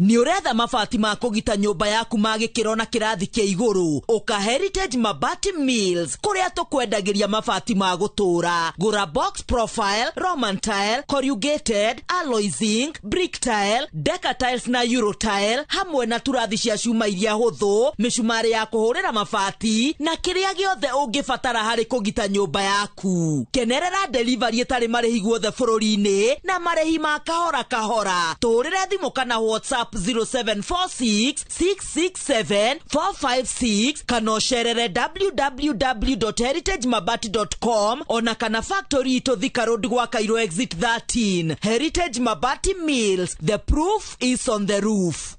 Nĩ ũretha mabati ma kũgita nyũmba yaku ma gĩkĩro na kĩrathi kĩa igũrũ? Ũka Heritage Mabati Mills kũrĩa tũkwendagĩria mabati ma gũtũũra. Gũra box profile, Roman tile, corrugated, alloy zinc, brick tile, deca tiles na euro tile, hamwe na turathi cia cuma iria hũthũ, mĩcumarĩ ya kũhũrĩra mabati na kĩrĩa gĩothe ũngĩbatara harĩ kũgita nyũmba yaku. Kenerera delivery ĩtarĩ marĩhi guothe bũrũri-inĩ na marĩhi ma kahora kahora. Tũhũrĩre thimũ kana WhatsApp WhatsApp 0746 667 456 kana ũcerere www.heritagemabati.com ona kana factory itũ Thika Road gwa Cairo exit 13. Heritage Mabati Mills, the proof is on the roof.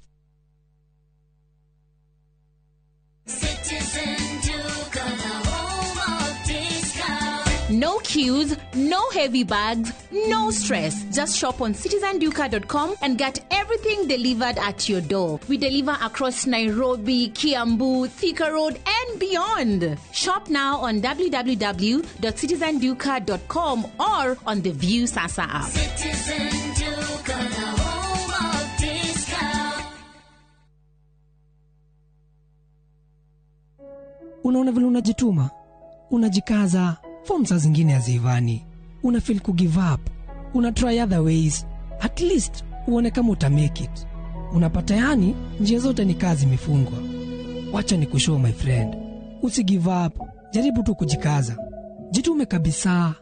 Citizen Duka, the home of discount. No queues, no heavy bags, no stress. Just shop on citizenduka.com and get everything delivered at your door. We deliver across Nairobi, Kiambu, Thika Road, and beyond. Shop now on www.citizenduka.com or on the View Sasa app. Citizen Duka, the home of discount. Unaona vile unajituma, unajikaza, form saa zingine haziivani, una feel ku give up, una try other ways, at least uone kama uta make it. Unapata yani njia zote ni kazi imefungwa. Wacha ni kushow my friend, usi give up, jaribu tu kujikaza, jitume kabisa.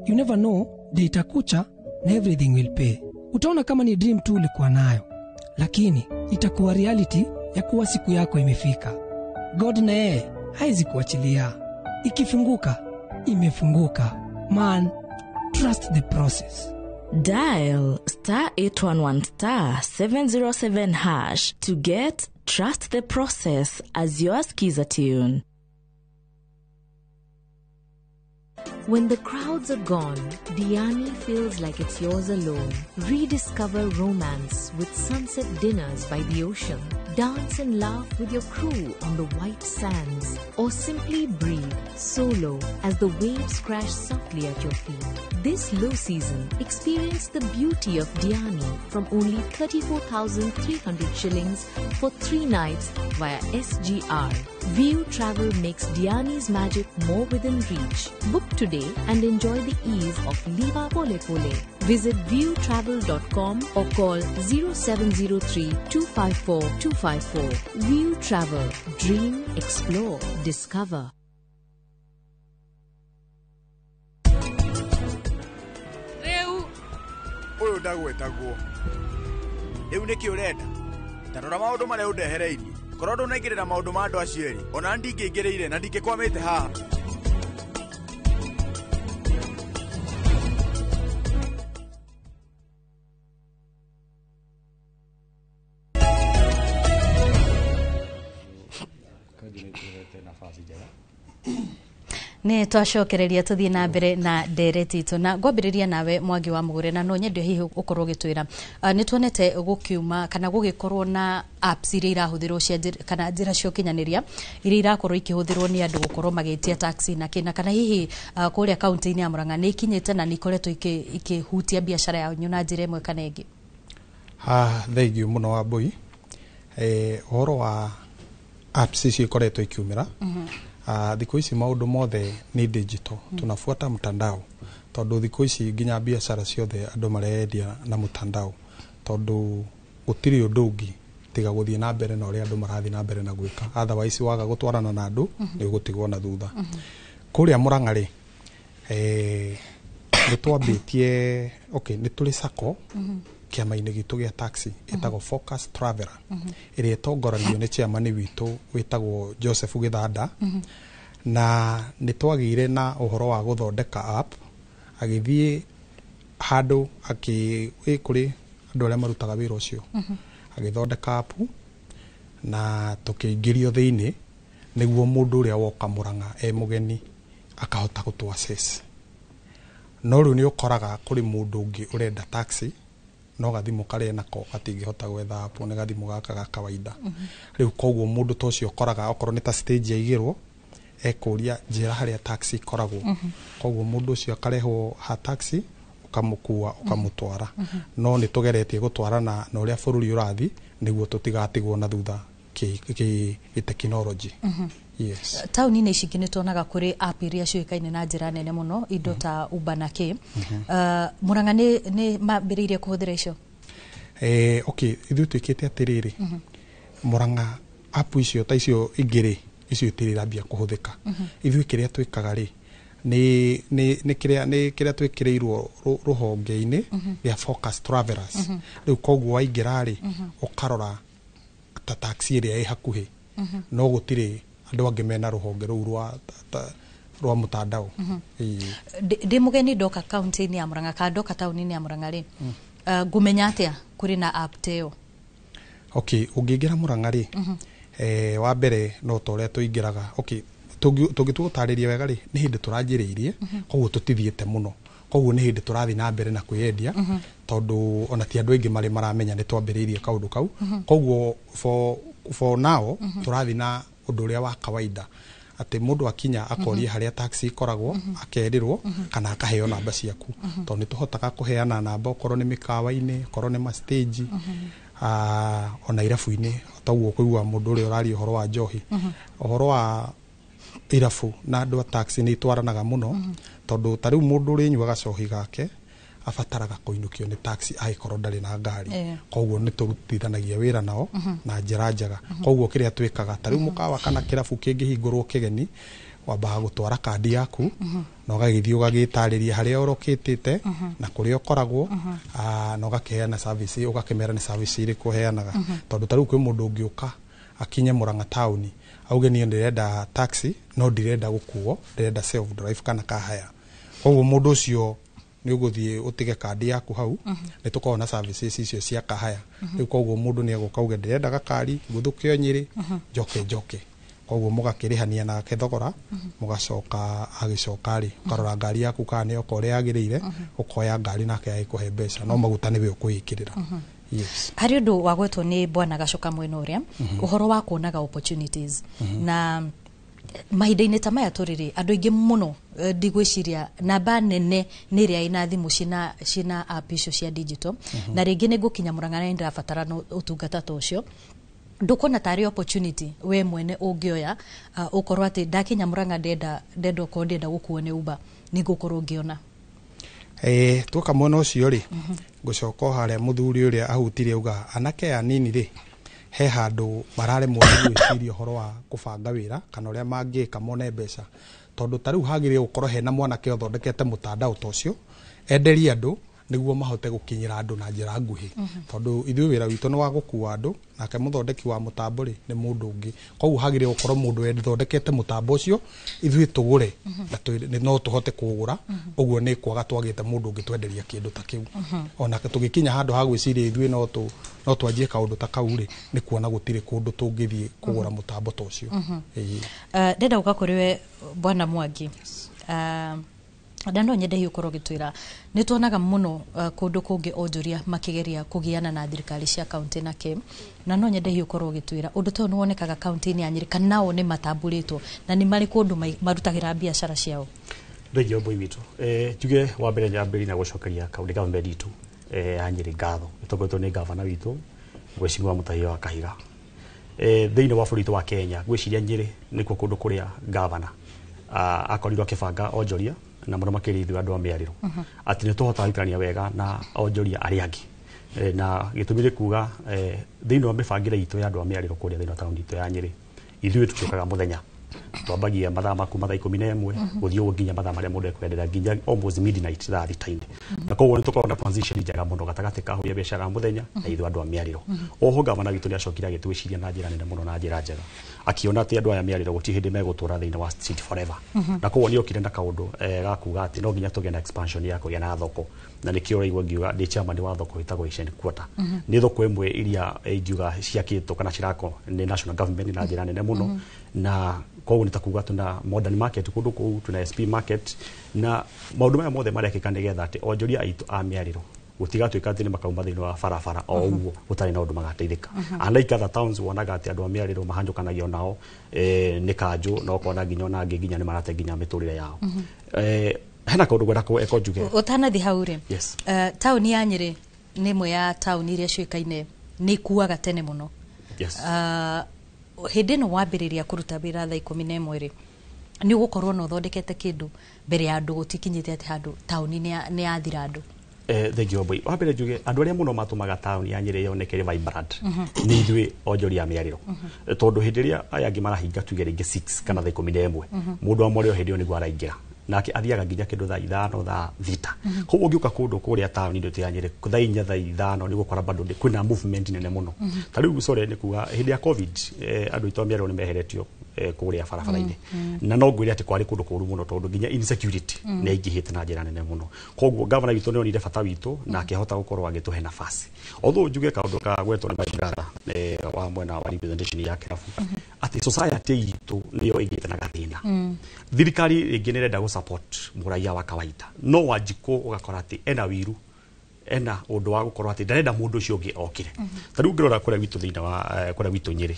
You never know, day itakucha na everything will pay. Utaona kama ni dream tu ulikuwa nayo, lakini itakuwa reality ya kuwa siku yako imefika. God na yeye haizi kuachilia. Ikifunguka, imefunguka. Man, trust the process. Dial star 811 star 707 hash to get Trust the Process as your skiza tune. When the crowds are gone, Diani feels like it's yours alone. Rediscover romance with sunset dinners by the ocean. Dance and laugh with your crew on the white sands. Or simply breathe solo as the waves crash softly at your feet. This low season, experience the beauty of Diani from only 34,300 shillings for 3 nights via SGR. View Travel makes Diani's magic more within reach. Book today and enjoy the ease of Liva Pole Pole. Visit viewtravel.com or call 0703 254 254. View Travel. Dream, explore, discover. Rĩu ũyũ ndagwetagwo rĩu nĩkĩ ũrenda ta rora maũndũ marĩa ũndehereirie korwo ndũnaingĩrĩra maũndũ ma andũ acio erĩ ona ndingĩingĩrĩire na ndingĩkwamĩte haha. Nä twacokereria tũthiĩ na mbere na ndereti itũ na ngwambĩrĩria nawe Mwangi wa Mũgũre, na no nyende hihi ũkorwo ũgĩtwĩra nĩ tuonete gũkiuma kana gũgĩkorwo na apps iria irahũthĩrwo cia kana njĩra cia ũkinyanĩria iria irakorwo ikĩhũthĩrwo nĩ andũ gũkorwo magĩtia taxi na kĩna, kana hihi kũrĩa kaunti-inĩ ya Murang'a nĩ ikinyĩte na nĩ ikoretwo ikĩhutia biacara yanyu na njĩra ĩmwe kana ĩngĩ? Thengiũ mũno Wambui. Ũhoro wa apps icio ikoretwo ikiumĩra thikũ ici maũndũ mothe nĩ digital. Tunafuata mtandao tondũ thikũ ici nginya biacara ciothe andũ marendia na mtandao tondũ gũtirĩ ũndũ ũngĩ tiga gũthiĩ na mbere na ũrĩa andũ marathiĩ na mbere na gwĩka, otherwise waga gũtwarana na andũ nĩ ũgũtigwo na thutha. Kũrĩa Murang'a rĩ, nĩ twambĩtie, okay, nĩ tũrĩ sacco kĩama-inĩ gitũ gĩa taxi ĩtagwo Focus Traveler ĩrĩa ĩtongoragio nĩ chairman witũ wĩtagwo Joseph Gĩthanda, na nĩ twagĩire na ũhoro wa gũthondeka app. Agĩthiĩ handũ kũrĩ andũ arĩa marutaga wĩra ũcio, agĩthondeka app na tũkĩingĩrio thĩinĩ nĩguo mũndũ ũrĩa woka Murang'a e mũgeni akahota gũtũ access. No rĩu nĩ ũkoraga kũrĩ mũndũ ũngĩ ũrenda taxi no gathimũ karĩa nako gatingĩhota gwetha app, nĩ gathimũ gaka ga kawaida. Rĩu koguo mũndũ ta ũcio ũkoraga okorwo nĩ ta stage yaigĩrwo ekũria njĩra harĩa taxi ikoragwo, koguo mũndũ ũcio akarehwo ha taxi ũkamũkua ũkamũtwara. No nĩ tũgeretie gũtwarana na ũrĩa bũrũri ũrathiĩ nĩguo tũtigatigwo na thutha kĩ tekinoronjĩ. Yes. Taũni-inĩ ici ingĩ nĩ tuonaga kũrĩ app iria ciũĩkaine na njĩra nene mũno, indo ta Uber na kĩ. Murang'a nĩ mambĩrĩirie kũhũthĩra icio? Okay, ithuĩ twĩkĩte atĩrĩrĩ, Murang'a app icio ta icio ingĩ rĩ, icio itirĩ irambia kũhũthĩka. Ithuĩ kĩrĩa twĩkaga rĩ, Nĩ kĩrĩa, nĩ kĩrĩa twĩkĩrĩirwo rũhonge-inĩ rĩa Focus Travelers. Rĩu koguo waingĩra rĩ, ũkarora ta taxi ĩrĩa ĩ hakuhĩ, no gũtirĩ andũ angĩ mena rũhonge rũu rwa mũtandao. Ĩĩ. Ndĩ mũgeni ndoka kaunti-inĩ ya Murang'a kana ndoka taũni-inĩ ya Murang'a rĩ, ngũmenya atĩa kũrĩ na app ta ĩyo? Okay, ũngĩingĩra Murang'a rĩ, wa mbere no ta ũrĩa tũingĩraga. Okay, tũngĩtua gũtarĩria wega rĩ, nĩ hĩndĩ tũranjĩrĩirie, koguo tũtithiĩte mũno, koguo nĩ hĩndĩ tũrathiĩ na mbere na kwĩyendia, tondũ ona ti andũ aingĩ marĩ maramenya nĩ twambĩrĩirie kaũndũ kau. Koguo for now tũrathiĩ na ũndũ ũrĩa wa kawaida, atĩ mũndũ akinya akoria harĩa taxi ikoragwo, akerĩrwo kana akaheo namba ciaku, tondũ nĩ tũhotaga kũheana namba, okorwo nĩ mĩkawa-inĩ, okorwo nĩ ma stage, ona irabu-inĩ. Toguo kũigua mũndũ ũrĩa ũraria ũhoro wa njohi, ũhoro wa irabu na andũ a taxi nĩ itwaranaga mũno, tondũ ta rĩu mũndũ ũrĩnyuaga cohi gake abataraga kũinũkio nĩ taxi angĩkorwo ndarĩ na ngari. Koguo nĩ tũrutithanagia wĩra nao na njĩra njega. Koguo kĩrĩa twĩkaga, ta rĩu mũkawa kana kĩrabu kĩngĩhingũrwo kĩgeni, wambaga gũtwara kandi yaku na ũgagĩthiĩ ũgagĩtarĩria harĩa ũrokĩtĩte na kũrĩa ũkoragwo, na ũgakĩheana service, ũgakĩmera nĩ service irĩkũ ũheanaga, tondũ ta rĩu kwĩ mũndũ ũngĩũka akinye Murang'a taũni auge, "Niĩ ndĩrenda taxi, no ndirenda gũkuo, ndĩrenda self drive kana car hire." Koguo mũndũ ũcio nĩ ũgũthiĩ ũtige kandi yaku hau. Nĩ tũkoragwo na services icio cia car hire. Rĩu koguo mũndũ nĩ egũka auge, "Ndĩrenda gakari ngũthũke o Nyĩrĩ, njoke njoke." Koguo mũgakĩrĩhania nake thogora, mũgacoka agĩcoka rĩ, ũkarora ngari yaku kana nĩ yoka ũrĩa yagĩrĩire, ũkoya ngari nake agĩkũhe mbeca, no maguta nĩwe ũkwĩĩkĩrĩra. Yes. Harĩ ũndũ wagwetwo nĩ bwana Gacoka mwena ũrĩa, ũhoro wa kuonaga opportunities, na mahinda-inĩ ta maya tũrĩ rĩ, andũ aingĩ mũno, ndigwĩciria namba nene nĩ ĩrĩa ĩna thimũ ciĩna app icio cia digital, na rĩngĩ nĩ ngũkinya Murang'a na nĩndĩrabatara ũtungata ta ũcio. Ndũkuona tarĩ opportunity we mwene ũngĩoya, ũkorwo atĩ ndakinya Murang'a ndenda okorwo ndĩrenda gũkuo nĩ Uber, nĩ ngũkorwo ngĩona? Tuoka mwena ũcio rĩ, ngũcoka o harĩa mũthuri ũrĩa ahutirie, auga anake aya anini rĩ, he handũ mararemwo nĩ gwĩciria ũhoro wa kũbanga wĩra kana ũrĩa mangĩka mone mbeca, tondũ ta rĩu hagĩrĩire gũkorwo hena mwanake ũthondekete mũtandao ta ũcio, enderie andũ nĩguo mahote gũkinyĩra andũ na njĩra nguhĩ, tondũ ithuĩ wĩra witũ nĩ wa gũkua andũ, nake mũthondeki wa mũtambo rĩ, nĩ mũndũ ũngĩ. Koguo hagĩrĩire gũkorwo mũndũ ethondekete mũtambo ũcio, ithuĩ tũgũre na no tũhote kũũgũra. Ũguo nĩ kwaga twagĩte mũndũ ũngĩtwenderia kĩndũ ta kĩu. Ona tũgĩkinya handũ ha gwĩciria ithuĩ no twanjie kaũndũ ta kau rĩ, nĩ kuona gũtirĩ kũndũ tũngĩthiĩ kũgũra mũtambo ta ũcio. Ĩĩ. Ndenda gũka kũrĩ we bwana Mwangi. Na no nyende hihi ũkorwo ũgĩtwĩra, nĩ tuonaga mũno kũndũ kũngĩ onjoria makĩgeria kũgiana na thirikari cia kaunti na kĩ, na no nyende hihi ũkorwo ũgĩtwĩra ũndũ ta ũyũ nĩ wonekaga kaunti-inĩ ya Nyĩrĩ, kana nao nĩ matambũrĩtwo na nĩ marĩ kũndũ marutagĩra biacara ciao? Thengiũ mbui witũ. Njuge wa mbere nyambĩrĩrie na gũcokeria county government itũ ya Nyĩrĩ ngatho, ĩtongoretio nĩ gavana witũ Mheshimiwa Mutahia wa Kahiga. Thĩinĩ wa bũrũri witũ wa Kenya, ngwĩciria Nyĩrĩ nĩkuo kũndũ kũrĩa gavana akorirwo akĩbanga onjoria, na mũno makĩria ithuĩ andũ a mĩarĩro, atĩ nĩ tũhotaga gũikarania wega na onjoria arĩa angĩ. Na gĩtũmi nĩ kuga, thĩinĩ wa mĩbangĩre itũ ya andũ a mĩarĩro kũrĩa thĩinĩ wa taũni itũ ya Nyĩrĩ, ithuĩ tũtiũkaga mũthenya, twambagia mathaa ma kuma thaa 11 gũthiĩ ũguo nginya mathaa marĩa mũndũ ekwenderea, nginya almost midnight, thaa thita-inĩ. Na koguo nĩ tũkoragwo na transition njega mũno gatagatĩ ka ahũri a biacara a mũthenya na ithuĩ andũ a mĩarĩro. Oho gavana witũ nĩ acokire agĩtwĩciria na njĩra nene mũno na njĩra njega, akiona atĩ andũ aya mĩarĩro gũtirĩ hĩndĩ megũtũra thĩinĩ wa street forever, na koguo nĩ okire na kaũndũ ga kuga atĩ no nginya tũgĩe na expansion ya kũgĩa na thoko, na nĩkĩo ũraigua ngiuga ndĩ chairman wa thoko ĩtagwo Asian Quarter. Nĩ thoko ĩmwe iria ingiuga ciakĩtwo kana cirakwo nĩ national government na njĩra nene mũno, na koguo nĩ ta kuga tuna modern market kũndũ kũu, tuna SP market, na maũndũ maya mothe marekĩka nĩgetha atĩ onjoria aitũ a mĩarĩro gũtigatuĩka atĩ nĩ makauma thĩinĩ wa barabara o ũguo gũtarĩ na ũndũ magateithĩka. Unlike other towns, wonaga atĩ andũ a mĩarĩro mahanyũkanagia nao nĩ kanjũ, na ũkona nginya ona angĩ nginya nĩ marate nginya mĩtũrĩre yao. Hena kaũndũ ngwenda eko njuge. Ũtanathi hau rĩ, Yes. Taũni ya Nyĩrĩ nĩ ĩmwe ya taũni iria ciũĩkaine nĩ ikuaga tene mũno. Yes. Hĩndĩ ĩno wambĩrĩria kũruta wĩra thaa 11 rĩ, nĩ ũgũkorwo na ũthondekete kĩndũ mbere ya andũ gũtikinyĩte atĩ handũ taũni nĩ yathira andũ? Thengiũ mbui. Wa mbere njuge andũ arĩa mũno matũmaga taũni ya Nyĩrĩ yoneke ĩrĩ vibrant nĩ ithuĩ onjoria a mĩarĩro, tondũ hĩndĩ ĩrĩa aya angĩ marahinga, tuge rĩngĩ 6 kana thaa 11, mũndũ wa mwarĩro hĩndĩ ĩyo nĩguo araingĩra. Nake athiaga nginya kĩndũ thaa 5 thaa 6. Koguo ũngĩũka kũndũ kũrĩa taũni ndũ ya Nyĩrĩ thaa 4 thaa 5 nĩ gũkora bado kwĩna movement nene mũno. Ta rĩu sorry nĩ kuga hĩndĩ ya COVID andũ aitũ a mĩarĩro nĩ meheretio kũrĩa barabara-inĩ. Na no ngwĩre atĩ kwarĩ kũndũ kũru mũno tondũ nginya insecurity nĩ yaingĩhĩte na njĩra nene mũno. Koguo gavana witũ nĩ onire bata witũ na akĩhota gũkorwo agĩtũhe nafasi. Although njuge kaũndũ ka gwetwo nĩ my brother wa mwena wa representation ya kĩrabu atĩ society itũ nĩyo ĩgĩte na gathĩna. Thirikari rĩngĩ nĩ ĩrenda gũ support mũraia wa kawaida, no Wanjikũ ũgakora atĩ ena wiru, ena ũndũ wa gũkorwo atĩ ndarenda mũndũ ũcio ũngĩ okire. Ta rĩu ũngĩrora kũrĩa gwitũ thĩinĩ wa kũrĩa gwitũ Nyĩrĩ,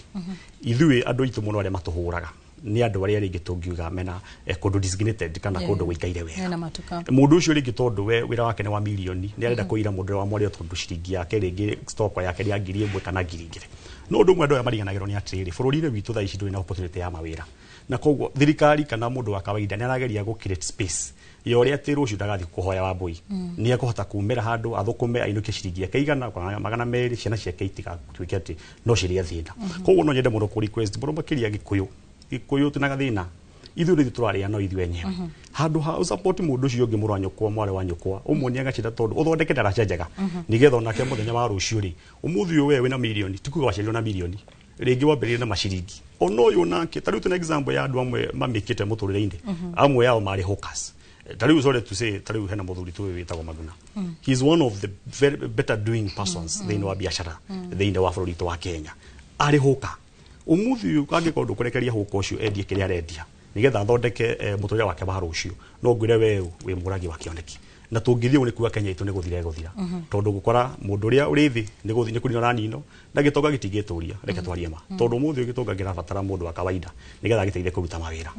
ithuĩ andũ aitũ mũno arĩa matũhũraga nĩ andũ arĩa rĩngĩ tũngiuga mena kũndũ designated kana kũndũ gũikaire wega. Mena matuka. Mũndũ ũcio rĩngĩ tondũ we wĩra wake nĩ wa milioni nĩ arenda kũira mũndũ ũrĩa wa mwarĩo tondũ ciringi yake rĩngĩ stock yake nĩ ya 1000 kana 2000. No ũndũ ũmwe andũ aya mariganagĩrwo nĩ atĩrĩrĩ, bũrũri-inĩ witũ thaa ici ndũrĩ na opportunity ya mawĩra, na koguo thirikari kana mũndũ wa kawaida nĩ arageria gũ create space ya ũrĩa atĩ rũciũ ndagathiĩ kũhoya Wambũi, nĩ ekũhota kumĩra handũ athũkũme ainũkie ciringi yake 100 kana 200, ciana ciake itigatuĩke atĩ no cirĩe thĩna. Koguo no nyende mũno kũ request mũno makĩria Gĩkũyũ. Gĩkũyũ twĩna gathĩna, ithuĩ nĩ ithuĩ tũrarĩa no ithuĩ enyewe. Handũ ha ũsupport mũndũ ũcio ũngĩ mũrũ wa nyũkwa mwarĩ wa nyũkwa ũmuonie agacĩra tondũ ũthondeke ndaraca njega nĩgetha onake mũthenya wa rũciũ rĩ, ũmũthĩ ũyũ we wĩna milioni ti kuga waciarirwo na milioni, rĩngĩ wambĩrĩrie na maciringi ona ũyũ nake. Ta rĩu twĩna example ya andũ amwe mamĩkĩte mũtũrĩre-inĩ, amwe ao marĩ hawkers. Ta rĩu sorry to say, ta rĩu hena mũthuri tũĩ wĩtagwo Maguna. He is one of the very better doing persons thĩinĩ wa biacara thĩinĩ wa bũrũri witũ wa Kenya. Arĩ hawker. Ũmũthĩ ũyũ angĩkorwo ndũkũrekeria hawker ũcio endie kĩrĩa arendia nĩgetha athondeke mũtũrĩre wake wa rũciũ, no ngwĩre we wĩ mũragi wa kĩoneki. Na tũngĩthiĩ ũguo nĩ kuga Kenya itũ nĩ gũthira ĩgũthira. Tondũ gũkora mũndũ ũrĩa ũrĩ thĩ nĩ gũthiĩ nĩ kũninwo aranino na gĩtonga gĩtingĩtũria, reke twarie ma. Tondũ ũmũthĩ ũyũ gĩtonga kĩrabatara mũndũ wa kawaida nĩgetha agĩteithie kũruta mawĩra.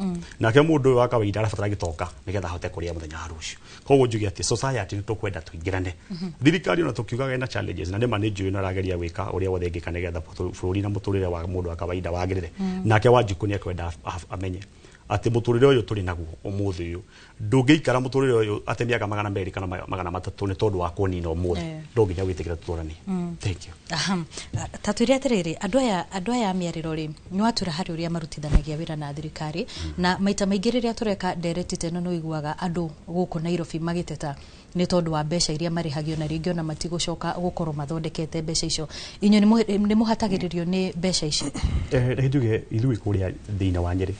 Nake mũndũ ũyũ wa kawaida arabatara gĩtonga nĩgetha ahote kũrĩa mũthenya wa rũciũ. Koguo njuge atĩ society nĩ tũkwenda tũingĩrane. Thirikari ona tũkiugaga ĩna challenges na nĩ ma nĩ njũĩ no ĩrageria gwĩka ũrĩa wothe ĩngĩka nĩgetha bũrũri na mũtũrĩre wa mũndũ wa kawaida wagĩrĩre. Nake Wanjikũ nĩ ekwenda amenye atĩ mũtũrĩre ũyũ tũrĩ naguo ũmũthĩ ũyũ ndũngĩikara mũtũrĩre ũyũ atĩ mĩaka 200 kana 300 nĩ tondũ wa kũnina ũmũthĩ, no nginya wĩtĩkĩre tũtũranie. Thank you. Ta twĩre atĩrĩrĩ, andũ aya a mĩarĩro rĩ, nĩ watwĩra harĩ ũrĩa marutithanagia wĩra na thirikari, na maita maingĩ rĩrĩa tũreka ndereti ta ĩno nĩ ũiguaga andũ gũkũ Nairobi magĩteta nĩ tondũ wa mbeca iria marĩhagio na rĩngĩ ona matigũcoka gũkorwo mathondekete mbeca icio. Inyuĩ nĩ mũhatagĩrĩrio nĩ mbeca ici? Reke njuge ithuĩ kũrĩa thĩinĩ wa Nyĩrĩ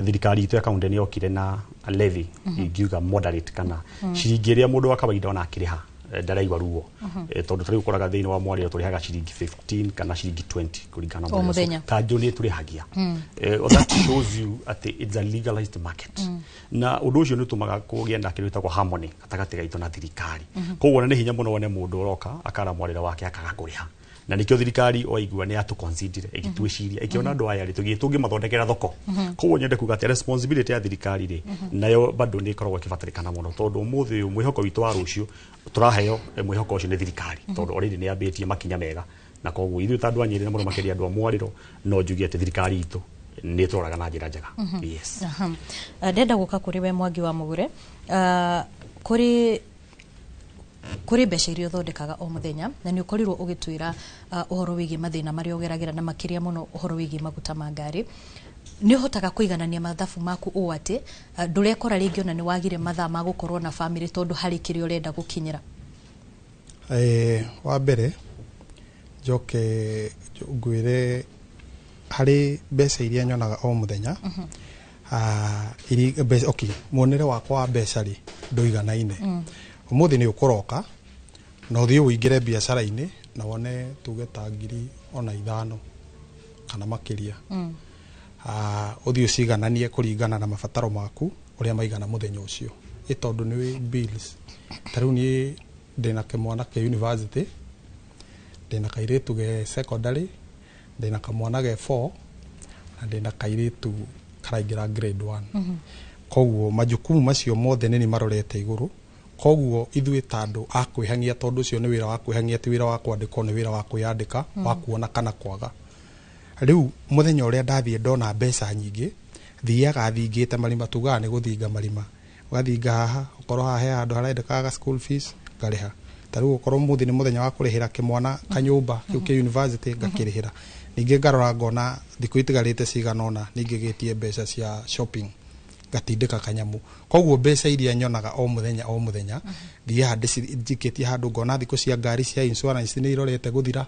thirikari itũ ya kaunti nĩ yokire na levy ingiuga moderate kana ciringi ĩrĩa mũndũ wa kawaida ona akĩrĩha ndaraigua ruo. Tondũ ta rĩu ũkoraga thĩinĩ wa mwarĩro tũrĩhaga ciringi 15 kana ciringi 20 kũringana na O mũthenya. Kanjũ nĩ tũrĩhagia. That shows you atĩ it's a legalized market. Na ũndũ ũcio nĩ ũtũmaga kũgĩe na kĩndũ gĩtagwo harmony gatagatĩ gaitũ na thirikari. Koguo ona nĩ hinya mũno wone mũndũ ũroka akara mwarĩro wake akaga kũrĩha. Na nĩkĩo thirikari waigua nĩ yatũconsider ĩgĩtwĩciria ĩkĩona andũ aya rĩ tũgĩĩ tũngĩmathondekera thoko. Koguo nyende kuga atĩ responsibility ya thirikari rĩ nayo bado nĩ ĩkoragwo ĩkĩbatarĩkana mũno tondũ ũmũthĩ ũyũ mwĩhoko witũ wa rũciũ tũraheo mwĩhoko ũcio nĩ thirikari tondũ already nĩ yambĩtie makinya mega, na koguo ithuĩ ta andũ a Nyĩrĩ na mũno makĩria andũ a mwarĩro no njuge atĩ thirikari itũ nĩ ĩtũroraga na njĩra njega. Yes. Ndenda gũka kũrĩ we Mwangi wa Mũgure, kũrĩ mbeca iria ũthondekaga o mũthenya na nĩ ũkorirwo ũgĩtwĩra ũhoro wĩgiĩ mathĩna marĩa ũgeragĩra na makĩria mũno ũhoro wĩgiĩ maguta ma ngari. Nĩ ũhotaga kũiganania mathabu maku ũũ atĩ ndũrekora rĩngĩ ona nĩ wagire mathaa ma gũkorwo na bamĩrĩ tondũ harĩ kĩrĩa ũrenda gũkinyĩra? Wa mbere njoke ngwĩre harĩ mbeca iria nyonaga o mũthenya, okay, muonere wakwa wa mbeca rĩ ndũiganaine. Ũmũthĩ nĩ ũkũroka na ũthiĩ ũingĩre biacara-inĩ na wone tuge ta 5,000 kana makĩria. Ũthiĩ ũcigananie kũringana na mabataro maku ũrĩa maigana mũthenya ũcio, ĩ tondũ nĩ bills. Ta rĩu niĩ ndĩna kĩmwana kĩ university, ndĩna kairĩtu ge secondary, ndĩna kamwana ge 4 na ndĩna kairĩtu karaingĩra grade 1. Koguo majukumu macio mothe nĩ marorete igũrũ. Koguo ithuĩ ta andũ a kwĩhang'ia, tondũ ũcio nĩ wĩra wa kwĩhang'ia, ti wĩra wa kwandĩkwo, nĩ wĩra wa kwĩyandĩka, wa kuona kana kwaga. Rĩu mũthenya ũrĩa ndathiĩ ndona mbeca nyingĩ, thiaga thingĩte marima, tugaga nĩ gũthinga marima, ũgathinga haha, ũkorwo haha he handũ harendekaga school fees ngarĩha. Ta rĩu ũkorwo ũmũthĩ nĩ mũthenya wa kũrĩhĩra kĩmwana kanyũmba kĩu kĩ university ngakĩrĩhĩra. Ningĩ ngarora ngona thikũ itigarĩte cigana ũna ningĩ gĩtie mbeca cia shopping Ngatindĩka kanyamũ. Koguo mbeca iria nyonaga o mũthenya o mũthenya, thiaga njikĩtie handũ, ngona thikũ cia ngari cia insurance nĩ irorete gũthira,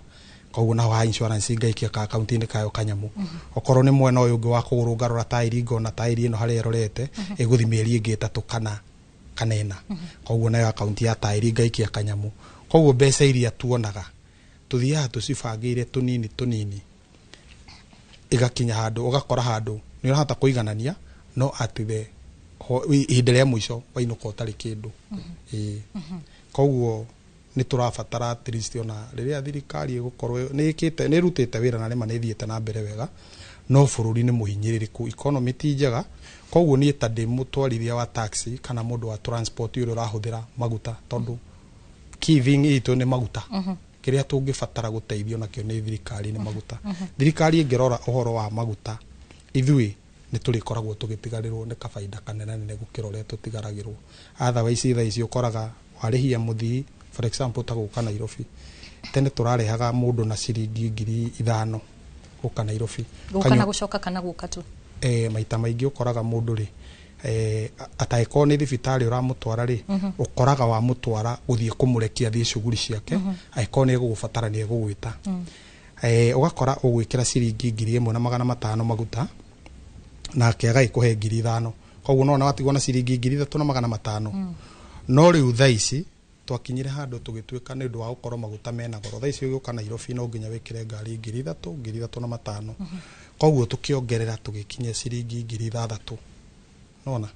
koguo naho ha insurance ngaikia ka akaunti-inĩ kayo kanyamũ. Okorwo nĩ mwena ũyũ ũngĩ wa kũgũrũ, ngarora tairi, ngona tairi ĩno harĩa ĩrorete ĩgũthi mĩeri ĩngĩ 3 kana 4, koguo nayo akaunti ya tairi ngaikia kanyamũ. Koguo mbeca iria tuonaga tũthiaga tũcibangĩire tũnini tũnini, igakinya handũ ũgakora handũ nĩ ũrahota kũiganania, no at the ihinda rĩa mũico wainũka ũtarĩ kĩndũ. Ĩĩ, koguo nĩ tũrabatara at least ona rĩrĩa thirikari ĩgũkorwo nĩ ĩkĩte, nĩ ĩrutĩte wĩra na nĩma nĩ ĩthiĩte na mbere wega, no bũrũri nĩ mũhinyĩrĩrĩku, economy ti njega. Koguo niĩ ta ndĩ mũtwarithia wa taxi kana mũndũ wa transport ũrĩa ũrahũthĩra maguta, tondũ key thing itũ nĩ maguta, kĩrĩa tũngĩbatara gũteithio nakĩo nĩ thirikari nĩ maguta. Thirikari ĩngĩrora ũhoro wa maguta, ithuĩ nĩ tũrĩkoragwo tũgĩtigarĩrwo nĩ kabaida kanene gũkĩra ũrĩa tũtigaragĩrwo. Otherwise thaa ici ũkoraga warĩhia mũthii, for example ta gũka Nairobi, tene tũrarehaga mũndũ na ciringi 5,000 gũka Nairobi. Gũka na gũcoka kana gũka tu? Maita maingĩ ũkoraga mũndũ rĩ, atangĩkorwo nĩ thibitarĩ ũramũtwara rĩ, ũkoraga wamũtwara gũthiĩ kũmũrekia athiĩ cuguri ciake, angĩkorwo nĩ egũgũbatara nĩ egũgwĩta. Ũgakora ũgwĩkĩra ciringi 1,500 maguta, nake agagĩkũhe 5,000, koguo nona watigwo na ciringi 3,500. No rĩu thaa ici twakinyire handũ tũgĩtuĩka nĩ ũndũ wa gũkorwo maguta mena goro, thaa ici ũgĩũka Nairobi no nginya wĩkĩre ngari 3,000, 3,500. Koguo tũkĩongerera tũgĩkinyia ciringi 6,000, nona.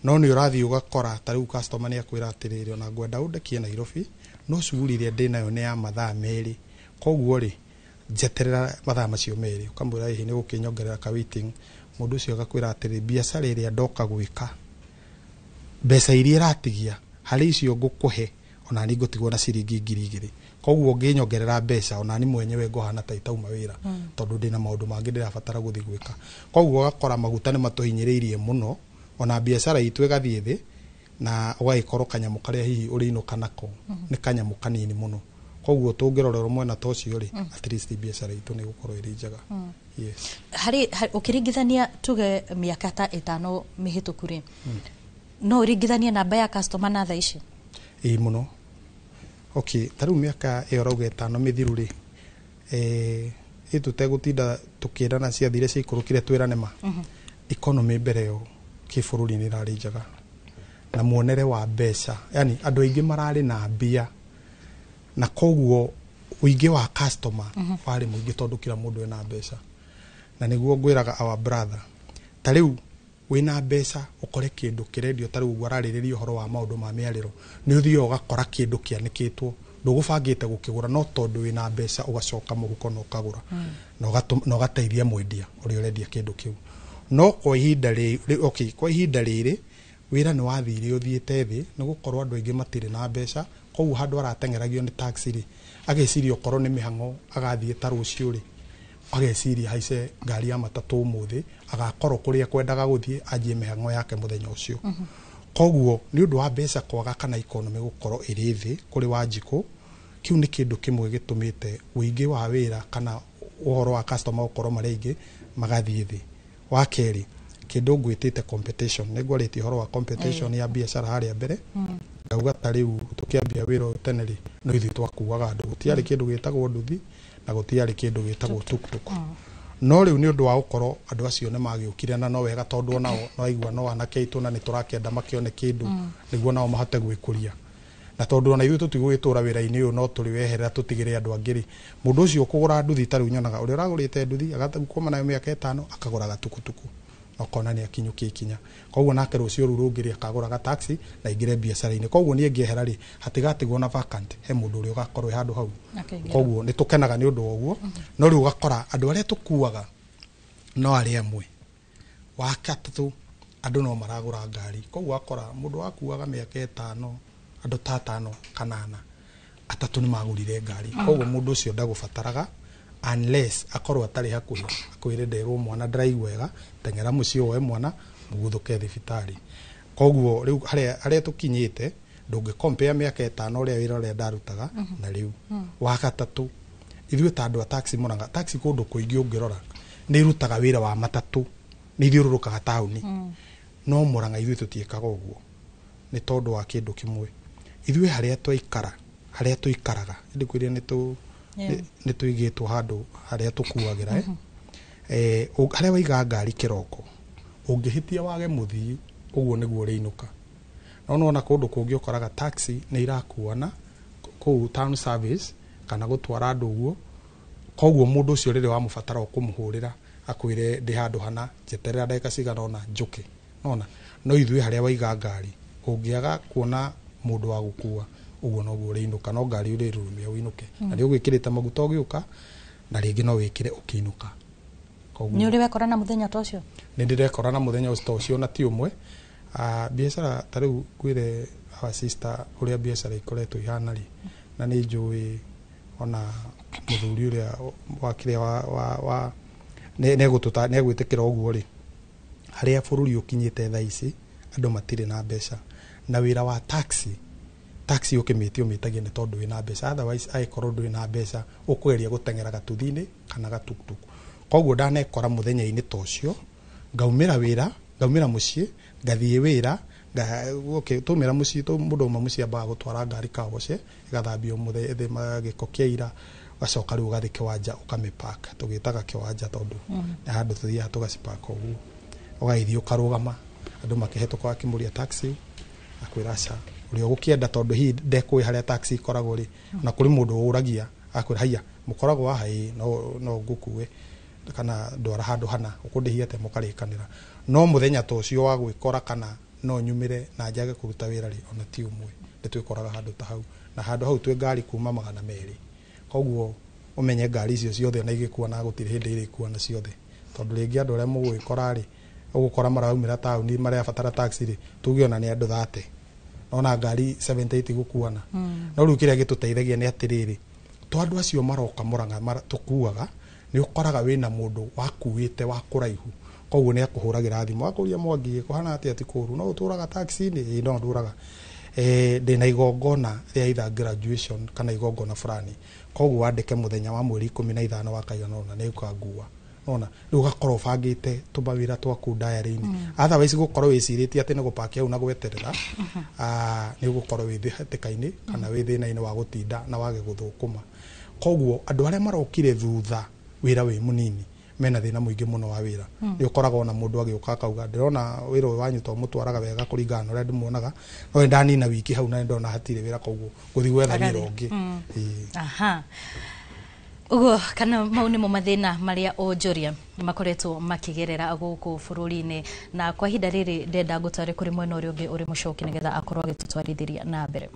No nĩ ũrathiĩ ũgakora ta rĩu customer nĩ akwĩra atĩrĩrĩ, ona ngwenda ũndekie Nairobi, no cuguri ĩrĩa ndĩnayo nĩ ya mathaa 2, koguo rĩ njeterera mathaa macio 2. Ũkamwĩra hihi nĩ gũkĩnyongerera ka waiting. Mũndũ ũcio agakwĩra atĩrĩ, biacara ĩrĩa ndoka gwĩka, mbeca iria ĩratigia harĩ icio ngũkũhe, ona ni ngũtigwo na ciringi 2,000, koguo ũngĩnyongerera mbeca ona ni mwenyewe ngũhana ta itauma wĩra, tondũ ndĩna maũndũ mangĩ ndĩrabatara gũthiĩ gwĩka. Koguo ũgakora maguta nĩ matũhinyĩrĩirie mũno, ona biacara itũ ĩgathiĩ thĩ, na ũgagĩkorwo kanyamũ karĩa hihi ũrĩinũka nako nĩ kanyamũ kanini mũno. Koguo tũngĩrorerwo mwena ta ũcio rĩ, at least biacara itũ nĩ ĩgũkorwo ĩrĩ njega. Yes. Harĩ ũkĩringithania tuge mĩaka ta 5 mĩhĩtũku rĩ, no ũringithanie namba ya customer na thaa ici? Ĩĩ mũno. Okay, ta rĩu mĩaka ĩyo ũrauga 5 mĩthiru rĩ, tũtegũtinda tũkĩrana ciathire ciaikũrũkire twĩrane ma. Economy mbere ĩyo kĩbũrũri nĩ ĩrarĩ njega, na muonere wa mbeca, yani andũ aingĩ mararĩ na mbia, na koguo ũingĩ wa customer warĩ mũingĩ tondũ kila mũndũ ena mbeca. Na nĩguo ngwĩraga our brother, ta rĩu wĩna mbeca ũkore kĩndũ kĩrendio, ta rĩu ũguo ararĩrĩria ũhoro wa maũndũ ma mĩarĩro, nĩ ũthiaga ũgakora kĩndũ kĩanĩkĩtwo, ndũgũbangĩte gũkĩgũra, no tondũ wĩna mbeca ũgacoka mũhuko na ũkagũra, na ũgateithia mwendia ũrĩa ũrendia kĩndũ kĩu. No kwa ihinda rĩrĩ, okay, kwa ihinda rĩrĩ wĩra nĩ wathire ũthiĩte thĩ, nĩ gũkorwo andũ aingĩ matirĩ na mbeca, koguo handũ arateng'eragio nĩ taxi rĩ, ageciria okorwo nĩ mĩhang'o agathiĩ ta rũciũ rĩ, ageciria haice ngari ya matatũ ũmũthĩ, agakorwo kũrĩa kwendaga gũthiĩ anjie mĩhang'o yake mũthenya ũcio. Koguo nĩ ũndũ wa mbeca kwaga kana economy gũkorwo ĩrĩ thĩ kũrĩ Wanjikũ, kĩu nĩ kĩndũ kĩmwe gĩtũmĩte ũingĩ wa wĩra kana ũhoro wa customer gũkorwo marĩ aingĩ magathiĩ thĩ. Wa kerĩ, kĩndũ ngwĩtĩte competition, nĩ ngwarĩtie ũhoro wa competition ya biacara harĩa mbere, ngauga ta rĩu tũkĩambia wĩra ũyũ tene rĩ, no ithuĩ twakuaga andũ, gũtiarĩ kĩndũ gĩtagwo nduthi na gũtiarĩ kĩndũ gĩtagwo tuktuk. No rĩu nĩ ũndũ wa gũkorwo andũ acio nĩ magĩũkire, na no wega tondũ onao no aigua no anake aitũ na nĩ tũrakĩenda makĩone kĩndũ nĩguo nao mahote gwĩkũria. Na tondũ ona ithuĩ tũtigũgĩtũra wĩra-inĩ ũyũ, no tũrĩweherera tũtigĩre andũ angĩ rĩ, mũndũ ũcio ũkũgũra nduthi ta rĩu nyonaga ũrĩa ũragũrĩte nduthi agakoma nayo mĩaka 5 akagũra gatukutuku, na ũkona nĩ akinyũkia ikinya. Koguo nake rũciũ rũu rũngĩ rĩ, akagũra taxi na aingĩre biacara-inĩ. Koguo niĩ ngĩehera rĩ, hatigatigwo na vacant, he mũndũ ũrĩa ũgakorwo e handũ hau. Koguo nĩ tũkenaga nĩ ũndũ wa ũguo. No rĩu ũgakora andũ arĩa tũkuaga no arĩa amwe. Wa gatatũ, andũ no maragũra ngari, koguo ũgakora mũndũ wakuaga mĩaka 5, andũ ta 5 kana 4, 3 nĩ magũrire ngari. Koguo mũndũ ũcio ndagũbataraga unless akorwo atarĩ hakuhĩ, akwĩre nderwo mwana ndaraigua wega, teng'era mũciĩ woe mwana mũguthũke thibitarĩ. Koguo rĩu harĩa tũkinyĩte, ndũngĩ compare mĩaka 5 ũrĩa wĩra ũrĩa ndarutaga na rĩu. Wa gatatũ, ithuĩ ta andũ a taxi Murang'a, taxi kũndũ kũingĩ ũngĩrora nĩ irutaga wĩra wa matatũ, nĩ ithiũrũrũkaga taũni. No Murang'a ithuĩ tũtiĩkaga ũguo nĩ tondũ wa kĩndũ kĩmwe, ithuĩ harĩa twaikara, harĩa tũikaraga, ĩndĩ kwĩrĩa nĩ tũigĩtwo handũ harĩa tũkuagĩra, harĩa waiga ngari kĩroko ũngĩhĩtia wage mũthii ũguo nĩguo ũrĩinũka. No nĩwona kũndũ kũngĩ ũkoraga taxi nĩ irakuana kũu town service kana gũtwara andũ ũguo, koguo mũndũ ũcio rĩrĩa wamũbatara ũkũmũhũrĩra akwĩre ndĩ handũ hana, njeterera ndagĩka cigana ũna njũke. Nona no ithuĩ harĩa waiga ngari ũngĩaga kuona mũndũ wa gũkua ũguo noguo ũrĩinũka, no ngari ũrĩrurumia ũinũke, na nĩ ũgwĩkĩrĩte maguta ũgĩũka na rĩngĩ no wĩkĩre ũkĩinũka. Nĩ ũrĩ wekora na mũthenya ta ũcio? Nĩ ndĩrekora na mũthenya ta ũcio na ti ũmwe. Biacara ta rĩu ngwĩre our sister ũrĩa biacara ikoretwo ihana rĩ, na nĩ njũĩ ona mũthuri ũrĩa wa kĩrĩa wa negwĩtĩkĩra ũguo rĩ, harĩa bũrũri ũkinyĩte thaa ici andũ matirĩ na mbeca, na wĩra wa taxi ũkĩmĩtie ũmĩtagia nĩ tondũ wĩna mbeca, otherwise angĩkorwo ndũrĩ na mbeca ũkũgeria gũteng'era gatuthi-inĩ kana gatukutuku. Koguo ndanekora mũthenya-inĩ ta ũcio ngaumĩra wĩra, ngaumĩra mũciĩ, ngathiĩ wĩra, twaumĩra mũciĩ, mũndũ auma mũciĩ ambaga gũtwara ngari kawoce ĩgathambio gĩko kĩa ira, ũgacoka rĩu ũgathiĩ kĩwanja ũkamĩpark, tũgĩtaga kĩwanja tondũ nĩ handũ tũthiaga tũgacipark ũguo, ũgagĩthiĩ ũkarũgama andũ makĩhetũka wakĩmũria taxi akwĩra aca ũrĩa ũgũkĩenda tondũ hihi ndekũĩ harĩa taxi ikoragwo rĩ, na kũrĩ mũndũ ũragia akwĩra haiya mũkoragwo haha, ĩĩ no ngũkue kana ndwara handũ hana ũkũndĩhia atĩa, mũkarĩkanĩra. No mũthenya ta ũcio wa gwĩkora kana no nyumĩre na njage kũruta wĩra rĩ, ona ti ũmwe, nĩ twĩkoraga handũ ta hau, na handũ hau twĩ ngari kuma 200, koguo ũmenye ngari icio ciothe ona igĩkuana gũtirĩ hĩndĩ irĩkuana ciothe, tondũ rĩngĩ andũ arĩa mũgũgĩkora rĩ, ũgũkora maraumĩra taũni marabatara taxi rĩ, tuge ona nĩ andũ 30, nona ngari 78 gũkuana. No rĩu kĩrĩa gĩtũteithagia nĩ atĩrĩrĩ, to andũ acio maroka Murang'a tũkuaga, nĩ ũkoraga wĩna mũndũ wakuĩte wa kũraihu, koguo nĩ akũhũragĩra thimũ akũria Mwangi kũhana atĩa, ti kũru, no ũtũraga taxi-inĩ? Ĩĩ no ndũraga, ndĩna igongona rĩa either graduation kana igongona fulani, koguo wandĩke mũthenya wa mweri 15 wa kaigana ũna nĩ ũkangua. Nona rĩu ũgakorwo ũbangĩte tũmawĩra twaku diary-inĩ, otherwise gũkorwo wĩcirĩtie atĩ nĩ gũpakia hau na gweterera, nĩ ũgũkorwo wĩ hatĩka-inĩ kana wĩ thĩna-inĩ wa gũtinda na wage gũthũkũma. Koguo andũ arĩa marokire thutha wĩra wĩ mũnini mena thĩna mũingĩ mũno wa wĩra. Nĩ ũkoraga ona mũndũ agĩũka akauga ndĩrona wĩra ũyũ wanyu to mũtwaraga wega kũringana na ũrĩa ndĩmuonaga, no ndanina wiki hau na ndona hatirĩ wĩra, koguo gũthiĩ gwetha wĩra ũngĩ. Aha. Ũguo kana mau nĩmo mathĩna marĩa onjoria makoretwo makĩgerera gũkũ bũrũri-inĩ, na kwa ihinda rĩrĩ ndenda ngũtware kũrĩ mwena ũrĩa ũngĩ ũrĩ mũcoki nĩgetha akorwo agĩtũtwarithĩria na mbere.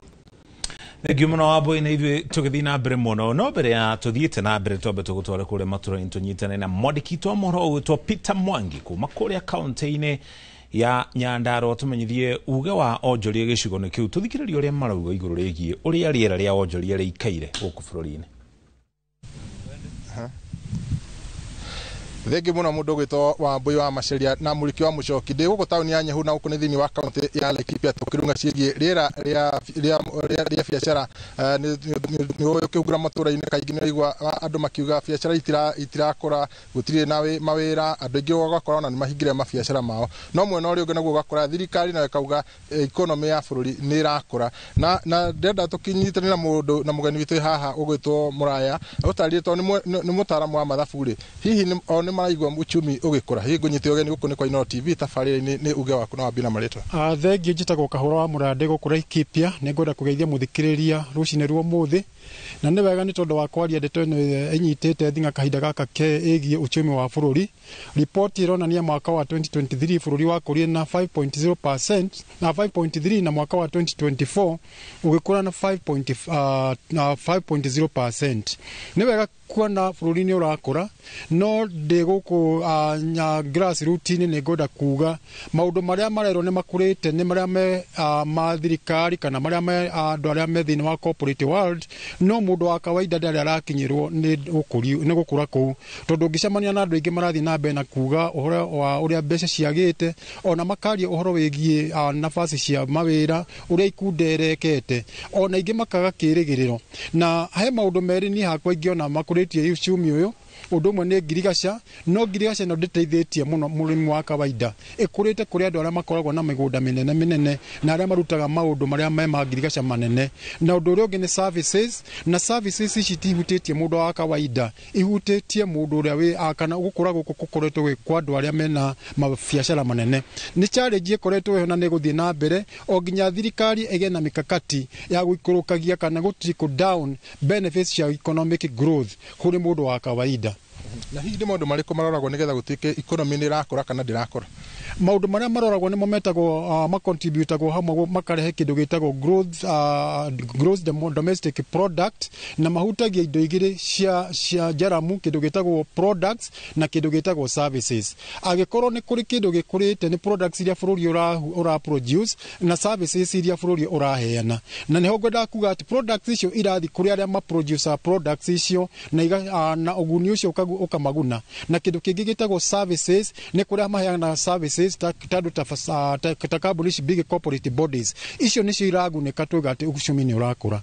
Thengiũ mũno Wambui, na ithuĩ tũgĩthiĩ na mbere mũno, no mbere ya tũthiĩte na mbere twambe tũgũtware kũrĩa matũra-inĩ tũnyitane na mwandĩki witũ wa mohoro ũgwĩtwo Peter Mwangi kuma kũrĩa kaũntĩ-inĩ ya Nyandarua, tũmenyithie uge wa onjoria gĩcigo-inĩ kĩu, tũthikĩrĩrie ũrĩa marauga igũrũ rĩgiĩ ũrĩa rĩera rĩa onjoria rĩikaire gũkũ bũrũri-inĩ. Thengi muno mundu gwitwo Wambui wa Maceria na Muriki wa Mucoki. Ndi guku tauni ya Nyahu na guku ni thiini wa kaunti ya Laikipia tukirunga cigie riera ria biacara ni ukihungura matura-ini kaingi ni andu makiuga biacara itirakura, gutire na mawira, andu aingi ugakora ona ni mahingire mabiacara mao, no mwena uria ungi naguo ugakora thirikari nayo ikauga economy ya bururi ni irakura. Na ndenda tukinyitane na mundu na mugeni witu haha ugwitwo Muraya utariitwo ni mutaramu wa mathabu ri, hihi ni maraigua uchumi ugikura, hihi ngunyite ugeni guku ni kwa Inooro TV tabarĩra-inĩ nĩ uge waku na wambie na marĩtwa. Thengiũ, njĩtagwo Kahũra wa Mũrandĩ gũkũ Laikipia. Nĩ ngwenda kũgeithia mũthikĩrĩria rũcinĩ rwa ũmũthĩ, na nĩ wega nĩ tondũ wa kwaria ndeto ĩno ĩnyitĩte thing'a kahinda gaka ke ĩgiĩ uchumi wa bũrũri. Ripoti ĩronania mwaka wa 2023 bũrũri wakũrire na 5.0% na 5.3, na mwaka wa 2024 ũgĩkũra na 5.0%. Nĩ wega kuona bũrũri nĩ ũrakũra, no ndĩ gũkũ grassroots-inĩ nĩ ngwenda kuga maũndũ marĩa marerwo nĩ makũrĩte nĩ marĩa me ma thirikari kana marĩa me andũ arĩa me thĩinĩ wa corporate world, no mũndũ wa kawaida ndarĩ arakinyĩrwo nĩ gũkũra kũu, tondũ ũngĩcemania na andũ aingĩ marathiĩ na mbere na kuga ũhoro wa ũrĩa mbeca ciagĩte, ona makaria ũhoro wĩgiĩ nafasi cia mawĩra ũrĩa ikunda ĩrekete, ona ingĩ makaga kĩrĩgĩrĩro. Na he maũndũ merĩ niĩ hakwa ingĩona makũrĩtie uchumi ũyũ. Ũndũ ũmwe nĩ ngirigaca, no ngirigaca ĩno ndĩteithĩtie mũno mũrĩmi wa kawaida, ĩkũrĩte kũrĩ andũ arĩa makoragwo na mĩgũnda mĩnene mĩnene na arĩa marutaga maũndũ marĩa me ma ngirigaca manene. Na ũndũ ũrĩa ũngĩ nĩ services, na services ici itihutĩtie mũndũ wa kawaida, ihutĩtie mũndũ ũrĩa wĩ kana gũkũra gũkũ gũkoretwo gwĩ kwa andũ arĩa mena mabiacara manene. Nĩ challenge ĩkoretwo ĩho na nĩ ĩgũthiĩ na mbere o nginya thirikari ĩgĩe na mikakati ya gũikũrũkagia kana gũ trickle down benefits cia economic growth kũrĩ mũndũ wa kawaida. Na hihi nĩ maũndũ marĩkũ maroragwo nĩgetha gũtuĩke economy nĩ ĩrakũra kana ndĩrakũra? Maũndũ marĩa maroragwo nĩmo metagwo macontributagwo hamwe makarehe kĩndũ gĩtagwo gross domestic product, na mahutagia indo igĩrĩ cia njaramu, kĩndũ gĩtagwo products na kĩndũ gĩtagwo services. Angĩkorwo nĩ kũrĩ kĩndũ gĩkũrĩte nĩ products iria bũrũri ũra produce na services iria bũrũri ũraheana, na nĩho ngwendaga kuga atĩ products icio irathiĩ kũrĩ arĩa maproducer products icio na ũguni ũcio ũkamaguna. Na kĩndũ kĩngĩ gĩtagwo services nĩ kũrĩa maheanaga services ta kambuni ici big corporate bodies, icio nĩcio iragunĩka tuga atĩ uchumi nĩ ũrakũra.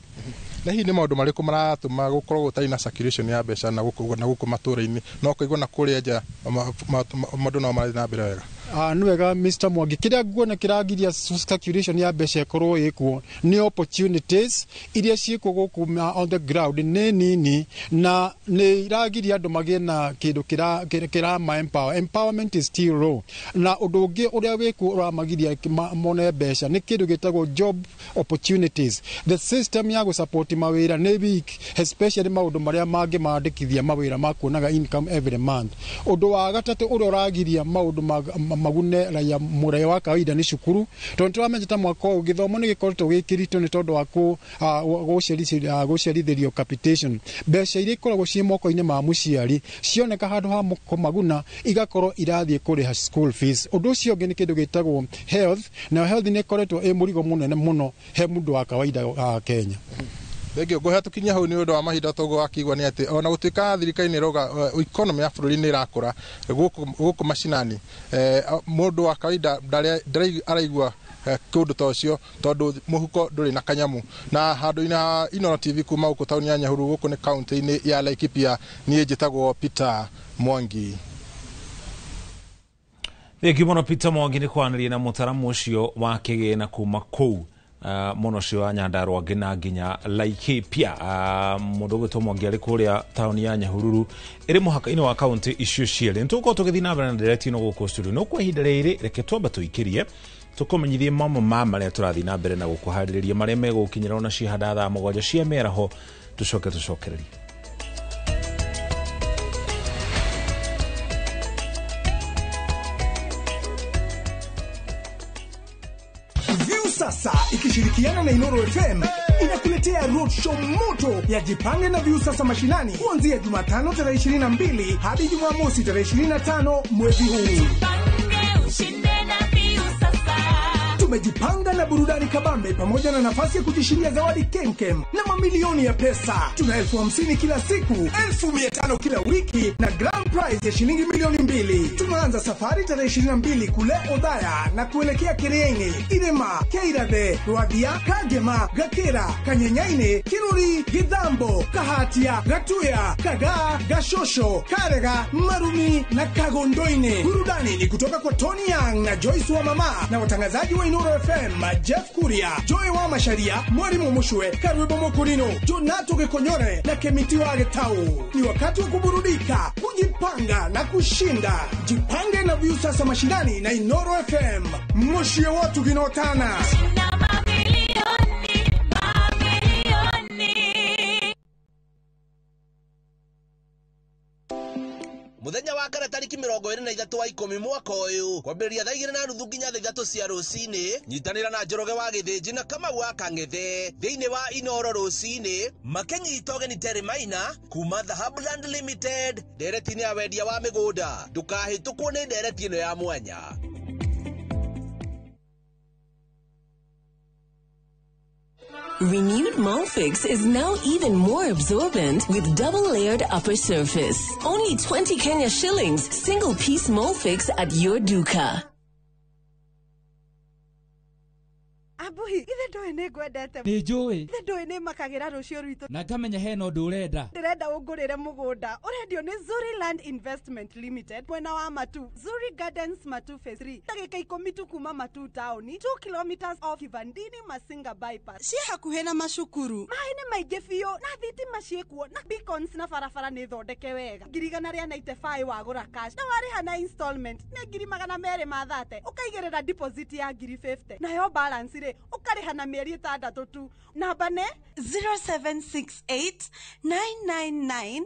Na hihi nĩ maũndũ marĩkũ maratũma gũkorwo gũtarĩ na circulation ya mbeca na gũkũ matũra-inĩ, no kũigua na kũrĩa nja maũndũ no marathiĩ na mbere wega? Nĩ wega Mr. Mwangi, kĩrĩa nguona kĩragiria circulation ya mbeca ĩkorwo ĩkuo nĩ opportunities iria ciĩkuo gũkũ on the ground nĩ nini, na nĩ iragiria andũ magĩe na kĩndũ kĩrama empower. Empowerment is still low. Na ũndũ ũngĩ ũrĩa wĩkuo ũramagiria mone mbeca nĩ kĩndũ gĩtagwo job opportunities. The system ya gũsupport mawĩra nĩ weak, especially maũndũ marĩa mangĩ mandĩkithia mawĩra ma kuonaga income every month. Ũndũ wa gatatũ ũrĩa ũragiria maũndũ magune raia mũraya wa kawaida nĩ cukuru, tondũ tũramenya ta mwaka ũyũ gĩthomo nĩ gĩkoretwo gĩ kĩritũ nĩ tondũ wa gũcerithĩrio capitation. Mbeca iria ikoragwo ciĩ moko-inĩ ma mũciari cioneka handũ ha kũmaguna igakorwo irathiĩ kũrĩha school fees. Ũndũ ũcio ũngĩ nĩ kĩndũ gĩtagwo health, na health nĩ ĩkoretwo ĩ mũrigo mũnene mũno he mũndũ wa kawaida Kenya. Thengio ngũhe tũkinya hau nĩ ũndũ wa mahinda toguo wakĩigua nĩ atĩ ona gũtuĩka thirikari nĩ ĩrauga economy ya bũrũri nĩ ĩrakũra gũkũ macinani, mũndũ wa kawaida ndarĩ araigua kũndũ ta ũcio tondũ mũhuko ndũrĩ na kanyamu. Na handũ-inĩ ha Inooro TV kuma gũkũ taũni ya Nyahururu, gũkũ nĩ kaũntĩ-inĩ ya Laikipia, niĩ njĩtagwo Peter Mwangi. Thengio mũno Peter Mwangi nĩ kwaranĩria na mũtaramu ũcio wa kĩgĩna kuma kũu mũno ũcio wa Nyandarua nginya Laikipia. Mũndũ ũgwĩtwo Mwangi arĩ kũrĩa taũni ya Nyahururu ĩrĩ mũhaka-inĩ wa kaũntĩ icio cierĩ. Nĩ tũgũkorwo tũgĩthiĩ na mbere na ndereti ĩno gũkũ studio, no kwa ihinda rĩrĩ reke twambe tũikĩrie tũkũmenyithie mamwe ma marĩa tũrathiĩ na mbere na gũkũharĩrĩria marĩa megũkinyĩra ona cihanda thaa 7 cia mĩaraho, tũcoke tũcokererie. Sasa ikishirikiana na Inooro FM inakuletea roadshow moto ya Jipange na Viusasa mashinani kuanzia Jumatano tarehe 22 hadi Jumamosi tarehe 25 mwezi huu. Tumejipanga na burudani kabambe pamoja na nafasi ya kujishindia zawadi kemkem na mamilioni ya pesa. Tuna 50,000 kila siku, 500,000 kila wiki na grand prize ya shilingi 2,000,000. Tunaanza safari tarehe 22 kule Odhaya na kuelekea Kiriaini, Irema, Keirathe, Rwathia, Kagema, Gakera, Kanyenyaine, Kiruri, Githambo, Kahatia, Gatuya, Kagaa, Gashosho, Karega, Marumi na Kagondoine. Burudani ni kutoka kwa Tony Young na Joyce wa Mama na watangazaji wa Inooro FM, Jeff Kuria, Joy wa Masharia, Mwalimu Mushwe, Karwebo Mokurino, Jonato Gekonyore na Kemiti wa Getau. Ni wakati wa kuburudika, kujipanga na kushinda. Jipange na Viusasa mashinani na Inooro FM. Moshi ya watu kinotana. Muthenya wa kana tariki 23 wa 10 mwaka uyu kwambĩrĩria thaa 2:30 nginya thaa 3 cia rũcinĩ, nyitanĩra na Njoroge wa Gĩthĩnji na Kamau wa Kang'ethe thĩinĩ wa Inooro rũcinĩ makĩnyita ũgeni Terry Maina kuma Dhahabuland Limited ndereti-inĩ ya wendia wa mĩgũnda. Ndũkahĩtũkwo nĩ ndereti ĩno ya mwanya. Renewed Molfix is now even more absorbent with double-layered upper surface. Only 20 Kenya shillings, single-piece Molfix at your duka. Wambuhi, ithe ndũĩ nĩ ngwendete. Nĩ njũĩ. Ithe ndũĩ nĩ makagĩra rũciũ rwitũ. Na ngamenya hena ũndũ ũrenda. Ndĩrenda ũngũrĩre mũgũnda ũrendio nĩ Zuri Land Investment Limited mwena wa Matu, Zuri Gardens Matu Phase 3, ndagĩka 10 tu kuma Matu taũni, 2 kilometers off Kivandini Masinga bypass. Ciĩ hakuhĩ na macukuru. Maĩ nĩ maingĩ biũ na thitima ciĩkuo na beacons na barabara nĩ thondeke wega. 195,000 wagũra cash na warĩha na installment nĩ 230,000, ũkaigĩrĩra deposit ya 50,000, nayo balance rĩ ũkarĩha na mĩeri 6 tu. Namba nĩ 0768 999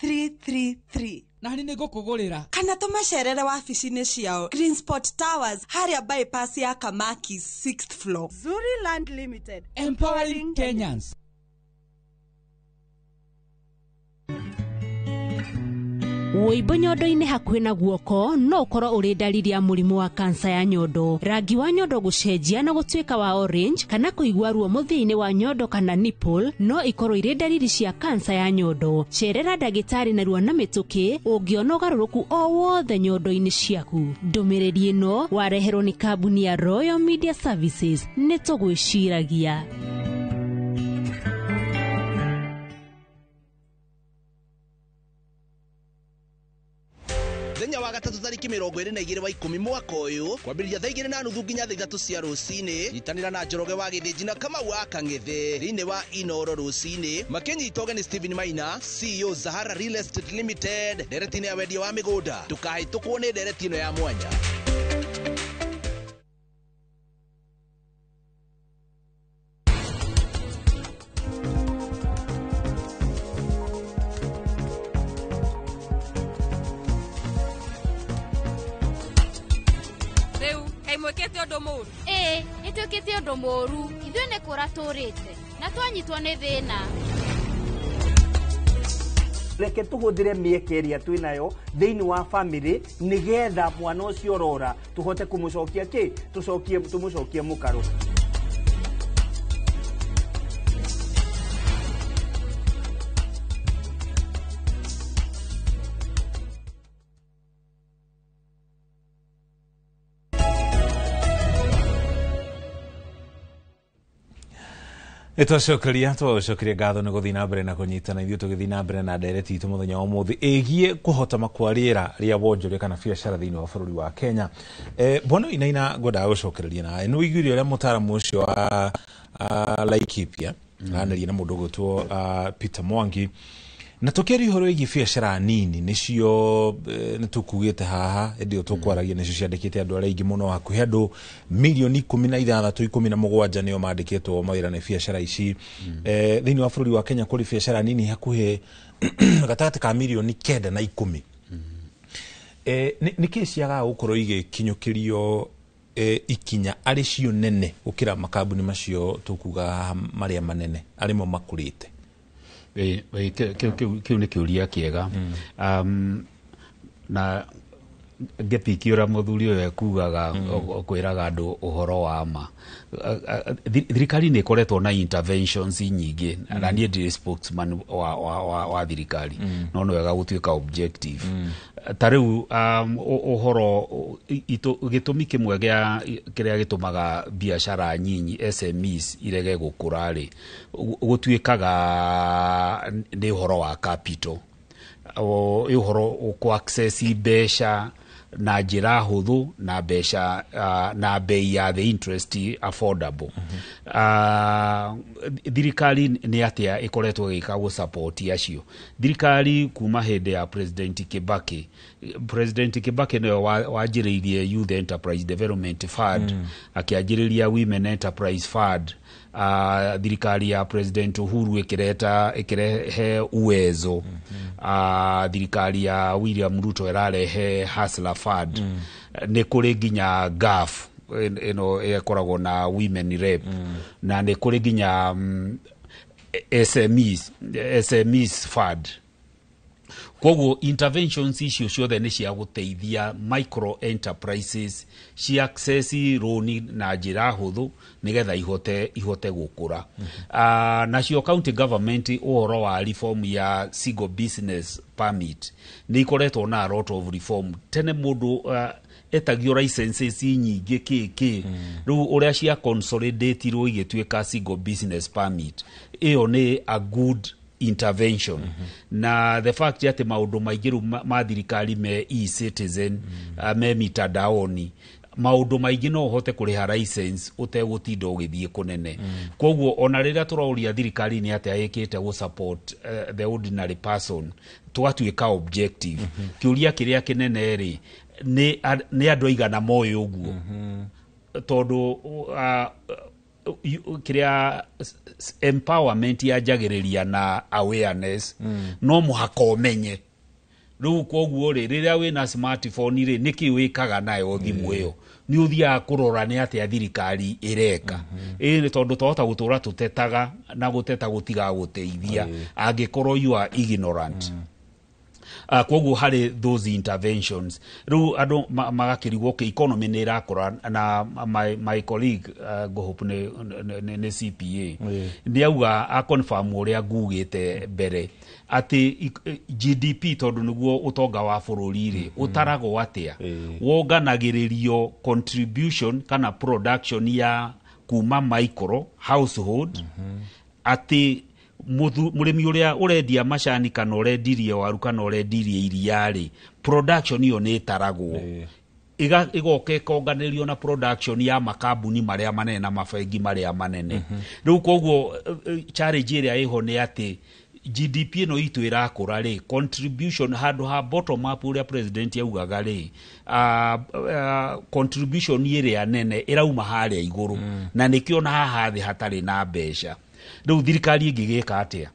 333. Nani nĩ ngũkũgũrĩra. Kana tũmacerere wabici-inĩ ciao Green Spot Towers harĩa bypass ya Kamaki 6th floor. Zuri Land Limited, empowering Kenyans. Wũimbo nyondo-inĩ hakuhĩ na guoko no ũkorwo ũrĩ ndariri ya mũrimũ wa kansa ya nyondo. Rangi wa nyondo gũcenjia na gũtuĩka wa orange kana kũigua ruo mũthia-inĩ wa nyondo kana nipple no ikorwo irĩ ndariri cia kansa ya nyondo. Cerera ndagĩtarĩ narua na mĩtũkĩ ũngĩona ũgarũrũku o wothe nyondo-inĩ ciaku. Ndũmĩrĩri ĩno wareherwo nĩ kambuni ya Royal Media Services. Nĩ tũgwĩciragia. Mũthenya wa gatatũ tarĩki 22 wa 10 mwaka ũyũ, kwambĩrĩria thaa 2:30 nginya thaa 3 cia rũcinĩ, nyitanĩra na Njoroge wa Gĩthĩnji na Kamau wa Kang'ethe thĩinĩ wa Inoro rũcinĩ, makĩnyita ũgeni Stephen Maina, CEO Zahara Real Estate Limited, ndereti-inĩ ya wendia wa mĩgũnda. Ndũkahĩtũkwo nĩ ndereti ĩno ya mwanya. Mwĩkĩte ũndũ mũũru. Ĩĩ, nĩtwĩkĩte ũndũ mũũru. Ithuĩ nĩ kũra tũrĩte na twanyitwo nĩ thĩna. Reke tũhũthĩre mĩeke ĩrĩa twĩ nayo thĩinĩ wa bamĩrĩ nĩgetha mwana ũcio ũrora tũhote kũmũcokia kĩ tũcokie tũmũcokie mũkaro. Nĩtwacokeria twacokeria ngatho nĩ gũthiĩ na mbere na kũnyitana ithuĩ tũgĩthiĩ na mbere na ndereti itũ mũthenya wa ũmũthĩ ĩgiĩ kũhotama kwa rĩera rĩa wonjoria kana biacara thĩinĩ wa bũrũri wa Kenya. Bwana Wainaina, ngwendaga gũcokereria nawe nĩ ũiguire ũrĩa mũtaaramu ũcio wa Laikipia aranĩria na mũndũ ũgwĩtwo Peter Mwangi, na tũkĩaria ũhoro wĩgiĩ biacara nini nĩcio nĩ tũkugĩte haha ĩndĩ ĩyo tũkwaragia nĩcio ciandĩkĩte andũ arĩa aingĩ mũno, hakuhĩ andũ milioni 16 17 nĩo mandĩkĩtwo mawĩra nĩ biacara ici. Thĩinĩ wa bũrũri wa Kenya kũrĩ biacara nini hakuhĩ gatagatĩ ka milioni 9 na 10. Nĩkĩĩ ciagaga gũkorwo igĩkinyũkĩrio ikinya arĩ cio nene gũkĩra makambuni macio tũkuga haha marĩa manene arĩ mo makũrĩte? Kĩu nĩ kĩũria kĩega. Na ngĩpiki ũrĩa mũthuri ũyũ ekugaga kwĩraga andũ ũhoro wa ma. Thirikari nĩ ĩkoretwo na interventions nyingĩ, na niĩ ndirĩ spokesman wa thirikari, no nĩ wega gũtuĩka objective. Ta rĩu ũhoro gĩtũmi kĩmwe gĩa kĩrĩa gĩtũmaga biacara nyinyi SMEs irege gũkũra rĩ, gũtuĩkaga nĩ ũhoro wa capital, ũhoro kũ access mbeca na njĩra hũthũ na mbeca na bei ya the interest affordable. Thirikari nĩ atĩa ĩkoretwo ĩgĩka gũ support acio? Thirikari kuma hĩndĩ ya President Kibaki, President Kibaki nĩwe wanjĩrĩirie Youth Enterprise Development Fund, akĩanjĩrĩria Women Enterprise Fund. Thirikari ya President Uhuru ĩkĩrehe Uwezo. Thirikari ya William Ruto ĩrarehe Hustler Fund. Nĩ kũrĩ nginya GAF ĩno ĩkoragwo na Women Rep, na nĩ kũrĩ nginya SMEs Fund. Koguo interventions icio ciothe nĩ cia gũteithia micro enterprises ci access rũni na njĩra hũthũ nĩgetha ihote gũkũra. Nacio county government, ũhoro wa reform ya single business permit, nĩ ikoretwo na a lot of reform. Tene mũndũ etagio licenses nyingĩ kĩ rĩu ũrĩa cia consolidatirwo igĩtuĩka single business permit, ĩyo nĩ a good intervention. Na the fact atĩ maũndũ maingĩ rĩu ma thirikari me e-Citizen, me mitandaoni, maũndũ maingĩ no ũhote kũrĩha license ũtegũtinda ũgĩthiĩ kũnene. Koguo ona rĩrĩa tũroria thirikari nĩ atĩa ĩkĩte gũ support the ordinary person, tũgatuĩka objective. Kĩũria kĩrĩa kĩnene rĩ, nĩ andũ aigana moĩ ũguo? Tondũ kĩrĩa empowerment yanjagĩrĩria na awareness. No mũhaka ũmenye rĩu. Koguo rĩ, rĩrĩa wĩna smartphone rĩ, nĩkĩ wĩkaga nayo thimũ ĩyo? Nĩ ũthiaga kũrora nĩ atĩa thirikari ĩreka. Ĩ tondũ twahota gũtũra tũtetaga na gũteta gũtigaga gũteithia angĩkorwo you are ignorant. Koguo harĩ those interventions, rĩu andũ magakĩrigwo okay, economy nĩ ĩrakũra. Na my colleague, ngũhope nĩ CPA, nĩ auga a confirm ũrĩa ngugĩte mbere atĩ GDP, tondũ nĩguo ũtonga wa bũrũri rĩ, ũtaragwo atĩa? Wonganagĩrĩrio contribution kana production ya kuma micro household, atĩ mũrĩmi ũrĩa ũrendia macani kana ũrendirie waru kana ũrendirie iria rĩ, production ĩyo nĩ ĩtaragwo, ĩgoka ĩkonganĩrio na production ya makambuni marĩa manene na mabengi marĩa manene. Rĩu koguo challenge ĩrĩa ĩho nĩ atĩ GDP ĩno itũ ĩrakũra rĩ, contribution handũ ha bottom up ũrĩa president augaga rĩ, contribution ĩrĩa nene ĩrauma harĩa igũrũ, na nĩkĩo na haha thĩ hatarĩ na mbeca. Rĩu thirikari ĩngĩgĩka atĩa?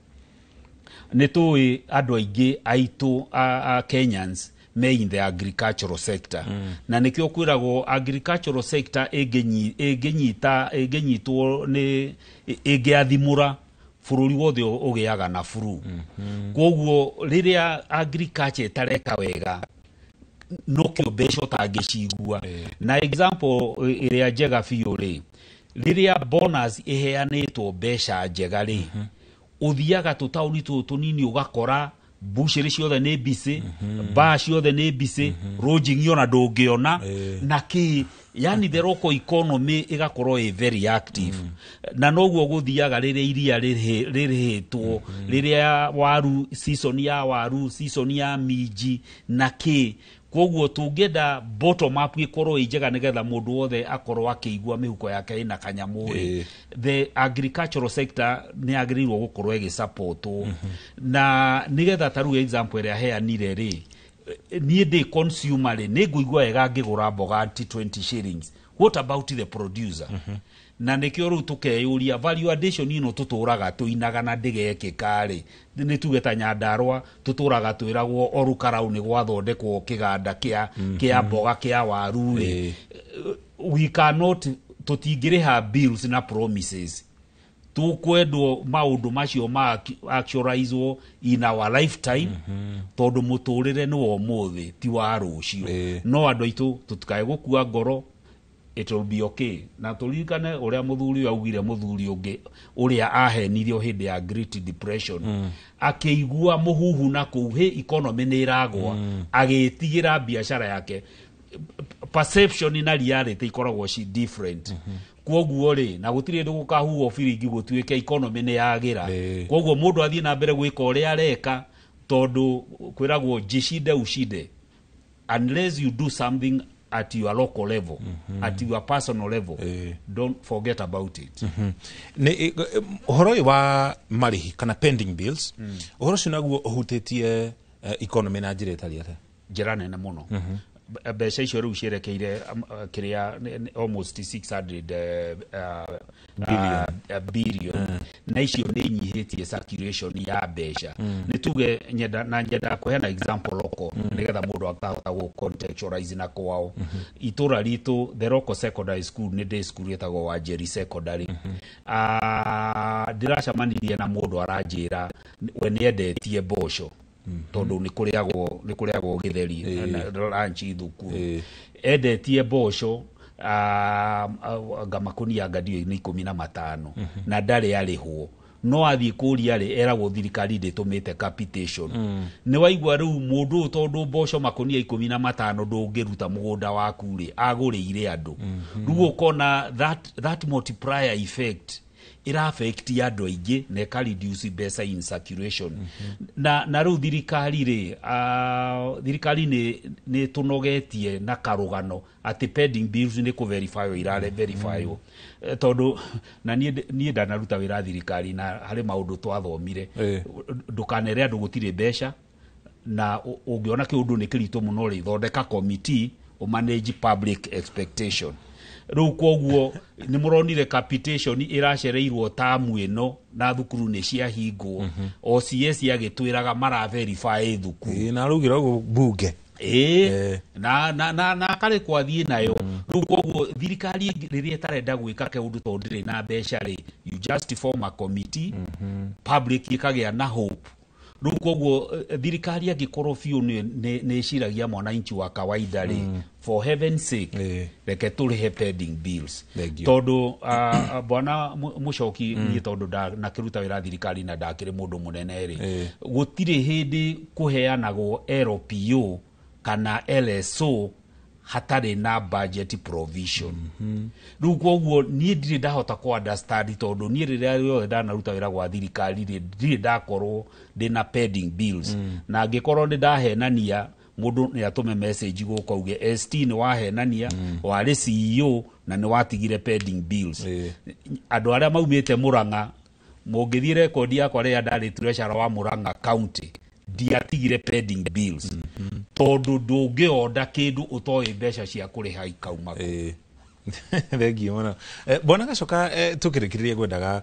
Nĩ tũĩ andũ aingĩ aitũ a Kenyans me in the agricultural sector, na nĩkĩo kwĩragwo agricultural sector ĩngĩnyita ĩngĩnyitwo nĩ ĩngĩathimũra bũrũri wothe ũgĩaga na flu. Koguo rĩrĩa agriculture ĩtareka wega, nokĩo mbeca ũtangĩcigua. Na example ĩrĩa njega biũ rĩ, rĩrĩa bonus ĩheanĩtwo mbeca njega rĩ, ũthiaga tũtaũni tũtũ tũnini ũgakora mbucĩrĩ ciothe nĩ busy, baa ciothe nĩ busy, lodging ona ndũngĩona na kĩ, yani the local economy ĩgakorwo ĩ very active. Na noguo gũthiaga rĩrĩa iria rĩrĩhĩtwo, rĩrĩa waru season ya waru, season ya minji na kĩ. Koguo tũngĩenda bottom up ĩkorwo ĩ njega nĩgetha mũndũ wothe akorwo akĩigua mĩhuko yake ĩna kanyamũ rĩ, the agricultural sector nĩ yagĩrĩirwo gũkorwo ĩgĩsupportwo. Na nĩgetha ta rĩu example ĩrĩa heanire rĩ, niĩ ndĩ consumer rĩ, nĩ ngũigua wega ngĩgũra mboga ti 20 shillings. What about the producer? Na nĩkĩo rĩu tũkeyũria value addition ĩno tũtũraga tũinaga na ndĩgekĩka rĩ. Nĩ tuge ta Nyandarũa tũtũraga twĩragwo Orukarau nĩ gwathondekwo kĩganda kĩa mboga, kĩa waru rĩ. We cannot, tũtingĩrĩha bills na promises. Tũkwendwo maũndũ macio ma actualizwo in our lifetime, tondũ mũtũrĩre nĩ wa ũmũthĩ ti wa rũciũ. No andũ aitũ, tũtikae gũkua ngoro, it will be okay. Na tũririkane ũrĩa mũthuri ũyũ augire, mũthuri ũngĩ ũrĩa ahenirio hĩndĩ ya Great Depression, akĩigua mũhuhu na kũu hĩ economy nĩ ĩragwa, agĩtigĩra biacara yake. Perception na reality ikoragwo ci different. Kwoguo rĩ, na gũtirĩ hĩndĩ gũkahuhwo biringi gũtuĩke economy nĩ yagĩra. Kwoguo mũndũ athiĩ na mbere gwĩka ũrĩa areka, tondũ kwĩragwo jishinde ushinde. Unless you do something at your local level, at your personal level, don't forget about it. Nĩ ũhoro ũyũ wa marĩhi kana pending bills, ũhoro ũcio naguo ũhutĩtie economy na njĩra ĩtariĩ atĩa? Njĩra nene mũno. Mbeca icio rĩu cierekeire kĩrĩa almost 600 Billion. Billion, na icio nĩ inyihĩtie circulation ya mbeca. Nĩ tuge nyenda na nyenda kũheana example local nĩgetha mũndũ akahota gũ contextualize na kwao. Itũra ritũ, the local secondary school, nĩ ndĩ school ĩtagwo Wanjeri Secondary. Ndĩracemanirie na mũndũ aranjĩra we nĩ endetie mboco. Tondũ nĩ kũrĩagwo gĩtheri na lunch thukuru. Endetie mboco anga makunia anga ndiũĩ nĩ 15 na ndarĩ arĩhwo. No athiĩ kũria rĩ, eragwo thirikari ndĩtũmĩte capitation. Nĩ waigua rĩu mũndũ ũyũ tondũ mboco makunia 15 ndũngĩruta mũgũnda waku rĩ, agũrĩire andũ. Rĩu ũkona that multiplier effect ĩra affect andũ aingĩ na ĩka reduce mbeca in circulation. Na rĩu thirikari rĩ, thirikari nĩ tũnogetie na karũgano atĩ pending bills nĩ kũ-verify irare verify. Tondũ na niĩ ndanaruta wĩra thirikari na harĩ maũndũ twathomire. Ndũkanere andũ gũtirĩ mbeca, na ũngĩona kĩũndũ nĩ kĩritũ mũno rĩ, thondeka committee ũmanage public expectation. Rĩu koguo nĩ mũronire capitation ĩracereirwo tamu ĩno na thukuru nĩ ciahingwo. OCS agĩtwĩraga mara verify thukuru. Na araugire ũguo bunge. Na na na na karĩ kwathiĩ nayo. Rĩu koguo thirikari rĩrĩa ĩtarenda gwĩka kaũndũ tondũ ndĩrĩ na mbeca rĩ, you just form a committee, public ĩkagĩa na hope. Rĩu koguo thirikari angĩkorwo biũ nĩ ĩciragia mwananchi wa kawaida rĩ, for heaven's sake, reke tũrĩhe pending bills. Tondũ bwana Mũcoki, niĩ tondũ nakĩruta wĩra thirikari na ndakĩrĩ mũndũ mũnene rĩ, gũtirĩ hĩndĩ kũheanagwo LPO kana LSO hatarĩ na budget provision. Rĩu koguo niĩ ndirĩ ndahota kũ understand tondũ niĩ rĩrĩa rĩothe ndanaruta wĩra gwa thirikari rĩ, ndirĩ ndakorwo ndĩna pending bills. Na angĩkorwo nĩ ndahenania, mũndũ nĩ atũme message gũkũ auge ST nĩ wahenania, warĩ CEO na nĩ watigire pending bills. Andũ arĩa maumĩte Murang'a, mũngĩthiĩ rekondi yakwa rĩrĩa ndarĩ treasurer wa Murang'a County, ndiatigire pending bills. Tondũ ndũngĩonda kĩndũ ũtoĩ mbeca cia kũrĩha ikauma kũ. Thengiũ mũno. Bwana Gacoka, tũkĩrĩkĩrĩria ngwendaga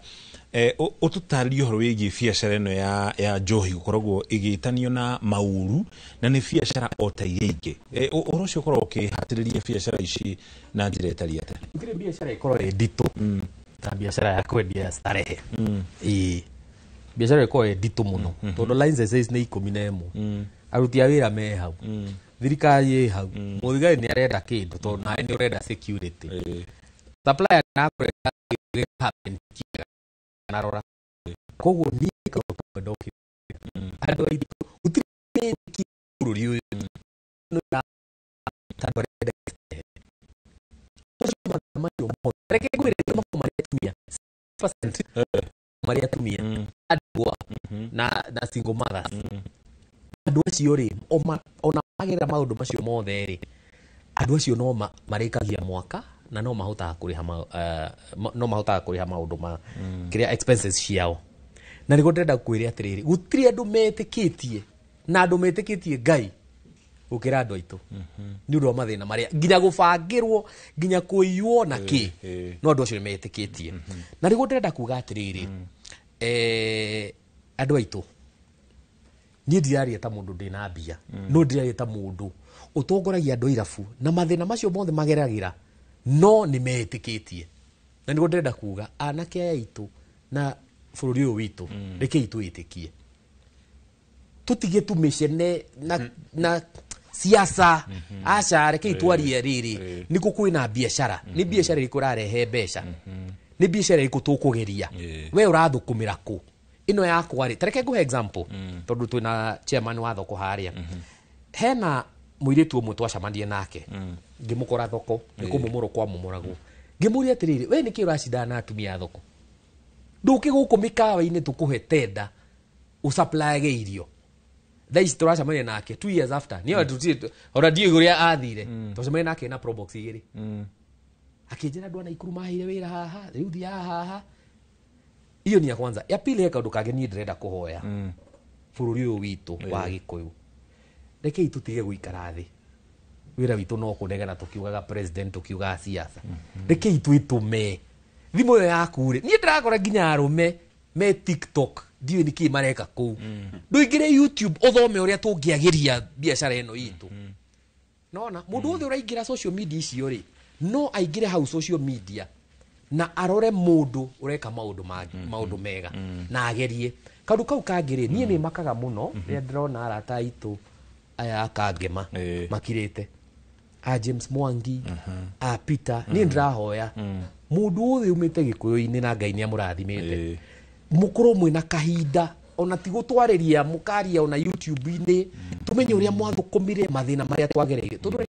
ũtũtarĩrie ũhoro wĩgiĩ biacara ĩno ya njohi gũkoragwo ĩgĩtanio na maũru na nĩ biacara o ta iria ingĩ. Ũhoro ũcio ũkoragwo ũkĩhatĩrĩria biacara ici na njĩra ĩtariĩ atĩa? Gũtirĩ biacara ĩkoragwo ĩ nditũ ta biacara ya kwendia starehe. Ĩĩ, biacara ĩkoragwo ĩ nditũ mũno tondũ licenses nĩ 11, aruti a wĩra me hau, thirikari ĩ hau, mũthigari nĩ arenda kĩndũ tondũ nawe nĩ ũrenda security, supplier nĩ akũrenda kĩega na rora. Koguo niĩ kwenda andũ aitũ gũtirĩ bũrũri ũyũ andũ arenda reke ngwĩre maũndũ marĩa atumia 6% marĩa atumia andũ na single mothers, andũ acio rĩ, ona magerera maũndũ macio mothe rĩ, andũ acio no marĩkagia mwaka na no mahotaga kũrĩha no mahotaga kũrĩha maũndũ ma kĩrĩa expenses ciao. Na nĩguo ndĩrenda kwĩre atĩrĩrĩ, gũtirĩ andũ metĩkĩtie na andũ metĩkĩtie Ngai gũkĩra andũ aitũ nĩ ũndũ wa mathĩna marĩa nginya gũbangĩrwo nginya kũiywo na kĩ, no andũ acio nĩ metĩkĩtie. Na nĩguo ndĩrenda kuga atĩrĩrĩ, andũ aitũ, niĩ ndiraria ta mũndũ ndĩna mbia, no ndiraria ta mũndũ ũtongoragia andũ irabu na mathĩna macio mothe mageragĩra, no nĩ metĩkĩtie. Na nĩguo ndĩrenda kuga anake aya aitũ na bũrũri ũyũ witũ, rekei twĩtĩkie, tũtige tumĩcene na siasa. Aca, rekei twarie rĩrĩ, nĩkũ kwĩna biacara, nĩ biacara ĩrĩkũ ĩrarehe mbeca, nĩ biacara ĩrĩkũ tũkũgeria, we ũrathũkũmĩra kũ? Ĩno yakwa rĩ, ta reke ngũhe example tondũ twĩna chairman wa thoko harĩa. Hena mũirĩtu ũmwe twacemanirie nake, ngĩmũkora thoko, nĩ kũmomorwo kwamomoragwo, ngĩmũria atĩrĩrĩ, we nĩkĩ ũracindana na atumia a thoko? Ndũke gũkũ mĩkawa-inĩ tũkũhe tenda ũsupplyage irio. Thaa ici tũracemania nake 2 years after, niĩ ona ndiũĩ ũrĩa athire, twacemania nake na probox 2, akĩnjĩra andũ a Naikuru maheire wĩra haha, rĩu thiaga haha. Iyo ni ya kwanza. Ya pili, he kaũndũ kangĩ niĩ ndĩrenda kũhoya bũrũri ũyũ witũ wa Gĩkũyũ, rekei tũtige gũikara thĩ, wĩra witũ no kũnegena tũkiugaga president, tũkiugaga siasa. Rekei twĩtũme thimũ ĩyo yaku rĩ, niĩ ndĩrakora nginya arũme me TikTok, ndiũĩ nĩkĩ mareka kũu. Ndũingĩre YouTube ũthome ũrĩa tũngĩagĩria biacara ĩno itũ. Nona mũndũ wothe ũraingĩra social media icio rĩ, no aingĩre hau social media Na arore mundu ureka maundu maundu mega na agerie kaundu kau kangĩ rĩ, niĩ nĩ makaga mũno rĩrĩa ndĩrona arata aitũ aya akangema makirĩte a James Mwangi, a Peter. Niĩ ndĩrahoya mũndũ wothe umĩte gĩkũyũ-inĩ na Ngai nĩ amũrathimĩte, mũkorwo mwĩna kahinda ona ti gũtwarĩria, mũkaria ona YouTube-inĩ, tũmenye ũrĩa mwathũkũmire, mathĩna marĩa twagereire, tondũ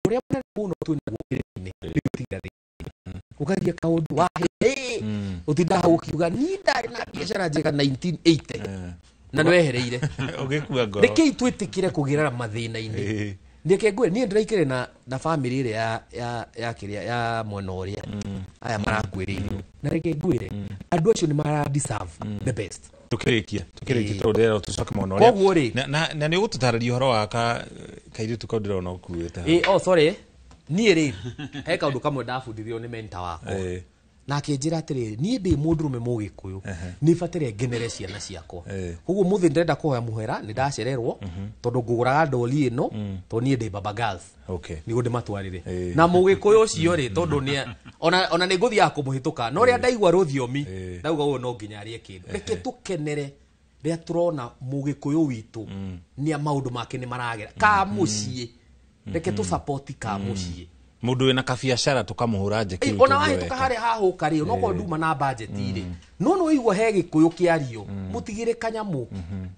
ũrĩa mũnene mũno twĩnaguo kĩrĩma-inĩ nĩ gũtiga thĩna ũkaria kaũndũ wahe ũtinda hau ũkiuga niĩ ndarĩ na biacara njega 1980 na nĩwehereire. Ũgĩkua ngoro. Rekei twĩtĩkĩre kũgerera mathĩna-inĩ. Reke ngwĩre, niĩ ndĩraikare na bamĩrĩ ĩrĩa ya kĩrĩa ya mwena ũrĩa aya marakuĩrĩirwo, na reke ngwĩre, andũ acio nĩ mara deserve the best. Tukĩrĩkia tondũ ndĩrera tũcoke mwena ũrĩa. Koguo rĩ, Na nĩ ũgũtũtarĩria ũhoro wa kairĩtu kau ndĩrona ũkuĩte haha. Oh sorry, niĩ rĩ, he kaũndũ kamwe ndabundithirio nĩ mentor wakwa na akĩnjĩra atĩrĩrĩ, niĩ ndĩ mũndũrũme mũgĩkũyũ, nĩ bataire ngenere ciana ciakwa. Koguo mũthĩ ndĩrenda kũhoya mũhera, nĩ ndacererwo tondũ ngũgũraga ndoli ĩno, tondũ niĩ ndĩ baba girls, nĩguo ndĩmatwarĩre na mũgĩkũyũ ũcio rĩ, tondũ nĩ ona nĩ ngũthiaga kũmũhĩtũka, no rĩrĩa ndaigua rũthiomi ndauga ũyũ no nginya arĩe kĩndũ. Reke tũkenere rĩrĩa tũrona mũgĩkũyũ witũ nĩ maũndũ make nĩ maragera ka mũciĩ. Reke tũ support ka mũciĩ. Mũndũ wĩna kabiacara tũkamũhũra njeki. Ona wahĩtũka harĩa hahũka rĩ, onokorwo nduma na budget rĩ, no nĩ waigua he gĩkũyũ kĩario, mũtigĩre kanyamũ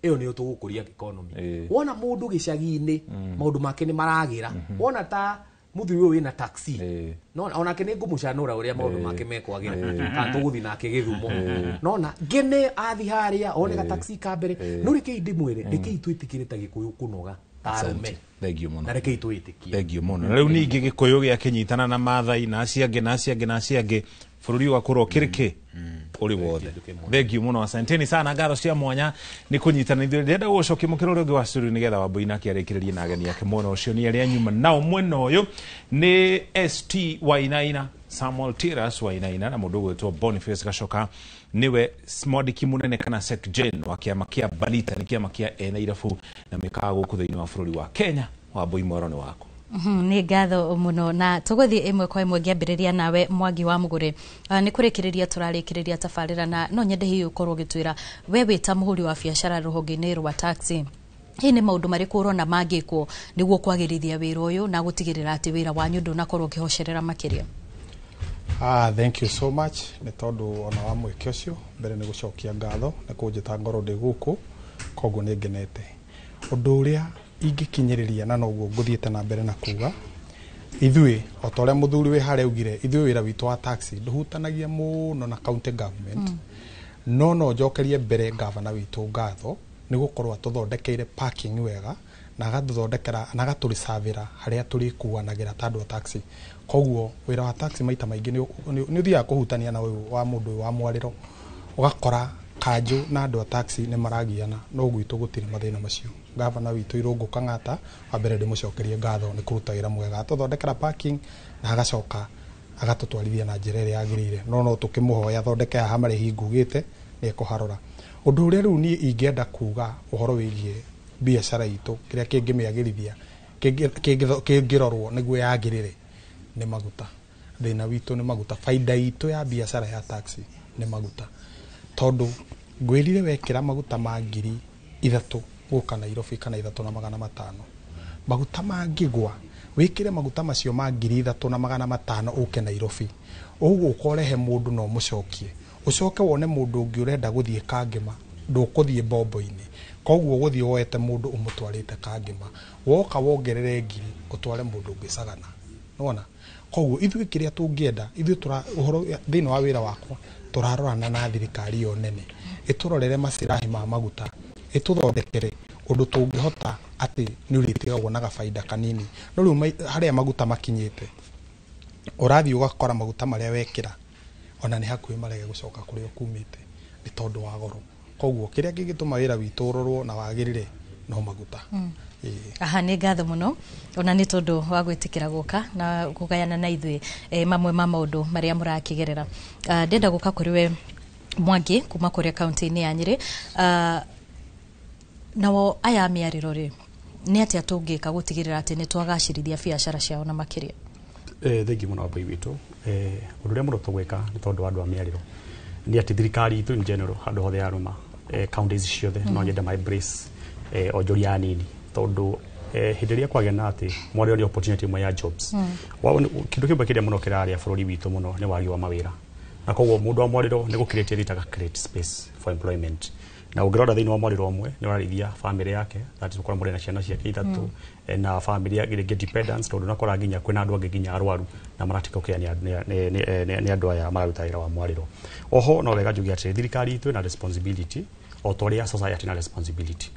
ĩyo nĩyo tũgũkũria economy. Wona mũndũ gĩcagi-inĩ maũndũ make nĩ maragĩra, wona ta mũthuri ũyũ wĩna taxi, no onake nĩ ngũmũcanũra ũrĩa maũndũ make mekwagĩra, kana tũgũthiĩ nake Gĩthumo, nona ngene athi harĩa one ga taxi ka mbere. No rekei ndĩmwĩre, rekei twĩtĩkĩre ta gĩkũyũ kũnoga ta arũme. Thank you mũno. Na rekei twĩtĩkie. Thank you mũno. Na rĩu ningĩ gĩkũyũ gĩakĩnyitana na Maathai na acio angĩ na acio angĩ na acio angĩ, bũrũri ũgakorwo ũkĩrĩ kĩ ũrĩ wothe. Thank you mũno, asanteni sana, ngatho cia mwanya nĩ kũnyitana ithuĩ. Ndĩrenda gũgũcokia mũkĩra ũrĩa ũngĩ wa studio nĩgetha Wambui nake arĩkĩrĩrie na ageni ake mwena ũcio nĩ arĩa nyuma nao. Mwena ũyũ nĩ ST Wainaina, Samuel Tiras Wainaina, na mũndũ ũgwĩtwo Boniface Gacoka, nĩwe mwandĩki mũnene kana Secgen wa kĩama kĩa Balita, nĩ kĩama kĩa ene irabu na mĩkawa gũkũ thĩinĩ wa bũrũri wa Kenya. Wambui, mwero nĩ waku. Nĩ ngatho mũno, na tũgũthiĩ ĩmwe kwa ĩmwe ngĩambĩrĩria nawe Mwangi wa Mũgũre. Nĩ kũrĩkĩrĩria tũrarĩkĩrĩria tabarĩra, na no nyende hihi ũkorwo ũgĩtwĩra we wĩ ta mũhũri wa biacara rũhonge-inĩ rwa taxi, hihi nĩ maũndũ marĩkũ ũrona mangĩkwo nĩguo kwagĩrithia wĩra ũyũ na gũtigĩrĩra atĩ wĩra wanyu ndũnakorwo ũkĩhocerera makĩria? Thank you so much nĩ tondũ ona wa mweke ũcio. Mbere nĩ gũcokia ngatho nĩ kũnjĩta ngorwo ndĩ gũkũ, koguo nĩ ngenete. Ũndũ ũrĩa ingĩkinyĩrĩria na noguo ngũthiĩte na mbere na kuga, ithuĩ o ta ũrĩa mũthuri wĩ harĩa augire, ithuĩ wĩra witũ wa taxi ndũhutanagia mũno na county government, no njokerie mbere gavana witũ ngatho nĩ gũkorwo atũthondekeire parking wega na agatũthondekera na agatũricavĩra harĩa tũrĩkuanagĩra ta andũ a taxi. Koguo wĩra wa taxi maita maingĩ nĩ ũthiaga kũhutania na ũyũ wa mũndũ ũyũ wa mwarĩro, ũgakora kanjũ na andũ a taxi nĩ maragiana, no gwitũ gũtirĩ mathĩna macio. Gavana witũ Irũngũ Kang'ata, wa mbere ndĩmũcokerie ngatho nĩ kũruta wĩra mwega, atũthondekera parking na agacoka agatũtwarithia na njĩra ĩrĩa yagĩrĩire, no tũkĩmũhoya athondeke haha marĩhi ngugĩte nĩ ekũharora. Ũndũ ũrĩa rĩu niĩ ingĩenda kuga ũhoro wĩgiĩ biacara itũ, kĩrĩa kĩngĩmĩagĩrithia, kĩngĩrorwo nĩguo yagĩrĩre, nĩ maguta. Thĩna witũ nĩ maguta. Baida itũ ya biacara ya taxi nĩ maguta, tondũ ngwĩrire wekĩra maguta ma 3,000 gũka Nairobi kana 3,500, maguta mangĩgwa wĩkĩre maguta macio ma 3,500 ũke Nairobi, ũgũka ũrehe mũndũ na ũmũcokie, ũcoke wone mũndũ ũngĩ ũrenda gũthiĩ Kangema, ndũkũthiĩ bombo-inĩ, koguo ũgũthiĩ woete mũndũ ũmũtwarĩte Kangema, woka wongerere 1,000 ũtware mũndũ ũngĩ Sagana. Nĩwona? Koguo ithuĩ kĩrĩa tũngĩenda, ithuĩ tũra ũhoro thĩinĩ wa wĩra wakwa tũrarorana na thirikari ĩyo nene ĩtũrorere macirahi ma maguta, ĩtũthondekere ũndũ tũngĩhota atĩ nĩ ũrĩtigagwo na gabaida kanini. No rĩu harĩa maguta makinyĩte, ũrathiĩ ũgakora maguta marĩa wekĩra ona nĩ hakuhĩ marege gũcoka kũrĩa ũkumĩte nĩ tondũ wa goro. Koguo kĩrĩa kĩngĩtũma wĩra witũ ũrorwo na wagĩrĩre no maguta. Aha, nĩ ngatho mũno ona nĩ tondũ wa gwĩtĩkĩra gũka na kũgayana na ithuĩ mamwe ma maũndũ marĩa mũrakĩgerera. Ndĩrenda gũka kũrĩ we Mwangi kuma kũrĩa kaunti-inĩ ya Nyĩrĩ. Nao aya mĩarĩro rĩ, nĩ atĩa tũngĩka gũtigĩrĩra atĩ nĩ twagacĩrithia biacara ciao na makĩria? Thengiũ mũno Wambui witũ. Ũndũ ũrĩa mũno tũgwĩka nĩ tondũ wa andũ a mĩarĩro nĩ atĩ thirikari itũ in general handũ hothe yarũma, counties ciothe, no nyende ma embrace onjoria anini, tondũ hĩndĩ ĩrĩa kwagĩa na atĩ mwarĩro nĩ opportunity ĩmwe ya jobs. Kĩndũ kĩmwe kĩrĩa mũno kĩrarĩa bũrũri witũ mũno nĩ wagi wa mawĩra, na koguo mũndũ wa mwarĩro nĩ gũcreate ĩrĩtaga create space for employment. Na ũngĩrora thĩinĩ wa mwarĩro ũmwe nĩ ũrarĩithia family yake, that is gũkorwo mũrĩ na ciana ciake ithatũ, na family ya rĩngĩ dependents, tondũ nakora nginya kwĩna andũ angĩ nginya arwaru na maratika kĩa nĩ andũ aya mararuta wĩra wa mwarĩro. Oho no wega njuge atĩrĩ, thirikari itũ ĩna responsibility o ta ũrĩa society na responsibility.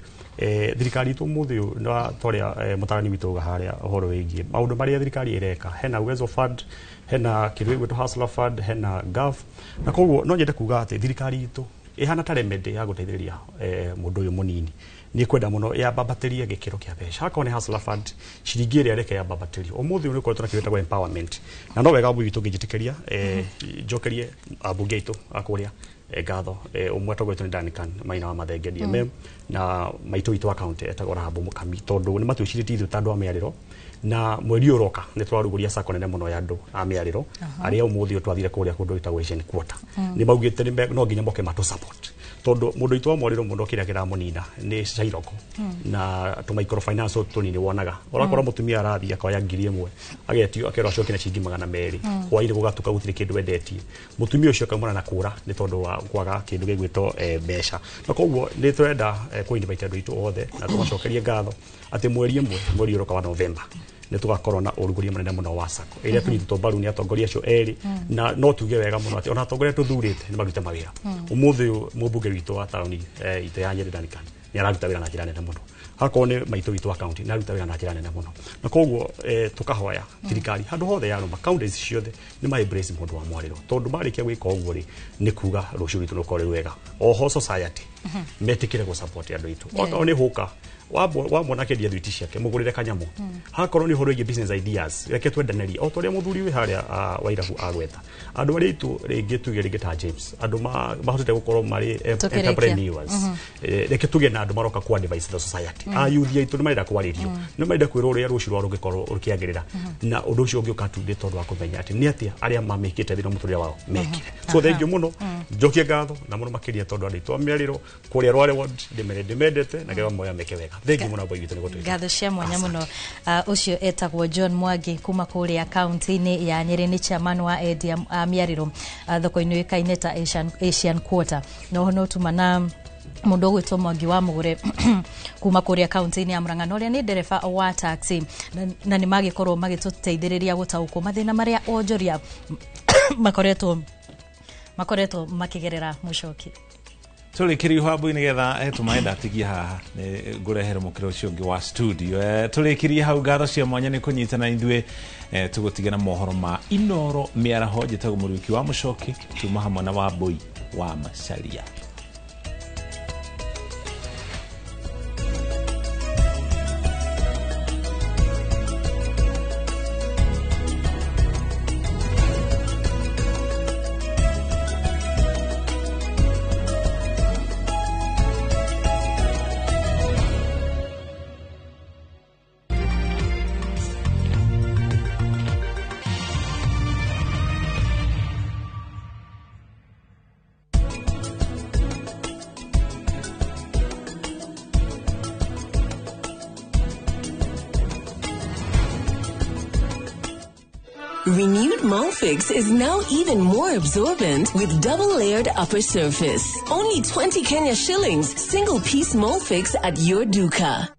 Thirikari itũ mũthĩ ũyũ na ta ũrĩa mũtarani witũ auga harĩa ũhoro wĩgiĩ maũndũ marĩa thirikari ĩreka, hena Uwezo Fund, hena kĩndũ gĩgwĩtwo Hustler Fund, hena GAF, na koguo no nyende kuga atĩ thirikari itũ ĩhana ta remedy ya gũteithĩrĩria mũndũ ũyũ mũnini. Nĩ kwenda mũno yambambatĩrie gĩkĩro kĩa mbeca. Hakorwo nĩ Hustler Fund, ciringi ĩrĩa reke yambambatĩrio. Ũmũthĩ ũyũ nĩ ũkoretwo na kĩndũ gĩtagwo empowerment, na no wega witũ ngĩnjĩtĩkĩria njokerie ambunge aitũ a kũrĩa ngatho. Ũmwe atongoretio nĩ Duncan Maina wa Mathenge DMM, na maitũ witũ wa county etagwo Rahabu Mukami, tondũ nĩ matwĩcirĩtie ithuĩ ta andũ a mĩarĩro. Na mweri ũyũ ũroka nĩ tũrarugũria sacco nene mũno ya andũ a mĩarĩro, arĩa ũmũthĩ ũyũ twathire kũrĩa kũndũ gwĩtagwo Asian Quarter. Nĩ maugĩte no nginya moke matũ support, tondũ mũndũ witũ wa mwarĩro mũno kĩrĩa kĩramũnina nĩ cairoko na tũ microfinance tũtũ tũnini. Wonaga ũrakora mũtumia arathiĩ akoya 1000, agetio, akerwo acoke na ciringi 200. Hwainĩ gũgatuka gũtirĩ kĩndũ endetie. Mũtumia ũcio akaumana na kũra nĩ tondũ wa kwaga kĩndũ gĩgwĩtwo mbeca. Na koguo nĩ tũrenda kũ invite andũ aitũ othe na tũmacokerie ngatho atĩ mweri ĩmwe, mweri ũroka wa November, nĩ tũgakorwo na ũrugũria mũnene mũno wa sacco ĩrĩa tũnyitĩtwo mbaru nĩ atongoria acio erĩ. Na no tuge wega mũno atĩ ona atongoria tũthurĩte nĩ marute mawĩra. Ũmũthĩ ũyũ mũmbunge witũ wa taũni itũ ya Nyĩrĩ Duncan nĩ araruta wĩra na njĩra nene mũno. Hakorwo nĩ maitũ witũ wa county nĩ araruta wĩra na njĩra nene mũno. Na koguo tũkahoya thirikari handũ hothe yarũma, counties ciothe, nĩ ma embrace mũndũ wa mwarĩro, tondũ marĩkia gwĩka ũguo rĩ, nĩ kuga rũciũ rwitũ nĩ rũkorwo rwĩ rwega. Oho society metĩkĩre gũ support andũ aitũ. Okorwo nĩ hũka wamwona akĩendia thwiti ciake, mũgũrĩre kanyamũ. Hakorwo nĩ ũhoro wĩgiĩ business ideas, reke twendanĩrie o ta ũrĩa mũthuri wĩ harĩa Wairabu agweta andũ arĩa aitũ rĩngĩ tuge rĩngĩ ta James, andũ mahotete gũkorwo marĩ Tũkĩrĩkia. entrepreneurs. Reke tuge na andũ maroka ku advise the society. A youth aitũ nĩ marenda kwarĩrio, nĩ marenda kwĩrwo ũrĩa rũciũ rwao rũngĩkorwo rũkĩagĩrĩra, na ũndũ ũcio ũngĩũka tu nĩ tondũ wa kũmenya atĩ nĩ atĩa arĩa mamĩkĩte thĩinĩ wa mũtũrĩre wao mekire. So thank you mũno, njokie ngatho na mũno makĩria tondũ andũ aitũ a mĩarĩro kũrĩa Rware Ward ndĩmere ndĩmendete na ngewa moya meke wega. Thank you mũno boy witũ nĩ gũtwĩta. Ngatho cia mwanya mũno. Ũcio etagwo John Mwangi kuma kũrĩa kaunti-inĩ ya Nyĩrĩ, nĩ chairman wa endia a mĩarĩro thoko-inĩ ĩkaine ta Asian Quarter. No tuma na mũndũ ũgwĩtwo Mwangi wa Mũgũre kuma kũrĩa kaunti-inĩ ya Murang'a, na ũrĩa nĩ ndereba wa taxi, na nĩ magĩkorwo magĩtũteithĩrĩria gũtaũkwo mathĩna marĩa onjoria makoretwo makĩgerera. Mũcoki. Tũrĩkĩrie hambu nĩgetha tũmaĩ ndatigia haha nĩ ngũrehere mũkĩra ũcio ũngĩ wa studio. Tũrĩkĩrie hau. Ngatho cia mwanya nĩ kũnyitana ithuĩ. Tũgũtiga na mohoro ma Inoro mĩaraho. Njĩtagwo Mũriũki wa Mũcoki, tuma hamwe na Wambũi wa Macaria. Renewed Molfix is now even more absorbent with double-layered upper surface. Only 20 Kenya shillings, single piece Molfix at your duka.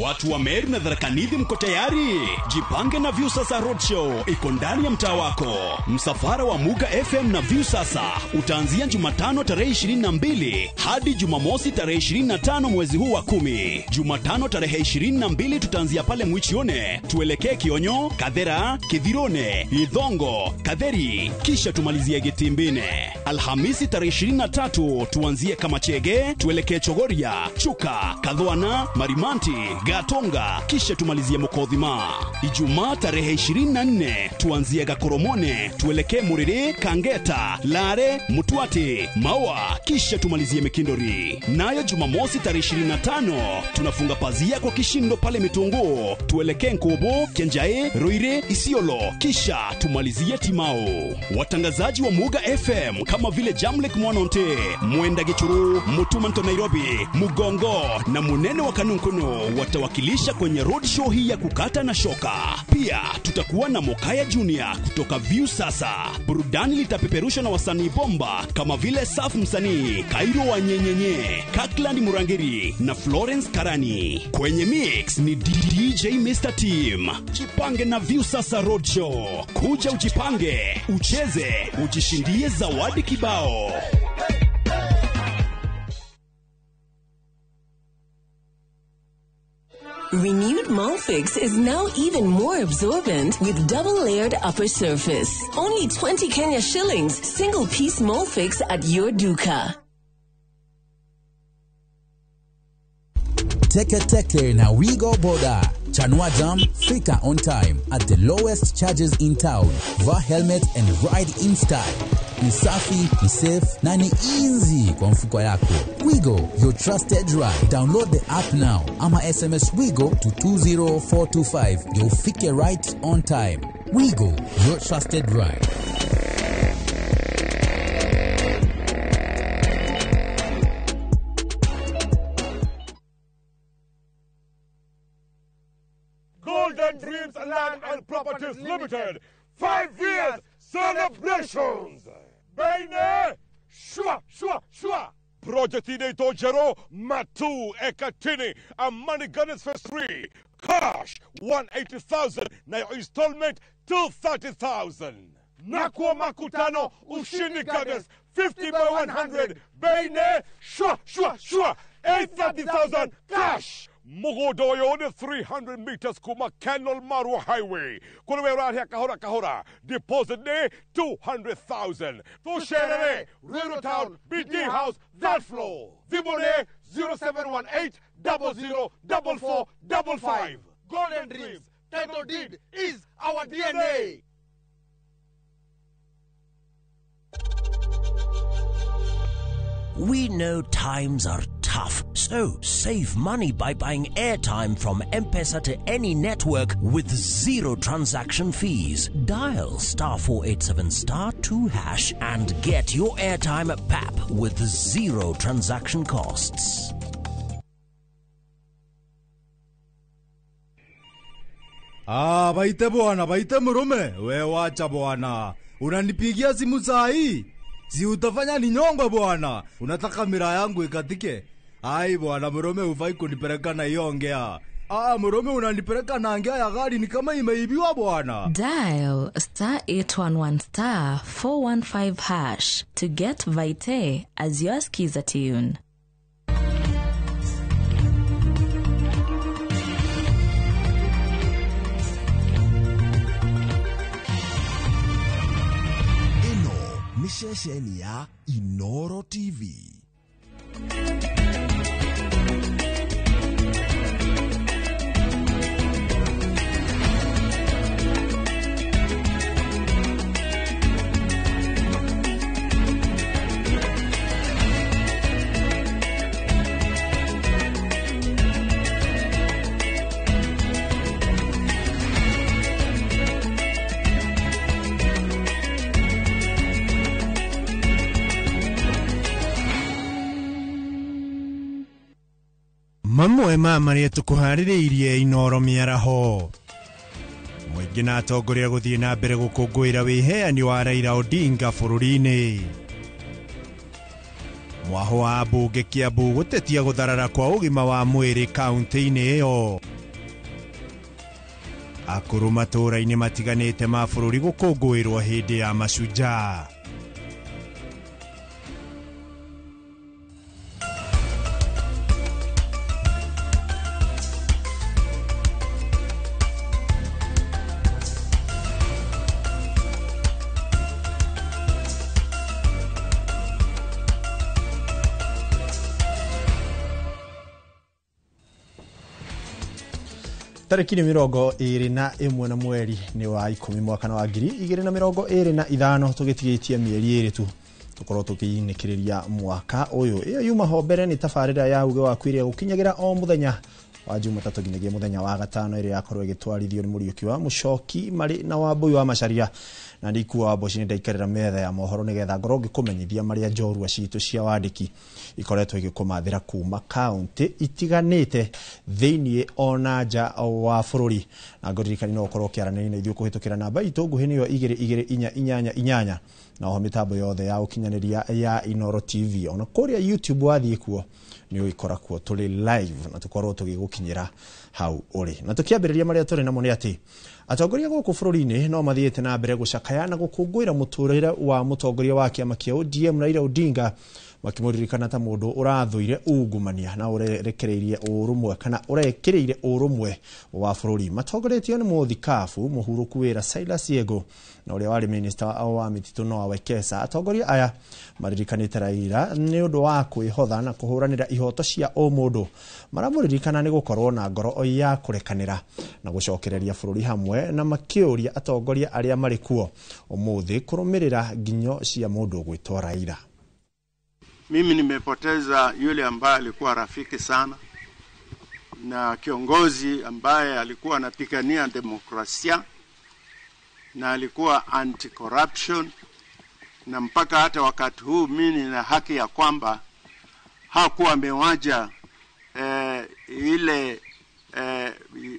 Watu wa Meru na Tharaka Nithi, mko tayari? Jipange na Viusasa Roadshow iko ndani ya mtaa wako. Msafara wa Muga FM na Viusasa utaanzia Jumatano tarehe 22 hadi Jumamosi tarehe 25 mwezi huu wa 10. Jumatano tarehe 22 tutaanzia pale Mwichione, tuelekee Kionyo, Kathera, Kithirone, Ithongo, Katheri, kisha tumalizie Gitimbine. Alhamisi tarehe 23 tuanzie Kamachege, tuelekee Chogoria, Chuka, Kadhwana, Marimanti, Gatonga, kisha tumalizie Mukothima. Ijumaa tarehe 24 tuanzie Gakoromone, tuelekee Muriri, Kangeta, Lare, Mutwati, Maua, kisha tumalizie Mikindori. Nayo Jumamosi tarehe 25 tunafunga pazia kwa kishindo pale Mitungu, tuelekee Nkobo, Kenjae, Ruire, Isiolo, kisha tumalizie Timao. Watangazaji wa Muga FM kama vile Jamlek Mwanonte, Mwenda Gichuru, Mutumanto Nairobi, Mugongo na Munene wa Kanunkuno watawakilisha kwenye road show hii ya kukata na shoka. Pia tutakuwa na Mokaya Junior kutoka View Sasa. Burudani litapeperushwa na wasanii bomba kama vile Saf Msanii, Kairo wa Nyenyenye, Kakland Murangiri na Florence Karani. Kwenye mix ni DJ Mr. Team. Jipange na View Sasa Road Show. Kuja ujipange, ucheze, ujishindie zawadi kibao. Renewed Molfix is now even more absorbent with double-layered upper surface. Only 20 Kenya shillings, single-piece Molfix at your duka. Teke Teke na Wigo Boda. Chanua Jam, fika on time at the lowest charges in town. Vaa helmet and ride in style. Ni safi, ni safe na ni easy kwa mfuko yako. Wigo, your trusted ride. Download the app now ama SMS Wigo to 20425. You'll ufike right on time. Wigo, your trusted ride. Golden Dreams Land and Properties Limited, 5 years celebrations. Bene, shwa, shwa, shwa. Project inaitwa Jero Matu Ekatini, Amani Gardens Phase 3. Cash 180,000 na your installment 230,000. Nakwa Makutano Ushindi Gardens 50 by 100. Bene, shwa, shwa, shwa. 830,000 cash. Mugodoyo 300 meters kuma Kenol Marua Highway. Kulewe rahia kahora kahora. Deposit ne 200,000. Tusherere, Rural Town, BD House, that floor. Vibone 0718 0044 55. Golden Dreams, title deed is our DNA. We know times are tough, so save money by buying airtime from M-Pesa to any network with zero transaction fees. Dial *487 *2# and get your airtime at PAP with zero transaction costs. Ah, baite bwana, baite murume. We wacha bwana. Unanipigia simu saa hii? Si utafanya ninyongwe bwana. Unataka mira yangu ikatike? Ai bwana, murume hufai kunipeleka na hiyo ongea. Ah, murume unanipeleka na ngea ya gari ni kama imeibiwa bwana. Dial *811 *415# to get Vite as your skiza tune. Ni ceceni ya Inoro TV. Mamwe ma marĩa tũkũharĩrĩirie Inoro mĩaraho. Mũingĩ na atongoria gũthiĩ na mbere gũkũngũĩra wĩheani wa Raila Odinga bũrũri-inĩ. Mwaho wa ambunge Kiambu gũtetia gũtharara kwa ũgima wa mwĩrĩ kaunti-inĩ ĩyo. Akũrũ matũũra-inĩ matiganĩte ma bũrũri gũkũngũĩrwo hĩndĩ ya mashujaa. Tarĩki nĩ 21 na mweri nĩ wa 10 mwaka wa 2025, tũgĩtigĩtie mĩeri 2 tu tũkorwo tũkĩinĩkĩrĩria mwaka ũyũ. Ĩyo yuma ho mbere nĩ tabarĩra ya uge waku ĩrĩa gũkinyagĩra o mũthenya wa Jumatatũ nginyagia mũthenya wa gatano, ĩrĩa yakorwo ĩgĩtwarithio nĩ Mũriũki wa Mũcoki marĩ na Wambũi wa Macharia, na ndikuwa Wamboci nĩ ndaikarĩra metha ya mohoro nĩgetha ngorwo ngĩkũmenyithia marĩa njorua citũ cia wandĩki ikoretwo igĩkũmathĩra kuma kaũntĩ itiganĩte thĩiniĩ ona nja wa bũrũri. Na ngũririkani no ũkorwo ũkĩaranĩria na ithuĩ kũhĩtũkĩra namba itũ nguhĩ nĩyo 22488, na oho mĩtambo yothe ya ũkinyanĩria ya Inooro TV, ona kũrĩa YouTube wathiĩ kuo nĩ ũgĩkora kuo tũrĩ live na tũkorwo tũgĩgũkinyĩra hau ũrĩ. Na tũkĩambĩrĩria marĩa tũrĩ namo nĩ atĩ atongoria gũkũ bũrũri-inĩ no mathiĩte na mbere gũcakaya na gũkũngũĩra mũtũrĩre wa mũtongoria wa kĩama kĩa ODM Raila Odinga, makĩmũririkana ta mũndũ ũrathũire ungumania na ũrekereirie ũrũmwe kana ũrekĩrĩire ũrũmwe wa bũrũri. Matongoretio nĩ mũthikabu mũhurũku wĩra Silas Yego na ũrĩa warĩ minista wa mĩtitũ Noah Wekesa. Atongoria aya maririkanĩte Raila nĩ ũndũ wa kwĩhotha na kũhũranĩra ihoto cia ũmũndũ. Maramũririkana nĩ gũkorwo na ngoro ya kũrekanĩra na gũcokereria bũrũri hamwe, na makĩũria atongoria arĩa marĩ kuo ũmũthĩ kũrũmĩrĩra nginyo cia mũndũ ũgwĩtwo Raila. Mimi nimepoteza yule ambaye alikuwa rafiki sana na kiongozi ambaye alikuwa anapigania demokrasia na alikuwa anti-corruption, na mpaka hata wakati huu mimi nina haki ya kwamba hakuwa amewaja ile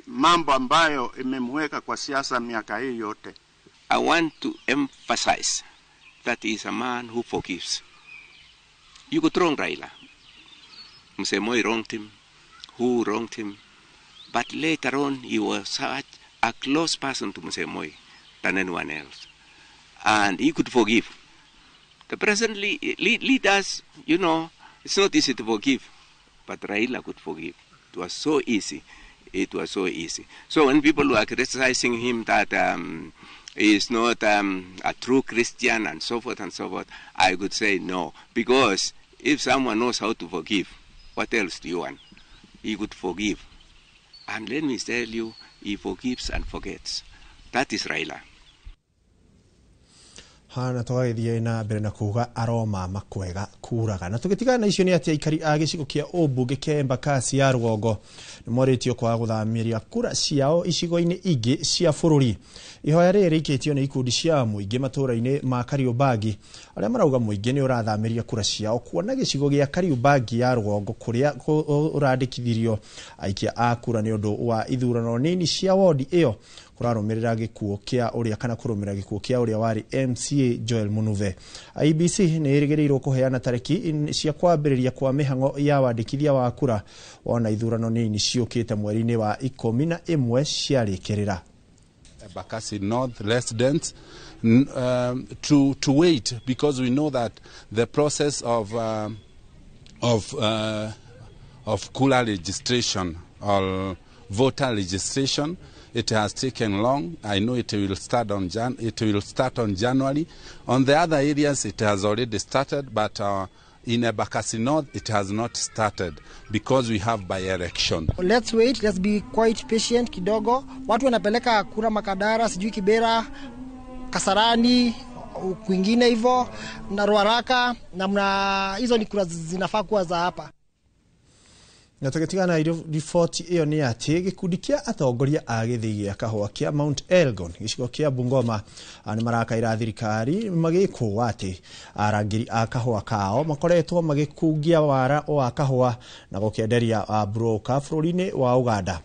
mambo ambayo imemweka kwa siasa miaka hii yote. I want to emphasize that he is a man who forgives. You could wrong Raila. Mzee Moi wronged him. Who wronged him? But later on, he was such a close person to Mzee Moi than anyone else. And he could forgive. The present leaders, you know, it's not easy to forgive. But Raila could forgive. It was so easy. It was so easy. So when people were criticizing him that he is not a true Christian and so forth and so forth, I could say no. Because if someone knows how to forgive, what else do you want? He could forgive. And let me tell you, he forgives and forgets. That is Raila. Hana tũgagĩthiĩ na mbere na kuga aroma makwega kuraga. Na tũgĩtigana na icio nĩ atĩ aikari a gĩcigo kĩa ũmbunge kĩa Embakasi ya rũgongo nĩ morĩtio kwaga gũthamĩria kura ciao icigo-inĩ ingĩ cia bũrũri. Ihoya rĩrĩ rĩikĩtio nĩ ikundi cia mũingĩ matũũra-inĩ ma Kariobangi arĩa marauga mũingĩ nĩ ũrathamĩria kura ciao kuona gĩcigo gĩa Kariobangi ya rũgongo kũrĩa ũrandĩkithirio aikia a kura nĩ ũndũ wa ithurano nini cia wodi ĩyo kũrarũmĩrĩra gĩkuũ kĩa ũrĩa kana kũrũmĩrĩra gĩkuũ kĩa ũrĩa warĩ MCA Joel Munuve. IEBC nĩ ĩrĩgĩrĩirwo kũheana tarĩki cia kwambĩrĩria kwa mĩhang'o ya wandĩkithia wa kura wona ithurano nini ciũkĩte mweri-inĩ wa 11 ciarĩkĩrĩra. Embakasi North residents to wait, because we know that the process of kura registration or voter registration, it has taken long. I know it will start on January. On the other areas, it has already started, but in Embakasi North, it has not started because we have by-election. Let's wait, let's be quite patient kidogo. Watu wanapeleka kura Makadara, sijui Kibera, Kasarani, kwingine hivyo, na Ruaraka, na hizo ni kura zinafaa kuwa za hapa. Na tũgĩtigana riboti ĩyo nĩ atĩ gĩkundi kĩa atongoria a gĩthĩi gĩa kahũa kĩa Mount Elgon gĩcigo kĩa Bungoma nĩ marakaĩra thirikari magĩkũa atĩ arangĩri a kahũa kao makoretwo magĩkungia wara wa kahũa na gũkĩenderia broker bũrũri-inĩ wa Uganda.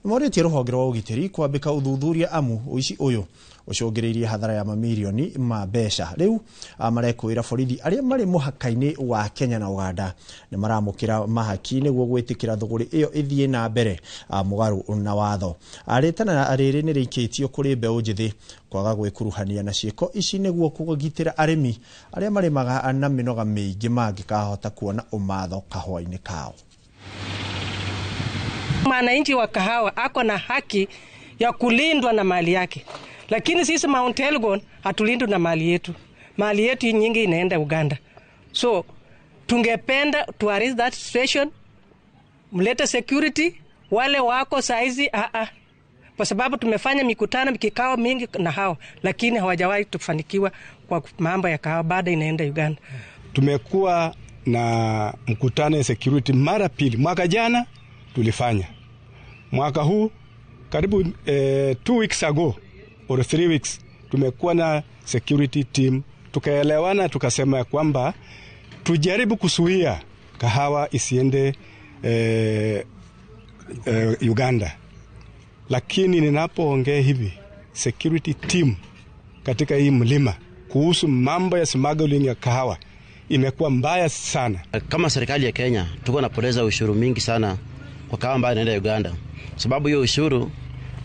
Nĩ morĩtie rũhonge rwa ũgitĩri kwambĩka ũthuthuria amu ũici ũyũ ũcũngĩrĩirie hathara ya mamirioni ma mbeca. Rĩu marekũĩra borithi arĩa marĩ mũhaka-inĩ wa Kenya na Uganda nĩ maramũkĩra mahaki nĩguo gwĩtĩkĩra thũgũrĩ ĩyo ĩthiĩ na mbere mũgarũ na watho. Rĩtana rĩrĩ nĩ rĩikĩtio kũrĩ mbeũ njĩthĩ kwaga gwĩkuruhania na ciĩko ici nĩguo kũgitĩra arĩmi arĩa marĩmaga na mĩnoga mĩingĩ mangĩkahota kuona ũmatho kahũa-inĩ kao. Mwananchi wa kahawa ako na haki ya kulindwa na mali yake. Lakini sisi Mount Elgon hatulindwi na mali yetu. Mali yetu nyingi inaenda Uganda. So tungependa to arrest that situation, mlete security, wale wako saizi. Kwa sababu tumefanya mikutano, kikao mingi na hao, lakini hawajawahi tufanikiwa kwa mambo ya kahawa, baada inaenda Uganda. Tumekuwa na mkutano ya security mara pili. Mwaka jana tulifanya, mwaka huu karibu 2 weeks ago or 3 weeks tumekuwa na security team, tukaelewana, tukasema ya kwamba tujaribu kuzuia kahawa isiende Uganda. Lakini ninapoongea hivi, security team katika hii mlima kuhusu mambo ya smuggling ya kahawa imekuwa mbaya sana. Kama serikali ya Kenya tuko napoteza ushuru mingi sana kwa kahawa ambayo inaenda Uganda, sababu hiyo ushuru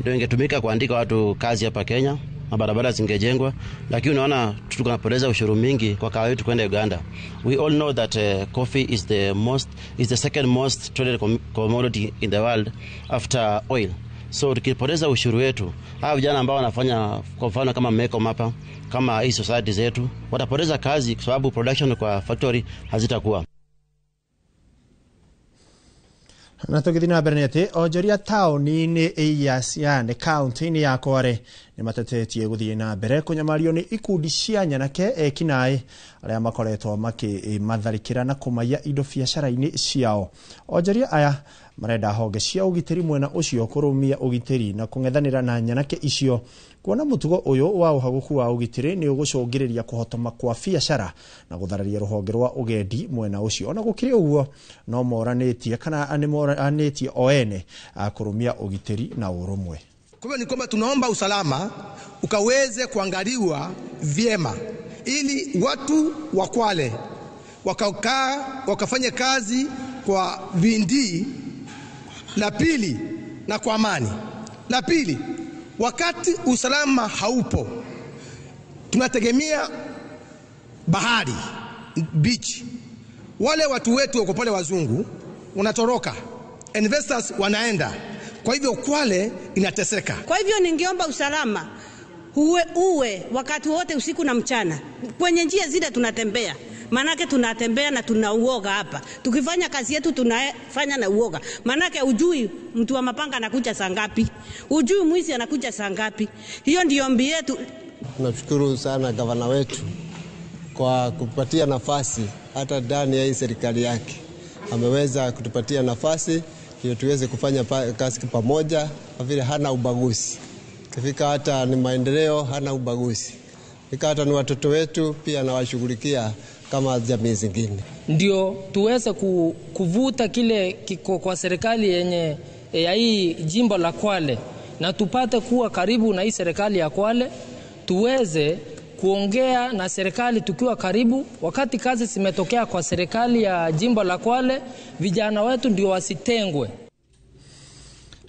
ndio ingetumika kuandika watu kazi hapa Kenya na barabara zingejengwa, lakini unaona tuko napoteza ushuru mingi kwa kahawa yetu kwenda Uganda. We all know that coffee is the second most traded commodity in the world after oil. So tukipoteza ushuru wetu, hawa vijana ambao wanafanya kwa mfano kama Mekong hapa, kama hii society zetu, watapoteza kazi kwa sababu production kwa factory hazitakuwa. Na tũgĩthiĩ na mbere nĩ atĩ onjoria taũni-inĩ ya Siaya kaunti-inĩ ya Kwale nĩ matetetie gũthiĩ na mbere kũnyamario nĩ ikundi cia nyanake ekinaĩ arĩa makoretwo makĩmatharĩkĩra na kũmaiya indo biacara-inĩ ciao. Onjoria aya marenda honge cia ũgitĩri mwena ũcio kũrũmia ũgitĩri na kũng'ethanĩra na nyanake icio, kuona mũtugo ũyũ wa ũhagũku wa ũgitĩri nĩ ũgũcũngĩrĩria kũhotoma kwa biacara na gũthararia rũhonge rwa ũgendi mwena ũcio. Ona gũkĩrĩ ũguo no moranĩtie kana nĩ moranĩtie o ene kũrũmia ũgitĩri na ũrũmwe. Kwa hivyo ni kwamba tunaomba usalama ukaweze kuangaliwa vyema ili watu wa Kwale wakakaa wakafanya kazi kwa bidii, la pili na kwa amani. La pili, wakati usalama haupo tunategemea bahari, beach. Wale watu wetu wako pale wazungu wanatoroka, investors wanaenda. Kwa hivyo Kwale inateseka. Kwa hivyo ningeomba usalama uwe wakati wote usiku na mchana. Kwenye njia zile tunatembea, manake tunatembea na tunauoga hapa. Tukifanya kazi yetu tunafanya na uoga. Manake ujui mtu wa mapanga anakuja saa ngapi, ujui mwizi anakuja saa ngapi. Hiyo ndio ombi yetu. Tunashukuru sana gavana wetu kwa kutupatia nafasi hata ndani ya hii serikali yake. Ameweza kutupatia nafasi ndio tuweze kufanya kazi pamoja, kwa vile hana ubaguzi. Kifika hata ni maendeleo hana ubaguzi. Kifika hata ni watoto wetu pia anawashughulikia kama jamii zingine. Ndio tuweze kuvuta kile kiko kwa serikali yenye ya hii jimbo la Kwale, na tupate kuwa karibu na hii serikali ya Kwale, tuweze kuongea na serikali tukiwa karibu. Wakati kazi zimetokea kwa serikali ya jimbo la Kwale, vijana wetu ndio wasitengwe.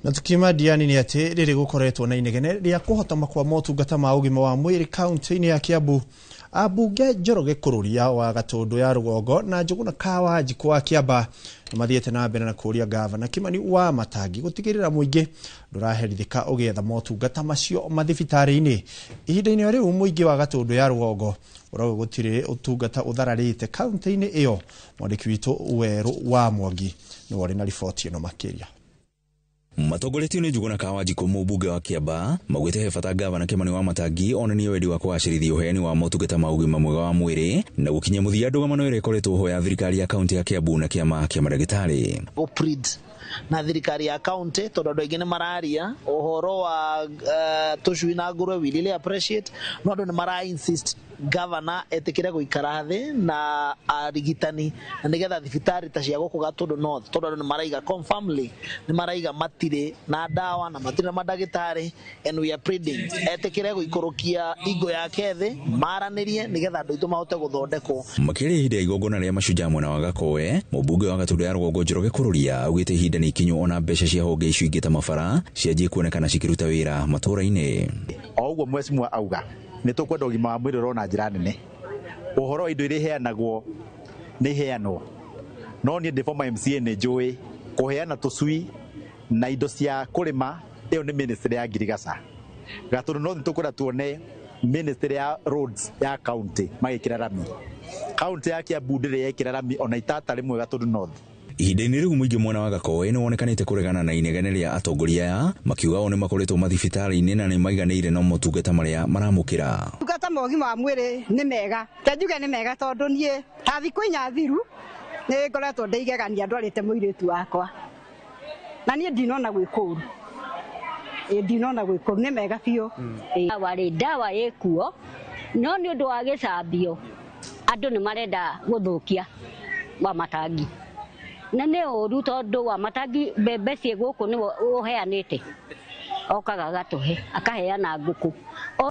Na tukiuma Diani nĩ atĩ rĩrĩ gũkoretwo na inegene rĩa kũhotoma kwa motungata ma ũgima wa mwĩrĩ kaunti-inĩ ya Kiambu, ambunge Njoroge Kũrũria wa Gatũndũ ya Rũgongo na Njũgũna Kawanjikũ wa Kĩamba nĩ mathiĩte na mbere na kũũria gavana Kimani wa Matangi gũtigĩrĩra mũingĩ ndũraherithĩka ũgĩetha motungata macio mathibitarĩ-inĩ. Ihinda-inĩ o rĩu mũingĩ wa Gatũndũ ya Rũgongo ũrauga gũtirĩ ũtungata ũthararĩte kaunti-inĩ ĩyo. Mwandĩki witũ Werũ wa Mwangi nĩwe ũrĩ na riboti ĩno makĩria. Matongoretio nĩ Njũgũna Kawanjikũ mũmbunge wa Kĩamba maugĩte he bata gavana Kimani wa Matangi onanie wendi wa kũgacĩrithia ũheani wa motungata ma ũgima mwega wa mwĩrĩ na gũkinyia mũthia ndũgamano ĩrĩa ĩkoretwo ho ya thirikari ya kaunti ya Kiambu na kĩama kĩa mandagĩtarĩ. Na thirikari ya kaunti tondu andu aingi ni mararia uhoro wa tucui na nguruwe, we really appreciate, no andu ni mara insist governor etikire guikara thi na arigitani na nigetha thibitari ta cia guku Gatundu North, tondu andu ni maraiga confirmly ni maraiga matire na ndawa na matire na mandagitari, and we are pleading etikire guikurukia ingo yake thi maranirie nigetha andu aitu mahote guthondekwo. Makĩria ihinda igongona rĩa mashujaa mwena wa Gakoe, mũmbunge wa Gatundu ya Rũgongo Njoroge Kũrũria augĩte ihinda nĩ ikinyu ona mbeca cia honge icio ingĩ ta mabara cianjie kuonekana cikĩruta wĩra matũra-inĩ. O ũguo mheshimiwa auga nĩ tũkwenda ũgima wa mwĩrĩ ũrorwo na njĩra nene. Ũhoro wa indo iria iheanagwo nĩ iheanwo, no niĩ ndĩ former MCA nĩ njũĩ kũheana tũcui na indo cia kũrĩma ĩyo nĩ ministry ya ngirigaca. Gatundu North tũkwenda tuone ministry ya roads ya county magĩkĩra rami. County ya Kiambu ndĩrĩ yekĩra rami ona itata rĩmwe Gatundu North. Ihinda-inĩ rĩu mũingĩ mwena wa Gakoe nĩ wonekanĩte kũregana na inegene rĩa atongoria aya, makiuga o nĩ makoretwo mathibitarĩ-inĩ na nĩ maiganĩire no motungata marĩa maramũkĩra. Motungata ma ũgima wa mwĩrĩ nĩ mega, ta njuge nĩ mega tondũ niĩ ta thikũ 4 thiru nĩ ngoretwo ndĩ igegania ndwarĩte mũirĩtu wakwa na niĩ ndinona gwĩ kũũru. Ndinona gwĩ kũũru, nĩ mega biũ. Dawa rĩ, dawa ĩkuo no nĩ ũndũ wa gĩcambio andũ nĩ marenda gũthũkia Wamatangi na nĩ ũru tondũ Wamatangi mbembe ciĩ gũkũ nĩwe ũheanĩte, okaga agatũhe akaheana ngũkũ.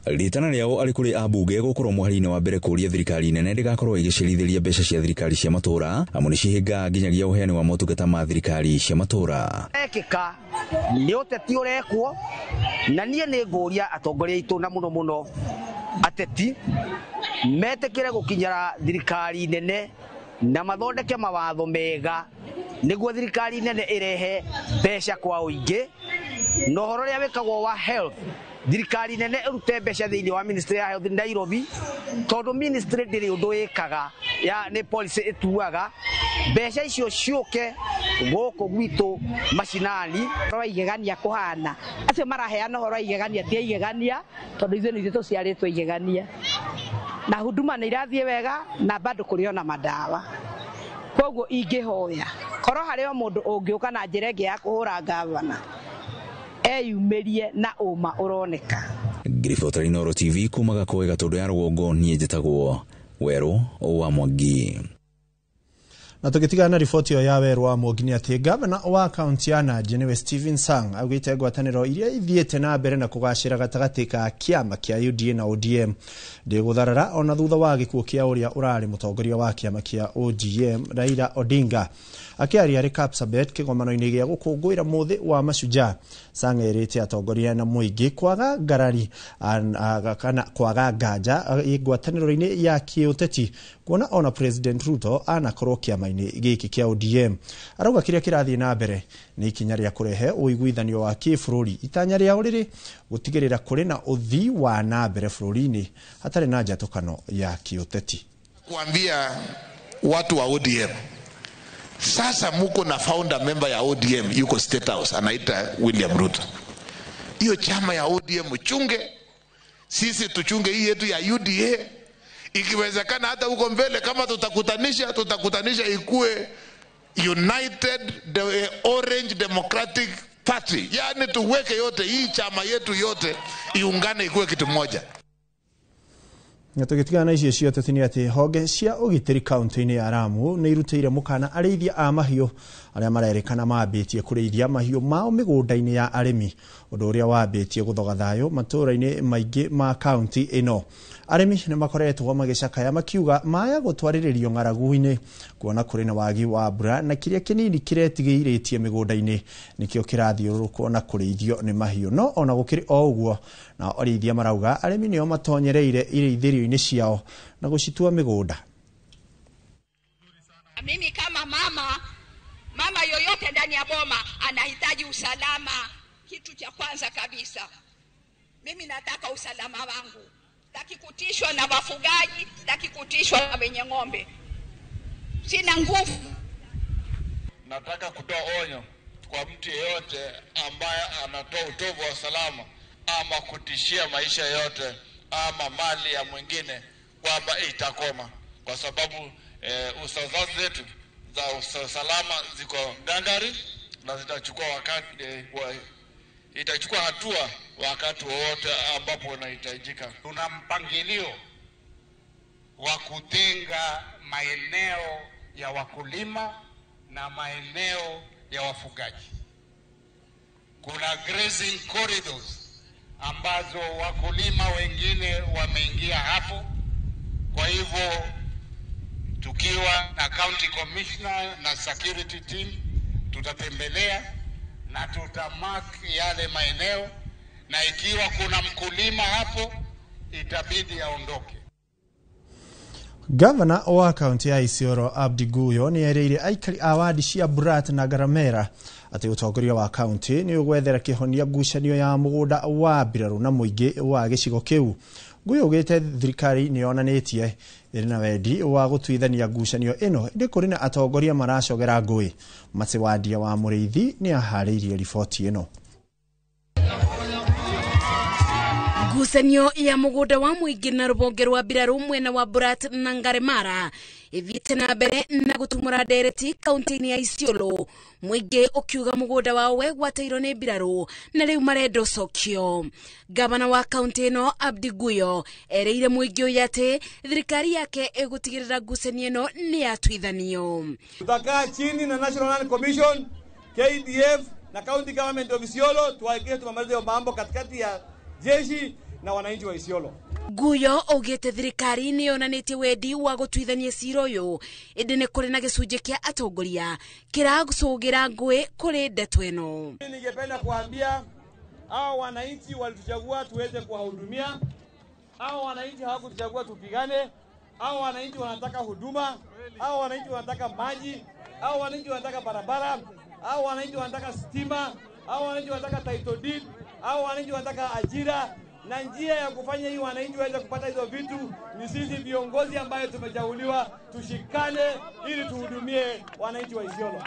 Rĩtana rĩao arĩ kũrĩ ambunge gũkorwo mũhari-inĩ wa mbere kũũria thirikari nene ndĩgakorwo ĩgĩcerithĩria mbeca cia thirikari cia matũra amu nĩ cihingaga nginyagia ũheani wa motungata ma thirikari cia matũra. Ekĩka nĩ ũteti ũrekwo na niĩ nĩ ngũria atongoria aitũ na mũno mũno ateti metĩkĩre gũkinyĩra thirikari nene na mathondeke mawatho mega nĩguo thirikari nene ĩrehe mbeca kwa ũingĩ na ũhoro ũrĩa wĩkagwo wa health thirikari nene ĩrute mbeca thĩinĩ wa ministry ya health Nairobi tondũ ministry ndĩrĩ ũndũ ĩkaga ya nĩ policy ĩtuaga mbeca icio ciũke gũkũ gwitũ macinani. Ũhoro wa igegania kũhana acio maraheana ũhoro wa igegania ti igegania tondũ ithuĩ nĩ ithuĩ tũciarĩtwo igegania na huduma nĩ irathiĩ wega na bado kũrĩ ona madawa. Koguo ingĩhoya korwo harĩ o mũndũ ũngĩũka na njĩra ĩngĩ ya kũhũra gavana eyumĩrie na ũma ũroneka. Ngiribota Inooro TV kuma Gakoe Gatũndũ ya rũgongo, niĩ njĩtagwo Werũ wa Mwangi. Na tũgĩtigana na riboti ĩyo ya Werũ wa Mwangi nĩ atĩ gavana wa kaunti ya Nandi nĩwe Stephen Sang augĩte ngwatanĩro iria ithiĩte na mbere na kũgacĩra gatagatĩ ka kĩama kĩa UDA na ODM ndĩgũtharara ona thutha wa gĩkuũ kĩa ũrĩa ũrarĩ mũtongoria wa kĩama kĩa ODM Raila Odinga. Akĩaria arĩ Kapsabet kĩgomano-inĩ gĩa gũkũngũĩra mũthĩ wa mashujaa, Sang erĩte atongoria na mũingĩ kwaga ngarari kana kwaga nganja ngwatanĩro-inĩ ya kĩũteti kuona ona President Ruto anakorwo kĩama-inĩ gĩkĩ kĩa ODM. Arauga kĩrĩa kĩrathiĩ na mbere nĩ ikinya rĩa kũrehe ũiguithanio wa kĩbũrũri, itanya rĩao rĩrĩ gũtigĩrĩra kũrĩ na ũthii wa na mbere bũrũri-inĩ hatarĩ na njatũkano ya kĩũteti. Kuambia watu wa ODM, sasa muko na founder member ya ODM yuko State House anaita William Ruto. Hiyo chama ya ODM chunge, sisi tuchunge hii yetu ya UDA. Ikiwezekana hata huko mbele kama tutakutanisha ikue United the Orange Democratic Party. Yaani tuweke yote hii chama yetu yote iungane ikue kitu moja. Na tũgĩtigana na icio cia ũteti nĩ atĩ honge cia ũgitĩri kaunti-inĩ ya Lamu nĩ irutĩire mũkana arĩithia a mahiũ arĩa marerĩkana mambĩtie kũrĩithia mahiũ mao mĩgũnda-inĩ ya arĩmi, ũndũ ũrĩa wambĩtie gũthoga thayũ matũũra-inĩ maingĩ ma kaunti ĩno. Arĩmi nĩ makoretwo magĩcakaya makiuga maya gũtwarĩrĩrio ng'aragu-inĩ kuona kũrĩ na wagi wa mbura na kĩrĩa kĩnini kĩretigĩirĩtie mĩgũnda-inĩ nĩkĩo kĩrathiũrũrũkwo na kũrĩithio nĩ mahiũ. No ona gũkĩrĩ o ũguo, nao arĩithia marauga arĩmi nĩo matonyereire irĩithĩrio-inĩ ciao na gũcitua mĩgũnda. Mimi kama mama yoyote ndani ya boma anahitaji usalama. Kitu cha kwanza kabisa, mimi nataka usalama wangu. Sitaki kutishwa na wafugaji, sitaki kutishwa na wenye ng'ombe. Sina nguvu. Nataka kutoa onyo kwa mtu yeyote ambaye anatoa utovu wa usalama ama kutishia maisha yote ama mali ya mwingine kwamba itakoma, kwa sababu usalama zetu za usalama ziko ngangari na zitachukua wakati itachukua hatua wakati wowote ambapo unahitajika. Tuna mpangilio wa kutenga maeneo ya wakulima na maeneo ya wafugaji. Kuna grazing corridors ambazo wakulima wengine wameingia hapo. Kwa hivyo tukiwa na county commissioner na security team tutatembelea na tutamark yale maeneo, na ikiwa kuna mkulima hapo itabidi aondoke. Gavana wa kaunti ya Isiolo Abdi Guyo nĩ erĩire aikari a wadi cia Burat na Garamera atĩ ũtongoria wa kaunti nĩ ũgwethera kĩhonia ngucanio ya mũgũnda wa mbirarũ na mũingĩ wa gĩcigo kĩu. Nguyo augĩte thirikari nĩ yonanĩtie ĩrĩ na wendi wa gũtuithania ngucanio ĩno, ĩndĩ kũrĩ na atongoria maracogera ngũĩ. Macewandia wa Mũrĩithi nĩ aharĩirie riboti ĩno. Ngucanio ya mũgũnda wa mũingĩ na rũhonge rwa mbirarũ mwena wa Borat na Ngaremara ĩthiĩte na mbere na gũtumũra ndereti kaunti-inĩ ya Isiolo, mũingĩ ũkiuga mũgũnda wao wegwatĩirwo nĩ mbirarũ na rĩu marenda ũcokio. Gavana wa kaunti ĩno Abdi Guyo erĩire mũingĩ ũyũ atĩ thirikari yake ĩgũtigĩrĩra ngucanio ĩno nĩ yatuithanio. Tutakaa chini na National Land Commission, KDF na County Government of Isiolo tuhakikishe tumemaliza mambo katikati ya jeshi na wananchi wa Isiolo. Guyo augĩte thirikari nĩ yonanĩtie wendi wa gũtuithania cira ũyũ, ĩndĩ nĩ kũrĩ na gĩcunjĩ kĩa atongoria kĩracũgĩra ngũĩ kũrĩ ndeto ĩno. Ningependa kuambia hao wananchi walituchagua tuweze kuwahudumia. Hao wananchi hawakutuchagua tupigane. Hao wananchi wanataka huduma. Hao wananchi wanataka maji. Hao wananchi wanataka barabara. Hao wananchi wanataka stima. Hao wananchi wanataka title deed. Hao wananchi wanataka ajira. Na njia ya kufanya hii wananchi waweze kupata hizo vitu ni sisi viongozi ambayo tumechaguliwa tushikane ili tuhudumie wananchi wa Isiolo.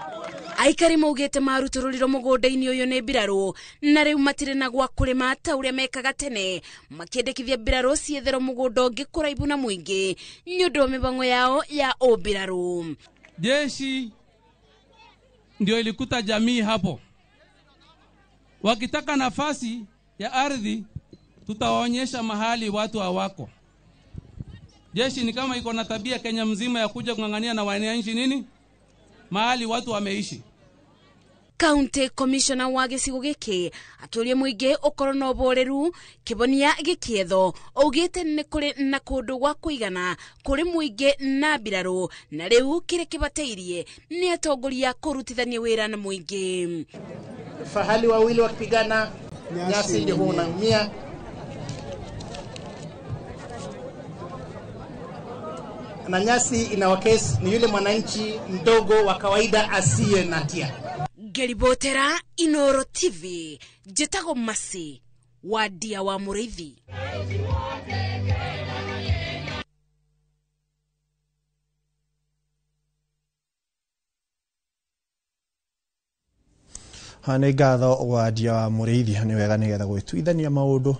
Aikari maugĩte marutũrũrirwo mũgũnda-inĩ ũyũ nĩ mbirarũ na rĩu matirĩ na gwa kũrĩma ta ũrĩa mekaga tene, makĩendekithia mbirarũ cietherwo mũgũnda ũngĩ kũraibu na mũingĩ nĩ ũndũ wa mĩbango yao ya ũmbirarũ. Jeshi ndio ilikuta jamii hapo, wakitaka nafasi ya ardhi tutawaonyesha mahali watu hawako. Jeshi ni kama iko na tabia Kenya mzima ya kuja kung'ang'ania na wananchi nini mahali watu wameishi. County Commissioner wa gĩcigo gĩkĩ akĩũria mũingĩ ũkorwo na ũboreru kĩbonia gĩkĩetho, augĩte nĩ kũrĩ na kũndũ gwa kũigana kũrĩ mũingĩ na mbirarũ na rĩu kĩrĩa kĩbatairie nĩ atongoria kũrutithania wĩra na mũingĩ. Fahali wawili wakipigana nyasi ndio hunaumia. Na nyasi inawakesi ni yule mwananchi mdogo wa kawaida asiye na hatia. Ngeribotera Inoro TV, njĩtagwo Masi Wadia wa Mũrĩithi. Nĩ ngatho Wadia wa Mũrĩithi, nĩ wega nĩgetha gwĩtuithania maũndũ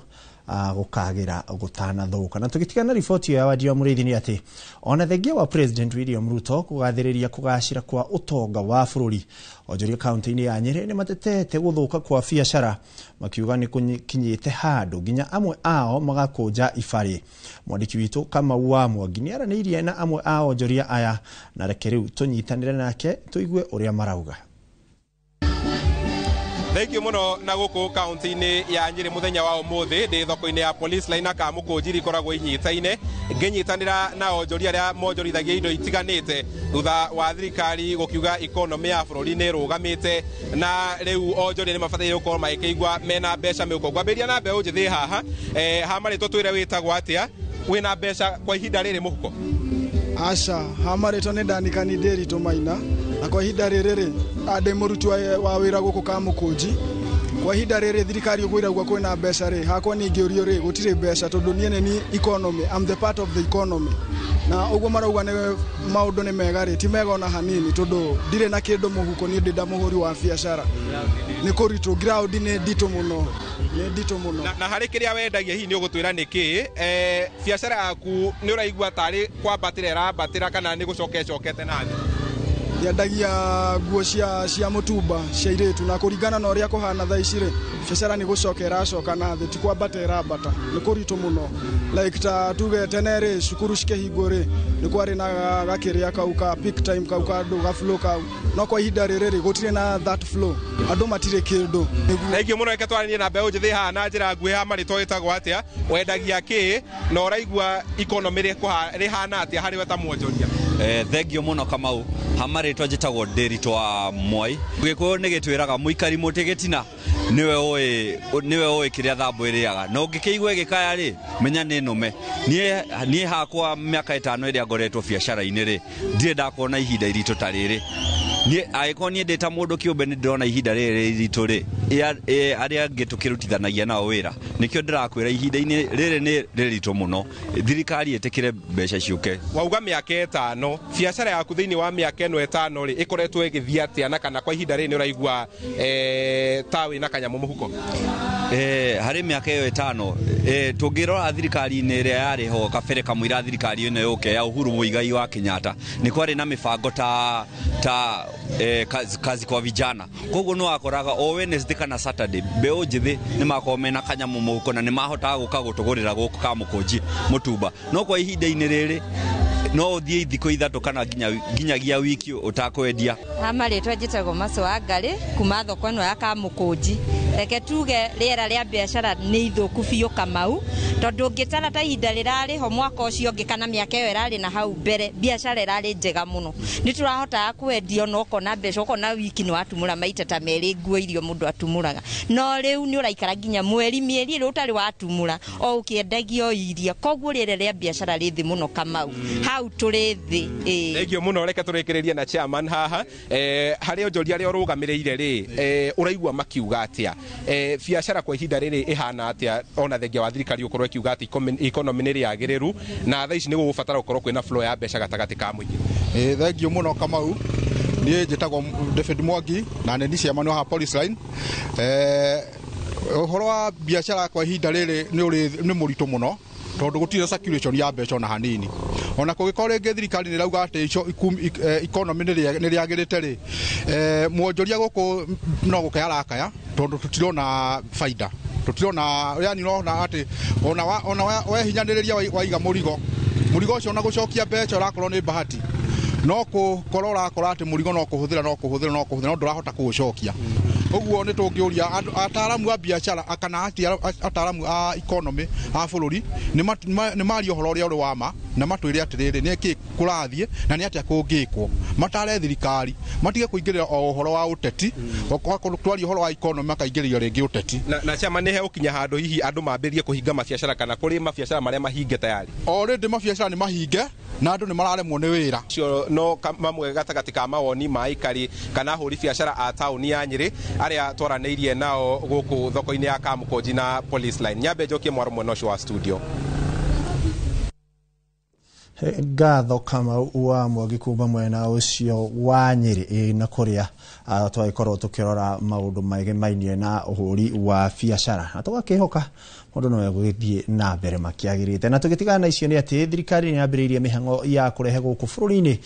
gũkagĩra gũtanathuka. Na tũgĩtigana riboti ya Wadia wa Mũrĩithi nĩ atĩ ona thengia wa President William Ruto kũgathĩrĩria kũgacĩra kwa ũtonga wa bũrũri, onjoria kaunti-inĩ ya Nyĩrĩ nĩ matetete gũthũka kwa biacara, makiuga nĩ kũkinyĩte handũ nginya amwe ao magakũnja ibarĩ. Mwandĩki witũ Kamau wa Mwangi nĩ aranĩirie na amwe a onjoria aya, na reke rĩu tũnyitanĩre nake tũigue ũrĩa marauga. Thengiũ mũno na gũkũ kaunti-inĩ ya Nyĩrĩ mũthenya wa ũmũthĩ ndĩ thoko-inĩ ya Police Line na Kamũkũnjiri ikoragwo inyitaine ngĩnyitanĩra na onjoria arĩa monjorithagia indo itiganĩte thutha wa thirikari gũkiuga economy ya bũrũri nĩ ĩrũgamĩte na rĩu onjoria nĩ mabataire gũkorwo magĩkĩigua mena mbeca mĩhuko. Ngwambĩrĩria na mbeũ njĩthĩ haha, ha marĩtwa twĩre wĩtagwo atĩa, wĩna mbeca kwa ihinda rĩrĩ mũhuko? Aca, ha marĩtwa nĩ Danikani Ndĩritũ Maina, na kwa ihinda rĩrĩ rĩ ndĩ mũruti wa wĩra gũkũ Kamũkũnji. Kwa ihinda rĩrĩ thirikari ũguo ĩrauga kwĩna mbeca rĩ, hakwa niĩ ngĩũrio rĩ gũtirĩ mbeca tondũ niĩ nĩ ni economy, I'm the part of the economy. Na ũguo marauga nĩ maũndũ nĩ mega rĩ, ti mega ona hanini tondũ ndirĩ na kĩndũ mũhuko, niĩ ndĩ nda mũhũri wa biacara. Nĩ kũritũ, ground nĩ nditũ mũno, nĩ nditũ mũno. Na harĩ kĩrĩa wendagia hihi nĩ ũgũtwĩra nĩ kĩĩ? Biacara yaku nĩ ũraigua tarĩ kwambatĩra ĩrambatĩra kana nĩ gũcoka ĩcokete na thĩ? Nyendagia nguo cia mũtumba cia airĩtu, na kũringana na ũrĩa kũhana thaa ici rĩ, biacara nĩ gũcoka ĩracoka na thĩ, ti kwambata ĩrambata, nĩ kũritũ mũno. Like ta tuge tene rĩ, cukuru cikĩhingwo rĩ, nĩ kwarĩ na gakĩrĩa kau ka peak time kau ka andũ ga flow kau, no kwa ihinda rĩrĩ rĩ, gũtirĩ na that flow, andũ matirĩ kĩndũ. Thengiũ mũno, reke twaranie na mbeũ njĩthĩ haha na njĩra nguhĩ. Ha marĩtwa wĩtagwo atĩa, wendagia kĩĩ, na ũraigua economy rĩhana atĩa harĩ we ta mwonjoria? Thengio mũno Kamau, ha marĩtwa njĩtagwo Ndĩritũ wa Mwai. Gĩkũyũ nĩ gĩtwĩraga mũikari mũtĩ gĩtina nĩwe ũĩ kĩrĩa thambũ ĩrĩaga, na ũngĩkĩigua ĩgĩkaya rĩ, menya nĩ nũme. Niĩ hakwa mĩaka 5 ĩrĩa ngoretwo biacara-inĩ rĩ, ndirĩ ndakorwo na ihinda iritũ ta rĩrĩ. Niĩ angĩkorwo niĩ ndĩ ta mũndũ kĩũmbe nĩ ndĩrona ihinda rĩrĩ iritũ rĩ, arĩa angĩ tũkĩrutithanagia nao wĩra. Nĩkĩo ndĩrakwĩra ihinda-inĩ rĩrĩ nĩ rĩritũ mũno, thirikari ĩtĩkĩre mbeca ciũke. Wauga mĩaka 5, biacara yaku thĩinĩ wa mĩaka ĩno 5 rĩ ĩkoretwo ĩgĩthiĩ atĩa, na kana kwa ihinda rĩrĩ nĩ ũraigua ta wĩna kanyamũ mũhuko? Harĩ mĩaka ĩyo 5 tũngĩrora thirikari-inĩ ĩrĩa yarĩ ho kabere kamũira thirikari ĩno yũke ya Uhuru Muigai wa Kenyatta, nĩ kwarĩ na mĩbango ta kazi kwa vijana. Koguo nĩ wakoraga o Wednesday kana Saturday mbeũ njĩthĩ nĩ makoragwo mena kanyamũ mũhuko na nĩ mahotaga gũka gũtũgũrĩra gũkũ Kamũkũnji mũtumba. No kwa ihinda-inĩ rĩrĩ no ũthiĩ thikũ 3 kana nginyagia wiki ũtakwendia. Marĩtwa njĩtagwo Maco wa Ngarĩ kuma thoko ĩno ya Kamũkũnji. Reke tuge rĩera rĩa biacara nĩ ithũku biũ Kamau, tondũ ũngĩtara ta ihinda rĩrarĩ ho mwaka ũcio ũngĩ kana mĩaka ĩyo ĩrarĩ na hau mbere, biacara ĩrarĩ njega mũno. Nĩ tũrahotaga kwendia ona ũkona mbeca, ũkona wiki nĩ watumũra maita ta 2 nguo irio mũndũ atumũraga. No rĩu nĩ ũraikara nginya mweri mĩeri ĩrĩ ũtarĩ watumũra, o ũkĩendagia o iria. Koguo rĩera rĩa biacara rĩ thĩ mũno Kamau, hau tũrĩ thĩ. Thengiũ mũno. Reke tũrĩkĩrĩrie na chairman haha. Harĩ onjoria arĩa ũrũgamĩrĩire rĩ, ũraigua makiuga atĩa? Biacara kwa ihinda rĩrĩ ĩhana atĩa, ona thengia wa thirikari ũkorwo ĩkiuga atĩ economy nĩ rĩagĩrĩru na thaa ici nĩ gũgũbatara gũkorwo kwĩna flow ya mbeca gatagatĩ ka mũingĩ? Thengiũ mũno Kamau. Niĩ njĩtagwo David Mwangi na nĩ niĩ chairman wa Police Line. Ũhoro wa biacara kwa ihinda rĩrĩ nĩ mũritũ mũno, tondũ gũtirĩ circulation ya mbeca ona hanini. Ona kũngĩkorwo rĩngĩ thirikari nĩ ĩrauga atĩ icio economy nĩ rĩagĩrĩte rĩ, mwonjoria gũkũ no gũkaya arakaya, tondũ tũtirona baida, tũtirona, yani ũrona atĩ ona wehinyanĩrĩria waiga mũrigo ũcio ona gũcokia mbeca ũrakorwo nĩ bahati, no kũkorwo ũrakora atĩ mũrigo no kũhũthĩra no kũhũthĩra no kũhũthĩra, no ndũrahota kũũcokia. Ũguo nĩ tũngĩũria ataaramu a biacara kana ataaramu a economy a bũrũri nĩ marie ũhoro ũrĩa ũrĩ wa ma, na matwĩre atĩrĩrĩ nĩ kĩ kũrathiĩ na nĩ atĩa kũngĩkwo. Matare thirikari matige kũingĩrĩra o ũhoro wa ũteti, twaria ũhoro wa economy makaingĩrĩria rĩngĩ ũteti. Na chairman, nĩ hegũkinya handũ hihi andũ mambĩrĩrie kũhinga mabiacara kana kũrĩ mabiacara marĩa mahinge tayari? Already mabiacara nĩ mahinge na andũ nĩ mararemwo nĩ wĩra. Cio no mamwe gatagatĩ ka mawoni ma aikari kana ahũri biacara a taũni ya Nyĩrĩ arĩa twaranĩirie nao gũkũ thoko-inĩ ya Kamũkũnji na Police Line. Nyambe njokie mwaro mwena ũcio wa studio. Ngatho Kamau wa Mwangi kuma mwena ũcio wa Nyĩrĩ na kũrĩa twagĩkorwo tũkĩrora maũndũ magemainie na ũhũri wa biacara, na tũgakĩhoka maũndũ no megũgĩthiĩ na mbere makĩagĩrĩte. Na tũgĩtigana na icio nĩ atĩ thirikari nĩ yambĩrĩirie mĩhang'o ya kũrehe gũkũ bũrũri-inĩ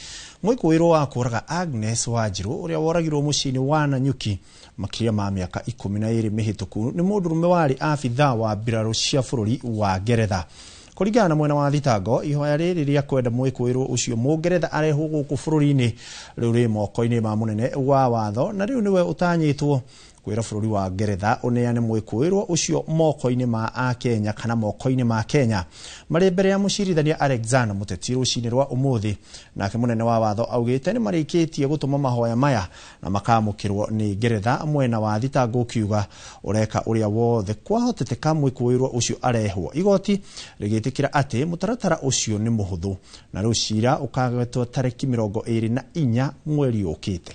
mwĩkũĩrwo wa kũraga Agnes Wanjiru ũrĩa woragirwo mũciĩ-inĩ wa Nanyuki makĩria ma mĩaka 12 mĩhĩtũku nĩ mũndũrũme warĩ abithaa wa mbirarũ cia bũrũri wa Ngeretha. Kũringana na mwena wa thitango, ihoya rĩrĩ rĩa kwenda mwĩkũĩrwo ũcio Mũngeretha arehwo gũkũ bũrũri-inĩ rĩu rĩ moko-inĩ ma mũnene wa watho, na rĩu nĩwe ũtanyĩtwo kwĩra bũrũri wa Ngeretha ũneane mwĩkũĩrwo ũcio moko-inĩ ma Akenya kana moko-inĩ ma Kenya. Marĩ mbere ya mũcirithania Alexander Mũteti rũcinĩ rwa ũmũthĩ, nake mũnene wa watho augĩte nĩ marĩkĩtie gũtũma mahoya maya na makamũkĩrwo nĩ Ngeretha, mwena wa thitango ũkiuga ũreka ũrĩa wothe kwahoteteka mwĩkũĩrwo ũcio arehwo. Igoti rĩgĩtĩkĩra atĩ mũtaratara ũcio nĩ mũhũthũ na rĩu cira ũkagwetwo tarĩki 24 mweri ũkĩte.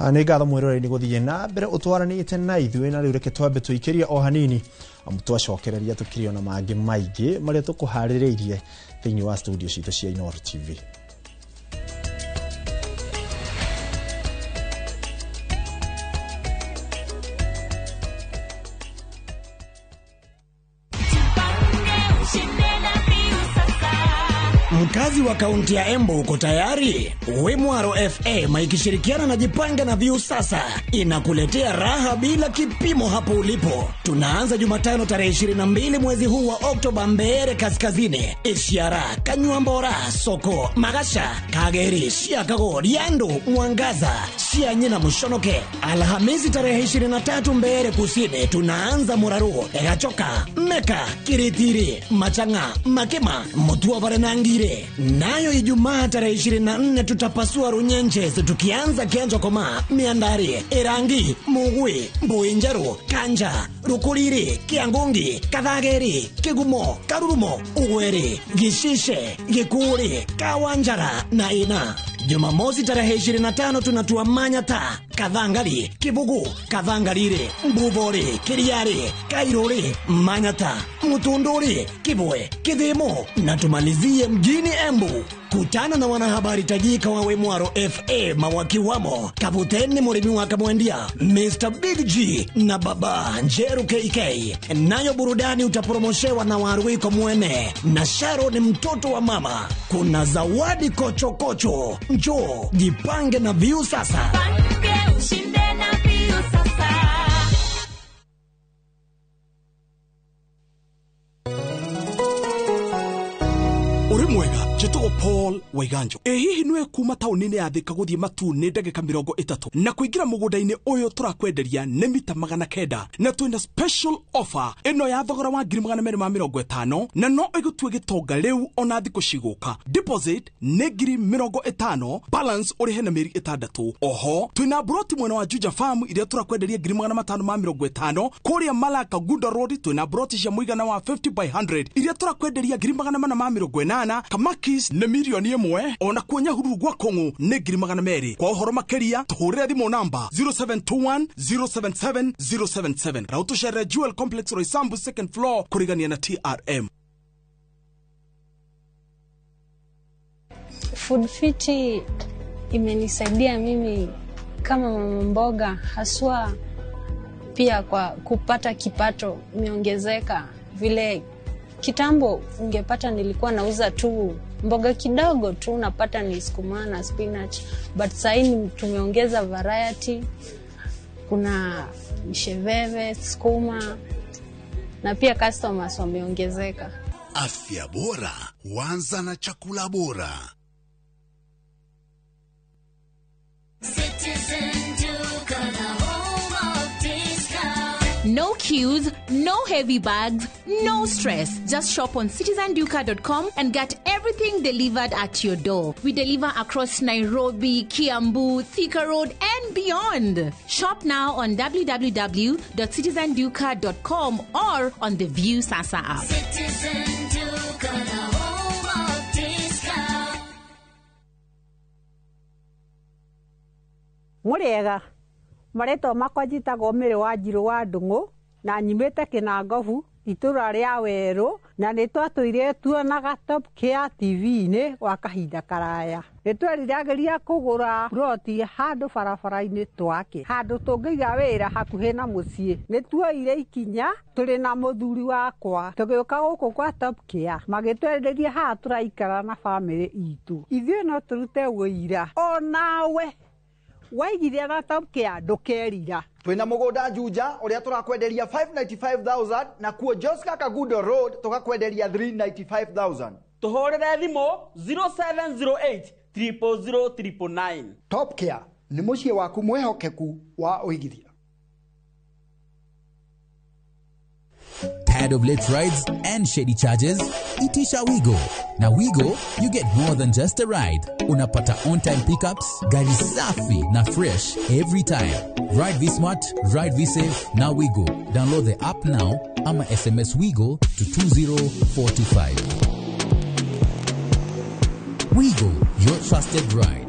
Nĩ ngatho mwĩroreri gũthiĩ na mbere ũtwaranĩte na ithuĩ, na rĩu reke twambe tũikĩrie o hanini amu twacokereria tũkĩrĩ ona mangĩ maingĩ marĩa tũkũharĩrĩirie thĩinĩ wa studio citũ cia Inooro TV. Mkazi wa kaunti ya Embu uko tayari? Wimwaro FM ikishirikiana na Jipange na Viusasa inakuletea raha bila kipimo hapo ulipo. Tunaanza Jumatano tarehe 22 mwezi huu wa Oktoba Mbeere Kaskazini, Ishiara, Kanyuambora, Soko, Magasha, Kageri, Shiakago, Riandu, Mwangaza, Achia nyina mshonoke. Alhamisi tarehe 23 Mbeere Kusini tunaanza muraruo Gachoka, Meka, Kiritiri, Machanga, Makema, Mutuavare na Ngire. Nayo Ijumaa tarehe 24 tutapasua Runyenches tukianza Kianjo Koma, Miandari, Erangi, Mugwi, Mbuinjaru, Kanja, Rukuriri, Kiangungi, Kathageri, Kigumo, Karurumo, Ugweri, Gishishe, Gikuri, Kawanjara na Ina. Jumamosi tarehe 25 tunatua Manyata, Kathangari, Kibugu, Kathangarire, Mbubori, Kiriari, Kairori, Manyata, Mutunduri, Kibwe, Kithimo na tumalizie mjini Embu. Kutana na wanahabari tajika wa Wemwaro FA mawakiwamo Kaputeni Murimi wa Kamwendia, Mr. Big G na Baba Njeru KK. Nayo burudani utapromoshewa na Waruiko Mwene na Sharon mtoto wa mama. Kuna zawadi kochokocho kocho. Njoo jipange na Viusasa. Pange ushinde na Viusasa. Uri mwega njĩtagwo Paul Waiganjo. Ĩ hihi nĩwe kuma taũni-inĩ ya Thika gũthiĩ Matuu nĩ ndagĩka 30 na kũingĩra mũgũnda-inĩ ũyũ tũrakwenderia nĩ mita 900 na twĩna special offer ĩno ya thogora wa 250,000 na no ĩgũtue gĩtonga rĩu ona thikũ cigũka. Deposit nĩ 50,000, balance ũrĩhe na mĩeri 6. Oho twĩna broti mwena wa Juja Farm iria tũrakwenderia 550,000. Kũrĩa Malaka Gunda Road twĩna broti cia mũigana wa 50 by 100 iria tũrakwenderia 480,000. Kamakis nĩ 1,000,000 ona kuo Nyahururu gwa Kong'u nĩ 200,000. Kwa ũhoro makĩria tũhũrĩre thimũ namba 0721 077 077 na ũtũcerere Jewel Complex Roysambu second floor kũrigania na TRM. Food Fiti imenisaidia mimi kama mama mboga, haswa pia kwa kupata kipato imeongezeka. Vile kitambo ungepata nilikuwa nauza tu mboga kidogo tu, unapata ni sukuma na spinach, but sasa tumeongeza variety. Kuna msheveve, sukuma na pia customers wameongezeka. Afya bora huanza na chakula bora. No queues, no heavy bags, no stress. Just shop on citizenduka.com and get everything delivered at your door. We deliver across Nairobi, Kiambu, Thika Road, and beyond. Shop now on www.citizenduka.com or on the View Sasa app. Citizen Duka, the home of discount. Muriega marĩtwa makwa njĩtagwo Mĩrĩ wa Njirũ wa Ndung'u na nyimĩte Kĩnangobu itũra rĩa Werũ na nĩ twatũire tuonaga Top Care TV-inĩ gwa kahinda karaya. Nĩ tweriragĩria kũgũra ploti handũ barabara-inĩ twake, handũ tũngĩiga wĩra hakuhĩ na mũciĩ. Nĩ tuoire ikinya tũrĩ na mũthuri wakwa tũgĩũka gũkũ kwa Top Care, magĩtwenderia haha tũraikara na bamĩrĩ itũ. Ithuĩ no tũrute wũira onawe waigithia na Top Care ndũkerira. Twina mugunda Juja uria turakwenderia 595,000 na kuo Joska Kagudo Road tukakwenderia 395,000. Tuhurire thimu 0708 000 999. Top Care ni muciĩ waku mwihokeku wa uigithia. Tired of late rides and shady charges? Itisha Wigo. Now Wigo, you get more than just a ride. Unapata on-time pickups, gari safi na fresh every time. Ride V-Smart, ride V-Safe, now Wigo. Download the app now ama SMS Wigo to 20425. Wigo, your trusted ride.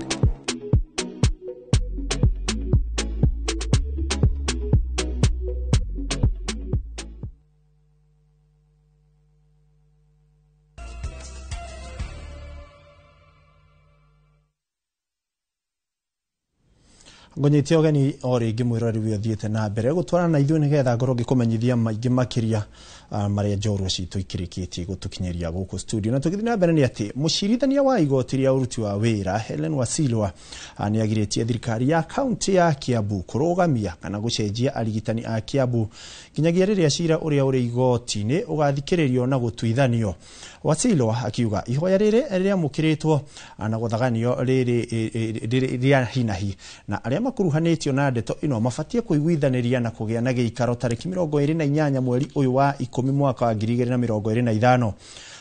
Ngonyite ũgeni o rĩngĩ mwĩroreri ũyũ ũthiĩte na mbere gũtwarana na ithuĩ nĩgetha ngorwo ngĩkũmenyithia maingĩ makĩria marĩa njorua citũ ikĩrĩkĩtie gũtũkinyĩria gũkũ studio. Na tũgĩthiĩ na mbere nĩ atĩ mũcirithania wa igoti rĩa ũruti wa wĩra Helen Wasilwa nĩ agirĩtie thirikari ya kaunti ya Kiambu kũrũgamia kana gũcenjia arigitani a Kiambu nginyagia rĩrĩa cira ũrĩa ũrĩ igoti-inĩ ũgathikĩrĩrio na gũtuithanio. Wasilwa akiuga ihoya rĩrĩ rĩamũkĩrĩtwo na gũthaganio rĩrĩ rĩa hinahi na arĩa makuruhanĩtio na ndeto ĩno mabatie kũiguithanĩria na kũgĩa na gĩikaro tarĩki 28 mweri ũyũ wa 10 mwaka wa 2025.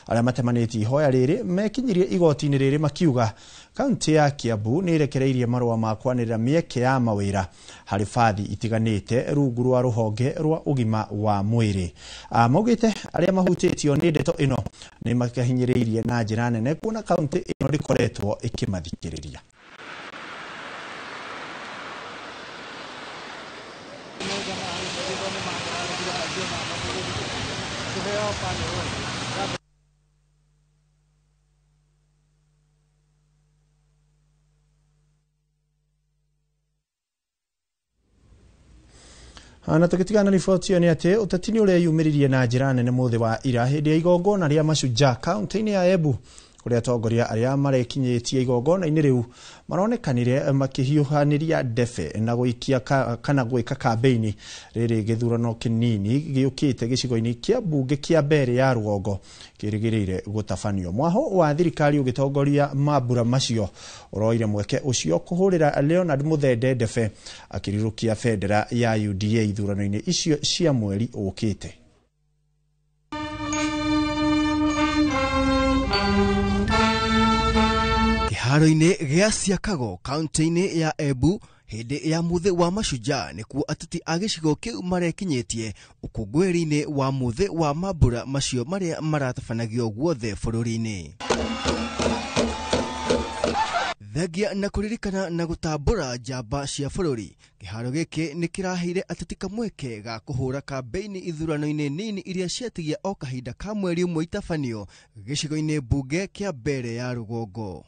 Arĩa matemanĩtie ihoya rĩrĩ mekinyirie igoti-inĩ rĩrĩ makiuga kaunti ya Kiambu nĩ ĩrekereirie marũa ma kwanĩrĩra mĩeke ya mawĩra harĩ bathi itiganĩte rungu rwa rũhonge rwa ũgima wa mwĩrĩ. Maugĩte arĩa mahutĩtio nĩ ndeto ĩno nĩ makahinyĩrĩirie na njĩra nene kuona kaunti ĩno ndĩkoretwo ĩkĩmathikĩrĩria. Na tugitigana na riboti ĩyo nĩ atĩ ũteti nĩ ũreyumĩririe na njĩra nene mũthĩ wa ira hĩndĩ ya igongona rĩa Mashujaa kaunti-inĩ ya Embu kũrĩa atongoria arĩa marekinyĩtie igongona-inĩ rĩu maronekanire makĩhiũhanĩria ndebe na gũikia kana gwĩka kambĩini rĩrĩ gĩthurano kĩnini gĩũkĩte gĩcigo-inĩ kĩa mbunge kĩa Mbere ya Rũgongo kĩrĩgĩrĩire gũtabanio. Mwaho wa thirikari ũgĩtongoria mambura macio ũroire mweke ũcio kũhũrĩra Leonard Muthende ndebe akĩrirũkia bendera ya UDA ithurano-inĩ icio cia mweri ũkĩte. Kĩharo-inĩ gĩa Siakago kaunti-inĩ ya Embu hĩndĩ ya mũthĩ wa Mashujaa nĩkuo ateti a gĩcigo kĩu marekinyĩtie ũkũngũĩri-inĩ wa mũthĩ wa mambura macio marĩa maratabanagio guothe bũrũri-inĩ. Thengia na kũririkana na gũtambũra njamba cia bũrũri, kĩharo gĩkĩ nĩ kĩraheire ateti kamweke ga kũhũra kambĩini ithurano-inĩ nini iria ciatigia o kahinda ka mweri ũmwe itabanio gĩcigo-inĩ mbunge kĩa Mbere ya Rũgongo.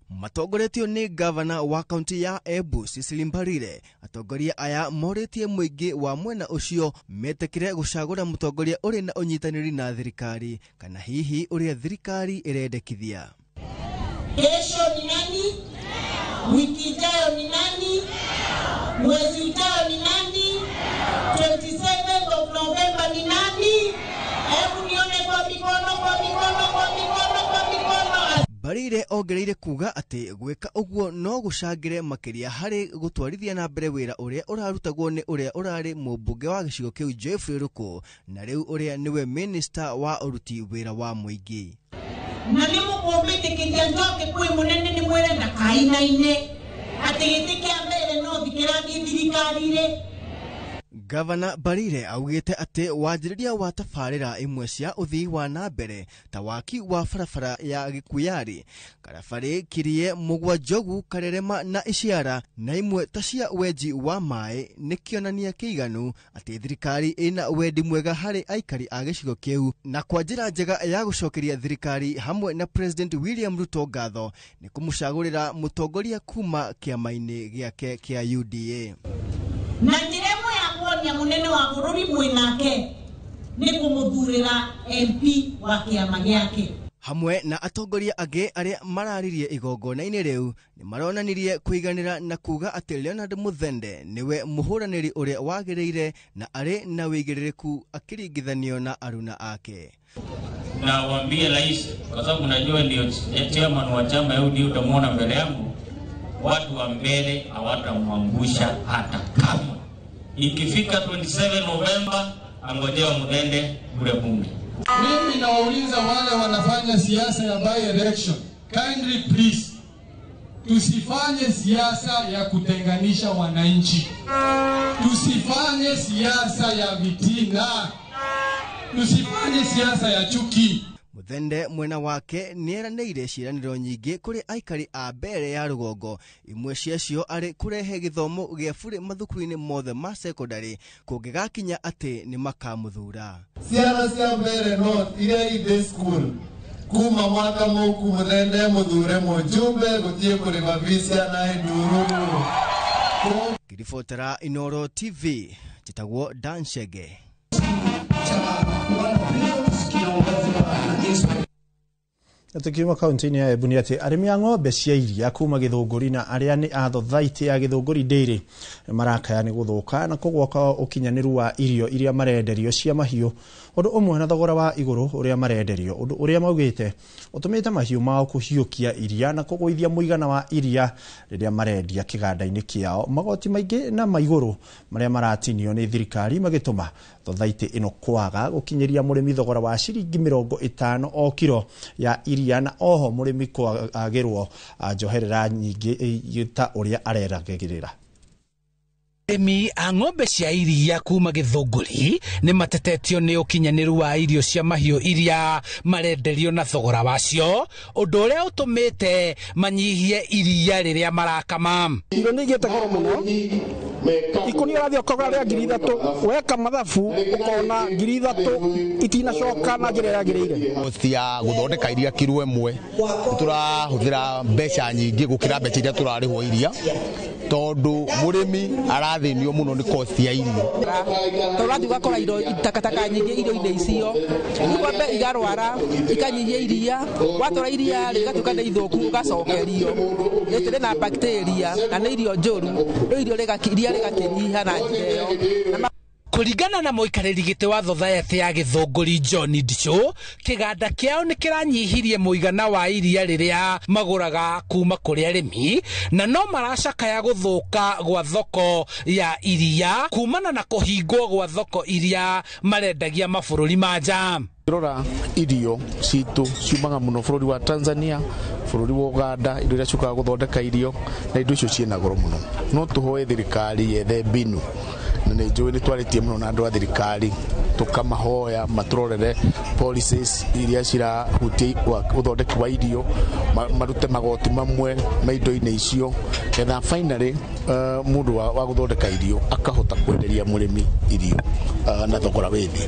Matongoretio nĩ gavana wa kaunti ya Embu Cecily Mbarire, atongoria aya morĩtie mũingĩ wa mwena ũcio metĩkĩre gũcagũra mũtongoria ũrĩ na ũnyitanĩri na thirikari kana hihi ũrĩa thirikari ĩrendekithia. Kesho ni nani? Wiki ijayo ni nani? Mwezi ujao ni nani? 27th of November ni nani? Hebu nione kwa mikono, kwa mikono, kwa mikono, kwa mikono. Mbarire ongereire kuga atĩ gwĩka ũguo no gũcangĩre makĩria harĩ gũtwarithia na mbere wĩra ũrĩa ũrarutagwo nĩ ũrĩa ũrarĩ mũmbunge wa gĩcigo kĩu Geoffrey Ruku na rĩu ũrĩa nĩwe minista wa ũruti wĩra wa mũingĩ. Na nĩ mũkũmbĩtĩkĩria njoke kwĩ mũnene nĩ mwĩre ndakainaine atĩ gĩtĩ kĩa mbere no thikĩrathiĩ thirikari-rĩ. Gavana Mbarire augĩte atĩ wanjĩrĩria wa tabarĩra imwe cia ũthii wa na mbere ta waki wa barabara ya Gĩkuyari, Karabarĩ, Kirie, Mũgwa Njogu, Karerema na Iciara na imwe ta cia wenji wa maĩ nĩ kĩonania kĩiganu atĩ thirikari ĩna wendi mwega harĩ aikari a gĩcigo kĩu na kwa njĩra njega ya gũcokeria thirikari hamwe na President William Ruto ngatho nĩ kũmũcagũrĩra mũtongoria kuma kĩama-inĩ gĩake kĩa UDA. Na njĩra ĩmwe ya kuonia mũnene wa bũrũri mwĩnake nĩ kũmũthurĩra MP wa kĩama gĩake. Hamwe na atongoria angĩ arĩa mararirie igongona-inĩ rĩu nĩ maronanirie kũiganĩra na kuga atĩ Leonard Muthende nĩwe mũhũranĩri ũrĩa wagĩrĩire na arĩ na wĩigĩrĩrĩku akĩringithanio na aruna ake. Na waambie rais, kwa sababu najua ndio chairman wa chama ya UDA, utamwona mbele yangu, watu wa mbele hawatamwangusha hata kamwe. Ikifika 27 Novemba angojea Muthende kule bunge. Mimi nawauliza wale wanafanya siasa ya by election, kindly please, tusifanye siasa ya kutenganisha wananchi, tusifanye siasa ya vitina, tusifanye siasa ya chuki. Muthende mwena wake nĩeranĩire ciĩranĩro nyingĩ kũrĩ aikari a Mbere ya Rũgongo, imwe ciacio arĩ kũrehe gĩthomo gĩa bure mathukuru-inĩ mothe ma sekondari kũngĩgakinya atĩ nĩ makamũthura. Ciana cia Mbere North iria i day school kuma mwaka mũku Muthende mũthure mũjumbe gũthiĩ kũrĩma fees ciana ndururu. Ngĩribotera Inooro TV njĩtagwo Dan Chege. Na tukiuma kaunti-inĩ ya Embu nĩ atĩ arĩmi a ng'ombe cia iria kuma Gĩthũngũri na arĩa nĩ a thothaitĩ ya Gĩthũngũri Dairy marakaya nĩ gũthũka na kũgũa kwa ũkinyanĩru wa irio iria marenderio cia mahiũ ũndũ ũmwe na thogora wa igũrũ ũrĩa marenderio, ũndũ ũrĩa maugĩte ũtũmĩte mahiũ mao kũhiũkia iria na kũgũithia mũigana wa iria rĩrĩa marendia kĩganda-inĩ kĩao. Magoti maingĩ na maigũrũ marĩa maratinio nĩ thirikari magĩtũma thothaitĩ ĩno kwaga gũkinyĩria mũrĩmi thogora wa ciringi 50 o kiro ya iria na oho mũrĩmi kwagĩrwo njoherera nyingĩ ta ũrĩa areragĩrĩra. Arĩmi a ng'ombe cia iria kuma Gĩthũngũri nĩ matetetio nĩ ũkinyanĩru wa irio cia mahiũ iria marenderio na thogora wacio, ũndũ ũrĩa ũtũmĩte manyihie iria rĩrĩa marakama. Irio nĩ igĩte goro mũno, ikũnia ũrathiĩ ũkagũra rĩa 3,000, weka mathabu ũkona 3,000 itinacoka na njĩra ĩrĩa yagĩrĩire. Cost ya gũthondeka iria kiro ĩmwe tũrahũthĩra mbeca nyingĩ gũkĩra mbeca iria tũrarĩhwo iria, tondũ mũrĩmi arathĩnio mũno nĩ cost ya irio. Tũrathiĩ ũgakora indo takataka nyingĩ irio-inĩ icio, ng'ombe igarwara ikanyihia iria, watwara iria rĩgatuĩka nĩ ithũku ũgacokerio, rĩtirĩ na bacteria na nĩ irio njũru, rĩu irio iria rĩgakĩnyiha na njĩra ĩyo. Kũringana na mũikarĩri gĩtĩ wa thothaitĩ ya Gĩthũngũri John Ndichũ, kĩganda kĩao nĩ kĩranyihirie mũigana wa iria rĩrĩa magũraga kuma kũrĩ arĩmi, na no maracakaya gũthũka gwa thoko ya iria kumana na kũhingwo gwa thoko iria marendagia mabũrũri ma nja. Rora irio citũ ciumaga mũno bũrũri wa Tanzania, bũrũri wa Uganda, indo iria ciũkaga gũthondeka irio, na indo icio ciĩna goro mũno. No tũhoe thirikari yethe mbinu, na nĩ njũĩ nĩ twarĩtie mũno na andũ a thirikari, tũkamahoya matũrorere policies iria cirahutia ũthondeki wa irio, marute magoti mamwe ma indo-inĩ icio, getha finally mũndũ wa gũthondeka irio akahota kwenderia mũrĩmi irio na thogora wĩ thĩ.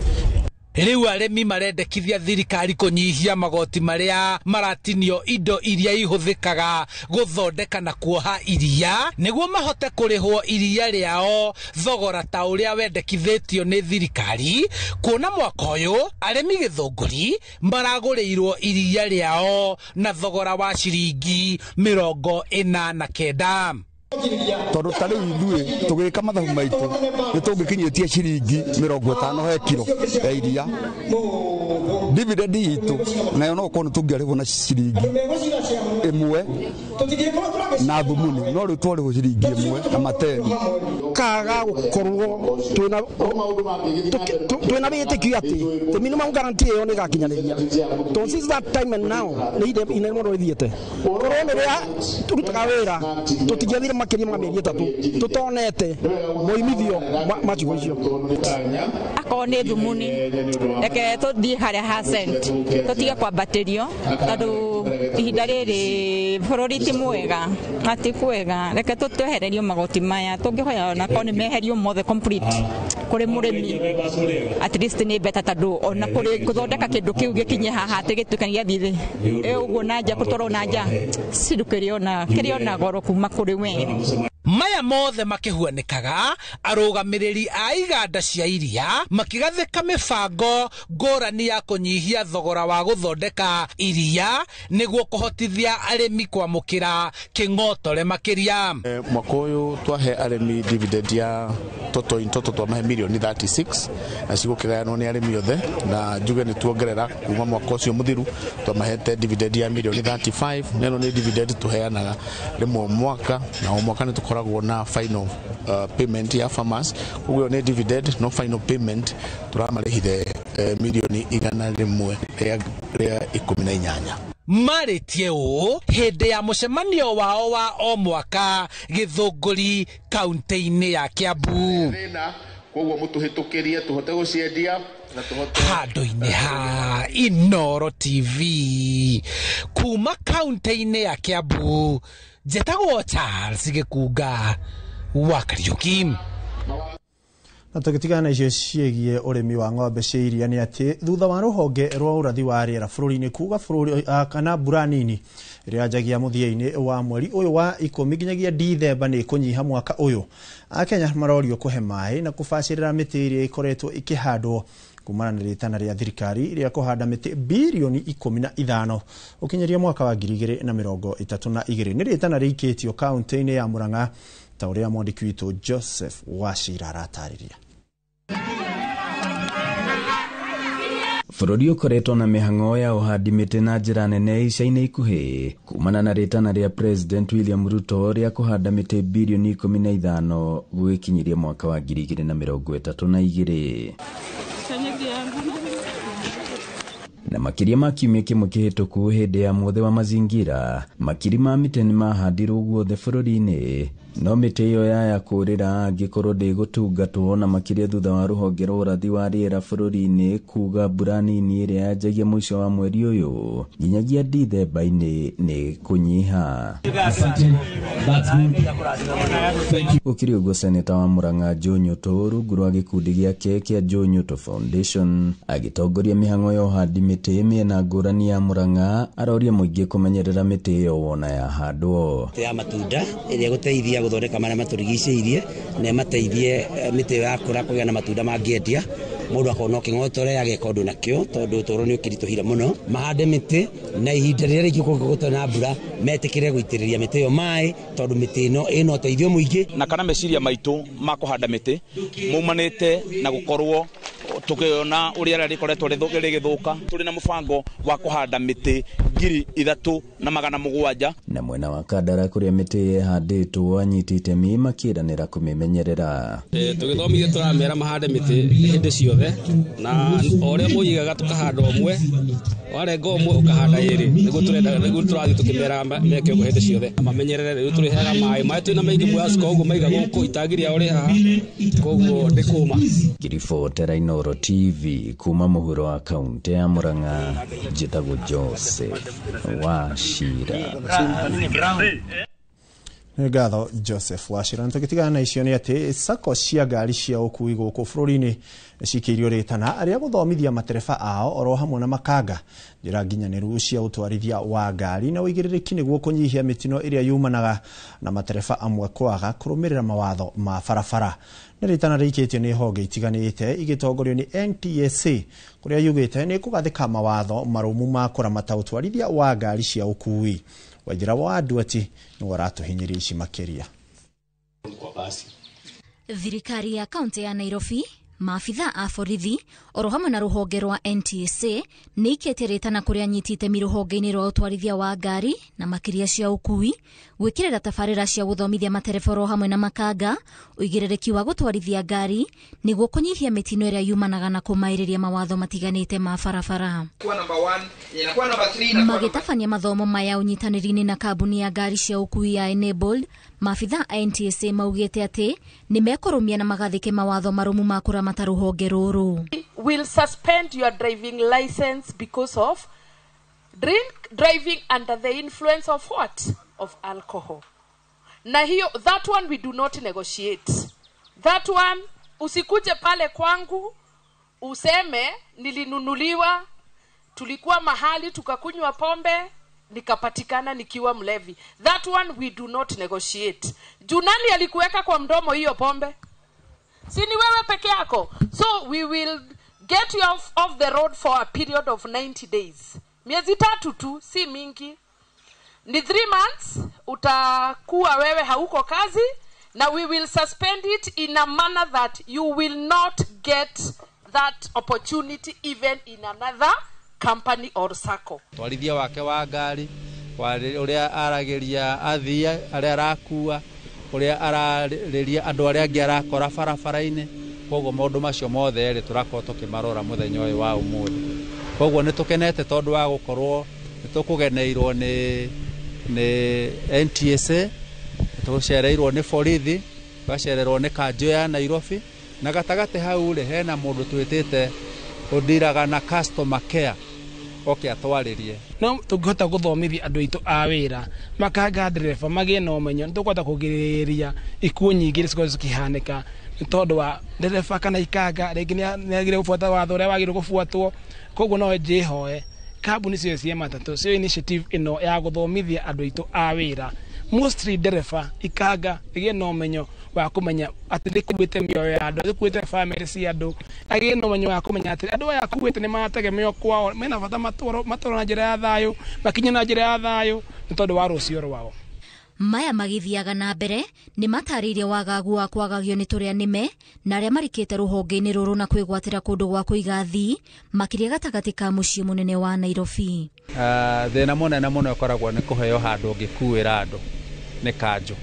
Rĩu arĩmi marendekithia thirikari kũnyihia magoti marĩa maratinio indo iria ihũthĩkaga gũthondeka na kuoha iria nĩguo mahote kũrĩhwo iria rĩao thogora ta ũrĩa wendekithĩtio nĩ thirikari, kuona mwaka ũyũ arĩmi Gĩthũngũri maragũrĩirwo iria rĩao na thogora wa ciringi 49. Tondũ ta rĩu ithuĩ tũgĩka mathabu maitũ nĩ tũngĩkinyĩtie ciringi 50 he kiro ya iria, dividend itũ nayo no ũkorwo nĩ tũngĩarĩhwo na ciringi 1 na thumuni, no rĩu twarĩhwo ciringi 1 na mateni. Kaga gũkorwo twĩna wĩtĩkio atĩ the minimum guarantee ĩyo nĩ ĩgakinyanĩria, tondũ since that time and now nĩ inene mũno ĩthiĩte. Korwo nĩ rĩrĩa tũrutaga wĩra tũtingĩathire makĩria ma mĩeri 3 tũtonete moimithio ma ciugo icio. Akorwo nĩ thumuni reke tũthiĩ harĩa ha cent tũtige kwambatĩrio, tondũ ihinda rĩrĩ bũrũri ti mwega na ti kwega, reke tũtwehererio magoti maya, tũngĩhoya onakorwo nĩ meherio mothe complete kũrĩ mũrĩmi, at least nĩ better, tondũ ona kũrĩ gũthondeka kĩndũ kĩu gĩkinye haha atĩ gĩtuĩke nĩ gĩathiĩ thĩ ũguo na nja, gũtwarwo na nja ciru kĩrĩ ona goro kuma kũrĩ we. Maya mothe makĩhuanĩkaga, arũgamĩrĩri a iganda cia iria makĩgathĩka mĩbango ngũrani ya kũnyihia thogora wa gũthondeka iria nĩguo kũhotithia arĩmi kwamũkĩra kĩng'otore makĩria. Mwaka ũyũ twahe arĩmi dividend ya toto in toto twamahe mirioni 36 na cigũkĩgayanwo nĩ arĩmi othe, na njuge nĩ tuongerera kuma mwaka ũcio mũthiru twamahete dividend ya mirioni 35, na ĩno nĩ dividend tũheanaga rĩmwe mwaka, na o mwaka nĩ tũkoragwo na final payment ya farmers, koguo nĩ dividend no final payment tũramarĩhire mirioni 118. Marĩtie ũũ hĩndĩ ya mũcemanio wao wa o mwaka Gĩthũngũri kaunti-inĩ ya Kiambu. Koguo mũtũhĩtũkĩrie tũhote gũciendia na tũhote handũ-inĩ ha Inooro TV kuma kaunti-inĩ ya Kiambu, njetagwo Charles Gĩkunga wa Kariũki. Na tũgĩtigana na icio ciĩgiĩ ũrĩmi wa ng'ombe cia iria nĩ atĩ thutha wa rũhonge rwa ũrathi wa rĩera bũrũri-inĩ kuga bũrũri kana mbura nini ĩrĩa yanjagia mũthia-inĩ wa mweri ũyũ wa 10 nginyagia Dithemba nĩ ĩkũnyiha mwaka ũyũ, Akenya marorio kũhe maĩ na kũbacĩrĩra mĩtĩ ĩrĩa ĩkoretwo ĩkĩhandwo Kumana na rĩtana rĩa thirikari rĩa kũhanda mĩtĩ birioni 15 ũkinyeria mwaka wa 2032. Nĩ rĩtana rĩikĩtio kaunti-inĩ ya Murang'a ta ũrĩa mwandĩki witũ Joseph Wachira aratarĩria. Bũrũri ũkoretwo na mĩhang'o ya ũhandi mĩtĩ na njĩra nene ica-inĩ ikuhĩ kumana na rĩtana rĩa President William Ruto rĩa kũhanda mĩtĩ birioni 15 gũgĩkinyiria mwaka wa 2032. Na makĩria ma kiumia kĩmwe kĩhĩtũku hĩndĩ ya mwothe wa mazingira, makiri ma mĩtĩ nĩmahandirwo guothe bũrũri-inĩ, no mĩtĩ ĩyo yaya kũrĩra angĩkorwo ndĩgũtungatwo, na makĩria thutha wa rũhonge rwa ũrathi wa rĩera bũrũri-inĩ kuga mbura nini ĩrĩa yanjagia mũico wa mweri ũyũ nginyagia Dithemba-inĩ nĩ kũnyiha. Gũkĩrĩ ũguo, seneta wa Murang'a Joe Nyutu rungu rwa gĩkundi gĩake kĩa Joe Nyutu Foundation agĩtongoria mĩhang'o ya ũhandi mĩtĩ mĩena ngũrani ya Murang'a, aroria mũingĩ kũmenyerera mĩtĩ ĩyo wona yahandwo. Mĩtĩ ya matunda ĩrĩa ĩgũteithia gũthondeka marĩa matũrigicĩirie na ĩmateithie mĩtĩ ĩyo yakũra kũgĩa na matunda mangĩendia, mũndũ akona kĩng'otore ageka ũndũ nakĩo tondũ ũtũũro nĩ ũkĩritũhire mũno. Mahande mĩtĩ na ihinda rĩrĩa rĩngĩ kũngĩkorwo na mbura metĩkĩre gũitĩrĩria mĩtĩ ĩyo maĩ tondũ mĩtĩ ĩno ĩna ũteithio mũingĩ. Na kana meciria maitũ ma kũhanda mĩtĩ maumanĩte na gũkorwo tukiona uria rĩera rĩkoretwo rĩgĩthũka, tũrĩ na mũbango wa kũhanda mĩtĩ 3700. Na mwena wa Kandara kũrĩa mĩtĩ ĩhandĩtwo anyiti itemi makĩranĩra kũmĩmenyerera. Tũgĩthomithia tũramera mahande mĩtĩ hĩndĩ ciothe, na o ũrĩa mũigaga tũkahanda ũmwe, warenga ũmwe ũkahanda ĩrĩ, nĩguo tũrenda, nĩguo tũrathiĩ tũkĩmeraga meke ũguo hĩndĩ ciothe mamenyerere. Rĩu tũrĩheaga maĩ, maĩ twĩna maingĩ mũyacuka ũguo maiga gũkũ itangi rĩao rĩ haha, koguo ndĩkũma. Ngiribotera Inooro TV kuma mũhuro wa kaunti ya Murang'a, njĩtagwo Joseph Wachira. Nĩ ngatho Joseph Wachira. Tũgĩtigana na icio nĩ atĩ sacco cia ngari cia ũkui gũkũ bũrũri-inĩ cikĩirio rĩtana rĩa gũthomithia matereba ao oro hamwe na makanga njĩra nginyanĩru cia ũtwarithia wa ngari na ũigĩrĩrĩki nĩguo kũnyihia mĩtino ĩrĩa yumanaga na matereba amwe kwaga kũrũmĩrĩra mawatho ma barabara. Nĩ rĩtana rĩikĩtio nĩ honge itiganĩte igĩtongorio nĩ NTSA kũrĩa yugĩte nĩ kũgathĩka mawatho marũmu ma kũramata ũtwarithia wa ngari cia ũkui. Waithira wa Nduati nĩwe ũratũhinyĩria ici makĩria. Thirikari ya kaunti ya Nairobi, maabitha a borithi oro hamwe na rũhonge rwa NTSA nĩ ikĩtie rĩtana kũrĩ anyiti itemi rũhonge-inĩ rwa ũtwarithia wa ngari na makĩria cia ũkui gwĩkĩrĩra tabarĩra cia gũthomithia matereba oro hamwe na makanga ũigĩrĩrĩki wa gũtwarithia ngari nĩguo kũnyihia mĩtino ĩrĩa yumanaga na kũmaĩrĩria mawatho matiganĩte ma barabara. Magĩtabania mathomo maya ũnyitanĩri-inĩ na kambuni ya ngari cia ũkui ya Enabled, maabitha a NTSA maugĩte atĩ nĩ mekũrũmia na magathĩke mawatho marũmu ma kũramata rũhonge rũrũ. Will suspend your driving license because of drink driving under the influence of what? Of alcohol. Na hiyo, that one we do not negotiate. That one, usikuje pale kwangu useme nilinunuliwa, tulikuwa mahali tukakunywa pombe, nikapatikana nikiwa mlevi. That one we do not negotiate. Juu nani alikuweka kwa mdomo hiyo pombe? Si ni wewe peke yako. So we will get you off the road for a period of 90 days. Miezi 3 tu, si mingi. Ni 3 months utakuwa wewe hauko kazi, na we will suspend it in a manner that you will not get that opportunity even in another company or circle. Twarithia wake wa ngari, ũrĩa aragĩria athii arĩa arakua, ũrĩa ararĩria andũ arĩa angĩ arakora barabara-inĩ. Koguo maũndũ macio mothe rĩ tũrakorwo tũkĩmarora mũthenya ũyũ wa ũmũthĩ. Koguo nĩ tũkenete tondũ wa gũkorwo nĩ tũkũgeneirwo nĩ NTSA, tũcereirwo nĩ borithi, tũgacererwo nĩ kanjũ ya Nairobi, na gatagatĩ hau rĩ hena mũndũ twĩtĩte ũndiraga na customer care oke atwarĩrie. No tũngĩhota gũthomithia andũ aitũ a wĩra makanga ndereba magĩe na ũmenyo, nĩ tũkũhota kũgirĩrĩria ikuũ nyingĩ iria cikoragwo cikĩhanĩka nĩ tondũ wa ndereba kana ikanga rĩngĩ nĩ agire gũbuata watho ũrĩa wagĩrĩirwo gũbuatwo. Koguo no njĩhoe kambuni ciothe cia matatũ cio initiative ĩno ya gũthomithia andũ aitũ a wĩra Mostly ndereba ikanga ĩgĩe na ũmenyo wa kũmenya atĩ nĩkuĩte mĩoyo ya andũ, nĩkuĩte bamĩrĩ cia andũ, agĩe na ũmenyo wa kũmenya atĩ andũ aya akuĩte nĩ marategemeo kwao, mena bata matwarwo na njĩra ya thayũ, makinye na njĩra ya thayũ nĩ tondũ wa rũciũ rwao. Maya magĩthiaga na mbere nĩ matarĩirie wagagu wa kwagagio nĩ tũrĩa nĩme na arĩa marikĩte rũhonge-inĩ rũrũ na kwĩgwatĩra kũndũ gwa kũiga thii makĩria gatagatĩ ka mũciĩ mũnene wa Nairobi. Thĩna mũnene mũno ũkoragwo nĩ kũheo handũ ũngĩkuĩra andũ nĩ kanjũ.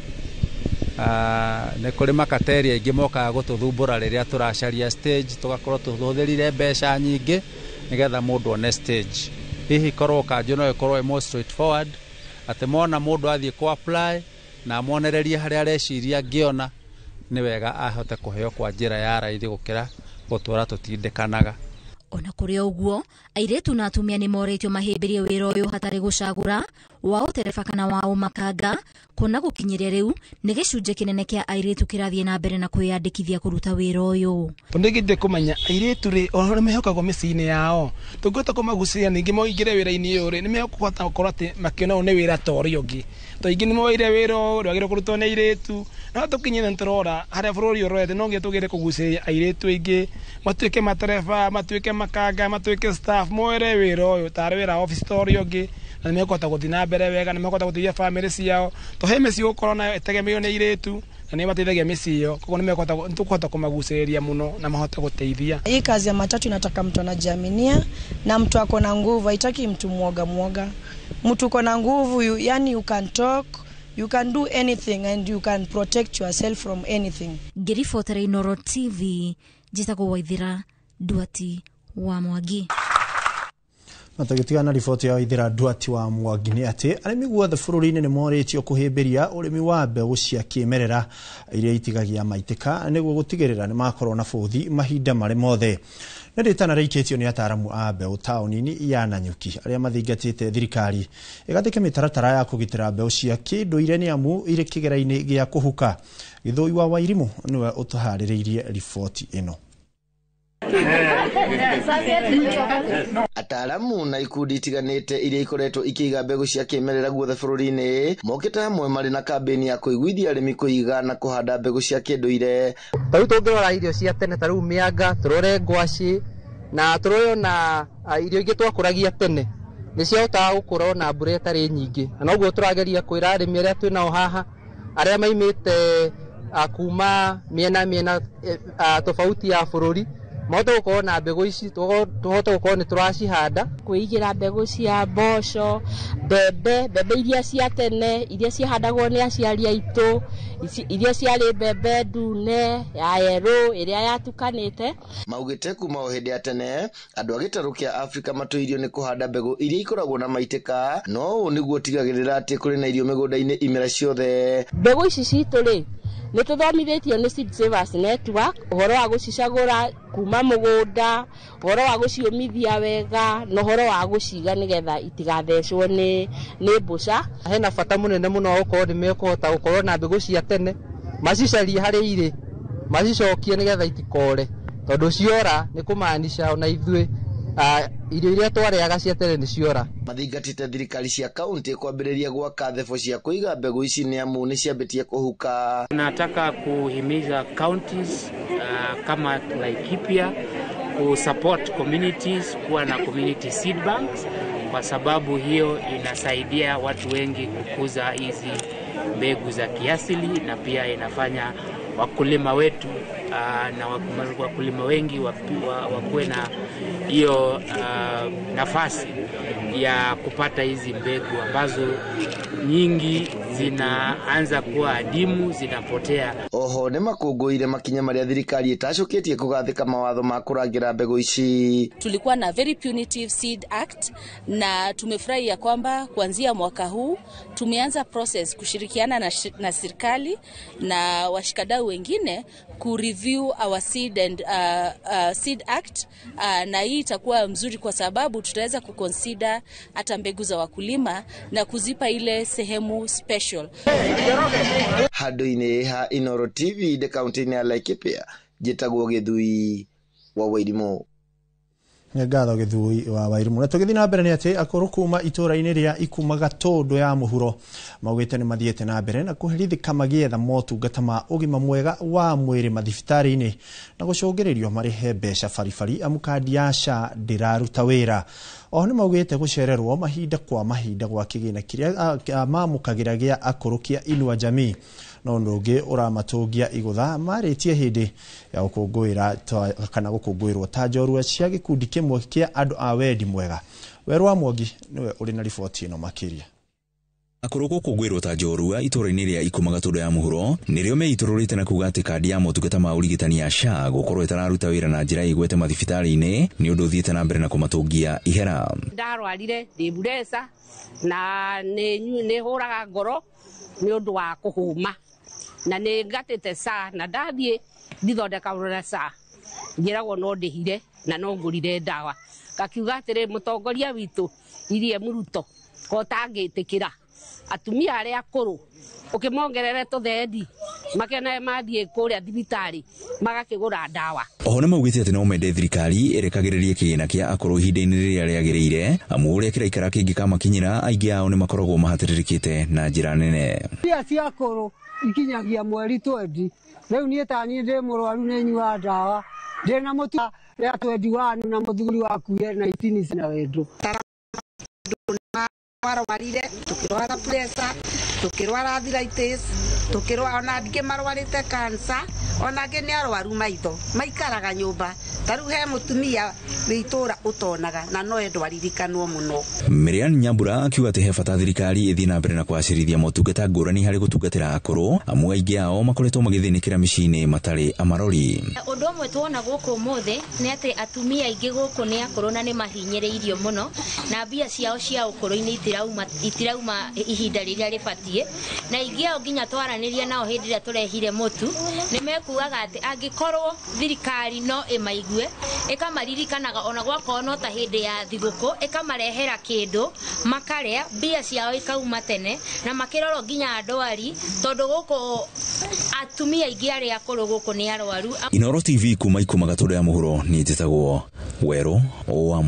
Nĩ kũrĩ makateri aingĩ mokaga gũtũthumbũra rĩrĩa tũracaria stage, tũgakorwo tũhũthĩrire mbeca nyingĩ nĩgetha mũndũ one stage. Hihi korwo kanjũ no ĩkorwo ĩ more straightforward, atĩ mona mũndũ athiĩ kũ apply na amonererie harĩa areciria angĩona nĩ wega ahote kũheo kwa njĩra ya raithi gũkĩra gũtũra tũtindĩkanaga. Ona kũrĩ ũguo, airĩtu na atumia nĩ morĩtio mahĩmbĩrie wĩra ũyũ hatarĩ gũcagũra wa ũtereba kana wa ũmakanga, kuona gũkinyĩria rĩu nĩ gĩcunjĩ kĩnene kĩa airĩtu kĩrathiĩ na mbere na kwĩyandĩkithia kũruta wĩra ũyũ. Tondũ nĩngĩte kũmenya airĩtu rĩ, ona mehokagwo mĩciĩ-inĩ yao, tũngĩhota kũmagucĩrĩria ningĩ maingĩre wĩra-inĩ ũyũ rĩ, nĩ mekũhota gũkorwo atĩ makĩona ũyũ nĩ wĩra ta ũrĩa ũngĩ. Tondũ aingĩ nĩ moire wĩra ũyũ ndwagĩrĩirwo kũrutwo nĩ airĩtu, no tũkinyĩre nĩ tũrora harĩa bũrũri ũrorete no nginya tũgerie kũgucĩrĩria airĩtu aingĩ matuĩke matereba, matuĩke makanga, matuĩke staff, moere wĩra ũyũ tarĩ wĩra wa office ta ũrĩa ũngĩ, na nĩ mekũhota gũthiĩ na mbere wega, nĩ mekũhota gũteithia bamĩrĩ ciao, tondũ he mĩciĩ ũgũkorwo nayo ĩtegemeirwo nĩ airĩtu na nĩo mateithagia mĩciĩ ĩyo, koguo nĩ tũkũhota kũmagucĩrĩria mũno na mahote gũteithia. Hii kazi ya matatu inataka mtu anajiaminia na mtu ako na nguvu, haitaki mtu mwoga mwoga. Mtu uko na nguvu, yani you can talk, you can do anything and you can protect yourself from anything. Ngĩribotera Inooro TV, njĩtagwo Waithira Nduati wa Mwangi. Na tũgĩtigana na riboti ya Waithira Nduati wa Mwangi nĩ atĩ arĩmi guothe bũrũri-inĩ nĩ morĩtio kũhĩmbĩria ũrĩmi wa mbegũ cia kĩmerera iria itigagia maitĩka nĩguo gũtigĩrĩra nĩ makorwo na bũthi mahinda marĩ mothe. Nĩ rĩtana rĩikĩtio nĩ ataaramu a mbeũ taũni-inĩ ya Nanyuki arĩa mathingatĩte thirikari ĩgathĩke mĩtaratara ya kũgitĩra mbeũ cia kĩndũire nĩ amu irĩ kĩgera-inĩ gĩa kũhuka. Gĩthũi wa Wairimũ nĩwe ũtũharĩrĩirie riboti ĩno. Ataaramu na ikundi itiganĩte iria ikoretwo ikĩiga mbegũ cia kĩmerera guothe bũrũri-inĩ mokĩte hamwe marĩ na kambĩini ya kũiguithia arĩmi kũiga na kũhanda mbegũ cia kĩndũire. Ta rĩu tũngĩrora irio cia tene ta rĩu mĩanga, tũrore ngwacĩ na tũrore ona irio ingĩ twakũragia tene nĩ ciahotaga gũkũra ona mbura ĩtarĩ nyingĩ, na noguo tũrageria kwĩra arĩmi arĩa twĩ nao haha arĩa maimĩte kuma mĩena tofauti ya bũrũri mahote gũkorwo na mbegũ ici, tũhote gũkorwo nĩ tũracihanda. Kwĩigĩra mbegũ cia mboco, mbembe, mbembe iria cia tene iria ciahandagwo nĩ aciari aitũ, iria ciarĩ mbembe ndune, ya yerũ, ĩrĩa yatukanĩte. Maugĩte kuma o hĩndĩ ya tene andũ a gĩtarũ kĩa Afrika matũirio nĩ kũhanda mbegũ iria ikoragwo na maitĩka, no ũũ nĩguo ũtigagĩrĩra atĩ kũrĩ na irio mĩgũnda-inĩ imera ciothe. Mbegũ ici citũ rĩ, nĩ tũthomithĩtio nĩ Seed Savers Network ũhoro wa gũcicagũra kuma mũgũnda, ũhoro wa gũciũmithia wega na ũhoro wa gũciga nĩgetha itigathecwo nĩ mbũca. Hena bata mũnene mũno wa gũkorwo nĩ mekũhota gũkorwo na mbegũ cia tene, macicarie harĩa irĩ, macicokie nĩgetha itikore, tondũ ciora nĩ kũmaanisha ona ithuĩ irio iria twarĩaga cia tene nĩ ciora. Mathingatĩte thirikari cia kaunti kwambĩrĩria gwaka thebo cia kũiga mbegũ ici nĩ amu nĩ ciambĩtie kũhuka. Nataka kuhimiza counties kama Laikipia kusupport communities kuwa na community seed banks, kwa sababu hiyo inasaidia watu wengi kukuza hizi mbegu za kiasili na pia inafanya wakulima wetu na wakulima wengi wakuwe na hiyo nafasi ya kupata hizi mbegu ambazo nyingi zinaanza kuwa adimu, zinapotea. Oho nĩ makũngũĩire makinya marĩa thirikari ĩtacũkĩtie kũgathĩka mawatho ma kũrangĩra mbegũ ici. Tulikuwa na very punitive seed act na tumefurahi ya kwamba kuanzia mwaka huu tumeanza process kushirikiana na serikali na washikadau wengine ku review our seed and seed act, na hii itakuwa mzuri kwa sababu tutaweza kuconsider hata mbegu za wakulima na kuzipa ile sehemu special. Handũ-inĩ ha Inooro TV the county ya Laikipia, njĩtagwo Gĩthui wa Wairimũ. Ngatho Githui wa Wairimu. Na tũgĩthiĩ na mbere nĩ atĩ akũrũ kuma itũũra-inĩ rĩa Ikuma Gatũndũ ya mũhuro maugĩte nĩ mathiĩte na mbere na kũherithĩka magĩetha motungata ma ũgima mwega wa mwĩrĩ mathibitarĩ-inĩ na gũcũngĩrĩrio marĩhe mbeca baribari amu kandi ya SHA ndĩraruta wĩra. Oho nĩ maugĩte gũcererwo mahinda kwa mahinda gwa kĩgĩna kĩrĩa mamũkagĩra gĩa akũrũ kĩa Inua Jamii no ũndũ ũngĩ ũramatũngia igũtha marĩtie hĩndĩ ya gũkũngũĩra kana gũkũngũĩrwo ta njorua cia gĩkundi kĩmwe kĩa andũ a wendi mwega. Werũ wa Mwangi nĩwe ũrĩ na riboti ĩno makĩria. Akũrũ gũkũngũĩrwo ta njorua itũũra-inĩ rĩa Ikuma Gatũndũ ya mũhuro nĩrĩo meitũrũrĩte na kuga atĩ kandi ya motungata ma ũrigitani ya SHA gũkorwo ĩtararuta wĩra na njĩra ĩgwete mathibitarĩ-inĩ nĩ ũndũ ũthiĩte na mbere na kũmatũngia ihera. Ndarwarire ndĩ mbureca na nĩ hũraga ngoro nĩ ũndũ wa kũhũma na nĩ ngatĩte SHA na ndathiĩ ndithondekagwo na SHA njĩragwo no ndĩhire na no ngũrire ndawa. Ngakiuga atĩrĩ mũtongoria witũ irie Ruto ko tangĩtĩkĩra atumia arĩa akũrũ ũkĩmongerere tũthendi makene mathiĩ kũrĩa thibitarĩ magakĩgũra ndawa. Oho nĩ maugĩte atĩ no mende thirikari ĩrekagĩrĩrie kĩgĩna kĩa akũrũ ihinda-inĩ rĩrĩa rĩagĩrĩire amu ũrĩa kĩraikara kĩngĩkamakinyĩra aingĩ ao nĩ makoragwo mahatĩrĩrĩkĩte na njĩra nene. Mbia cia akũrũ ikinyagia mweri 20 rĩu niĩ ta niĩ ndĩ mũrwaru nĩ nyuaga ndawa ndĩ na mũtu ya 21 na mũthuri wakuire 19 na wendo. Warwarire tukirwara pressure tukirwara arthritis tukirwara ona angĩ marwarĩte cancer ona angĩ nĩ arwaru maitho maikaraga nyũmba ta rĩu he mũtumia wĩ itũũra ũtonaga na no endwo aririkanwo mũno. Miriam Nyambura akiuga atĩ he bata thirikari ĩthiĩ na mbere na kwacĩrithia motungata ngũrani harĩ gũtungatĩra akũrũ amu aingĩ ao makoretwo magĩthĩnĩkĩra mĩciĩ-inĩ matarĩ amarori. Ũndũ ũmwe tuona gũkũ ũmũthĩ nĩ atĩ atumia aingĩ gũkũ nĩ akũrũ na nĩ mahinyĩrĩirio mũno na mbia ciao cia ũkũrũ-inĩ itirauma ihinda rĩrĩa rĩbatiĩ na aingĩ ao nginya twaranĩria nao hĩndĩ ĩrĩa tũrehire mũtu nĩ mekuaga atĩ angĩkorwo thirikari no ĩmaigue ĩkamaririkanaga ona gwakorwo no ta hĩndĩ ya thigũkũ ĩkamarehera kĩndũ makarĩa mbia ciao ikauma tene na makĩrorwo nginya ndwari tondũ gũkũ atumia aingĩ arĩa akũrũ gũkũ nĩ arwaru. Inoro TV kuma Ikuma Gatũndũ ya mũhuro niĩ njĩtagwo Werũ wa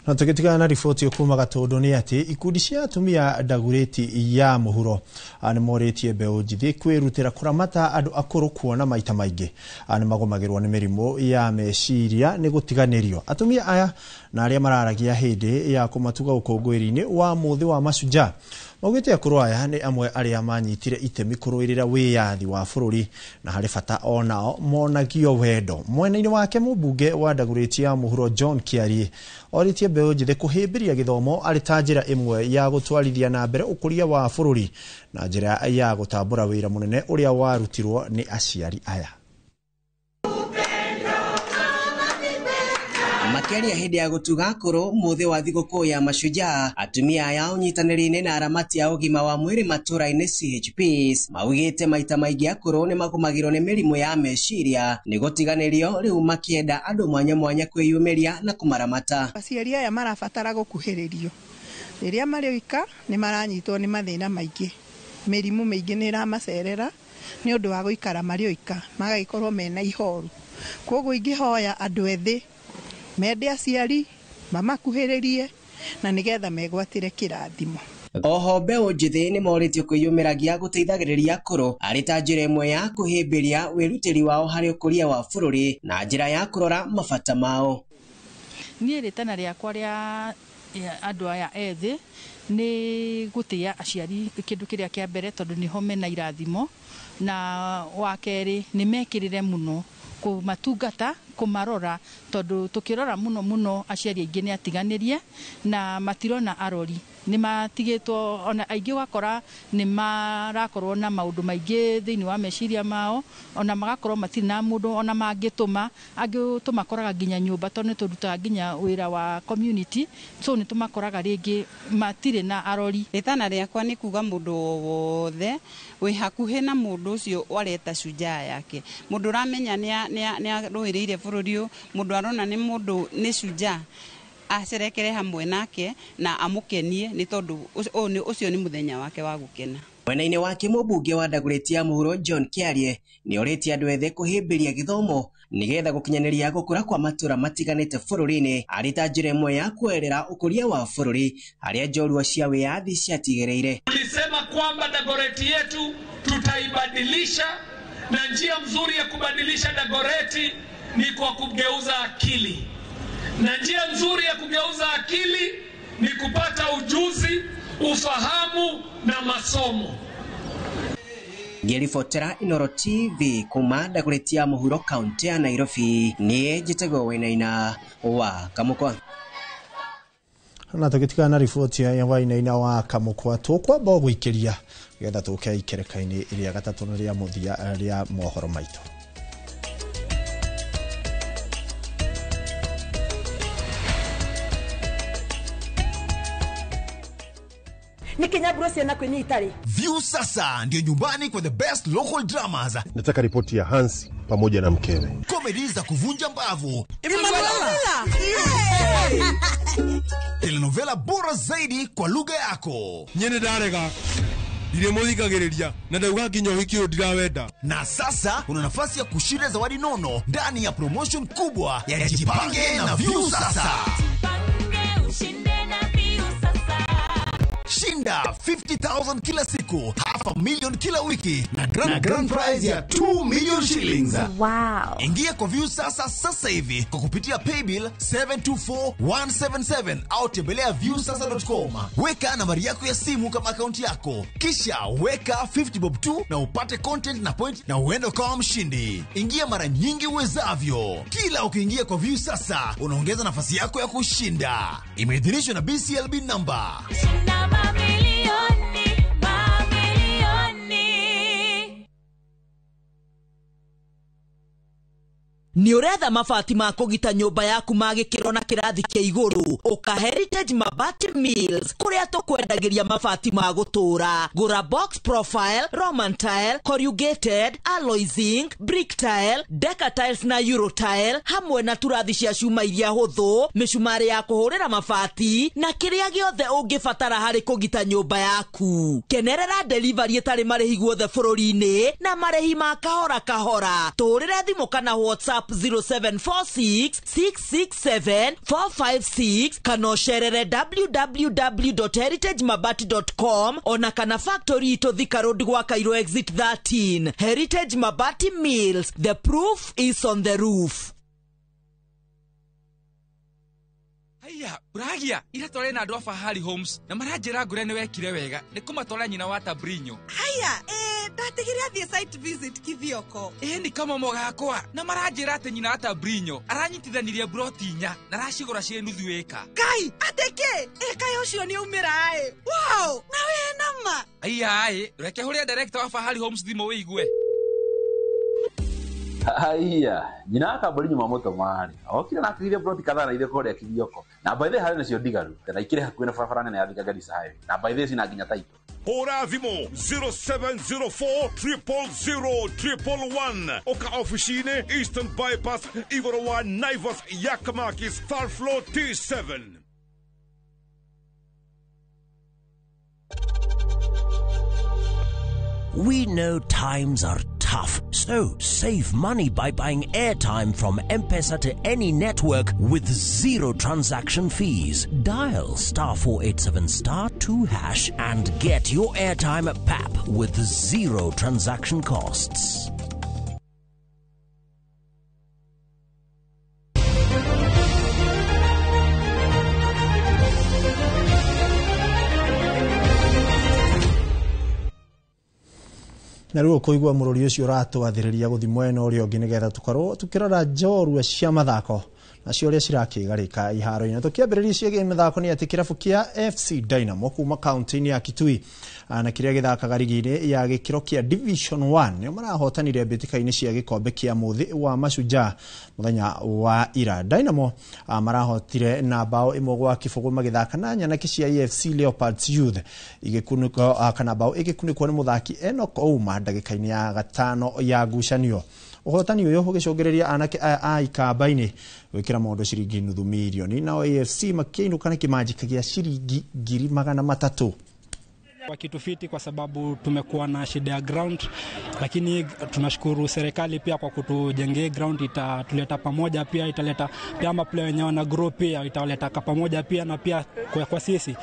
Na tũgĩtigana na riboti kuma Gatũndũ nĩ atĩ ikundi cia atumia Ndagurĩti ya mũhuro nĩ morĩtie mbeũ njĩthĩ kwĩrutĩra kũramata andũ akũrũ kuona maita maingĩ nĩ magũmagĩrwo nĩ mĩrimũ ya meciria nĩ gũtiganĩrio. Atumia aya na arĩa mararagia hĩndĩ ya kũmatuga ũkũngũĩri-inĩ wa mũthĩ wa Mashujaa maugĩte akũrũ aya nĩ amwe arĩa manyitire itemi kũrũĩrĩra wĩyathi wa bũrũri na harĩ bata onao monagio wendo. Mwena-inĩ wake mũmbunge wa Ndagurĩti ya mũhuro John Kiarie orĩtie mbeũ njĩthĩ kũhĩmbĩria gĩthomo arĩ ta njĩra ĩmwe ya gũtwarithia na mbere ũkũria wa bũrũri na njĩra ya gũtambũra wĩra mũnene ũrĩa warutirwo nĩ aciari aya. Makĩaria hĩndĩ ya gũtuga akũrũ mũthĩ wa thigũkũ ya Mashujaa, atumia aya ũnyitanĩri-inĩ na aramati a ũgima wa mwĩrĩ matũũra-inĩ CHPs maugĩte maita maingĩ akũrũ nĩ magũmagĩrwo nĩ mĩrimũ ya meciria nĩ gũtiganĩrio rĩu makĩenda andũ mwanya mwanya kwĩyumĩria na kũmaramata. Aciari aya marabatara gũkuhĩrĩrio rĩrĩa marĩ oika nĩ maranyitwo nĩ mathĩna maingĩ, mĩrimũ mĩingĩ nĩ ĩramacerera nĩ ũndũ wa gũikara marĩ oika magagĩkorwo mena ihoru. Koguo ingĩhoya andũ ethĩ mende aciari mamakuhĩrĩrie na nĩgetha megwatĩre kĩrathimo. Oho mbeũ njĩthĩ nĩ morĩtio kwĩyumĩragia gũteithagĩrĩria akũrũ arĩ ta njĩra ĩmwe ya kũhĩmbĩria wĩrutĩri wao harĩ ũkũria wa bũrũri na njĩra ya kũrora mabata mao. Niĩ rĩtana rĩakwa rĩa andũ aya ethĩ nĩ gũtĩa aciari kĩndũ kĩrĩa kĩa mbere tondũ nĩho mena irathimo na wa kerĩ nĩ mekĩrĩre mũno kũmatungata kũmarora tondũ tũkĩrora mũno mũno aciari aingĩ nĩ atiganĩrie na matirona arori nĩ matigĩtwo ona aingĩ ũgakora nĩ marakorwo na maũndũ maingĩ thĩinĩ wa meciria mao ona magakorwo matirĩ na mũndũ ona mangĩtũma angĩ tũmakoraga nginya nyũmba tondũ nĩ tũrutaga nginya wĩra wa community so nĩ tũmakoraga rĩngĩ matirĩ na arori. Rĩtana rĩakwa nĩ kuga mũndũ wothe wĩ hakuhĩ na mũndũ ũcio areta shujaa yake, mũndũ ũramenya nĩ arũĩrĩire bũrũri ũyũ, mũndũ arona nĩ mũndũ nĩ shujaa acerekere hamwe nake na amũkenie nĩ tondũ ũcio nĩ mũthenya wake wa gũkena. Mwena-inĩ wake mũmbunge wa Dagoretti ya mũhuro John Kiarie nĩ orĩtie andũ ethĩ kũhĩmbĩria gĩthomo nĩgetha gũkinyanĩria gũkũra kwa matũra matiganĩte bũrũri-inĩ arĩ ta njĩra ĩmwe ya kuoerera ũkũria wa bũrũri harĩa njorua cia wĩyathi ciatigĩrĩire. Tulisema kwamba Dagoretti yetu tutaibadilisha, na njia mzuri ya kubadilisha Dagoretti ni kwa kugeuza akili, na njia nzuri ya kugeuza akili ni kupata ujuzi, ufahamu na masomo. Ngĩribotera Inooro TV kuma Dagoretti ya mũhuro kaunti ya Nairobi, niĩ njĩtagwo Wainaina wa Kamũkwa. Na tũgĩtigana na riboti ya Wainaina wa Kamũkwa tũkwamba gũikĩria getha tũke ikereka-inĩ rĩa gatatũ na rĩa mũthia rĩa mohoro maitũ. Nikinyaburo ciana kwini itari. View sasa ndio nyumbani kwa the best local dramas. Nataka ripoti ya Hansi pamoja na mkewe. Comedy za kuvunja mbavu. Telenovela bora zaidi kwa lugha yako. Nyene ndarega. Ndiremuthikagiriria na ndauga nginya uhiki uyu ndirawenda. Na sasa una nafasi ya kushinda zawadi nono ndani ya promotion kubwa ya Jipange na View sasa. Jipange ushinde na View sasa. Shinda 50,000 kila siku, 500,000 kila wiki na grand prize ya 2 million shillings. Wow. Ingia kwa View sasa sasa hivi kwa kupitia paybill 724177 au tembelea viewsasa.com. Weka nambari yako ya simu kama akaunti yako, kisha weka 50 bob tu na upate content na point na uende kama mshindi. Ingia mara nyingi uwezavyo. Kila ukiingia kwa View sasa unaongeza nafasi yako ya kushinda. Imeidhinishwa na BCLB number. Shinda mamilioni, mamilioni. Nĩ ũretha mabati ma kũgita nyũmba yaku ma gĩkĩro na kĩrathi kĩa igũrũ, ũka Heritage Mabati Mills kũrĩa tũkwendagĩria mabati ma gũtũũra. Gũra box profile, Roman tile, corrugated, alloy zinc, brick tile, deca tiles na euro tile, hamwe na turathi cia cuma iria hũthũ, mĩcumarĩ ya kũhũrĩra mabati na kĩrĩa gĩothe ũngĩbatara harĩ kũgita nyũmba yaku. Kenerera delivery ĩtarĩ marĩhi guothe bũrũri-inĩ na marĩhi ma kahora kahora. Tũhũrĩre thimũ kana WhatsApp 0746 667 456 kana ũcerere www.heritagemabati.com ona kana factory itũ Thika Road gwa Cairo exit 13. Heritage Mabati Mills, the proof is on the roof. Haya, Uragia, ira tware na andu a Fahari Homes na maranjira ngure ni wekire wega ni kumatwara nyina wa Tabrinyo. Haya, ndatigire athie site visit Kithioko. Ni kama mogakwa na maranjira ati nyina wa Tabrinyo aranyitithanirie broti inya na aracigura cie nuthu eka. Kai, ateke, kai ucio ni umira ai. Wow, na we nama. Aya ai, reke huria director wa Fahari Homes thimu wigue. Haya, nyina akambori nyuma moto mari. Okire na akire broti kadhaa na itheko ria Kithioko. Na by the harĩ nacio ndigaru, na ikire hakuhĩ na barabara nene ya Thika Garissa Highway. Na by the cina nginya taito. Hũra thimũ 0704 000 111. Oka ofici-inĩ Eastern Bypass igũrũ wa Naivas Yakamakis third floor T7. We know times are tough, so save money by buying airtime from M-Pesa to any network with zero transaction fees. Dial *487*2# and get your airtime at PAP with zero transaction costs. Na rĩu ũkũigua mũrũri ũcio ũratwathĩrĩria gũthiĩ mwena ũrĩa ũngĩ nĩgetha tũkorwo tũkĩrora njorua cia mathako nacio ũrĩa cirakĩgarĩka iharo-inĩ. Tũkĩambĩrĩria ciĩgiĩ mĩthako nĩ atĩ kĩrabu kĩa FC Dynamo kuma kaunti-inĩ ya Kitui na kĩrĩa gĩthakaga rigi-inĩ ya gĩkĩro kĩa Division 1 nĩo marahotanire mbĩtĩka-inĩ cia gĩkombe kĩa mũthĩ wa Mashujaa mũthenya wa ira. Dynamo marahotire na bao 1-0 magĩthaka na nyanake cia AFC Leopards Youth igĩkunĩkwo kana bao ĩgĩkunĩkwo nĩ mũthaki Enoch Ouma ndagĩka-inĩ ya gatano ya ngucanio. Ũhotani ũyũ ũgĩcũngĩrĩria anake aya a Ikamba-inĩ gwĩkĩra mũndũ ciringi nuthu mirioni, nao AFC makĩinũka na kĩmanjĩka gĩa ciringi 300,000. Kwa kitu fiti kwa sababu tumekuwa na shida ya ground, lakini tunashukuru serikali pia kwa kutujengea ground, itatuleta pamoja pia, italeta pia maplayer wenyewe wana grow pia, itawaleta pamoja pia, na pia kwa sisi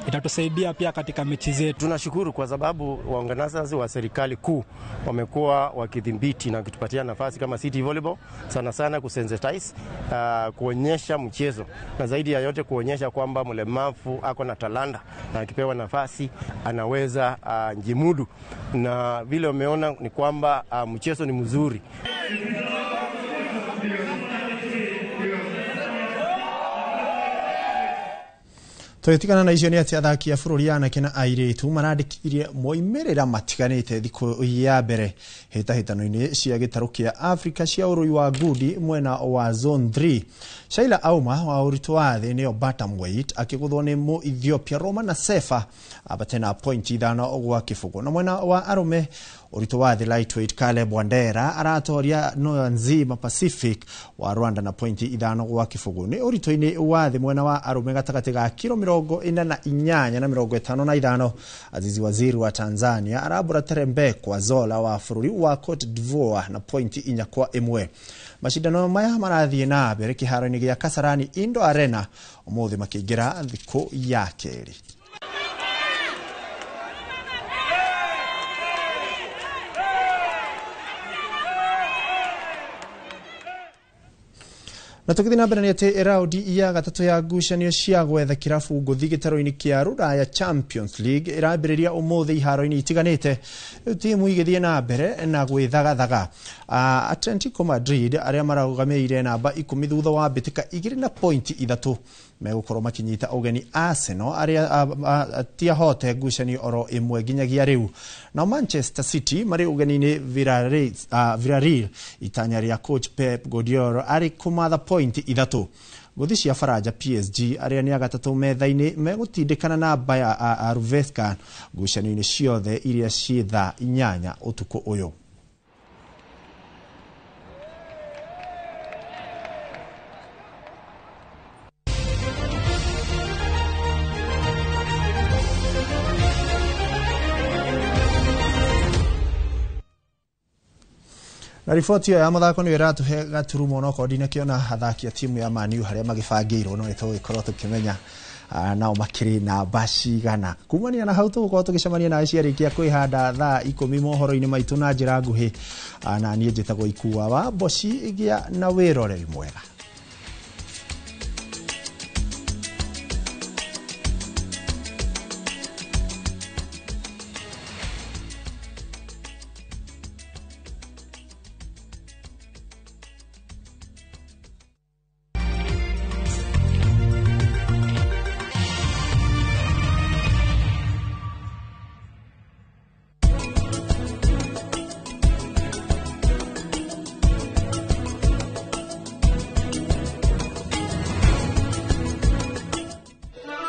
itatusaidia pia katika mechi zetu. Tunashukuru kwa sababu waorganizers wa serikali kuu wamekuwa wakidhibiti na kutupatia nafasi kama City Volleyball sana sana kusensitize, kuonyesha mchezo na zaidi ya yote kuonyesha kwamba mlemavu ako na talanta na akipewa nafasi anaweza njimudu, na vile umeona ni kwamba mchezo ni mzuri. Tũgĩtigana na icio nĩ atĩ athaki a bũrũri anake na airĩtu marandĩkithirie moimĩrĩra matiganĩte thikũ ya mbere hĩtahĩtano-inĩ cia gĩtarũ kĩa Africa cia ũrũi wa ngundi mwena wa Zone 3. Shaila Auma wa ũritũ wa thĩ nĩyo bantamweight akĩgũthwo nĩ mũ Ethiopia Roman Sefa abate na point 5-0. Na mwena wa arũme ũritũ wa thĩ lightweight Caleb Wandera aratoria Nzima Pacific wa Rwanda na pointi 5-0. Nĩ ũritũ-inĩ wa thĩ mwena wa arũme gatagatĩ ga kiro 48 na 55, Azizi Waziri wa Tanzania arambũra Terembekwa Zola wa bũrũri wa Cote d'Ivoire na pointi 4-1. Mashindano maya marathiĩ na mbere kĩharo-inĩ gĩa Kasarani Indo Arena ũmũthĩ makĩingĩra thikũ ya kerĩ. Na tũgĩthiĩ na mbere nĩ atĩ raundi ya gatatũ ya ngucanio cia gwetha kĩrabu ngũthi gĩtarũ-inĩ kĩa Rũraya Champions League ĩrambĩrĩria ũmũthĩ iharo-inĩ itiganĩte, rĩu timu igĩthiĩ na mbere na gwĩthagathaga. Atletico Madrid arĩa marũgamĩrĩire namba 10 thutha wa mbĩtĩka 2 na pointi 3 megũkorwo makĩnyita ũgeni Arsenal arĩa tiahote ngucanio oro ĩmwe nginyagia rĩu. Nao Manchester City marĩ ũgeni-inĩ Villarreal, itanya rĩa coach Pep Guardiola arĩ kũmatha pointi 3. Ngũthi cia Faranja PSG arĩa nĩ agatatũ metha-inĩ megũtindĩkana na Bayer Leverkusen ngucanio-inĩ ciothe iria ciĩ thaa 8 ũtukũ ũyũ. Na riboti ĩyo ya mathako nĩyo ĩratũhe gaturumo no korwo ndinakĩona athaki a timu ya Man U harĩa magĩbangĩirwo no nĩtũgũgĩkorwo tũkĩmenya nao makĩrĩ namba cigana. Kumania na hau tũgũkorwo tũgĩcemania nawe ciarĩkia kwĩhanda thaa 10 mohoro-inĩ maitũ na njĩra nguhĩ, na niĩ njĩtagwo Ikua wa Mboci. Gĩa na wĩroreri mwega.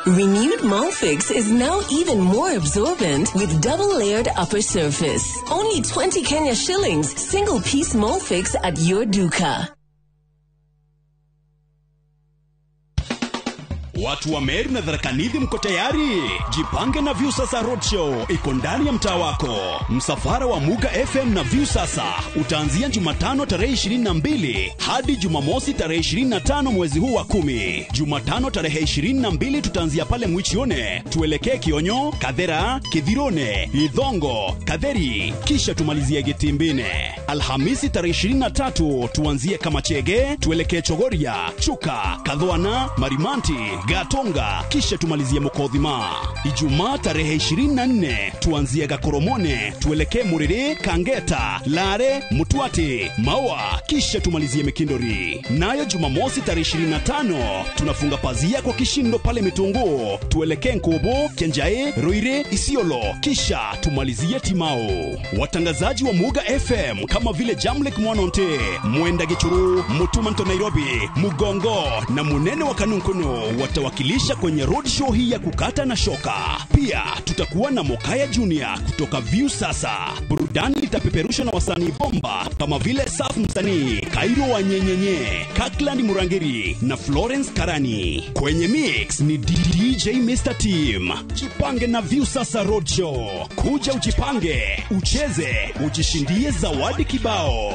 Renewed Molfix is now even more absorbent with double-layered upper surface. Only 20 Kenya shillings, single-piece Molfix at your duka. Watu wa Meru na Tharaka Nithi mko tayari? Jipange na Viusasa Roadshow iko ndani ya mtaa wako. Msafara wa Muga FM na Viusasa utaanzia Jumatano tarehe 22 hadi Jumamosi tarehe 25 mwezi huu wa 10. Jumatano tarehe 22 tutaanzia pale Mwichione, tuelekee Kionyo, Kathera, Kithirone, Ithongo, Katheri, kisha tumalizie Gitimbine. Alhamisi tarehe 23 tuanzie Kamachege, tuelekee Chogoria, Chuka, Kathwana, Marimanti, Gatonga, kisha tumalizie Mukothima. Ijumaa tarehe 24 tuanzie Gakoromone, tuelekee Muriri, Kangeta, Lare, Mutwati, Maua, kisha tumalizie Mikindori. Nayo Jumamosi tarehe 25 tunafunga pazia kwa kishindo pale Mitungu, tuelekee Nkobo, Kenjae, Ruire, Isiolo, kisha tumalizie Timao. Watangazaji wa Muga FM kama vile Jamlek Mwanonte, Mwenda Gichuru, Mutumanto Nairobi, Mugongo na Munene wa Kanunkunu watawakilisha kwenye roadshow hii ya kukata na shoka. Pia tutakuwa na Mokaya Junior kutoka View Sasa. Burudani itapeperushwa na wasanii bomba kama vile Saf Msanii, Kairo wa Nyenyenye, Kirkland Murangiri na Florence Karani. Kwenye mix ni DJ Mr. Team. Jipange na View Sasa Roadshow. Kuja ujipange, ucheze, ujishindie zawadi kibao.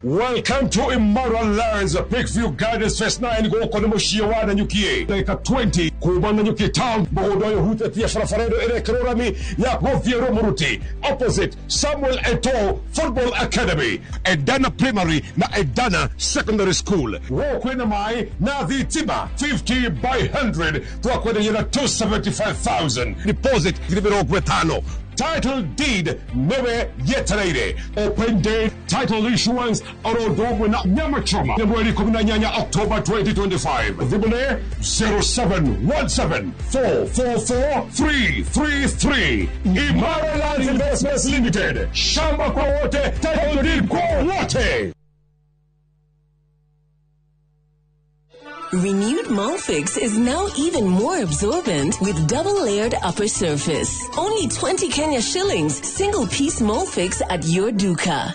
Welcome to Immoral Lands, Peakview Gardens Phase 9 gũkũ nĩ mũciĩ wa Nanyuki ndagĩka 20 kuma Nanyuki town mũgũnda ũyũ ũhutĩtie barabara ĩno ĩrekĩrwo rami ya gũthiĩ Rũmũruti opposite Samuel Eto'o Football Academy, Edana Primary na Edana Secondary School. Gũkũ kwĩna maĩ na thitima 50 by 100 twakwenderia na 275,000 deposit 50,000. Title deed newe yetereire. Open day title issuance oro ũndũ na nyama choma nĩ mweri 18 October 2025. Thimũ nĩ 0717 444 333. Imara Lands Investments Limited, shamba kwa wote, title deed kwa wote. Renewed Molfix is now even more absorbent with double-layered upper surface. Only 20 Kenya shillings, single-piece Molfix at your duka.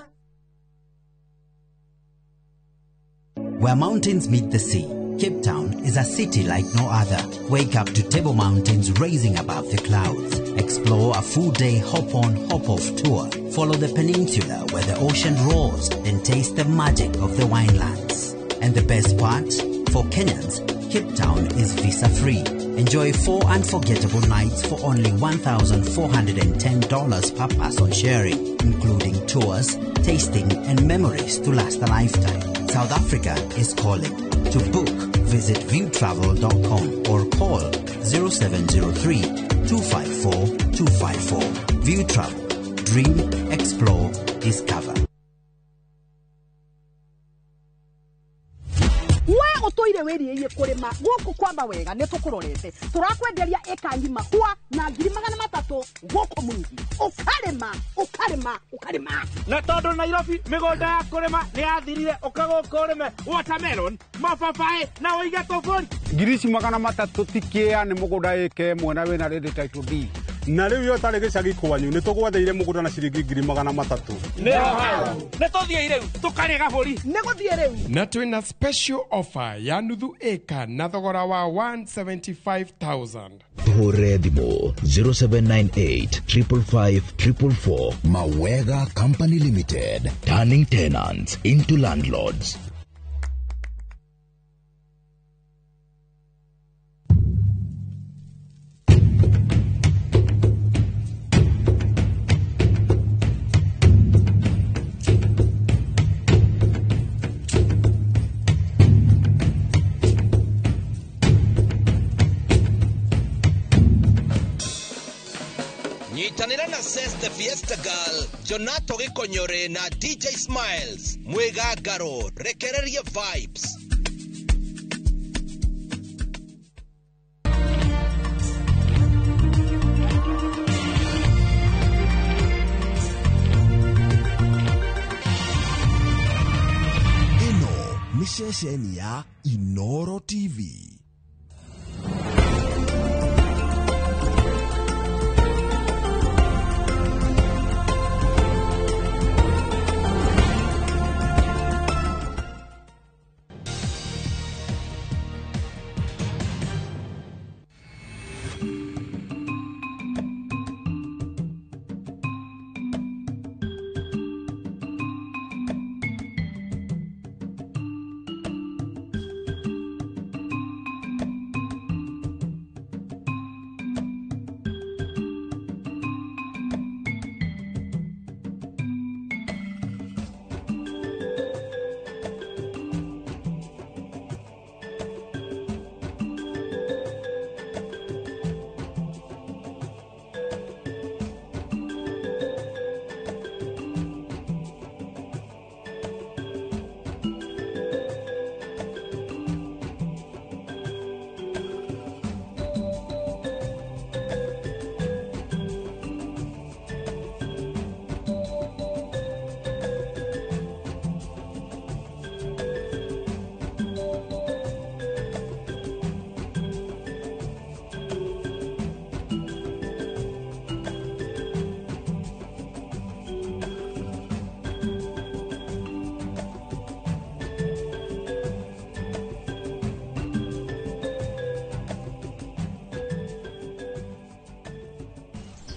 Where mountains meet the sea, Cape Town is a city like no other. Wake up to Table Mountains rising above the clouds. Explore a full-day hop-on, hop-off tour. Follow the peninsula where the ocean roars and taste the magic of the winelands. And the best part? For Kenyans, Cape Town is visa-free. Enjoy 4 unforgettable nights for only $1,410 per person sharing, including tours, tasting, and memories to last a lifetime. South Africa is calling. To book, visit viewtravel.com or call 0703 254 254. View Travel. Dream, explore, discover. We utoire wiriie kurima guku kwamba wega ni tukurorete turakwenderia eka ngima kwa na 300,000 guku mwingi ukarima ukarima ukarima na tondu Nairobi migunda ya kurima ni yathirire uka guku urime watermelon mababaĩ na uige tuburi 300,000 tikia ni mugunda eke mwena wina ready title deed na riu yo tari gicagi kwanyu ni tugwatheire mugunda na ciringi 300,000 ni tuthie riu tukarie gaburi ni guthie riu na twina special offer ya nuthu eka na thogora wa 175,000. Hore thimũ 0798 555 444. Mawega Company Limited, turning tenants into landlords. Nyitanĩra na Ceste Fiesta Girl, Jonato Gĩkonyore na DJ Smiles, Mwĩgangaro, rekereria vibes. Ĩno nĩ ceceni ya Inoro TV.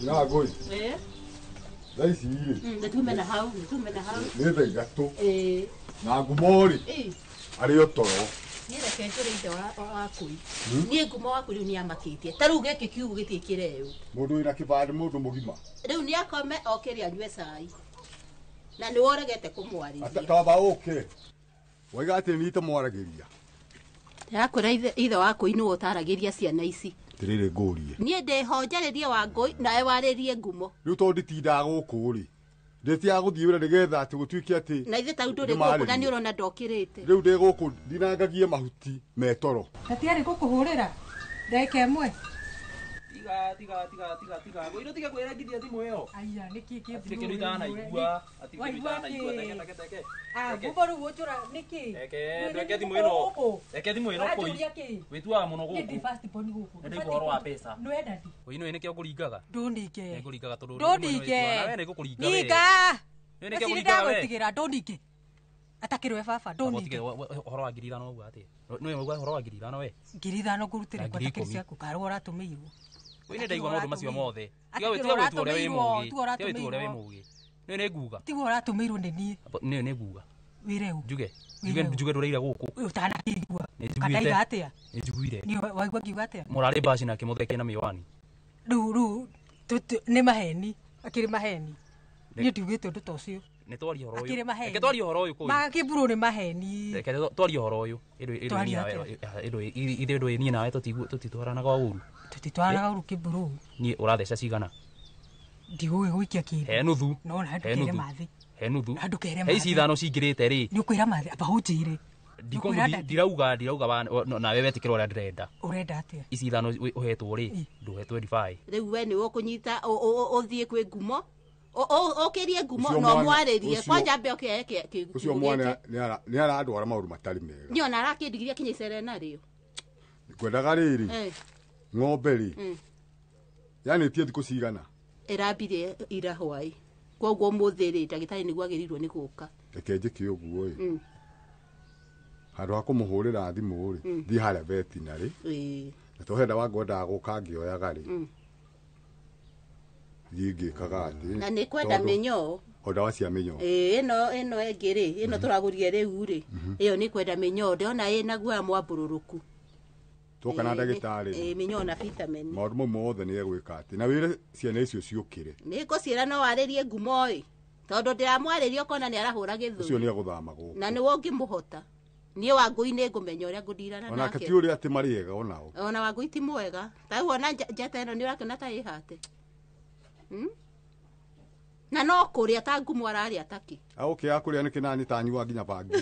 Na ngoi. Eh. Thaa ici rĩ. Nĩtume na hau, nĩtume na hau. Nĩ thaa ithatũ. Ĩĩ. Na ngumo rĩ. Ĩĩ. Arĩ o toro. Niĩ reke njũre ithe wakui. Niĩ ngumo waku rĩu nĩamakĩtie. Ta rĩu gĩkĩ kiugo gĩtirĩ kĩreo. Mũndũ wĩna kĩbandĩ mũndũ mũgima. Rĩu nĩakome okĩre anyue cai. Na nĩwe ũregete kũmwarĩria. Tamba ũke. Waiga atĩ niĩ itamwaragĩria. Ndĩrakwĩra ithe wakui nĩwe ũtaragĩria ciana ici. Atĩrĩrĩ ngũrie. Niĩ ndĩho njarĩrie Wangũi nawe warĩrie ngumo. Rĩu tondũ nditindaga gũkũ rĩ. Ndĩtiaga gũthiĩ wĩra nĩgetha atĩ gũtuĩke atĩ. Na ithe ta rĩu ndũrĩ gũkũ na nĩ ũrona ndokĩrĩte. Rĩu ndĩ gũkũ ndinangagie mahuti me toro. Gatiarĩ gũkũhũrĩra ndagĩka ĩmwe. Tiga tiga tiga tiga tiga. Ngũi tiga kwĩrengithia thimũ ĩyo. Aya nĩkĩ kĩ Hatirĩ kĩndũ itanaigua. Hatirĩ kĩndũ itanaigua. Teke teke teke. Ah, ngumo rĩu ũnjũra nĩkĩ? Reke reke thimũ ĩno. Reke thimũ ĩno kũi. Ũranjũria kĩ? Wĩtuaga mũno Niĩ ndĩ gũkũ. first born gũkũ. Nĩ ndaigua ũhoro wa mbeca. Nĩwenda ndi? Kũi nĩũĩ nĩkĩo ngũringaga. Ndũninge. Nĩ ngũringaga tondũ Ndũninge. Nawe nĩ ngũkũringa we. Ninga. Nĩũĩ nĩkĩo Eci ngũringaga we. nĩndagwĩtigĩra ndũninge. Atakĩrwe baba ndũninge. Ũhoro wa 5,000 wauga atĩa? Nĩũĩ wauga ũhoro wa 5,000 we? 5,000 ngũrutĩre Na kwa ngiri takĩrĩ ikũmi. ciaku karwo ũratũmĩirwo. Kũi nĩ ndaigua maũndũ macio mothe. Tiga Atakĩrwo tiga gwĩtua ũrĩa wĩ ũratũmĩirwo, mũũgĩ. tiga Tiga gwĩtua ũrĩa wĩ ũratũmĩirwo. mũũgĩ. Nĩũĩ nĩ nguga. Tigwo ũratũmĩirwo nĩ niĩ. Nĩũĩ nĩ nguga. Wĩre ũ? Njuge. Njuge njuge ndũraira gũkũ. Ũtanakĩigua. Nĩ njiguĩte. Kandaiga atĩa? Nĩ njiguire. Niĩ waigua ngiuga atĩa? Mũrarĩ mbaci nake mũtheke na mĩwani. Rĩu rĩu nĩ maheni. Akĩrĩ maheni. Niĩ ndiugĩte ũndũ ta ũcio. Nĩ twarie ũhoro ũyũ. Akĩrĩ maheni. Reke twarie ũhoro ũyũ kũi. Makĩmburu nĩ maheni. Reke twarie ũhoro ũyũ. Twarie atĩa? Ithuĩ ndũĩ niĩ nawe tũtitwaranaga ũru. Tũtitwaranaga ũru kĩmburu. Niĩ ũratheca cigana? Ndigũĩ gũikia kĩndũ. He nuthu. No na He ndũkere nuthu. mathĩ. He nuthu. Na ndũkere He ici mathĩ. ithano cingĩrĩte rĩ. Nĩ ũkwĩra mathĩ amba ũnjĩre. Nĩũkwĩra Ndirauga nawe wetĩkĩra ũrĩa ndĩrenda. Ũrenda atĩa? Ici ithano ũhetwo rĩ, ndũhe 25. Rĩu we nĩwe ũkũnyita ũthiĩ kwĩ ngumo. Ũkĩrie ngumo na ũmwarĩrie. Kwanja ambe oke eke Ũcio mwana nĩ arandwara maũndũ matarĩ mega. Niĩ ona arakĩndigiria kinya icere narĩo. Ngwendaga rĩrĩ ng'ombe rĩ yanĩtie thikũ cigana? Ĩrambire ira hwaĩ. Koguo ũmũthĩ rĩ ndagĩtarĩ nĩguo agĩrĩirwo nĩ gũka. Reke njĩke ũguo ĩ. Handũ ha kũmũhũrĩra thimũ rĩ, thiĩ harĩa veterinary. Na to henda wangwendaga gũka ngĩoyaga rĩ. Thiĩ ngĩkaga atĩ. Na nĩ kwenda mĩnyoo. O ndawa cia mĩnyoo. Ĩĩ ĩno ĩno ĩngĩ rĩ, ĩno tũragũrire rĩu rĩ, ĩyo nĩ kwenda mĩnyoo. Ndĩrona ĩna guoya mwambũrũrũku. Twoka na ndagĩtarĩ. Ĩĩ mĩnyoo na vitamin. Maũndũ mau mothe nĩ egwĩka atĩ. Na wĩre ciana icio ciũkĩre. Nĩ ngũciĩra no warĩrie ngumo ĩ. Tondũ ndĩramwarĩria ũkona nĩ arahũra gĩthũri. Ũcio nĩ egũthama gũkũ. Na nĩwe ũngĩmũhota. Niĩ Wangũi nĩ ngũmenya ũrĩa ngũndirana nake. Onake ti ũrĩa atĩ marĩ ega onao. Ona Wangũi ti mwega. Ta rĩu ona njata ĩno nĩ ũrakĩona ta ĩhate. Na no kũrĩa ta ngumo ararĩa takĩ. Agũkĩaga kũrĩa nĩkĩ nani tanyua nginya bangi.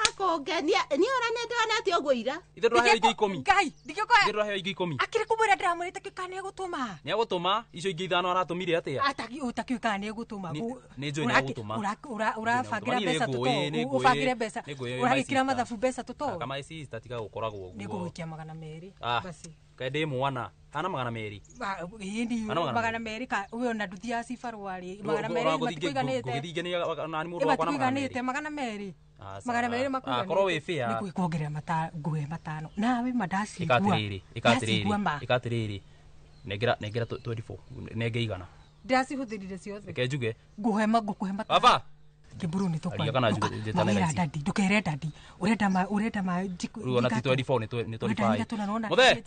Akũngenia. Niĩ ona nĩ ndĩrona atĩ ũguo ira. Ithe ndũraheo ingĩ 10. Ngai, ndingĩkoya. Ithe ndũraheo ingĩ 10. Akĩrĩ kũmwĩra ndĩramwĩrĩte kĩ kana nĩegũtũma. Nĩegũtũma icio ingĩ 5 aratũmire atĩa? Ũtakiũĩ kana nĩegũtũma. Nĩ njũĩ nĩegũtũma. Ũrabangĩra mbeca tũtoĩ. Ũbangĩre mbeca. Ũragĩkĩra mathabu mbeca tũtoĩ. Kama my sister tiga gũkoragwo ũguo. Nĩngũgũikia 200. Basi. Kaĩ ndĩ mwana. Hana 200. Ĩni 200 ka we ona nduthiaga cibarũa rĩ. 200 matikũiganĩte. Ngũgĩthingenia nani mũndũ wakwa na 200. Matikũiganĩte 200. 200 makuiganĩte. Korwo wĩ fair. Nĩ kuongerera ngũhe 5. Nawe ma ndacigua. Ĩka atĩrĩrĩ. Nengera 24. Nenge 100. Ndacihũthĩrire ciothe. Reke njuge. Ngũhe ngũkũhe matano. Baba. Kĩmburu nĩ tũkwaria. Aria kana njĩtane na ici. Ndũkere dadi. Ũrenda ma Rĩu ona ti 24 nĩ 25. Mũthee.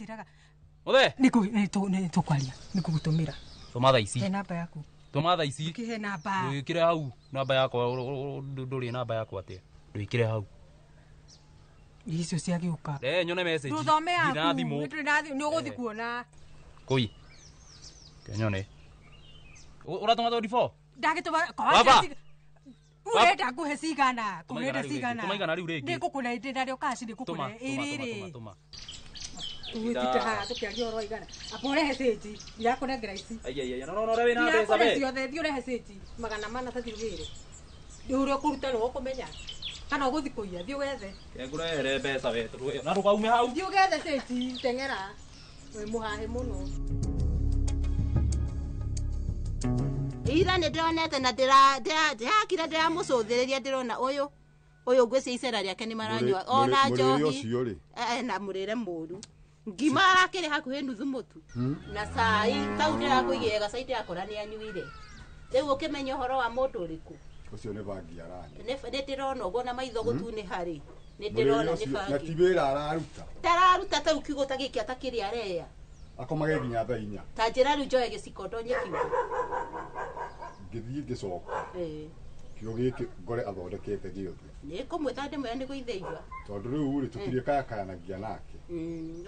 Mũthee. Nĩ tũkwaria. Nĩ ngũgũtũmĩra. Tũma thaa ici. He namba yaku. Tũma thaa ici. Ndũkĩhe namba. Ndũĩkĩre hau namba yakwa ndũrĩ namba yakwa atĩa. Ndũĩkĩre hau. Icio ciagĩũka. Nyone message. Ndũthome yaku. Ndina thimũ. Nĩ ũgũthiĩ kuona. Kũi. Kenyone. Ũratũma 24? Ndagĩtũma. Baba. Ũrenda ngũhe cigana? Ũrenda cigana? Tũma igana rĩu rĩngĩ. Nĩ ngũkũne ndĩ narĩo cash nĩ ngũkũne. Ĩrĩ rĩ. Tũgĩtinde haha tũkĩaria ũhoro wa igana. Amba ũrehe cĩnji. Ndirakũnengera ici. Aiya. No no ũrĩa wĩna mbeca we. Ciothe thiĩ ũrehe cĩnji. 400 ta thiĩ ũgĩre. Ũrĩa ũkũruta nĩwe ũkũmenya. Kana ũgũthiĩ kũiya thiĩ ũgethe. Ngũrehere mbeca we. Na ndũkaume hau. Thiĩ ũgethe cĩnji teng'era. Wĩ mũhahe mũno. Ira nĩ ndĩronete na ndĩrakira ndĩramũcũthĩrĩria ndĩrona ũyũ ũyũ ngwĩcia icera rĩake nĩ maranyua ona njohi na mũrĩre mũru. Ngima arakĩrĩ hakuhĩ nuthu mũtu. Na cai tau ndĩrakũigĩra gacai ndĩrakora nĩ anyuire. Rĩu ũkĩmenya ũhoro wa mũndũ ũrĩkũ? Ũcio nĩ bangi aranyua. Nĩ ndĩrona ũguo na maitho gũtunĩ harĩ. Nĩ ndĩrona nĩ bangi. Na ti wĩra araruta. Ndararuta tau kiugo ta gĩkĩ atakĩrĩ areya. Akomage nginya thaa 4. Ta njĩra rĩu njoe gĩciko ndonye kiugo. Ngĩthiĩ ngĩcoka. Kiugo gĩkĩ ngore athondekete gĩothe. Nĩ kũmwĩta ndĩmwĩre nĩ gũithĩiwa. Tondũ rĩu rĩ tũtirĩkayakayanagia nake.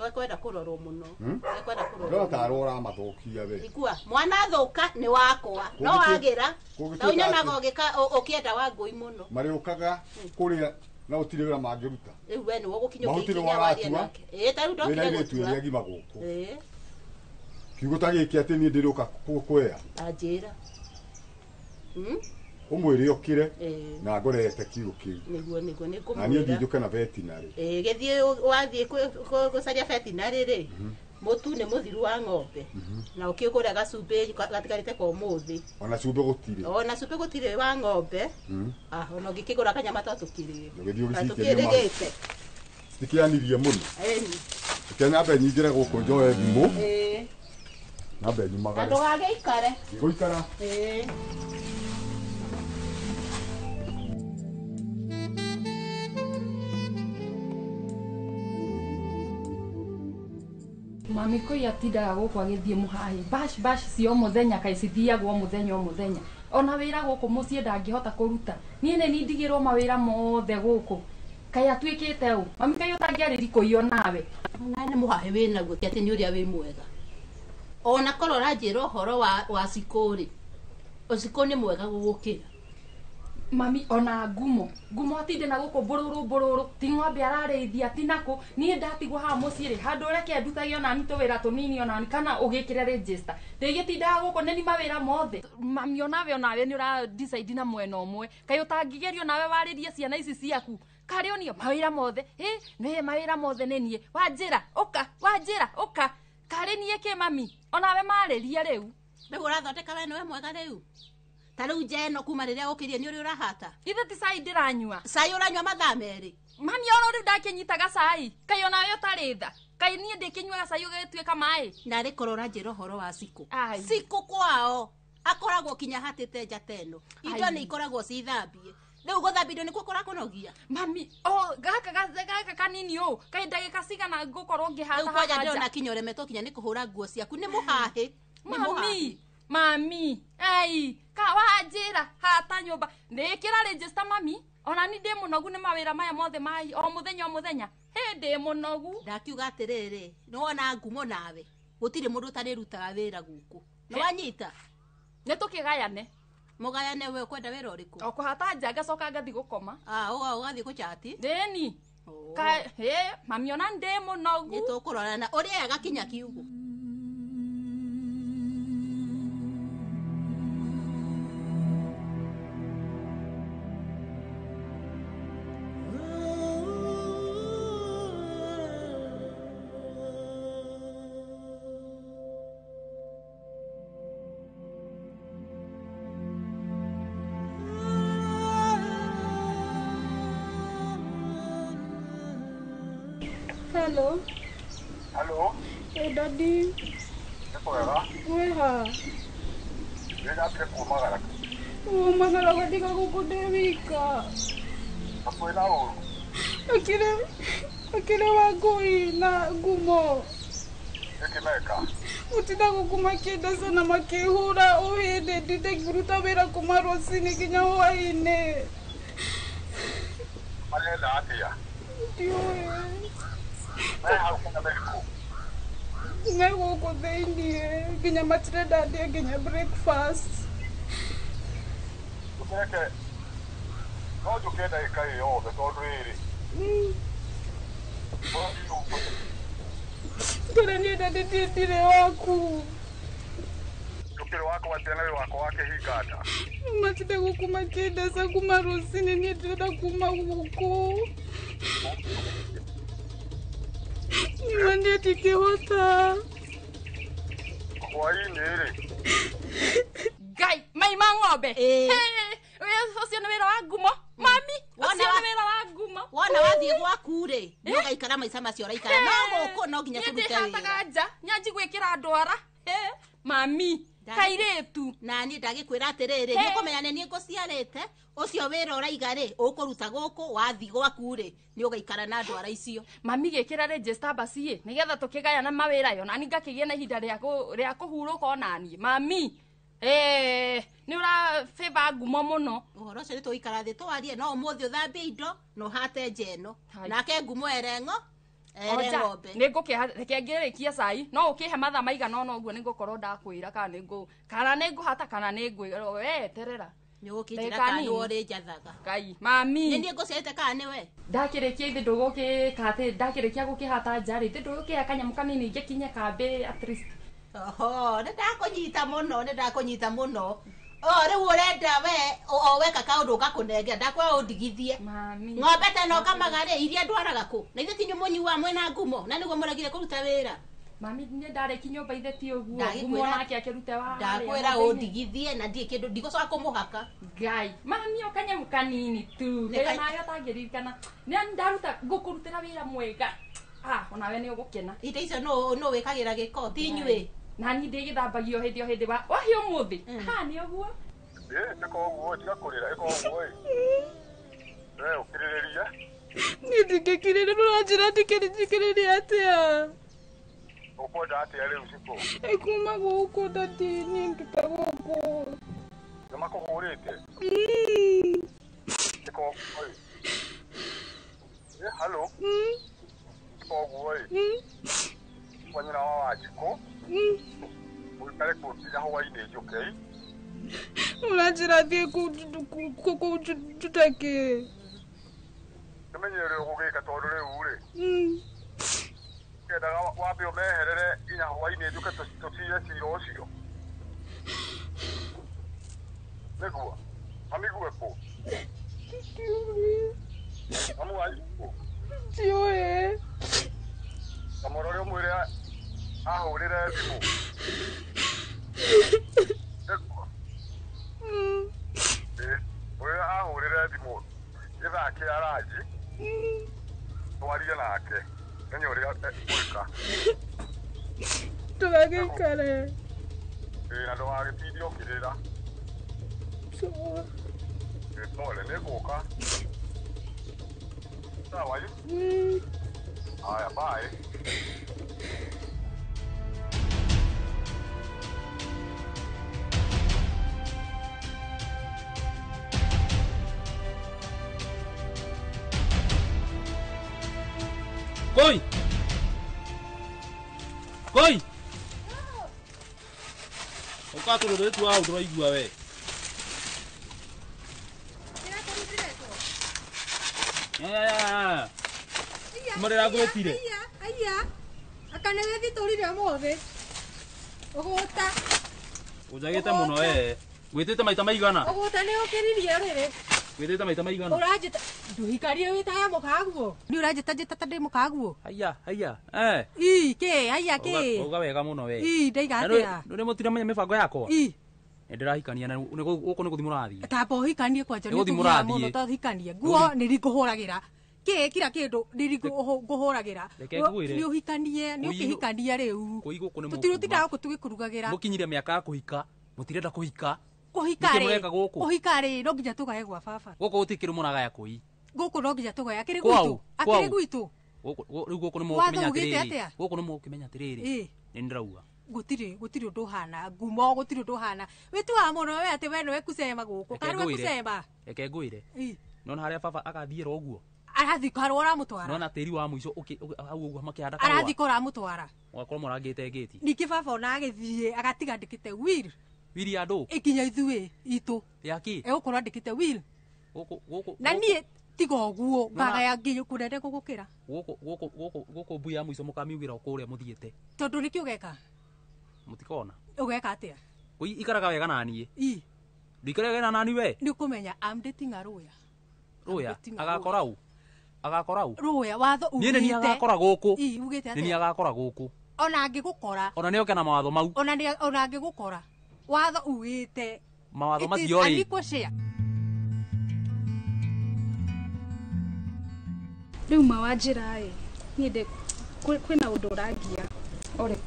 Ekwenda kũrorwo mũno. Ekwenda kũrorwo. Ndĩrona tarwo ũramathũkia we. Igua, mwana thũka nĩ wakwa. No wagĩra. Na ũnyonaga ũgĩka ũkĩenda Wangũi mũno. Marĩũkaga kũrĩa na gũtirĩ wĩra mangĩruta. Rĩu we nĩwe ũgũkinya ũkĩikinya warie nake. Ĩĩ ta rĩu ndokire gũtua. Wĩna agima gũkũ. Kiugo ta gĩkĩ atĩ niĩ ndĩrĩũka gũkwea. Ta njĩra. Ũmwĩre ũkĩre na ngorete kiugo kĩu. Nĩguo nĩguo nĩ ngũmwĩra. Na niĩ thiĩ njũke na veterinary. Gĩthiĩ wathiĩ gũcaria veterinary rĩ, mũtu nĩ mũthiru wa ng'ombe. Na ũkĩgũra gacumbĩ gatigarĩte ka ũmũthĩ. Ona cumbĩ gũtirĩ. Ona cumbĩ gũtirĩ wa ng'ombe. Ona ũngĩkĩgũra kanyama to tũkĩrĩe. Ũgĩthiĩ ũgĩcikie. Citikĩanirie mũno. Reke nyambe nyingĩre gũkũ njoe thimũ. Nyambe nyumagare. Na ndũgagĩikare. Ndigũikara. Mami koi atindaga gũkũ agĩthiĩ mũhaĩ bash bash cio mũthenya kaĩ cithiagwo mũthenya o mũthenya ona wĩra gũkũ mũciĩ ndangĩhota kũruta niĩ nĩ ndigĩrwo mawĩra mothe gũkũ kaĩ atuĩkĩte ũ mami kaĩ ũtangĩarĩri kũiywo nawe na nĩ mũhaĩ wĩnaguo ti atĩ nĩ ũrĩa wĩ mwega ona korwo ũranjĩra ũhoro wa cikũ rĩ ũcikũ nĩ mwega gũgũkĩra mami ona ngumo ngumo atinde na gũkũ mbũrũrũ mbũrũrũ ti ng'ombe ararĩithia ti nakũ niĩ ndatigwo haha mũciĩ rĩ handũ reke ndutage onani tũwĩra tũnini onani kana ũgĩkĩre register ndĩgĩtindaga gũkũ nĩ ni mawĩra mothe mami onawe onawe nĩ ũra decide na mwena ũmwe kaĩ ũtangĩgerio nawe warĩrie ciana ici ciaku karĩ onio mawĩra mothe ĩ nĩ mawĩra mothe nĩ niĩ wanjĩra ũka wanjĩra ũka karĩ niĩ kĩ mami onawe marĩrie rĩu rĩu ũrathondeka we nĩwe mwega rĩu ta rĩu nja ĩno kuma rĩrĩa ũkĩrie nĩ ũrĩ ũrahata ithe ti cai ndĩranyua cai ũranyua mathaa merĩ mami oro rĩu ndakĩnyitaga cai kaĩ onawe ũtarĩ tha kaĩ niĩ ndĩkĩnyuaga cai ũgĩtuĩka maĩ narĩ korwo ũranjĩra ũhoro wa cikũ cikũ kwao akoragwo kinya hatĩte njata ĩno indo nĩ ikoragwo cithambie rĩu gũthambia indo nĩkuo kũrakũnogia mami o gaka kanini ũ kaĩ ndagĩka cigana ngũkorwo ngĩhata rĩu kwanja ndĩrona kinya ũremetwo kinya nĩ kũhũra nguo ciaku nĩ mũhahĩ mami mami ai ka wanjĩra hata nyũmba ndĩkĩra register mami ona ni ndĩ mũnogu nĩ mawĩra maya mothe mai o mũthenya o mũthenya hĩ ndĩ mũnogu ndakiuga atĩrĩrĩ nĩwona ngumo nawe gũtirĩ mũndũ ũtarĩrutaga wĩra gũkũ nĩwanyita nĩ tũkĩgayane mũgayane we ũkwenda wĩra ũrĩkũ o kũhata nja ngacoka ngathiĩ gũkoma ũgathiĩ gũchati ndĩni ka hĩ mami ona ndĩ mũnogu nĩ tũkũrorana ũrĩaga kinya kiugo Hello. Hello. Hey, Daddy. Nĩ kwega? Wĩha? Ndĩratire kumagara. Umagara gũtiga gũkũ ndĩ wika. Na kwĩna ũru? Akĩrĩ Wangũi na ngumo. Nĩkĩ meka? Gũtinda gũkũ makĩndeca na makĩhũra o hĩndĩ ndinde ngĩruta wĩra kuma rũcinĩ nginya hwaĩ-inĩ. Marenda atĩa? Ndiũĩ. Me hau kana me kũ? Me gũkũ thĩiniĩ nginya matirenda ndĩe nginya breakfast. Ũkĩreke no njũke ndagĩka ĩ yothe tondũ rĩrĩ Tondũ niĩ ndandĩtie ndirĩ waku. Ndũkĩrĩ wakwa atĩa na wĩ wakwa wa kĩhinga nda? Matinda gũkũ makĩndeca kuma rũcinĩ niĩ ndĩrenda kuma gũkũ. Niĩ ndingĩhota. Hwaĩ-inĩ rĩ Ngai mai ma ng'ombe ũcio nĩ wĩra wa ngumo mami ũcio nĩ wĩra wa ngumo Wona wathiĩ gwaku rĩ, nĩ ũgaikara maica macio ũraikara. No gũkũ no nginya tũrute wĩra. Ndĩhataga nja, nyanji gwĩkĩra ndwara. Mami, kairĩtu. Na niĩ ndagĩkwĩra atĩrĩrĩ, nĩ ũkũmenya nĩ niĩ ngũciarĩte, ũcio wĩra ũraiga rĩ, ũkũruta gũkũ, wathiĩ gwaku rĩ, nĩ ũgaikara na ndwara icio. Mami gĩkĩra register basi ĩ, nĩgetha tũkĩgayana mawĩra yo, nani ngakĩgĩa na ihinda rĩa kũhurũka onaniĩ. Mami, nĩ ũra favor ngumo mũno. Ũhoro ũcio nĩ tũgũikara thĩ twarie, no ũmũthĩ ũthambie indo na ũhate nja ĩno. Nake ngumo ere ere ng'ombe. Nĩ ngũkĩha, reke ngĩrĩkie cai, no ũkĩhe mathaa maigana ũna ũguo nĩ ngũkorwo ndakwĩra kana nĩ ngũhata kana nĩ ngwĩra, we eterera. Nĩ ũgũkĩnjĩra kana nĩ ũrĩ njathaga. Ngai, mami. Nĩ niĩ ngũciarĩte kana nĩ we? Ndakĩrĩkia ithe ndũgũkĩka atĩ, ndakĩrĩkia gũkĩhata nja rĩ, ithe ndũgũkĩhe kanyamũ kanini ngĩkinye kambĩ at least. Oho, nĩ ndakũnyita mũno, nĩ ndakũnyita mũno. O rĩu ũrenda we o weka kaũndũ ũgakũnengera, ndakwĩra ũndigithie. Ng'ombe ta ĩno ngamaga rĩ, iria ndwaraga kũ? Na ithuĩ tinyu mũnyuaga mwĩna ngumo, na nĩguo mũregire kũruta wĩra. Mami, nĩ ndarĩki nyũmba ithe ti ũguo, ngumo nake akĩrute wa harĩa Ndakwĩra ng'ombe-inĩ. ũndigithie na ndirĩ kĩndũ, ndigũcoka kũmũhaka. Ngai, mami o kanyamũ kanini tu, ndĩ nayo ũtangĩririkana. Nĩ ndaruta ngũkũrutĩra wĩra mwega. Onawe nĩ ũgũkena. Indo icio nũ wĩkagĩra gĩko, ti inyuĩ. Na niĩ ndĩgĩthambagio hĩndĩ o hĩndĩ wa wahĩ ũmũthĩ. Ha, nĩ ũguo. Ĩka ũguo, tiga kũrĩra, ĩka ũguo ĩ. We ũkirĩrĩrie. Niĩ ndingĩkirĩrĩria, ũranjĩra ndikĩrĩrie atĩa? Ũkwenda atĩa rĩu Cikũ? Kuma gũkũ daddy, niĩ nduta gũkũ. Nĩ makũhũrĩte? Ĩka ũguo ĩ. Hello? Ĩka ũguo ĩ. Kwa nyina wa Wanjikũ. Ũikare kũu nginya hwaĩ-inĩ njũke ĩ. Ũranjĩra thiĩ kũu njute kĩ? Nĩmenye ũrĩa ũgũgĩka tondũ rĩu rĩ. Kendaga wambe ũmeherere nginya hwaĩ-inĩ njũke tũcire cira ũcio. Nĩguo? Mami kũ? Mamu wanyu kũ? Ndiũĩ. Ta mũrore ũmwĩre ahũrĩre thimũ. Nĩguo? Ũrĩa ahũrĩre thimũ gĩthaa kĩa ranji, twarie nake. Menye ũrĩa egwĩka. Ndũgagĩikare. Na ndũgagĩtinde ũkĩrĩra. Sawa. Pole, nĩngũka. Sawa ĩ? Haya, bye. Koi! Koi! Ũka tũrũrĩ tu hau ndũraigua we. Marĩra ngwĩtire. Aya, aka nĩ wĩthitũrire ũmũthĩ. Ũgũta. Ũnjagĩte mũno we. Ngwĩtĩte maita maigana? Ũgũta nĩ ũkĩririe rĩrĩ. Ngwĩtĩte maita maigana? Ũranjĩta ndũhikarie wĩtaga mũkaguo. Nĩ ũranjĩta njĩta ta ndĩ mũkaguo. Haiya, haiya. Ii, kĩ, haiya kĩ. Uga wega mũno we. Ii, ndaiga atĩa? Nĩ mũtiramenya mĩbango yakwa? Ii. Nĩ ndĩrahikania na gũkũ nĩ gũthiĩ mũrathiĩ. Tamba ũhikanie kwanja nĩ tũthiaga mũno ta ũhikanie. Nguo nĩ ngũhũragĩra. Kĩ kila kĩndũ nĩ ngũhũragĩra. Nĩ ũhikanie, nĩ ũkĩhikania rĩu. Tũtirũtindaga gũkũ tũgĩkũrugagĩra. Mũkinyire mĩaka ya kũhika, mũtirenda kũhika. Kũhika rĩ, kũhika rĩ, no nginya tũgae gwa baba. Gũkũ gũtirĩ kĩndũ mũragaya kũi. Gũkũ no nginya tũgae akĩrĩ gwitũ. Akĩrĩ gwitũ. Rĩu gũkũ nĩ mũkĩmenya atĩrĩrĩ. Gũkũ nĩ mũkĩmenya atĩrĩrĩ. Nĩ ndĩrauga. Gũtirĩ ũndũ ũhana ngumo, gũtirĩ ũndũ ũhana. Wĩtuaga mũno we atĩ we nĩwe kucema gũkũ. Karĩ we kucema. Reke ngwĩre. Nona harĩa baba agathiĩra ũguo. Arathiĩ karũa ũramũtwara. Nona tĩri wa mũico hau ũguo makĩhanda karũa. Arathiĩ kũ ũramũtwara. Ũgakorwo mũrangĩte ngĩti. Ningĩ baba ona agĩthiĩ agatiga andĩkĩte will. Will ya ndũ? Ĩkinya ithuĩ itũ. Ya kĩ? Egũkorwo andĩkĩte will. Gũkũ. Na niĩ tiga ũguo ngagaya nginya kũnene gũgũkĩra. Gũkũ mbui ya mũico mũkamiugĩra o kũrĩa mũthiĩte. Tondũ nĩkĩ ũgeka? Mũtikona. Ũgeka atĩa? Kũi ikaraga wega na niĩ. Ii. Ndũikaraga wega na niĩ we? Nĩ ũkũmenya I'm dating a lawyer. Rũya agakora ũ? Agakora ũ? Rũya watho ugĩte. Niĩ nĩ niĩ agakora gũkũ. Ii ugĩte atĩa? Nĩ niĩ agakora gũkũ. Ona angĩgũkora. Ona nĩ oke na mawatho mau. Ona angĩgũkora. Watho ugĩte. Mawatho macio rĩ. It is an equal share. Rĩu ma wa njĩra ĩ niĩ ndĩ kwĩna ũndũ ũrangia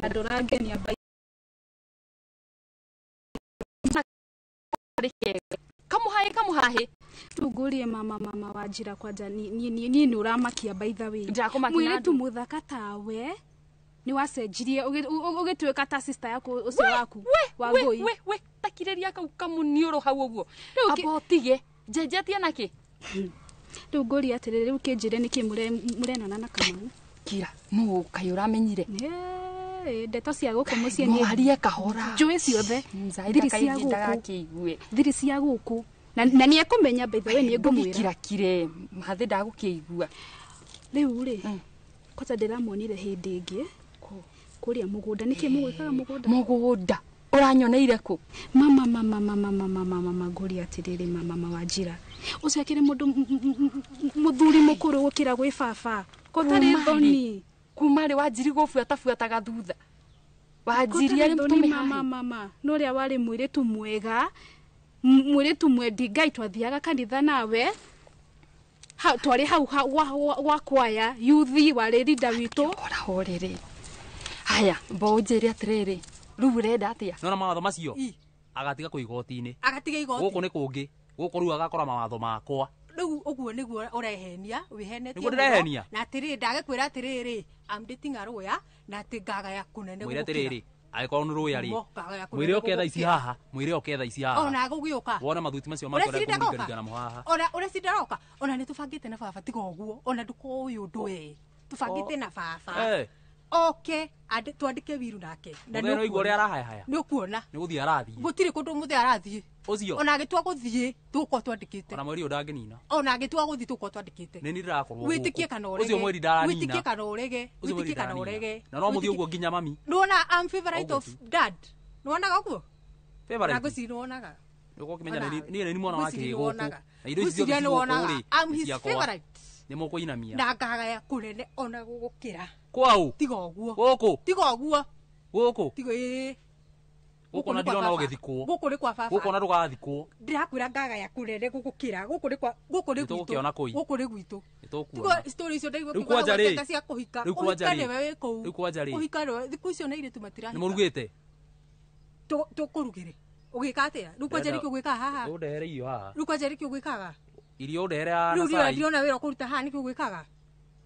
na ndũrangenia kamuhahe rĩu ngũrie mama wa njĩra kwanja niĩ nĩ ũramakia by the way mwĩrĩtu mũthaka tawe nĩ wacenjirie ũgĩtuĩka ta sister yaku ũcio waku wa ngũi we takirĩria kau kamuniũrũ hau ũguo amba ũtige njenjetie nakĩ rĩu ngũrie atĩrĩrĩ rĩu kĩnjĩre nĩkĩ mũrenana na Kamau kira nũ kaĩ ũramenyire ndeto cia gũkũ mũciĩ nĩ arie kahora njũĩ ciothe thiri cia gũkũ thiri cia gũkũ na nĩ ekũmenya by the way nĩ ngũmwĩra kira kire mathĩ ndagũkĩigua rĩu rĩ kwanja ndĩramuonire hĩndĩ ĩngĩ kũrĩa mũgũnda nĩkĩ mũgwĩkaga mũgũnda ũranyoneire kũ mama mama mama mama mama ngũria atĩrĩrĩ mama wa njĩra ũcio akĩrĩ mũndũ mũthuri mũkũrũ gũkĩra gwĩ baba gũtarĩ thoni kuma rĩ wanjiri gũbuatabuataga thutha wanjiri arĩ mũtũmĩ mama mama no ũrĩa warĩ mũirĩtu mwega mũirĩtu mwendi Ngai twathiaga kanitha nawe twarĩ hau gwa kwaya yuthi warĩ leader witũ ora horere haya mbo ũnjĩre atĩrĩrĩ rĩu ũrenda atĩa nona mawatho macio agatiga kũ igoti-inĩ agatiga igoti gũkũ nĩ kũngĩ gũkũ rĩu agakora mawatho makwa rĩu ũguo nĩguo ũrehenia wĩhenetie nĩguo ndĩrehenia na atĩrĩrĩ ndagĩkwĩra atĩrĩrĩ I'm dating a lawyer na atĩ ngagaya kũnene mwĩre atĩrĩrĩ angĩkorwo nĩ rũya rĩ mwĩre oke thaa ici haha mwĩre oke thaa ici haha ona gũgĩũka wona mathuti macio makwa kũringana namo haha ona ũreci ndaroka ona nĩ tũbangĩte na baba tiga ũguo ona ndũkoĩ ũndũ we tũbangĩte na baba oke twandĩke wiru nake na nĩ ũigua ũrĩa arahayahaya nĩ ũkuona nĩ gũthiĩ arathiĩ gũtirĩ kũndũ mũthee arathiĩ ũcio ona agĩtua gũthiĩ tũgũkorwo twandĩkĩte ona mweri ũyũ ndangĩnina ona agĩtua gũthiĩ tũgũkorwo twandĩkĩte nĩ niĩ ndĩrakorwo wĩtĩkie kana ũrege ũcio mweri ndaranina wĩtĩkie kana ũrege wĩtĩkie kana ũrege na no mũthiĩ ũguo nginya mami nĩwona I'm favorite of dad nĩwonaga ũguo favorite na ngwĩciria nĩwonaga nĩũkorwo ũkĩmenya niĩ nĩ mwana wa kĩhĩ gũkũ na indo ici ciothe nĩwonaga I'm his favorite nĩ mũkũinamia na ngagaya kũnene ona gũgũkĩra kwau tiga ũguo gũkũ tiga ũguo gũkũ tiga ĩĩ gũkũ na ndirona ũgĩthikwo gũkũ nĩ kwa baba gũkũ na ndũgathikwo ndĩrakwĩra ngagaya kũnene gũgũkĩra gũkũ nĩ kwa gũkũ nĩ gwitũ gũkũ nĩ gwitũ nĩtũkuona tiga story icio ndaigua kiuga cia kũhika rĩu kwanja ũhika rĩ nĩwe wĩ kũu rĩu kwanja rĩ ũhika nĩwe thikũ icio na airĩtu matirahika nĩ mũrugĩte tũkũrugĩre ũgĩka atĩa rĩu kwanja nĩkĩ ũgwĩkaga haha ũndehere irio haha rĩu kwanja nĩkĩ ũgwĩkaga irio ũndehere haha rĩu ndĩrona wĩra ũkũruta haha nĩkĩ ũgwĩkaga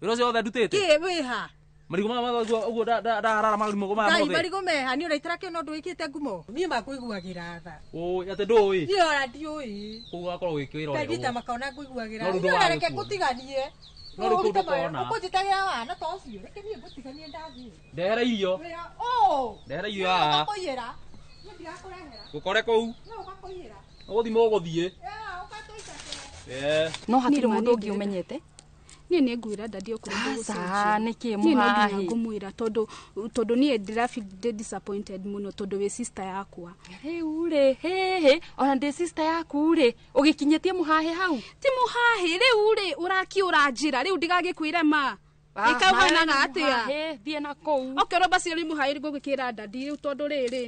wĩra ũcio wothe ndutĩte kĩ wĩ ha marigũ maya mothe ũguo ndaharara marigũ maya mothe marigũ meha niĩ ũraitara kĩo no ndwĩkĩte ngumo niĩ makũiguagĩra tha ũĩ atĩ ndũĩ niĩ ona ndiũĩ kũu wakorwo ũgĩkwĩra ũrĩa makona ngũiguagĩra niĩ ona reke ngũtiganie no rĩu kũu ndũkona ũkũnjĩtagĩra wana ta ũcio reke niĩ ngũtiganie ndathiĩ ndehere irio ndehere irio haha ũgakũiyĩra niĩ ndirakũrehera ngũkore kũu ũgakũiyĩra ũgũthiĩ mũgũthiĩ no hatirĩ mũndũ ũngĩ ũmenyete niĩ nĩ ngwĩra ndadi okorwo ndũgũcenjia nĩkĩ mũhahi no nginya ngũmwĩra tondũ niĩ ndĩrafeel ndĩ disappointed mũno tondũ wĩ sister yakwa rĩu rĩ hĩhĩ ona ndĩ sister yaku rĩ ũgĩkinyĩtie mũhahi hau ti mũhahi rĩu rĩ ũrakiũra njĩra rĩu ndigagĩkwĩre ma ĩkauhanaga atĩa thiĩ na kũu okorwo basi rĩ mũhahi ngũgĩkĩra ndadi rĩu tondũ rĩrĩ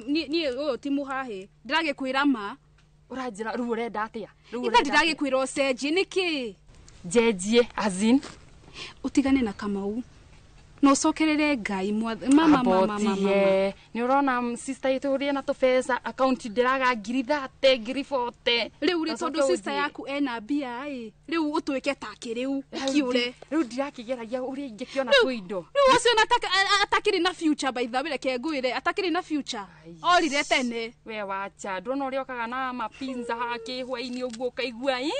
niĩ ũyũ ti mũhahi ndĩragĩkwĩra ma ũranjĩra rĩu ũrenda atĩa itha ndĩragĩkwĩra ũcenjie nĩkĩ njenjie azin utigane na Kamau na ucokerere Ngai mama mama mama nĩ ũrona sister itũ ũrĩa na tũbeca account ndĩraga 30,000 40,000 rĩu rĩ tondũ sister yaku ena mbia ĩ rĩu ũtuĩke take rĩu ũkiũre rĩu ndirakĩgeragia ũrĩa ingĩkĩona tũindo rĩu ũcio atakĩrĩ na future by the way reke ngwĩre atakĩrĩ na future orire tene we wacha ndũrona ũrĩa okaga na mapinza hake hwainĩ ũguo ũkaigua ĩ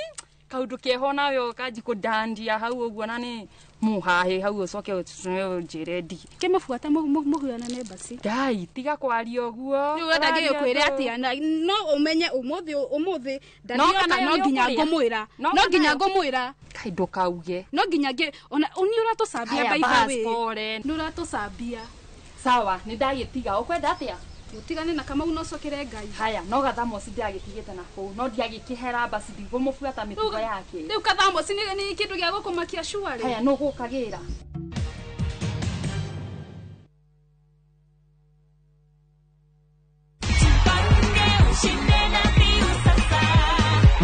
kaundu keho nawe ũkanji kũndandia hau ũguo na nĩ mũhahe hau ũcoke ũnjĩre ndi kĩmũbuata mũhuanane basi ngai tiga kwaria ũguo rĩu wenda ngĩgĩkwĩre atĩa no ũmenye ũmũthĩ ndanioka no nginya ngũmwĩra no nginya ngũmwĩra kai ndũkauge no nginya ona nĩ ũratũcambia by the way nĩ ũratũcambia sawa nĩ ndagĩtiga ũkwenda atĩa utigane na Kamau no cokere Ngai haya no gathamoci ndiagĩtigĩte na kũu no ndiagĩkĩhera basi ndigũmũbuata mĩtugo yake rĩu kathamoci nĩ kĩndũ gĩa gũkũmakia shuarĩ haya no gũkagĩra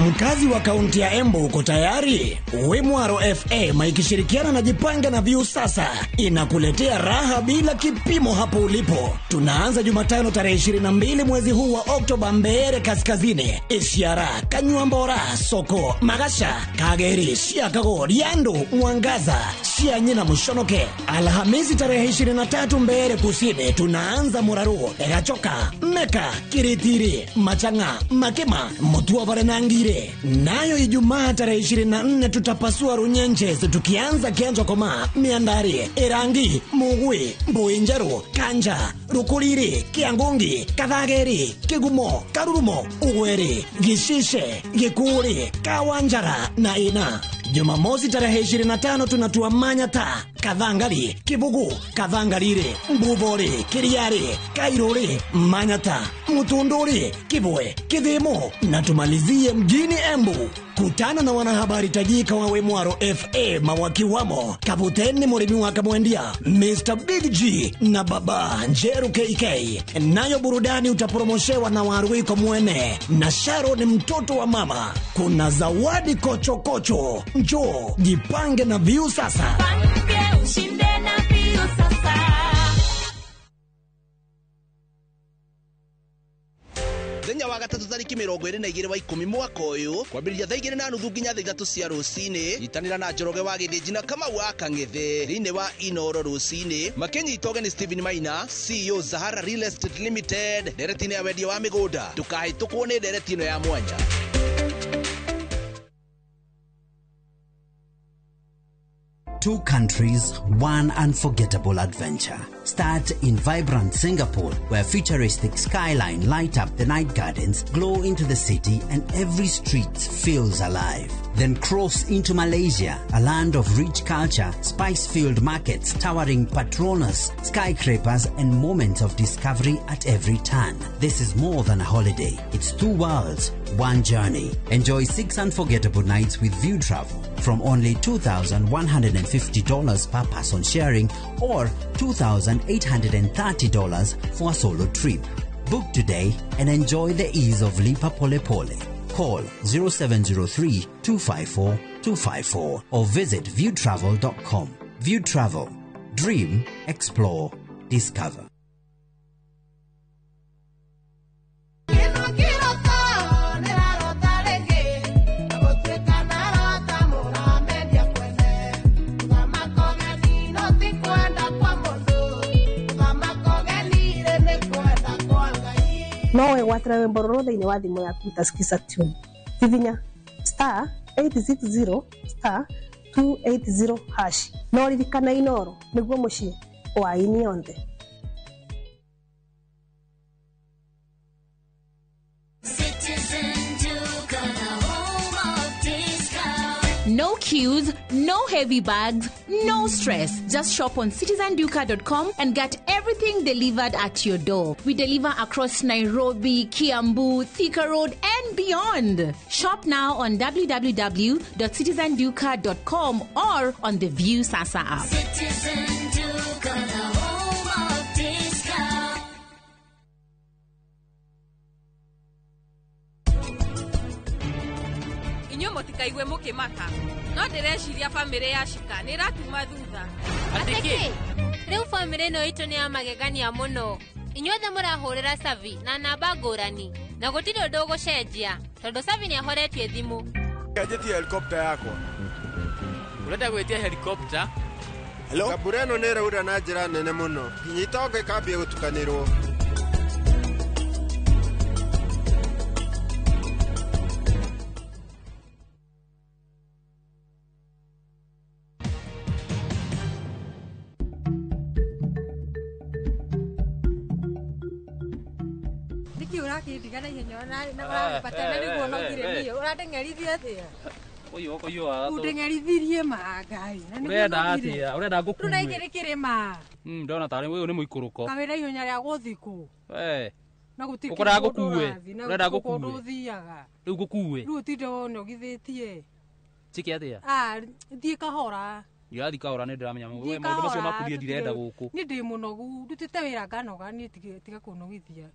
Mkazi wa kaunti ya Embu uko tayari? Wimwaro FM ikishirikiana na Jipange na View Sasa inakuletea raha bila kipimo hapo ulipo. Tunaanza Jumatano tarehe 22 mwezi huu wa Oktoba, Mbeere Kaskazini, Ishiara, Kanyuambora, Soko, Magasha, Kageri, Shiakago, Riandu, Mwangaza, Shianyina, Mushonoke. Alhamisi tarehe 23 Mbeere Kusini tunaanza Muraru, Egachoka, Meka, Kiritiri, Machanga, Makema, Mutuavare na Ngire. Nayo Ijumaa tarehe 24 tutapasua Runyenches tukianza Kianjo Koma, Miandari, Erangi, Mugwi, Mbuinjeru, Kanja, Rukuriri, Kiangungi, Kathageri, Kigumo, Karurumo, Ugweri, Gishishe, Gikuri, Kawanjara na Ina. Jumamosi tarehe 25 tunatua Manyata, Kathangari, Kibugu, Kathangarire, Mbubori, Kiriari, Kairuri, Manyata, Mutunduri, Kibwe, Kithimo na tumalizie mjini Embu. Kutana na wanahabari tajika wa Wimwaro FM wakiwamo Kabuteni Murimi wa Kamwendia, Mr. Big G na Baba Njeru KK. Nayo burudani utapromoshewa na Waruiko Mwene na Sharon mtoto wa mama. Kuna zawadi kochokocho. Njoo jipange na View Sasa. Pange ushinde na View Sasa. Mũthenya wa gatatũ tarĩki 22 wa 10 mwaka ũyũ kwambĩrĩria thaa 2:30 nginya thaa 3 cia rũcinĩ nyitanĩra na Njoroge wa Gĩthĩnji na Kamau wa Kang'ethe thĩinĩ wa Inoro rũcinĩ makĩnyita ũgeni Stephen Maina, CEO Zahara Real Estate Limited, ndereti-inĩ ya wendia wa mĩgũnda. Ndũkahĩtũkwo nĩ ndereti ĩno ya mwanya. Two countries, one unforgettable adventure. Start in vibrant Singapore, where futuristic skyline light up the night gardens, glow into the city, and every street feels alive. Then cross into Malaysia, a land of rich culture, spice-filled markets, towering Petronas, skyscrapers, and moments of discovery at every turn. This is more than a holiday. It's two worlds, one journey. Enjoy 6 unforgettable nights with View Travel from only $2,150 per person sharing or $2,830 for a solo trip. Book today and enjoy the ease of Lipa Pole Pole. Call 0703 254 254 or visit viewtravel.com. View Travel. Dream, explore, discover. No wegwatĩre rwĩmbo rũrũ thĩinĩ wa thimũ yaku utaskiza tune. Hihinya star 860 star 280 hash. No ririkana Inoro nĩguo mũciĩ wa aini onthe. No queues, no heavy bags, no stress. Just shop on citizenduka.com and get everything delivered at your door. We deliver across Nairobi, Kiambu, Thika Road, and beyond. Shop now on www.citizenduka.com or on the View Sasa app. Citizen Duka, the home of discount. Inyuĩ mũtikaigwe mũkĩmaka no ndĩreciria bamĩrĩ ya Shika nĩ ĩratuma thutha. Atĩkĩ? Rĩu bamĩrĩ ĩno itũ nĩ ya magegania mũno. Inyuothe mũrahũrĩra Savi na namba ngũrani na gũtirĩ ũndũ ũgũcenjia tondũ Savi nĩ ahoretie thimũ. Njĩtie helicopter yakwa. Ũrenda gwĩtia helicopter? Hello? Mbura ĩno nĩ ĩraura na njĩra nene mũno nginya itonga ikambia gũtukanĩrwo. Ũrakĩndiga na ihenya na ũrabatara nĩguo nogire niĩ ũrandeng'erithia atĩa? Ũndeng'erithirie ma Ngai. Ũrenda atĩa? Ũrenda ngũkue? Rĩu na igĩrĩ kĩrĩma. Ndona tarĩ ũyũ nĩ mũikũrũko. Kawĩra ihenya rĩa gũthiĩ kũ? Na gũtirĩ Ũkũrenda kũndũ ngũkue? ũrathiĩ, na Ũrenda gũtirĩ kũndũ ngũkue? ũthiaga. Rĩu ngũkue? Rĩu ũtinde ũnogithĩtie. Njĩke atĩa? Thiĩ kahora. Ndirathiĩ kahora nĩ ndĩramenya Thiĩ maũndũ macio kahora, maku niĩ ndirenda gũkũ. Niĩ ndĩ mũnogu, ndutĩte wĩra nganoga niĩ tiga kũnogithia.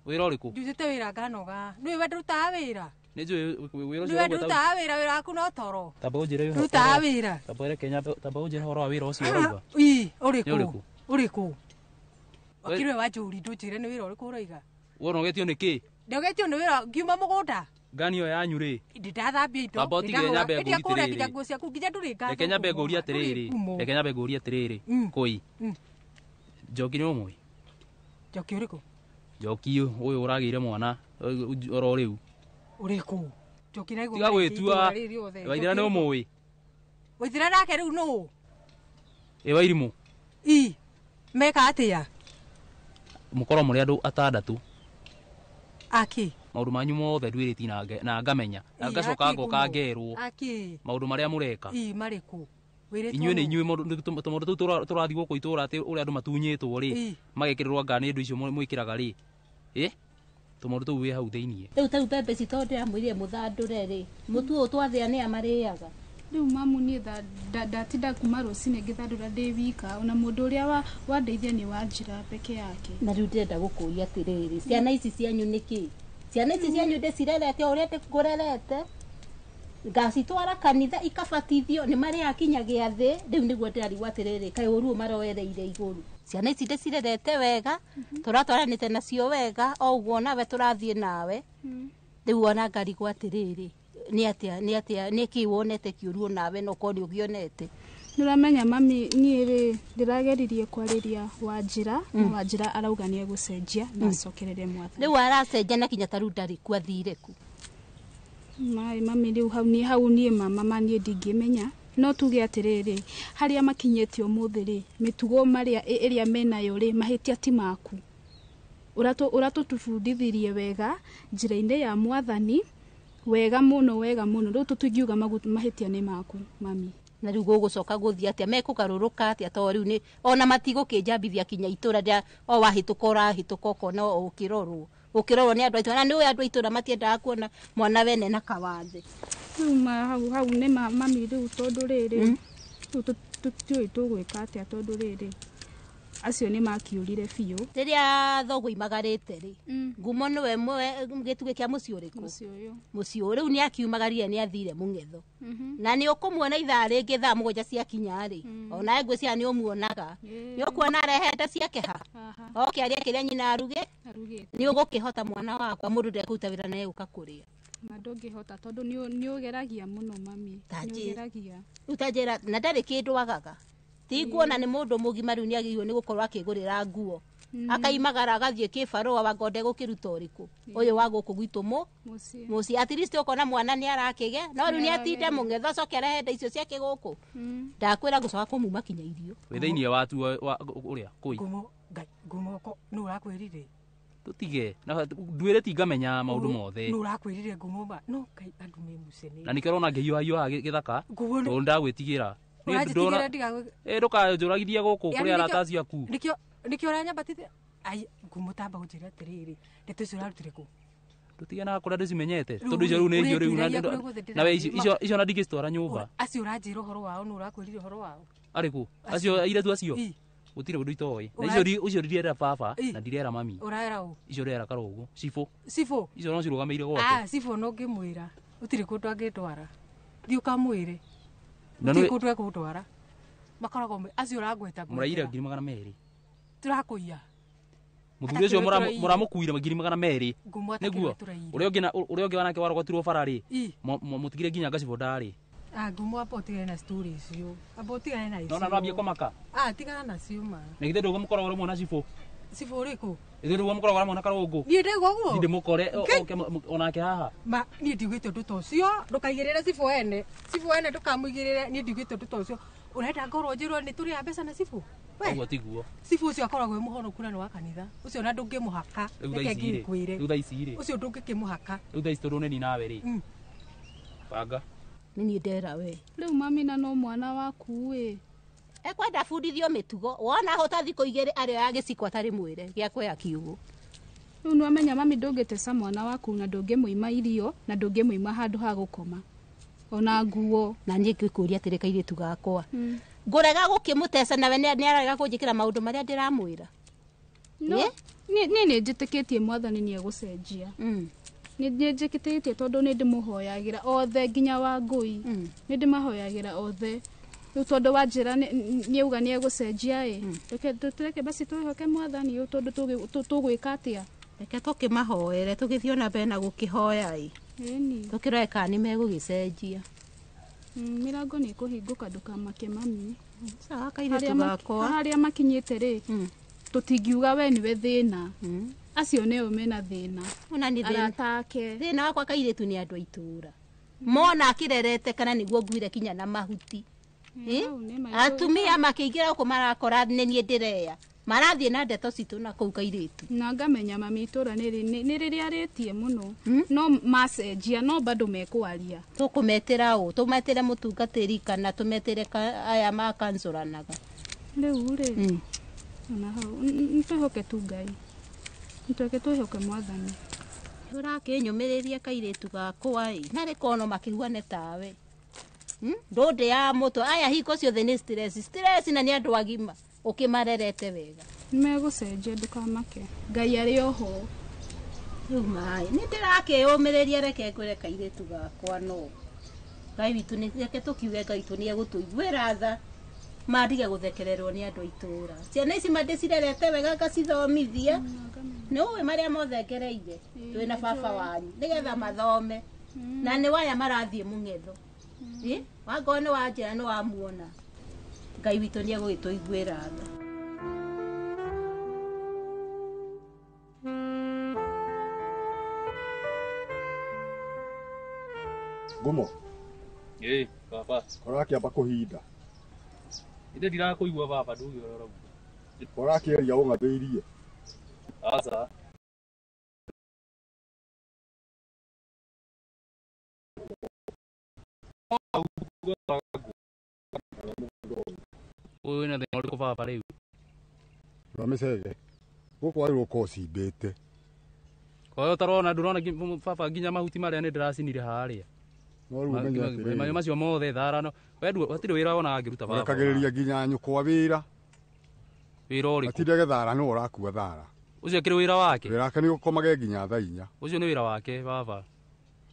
Wĩra ũrĩkũ? Ndutĩte wĩra nganoga. Nĩũĩ we ndũrutaga wĩra? Nĩ njũĩ wĩra ũcio Nĩwe ndutaga wĩra, wĩra waku no toro. Tamba ũnjĩre Ndutaga wĩra. Tamba ũreke nyambe, tamba ũnjĩre ũhoro wa wĩra ũcio ũrauga. Ii, Nĩ ũrĩkũ? ũrĩkũ? Ũrĩkũ? Wakiri wa njũri ndũnjĩre nĩ wĩra ũrĩkũ ũraiga. Wona ũgetio nĩ kĩ? Ndĩgetio nĩ wĩra ngiuma mũgũnda. Ngani ĩyo yanyu rĩ? Ndĩdathambia indo. Tamba ũtige nyambe ngũrie Ndĩakũra nginya atĩrĩrĩ. nguo ciaku nginya ndũrĩ ngatho. Reke nyambe ngũrie atĩrĩrĩ. Reke nyambe ngũrie atĩrĩrĩ. Kũi. Njoki nĩ ũmũĩ? Njoki ũrĩkũ? Njoki ũyũ ũragĩire mwana oro rĩu. Ũrĩkũ? Njoki na Tiga gwĩtua. Waithĩra nĩ ũmũĩ? Waithĩra nake rĩu nũ? Ĩ Wairimũ. Ii. Meka atĩa? Mũkorwo mũrĩ andũ atandatũ. Aki. Maũndũ manyu mothe nduĩrĩtie na ngamenya. Na ngacoka ngoka ngerwo. Aki. Maũndũ marĩa mũreka. Ii marĩkũ? Inyuĩ nĩ inyuĩ tũmaũndũ tũu tũrathiĩ gũkũ itũũra atĩ ũrĩa andũ matunyĩtwo rĩ, magekĩrĩrwo nga nĩ indo icio mwĩkĩraga rĩ. Ĩ? Tũmaũndũ tũu wĩ hau thĩiniĩ. Rĩu ta rĩu mbembe ici tondũ ndĩramwĩrire mũthandũre rĩ, mũtu ũyũ twathĩa nĩ a marĩaga. Rĩu mamu niĩ ndatinda kuma rũcinĩ ngĩthandũra ndĩ wika, ona mũndũ ũrĩa wandeithia nĩ wanjĩra peke yake. Na rĩu ndĩrenda gũkũria atĩrĩrĩ, ciana ici cianyu nĩkĩ? Ciana ici cianyu ndĩcirerete o ũrĩa ngũrerete. Ngacitwara kanitha ikabatithio nĩ marĩa kinya gĩathĩ. Rĩu nĩguo ndĩrarigwo atĩrĩrĩ, kaĩ ũru ũyũ maroereire igũrũ. Ciana ici ndĩcirerete wega, tũratwaranĩte nacio wega, o ũguo nawe tũrathiĩ nawe. Rĩu ona ngarigwo atĩrĩrĩ, nĩ atĩa, nĩ atĩa, nĩ kĩĩ wonete kĩũru onawe no korwo nĩ ũgĩonete? Nĩũramenya mami, niĩ rĩ ndĩrageririe kwarĩria Wanjĩra, na Wanjĩra arauga nĩ egũcenjia na acokerere mwathani. Rĩu aracenjia na kinya ta rĩu ndarĩ ku athire ku. Mai mami rĩu hau niĩ hau niĩ mama ma niĩ ndingĩmenya. No tuge atĩrĩrĩ, harĩa makinyĩte ũmũthĩ rĩ, mĩtugo marĩa ĩrĩa menayo rĩ, mahĩtia ti maku. Ũratũtubundithirie wega njĩra-inĩ ya mwathani, wega mũno, wega mũno. Rĩu tũtingiuga mahĩtia nĩ maku mami. Na rĩu gũgũcoka gũthiĩ atĩa? Mekũgarũrũka atĩa? Tondũ rĩu nĩ ona matigũkĩnjambithia kinya itũra rĩa o wahĩtũka ũrahĩtũka ũkona o ũkĩrorwo. Ũkĩrorwo nĩ andũ a itũra. Na nĩũĩ andũ a itũra matiendaga kuona mwana wene na kawathe. Rĩu hau hau nĩ mami rĩu tondũ rĩrĩ, rĩu tũtiũĩ tũgwĩka atĩa tondũ rĩrĩ, acio nĩ makiũrire biũ. Rĩrĩa thoguo imagarĩte rĩ, ngumo nĩwe gĩtugĩ kĩa mũciĩ ũrĩkũ? Mũciĩ ũyũ. Mũciĩ ũyũ. Rĩu nĩ akiumagarire nĩ athire mũng'etho. Na nĩ ũkũmuona ithaa rĩngĩ thaa 7 ciakinya rĩ, onawe ngwĩciria nĩ ũmuonaga. Nĩ ũkuona arehete ciake ha? Oke arĩe kĩrĩa nyina aruge? Nĩ ũgũkĩhota mwana wakwa, mũndũ ndekũruta wĩra na egũka kũrĩa. Ma ndũngĩhota tondũ nĩ ũgeragia mũno mami. Nĩ ũgeragia. Rĩu ta njĩra, na ndarĩ kĩndũ agaga. Ti nguona nĩ mũndũ mũgima rĩu nĩ agĩrĩirwo nĩ gũkorwo akĩgũrĩra nguo. Akaimagara agathiĩ kĩbarũa wanga ndegũkĩruta ũrĩkũ. Ũyũ wa gũkũ gwitũ mũciĩ. At least ũkona mwana nĩ arakĩgĩa, no rĩu nĩ atinde mũng'etho acoke arehe nda icio ciake gũkũ. Ndakwĩra ngũcoka kũmuma kinya irio. Wĩ thĩiniĩ wa tu ũrĩa kũi. Ngumo nũ ũrakwĩrire? Tũtige na nduĩre ti ngamenya maũndũ mothe. Nũ ũrakwĩrire ngumo ma? No Ngai andũ me mũcene. Na nĩkĩo ũrona ngĩhiũhahiũha gĩthaka, tondũ ndagwĩtigĩra. Ndũkanjũragithie gũkũ kũrĩ arata acio aku. Nĩkĩo ũranyambatithia? Ai, ngumo tamba ũnjĩre atĩrĩrĩ, ndeto icio ũrarutire kũ? Tũtige na kũrĩa ndĩcimenyete, tondũ icio rĩu nĩ irio rĩu na we icio na ndingĩcitwara nyũmba. Acio ũranjĩra ũhoro wao, nũ ũrakwĩrire ũhoro wao? Arĩkũ? Acio airĩtu acio? Gũtirĩ ũndũ itoĩ. Na icio icio ndirera baba na ndirera mami. Ũraera ũ? Icio ndĩrera Karũgũ. Cibũ. Cibũ? Icio no cirũgamĩire gwake. Ah, cibũ no ngĩmwĩra. Gũtirĩ kũndũ angĩndwara. Thiĩ ũkamwĩre. Gũtirĩ kũndũ ekũndwara. Makoragwo acio ũrangweta. Mũraire 200,000. Tũrakũiya. Mũthuri ũcio mũramũkuire 200,000. Nĩguo. Ũrĩa ũngĩ wanake warogotirwo bara rĩ, mũtigire nginya ngacibũ ndarĩ. Ah, ngumo amba ũtigane na story icio. Amba ũtigane na icio. No na nwambie kũmaka. Ah, tigana nacio ma. Na githĩ ndũgũmũkoragwo rĩmwe na cibũ? Cibũ ũrĩkũ? Githĩ ndũgũmũkoragwo rĩmwe na Karũngũ? Niĩ ndĩguo ũguo? Niĩ ndĩmũkore oke onake haha. Ma, niĩ ndiugĩte ũndũ ta ũcio. Ndũkaigĩrĩre cibũ ene. Cibũ ene ndũkamũigĩrĩre. Niĩ ndiugĩte ũndũ ta ũcio. Ũrenda ngorwo njĩrwo nĩ tũrĩaga mbeca na cibũ? Ũguo tiguo. Cibũ ũcio akoragwo e mũhonoku na nĩ wa kanitha. Ũcio ona ndũngĩmũhaka. Reke ngĩkwĩre. Rĩu thaa ici rĩ. Ũcio ndũngĩkĩmũhaka. Rĩu thaa ici tondũ nĩ nawe rĩ. Banga. Nĩ niĩ ndera we. Rĩu mami na no mwana waku ĩ. Ekwenda bundithio mĩtugo. Wona hota thikũ igĩrĩ arĩoya gĩciko atarĩ mwĩre gĩa kuoya kiugũ. Rĩu nĩwamenya mami ndũngĩteca mwana waku na ndũngĩmũima irio na ndũngĩmũima handũ ha gũkoma. Ona nguo. Na niĩ ngĩkũria atĩrĩ kairĩtu gakwa. Ngũrega gũkĩmũteca nawe nĩ ararega kũnjĩkĩra maũndũ marĩa ndĩramwĩra. No, niĩ nĩ njĩtĩkĩtie mwathani nĩ egũcenjia. Nĩ njĩkĩtĩtie tondũ nĩ ndĩmũhoyagĩra othe nginya wa ngũi. Nĩ ndĩmahoyagĩra othe. Rĩu tondũ wa njĩra nĩ auga nĩ egũcenjia ĩ. Reke tũreke basi twĩhoke mwathani ũyũ tondũ tũgwĩka atĩa. Reke tũkĩmahoere tũgĩthiĩ ona mbere na gũkĩhoya ĩ. Ĩni. Tũkĩrore kana nĩ megũgĩcenjia. Mĩrango nĩ ĩkũhingũka ndũkamake mami. Sawa kairĩtu gakwa. Harĩa makinyĩte rĩ tũtingiuga we nĩwe thĩna. Acio nĩo mena thĩna. Ona nĩ thĩna. Arata ake. Thĩna wakwa kairĩtu nĩ andũ a itũũra. Mona akĩrerete kana nĩguo nguire kinya na mahuti. Atumia makĩingĩra gũkũ marakora nĩ niĩ ndĩreya. Marathiĩ na ndeto citũ na kũu kairĩtu. Na ngamenya mami itũũra nĩ rĩrĩa arĩtie mũno. No macenjia no bado mekwaria. Tũkũmetĩra ũ? Tũmetĩre mũtungatĩri kana tũmetĩre aya makanzũranaga. Rĩu rĩ ona hau nĩtwĩhoke tu Ngai. Nĩtweke twĩhoke mwathani. Ũrakĩnyũmĩrĩria kairĩtu gakwa ĩ. Na rĩkorwo no makĩhuane tawe. Ndũndĩ ya mũtwe aya hingo ciothe nĩ stress. Stress na nĩ andũ agima. Ũkĩmarerete wega. Nĩmegũcenjia ndũkamake. Ngai arĩ oho. Rĩu maĩ nĩ ndĩrakĩyũmĩrĩria reke ngwĩre kairĩtu gakwa no. Ngai witũ nĩ reke tũkiuge Ngai witũ nĩ egũtũiguĩra tha. Mandige gũthekererwo nĩ andũ a itũũra. Ciana ici mandĩcirerete wega ngacithomithia. Nĩ ũĩ marĩa mothe ngereire twĩna baba wanyu nĩgetha mathome. Na nĩ waya marathiĩ mũng'etho. Wangorwo nĩ wanjĩra nĩ wamuona. Ngai witũ nĩ egũgĩtũiguĩra tha. Ngumo. Ĩ baba. Ũrakĩamba kũhinda. Inde ndirakũigua baba nduge ũrĩa ũrauga. Ũrakĩaria ũng'athĩirie. Aca. Ũyũ wĩna thĩna ũrĩkũ baba rĩu? Rora mĩcege. Gũkũ wagĩrĩirwo gũkorwo ũcimbĩte. Kwa hiyo ũtarona ndũrona baba nginya mahuti marĩa nĩ ndĩracinire harĩa. No rĩu ũmenye atĩrĩrĩ. Mahiũ macio mothe thara no. We hatirĩ wĩra wona angĩruta baba. Ũrekagĩrĩria nginya nyũkwa wĩra. Wĩra ũrĩkũ? Atindage thara nĩwe ũrakua thara. Ũcio akĩrĩ wĩra wake? Wĩra wake nĩ ũkomage nginya thaa 4. Ũcio nĩ wĩra wake baba.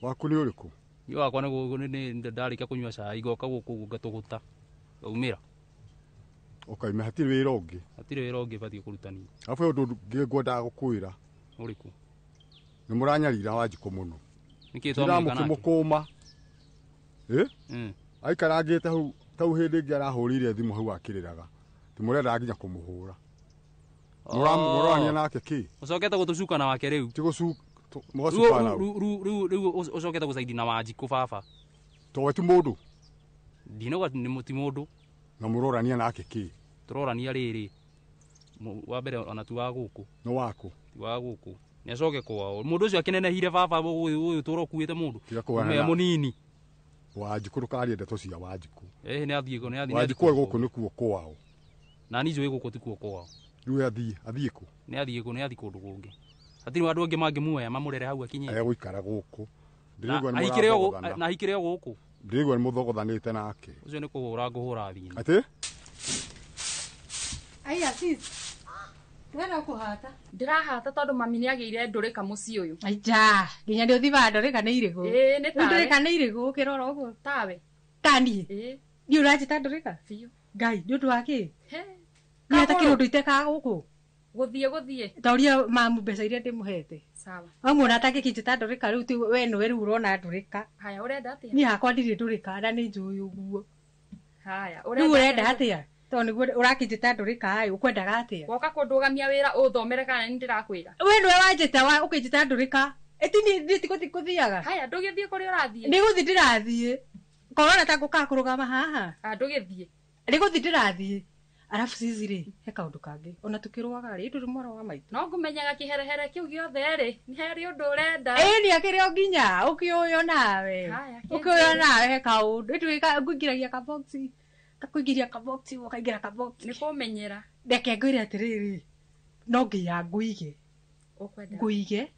Waku nĩ ũrĩkũ? Niĩ wakwa nĩ ndarĩkia kũnyua cai ngoka gũkũ ũguo ngatũgũta. Ngaumĩra. Ũkauma hatirĩ wĩra ũngĩ. Hatirĩ wĩra ũngĩ batiĩ kũruta niĩ. Arabu he ũndũ ũngĩ ngwendaga gũkwĩra. Ũrĩkũ? Nĩ mũranyarira Wanjikũ mũno. Nĩkĩĩ twamwĩka nake? Ndĩramũkĩmũkũma. Aikarangĩte hau tau hĩndĩ ĩngĩ arahũrĩire thimũ hau akĩrĩraga. Ti mũrendaga nginya kũmũhũra. Mũrorania nake kĩ? Ũcokete gũtũcuka na wake rĩu. Ti mũgacuka na rĩu. Rĩu ũcokete gũcaidi na Wanjikũ baba. To we ti mũndũ? Ndinauga ti mũndũ. Na mũrorania nake kĩ? Tũrorania rĩrĩ. Wa mbere ona ti wa gũkũ. Nĩ waku? Ti wa gũkũ. Nĩ acoke kwao. Mũndũ ũcio akĩnenehire baba ũyũ ũtũra ũkuĩte mũndũ. Tiga kũgana. Mũnini. Wanjikũ ndũkarie ndeto cia Wanjikũ. Ĩĩ nĩ athiĩ nĩ athiĩ. Wanjikũ gũkũ nĩkuo kwao. Na niĩ njũĩ gũkũ tikuo kwao. Rĩu athiĩ athiĩ kũ? Nĩ athiĩ kũ? Nĩ athiĩ kũndũ kũngĩ. Hatirĩ andũ angĩ mangĩmuoya mamũrere hau akinye. Egũikara gũkũ. Ndĩraigua nĩ mũrathogothanĩte. Na ahikire o gũkũ. Ndĩraigua nĩ mũthogothanĩte nake. Ũcio nĩ kũhũra ngũhũra thini. Atĩ? Aya sis. Ndĩrenda kũhata. Ndĩrahata tondũ mami nĩagĩire ndũrĩka mũciĩ ũyũ. Aija, nginya nĩ ũthimaga ndũrĩka nĩ irĩgũ. Ĩĩ nĩ tawe. Ndũrĩka nĩ irĩgũ ũkĩrora ũguo. Tawe. Ta niĩ? Ĩĩ. Niĩ ũranjĩta ndũrĩka? Biũ. Ngai, nĩ ũndũ wa kĩ? He. Niĩ hatakĩrĩ ũndũ itekaga gũkũ. Gũthiĩ gũthiĩ. Ta ũria mamu mbeca iria ndĩmũhete. Sawa. Wamuona atangĩkĩnjĩta ndũrĩka rĩu ti we nĩwe rĩu ũrona ndũrĩka. Haya ũrenda atĩa? Niĩ hakwa ndirĩ ndũrĩka na nĩ njũĩ ũguo. Haya, Rĩu ũrenda atĩa? Tondũ nĩguo ũrakĩnjĩta ndũrĩka ĩ, ũkwendaga atĩa? Woka kũndũgamia wĩra ũthomere kana nĩ ndĩrakwĩra. We nĩwe wanjĩta ũkĩnjĩta ndũrĩka. Ĩti niĩ ti gũthiĩ ngũthiaga. Haya, ndũgĩthiĩ kũrĩa ũrathiĩ. Nĩ gũthiĩ ndĩrathiĩ. Korona ta ngũkaga kũrũgama haha. Ah, ndũgĩthiĩ. Nĩ gũthiĩ ndĩrathiĩ. Arabu cici rĩ, he kaũndũ kangĩ. Ona tũkĩrũaga rĩ, ndũrĩ mwana wa maitũ. No ngũmenyaga kĩherehere kĩu gĩothe rĩ, nĩ harĩ ũndũ ũrenda. Ĩĩ nĩ akĩrĩ o nginya, ũkĩũywo nawe. Ũkĩũywo nawe he kaũndũ. Ĩtũĩka ngũingĩragia kaboxi. Kakũingĩria kaboxi, ũkaingĩra kaboxi. Nĩ kũmenyera. Reke ngwĩre atĩrĩrĩ, no nginya ngũige. Ũkwenda. Ngũige,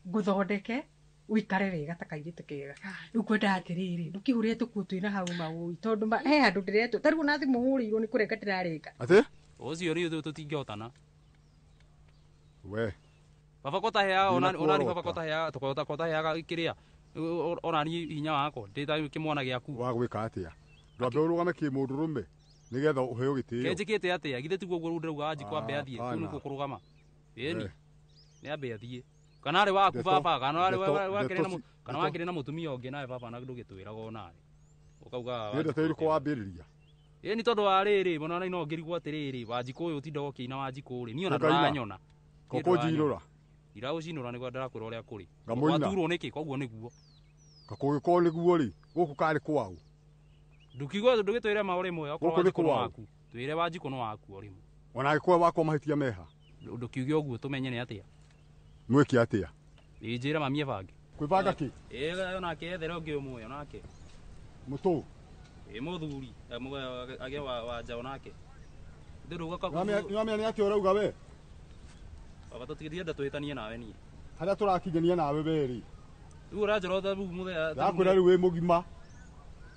ngũthondeke, ũikare wega ta kairĩtu kega. Rĩu ngwendaga atĩrĩrĩ, ndũkĩhũrĩre tũkuo twĩna hau maũi, tondũ he handũ ndĩretwo. Ta rĩu ona thimũ hũrĩirwo nĩ kũrenga ndĩrarenga. Atĩ? Ũcio rĩu tũtingĩhotana. We. Baba ko taheaga Ndina onani kuorota. baba ko taheaga ko taheaga kĩrĩa onani hinya wakwa ndĩ ta kĩmwana gĩaku. Wa gwĩka atĩa? Ndwambe ũrũgame kĩmũndũrũme nĩgetha ũheo gĩtĩo. Kenjĩkĩte atĩa? Githĩ tiguo ũguo rĩu ndĩrauga Wanjikũ ambe athiĩ kũu Hapana. nĩkuo kũrũgama. Ĩni. Eh. Nĩ ambe athiĩ. Kana arĩ waku baba, kana arĩ wakĩrĩ na kana wakĩrĩ na mũtumia ũngĩ nawe baba na ndũgĩtwĩraga onawe. Ũkauga Nĩ ndeto ĩrĩkũ wambĩrĩria? Ĩni tondũ wa rĩrĩ mwana no ngĩrigwo atĩrĩrĩ Wanjikũ ũyũ ũtindaga ũkĩina Wanjikũ rĩ niĩ ona Ũkaina? ndũranyona. Ko kũnjinũra? Ndiraũcinũra nĩguo ndĩrakwĩra ũrĩa kũrĩ. Ngamũina? Waturwo nĩkĩ koguo nĩguo. Kũngĩkorwo nĩguo rĩ, gũkũ karĩ kwaũ? Ndũkiuga ndũgĩtwĩre ma o rĩmwe okorwo Gũkũ nĩ Wanjikũ nĩ kwaũ? waku. Twĩre Wanjikũ nĩ waku o rĩmwe. Ona angĩkorwo wakwa mahĩtia meha? Ndũkiuge ũguo tũmenye nĩ atĩa. Mwĩke atĩa? Ĩ njĩra mami ebange. Kwĩbanga kĩ? Ĩ onake ethere ũngĩ ũmwe onake. Mũtũ. Ĩ mũthuri agĩe wanja onake. Nĩwamenya nĩ atĩa ũrauga we? Baba tũtingĩenda tũhĩtanie nawe niĩ. Harĩa tũrakinyania nawe we rĩ. Rĩu ũranjorota rĩu mũthenya. Ndakwĩra rĩu wĩ mũgima.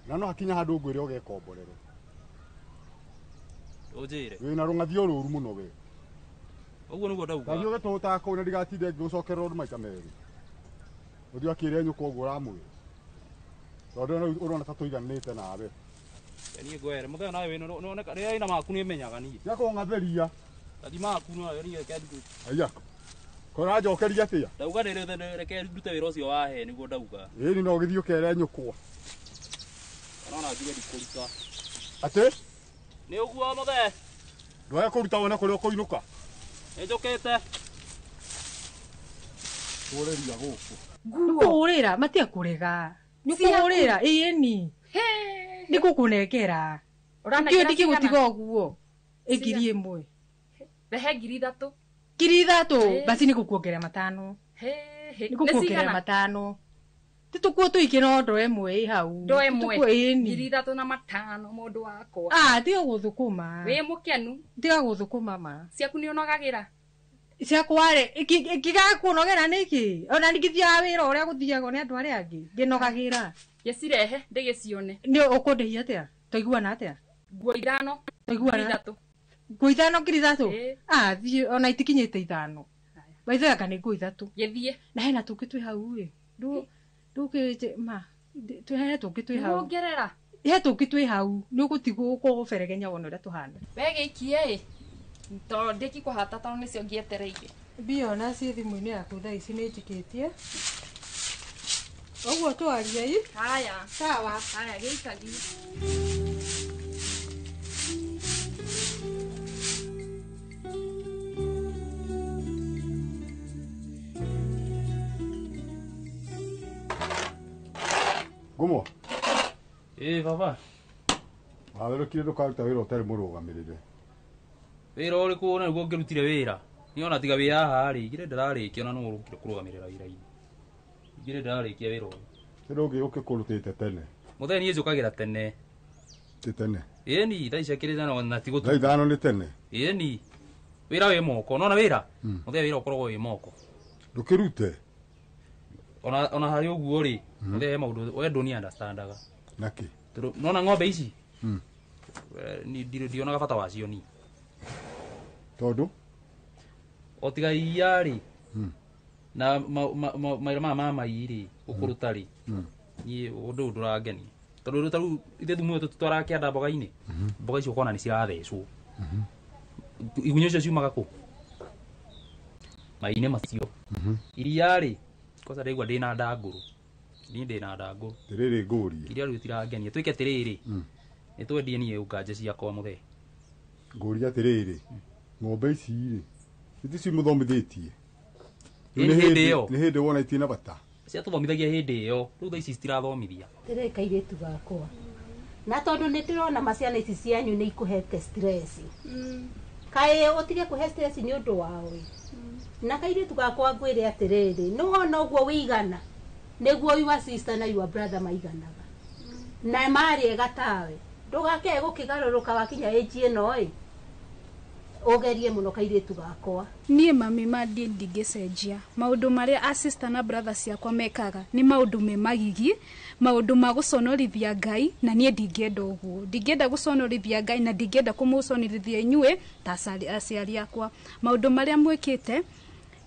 Na no hakinya handũ ngwĩre ũgekomborere. Ũnjĩre. Wĩna rũng'athio rũru mũno we. Ũguo nĩguo ndauga. Ndathiĩ ũgĩtũhũtaga kũu na ndigatinde ngĩgũcokerera ũndũ maita merĩ. Ũthiĩ ũkĩre nyũkwa ũguo ũramwĩra. Tondũ rĩu ũrona ta tũiganĩte nawe. Niĩ ngwere mũthenya nawe wĩna nĩwoneka rĩrĩa ina maku nĩmenyaga niĩ. Tiga kũng'athĩria. Ngathi maku no niĩ reke ndute. Aya. Ko ũranjokeria atĩa? Ndauga reke ndute wĩra ũcio wahe nĩguo ndauga. Ĩni no ũgĩthiĩ ũkere nyũkwa. Kana ona njuge ndikũruta. Atĩ? Nĩ ũguo mũthee. Ndwae kũruta wone kũrĩa ũkũinũka. Nĩnjũkĩte. Tũrĩria gũkũ. Nĩkũhũrĩra matia kũrega. Nĩkũhũrĩra ĩni. Nĩgũkũnengera. Ũranengera Ndiũĩ ndingĩgũtiga cigana? ũguo. Ĩ 1000. Rehe 3000. 3000 basi nĩgũkuongerera 5. Nĩgũkuongerera 5. Tũtũkuo tũingĩ no ndoo ĩmwe ĩ hau. Ndoo ĩmwe. Tũtũkuo ĩni. 3500 mũndũ wakwa. Ah, tiga gũthũkũma. Wĩ mũkenu. Tiga gũthũkũma ma. Ciaku nĩ ũnogagĩra. Ciakwa rĩ ikĩgakuonogera nĩkĩ? Ona ningĩthiaga wĩra ũrĩa gũthiagwo nĩ andũ arĩa angĩ ngĩnogagĩra. Gĩcirehe ndĩgĩcione. Nĩ ũkũndĩhia atĩa? Twaiguana atĩa? Nguo 5. Twaiguana. 3000. Nguo 5 3000? Ĩĩ. Ah, thiĩ ona itikinyĩte 5. Waithoyaga nĩ nguo 3. Gĩthiĩ. Na hena tũngĩ twĩ hau ĩ. Ndũkĩ ma hena tũngĩ twĩ hau. Nĩwongerera. He tũngĩ twĩ hau nĩ ũgũtigwo gũberegenya wona ũrĩa tũhana. We gĩikie ĩ. Tondũ ndĩkikũhata tondũ nĩcio ngĩetereire. Mbia ona ciĩ thimũ-inĩ yaku thaa ici nĩ njikĩtie. Ũguo twarie i. Haya. Sawa. Haya gĩikagie. Ngumo. Ĩ baba. Watherũkire ndũkaruta wĩra ũtarĩ mũrũgamĩrĩre. Wĩra ũrĩkũ ona nĩguo ngĩrutire wĩra? Niĩ ona tiga wĩ haha rĩ, igĩrĩ ndĩrarĩkia ona no ũrũkire kũrũgamĩrĩra wĩra-inĩ. Igĩrĩ ndĩrarĩkia wĩra ũyũ. Kĩndũ ũngĩ ũkĩkũrutĩte tene. Mũthenya niĩ njũkagĩra tene. Ti tene. Ĩni thaa ici akĩrĩ na ti gũtuka. Thaa 5 nĩ tene. Ĩni. Wĩra wĩ moko. Nona wĩra? Mũthenya wĩra ũkoragwo wĩ moko. Ndũkĩrute. Ona harĩ ũguo rĩ, mũthenya he maũndũ we ndũni understandaga. Nakĩ? Tondũ nona ng'ombe ici? Ndionaga bata wacio niĩ. Tondũ? O tiga iria rĩ, na mawĩra maya ma mai rĩ, ũkũruta rĩ, niĩ ũndũ ũyũ ndũrangenia. Tondũ rĩu ta rĩu ithuĩ thumu ũyũ tũtwaraga kĩanda mboga-inĩ, mboga icio ũkona nĩ cirathecwo. Igunyũ icio ciumaga kũ? Mai-inĩ macio. Iria rĩ, kwanza ndaigua ndĩna ndangũrũ. Niĩ ndĩna ndangũrũ. Atĩrĩrĩ ngũrie. Iria rĩu itirangenia. Twĩke atĩrĩrĩ, nĩ twendie niĩ nganja ciakwa mũthee. Ngũria atĩrĩrĩ, ng'ombe ici rĩ, ithe cio mũthomithĩtie. Ĩ hĩndĩ ĩyo. Nĩ hĩndĩ wona itirĩ na bata. Ciatũthomithagia hĩndĩ ĩyo, rĩu thaa ici citirathomithia. Atĩrĩrĩ kairĩtu gakwa. Na tondũ nĩ ndĩrona ma ciana ici cianyu nĩ ikũhete stress. Kaĩ ũtige kũhe stress nĩ ũndũ wao ĩ. Na kairĩtu gakwa ngwĩre atĩrĩrĩ, nĩ wona ũguo wĩigana, nĩguo your sister na your brother maiganaga. Na marĩ ega tawe. Ndũgakĩae gũkĩgarũrũka wakinya age ĩno ĩ. Ũgerie mũno kairĩtu gakwa. Niĩ mami ma ndiĩ ndingĩcenjia maũndũ marĩa a sister na brother ciakwa mekaga nĩ maũndũ me magigi, maũndũ ma gũconorithia Ngai, na niĩ ndingĩenda ũguo. Ndingĩenda gũconorithia Ngai na ndingĩenda kũmũconorithia inyuĩ ta aciari akwa. Maũndũ marĩa mwĩkĩte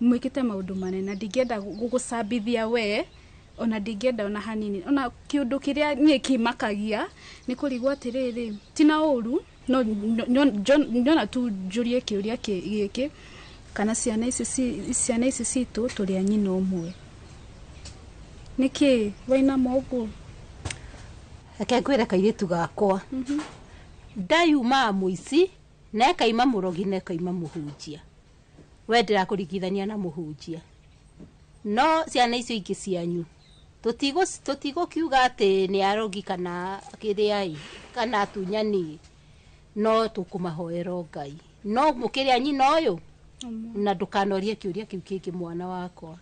Mwĩkĩte maũndũ manene na ndingĩenda gũgũcambithia we ona ndingĩenda ona hanini. Ona kĩũndũ kĩrĩa niĩ kĩmakagia nĩ kũrigwo atĩrĩrĩ, ti na ũru no nyona tu njũrie kĩũria gĩkĩ kana ciana ici citũ tũrĩ a nyina ũmwe. Nĩkĩ wainama ũguo? Reke ngwĩre kairĩtu gakwa. Ndayumaga mũici na ĩkaima mũrogi na ĩkaima mũhunjia. We ndĩrakũringithania na mũhunjia. No ciana icio ingĩ cianyu tũtigũkiuga atĩ nĩ arogi kana kĩrĩa kana atunyani, no tũkũmahoera Ngai. No mũkĩrĩa nyina ũyũ na ndũkanorie kĩũria kĩu kĩngĩ mwana wakwa.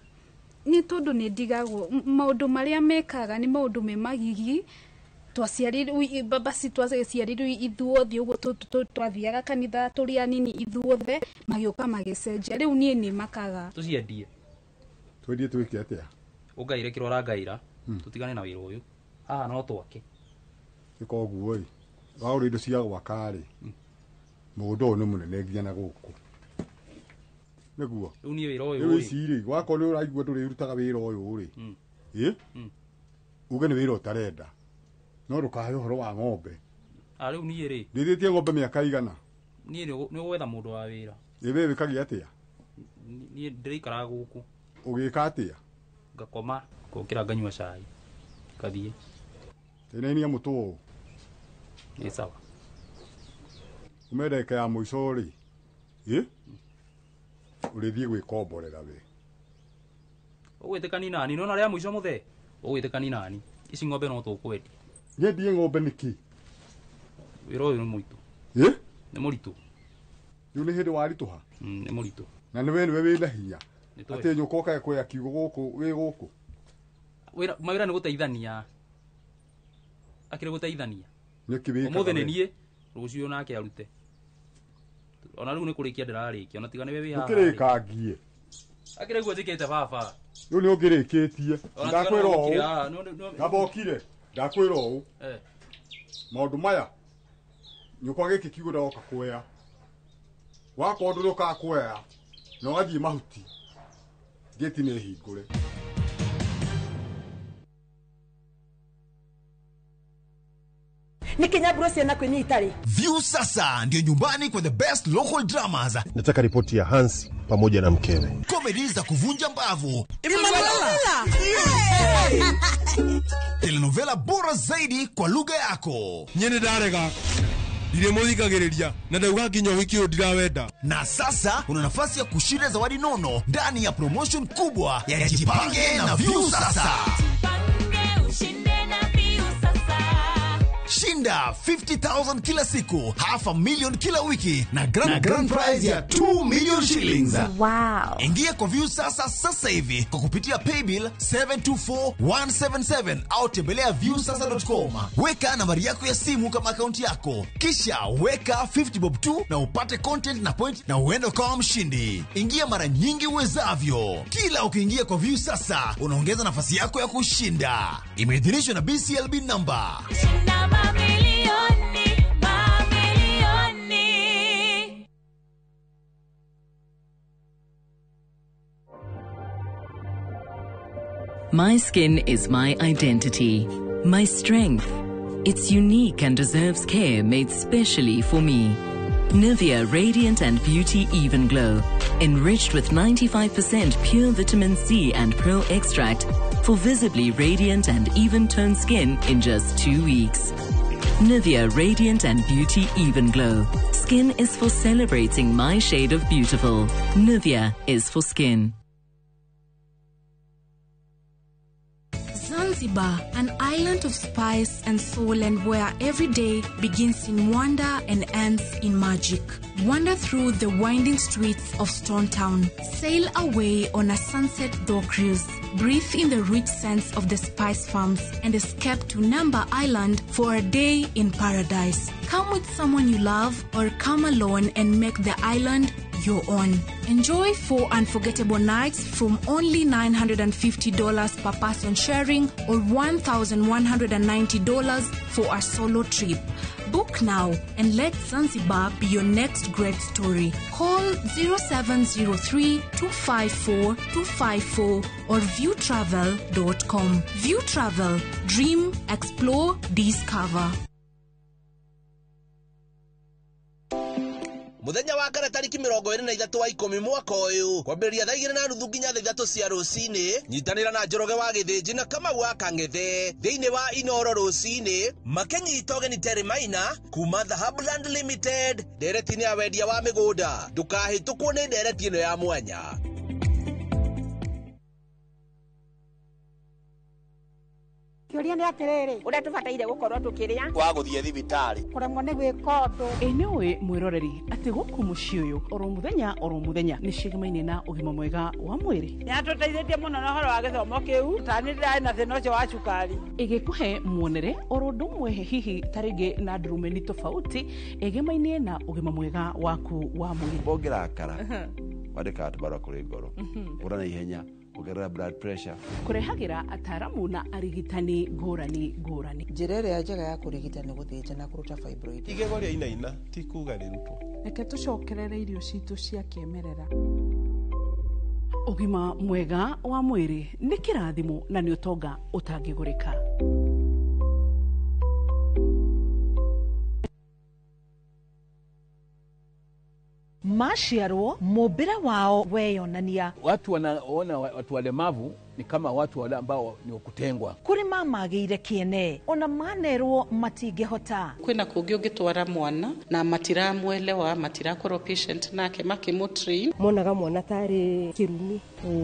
Nĩ tondũ nĩ ndigagwo maũndũ marĩa mekaga nĩ maũndũ me magigi. Twaciarirwo baba citũ aciarirwo ithuothe ũguo twathiaga kanitha tũrĩ anini ithuothe magĩũka magĩcenjia. Rĩu niĩ nĩ makaga. Tũciendie. Twendie twĩke atĩa? Ũngaire kĩrĩa ũrangaira tũtigane na wĩra ũyũ. Haha no twake. Ĩka ũguo ĩ. Wagũra indo cia gwaka rĩ, mũgũnda ũyũ nĩ mũnene nginya na gũkũ. Nĩguo. Rĩu niĩ wĩra ũyũ rĩ. Rĩu ici rĩ, wakorwo nĩ ũraigua ndũrĩrutaga wĩra ũyũ rĩ. Ĩ? Uge nĩ wĩra ũtarenda. No ndũkahe ũhoro wa ng'ombe. Rĩu niĩ rĩ. Ndĩithĩtie ng'ombe mĩaka igana. Niĩ nĩ ũgwetha mũndũ wa wĩra. Ĩ we wĩkagia atĩa? Niĩ ndĩraikaraga gũkũ. Ũgĩka atĩa? Ngakoma, ngokĩra nganyua cai. Ngathiĩ. Tĩnainia mũtũ ũũ. Ĩ sawa. Ume ndagĩka ya mũico rĩ. Ĩ? Ũrĩthiĩ gwĩkomborera we. Ũgwĩtĩkani nani? Nĩwona rĩa mũico mũthee? Ũgwĩtĩkani nani? Ici ng'ombe no tũkwendia. Nyendie ng'ombe nĩkĩ? Wĩra ũyũ nĩ mũritũ. Ĩ? Nĩ mũritũ. Rĩu nĩ hĩndĩ waritũha? Nĩ mũritũ. Na nĩwe nĩwe wĩna hinya. Atĩ nyũkwa ũkae kũya kiugũ gũkũ wĩ gũkũ. Wĩra mawĩra nĩ gũteithania. Akĩrĩ gũteithania. Nĩkĩ wĩkaga? Ũmũthĩ nĩ niĩ, rũciũ nake arute. Ona rĩu nĩ kũrĩkia ndĩrarĩkia, ona tiga nĩwe wĩ haha. Ndũkĩrĩkangie. Akĩrĩ guo njĩkĩte baba. Rĩu nĩ ũngĩrĩkĩtie. Ndakwĩra ũũ. Ndambokire. Ndakwĩra ũũ. Maũndũ maya nyũkwa gĩkĩ kiugũ ndoka kuoya. Wakorwo ndũrũkaga kuoya na ũgathiĩ mahuti. Gĩti nĩ hingũre. View sasa ndio nyumbani kwa the best local dramas. Nataka ripoti ya Hans pamoja na mkewe. Comedy za kuvunja mbavu. Telenovela bora zaidi kwa lugha yako. Nyene ndarega. Ndiremuthikagiriria na ndauga nginya wiki ũyũ ndirawenda. Na sasa una nafasi ya kushinda zawadi nono ndani ya promotion kubwa ya Jipange na View Sasa. Jipange ushinde na View Sasa. Shinda 50,000 kila siku, 500,000 kila wiki na grand prize ya 2 million shillings. Wow. Ingia kwa View Sasa sasa hivi kwa kupitia paybill 724177 au tembelea viewsasa.com. Weka nambari yako ya simu kama akaunti yako. Kisha weka 50 bob tu na upate content na point na uende ukawa mshindi. Ingia mara nyingi uwezavyo. Kila ukiingia kwa View Sasa unaongeza nafasi yako ya kushinda. Imeidhinishwa na BCLB number. Shinda mamilioni, mamilioni. My skin is my identity, my strength. It's unique and deserves care made specially for me. Nivea Radiant and Beauty Even Glow, enriched with 95% pure vitamin C and pearl extract for visibly radiant and even-toned skin in just 2 weeks. Nivea Radiant and Beauty Even Glow. Skin is for celebrating my shade of beautiful. Nivea is for skin. Zanzibar, an island of spice and soul, and where every day begins in wonder and ends in magic. Wander through the winding streets of Stone Town. Sail away on a sunset dhow cruise. Breathe in the rich scents of the spice farms and escape to Namba Island for a day in paradise. Come with someone you love or come alone and make the island your own. Enjoy 4 unforgettable nights from only $950 per person sharing or $1,190 for a solo trip. Book now and let Zanzibar be your next great story. Call 0703 254 254 or viewtravel.com. View Travel. Dream, explore, discover. Muthenya wa kana tariki 23 wa 10 mwaka uyu kwambĩrĩria thaa 2:30 nginya thaa 3 cia rũcinĩ nyitanĩra na Njoroge wa Gĩthĩnji na Kamau wa Kang'ethe thĩinĩ wa Inoro rũcinĩ makĩnyita ũgeni Terry Maina kuma Dhahabuland Limited ndereti-inĩ ya wendia wa mĩgũnda. Ndũkahĩtũkwo nĩ ndereti ĩno ya mwanya. Kĩũria nĩ atĩrĩrĩ, ũrĩa tũbataire gũkorwo tũkĩrĩa wa gũthiĩ thibitarĩ kũremwo nĩ gwĩka ũndũ. Ĩ nĩũĩ mwĩroreri atĩ gũkũ mũciĩ ũyũ oro mũthenya nĩ cigemaine na ũgima mwega wa mwĩrĩ. Nĩatũteithĩtie mũno na ũhoro wa gĩthomo kĩu, ta niĩ ndĩrarĩ na thĩna ũcio wa cukari. Ĩgĩkũhe muonere oro ũndũ ũmwe hihi ta rĩngĩ na ndurumeni tofauti ĩgemaine na ũgima mwega waku wa mwĩrĩ. Ũngĩrakara wandĩkaga tũbarũa kũrĩ ngoro ũra na ihenya ongerera blood pressure. Kũrehagĩra ataramu na arigitani ngũrani ngũrani. Njĩra ĩrĩa njega ya kũrigita nĩ gũthĩnja na kũruta fibroid. Igego rĩa inaina ti kuga rĩrutwo. Reke tũcokerere irio citũ cia kĩmerera. Ũgima mwega wa mwĩrĩ nĩ kĩrathimo na nĩ ũtonga ũtangĩgũrĩka. Maciarwo mumbire wao weyonania. Watu wanaona watu walemavu ni kama watu wale ambao ni kutengwa. Kuri mamagĩire kĩene ona manerwo matingĩhota. Kwĩna kũngĩ ũngĩtwara mwana na matiramwelewa, matirakorwo patient nake makĩmũtrain. Monaga mwana tarĩ kĩrumi,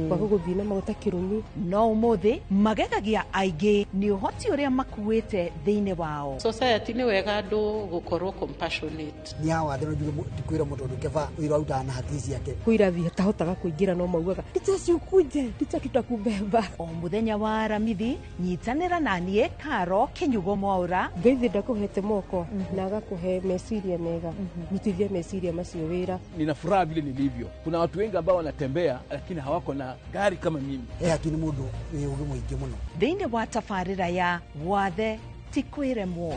kwaga gũthiĩ na maguta kĩrumi. No ũmũthĩ magegagia aingĩ nĩ ũhoti ũrĩa makuĩte thĩinĩ wao. Society nĩ wega andũ gũkorwo compassionate. Nĩ hawa thĩ no njuge ndikwĩra mũndũ ũndũ keba wĩra arutaga na hakiri ciake. Kwĩ irathi atahotaga kũingĩra no maugaga ticha ciukuje, ticha tutakubeba. O muthenya wa Aramithi nyitanĩra na niĩ Karo Kinyugo Mwaura. Ngai thĩ ndakũhete moko na agakũhe meciria mega, rutithia meciria macio wĩra. Nina furaha vile nilivyo. Kuna watu wengi ambao wanatembea lakini hawako na gari kama mimi. Hakiri mũndũ wĩ ũgĩ mũingĩ mũno. Thĩinĩ wa tabarĩra ya Wathe ti kwĩremwo.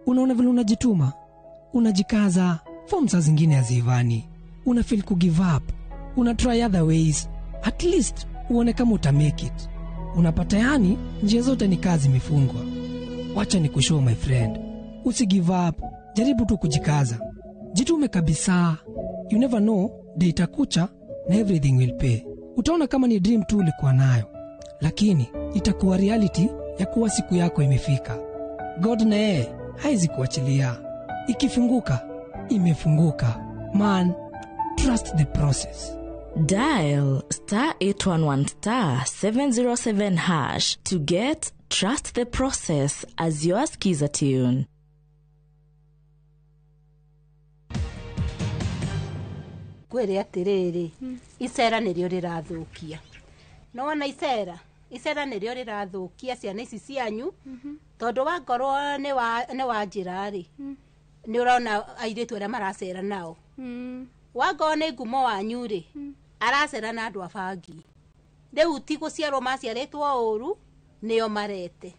Unaona vile unajituma, unajikaza, form saa zingine haziivani, una feel ku give up, una try other ways, at least uone kama uta make it. Unapata yani njia zote ni kazi imefungwa. Wacha ni kushow my friend, usi give up, jaribu tu kujikaza, jitume kabisa. You never know, day itakucha na everything will pay. Utaona kama ni dream tu ulikuwa nayo, lakini itakuwa reality ya kuwa siku yako imefika. God na yeye haizi kuachilia. Ikifunguka, imefunguka. Man, trust the process. Dial star 811 star 707 hash to get Trust the Process as your skiza tune. Kwere atiriri, icera nĩrĩo rĩrathũkia. No wona icera nĩrĩo rĩrathũkia ciana ici cianyu, tondũ wakorwo nĩ wa njĩra rĩ, nĩ ũrona airĩtu arĩa maracera nao. Wakorwo nĩ ngumo wanyu rĩ, aracera na andũ a bangi. Rĩu ti gũciarwo maciarĩtwo ũru, nĩo marete.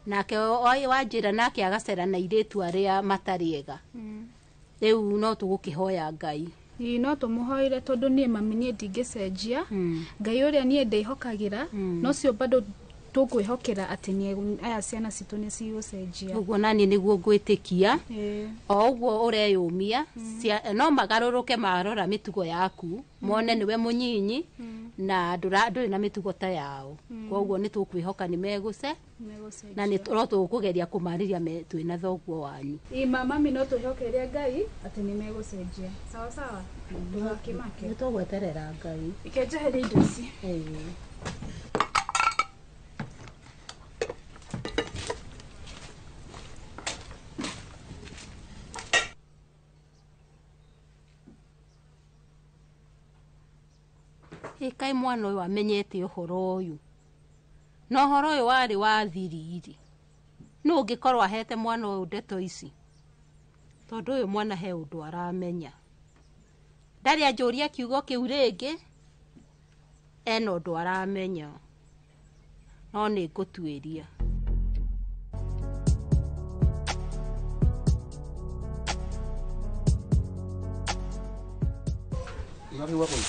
Nake wa njĩra nake agacera na airĩtu arĩa matarĩ ega. Rĩu no tũgũkĩhoya Ngai. Ĩĩ no tũmũhoire tondũ niĩ mami niĩ ndingĩcenjia. Ngai ũrĩa niĩ ndĩhokagĩra, nocio bado tũkwĩhokera atĩ nĩ aya ciana citũ nĩ cigũcenjia. Ũguo naniĩ nĩguo ngwĩtĩkia. O ũguo ũreyũmia, no magarũrũke marora mĩtugo yaku, mone nĩwe mũnyinyi na ndũrĩ na mĩtugo ta yao. Koguo nĩ tũkwĩhoka nĩ megũce na nĩ no tũkũgeria kũmarĩria twĩna thoguo wanyu. Ĩĩ mami no twĩhokeire Ngai atĩ nĩ megũcenjia. Sawa sawa, ndũgakĩmake. Nĩ tũgweterera Ngai. Ike njeherie indo ici. Ĩĩ kaĩ mwana ũyũ amenyete ũhoro ũyũ. Na ũhoro ũyũ warĩ wa thiri-rĩ, nũ ũngĩkorwo ahete mwana ũyũ ndeto ici? Tondũ ũyũ mwana he ũndũ aramenya. Ndarĩ anjũria kiugo kĩu rĩngĩ, Ena ũndũ aramenya. No nĩ ngũtuĩria. Ũraigua kũu?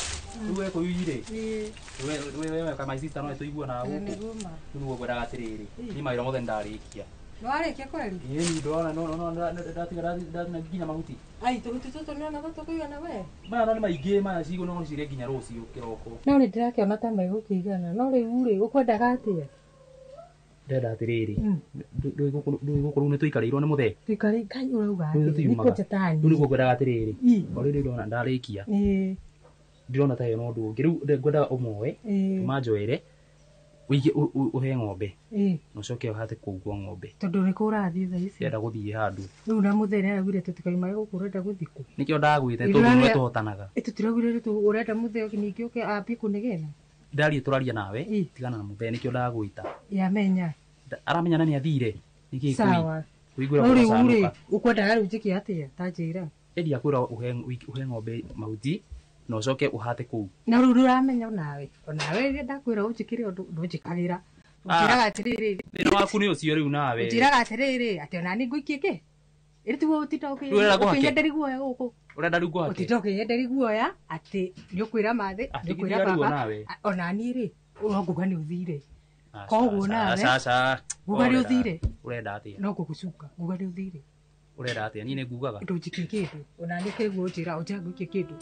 Rĩu we kũu rĩ, we ka my sister no tũiguana gũkũ. Rĩu nĩguo ngwendaga atĩrĩrĩ, niĩ mawĩra mothe nĩndarĩkia. Nĩwarĩkia kweri? Ĩĩ ndona no ndatiga ndatina nginya mahuti. Ai tũhuti tũtũ nĩwona tũtũkũigana we? Maya no nĩ maingĩ maya cigo no cirĩe nginya rũciũ kĩroko. No nĩ ndĩrakĩona ta megũkĩigana no rĩu rĩ ũkwendaga atĩa? Ndĩrenda atĩrĩrĩ, ndũĩ gũkũ rĩu nĩtũikarĩirwo nĩ mũthee. Tũikarĩ Ngai ũrauga atĩa? Nĩ kũnjata Rĩu nĩguo ngwendaga atĩrĩrĩ, o rĩrĩ ndona ndarĩkia. Ndĩrona ta hena ũndũ ũngĩ rĩu ngwendaga ũmoe ũmanjoere ũige ũhe ng'ombe na ũcoke ũhate kũu kwa ng'ombe. Tondũ nĩkũ ũrathiĩ thaa ici? Ndĩrenda gũthiĩ handũ. Rĩu na mũthee nĩaraugire tũtikaumage gũkũ ũrenda gũthiĩ kũ? Nĩkĩo ndagwĩte tondũ nĩwe tũhotanaga. Tũtiraugire ũrenda mũthee ningĩ ũke ambie kũnegena? Ndaria tũraria nawe tigana na mũthee nĩkĩo ndagwĩta. Yamenya. Aramenya na nĩathire. Nĩkĩĩ Sawa. Kũiguĩra No rĩu rĩ gũcanũka. ũkwendaga rĩu njĩke atĩa ta njĩra? Endia kwĩra ũhe ng'ombe mahuti na ũcoke ũhate kũu. Na rĩu nĩũramenya onawe onawe rĩrĩa ndakwĩra ũnjĩkĩre ũndũ ndũnjĩkagĩra. Ũnjĩraga atĩrĩrĩ. Thĩna waku nĩ ũcio rĩu nawe. Ũnjĩraga atĩrĩrĩ atĩ onani ngũikie kĩ? Ĩrĩ tiguo ũtinda ũkĩnyenderia guoya gũkũ. Ũrenda rĩu ngũhake? Ũtinda ũkĩnyenderia guoya atĩ nĩũkwĩra mathĩ nĩũkwĩra baba onani rĩ no nguga nĩ ũthire. Koguo nawe nguga nĩ ũthire. Ũrenda atĩa? No ngũgũcuka nguga nĩ ũthire. Ũrenda atĩa? Niĩ nĩ ngugaga. Ndũnjikie kĩndũ onani kĩguo ũnjĩra ũnjĩra ngũikie kĩndũ.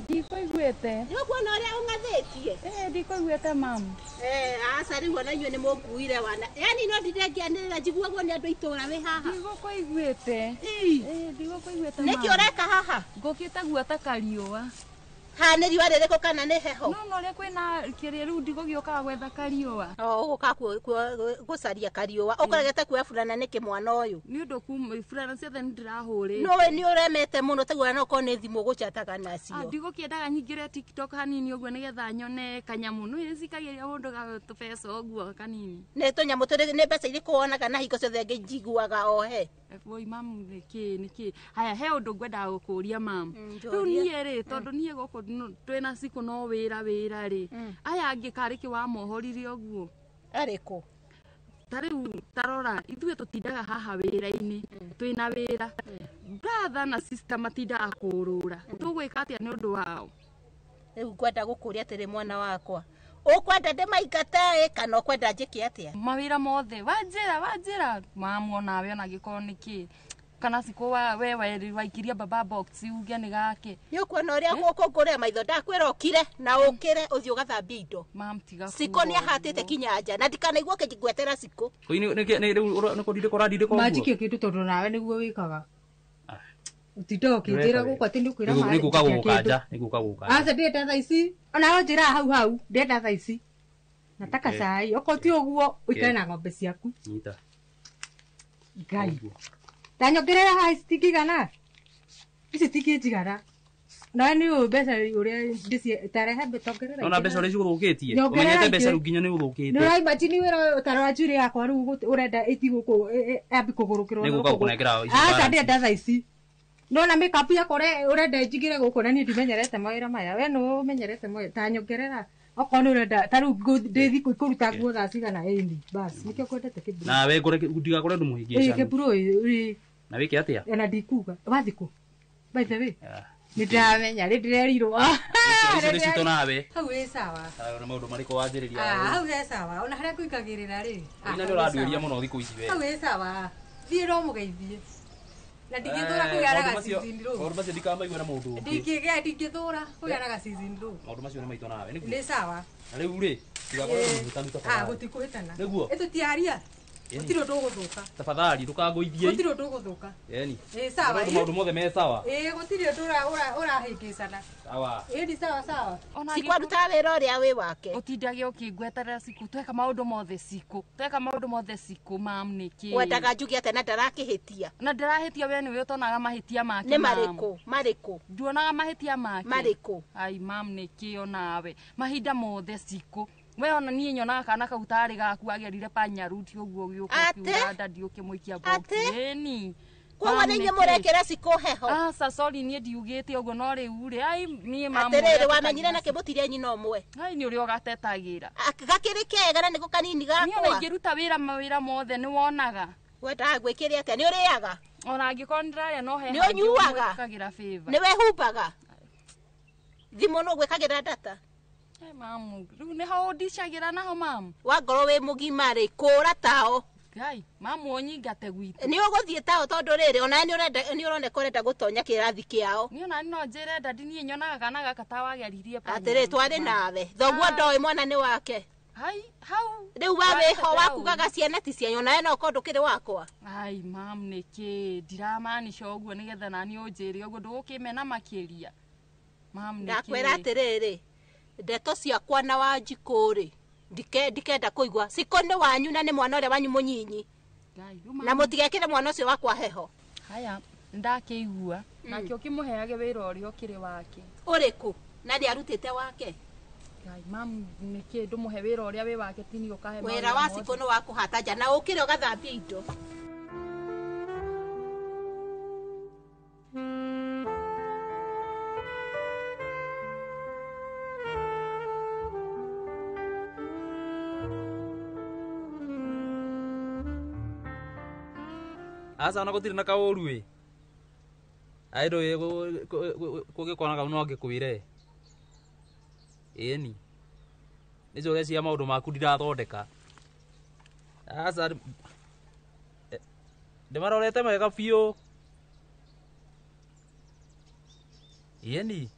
Ndikũiguĩte. Nĩũkuona ũrĩa ũng'athĩtie? Ndikũiguĩte mamu. Aca rĩu ona inyuĩ nĩ mũnguire wana. Yaani no ndingĩanĩrĩra njiguagwo nĩ andũ a itũũra wĩ haha. Ndigũkũiguĩte. Ndigũkũiguĩte mamu. Nĩkĩ ũreka haha? Ngũkĩte guota kariũa. Haha nĩ riũa rĩrĩkũ kana nĩ heho? No ũrĩa kwĩna kĩrĩa rĩu ndigũgĩũkaga gwetha kariũa. O ũgũka gũcaria kariũa. Ũkoregete kuoya burana nĩkĩ mwana ũyũ? Nĩ ũndũ burana ciothe nĩ ndĩrahũrĩte. Nĩũĩ nĩ ũremete mũno taguo ona okorwo nĩ thimũ ũgũchataga nacio. Ndigũkĩendaga nyingĩre TikTok hanini ũguo nĩgetha nyone kanyamũ. Nĩũĩ nĩcikagĩria mũndũ tũbeca ũguo kanini. Nĩ tũnyamũ tũrĩ nĩ mbeca irĩkũ wonaga na hingo ciothe njiguaga ohe? Oi mamu nĩkĩ nĩkĩ haya he ũndũ ngwendaga gũkũria mamu. Rĩu niĩ rĩ tondũ niĩ gũkũ twĩna cikũ no wĩra wĩra rĩ aya angĩ karĩ kĩ wamohorire ũguo? Arĩkũ? Ta rĩu tarora ithuĩ tũtindaga haha wĩra-inĩ twĩna wĩra brother na sister matindaga kũũrũra tũgwĩka atĩa nĩ ũndũ wao? Rĩu ngwenda gũkũria atĩrĩ mwana wakwa ũkwenda ndĩmaingate kana ũkwenda njĩke atĩa? Mawĩra mothe wanjĩra wanjĩra mamu onawe ona angĩkorwo nĩkĩ kana cikũ we waikiria baba box uge nĩ gake. Nĩ ũkuona ũrĩa gũkũngũrĩra maitho ndakwĩra ũkire na ũkĩre ũthiĩ ũgathambie indo. Mam tiga Cikũ nĩ ahatĩte kinya nja na ndikanaigua ũkĩngwetera cikũ. Manjikie kĩndũ tondũ nawe nĩguo wĩkaga. Ũtinda ũkĩnjĩra gũkũ atĩ nĩũkwĩra maĩ. Nĩngũka gũgũkanja, nĩngũka gũgũkanja. Aca ndĩrenda thaa ici. Onawe ũnjĩraga hau hau ndĩrenda thaa ici. Nataka cai okorwo ti ũguo ũikare na ng'ombe ciaku. Nyita. Ngai. Tanyongerera haha ici citingĩigana. Ici citingĩnjigana. Nawe nĩ ũĩ mbeca ũrĩa tarehe tongerera. Nona mbeca ũrĩa cigũthũkĩtie. Ũmenyete mbeca rĩu nginya nĩ ũthũkĩte. Nĩ ũraimagine wĩra ũyũ tarora njuĩrĩ yakwa rĩu ũrenda ĩthiĩ gũkũ yambie kũgũrũkĩrwo. Nĩngũka gũkũnengera ici. Aca ndĩrenda thaa ici. Nona makeup yakwa ũrenda njigĩre gũkũ na niĩ ndimenyerete mawĩra maya. We nĩwe ũmenyerete mawĩra. Tanyongerera. Okorwo nĩ ũrenda ta rĩu ndĩthiĩ kũruta nguo thaa cigana ĩni. Bas nĩkĩo kwendete kĩburu. Nawe ndigakore ũndũ mũhĩngĩcanu. Kĩburu ĩ. Na wĩke atĩa? Ona ndikuga. Wathiĩ kũ? By the way. Nĩ ndĩramenya rĩ ndĩrerirwo. Icio nĩ citũ nawe. Hau ĩ sawa. Nĩ maũndũ marĩkũ wanjĩrĩria? Hau he sawa. Ona harĩa ngũikagĩrĩra rĩ. Ina nĩ ũranduĩria mũno thikũ ici we. Hau ĩ sawa. Thiĩ no mũgeithie. Na ndingĩthũra kũgĩa na ga-season rũu. Maũndũ macio ndikamaigua na mũndũ ũngĩ. Ndingĩthũra kũgĩa na ga-season rũu. Maũndũ macio nĩ maitũ nawe nĩguo. Nĩ sawa. Na rĩu rĩ, tigakorwo ũndũ mũhĩtanu tafadhali. Gũtikũhĩtana. Nĩguo. Ĩ tũtiaria. Gũtirĩ ũndũ ũgũthũka. Tafadhali ndũkangũithie. Gũtirĩ ũndũ ũgũthũka. Ĩni. Ĩ sawa. Maũndũ mothe me sawa. Ĩ gũtirĩ ũndũ ũrahĩngĩcana. Sawa. Ĩ ni sawa sawa. Ciku arutaga wĩra ũrĩa wĩ wake. Ũtindage ũkĩngweterera ciku tweka maũndũ mothe ciku. Tweka maũndũ mothe ciku mam nĩkĩ. Wendaga njuge atĩa na ndarakĩhĩtia. Na ndirahĩtia we nĩwe ũtonaga mahĩtia make. Nĩ marĩkũ? Marĩkũ? Nduonaga mahĩtia make. Marĩkũ? Ai mam nĩkĩ onawe. Mahinda mothe ciku. We ona niĩ nyonaga kana kau tarĩ gaku agerire panyaruti ũguo ũgĩũka ũkiuga ndadi ũkĩmũikia box. Ĩni. Koguo nĩ inyuĩ mũrekĩra cikũ heho. Aca sorry niĩ ndiugĩte ũguo no rĩu rĩ ai niĩ mamu. Atĩrĩrĩ wamenyire na kĩmũtirie nyina ũmwe. Ai nĩ ũrĩa ũgatetagĩra. Gakĩrĩ kega na nĩko kanini gakwa. Niĩ ona ingĩruta wĩra mawĩra mothe nĩ wonaga. Wendaga gwĩkĩre atĩa? Nĩ ũrĩaga? Ona angĩkorwo nĩ ndĩrarĩa no he. Nĩ ũnyuaga? Nĩ wehumbaga? Thimũ nũ gwĩkagĩra data? Hey, mamu, rĩu nĩho ũndicagĩra naho mamu. Wangorwo wĩ mũgima rĩ, kũra tao. Ngai, mamu ũnyingate gwitũ. Nĩ ũgũthiĩ tao tondũ rĩrĩ, onawe nĩ ũroneka ũrenda gũtonya kĩrathi kĩao. Niĩ ona no njĩre ndadi niĩ nyonaga kana gaka ta wageririe. Atĩrĩ, twarĩ nawe. Thoguo ndoĩ mwana nĩ wake. Hai, hau. Rĩu we wĩho wakugaga ciana ti cianyu, onawe no ũkorwo ndũkĩrĩ wakwa. Ai, mamu nĩkĩ, ndiramaanisha ũguo nĩgetha naniĩ ũnjĩre ũguo ndũgũkĩmena makĩria. Mamu nĩkĩ. Ndakwĩra atĩrĩrĩ, ndeto ciakwa na Wanjikũ rĩ ndikenda kũigua. Cikũ nĩ wanyu na nĩ mwana ũrĩa wanyu mũnyinyi. Na mũtigekĩre mwana ũcio wakwa heho. Haya, ndakĩigua. Nake ũkĩmũheage wĩra ũrĩa ũkĩrĩ wake. Ũrĩkũ? Na nĩarutĩte wake. Ngai, mamu nĩkĩ ndũmũhe wĩra ũrĩa wĩ wake tini ũkahe. Wĩra wa Cikũ nĩ wa kũhata nja na ũkĩre ũgathambia indo. Aca ona gũtirĩ na kaũru ĩ. Ai ndũĩ kũgĩkona kau no ngĩkwĩre. Ĩni. Nĩ njũĩ cia maũndũ maku ndirathondeka. Aca ndĩmarorete wega biũ. Ĩni.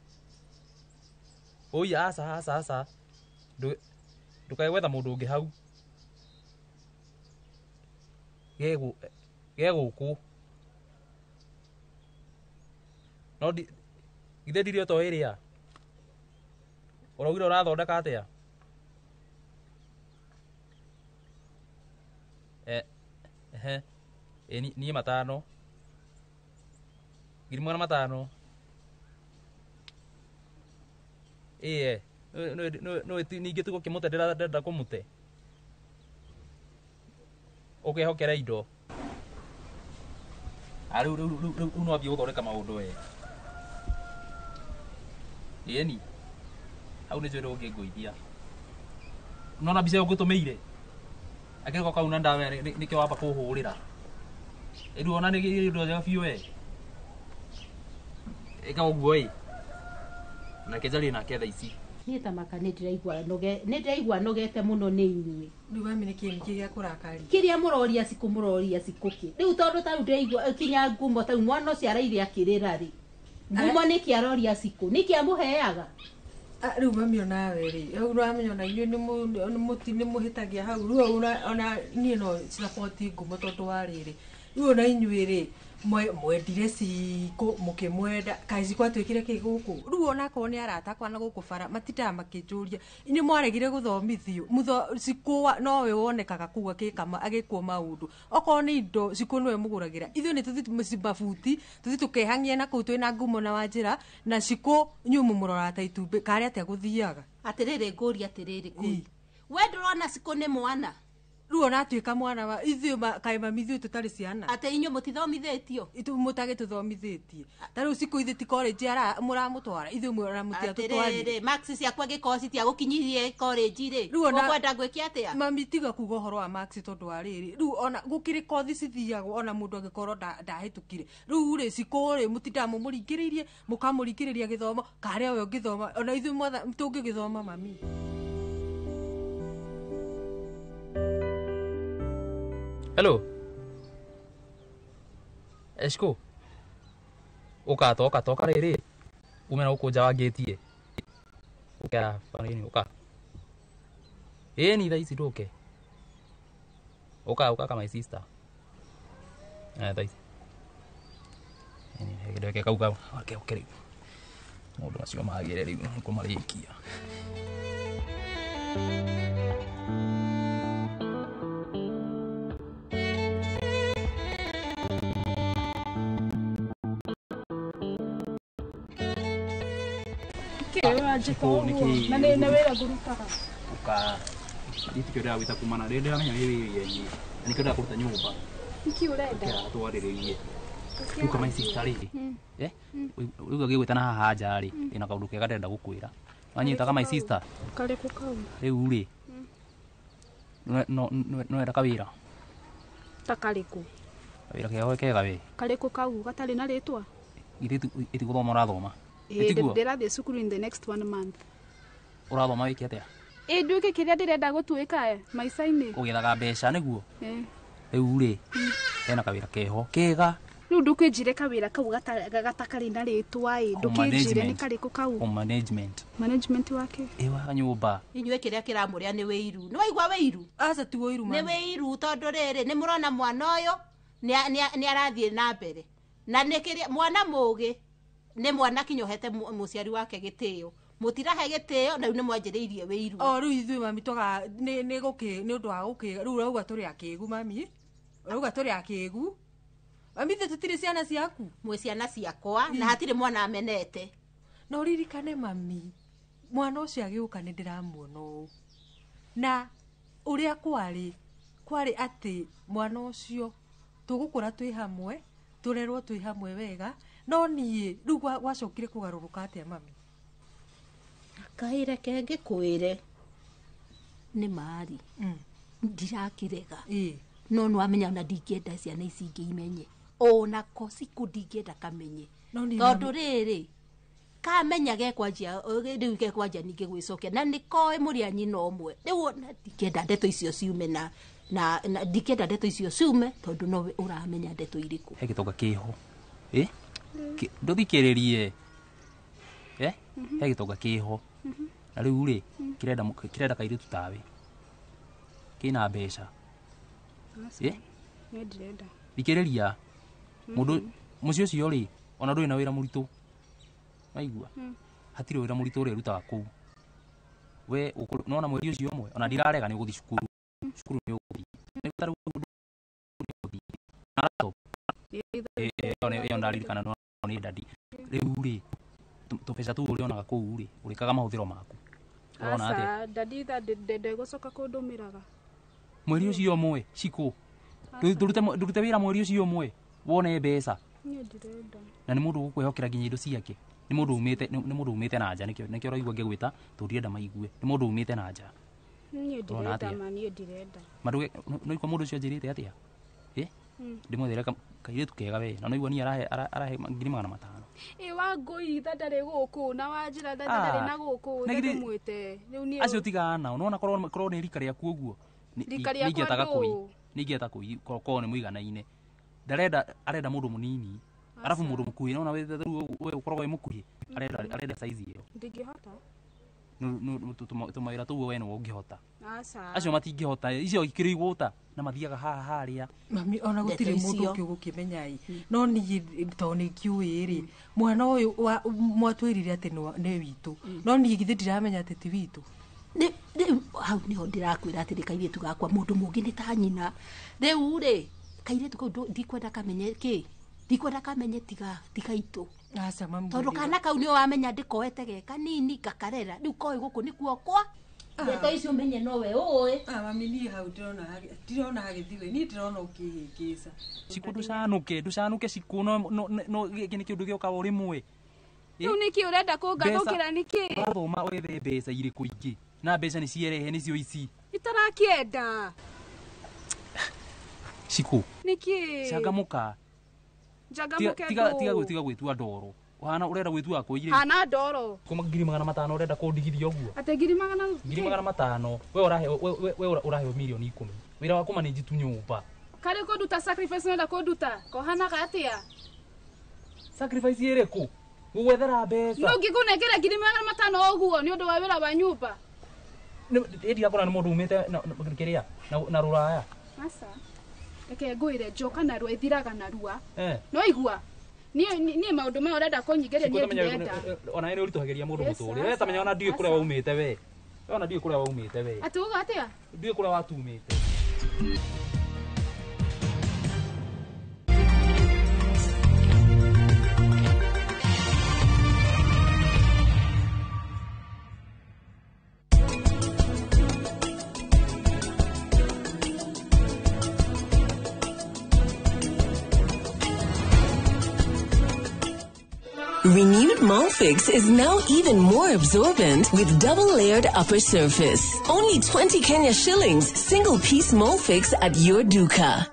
Oi aca aca aca. Ndũkae gwetha mũndũ ũngĩ hau. Ge gũkũ. No githĩ ndirĩ ũtoĩ ĩrĩa. Ũraugire ũrathondeka atĩa? Ehe. Niĩ 500. 1500. Ĩĩ. No ningĩ tu gũkĩmũte ndĩrenda kũmũte. Ũkehokere indo. Rĩu rĩu no athiĩ gũthondeka maũndũ we. Ĩni. Hau nĩ njũĩ ndũngĩngũithia. Nona mbica ĩyo ngũtũmĩire. Akĩrĩko kau na ndawa nĩkĩo wamba kũhũrĩra. Rĩu ona nĩ ũndũ njega biũ we. Ĩka ũguo ĩ. Nake njarie nake thaa ici. Niĩ ta maka nĩ ndĩraigua nogete mũno nĩ inyuĩ. Rĩu mami nĩkĩ nĩkĩ gĩa kũrakaria? Kĩrĩa mũroria cikũ mũroria cikũ kĩ? Rĩu tondũ ta rĩu ndĩraigua kinya ngumo ta rĩu mwana ũcio araire akĩrĩra rĩ. Ngumo nĩkĩ aroria cikũ? Nĩkĩ amũheaga? Rĩu mami onawe rĩ, hau ũramenya ona inyuĩ nĩ mũhĩtagia hau. Rĩu ona niĩ no support ngumo tondũ wa rĩrĩ. Rĩu ona inyuĩ rĩ, mwendire cikũ mũkĩmwenda kaĩ cikũ atuĩkire kĩ gũkũ. Rĩu onakorwo nĩ arata akwa na gũkũ bara matindaga makĩnjũria inyuĩ mwaregire gũthomithio. Cikũ nowe wonekaga kũu agĩkwo maũndũ. Okorwo nĩ indo cikũ nĩwe mũgũragĩra. Ithuĩ nĩ tũthiĩ mabuti tũthiĩ tũkehang'ie na kũu twĩna ngumo na Wanjĩra na cikũ inyuĩ mũmũroraga ta itumbĩ karĩ atĩa gũthiaga. Atĩrĩrĩ ngũria atĩrĩrĩ kũi. We ndũrona cikũ nĩ mwana? Rĩu ona atuĩka mwana wa ithuĩ kaĩ mami ithuĩ tũtarĩ ciana. Atĩ inyuĩ mũtithomithĩtio? Mũtagĩtũthomithĩtie. Ta rĩu cikũ ithuĩ ti college mũramũtwara ithuĩ ona mũtiatũtwarire. Atĩrĩrĩ marks ciakwa angĩkorwo citiagũkinyirie college rĩ, ũkwenda ngwĩke atĩa? Mami tiga kuga ũhoro wa marks tondũ wa rĩrĩ. Rĩu ona gũkĩrĩ kothi cithiagwo ona mũndũ angĩkorwo ndahĩtũkire. Rĩu rĩ cikũ rĩ mũtindaga mũmũringĩrĩirie mũkamũringĩrĩria gĩthomo karĩa we ũngĩthoma ona ithuĩ tũngĩgĩthoma mami. Hello. Eshko. Ũka toka toka rĩrĩ. Ume na gũkũ nja wa ngĩtie. Ũka fanini ũka. Ĩni thaa ici ndũke. Ũka ũka my sister. Thaa ici. Reke kau kau. Reke ũke rĩu. Maũndũ macio magĩre rĩu nĩkũmarĩkia. Ũranjĩka ũguo na nĩ wĩra ngũrutaga. Ũka. Nĩkĩo ndĩragwĩta kuma na ndĩramenya wĩ wĩra-inĩ. Na nĩkĩo ndĩrakũruta nyũmba. Nĩkĩ ũrenda? Twarĩrĩrie. Rĩu my sister rĩ. Rĩu agĩgwĩta na haha nja rĩ, ndĩna kaũndũ kega ndĩrenda gũkwĩra. Wanyitaga my sister? Karĩkũ kau? Rĩu rĩ. No wenda kawĩra? Ta karĩkũ? Kawĩra kega kega we. Karĩkũ kau gatarĩ na rĩtwa? Githĩ ti gũthoma ũrathoma? Ndĩrathiĩ cukuru in the next 1 month. Ũrathoma wĩke atĩa? Nduĩke kĩrĩa ndĩrenda gũtuĩka maica-inĩ. Ũgĩethaga mbeca nĩguo? Rĩu rĩ, hena kawĩra keho kega. Rĩu ndũkĩnjĩre kawĩra kau gatakarĩ na rĩtwa ĩ, ndũkĩnjĩre nĩ karĩkũ kau? Management. Management wake? Ĩ wa nyũmba. Inyuĩ kĩrĩa kĩramũrĩa nĩ wĩiru. Nĩ waigua wĩiru? Aca ti wĩiru mami. Nĩ wĩiru tondũ rĩrĩ nĩ mũrona mwana ũyũ nĩ arathiĩ na mbere. Na nĩ kĩrĩa mwana mũgĩ nĩ mwana kinya ũhete mũciari wake gĩtĩo. Mũtirahe gĩtĩo na rĩu nĩ mwanjĩrĩirie wĩiru. O rĩu ithuĩ mami twaga nĩ nĩ gũkĩ nĩ ũndũ wa gũkĩ rĩu ũrauga tũrĩ akĩgu mami. Ũrauga tũrĩ akĩgu. Mami ithuĩ tũtirĩ ciana ciaku. Mwĩ ciana ciakwa na hatirĩ mwana amenete. Na ũririkane mami mwana ũcio agĩũka nĩ ndĩramuona ũũ. Na ũrĩa kwarĩ kwarĩ atĩ mwana ũcio tũgũkũra twĩ hamwe tũrerwo twĩ hamwe wega no niĩ rĩu gwacokire kũgarũrũka atĩa mami? Kaĩ reke ngĩkwĩre nĩ mari ndirakĩrega no nĩwamenya ona ndingĩenda ciana ici ingĩ imenye onako cikũ ndingĩenda kamenye tondũ rĩrĩ kamenya gekwanjia rĩu gekwanjia ningĩ gwĩcokia na nĩkoĩ mũrĩ a nyina ũmwe rĩu ona ndingĩenda ndeto icio ciume na ndingĩenda ndeto icio ciume tondũ nowe ũramenya ndeto irĩkũ. He gĩtonga kĩho. Ndũthikĩrĩrie. He gĩtonga kĩho. Na rĩu rĩ kĩrenda kairĩtu tawe. Kĩna mbeca. Nĩ ndĩrenda. Thikĩrĩria. Mũndũ mũciĩ ũcio rĩ ona ndũrĩ na wĩra mũritũ. Waigua? Hatirĩ wĩra mũritũ ũrĩa ũrutaga kũu. We nona mweri ũcio ũmwe ona ndirarega nĩ ũgũthiĩ cukuru. Cukuru nĩ ũgũthiĩ. Nĩ ũtarĩ ũgũthiĩ. Na laptop. Ĩyo ndaririkana no nĩ ndadi. Rĩu rĩ tũbeca tũu ũrĩonaga kũu rĩ ũrĩkaga mahũthĩro maku. Ũrona atĩa? Aca ndadi tha ndegũcoka kũndũmĩraga. Mweri ũcio ũmwe cikũ. Ndũrute wĩra mweri ũcio ũmwe wone mbeca. Niĩ ndirenda. Na nĩ mũndũ ũgũkwĩhokera nginya indo ciake. Nĩ mũndũ umĩte nĩ mũndũ umĩte na nja nĩkĩo nĩkĩo ũraigua ngĩgwĩta tondũ ndirenda maigue. Nĩ mũndũ umĩte na nja. Niĩ ndirenda ma niĩ ndirenda. Maruge no ikwa mũndũ ũcio anjĩrĩte atĩa? Ndĩmwethere kairĩtu kega we na noigua niĩ arahe 500,000. Ĩ Wangũi tha ndarĩ gũkũ na Wanjĩra tha ndarĩ na gũkũ ndĩmwĩte. Rĩu niĩ acio tigana nao nona korwo nĩ rika rĩaku ũguo. Rika rĩakwa ndũ. Ningĩeta kũi korwo nĩ mũiganaine. Ndarenda arenda mũndũ mũnini. Arabu mũndũ mũkuhĩ nona we we ũkoragwo wĩ mũkuhĩ. Arenda size ĩyo. Ndingĩhota. Tũmawĩra tũu we nĩwe ũngĩhota. Aca. Acio matingĩhota icio ikĩrĩ igũta na mathiaga haha harĩa. Mami ona gũtirĩ mũndũ ũngĩ ũgũkĩmenya ĩ no niĩ tondũ nĩ ngĩũĩ rĩ mwana ũyũ mwatwĩrire atĩ nĩ witũ no niĩ githĩ ndiramenya atĩ ti witũ. Rĩu hau nĩho ndĩrakwĩra atĩrĩ kairĩtu gakwa mũndũ mũngĩ nĩ ta nyina. Rĩu rĩ kairĩtu kau ndikwenda kamenye kĩ ndikwenda kamenye tiga itũ. Aca mami. Tondũ kana kau nĩwe wamenya ndĩkoete ge kanini ngakarera rĩu koĩ gũkũ nĩkuo kwa. Ndeto icio menye nowe ũĩ. Mami niĩ hau ndirona hagĩthiwe niĩ ndĩrona ũkĩhĩngĩca. Cikũ ndũcanũke ndũcanũke cikũ no no gĩkĩ nĩ kĩũndũ gĩoka o rĩmwe. Rĩu nĩkĩ ũrenda kũngathũkĩra nĩkĩ? Ũrathoma wethe mbeca irĩkũ ingĩ na mbeca nĩ cierehe nĩcio ici. Itarakĩenda. Cikũ. Nĩkĩ? Cangamũka. Njangamũke ndũ. Tiga gwĩtua ndoro. Ũhana ũrenda gwĩtua kũ irĩ? Hana ndoro. Kuma 500,000 ũrenda kũndigithia ũguo? Atĩ 500,000? 500,000. We ũrahe we ũraheo 10,000,000. Wĩra wa kũmanĩnji tu nyũmba. Karĩ kũnduta sacrifice ũrenda kũnduta? Kohanaga atĩa? Sacrifice ĩrĩkũ? Gũgwethera mbeca. No ngĩkũnengera 500,000 ũguo nĩ ũndũ wa wĩra wa nyũmba. Ĩ ndirakora nĩ mũndũ umĩte kĩrĩa na rũraya. Aca. Reke ngwĩre njoka narua ĩthiraga narua. No igua. Niĩ maũndũ maya ũrenda kũnyingĩria niĩ ndirenda. Ona nĩ ũritũhagĩria mũndũ mũtũrĩre. We tamenya ona ndiũĩ kũrĩa waumĩte we. We ona ndiũĩ kũrĩa waumĩte we. Atĩ uga atĩa? Ndiũĩ kũrĩa watumĩte. Renewed Molfix is now even more absorbent with double-layered upper surface. Only 20 Kenya shillings, single-piece Molfix at your duka.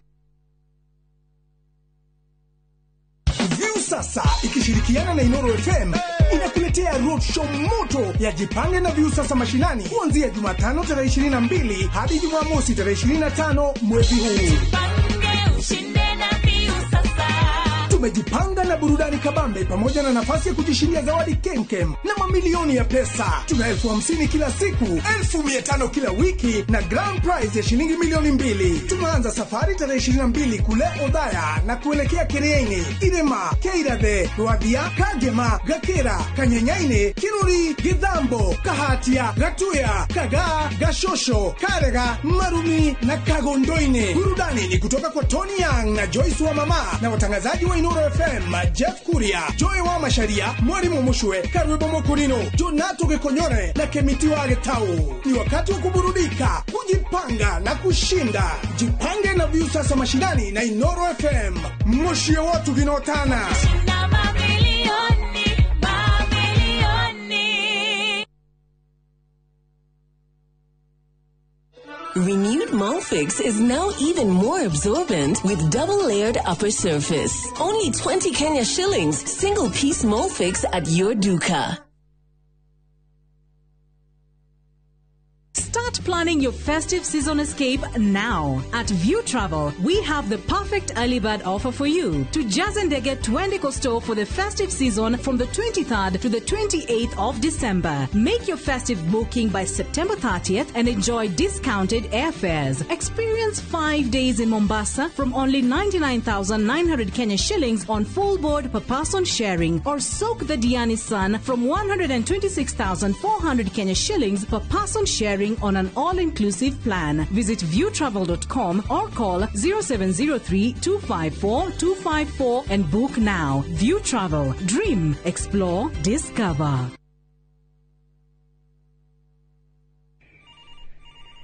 Viusasa ikishirikiana na Inoro FM inakuletea roadshow moto ya Jipange na Viusasa mashinani kuanzia Jumatano tarehe 22 hadi Jumamosi tarehe 25 mwezi huu. Jipange ushinde na Viusasa. Tumejipanga na burudani kabambe pamoja na nafasi ya kujishindia zawadi kemkem na mamilioni ya pesa. Tuna 50,000 kila siku, 500,000 kila wiki na grand prize ya shilingi 2,000,000. Tunaanza safari tarehe 22 kule Odhaya na kuelekea Kerieni, Irema, Keirathe, Rwathia, Kagema, Gakera, Kanyenyaine, Kiruri, Githambo, Kahatia, Gatuya, Kagaa, Gashosho, Karega, Marumi na Kagondoine. Burudani ni kutoka kwa Tony Young na Joyce wa Mama na watangazaji wa Inoro FM, Jeff Kuria, Joy wa Masharia, Mwalimu Mushwe, Karwebo Mokurino, Jonato Gekonyore na Kemiti wa Getau. Ni wakati wa kuburudika, kujipanga na kushinda. Jipange na Viusasa mashinani na Inoro FM. Moshi ya watu ginotana. Shinda mamilioni, mamilioni. Renewed Molfix is now even more absorbent with double-layered upper surface. Only 20 Kenya shillings, single-piece Molfix at your duka. Start planning your festive season escape now. At View Travel, we have the perfect early bird offer for you. To Jazendege Twende store for the festive season from the 23rd to the 28th of December. Make your festive booking by September 30th and enjoy discounted airfares. Experience 5 days in Mombasa from only 99,900 Kenya shillings on full board per person sharing, or soak the Diani sun from 126,400 Kenya shillings per person sharing on an all-inclusive plan. Visit viewtravel.com or call 0703 254 254 and book now. View Travel. Dream, explore, discover.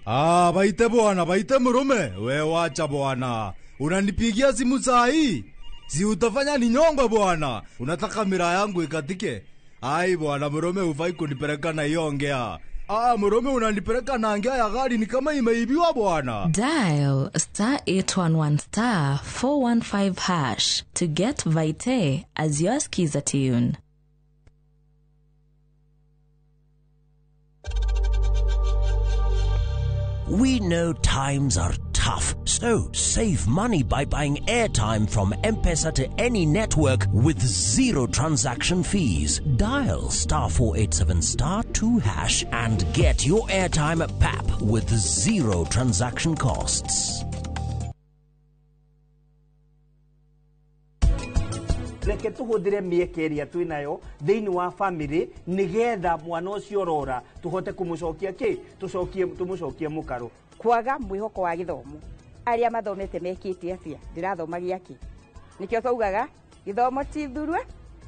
Ah, baite bwana, baite murume. We wacha bwana. Unanipigia simu saa hii? Si utafanya ni nyongo bwana. Unataka mira yangu ikatike? Ai bwana murume, hufai kunipeleka na hiyo ongea. Ah, murume unanipeleka na ngea ya gari ni kama imeibiwa bwana. Dial star 811 star 415 hash to get Vite as your skiza tune. We know times are tough, so save money by buying airtime from M-Pesa to any network with zero transaction fees. Dial star 487 star 2 hash and get your airtime at PAP with zero transaction costs. Reke tuhuthire mieke ĩrĩa twĩ nayo thĩinĩ wa family nĩgetha mwana ũcio ũrora tũhote kũmũcokia kĩ tũcokie tũmũcokie mũkaro. Kwaga mwĩhoko wa gĩthomo, arĩa mathomete mekĩte atĩa? Ndĩrathoma gĩakĩ? Nĩkĩo twaugaga gĩthomo ti thurua.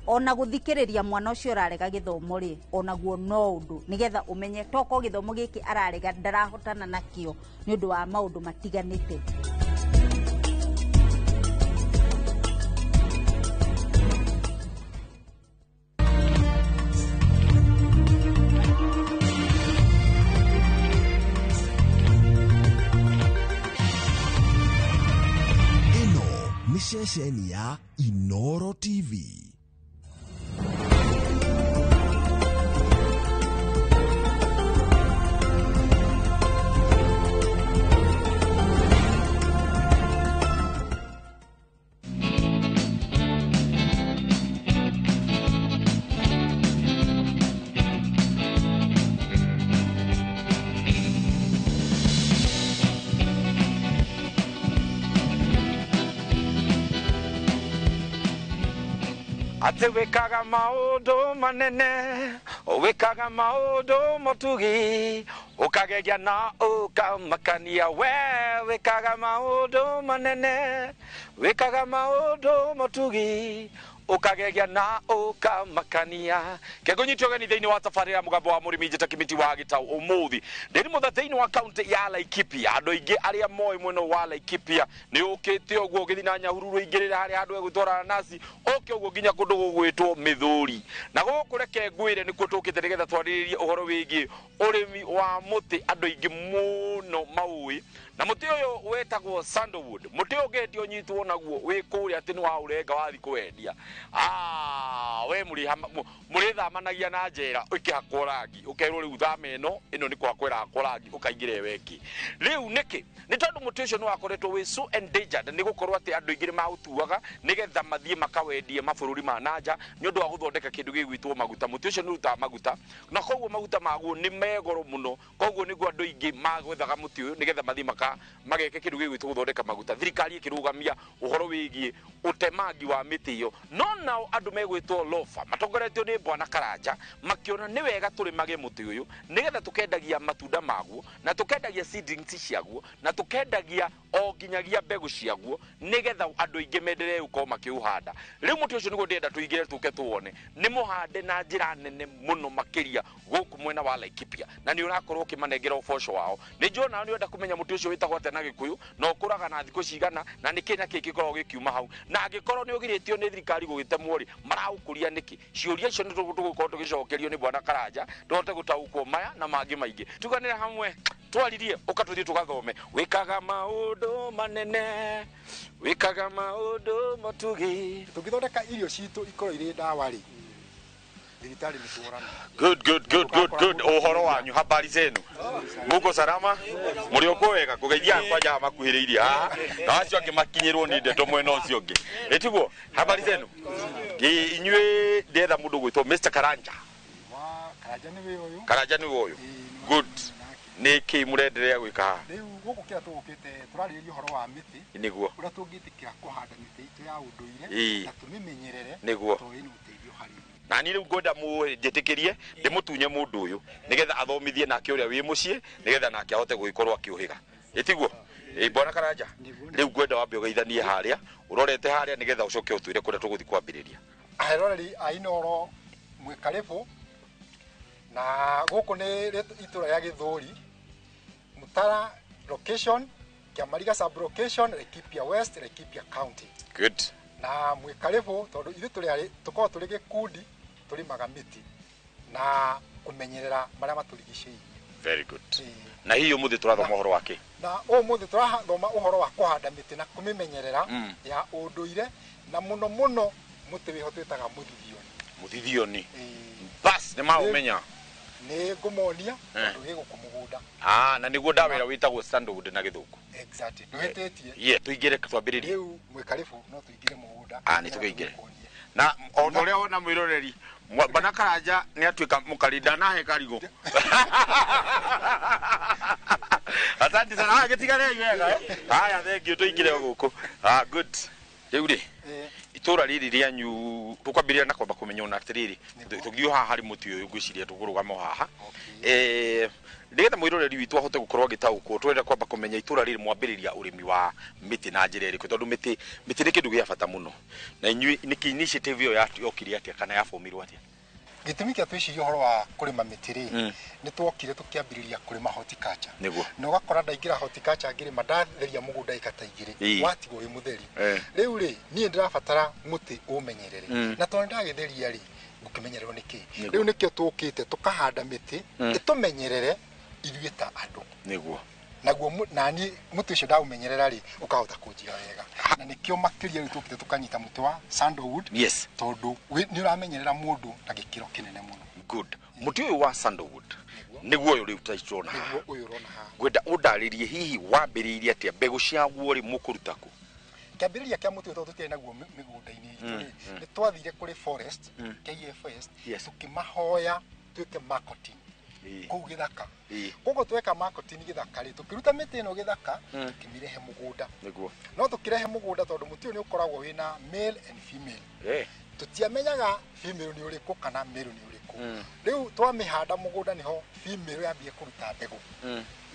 Ona gũthikĩrĩria mwana ũcio ũrarega gĩthomo rĩ, onaguo no ũndũ nĩgetha ũmenye toko gĩthomo gĩkĩ ararega ndarahotana nakĩo nĩ ũndũ wa maũndũ matiganĩte. Ceceni ya Inoro TV. Atĩ wĩkaga maũndũ manene, wĩkaga maũndũ motugi, ũkagegia na ũkamakania. We wĩkaga maũndũ manene, wĩkaga maũndũ motugi, ukagegia na ukamakania. Kegũnyitwo ũgeni thĩinĩ wa tabarĩra ya mũgambo wa mũrĩmi njĩta Kĩmiti wa Gĩtaũ. Ũmũthĩ ndĩrĩ mũtha thĩinĩ wa kaunti ya Laikipia. Andũ aingĩ arĩa moĩ mwena wa Laikipia nĩ ũkĩte ũguo ũgĩthiĩ na Nyahururu ingĩrĩra harĩa handũ egwĩtwo Ranasi, ũke ũguo nginya kũndũ gũgwĩtwo Mĩthũri. Na gũkũ reke ngwĩre nĩkuo tũkĩte nĩgetha twarĩrĩrie ũhoro wĩgiĩ ũrĩmi wa mũtĩ andũ aingĩ mũno maũĩ. Na mũtĩ ũyũ wetagwo sandalwood. Mũtĩ ũyũ ũngĩhĩtia ũnyitwo naguo wĩ kũrĩa atĩ nĩ waũrenga wathiĩ kũwendia, we mũrĩthamanagia na njera ĩkĩhakwo rangi, ũkerwo rĩu thama ĩno ĩno nĩ kũhakwo ĩrahakwo rangi, ũkaingĩra ĩyo ĩngĩ. Rĩu nĩkĩ? Nĩ tondũ mũtĩ ũcio nĩ wakoretwo wĩ so endangered, nĩ gũkorwo atĩ andũ aingĩ nĩ maũtuaga nĩgetha mathiĩ makawendie mabũrũri ma nanja nĩ ũndũ wa gũthondeka kĩndũ gĩgwĩtwo maguta. Mũtĩ ũcio nĩ ũrutaga maguta, na koguo maguta maguo nĩ megoro mũno, koguo nĩguo andũ aingĩ magwethaga mũtĩ ũyũ nĩgetha mathiĩ mageke kĩndũ gĩgwĩtwo gũthondeka maguta. Thirikari ĩkĩrũgamia ũhoro wĩgiĩ ũtemangi wa mĩtĩ ĩyo, no nao andũ megwĩtwo lofa matongoretio nĩ Bwana Karanja makĩona nĩ wega tũrĩmage mũtĩ ũyũ nĩgetha tũkendagia matunda maguo, na tũkendagia seedlings ciaguo, na tũkendagia o nginyagia mbegũ ciaguo nĩgetha andũ aingĩ menderee gũkorwo makĩũhanda. Rĩu mũtĩ ũcio nĩguo ndĩrenda tũingĩre tũke tuone nĩ mũhande na njĩra nene mũno makĩria gũkũ mwena wa Laikipia, na nĩ ũrakorwo ũkĩmanengera ũboco wao. Nĩ njũĩ nao nĩ ũrenda kũmenya mũtĩ ũcio wĩtagwo atĩa na Gĩkũyũ, na ũkũraga na thikũ cigana, na nĩkĩ na kĩ gĩkoragwo gĩkiuma hau, na angĩkorwo nĩ ũgirĩtio nĩ thirikari gũgĩtemwo rĩ, maraũkũria nĩkĩ? Ciũria icio nĩ tũgũkorwo tũgĩcokerio nĩ Bwana Karanja tũhote gũtaũkwo maya na mangĩ maingĩ. Tuganĩre hamwe twaririe, ũka tũthiĩ tũgathome. Wĩkaga maũndũ manene, wĩkaga maũndũ motugi. Tũngĩthondeka irio citũ ikorwo irĩ ndawa rĩ, thibitarĩ nĩ tũrana. Good, good, good, good, good. Ũhoro wanyu, habari zenu? Muko salama? Mũrĩ okuo wega? Kũgeithia kwanja makuhĩrĩirie haha, na acio angĩ makinyĩrwo nĩ ndeto mwena ũcio ũngĩ. Ĩtiguo? Habari zenu? Inyuĩ ndetha mũndũ ũgwĩtwo Mr. Karanja. Karanja nĩwe ũyũ. Karanja nĩwe ũyũ. Good. Nĩ kĩ mũrenderea gwĩka haha? Rĩu gũkũ kĩrĩa tũgũkĩte tũrarĩrĩria ũhoro wa mĩtĩ. Nĩguo. Ũrĩa tũngĩtĩkĩra kũhanda mĩtĩ itũ ya ũndũire na tũmĩmenyerere. Nĩguo. Tondũ ĩna ũteithio harĩ. Na niĩ rĩu ngwenda njĩtĩkĩrie ndĩmũtunye mũndũ ũyũ nĩgetha athomithie nake ũrĩa wĩ mũciĩ nĩgetha nake ahote gũgĩkorwo akĩũhĩga. Ĩtiguo? Bwana Karanja, rĩu ngwenda wambe ũgeithanie harĩa ũrorete harĩa nĩgetha ũcoke ũtwĩre kũrĩa tũgũthiĩ kwambĩrĩria. Aroreri a Inooro mwĩ karibu, na gũkũ nĩ itũra rĩa Gĩthũri, Mutara location, Kĩamariga sub location, Laikipia West, Laikipia County. Good. Na mwĩ karibu tondũ ithuĩ tũrĩ tũkoragwo tũrĩ gĩkundi tũrĩmaga mĩtĩ na kũmenyerera marĩa matũrigicĩirie. Very good. Na hihi ũmũthĩ tũrathoma ũhoro wa kĩ? Na ũmũthĩ tũrathoma ũhoro wa kũhanda mĩtĩ na kũmĩmenyerera ya ũndũire, na mũno mũno mũtĩ wĩho twĩtaga mũthithioni. Mũthithioni. Bas nĩ maũmenya. Nĩ ngũmonia tondũ wĩ gũkũ mũgũnda. Na nĩguo ndawĩra wĩtagwo sandalwood na Gĩthũngũ. Exactly. Ndũhĩtĩtie. Yeah, tũingĩre twambĩrĩrie. Rĩu mwĩ karibu no tũingĩre mũgũnda. Nĩ tũkĩingĩre. Na ona ũrĩa wona mwĩroreri, Bwana Karanja nĩ atuĩka mũkari, ndanahe karigũ. Asante sana. Gĩtigarei wega. Haya, thank you, tũingĩre gũkũ. Good. Rĩu rĩ, itũra rĩrĩ rĩanyu tũkwambĩrĩria na kwamba kũmenya ona atĩrĩrĩ, tũngiũ haha harĩ mũtĩ ũyũ ngwĩciria tũkũrũgama o haha. Nĩgetha mwĩroreri witũ ahote gũkorwo agĩtaũkwo, tũrenda kwamba kũmenya itũra rĩrĩ mwambĩrĩria ũrĩmi wa mĩtĩ na njĩra ĩrĩkũ, tondũ mĩtĩ nĩ kĩndũ gĩa bata mũno. Na inyuĩ nĩkĩ initiative ĩyo yokire atĩa kana yabomirwo atĩa? Gĩtũmi kĩa twĩcirie ũhoro wa kũrĩma mĩtĩ rĩ, nĩ twokire tũkĩambĩrĩria kũrĩma horticulture. Nĩguo. Na ũgakora ndaingĩra horticulture ngĩrĩma ndatheria mũgũnda ĩka ta igĩrĩ, watigwo wĩ mũtheri. Rĩu rĩ, niĩ ndĩrabatara mũtĩ ũmenyerere. Na tondũ ndagĩtheria rĩ, ngũkĩmenyererwo nĩkĩ? Rĩu nĩkĩo tũkĩte tũkahanda mĩtĩ ĩtũmenyerere ithuĩ ta andũ. Nĩguo. Naguo nani mũtĩ ũcio ndaũmenyerera rĩ, ũkahota kũnjiga wega. Na nĩkĩo makĩria rĩu tũkĩte tũkanyita mũtĩ wa sandalwood. Yes. Tondũ nĩ ũramenyerera mũndũ na gĩkĩro kĩnene mũno. Good. Mũtĩ ũyũ wa sandalwood nĩguo ũyũ rĩu tũrona haha. Nĩguo ũyũ ũrona haha. Ngwenda ũndarĩrie hihi wambĩrĩirie atĩa, mbegũ ciaguo rĩ mũkũruta kũ? Kĩambĩrĩria kĩa mũtĩ ũyũ tondũ tũtiarĩ naguo mĩgũnda-inĩ itũ rĩ, nĩ twathire kũrĩ forest, KFS, tũkĩmahoya tuĩke marketing kũu gĩthaka. Koguo tweka marketing gĩthaka rĩ, tũkĩruta mĩtĩ ĩno gĩthaka, tũkĩmĩrehe mũgũnda. Nĩguo. No tũkĩrehe mũgũnda tondũ mũtĩ ũyũ nĩ ũkoragwo wĩna male and female. Tũtiamenyaga female nĩ ũrĩkũ kana male nĩ ũrĩkũ. Rĩu twamĩhanda mũgũnda nĩho female yambie kũruta mbegũ.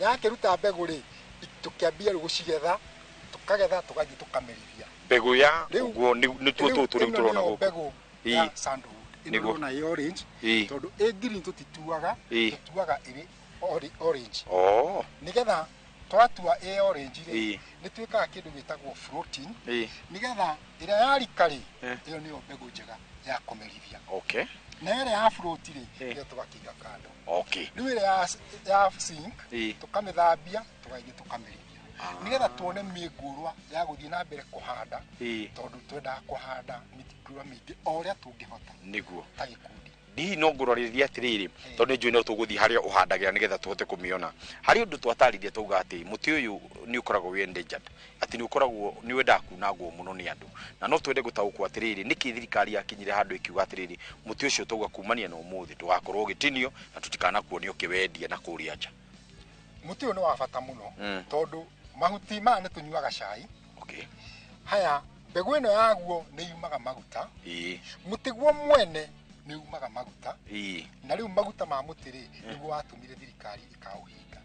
Yakĩruta mbegũ rĩ, tũkĩambia rĩu gũcigetha, tũkagetha tũgathiĩ tũkamerithia. Mbegũ ya ũguo nĩ tuo tũtũ rĩu tũrona gũkũ. Mbegũ ya sandalwood ĩno ũrona ĩ orange, tondũ ĩ green tũtituaga, tũtuaga ĩrĩ orange. Nĩgetha twatua ĩ orange rĩ, nĩ twĩkaga kĩndũ gĩtagwo floating, nĩgetha ĩrĩa yarika rĩ, ĩyo nĩyo mbegũ njega ya kũmerithia. Na ĩrĩa ya float rĩ, ĩyo tũgakĩiga kando. Rĩu ĩrĩa ya sink tũkamĩthambia tũgathiĩ tũkamerithia, nĩgetha tuone mĩngũrwa ya gũthiĩ na mbere kũhanda, tondũ twendaga kũhanda mĩngũrwa mĩingĩ o ũrĩa tũngĩhota. Nĩguo. Ta gĩkundi. Hihi no ngũrorĩria atĩrĩrĩ, tondũ nĩ njũĩ no tũgũthiĩ harĩa ũhandagĩra nĩgetha tũhote kũmĩona. Harĩ ũndũ twatarĩria twauga atĩ mũtĩ ũyũ nĩ ũkoragwo wĩ endangered, atĩ nĩ ũkoragwo nĩ wendaga kunangwo mũno nĩ andũ, na no twende gũtaũkwo atĩrĩrĩ, nĩkĩ thirikari yakinyire handũ ĩkiuga atĩrĩrĩ, mũtĩ ũcio twauga kumania na ũmũthĩ ndũgakorwo ũgĩtinio na tũtikanakuonie ũkĩwendia na kũrĩa nja. Mũtĩ ũyũ nĩ wa bata mũno, tondũ mahuti maya nĩ tũnyuaga cai. Haya, mbegũ ĩno yaguo nĩ yumaga maguta. Mũtĩ guo mwene nĩ umaga maguta. Na rĩu maguta ma mũtĩ rĩ, nĩguo watũmire thirikari ĩkaũhinga.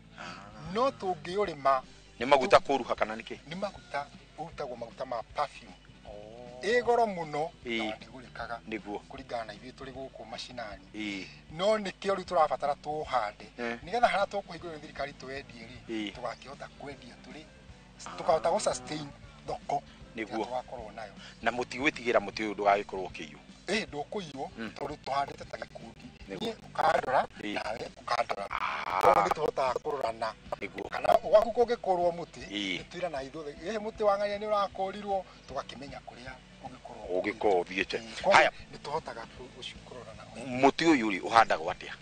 No tũngĩũrĩma. Nĩ maguta kũruha kana nĩkĩ? Nĩ maguta, ũrutagwo maguta ma perfume. Ĩ goro mũno na ndĩgũrĩkaga. Nĩguo. Kũringana na ithuĩ tũrĩ gũkũ macinani. No nĩkĩo rĩu tũrabatara tũũhande, nĩgetha harĩa tũkũhingũrĩra thirikari tũwendie rĩ, tũgakĩhota kwendia tũrĩ, tũkahota gũ sustain thoko. Nĩguo. Tũgakorwo nayo. Na mũtigwĩtigĩra mũtĩ ũyũ ndũgagĩkorwo ũkĩiywo? Ndũkũiywo, tondũ tũhandĩte ta gĩkundi. Niĩ ũkandora, nawe ũkandora. Koguo nĩ tũhotaga kũrorana. Nĩguo. Kana gwaku kũngĩkũrwo mũtĩ, nĩtwĩranaga ithuothe, ĩ mũtĩ wa ng'ania nĩ ũrakũrirwo, tũgakĩmenya kũrĩa ũngĩkorwo ũngĩkorwo ũthiĩte. Haya, nĩ tũhotaga kũrorana. Mũtĩ ũyũ rĩ, ũhandagwo atĩa?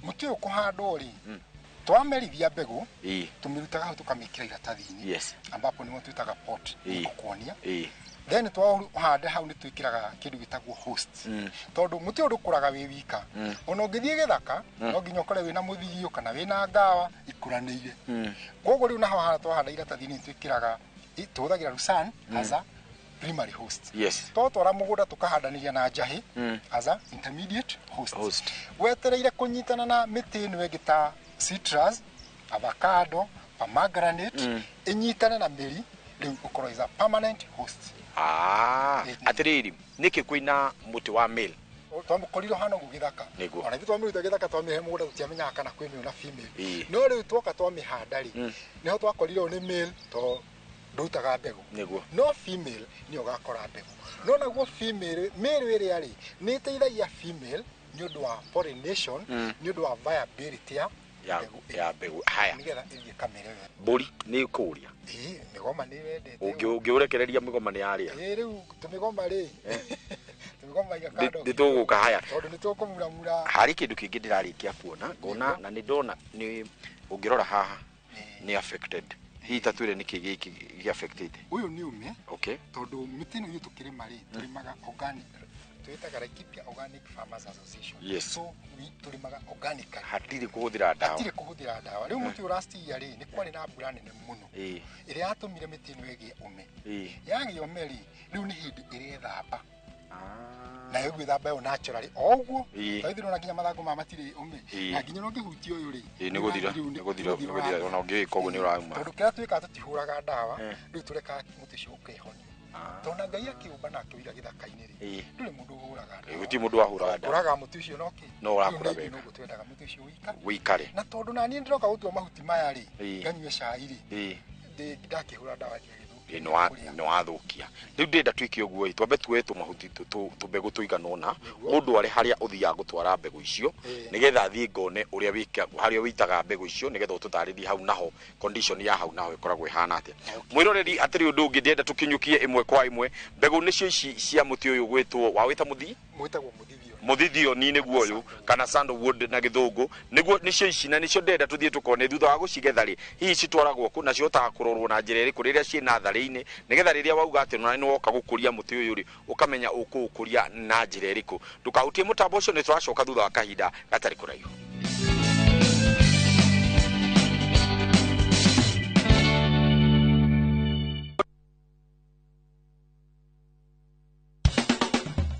Mũtĩ ũyũ kũhandwo rĩ, twamerithia mbegũ, tũmĩrutaga hau tũkamĩkĩra iratathi-inĩ, ambapo nĩmo twĩtaga pot, nĩngũkuonia. Then twahande hau nĩ twĩkĩraga kĩndũ gĩtagwo host, tondũ mũtĩ ũyũ ndũkũraga wĩ wika. Ona ũngĩthiĩ gĩthaka, no nginya ũkore wĩna mũthigio kana wĩna ngawa ikũranĩire. Koguo rĩu naho harĩa twahanda iratathi-inĩ twĩkĩraga, tũhũthagĩra lucerne as a primary host. Twatwara mũgũnda tũkahandanĩria na njahĩ as a intermediate host. Wetereire kũnyitana na mĩtĩ ĩno ĩngĩ ta citrus, avocado, pomegranate, ĩnyitane na mĩri, rĩu ũkorwo is a permanent host. Atĩrĩrĩ, nĩkĩ kwĩna mũtĩ wa male? Twamũkorire hana ũguo gĩthaka. Ona ithuĩ twamĩruta gĩthaka twamĩhe mũgũnda tũtiamenyaga kana kwĩ male na female. No rĩu twoka twamĩhanda rĩ, nĩho twakorire ũyũ nĩ male to ndũrutaga mbegũ. No female nĩyo ũgakora mbegũ. No naguo female, male ĩrĩa rĩ, nĩ ĩteithagia female nĩ ũndũ wa pollination, nĩ ũndũ wa viability ya mbegũ. Haya, nĩgetha ĩthiĩ kamere wega. Mbũri nĩ ĩkũrĩa? Mĩgoma nĩ wendete. Ũngĩũrekereria mĩgoma nĩ yarĩa? Rĩu tũmĩgoma rĩ, tũmĩgoma iga kando. Nĩ tũgũka. Haya, tondũ nĩ tũkũmuramura. Harĩ kĩndũ kĩngĩ ndĩrarĩkia kuona, ngona na nĩ ndona nĩ ũngĩrora haha nĩ affected. Hihi ta twĩre nĩkĩ gĩkĩ gĩ affected? Ũyũ nĩ ũme. Tondũ mĩtĩ ĩno ithuĩ tũkĩrĩma rĩ, tũrĩmaga organic. Twĩtaga Laikipia Organic Farmers Association. So tũrĩmaga organically. Hatirĩ kũhũthĩra ndawa. Hatirĩ kũhũthĩra ndawa. Rĩu mũtĩ ũyũ last year rĩ, nĩ kwarĩ na mbura nene mũno, ĩrĩa yatũmire mĩtĩ ĩno ĩgĩe ũme. Yagĩa ũme rĩ, rĩu nĩ hĩndĩ ĩrethamba. Na ĩgwĩthamba yo naturally o ũguo. Tondũ ithuĩ nginya mathangũ maya matirĩ ũme. Na nginya ũngĩhutia ũyũ rĩ, nĩ gũthira, nĩ gũthira, ona ũngĩwĩka ũguo nĩ ũrauma. Tondũ kĩrĩa twĩkaga tũtihũraga ndawa, rĩu tũrekaga mũtĩ ũcio ũkehonia. Tondũ na Ngai akĩũmba na akĩũiga gĩthaka-inĩ rĩ, ndũrĩ mũndũ ũhũraga ndawa. Gũtirĩ mũndũ wahũraga ndawa. Ũraga mũtĩ ũcio no kĩ? No ũrakũra wega. Noguo twendaga mũtĩ ũcio wĩikare. Na tondũ naniĩ ndĩroka gũtua mahuti maya rĩ, nganyue cai rĩ, ndakĩhũra ndawa ndigagĩthũkie. Nĩ wathũkia. Rĩu ndĩrenda twĩke ũguo ĩ, twambe tuoe tũmahuti tũmbegũ tũigana ũna, mũndũ arĩ harĩa ũthiaga gũtwara mbegũ icio, nĩgetha athiĩ ngone ũrĩa wĩka, harĩa wĩitaga mbegũ icio, nĩgetha ũtũtarĩrie hau naho condition ya hau naho ĩkoragwo ĩhana atĩa. Mwĩroreri, atĩrĩ ũndũ ũngĩ ndĩrenda tũkinyũkie ĩmwe kwa ĩmwe, mbegũ nĩcio ici cia mũtĩ ũyũ gwĩtwo, wawĩta mũthii? Mwĩtagwo mũthithio. Mũthithioni nĩguo ũyũ, kana sandalwood na gĩthũngũ, nĩguo nĩcio ici, na nĩcio ndĩrenda tũthiĩ tũkone thutha wa gũcigetha rĩ, hihi citwaragwo kũ na cihotaga kũrorwo na njĩra ĩrĩkũ rĩrĩa ciĩ natharĩ-inĩ, nĩgetha rĩrĩa wauga atĩ ona nĩ woka gũkũria mũtĩ ũyũ rĩ, ũkamenya ũkũũkũria na njĩra ĩrĩkũ. Ndũkahutie mũtambo ũcio, nĩ tũracoka thutha wa kahinda gatarĩ kũraihu.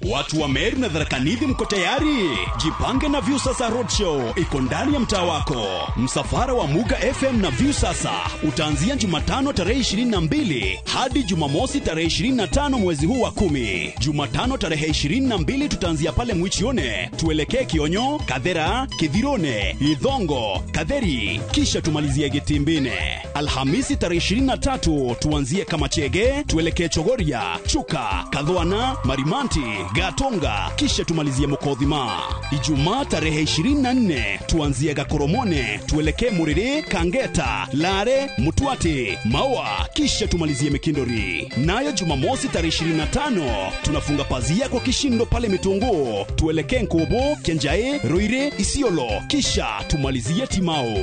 Watu wa Meru na Tharaka Nithi mko tayari? Jipange na Viusasa Roadshow iko ndani ya mtaa wako. Msafara wa Muga FM na Viusasa utaanzia Jumatano tarehe 22 hadi Jumamosi tarehe 25 mwezi huu wa 10. Jumatano tarehe 22 tutaanzia pale Mwichione, tuelekee Kionyo, Kathera, Kithirone, Ithongo, Katheri, kisha tumalizie Gitimbine. Alhamisi tarehe 23 tuanzie Kamachege, tuelekee Chogoria, Chuka, Kathwana, Marimanti, Gatonga, kisha tumalizie Mukothima. Ijumaa tarehe 24 tuanzie Gakoromone, tuelekee Muriri, Kangeta, Lare, Mutwati, Maua, kisha tumalizie Mikindori. Nayo Jumamosi tarehe 25 tunafunga pazia kwa kishindo pale Mitungu, tuelekee Nkubu, Kenjae, Ruire, Isiolo, kisha tumalizie Timao.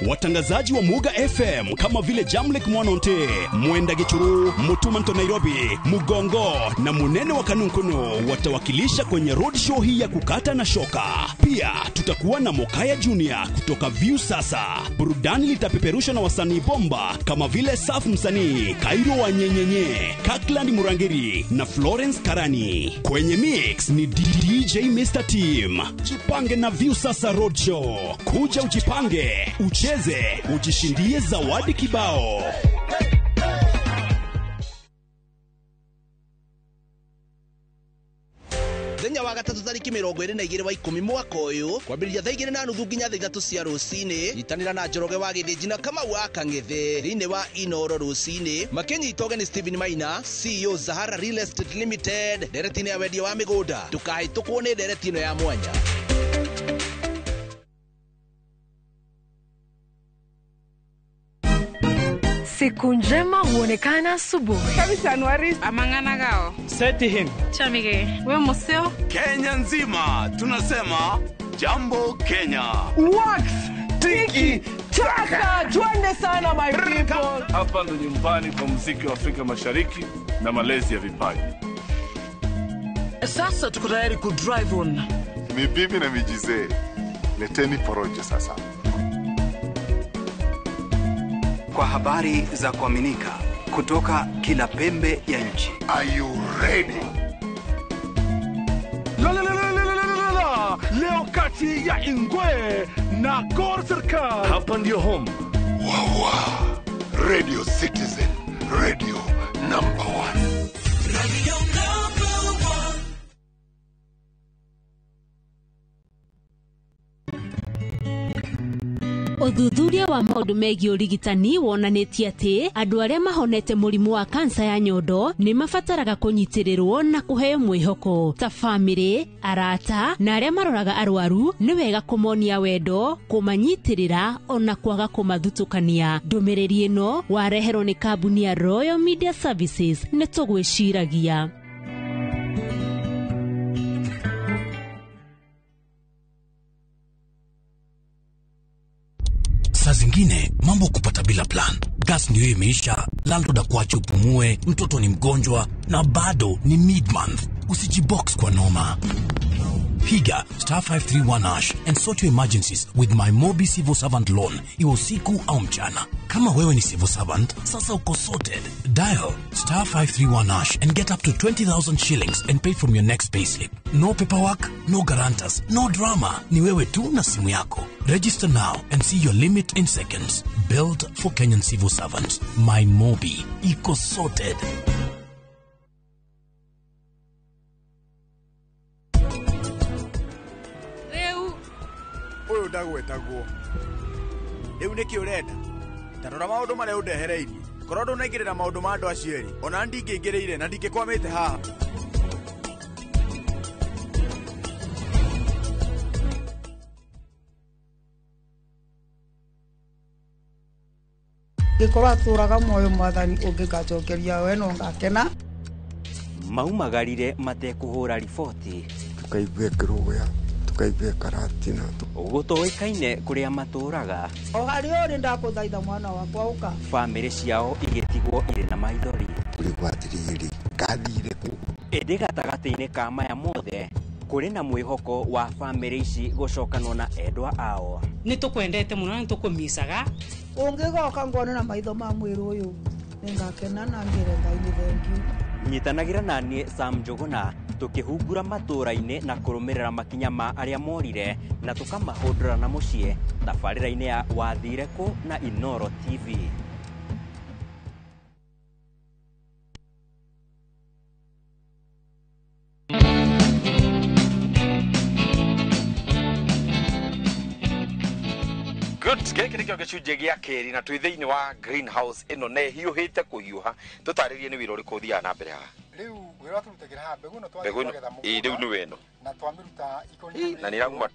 Watangazaji wa Muga FM kama vile Jamlek Mwanonte, Mwenda Gichuru, Mutumanto Nairobi, Mugongo na Munene wa Kanunkunu watawakilisha kwenye roadshow hii ya kukata na shoka. Pia tutakuwa na Mokaya Junior kutoka Viusasa. Burudani litapeperushwa na wasanii bomba kama vile Saf Msanii, Kairo wa Nyenyenye, Kirkland Murangiri na Florence Karani. Kwenye mix ni DJ Mr. Team. Jipange na Viusasa Roadshow. Kuja ujipange, ucheze, ujishindie zawadi kibao. Mũthenya wa gatatũ tarĩki 22 wa 10 mwaka ũyũ kwambĩrĩria thaa 2:30 nginya thaa 3 cia rũcinĩ nyitanĩra na Njoroge wa Gĩthĩnji na Kamau wa Kang'ethe thĩinĩ wa Inoro rũcinĩ makĩnyita ũgeni Stephen Maina CEO Zahara Real Estate Limited ndereti-inĩ ya wendia wa mĩgũnda. Ndũkahĩtũkwo nĩ ndereti ĩno ya mwanya. Siku njema huonekana asubuhi. Kabisa Anuari amangana gao. Seti him. Chamige, we museo. Kenya nzima tunasema Jambo Kenya. Wax tiki taka, twende sana my people. Hapa ndo nyumbani kwa muziki wa Afrika Mashariki na malezi ya vipaji. Sasa tuko tayari ku drive on. Ni bibi na mijize. Leteni porojo sasa. Kwa habari za kuaminika kutoka kila pembe ya nchi. Are you ready? La la la la la la la. Leo kati ya Ingwe na Gor Serikal. Hapa ndio home. Wawa. Radio Citizen, radio number 1. Radio number 1. Ũthuthuria wa maũndũ megiĩ ũrigitani wonanĩtie atĩ andũ arĩa mahonete mũrimũ wa kansa ya nyondo nĩ mabataraga kũnyitĩrĩrwo na kũheo mwĩhoko. Ta bamĩrĩ, arata na arĩa maroraga arwaru nĩ wega kũmonia wendo, kũmanyitĩrĩra ona kwaga kũmathutũkania. Ndũmĩrĩri ĩno wareherwo nĩ kambuni ya Royal Media Services. Nĩ tũgwĩciragia. Saa zingine mambo kupata bila plan. Gas ndio imeisha, landlord akuache upumue, mtoto ni mgonjwa na bado ni mid-month. Usijibox kwa noma. Piga star 531 hash and sort your emergencies with my Mobi Civil Servant Loan, iwe usiku au mchana. Kama wewe ni civil servant, sasa uko sorted. Dial star 531 hash and get up to 20,000 shillings and pay from your next payslip. No paperwork, no guarantors, no drama. Ni wewe tu na simu yako. Register now and see your limit in seconds. Built for Kenyan civil servants. My Mobi. Iko sorted. Ũyũ ndagwetagwo. Rĩu nĩkĩ ũrenda? Ta rora maũndũ marĩa ũndehereirie. Korwo ndũnaingĩrĩra maũndũ ma andũ acio erĩ, ona ndingĩingĩrĩire na ndingĩkwamĩte haha. Ngĩkorwo atũraga muoyo mwathani ũngĩgacokeria we no ngakena. Maumagarire matekũhũra riboti. Tukaigua kĩrũgũya, tukaigua karatina. Gũtoĩkaine kũrĩa matũraga. O harĩa ũrĩ ndakũthaitha mwana wakwa ũka. Bamĩrĩ ciao igĩtigwo irĩ na maithori. Tũrigwo atĩrĩrĩ, ngathire kũ? Ĩndĩ gatagatĩ-inĩ ka maya mothe kũrĩ na mwĩhoko wa bamĩrĩ ici gũcokanwo na endwa ao. Nĩ tũkwendete mũno na nĩ tũkũmicaga. Ũngĩgoka ngone na maitho ma mwĩrĩ ũyũ, nĩngakena na ngĩre Ngai nĩ thengiũ. Nyitanagĩra na niĩ Sam Njũgũna tũkĩhungura matũũra-inĩ na kũrũmĩrĩra makinya ma arĩa morire na tũkamahũndũra na mũciĩ tabarĩra-inĩ ya Wathire Kũ na Inooro TV. Good, gĩkĩ nĩkĩo gĩcunjĩ gĩa kerĩ na twĩ thĩinĩ wa greenhouse ĩno na ĩhiũhĩte kũhiũha. Tũtarĩrie nĩ wĩra ũrĩkũ ũthiaga na mbere haha. Rĩu wĩra ũrĩa tũrutagĩra haha mbegũ ĩno twathiĩ Mbegũ ĩno twagetha ĩ rĩu mũgũnda nĩ weno na twamĩruta ikoni na nĩ ĩrauma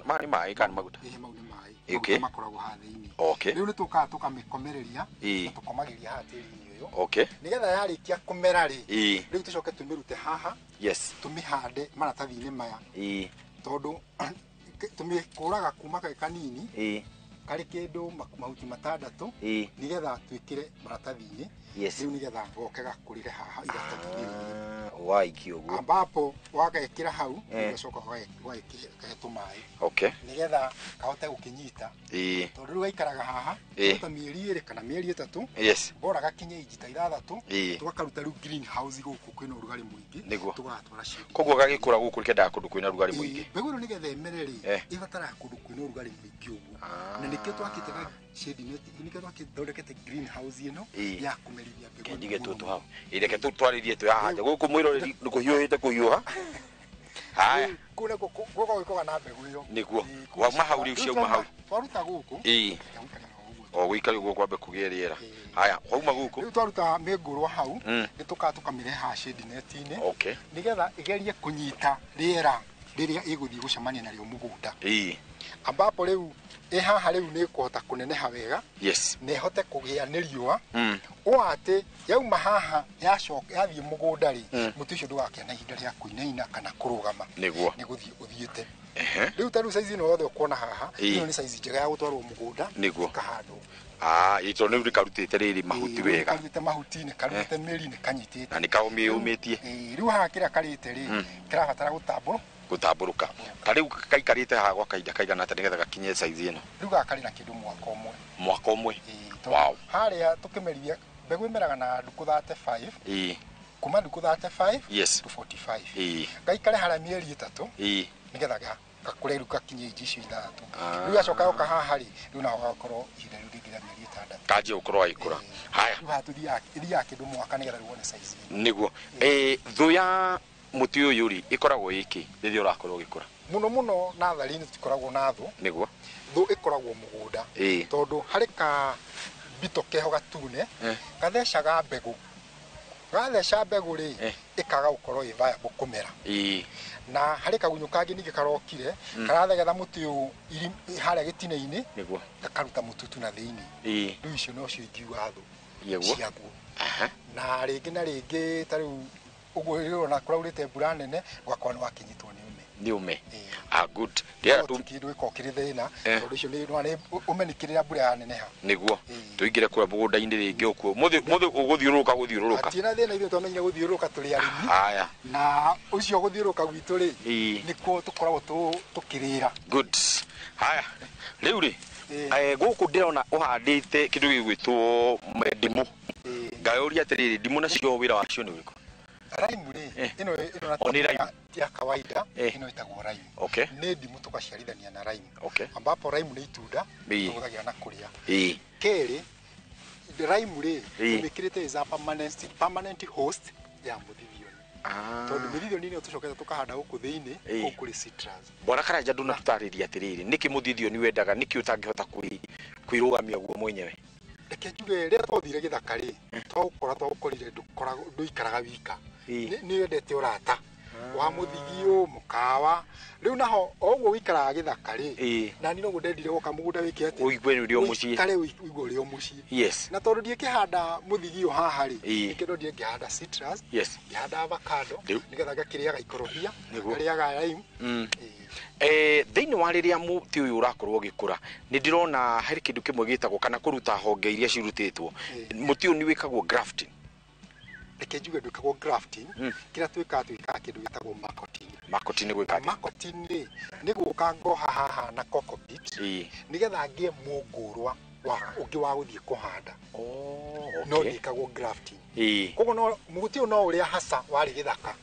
ma nĩ maĩ kana nĩ maguta? Ĩĩ, mau nĩ maĩ. Okay. Maguta makoragwo haha thĩinĩ. Okay. Rĩu nĩ tũkaga tũkamĩkomereria Ĩĩ. na tũkomagĩria haha tĩri-inĩ ũyũ Okay. nĩgetha yarĩkia kũmera rĩ, Ĩĩ. rĩu tũcoke tũmĩrute haha Yes. tũmĩhande maratathi-inĩ maya Ĩĩ. tondũ tũmĩkũraga kuma karĩ kanini Ĩĩ. karĩ kĩndũ mahuti matandatũ Ĩĩ. nĩgetha twĩkĩre maratathi-inĩ Yes. rĩu nĩgetha goke gakũrĩre haha iratathi-inĩ rĩrĩ Waiki ũguo. ambapo wagekĩra hau Eh. ũgacoka ũgakahe tũmaĩ Okay. nĩgetha kahote gũkĩnyita Ĩĩ. tondũ rĩu gaikaraga haha Ĩĩ. ta mĩeri 2 kana mĩeri 3 Yes. bora gakinye inji ta 6 Ĩĩ. tũgakaruta rĩu greenhouse gũkũ kwĩna ũrugarĩ mũingĩ Nĩguo. tũgatwara shade. Koguo gagĩkũra gũkũ kĩendaga kũndũ kwĩna rugarĩ mũingĩ. Mbegũ ĩno nĩgetha ĩmere rĩ, Eh. ĩbataraga kũndũ kwĩna ũrugarĩ mũingĩ ũguo na nĩkĩo twakĩte ga shade net, nĩkĩo twakĩthondekete greenhouse ĩno Ĩĩ. ya kũmerithia mbegũ ĩno Ndige mũno tũtũ hau. Ĩ reke twarĩrie twĩ haha nja gũkũ mwĩroreri nĩ kũhiũhĩte kũhiũha. Haya. Kũu nakuo gũkoragwo gĩkoga na mbegũ ĩyo. Nĩguo. Wauma hau rĩu ciauma hau. Twaruta gũkũ Ĩĩ. O gũikare ũguo kwambe kũgĩe rĩera. Haya, wauma gũkũ. rĩu twaruta mĩngũrwa hau Mm. nĩ tũkaga tũkamĩrehe haha shade net-inĩ Okay. nĩgetha ĩgerie kũnyita rĩera rĩrĩa ĩgũthiĩ gũcemania narĩo mũgũnda Ĩĩ. ambapo rĩu ĩ haha rĩu nĩ ĩkũhota kũneneha wega Yes. na ĩhote kũgĩa nĩ riũa Mm. ũũ atĩ yauma haha yacoka yathiĩ mũgũnda rĩ, Mm. mũtĩ ũcio ndũgakĩa na ihinda rĩa kũinaina kana kũrũgama Nĩguo. nĩ gũthiĩ ũthiĩte. Ehe. Rĩu ta rĩu saizi ĩno yothe ũkuona haha Ĩĩ. ĩno nĩ saizi njega ya gũtwarwo mũgũnda Nĩguo. ĩkahandwo. Ah, ĩ tondũ rĩu nĩkarutĩte rĩrĩ mahuti Ĩĩ, wega. nĩkarutĩte mahuti nĩkarutĩte mĩri nĩkanyitĩte Na nĩkaũmĩũmĩtie. Ĩĩ, rĩu haha kĩrĩa karĩte rĩ, Mm. kĩrabatara gũtambũrwo Gũtambũrũka. Ta rĩu kaikarĩte haha gwa kahinda kaigana atĩa nĩgetha gakinye saizi ĩno? Rĩu gaka karĩ na kĩndũ mwaka ũmwe. Mwaka ũmwe. Tondũ Wow. harĩa tũkĩmerithia mbegũ ĩmeraga na ndukũ 35 Ĩĩ. kuma ndukũ 35 Yes. to 45 Ĩĩ. gaikare harĩa mĩeri 3 Ĩĩ. nĩgetha gakũre rĩu gakinye inji icio 6. Ah. Rĩu gacoka goka haha rĩ, rĩu naho gagakorwo ihinda rĩu rĩngĩ rĩa mĩeri 6. Kanjie gũkorwo agĩkũra. Haya. Rĩu haha tũthiaga ĩthiaga kĩndũ mwaka nĩgetha rĩu wone size ĩno. Nĩguo. Thũ ya mũtĩ ũyũ rĩ ĩkoragwo ĩkĩ rĩrĩa ũrakorwo ũgĩkũra? Mũno mũno natharĩ-inĩ tũtikoragwo na thũ. Nĩguo. Thũ ĩkoragwo mũgũnda Ĩĩ. tondũ harĩ ka mbito keho gatune Eh. gathecaga mbegũ. Gatheca mbegũ rĩ, Eh. ĩkaga gũkorwo ĩ viable kũmera. Ĩĩ. Na harĩ kagunyũ kangĩ ningĩ karokire Mm. karathegetha mũtĩ ũyũ harĩa gĩtina-inĩ Nĩguo. gakaruta mũtutu na thĩinĩ. Ĩĩ. Rĩu icio nocio ingiuga thũ Nĩguo. ciaguo. Aha. Na rĩngĩ na rĩngĩ ta rĩu ũguo rĩrĩa ũrona kũraurĩte mbura nene ũgakorwo nĩ wakĩnyitwo nĩ ũme. Nĩ ũme. Ah, good. Rĩera No ti kĩndũ gĩkoragwo kĩrĩ thĩna Eh. tondũ icio nĩ nĩ ũme nĩ kĩrĩa mbura yaneneha. Nĩguo. Tũingĩre kũrĩa mũgũnda-inĩ rĩngĩ ũkuo. Mũthĩ mũthĩ ũgũthiũrũrũka gũthiũrũrũka. Hatirĩ na thĩna, ithuĩ twamenyire gũthiũrũrũka tũrĩ arĩmi Haya. na ũcio gũthiũrũrũka gwitũ rĩ Ĩĩ. nĩkuo tũkoragwo tũkĩrĩra. Good. Haya. Rĩu rĩ gũkũ ndĩrona ũhandĩte kĩndũ gĩgwĩtwo ndimũ. Ngayũria atĩrĩrĩ, ndimũ nacio wĩra wacio nĩ ũrĩkũ? Raimu rĩ, ĩno ĩno na O nĩ raimu? ti ya kawaida Eh. ĩno ĩtagwo raimu. Okay. Nĩ ndimũ tũgaciarithania na raimu Okay. ambapo raimu nĩ itunda Ĩĩ. tũhũthagĩra na kũrĩa. Ĩĩ. Kerĩ, raimu rĩ Ĩĩ. tũmĩkĩrĩte is a permanent host ya mũthithioni tondũ mĩthithioni nĩyo tũcokete tũkahanda gũkũ thĩinĩ Ĩĩ. kũu kũrĩ citrus. Bwana Karanja ndũnatũtarĩria atĩrĩrĩ, nĩkĩ mũthithioni wendaga, nĩkĩ ũtangĩhota kwĩrũgamia guo mwenyewe? Reke njuge rĩrĩa twathire gĩthaka rĩ, twaũkora twaũkorire ndũikaraga wika, nĩ wendete ũrata wa mũthigio mũkawa. Rĩu naho o ũguo wĩikaraga gĩthaka rĩ, Ĩĩ. na niĩ noguo ndendire gũka mũgũnda wĩke atĩ Ũigue nĩ ũrĩ o mũciĩ. ũikare ũigue ũrĩ o mũciĩ. Yes. Na tondũ ndiĩkĩhanda mũthigio haha rĩ, Ĩĩ. nĩkĩo ndondire ngĩhanda citrus, Yes. ngĩhanda avocado Rĩu. nĩgetha ngakĩrĩaga ikorobia, Nĩguo. ngarĩaga lime. Thĩinĩ wa rĩrĩa mũtĩ ũyũ ũrakorwo ũgĩkũra, nĩ ndĩrona harĩ kĩndũ kĩmwe gĩtagwo kana kũruta honge iria cirutĩtwo. Mũtĩ ũyũ nĩ wĩkagwo grafting? Reke njuge ndwĩkagwo grafting. Kĩrĩa twĩkaga, twĩkaga kĩndũ gĩtagwo marketing. Marketing nĩ gwĩka atĩa? Marketing rĩ, nĩ gũka ngoha haha na cocopeat nĩgetha ngĩe mũngũrwa wa ũngĩ wa gũthiĩ kũhanda. No ndĩkagwo grafting. Koguo no mũtĩ ũyũ no ũrĩa hasa warĩ gĩthaka.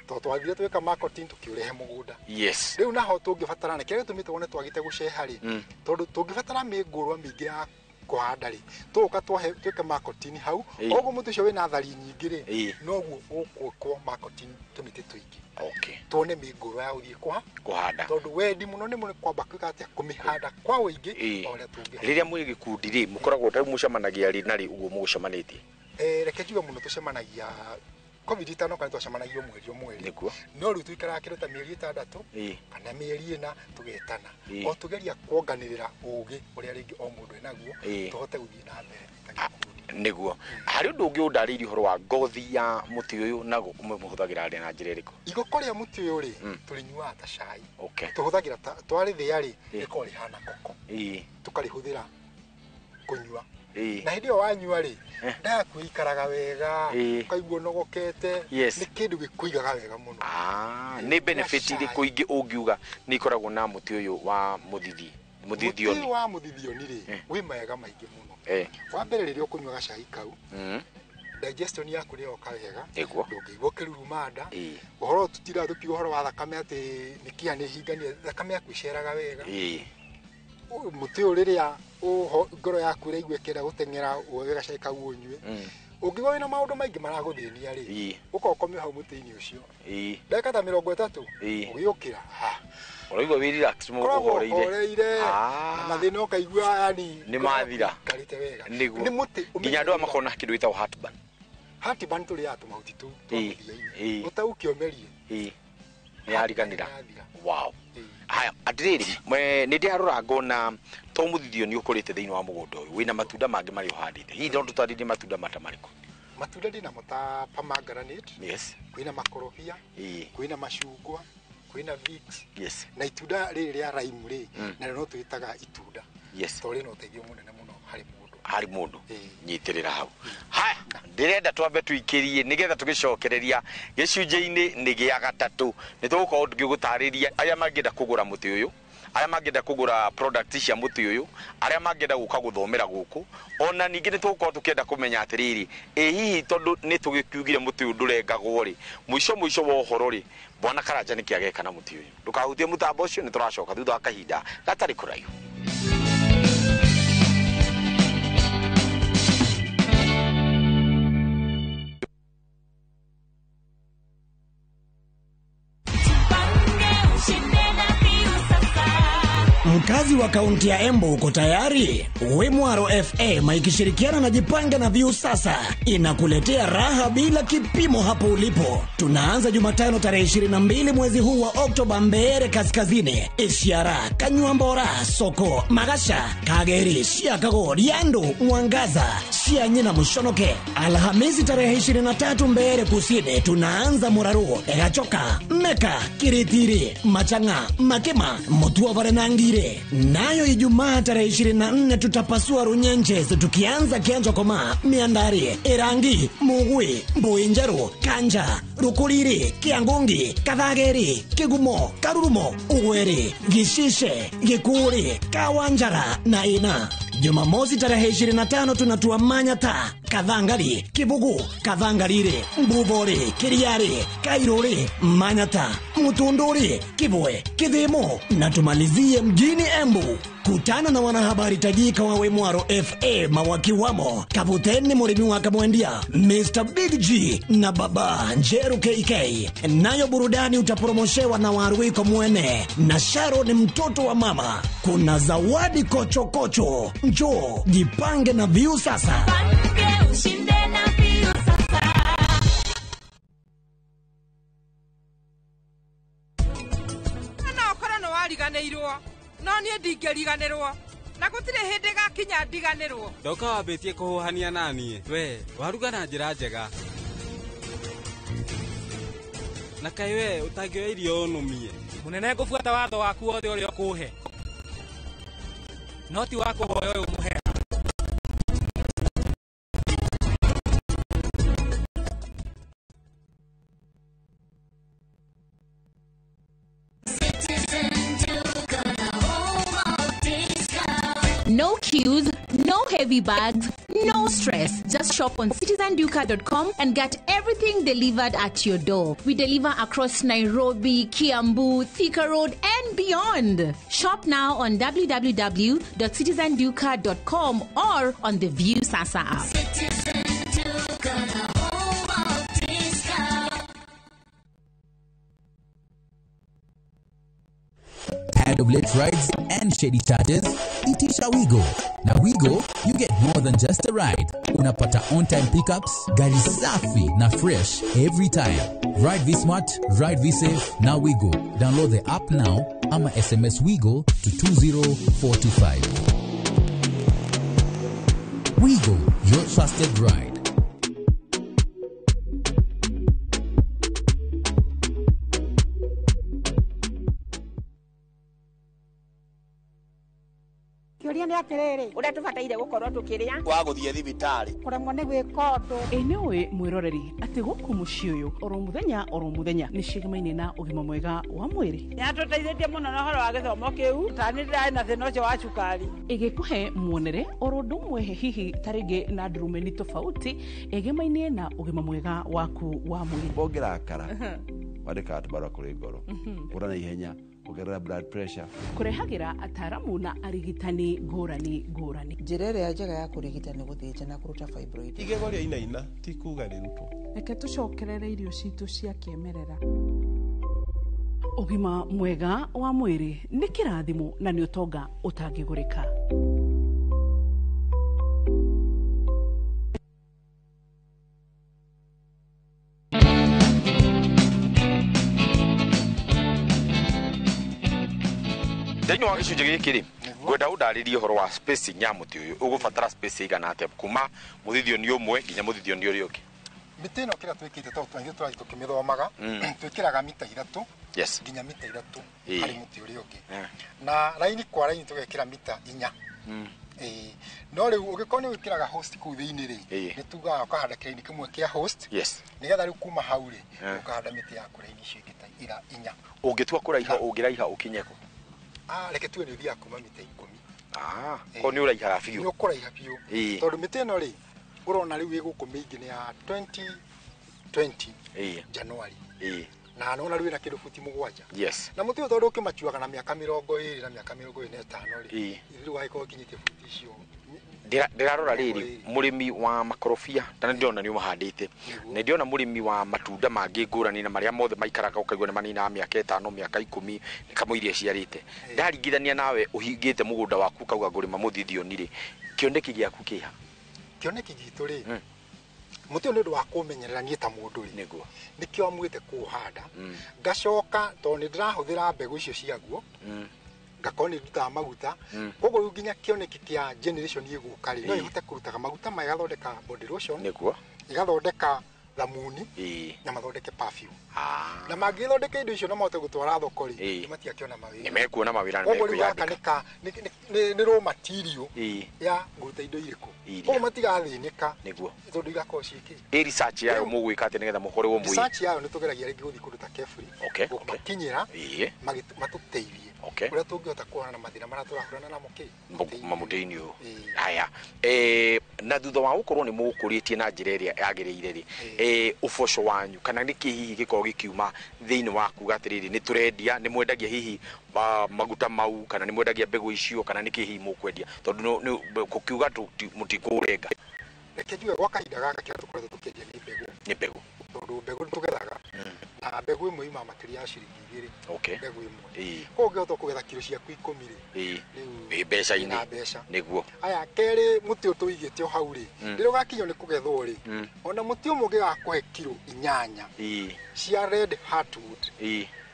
Tondũ twathire twĩka marketing tũkĩũrehe mũgũnda. Yes. Rĩu naho tũngĩbatara kĩrĩa gĩtũmĩte wone twagĩte gũceha rĩ, tondũ tũngĩbatara mĩngũrwa mĩingĩ ya kũhanda rĩ, tũgũka twĩke marketing hau, oguo mũtĩ ũcio wĩna thari nyingĩ rĩ, noguo ũgwĩkwo marketing tũmĩtĩ tũingĩ. Okay. Tuone mĩngũrwa ya gũthiĩ kũhanda. Tondũ wendi mũno nĩ kwamba kwĩka atĩa, kũmĩhanda kwa ũingĩ o ũrĩa tũngĩhota. Rĩrĩa mwĩ gĩkundi rĩ, mũkoragwo ta mũcemanagia rĩ na rĩ ũguo mũgũcemanĩtie? Reke njuge mũno tũcemanagia COVID itanoka nĩ twacemanagia mweri o mweri. Nĩguo. No rĩu tũikaraga kĩndũ ta mĩeri 6 kana mĩeri 4 tũgetana. O tũgeria kuonganĩrĩra ũgĩ ũrĩa rĩngĩ o mũndũ enaguo tũhote gũthiĩ na mbere ta gĩkundi. Nĩguo. Harĩ ũndũ ũngĩ ũndarĩirie ũhoro wa ngothi ya mũtĩ ũyũ naguo mũhũthagĩra rĩ na njĩra ĩrĩkũ? Igoko rĩa mũtĩ ũyũ rĩ, tũrĩnyuaga ta cai. Okay. Tũhũthagĩra ta twarĩthĩa rĩ, rĩkoragwo rĩhana koko. Tũkarĩhũthĩra kũnyua. Na hĩndĩ ĩyo wanyua rĩ, nda yaku ĩikaraga wega, ũkaigua ũnogokete, nĩ kĩndũ gĩkũigaga wega mũno. Nĩ benefit irĩkũ ingĩ ũngiuga nĩ ikoragwo na mũtĩ ũyũ wa mũthithi? Mũthithioni. Mũtĩ wa mũthithioni rĩ, wĩ mawega maingĩ mũno. Wa mbere rĩrĩa ũkũnyua gacai kau, digestion yaku nĩ yoka wega, ndũngĩigua ũkĩruruma nda. Ũhoro tũtiraga tũkiuga ũhoro wa thakame atĩ mĩkiha nĩ ĩhinganie, thakame yaku ĩceraga wega. Mũtĩ ũyũ rĩrĩa ngoro yaku ĩraigua ĩkĩenda gũteng'era, woe gacai kau ũnyue. Ũngĩigua wĩna maũndũ maingĩ maragũthĩnia rĩ, ũka ũkome hau mũtĩ-inĩ ũcio. Ndagĩka ta 30 ũgĩũkĩra. Ũraigua wĩ relax ũhoreire. Na mathĩna ũkaigua yani nĩ mathira. Karĩte wega. Nĩguo. Nĩ mũtĩ nginya andũ aya makoragwo na kĩndũ gĩtagwo heartburn. Heartburn tũrĩaga tũmahuti tũu twa mũthia-inĩ. Ũtaũke ũmerie. Nĩ yariganĩra. Wow. Haya, atirĩrĩ, nĩ ndĩrarora ngona to mũthithio nĩ ũkũrĩte thĩinĩ wa mũgũnda ũyũ, wĩna matunda mangĩ marĩa ũhandĩte. Hihi no tũtarĩrie matunda mata marĩkũ? Matunda ndĩnamo ta pomegranate. Yes. Kwĩna makorobia, kwĩna macungwa, kwĩna figs. Yes. Na itunda rĩrĩ rĩa lime rĩ, narĩo no tũrĩtaga itunda. Yes. Tondũ rĩna ũteithio mũnene mũno harĩ mũndũ. Harĩ mũndũ. Nyitĩrĩra hau. Haya, ndĩrenda twambe tũikĩrie nĩgetha tũgĩcokereria gĩcunjĩ-inĩ nĩ gĩa gatatũ. Nĩ tũgũkorwo tũgĩgũtarĩria arĩa mangĩenda kũgũra mũtĩ ũyũ, arĩa mangĩenda kũgũra product cia mũtĩ ũyũ, arĩa mangĩenda gũka gũthomera gũkũ. Ona ningĩ nĩ tũgũkorwo tũkĩenda kũmenya atĩrĩrĩ, ĩ hihi tondũ nĩ tũgĩkiugire mũtĩ ũyũ ndũrengagwo rĩ, mũico mũico wa ũhoro rĩ, Bwana Karanja nĩkĩ ageka na mũtĩ ũyũ? Ndũkahutie mũtambo ũcio, nĩ tũracoka thutha wa kahinda gatarĩ kũraihu. Mkazi wa kaunti ya Embu uko tayari? Wimwaro FM ikishirikiana na Jipange na View sasa inakuletea raha bila kipimo hapo ulipo. Tunaanza Jumatano tarehe 22 mwezi huu wa Oktoba Mbeere Kaskazini, Ishiara, Kanyuambora, Soko, Magasha, Kageri, Shiakago, Riandu, Mwangaza, Shianyi na Mushonoke. Alhamisi tarehe 23 Mbeere Kusini tunaanza Muraru, Egachoka, Meka, Kiritiri, Machanga, Makema, Mutuavare na Ngire. Nayo Ijumaa tarehe 24 tutapasua Runyenches tukianza Kianjo Koma, Miandari, Erangi, Mugui, Mbuinjeru, Kanja, Rukuriri, Kiangungi, Kathageri, Kigumo, Karurumo, Ugweri, Gishishe, Gikuri, Kawanjara na Ina. Jumamosi tarehe 25 tunatua Manyata, Kathangari, Kibugu, Kathangarire, Mbubori, Kiriari, Kairori, Manyata, Mutunduri, Kibwe, Kithimo na tumalizie mjini Embu. Kutana na wanahabari tajika wa Wimwaro FM wakiwamo Kaputeni Murimi wa Kamwendia, Mr. Big G na Baba Njeru KK. Nayo burudani utapromoshewa na Waruiko Mwene na Sharon mtoto wa mama. Kuna zawadi kocho kocho. Njoo jipange na View sasa. Jipange ushinde na View sasa. Na okora no wariganĩirwo. No niĩ ndingĩriganĩrwo. Na gũtirĩ hĩndĩ gakinya ndiganĩrwo. Ndoka wambĩtie kũhũhania na niĩ. We, waruga na njĩra njega. Na kaĩ we ũtangĩoya irio ũnũmie. Mũnene ngũbuata watho waku wothe ũrĩa ũkũhe. No ti wa kũhoya ũyũ mũhera. No queues, no heavy bags, no stress. Just shop on citizenduka.com and get everything delivered at your door. We deliver across Nairobi, Kiambu, Thika Road, and beyond. Shop now on www.citizenduka.com or on the View Sasa app. Citizen Duka, the home of discount. Tired of late rides and shady charges? Itisha Wigo. Na Wigo, you get more than just a ride. Unapata on-time pickups, gari safi na fresh every time. Ride V-Smart, ride V-Safe, na Wigo. Download the app now ama SMS Wigo to 20425. Wigo, your trusted ride. Kĩũria nĩ atĩrĩrĩ, ũrĩa tũbataire gũkorwo tũkĩrĩa wa gũthiĩ thibitarĩ kũremwo nĩ gwĩka ũndũ. Ĩ nĩũĩ mwĩroreri atĩ gũkũ mũciĩ ũyũ oro mũthenya nĩ cigamaine na ũgima mwega wa mwĩrĩ. Nĩatũteithĩtie mũno na ũhoro wa gĩthomo kĩu, ta nĩ ndĩrarĩ na thĩna ũcio wa cukari. Ĩgĩkũhe muonere oro ũndũ ũmwe hihi ta rĩngĩ na ndurumeni tofauti ĩgemaine na ũgima mwega waku wa mwĩrĩ. Ũngĩrakara wandĩkaga tũbarũa kũrĩ ngoro, kũra na ihenya, kuongerera blood pressure. Kũrehagĩra ataaramu na arigitani ngũrani ngũrani. Njĩra ĩrĩa njega ya kũrigita nĩ gũthĩnja na kũruta fibroid. Igego rĩa inaina ti kuga rĩrutwo. Reke tũcokerere irio citũ cia kĩmerera. Ũgima mwega wa mwĩrĩ nĩ kĩrathimo na nĩ ũtonga ũtangĩgũrĩka. Thĩinĩ wa gĩcunjĩ gĩkĩ rĩ, ngwenda ũndarĩrie ũhoro wa spacing ya mũtĩ ũyũ. Ũgũbatara space ĩigana atĩa kuma mũthithio nĩ ũmwe nginya mũthithio nĩ ũrĩa ũngĩ? Mĩtĩ ĩno kĩrĩa twĩkĩte tondũ tũrathiĩ tũrathiĩ tũkĩmĩthomaga, twĩkĩraga mita 3 Yes. nginya mita 3 harĩ mũtĩ ũrĩa ũngĩ. Na raini kwa raini tũgekĩra mita 4. No rĩu ũngĩkorwo nĩ wĩkĩraga host kũu thĩinĩ rĩ, nĩ tugaga ũkahanda kĩraini kĩmwe kĩa host. Yes. Nĩgetha rĩu kuma hau rĩ, ũkahanda mĩtĩ yaku raini icio ingĩ ta 4. Ũngĩtua kũraiha ũngĩraiha ũkinye kũ? Reke tuge nĩ ũthiaga kuma mita 10. Ko nĩ ũraihaga biũ? Nĩ ũkũraiha biũ. Tondũ mĩtĩ ĩno rĩ, ũrona rĩu ĩ gũkũ mĩingĩ nĩ ya 2020 January. Na nona rĩu ĩna kĩndũ buti 7. Yes. Na mũtĩ ũyũ tondũ ũkĩmacuaga na mĩaka 20 na mĩaka 25 rĩ, rĩu wagĩkorwo ũkinyĩtie buti icio. Ndĩrarora rĩrĩ, mũrĩmi wa makorobia, ta nĩndĩrona nĩ ũmahandĩte, na ndĩrona mũrĩmi wa matunda mangĩ ngũrani na marĩa mothe maikaraga ũkaigua nĩ maninaga mĩaka 5, mĩaka 10 kamũiria ciarĩte. Ndaringithania nawe ũhingĩte mũgũnda waku ũkauga ngũrĩma mũthithioni rĩ, kĩoneki gĩaku kĩha? Kĩoneki gitũ rĩ, mũtĩ ũyũ nĩ ũndũ wa kũmenyerera niĩ ta mũndũ rĩ, nĩguo nĩkĩo amuĩte kũũhanda. Ngacoka tondũ nĩ ndĩrahũthĩra mbegũ icio ciaguo, ngakorwo nĩ ndutaga maguta. Koguo rĩu nginya kĩoneki kĩa generation ĩgũka rĩ, no ĩhote kũrutaga maguta maya, ĩgathondeka body lotion, nĩguo ĩgathondeka thamuni, na mathondeke perfume. Na mangĩthondeka indo icio na mahote gũtwara thoko rĩ, nĩ matiakĩona mawĩra. Nĩ mekuona mawĩra na Koguo rĩu gaka nĩ raw material ya kũruta indo irĩkũ. Koguo matigathĩnĩka nĩguo tondũ igakorwo ciĩkĩ. Ĩ research yayo mũgwĩka atĩa nĩgetha mũkorwo mwĩ research yayo nĩ tũgeragia rĩngĩ gũthiĩ kũndũ ta Kefri, gũmakinyĩra matũteithie ũrĩa tũngĩhota kũhũrana na mathĩna marĩa tũrahũrana namo kĩ mamũtĩ-inĩ ũyũ. Haya, na thutha wa gũkorwo nĩ mũũkũrĩtie na njĩra ĩrĩa yagĩrĩire rĩ, ũboco wanyu kana nĩkĩ hihi gĩkorwo gĩkiuma thĩinĩ wa kuga atĩrĩrĩ nĩ tũrendia, nĩ mwendagia hihi maguta mau kana nĩ mwendagia mbegũ icio kana nĩkĩ hihi mũkwendia, tondũ gũkiuga mũtikũrenga? Reke njuge gwa kahinda gaka kĩrĩa tũkoretwo tũkĩendia nĩ mbegũ. Nĩ mbegũ. Tondũ mbegũ nĩ tũgethaga, na mbegũ ĩmwe yumaga makĩria ya ciringi 2. Mbegũ ĩmwe. Koguo ũngĩhota kũgetha kiro ciaku 10 rĩ, rĩu mbeca-inĩ. Na mbeca. Nĩguo. Aya, kerĩ mũtĩ ũyũ tũigĩte o hau rĩ, rĩrĩa ũgakinywo nĩ kũgethwo rĩ, ona mũtĩ ũmwe ũngĩgakũhe kiro 8 cia red heartwood,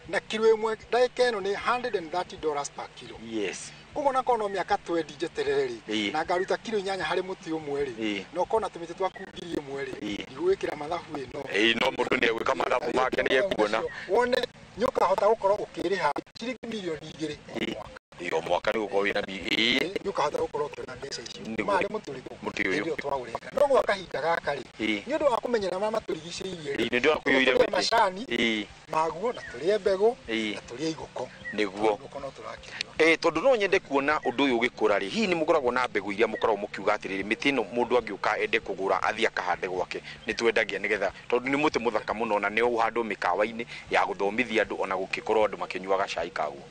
na kiro ĩmwe ndagĩka ĩno nĩ $130 per kilo. Yes. Koguo na korwo no mĩaka 20 njeterere rĩ, na ngaruta kiro 8 harĩ mũtĩ ũmwe rĩ, na ũkona tũmĩtĩ twaku 1000 rĩ, ndigwĩkĩra mathabu ĩno. No mũndũ nĩ egwĩka mathabu make nĩ ekuona. Wone nĩ ũkahota gũkorwo ũkĩrĩha ciringi mirioni 2 o mwaka. O mwaka nĩ gũkorwo wĩna nĩ ũkahota gũkorwo ũkĩona mbeca icio. Marĩ mũtĩ ũrĩkũ? Mũtĩ ũyũ. Hĩndĩ ĩyo twaũrenga. No gwa kahinda gaka rĩ, nĩ ũndũ wa kũmenyera marĩa matũrigicĩirie rĩ, nĩ ũndũ wa kũiyũire mĩtĩ macani maguo, na tũrĩe mbegũ, na tũrĩe igũko. Nĩguo. Igũko no tũrakĩrĩa. Tondũ no nyende kuona ũndũ ũyũ ũgĩkũra rĩ, hihi nĩ mũkoragwo na mbegũ iria mũkoragwo mũkiuga atĩrĩrĩ, mĩtĩ ĩno mũndũ angĩũka ende kũgũra athiĩ akahande gwake, nĩ twendagia nĩgetha, tondũ nĩ mũtĩ mũthaka mũno na nĩ ũhandwo mĩkawa-inĩ ya gũthomithia andũ ona gũkĩkorwo andũ makĩnyuaga cai kaguo.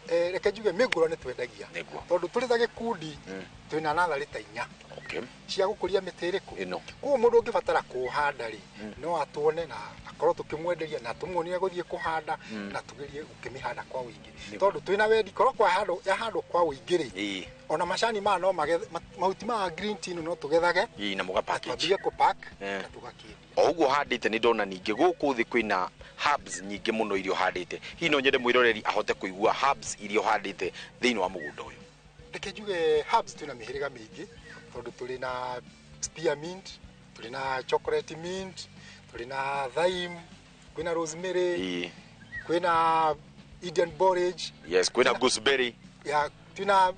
Reke njuge mĩngũrwa nĩ twendagia. Nĩguo. Tondũ tũrĩ ta gĩkundi twĩna natharĩ ta 4 cia gũkũria mĩtĩ ĩrĩkũ. Ĩno. Koguo mũndũ ũngĩbatara kũhanda rĩ, no atuone na akorwo tũkĩmwenderia na tũmuonie gũthiĩ kũhanda na tũgerie gũkĩmĩhanda kwa ũingĩ. Tondũ twĩna wendi korwo kwahandwo yahandwo kwa ũingĩ rĩ, ona macani maya no magethe, mahuti ma green tea no tũgethage na mũga package. Twambie kũ pack na tũgakĩendia. O ũguo handĩte nĩ ndona ningĩ gũkũ thĩ kwĩna herbs nyingĩ mũno iria ũhandĩte. Hihi no nyende mwĩroreri ahote kũigua herbs iria ũhandĩte thĩinĩ wa mũgũnda ũyũ. Reke njuge herbs twĩna mĩhĩrĩga mĩingĩ, tondũ tũrĩ na spearmint, tũrĩ na chocolate mint, tũrĩ na thyme, kwĩna rosemary, kwĩna Indian borage. Yes, kwĩna gooseberry. Ya, twĩna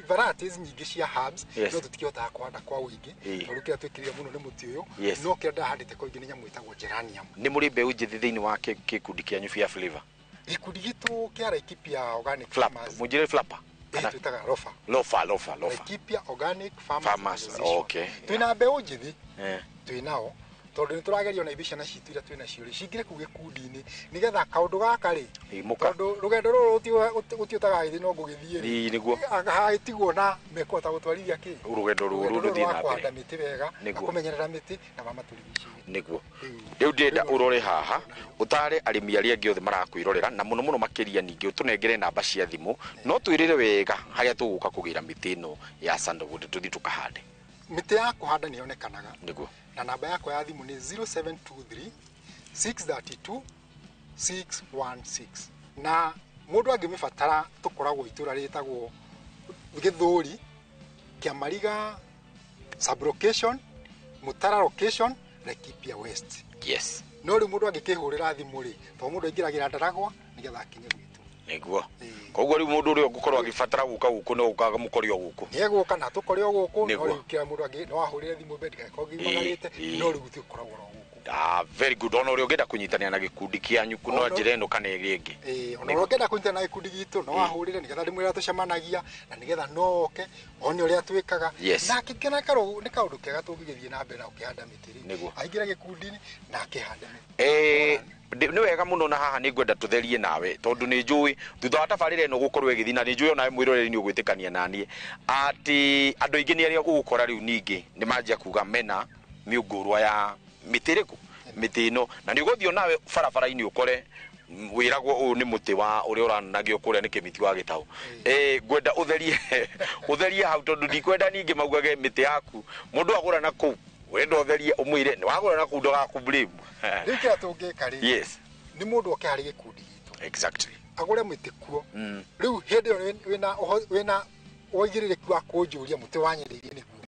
varieties nyingĩ cia herbs, no tũtikĩhotaga kũhanda kwa ũingĩ, tondũ kĩrĩa twĩkĩrĩire mũno nĩ mũtĩ ũyũ, no kĩrĩa ndahandĩte kwa ũingĩ nĩ nyamũ ĩtagwo geranium. Nĩ mũrĩ mbeũ njĩthĩ thĩinĩ wa gĩkundi kĩanyu Fair Flavor? Gĩkundi gitũ kĩa Laikipia Organic Farmers. Mũnjĩre Flapper? Twĩtaga Lofa. Lofa. Laikipia Organic Farmers. Okay. Twĩna mbeũ njĩthĩ, twĩnao, tondũ nĩ tũrageria ona ithuĩ ciana citũ iria twĩnacio rĩ, cingĩre kũu gĩkundi-inĩ nĩgetha kaũndũ gaka rĩ, tondũ rũgendo rũrũ rũtiũtaga gĩthiĩ no ngũgĩthiĩ rĩ, nĩguo hagĩtigwo na mekũhota gũtwarithia kĩ rũgendo rũrũ rũthiĩ na mbere, kũhanda mĩtĩ wega na kũmenyerera mĩtĩ na mamatũrigicĩirie. Nĩguo. Rĩu ndĩrenda ũrore haha ũtare arĩmi arĩa angĩ othe marakwĩrorera na mũno mũno makĩria ningĩ ũtũnengere namba cia thimũ, no twĩrĩre wega harĩa tũgũka kũgĩra mĩtĩ ĩno ya sandalwood tũthiĩ tũkahande. Mĩtĩ ya kũhanda nĩ yonekanaga. Nĩguo. Na namba yakwa ya thimũ nĩ 0723 632 616. Na mũndũ angĩmĩbatara tũkoragwo itũra rĩtagwo Gĩthũri, Kĩamariga sublocation, Mutara location, Laikipia West. Yes. No rĩu mũndũ angĩkĩhũrĩra thimũ rĩ, tondũ mũndũ aingĩragĩra Ndaragwa nĩgetha akinye gwitũ. Nĩguo. Koguo rĩu mũndũ ũrĩa ũngĩkorwo agĩbatara gũka gũkũ no ũkaga mũkore o gũkũ. Nĩegũka na tũkore o gũkũ, no rĩu kĩrĩa mũndũ angĩ no ahũrĩre thimũ mbere ndĩgakorwo ngiumagarĩte, no rĩu tũkoragwo oro gũkũ. Very good. Ona ũrĩa ũngĩenda kũnyitanĩra na gĩkundi kĩanyu no njĩra ĩno kana ĩrĩa ĩngĩ. Ona ũrĩa ũngĩenda kũnyitanĩra na gĩkundi gitũ no ahũrĩre nĩgetha ndĩmwĩre tũcemanagia na nĩgetha no oke one ũrĩa twĩkaga. Na akĩkena nĩ kaũndũ kega tũngĩgĩthiĩ na mbere na gũkĩhanda mĩtĩ rĩ. Aingĩre gĩkundi-inĩ na akĩhande mĩtĩ. Nĩ wega mũno na haha nĩ ngwenda tũtherie nawe tondũ nĩ njũĩ thutha wa tabarĩra ĩno gũkorwo ĩgĩthiĩ na nĩ njũĩ onawe mwĩroreri nĩ ũgwĩtĩkania naniĩ atĩ andũ aingĩ nĩ arĩa ũgũkora rĩu ningĩ nĩ manjia kuga mena mĩũngũrwa ya mĩtĩ ĩrĩkũ mĩtĩ ĩno na nĩ ũgũthiĩ onawe barabara-inĩ ũkore wĩragwo ũyũ nĩ mũtĩ wa ũrĩa ũranagio kũrĩa nĩ Kĩmiti wa Gĩtaũ. Ngwenda ũtherie hau tondũ ndikwenda ningĩ maugage mĩtĩ yaku mũndũ agũra na kũu wenda ũtherie ũmwĩre nĩ wagũra na kũu ndũgakũ blame. Rĩu kĩrĩa tũngĩka rĩ, yes, nĩ mũndũ oke harĩ gĩkundi gitũ. Exactly. Agũre mĩtĩ kuo. Rĩu hĩndĩ ĩyo wĩna ũigĩrĩrĩki wa kũnjũria mũtĩ wanyendeirie nĩguo.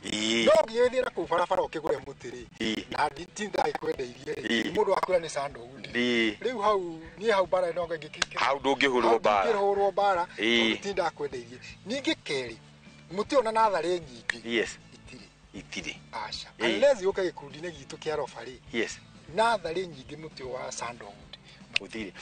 No ũngĩgĩthiĩ na kũu barabara ũkĩgũre mũtĩ rĩ, na ndindagĩkwendeirie rĩ, mũndũ akwĩra nĩ sandalwood. Rĩu hau niĩ hau mbara ĩno ngĩkĩkĩra. Hau ndũngĩhũrwo mbara. Ndũngĩhũrwo mbara tondũ tindakwendeirie. Ningĩ kerĩ, mũtĩ ona natharĩ nyingĩ. Yes. Itirĩ. Itirĩ. Aca. Unless ũke gĩkundi-inĩ gitũ kĩa Roba rĩ. Yes. Natharĩ nyingĩ mũtĩ wa sandalwood. Gũtirĩ.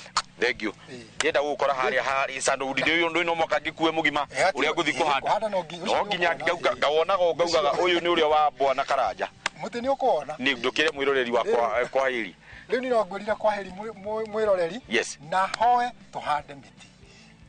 Thank you. Ndĩrenda gũgũkora harĩa harĩ sandalwood nĩ ũyũ no mwaka ngĩkue mũgima ũrĩa ngũthiĩ kũhanda. No nginya ngawonaga ngaugaga ũyũ nĩ ũrĩa wa Bwana Karanja. Mũtĩ nĩ ũkũwona. Nĩ ndũkĩre mwĩroreri wakwa kwaheri. Rĩu nĩ no ngwĩrire kwaheri mwĩroreri. Yes. Na hoe tũhande mĩtĩ.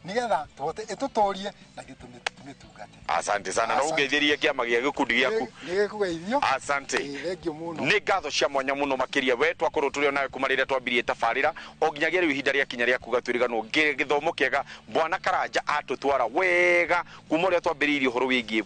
Nĩgetha tũhote ĩtũtũrie na tũmĩtungate. Asante sana na ũngeithĩrie kĩama gĩa gĩkundi gĩaku. Nĩ gĩkũgeithio. Asante. Thank you mũno. Nĩ ngatho cia mwanya mũno makĩria we twakorwo tũrĩ onawe kuma rĩrĩa twambirie tabarĩra o nginyagia rĩu ihinda rĩa kinya rĩa kuga twĩriganwo gĩthomo kĩega Bwana Karanja atũtwara wega kuma ũrĩa twambĩrĩirie ũhoro wĩgiĩ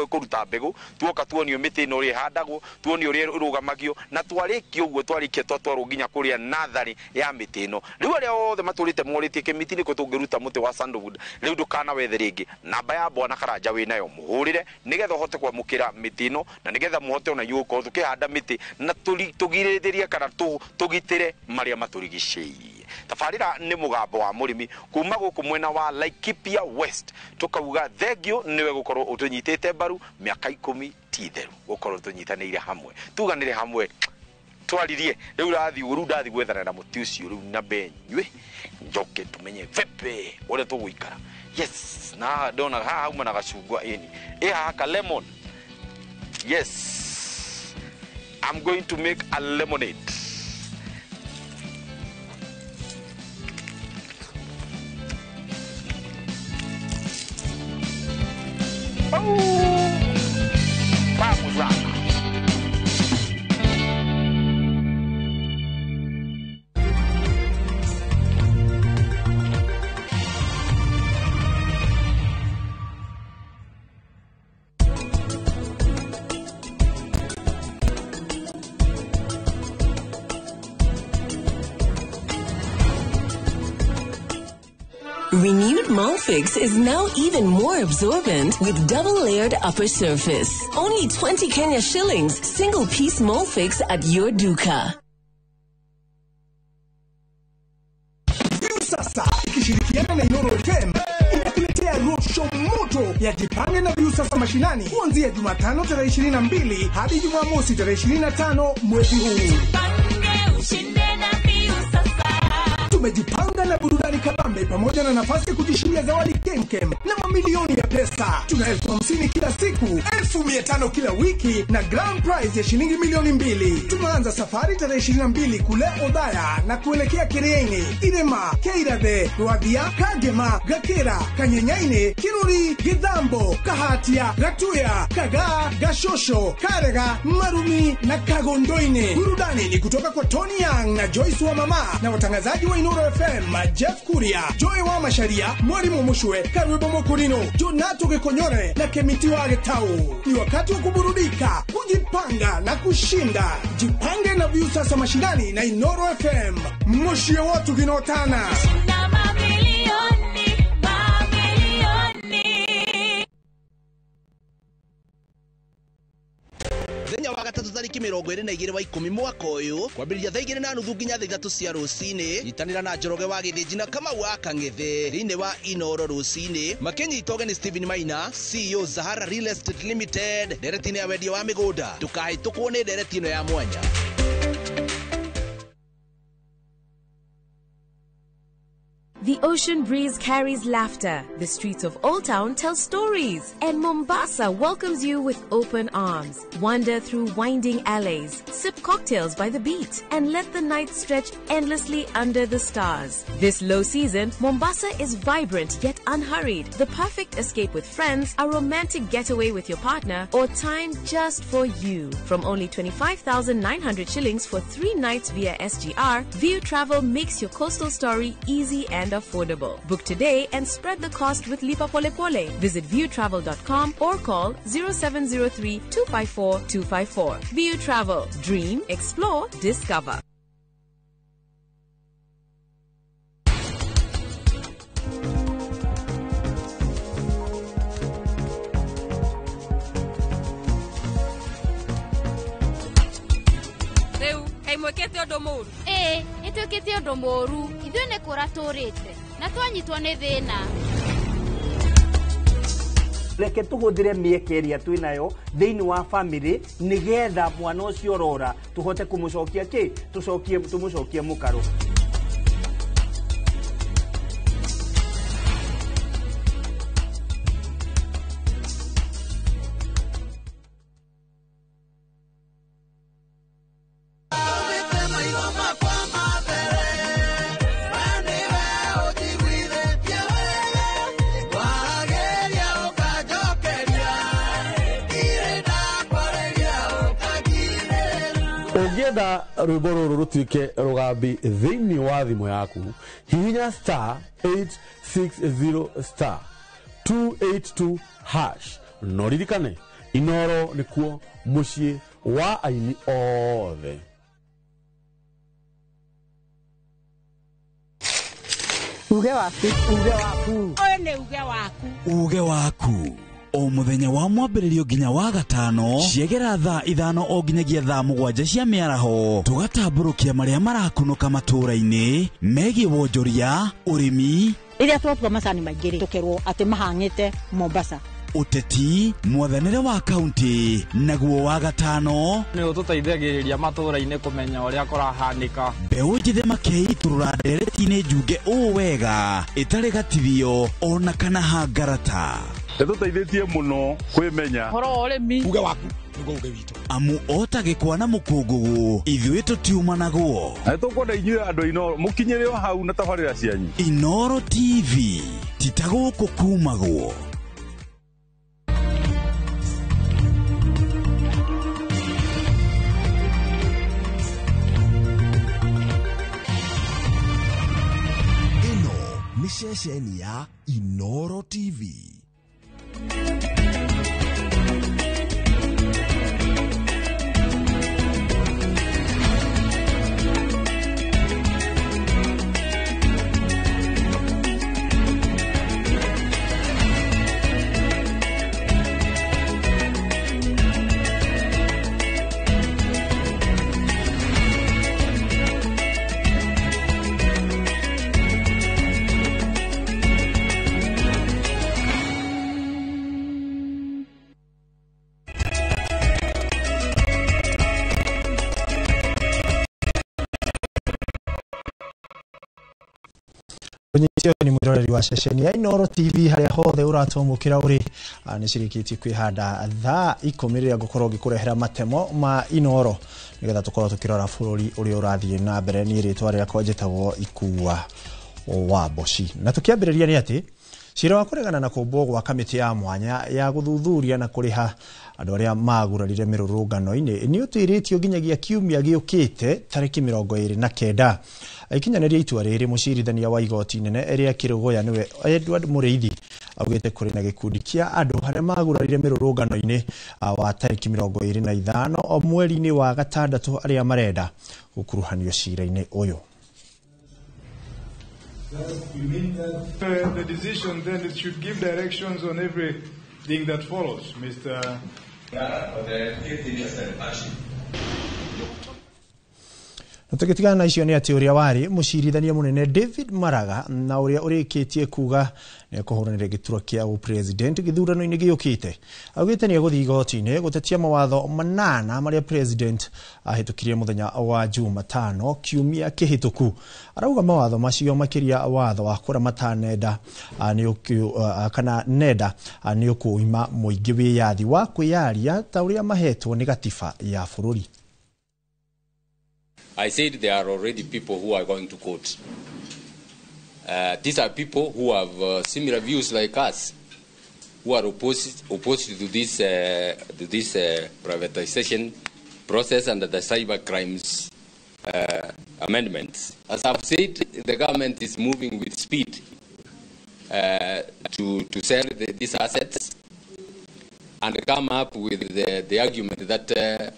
kũruta mbegũ tuoka tuonio mĩtĩ ĩno ũrĩa ĩhandagwo tuonio ũrĩa ĩrũgamagio na twarĩkia ũguo twarĩkia twatwarwo nginya kũrĩa natharĩ ya mĩtĩ ĩno. Rĩu arĩa othe matũrĩte morĩtie Kĩmiti nĩkũ tũngĩruta mũtĩ wa sandalwood rĩu ndũkana wethe rĩngĩ namba ya Bwana Karanja wĩnayo mũhũrĩre nĩgetha ũhote kwamũkĩra mĩtĩ ĩno na nĩgetha mũhote ona inyuĩ gũkorwo tũkĩhanda mĩtĩ na tũgirĩrĩrie kana tũgitĩre marĩa matũrigicĩirie. Tabarĩra nĩ mũgambo wa mũrĩmi kuma gũkũ mwena wa Laikipia West. Tukauga thengio niwe gukorwo utunyitite mbaru miaka 10 ti theru gukorwo tunyitanĩire hamwe tuganĩre hamwe twaririe riu rathi uru ndathi gwethana na muti ucio riu na benywe njoke tumenye vepe uria tuguikara. Yes, na ndona haha hauma na gacungwa ini ĩ haha ka lemon. Yes, I'm going to make a lemonade. Oh, vamos lá. Renewed Molfix is now even more absorbent with double-layered upper surface. Only 20 Kenya shillings, single-piece Molfix at your duka. Sasa ikishirikiana na Inoro FM inakuletea roadshow moto ya Jipange na Viusasa mashinani kuanzia Jumatano tarehe 22 hadi Jumamosi tarehe 25 mwezi huu. Jipange ushinde na Viusasa. Tumejipanga na burudani kabambe pamoja na nafasi ya kujishindia zawadi kemkem na mamilioni ya pesa. Tuna 50,000 kila siku, 500,000 kila wiki na grand prize ya shilingi 2,000,000. Tunaanza safari tarehe 22 kule Odaya na kuelekea Kiriaini, Irema, Keirathe, Rwathia, Kagema, Gakira, Kanyenyaine, Kiruri, Githambo, Kahatia, Gatuya, Kagaa, Gashosho, Karega, Marumi na Kagondoine. Burudani ni kutoka kwa Tony Young na Joyce wa Mama na watangazaji wa Inoro FM, Jeff Kuria, Joy wa Masharia, Mwalimu Mushwe, Karibu Mokurino, Jonato Gekonyore na Kemiti wa Getau. Ni wakati wa kuburudika, kujipanga na kushinda. Jipange na Viusasa mashindani na Inoro FM. Moshi ya watu kinotana. Shinda mamilioni, mamilioni. Thenya wa gatatu tariki 22 wa 10 mwaka uyu kwambĩrĩria thaa 2:30 nginya thaa 3 cia rũcinĩ nyitanĩra na Njoroge wa Gĩthĩnji na Kamau wa Kang'ethe thĩinĩ wa Inoro rũcinĩ makĩnyita ũgeni Stephen Maina CEO Zahara Real Estate Limited ndereti-inĩ ya wendia wa mĩgũnda. Ndũkahĩtũkwo nĩ ndereti ĩno ya mwanya. The ocean breeze carries laughter, the streets of Old Town tell stories, and Mombasa welcomes you with open arms. Wander through winding alleys, sip cocktails by the beach, and let the night stretch endlessly under the stars. This low season, Mombasa is vibrant yet unhurried, the perfect escape with friends, a romantic getaway with your partner, or time just for you. From only 25,900 shillings for 3 nights via SGR, View Travel makes your coastal story easy and affordable. Book today and spread the cost with Lipa Pole Pole. Visit viewtravel.com or call 0703 254 254. View Travel. Dream, explore, discover. Mwekete undu muru. Ĩĩ, nĩtwĩkĩte ũndũ mũru. Ithuĩ nĩ kũra tũrĩte na twanyitwo nĩ thĩna. Reke tũhũthĩre mĩeke ĩrĩa twĩ nayo thĩinĩ wa family nĩgetha mwana ũcio ũrora tũhote kũmũcokia kĩ tũcokie tũmũcokie mũkaro. Ũngĩenda rwĩmbo rũrũ rũtuĩke rũgambi thĩinĩ wa thimũ yaku, hihinya star 860 star 282 hash. No ririkane, Inoro nĩkuo mũciĩ wa aini othe. Uge waku. Uge waku. Ũyũ nĩ uge waku. Uge waku. O mũthenya wa mwambĩrĩrio nginya wa gatano ciegera thaa 5 o nginyagia thaa 7 cia mĩaraho tũgatambũrũkia marĩa marakunũka matũũra-inĩ megiĩ wonjoria, ũrĩmi, rĩrĩa twatua macani maingĩ rĩ tũkerwo atĩ mahang'ĩte Mombasa, ũteti, mwathanĩre wa kaunti, naguo wa gatano nĩ ũtũteithagĩrĩria matũũra-inĩ kũmenya ũrĩa kũrahanĩka. Mbeũ njĩthĩ makeitũrũra ndereti-inĩ njunge ũũ wega ĩtarĩ gatithio ona kana hangarata. Ĩtũteithĩtie mũno kwĩmenya ũhoro wa ũrĩmi, uge waku nĩguo uge witũ, amu ota gĩkwa na mũkũngũgũ ithuĩ tũtiumanagwo. Na nĩtũkwenda inyuĩ andũ Inooro mũkinyĩre o hau na tabarĩra cianyu. Inooro TV ti ta gũkũ kumagwo. Nĩ ceceni ya Inooro TV. Ũnyitio nĩ mwĩroreri wa ceceni ya Inooro TV harĩa hothe ũratwamũkĩra ũrĩ nĩ cirĩkĩtie kwĩhanda thaa 10 rĩrĩa ngũkorwo ngĩkũrehera matemo ma Inooro nĩgetha tũkorwo tũkĩrora bũrũri ũrĩa ũrathiĩ na mbere. Niĩ rĩtwa rĩakwa njĩtagwo Ikua wa Mboci, na tũkĩambĩrĩria nĩ atĩ cira wa kũregana na kũmbwo gwa kamĩtĩ ya mwanya ya gũthuthuria na kũrĩha andũ arĩa magurarire mĩrũrũngano-inĩ nĩ ũtĩrĩtio nginyagia kiumia gĩũkĩte tarĩki 29. Aikinyanĩria itua rĩrĩ, mũcirithania wa igoti inene rĩa Kĩrũgũya nĩwe Edward Mũrĩithi augĩte kũrĩ na gĩkundi kĩa andũ arĩa magurarire mĩrũrũngano-inĩ wa tarĩki 25 o mweri-inĩ wa gatandatũ arĩa marenda gũkuruhanio cira-inĩ ũyũ. The decision then it should give directions on everything that follows, Mr. Na tũgĩtigana na icio nĩ atĩ ũrĩa warĩ mũcirithania mũnene David Maraga na ũrĩa ũrĩkĩtie kuga nĩ ekũhũranĩra gĩturwa kĩa ũpresident gĩthurano-inĩ gĩũkĩte augĩte nĩ egũthiĩ igoti-inĩ gũtetia mawatho 8 marĩa president ahĩtũkirie mũthenya wa Jumatano kiumia kĩhĩtũku. Arauga mawatho macio makĩria watho wa kũramata nenda kana nenda nĩ ũkũima mũingĩ wĩyathi wa kwĩyaria ta ũrĩa mahetwo nĩ gatiba ya bũrũri. I said there are already people who are going to court. These are people who have similar views like us, who are opposed to this privatization process and the cyber crimes amendments. As I've said, the government is moving with speed to sell these assets and come up with the argument that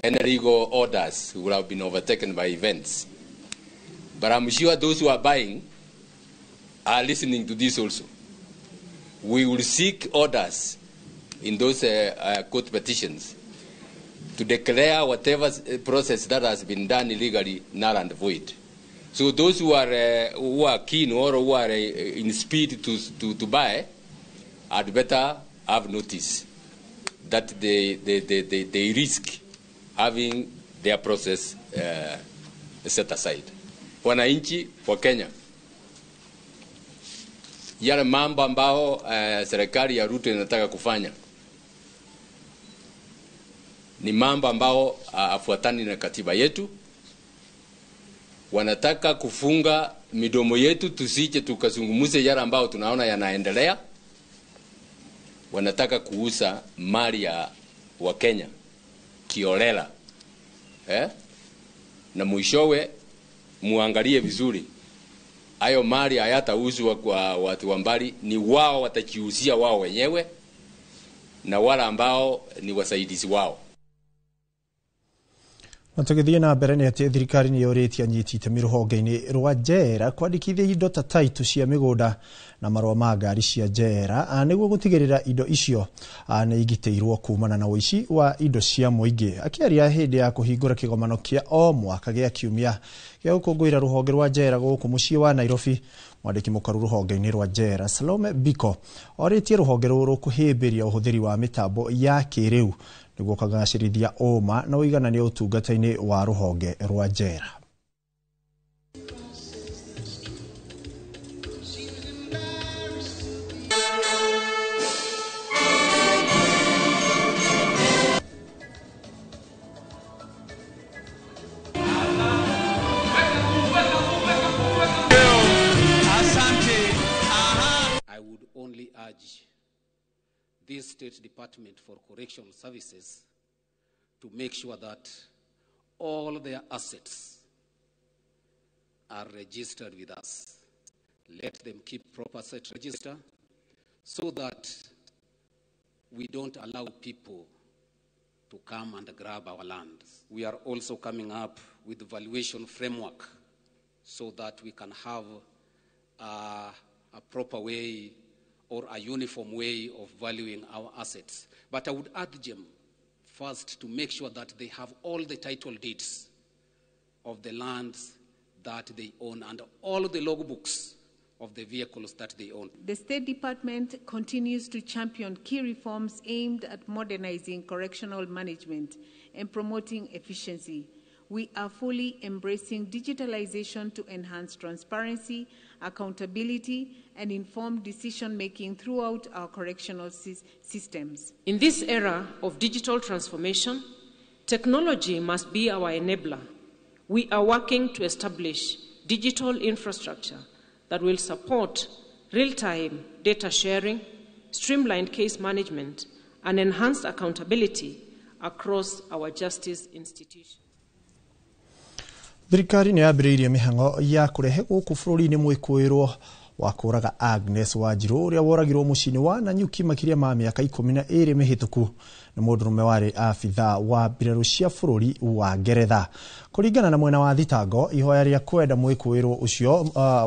any legal orders will have been overtaken by events. But I'm sure those who are buying are listening to this also. We will seek orders in those court petitions to declare whatever process that has been done illegally null and void. So those who are keen or who are in speed to buy, had better have notice that they risk having their process set aside. Wananchi wa Kenya, yale mambo ambao serikali ya Ruto inataka kufanya ni mambo ambao afuatani na katiba yetu. Wanataka kufunga midomo yetu tusije tukazungumuze yale ambao tunaona yanaendelea. Wanataka kuuza mali ya wa Kenya kiolela. Na mwishowe muangalie vizuri, hayo mali hayatauzwa kwa watu wa mbali, ni wao watajiuzia wao wenyewe na wala ambao ni wasaidizi wao. Na tũgĩthiĩ na mbere nĩ atĩ thirikari nĩ yũrĩtie anyiti itemi rũhonge-inĩ rwa njera kwandĩkithia indo ta taitũ cia mĩgũnda na marũa ma ngari cia njera nĩguo gũtigĩrĩra indo icio nĩ igitĩirwo kumana na ũici wa indo cia mũingĩ. Akĩaria hĩndĩ ya kũhingũra kĩgomano kĩa o mwaka gĩa kiumia gĩa gũkũngũĩra rũhonge rwa njera gũkũ mũciĩ wa Nairobi, mwandĩki mũkaru rũhonge-inĩ rwa njera Salome Biko orĩtie rũhonge rũrũ kũhĩmbĩria ũhũthĩri wa mĩtambo ya kĩrĩu nĩguo kũgacĩrithia ũma na ũiganania ũtungata-inĩ wa rũhonge rwa njera. I would only urge this State Department for Correctional Services to make sure that all their assets are registered with us. Let them keep proper asset register so that we don't allow people to come and grab our lands. We are also coming up with valuation framework so that we can have a proper way or a uniform way of valuing our assets. But I would urge them first to make sure that they have all the title deeds of the lands that they own and all the logbooks of the vehicles that they own. The State Department continues to champion key reforms aimed at modernizing correctional management and promoting efficiency. We are fully embracing digitalization to enhance transparency, accountability, and informed decision-making throughout our correctional systems. In this era of digital transformation, technology must be our enabler. We are working to establish digital infrastructure that will support real-time data sharing, streamlined case management, and enhanced accountability across our justice institutions. Thirikari nĩ yambĩrĩirie mĩhang'o ya kũrehe gũkũ bũrũri-inĩ mwĩkũĩrwo wa kũraga Agnes Wanjiru ũrĩa woragirwo mũciĩ-inĩ wa Nanyuki makĩria ma mĩaka 12 mĩhĩtũku nĩ mũndũrũme warĩ abithaa wa mbirarũ cia bũrũri wa Ngeretha. Kũringana na mwena wa thitango, ihoya rĩa kwenda mwĩkũĩrwo ũcio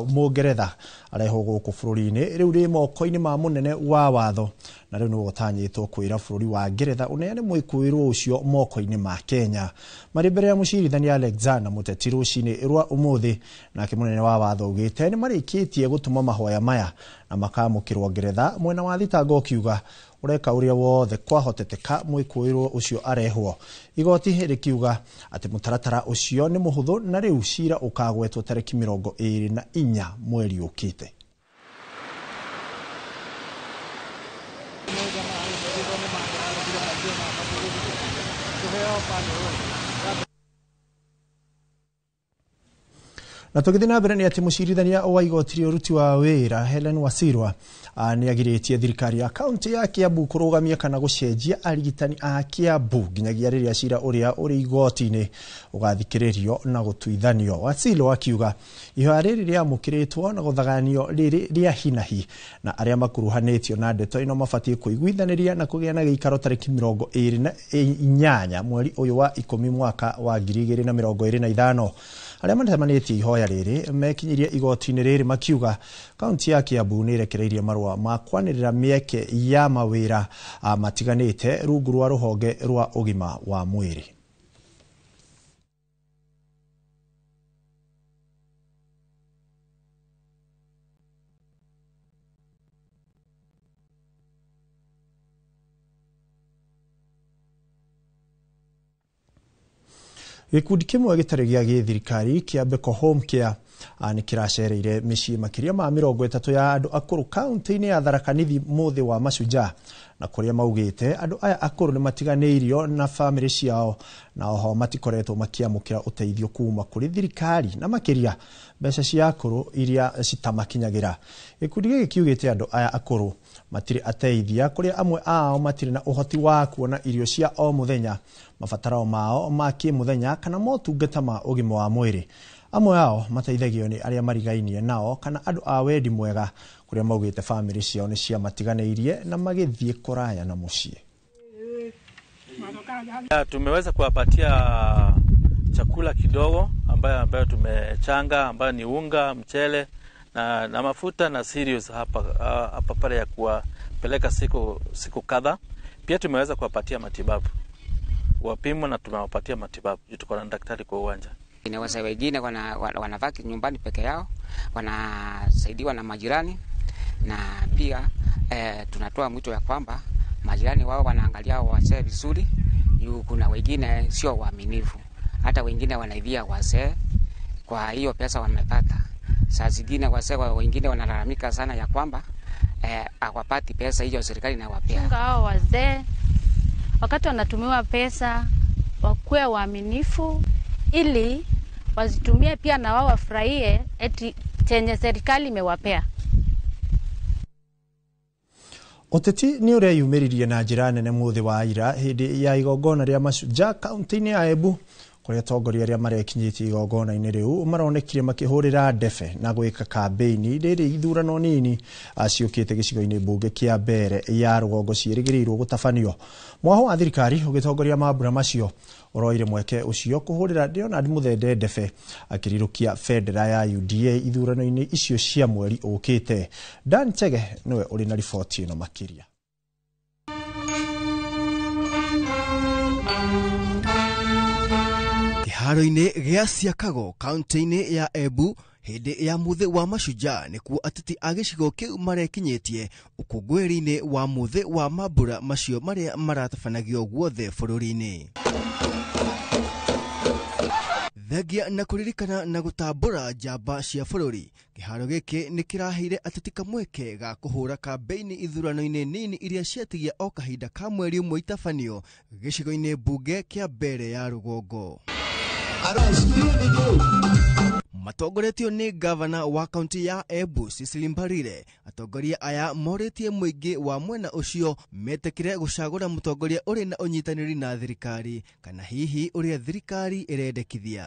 Mũngeretha arehwo gũkũ bũrũri-inĩ rĩu rĩ moko-inĩ ma mũnene wa watho, na rĩu nĩwe ũtanyĩtwo kwĩra bũrũri wa Ngeretha ũneane mwĩkũĩrwo ũcio moko-inĩ ma Kenya. Marĩ mbere ya mũcirithania Alexander Mũteti rũcinĩ rwa ũmũthĩ, nake mũnene wa watho augĩte nĩ marĩkĩtie gũtũma mahoya maya na makamũkĩrwo Ngeretha, mwena wa thitango ũkiuga ũreka ũrĩa wothe kwahoteteka mwĩkũĩrwo ũcio arehwo. Igoti rĩkiuga atĩ mũtaratara ũcio nĩ mũhũthũ na rĩu cira ũkagwetwo tarĩki 24 mweri ũkĩte. Na tũgĩthiĩ na mbere nĩ atĩ mũcirithania wa igoti rĩa ũruti wa wĩra Helen Wasirwa nĩ agirĩtie thirikari ya kaunti ya Kiambu kũrũgamia kana gũcenjia arigitani a Kiambu nginyagia rĩrĩa cira ũrĩa ũrĩ igoti-inĩ ũgathikĩrĩrio na gũtuithanio. Wasirwa akiuga ihoya rĩrĩ rĩamũkĩrĩtwo na gũthaganio rĩrĩ rĩa hinahi na arĩa makuruhanĩtio na ndeto ĩno mabatiĩ kũiguithanĩria na kũgĩa na gĩikaro tarĩki 28 mweri ũyũ wa 10 mwaka wa 2025. Arĩa matemanĩtie ihoya rĩrĩ mekinyirie igoti-inĩ rĩrĩ makiuga kaunti ya Kiambu nĩ ĩrekereirie marũa ma kwanĩrĩra mĩeke ya mawĩra matiganĩte rungu rwa rũhonge rwa ũgima wa mwĩrĩ. Gĩkundi kĩmwe gĩtarĩ gĩa gĩthirikari kĩa Beko Home Care nĩ kĩracereire mĩciĩ makĩria ma 30 ya andũ akũrũ kaunti-inĩ ya Tharaka Nithi mũthĩ wa Mashujaa, na kũrĩa maugĩte andũ aya akũrũ nĩ matiganĩirio na bamĩrĩ ciao na oho matikoretwo makĩamũkĩra ũteithio kuma kũrĩ thirikari na makĩria mbeca cia akũrũ iria citamakinyagĩra. Gĩkundi gĩkĩ kiugĩte andũ aya akũrũ matirĩ ateithia, kũrĩa amwe ao matirĩ na ũhoti wa kuona irio cia o mũthenya, mabataro mao ma kĩmũthenya kana motungata ma ũgima wa mwĩrĩ. Amwe ao mateithagio nĩ arĩa marigainie nao kana andũ a wendi mwega, kũrĩa maugĩte bamĩrĩ ciao nĩ ciamatiganĩirie na magĩthiĩ kũraya na mũciĩ. Tumeweza kuwapatia chakula kidogo ambayo tumechanga, ambayo ni unga, mchele na mafuta na cereals hapa pale ya kuwapeleka siku kadhaa. Pia tumeweza kuwapatia matibabu, wapimwa na tumewapatia matibabu. Tuko na daktari kwa uwanja. Wazee wengine wanabaki nyumbani peke yao, wanasaidiwa na majirani, na pia tunatoa mwito ya kwamba majirani wao wanaangalia wazee vizuri. Kuna wengine sio waaminifu, hata wengine wanaibia wazee kwa hiyo pesa wamepata. Saa zingine wazee wengine wanalalamika sana ya kwamba hawapati pesa hiyo serikali inawapea. Chunga hao wazee wakati wanatumiwa pesa wakuwe waaminifu ili wazitumie pia na wao wafurahie eti chenye serikali imewapea. Ũteti nĩ ũreyumĩririe na njĩra nene mũthĩ wa ira hĩndĩ ya igongona rĩa Mashujaa kaunti-inĩ ya Embu, kũrĩa atongoria arĩa marekinyĩtie igongona-inĩ rĩu maronekire makĩhũrĩra ndebe na gwĩka kambĩini rĩrĩ ithurano nini ciũkĩte gĩcigo-inĩ mbunge kĩa Mbeere ya rũgongo ciĩrĩgĩrĩirwo gũtabanio. Mwaho wa thirikari ũgĩtongoria mambura macio ũroire mweke ũcio kũhũrĩra Leonard Muthende ndebe akĩrirũkia bendera ya UDA ithurano-inĩ icio cia mweri ũkĩte. Dan Chege nĩwe ũrĩ na riboti ĩno makĩria. Kĩharo-inĩ gĩa Siakago kaunti-inĩ ya Embu hĩndĩ ya mũthĩ wa Mashujaa nĩkuo ateti a gĩcigo kĩu marekinyĩtie ũkũngũĩri-inĩ wa mũthĩ wa mambura macio marĩa maratabanagio guothe bũrũri-inĩ. Thengia na kũririkana na gũtambũra njamba cia bũrũri, kĩharo gĩkĩ nĩ kĩraheire ateti kamweke ga kũhũra kambĩini ithurano-inĩ nini iria ciatigia o kahinda ka mweri ũmwe itabanio gĩcigo-inĩ mbunge kĩa Mbeere ya rũgongo. Matongoretio nĩ gavana wa kaunti ya Embu Cecily Mbarire, atongoria aya morĩtie mũingĩ wa mwena ũcio metĩkĩre gũcagũra mũtongoria ũrĩ na ũnyitanĩri na thirikari kana hihi ũrĩa thirikari ĩrendekithia.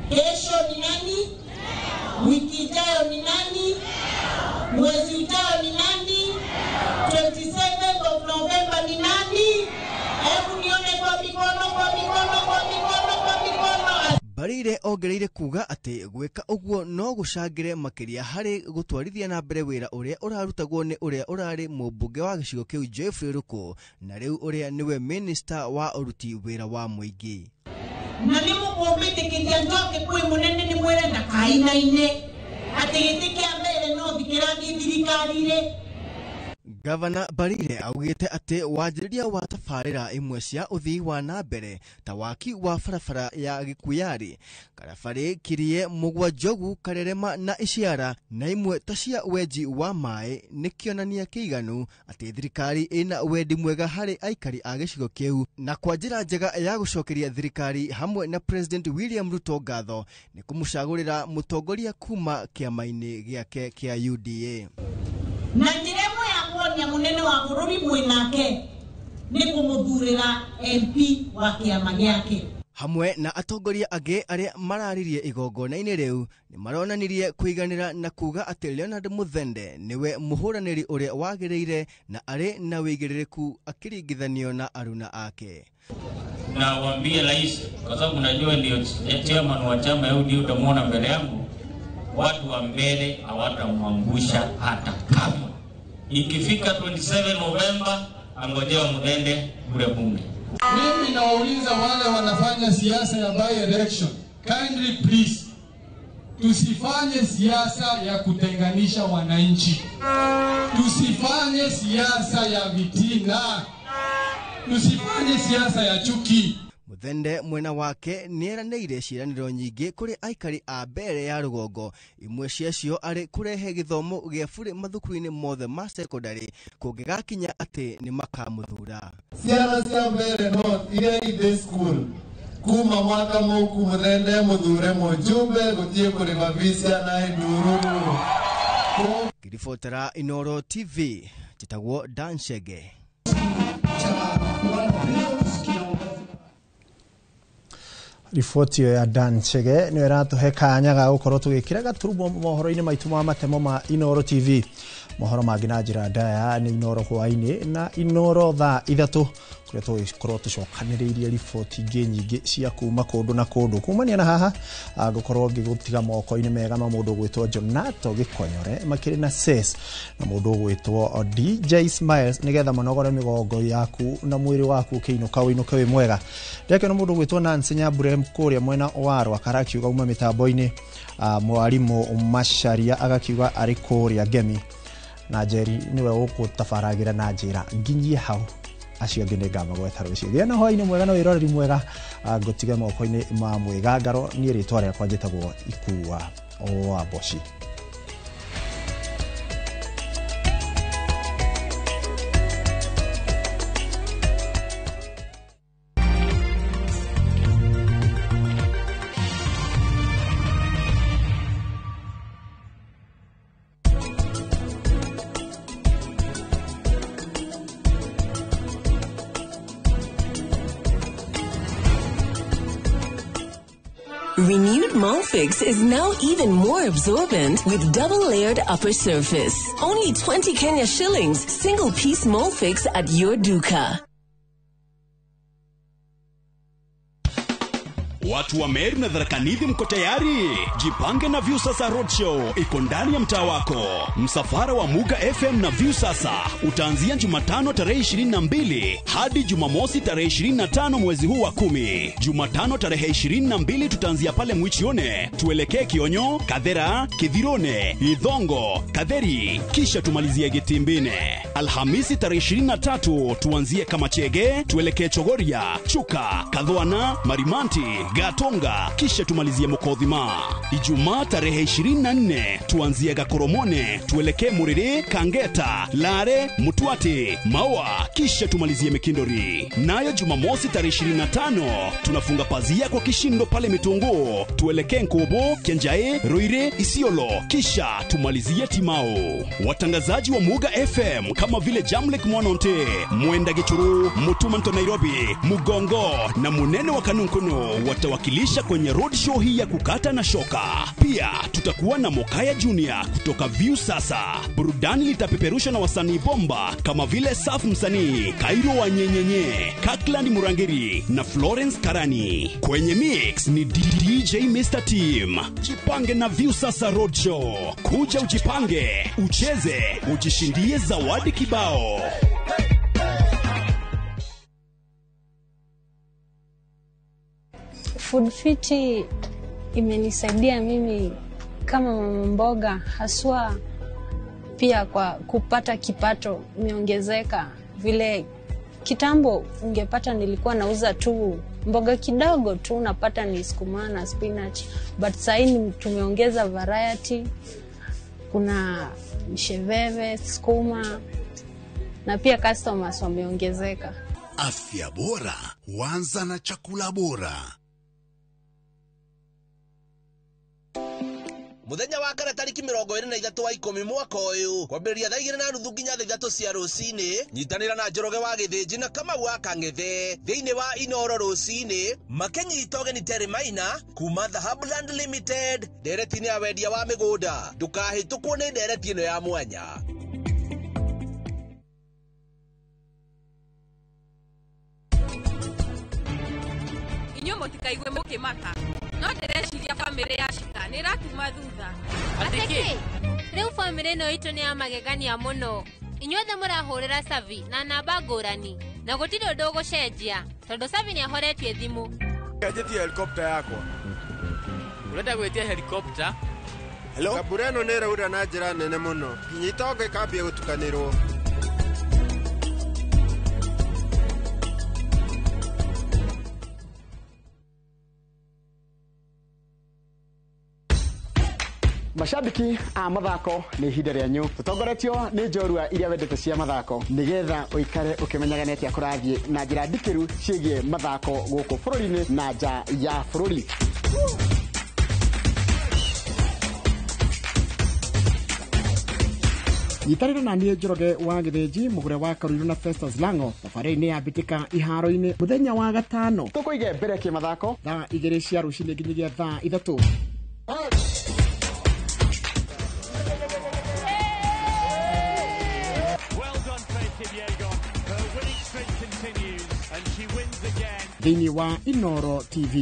Kesho ni nani? Wiki ijayo ni nani? Mwezi ujao ni nani? 27 of November ni nani? Hebu nione kwa mikono, kwa mikono, kwa mikono, kwa mikono. Mbarire ongereire kuga atĩ gwĩka ũguo no gũcangĩre makĩria harĩ gũtwarithia na mbere wĩra ũrĩa ũrarutagwo nĩ ũrĩa ũrarĩ mũmbunge wa gĩcigo kĩu Geoffrey Ruku na rĩu ũrĩa nĩwe minista wa ũruti wĩra wa mũingĩ. Na nĩ mũkũmbĩtĩkĩria njoke kwĩ mũnene nĩ mwĩre ndakainaine atĩ gĩtĩ kĩa mbere no thikĩrathiĩ thirikari-rĩ. Gavana Mbarire augĩte atĩ wanjĩrĩria wa tabarĩra imwe cia ũthii wa na mbere ta waki wa barabara ya Gĩkuyari, Karabarĩ, Kirie, Mũgwa Njogu, Karerema na Iciara na imwe ta cia wenji wa maĩ nĩ kĩonania kĩiganu atĩ thirikari ĩna wendi mwega harĩ aikari a gĩcigo kĩu na kwa njĩra njega ya gũcokeria thirikari hamwe na President William Ruto ngatho nĩ kũmũcagũrĩra mũtongoria kuma kĩama-inĩ gĩake kĩa UDA. Na njĩra ĩmwe ya kuonia mũnene wa bũrũri mwĩnake nĩ kũmũthurĩra MP wa kĩama gĩake. Hamwe na atongoria angĩ arĩa mararirie igongona-inĩ rĩu nĩ maronanirie kũiganĩra na kuga atĩ Leonard Muthende nĩwe mũhũranĩri ũrĩa wagĩrĩire na arĩ na wĩigĩrĩrĩku akĩringithanio na aruna ake. Na waambie rais, kwa sababu najua ndio chairman wa chama ya UDA, utamuona mbele yangu, watu wa mbele hawatamwangusha hata kamwe. Ikifika 27 Novemba angojea Muthende kule bunge. Mimi nawauliza wale wanafanya siasa ya by election, kindly please, tusifanye siasa ya kutenganisha wananchi, tusifanye siasa ya vitina, tusifanye siasa ya chuki. Muthende mwena wake nĩeranĩire ciĩranĩro nyingĩ kũrĩ aikari a Mbeere ya rũgongo, imwe ciacio arĩ kũrehe gĩthomo gĩa bure mathukuru-inĩ mothe ma sekondarĩ kũngĩgakinya atĩ nĩ makamũthura. Ciana cia Mbeere North iria i school kuma mwaka mũku Muthende mũthure mũjumbe gũthiĩ kũrĩma fees ciana ndururu. Ngĩribotera Inooro TV njĩtagwo Dan Chege. Riboti ĩyo ya Dan Chege nĩyo ĩratũhe kanya ga gũkorwo tũgĩkĩra gaturumo mohoro-inĩ maitũ ma matemo ma Inooro TV. Mohoro mangĩ na njĩra ndaya nĩ Inooro hwaĩ-inĩ na Inooro thaa 3. Kũrĩa tũgũkorwo tũcokanĩrĩirie riboti ingĩ nyingĩ cia kuma kũndũ na kũndũ. Kumania na haha ngũkorwo ngĩgũtiga moko-inĩ mega ma mũndũ ũgwĩtwo Jonato Gĩkonyore makĩrĩ na Ses na mũndũ ũgwĩtwo DJ Smiles nĩgetha manogore mĩgongo yaku na mwĩrĩ waku ũkĩinũka ũinũke wĩ mwega. Ndĩrakĩona mũndũ ũgwĩtwo Nancy Nyambure kũrĩa mwena wa Rwakara akiuga uma mĩtambo-inĩ, mwarimũ Macharia agakiuga arĩ kũrĩa Ngemi na Njeri nĩwe ũgũtabaragĩra na njĩra nginyie hau acio angĩ nĩngamagweta rũciũ. Gĩa na hwaĩ-inĩ mwega na wĩroreri mwega, ngũtige moko-inĩ ma mwĩgangaro. Niĩ rĩtwa rĩakwa njĩtagwo Ikua wa Mboci. Renewed Molfix is now even more absorbent with double-layered upper surface. Only 20 Kenya shillings, single-piece Molfix at your duka. Watu wa Meru na Tharaka Nithi mko tayari? Jipange na Viusasa Roadshow iko ndani ya mtaa wako. Msafara wa Muga FM na Viusasa utaanzia Jumatano tarehe 22 hadi Jumamosi tarehe 25 mwezi huu wa 10. Jumatano tarehe 22 tutaanzia pale Mwichione, tuelekee Kionyo, Kathera, Kithirone, Ithongo, Katheri, kisha tumalizie Gitimbine. Alhamisi tarehe 23 tuanzie Kamachege, tuelekee Chogoria, Chuka, Kathwana, Marimanti, Gatonga, kisha tumalizie Mukothima. Ijumaa tarehe 24 tuanzie Gakoromone, tuelekee Muriri, Kangeta, Lare, Mutwati, Maua, kisha tumalizie Mikindori. Nayo Jumamosi tarehe 25 tunafunga pazia kwa kishindo pale Mitungu, tuelekee Nkobo, Kenjae, Ruire, Isiolo, kisha tumalizie Timao. Watangazaji wa Muga FM kama vile Jamlek Mwanonte, Mwenda Gichuru, Mutumanto Nairobi, Mugongo na Munene wa Kanunkuno watawakilisha kwenye roadshow hii ya kukata na shoka. Pia tutakuwa na Mokaya Junior kutoka Viusasa. Burudani litapeperusha na wasanii bomba kama vile Saf Msanii, Kairo wa Nyenyenye, Kakland Murangiri na Florence Karani. Kwenye mix ni DJ Mr. Team. Jipange na Viusasa Roadshow. Kuja ujipange, ucheze, ujishindie zawadi kibao. Food Fiti imenisaidia mimi kama mama mboga, haswa pia kwa kupata kipato imeongezeka. Vile kitambo ungepata nilikuwa nauza tu mboga kidogo tu, unapata ni sukuma na spinach, but sasa tumeongeza variety, kuna msheveve, sukuma na pia customers wameongezeka. Afya bora huanza na chakula bora. Muthenya wa kana tariki 23 wa 10 mwaka uyu kwambĩrĩria thaa 2:30 nginya thaa 3 cia rũcinĩ, nyitanĩra na Njoroge wa Gĩthĩnji na Kamau wa Kang'ethe thĩinĩ wa Inoro rũcinĩ makĩnyita ũgeni Terry Maina kuma Dhahabuland Limited ndereti-inĩ ya wendia wa mĩgũnda. Ndũkahĩtũkwo nĩ ndereti ĩno ya mwanya. Inyuĩ mũtikaigue mũkĩmaka, no ndĩreciria bamĩrĩ ya Shika nĩ ĩratuma thutha. Atĩkĩ? Rĩu bamĩrĩ ĩno itũ nĩ ya magegania mũno. Inyuothe mũrahũrĩra Savi na namba ngũrani na gũtirĩ ũndũ ũgũcenjia tondũ Savi nĩ ahoretie thimũ. Njĩtie helicopter yakwa. Ũrenda gwĩtia helicopter? Hello? Mbura ĩno nĩ ĩraura na njĩra nene mũno nginya itonga ikambia gũtukanĩrwo. Mashabiki a mathako nĩ ihinda rĩanyu tũtongoretio nĩ njorua iria wendete cia mathako nĩgetha ũikare ũkĩmenyaga nĩ atĩa kũrathiĩ na njĩra ndikĩru ciĩgiĩ mathako gũkũ bũrũri-inĩ na nja ya bũrũri. Nyitanĩra na niĩ Njoroge wa Gĩthĩnji, mũgũre wa Karuiru na Festus Lango thabarĩ-inĩ ya mbĩtĩka iharo-inĩ mũthenya wa gatano tũkũige mbere kĩmathako thaa 2 cia rũcinĩ nginyagia thaa 3. Well done, Faith Kipyegon. Her winning streak continues. Thĩinĩ wa Inoro TV.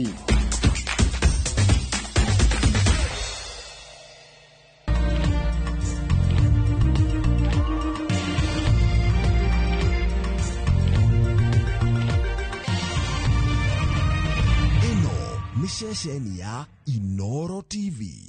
Ĩno nĩ ceceni ya Inoro TV.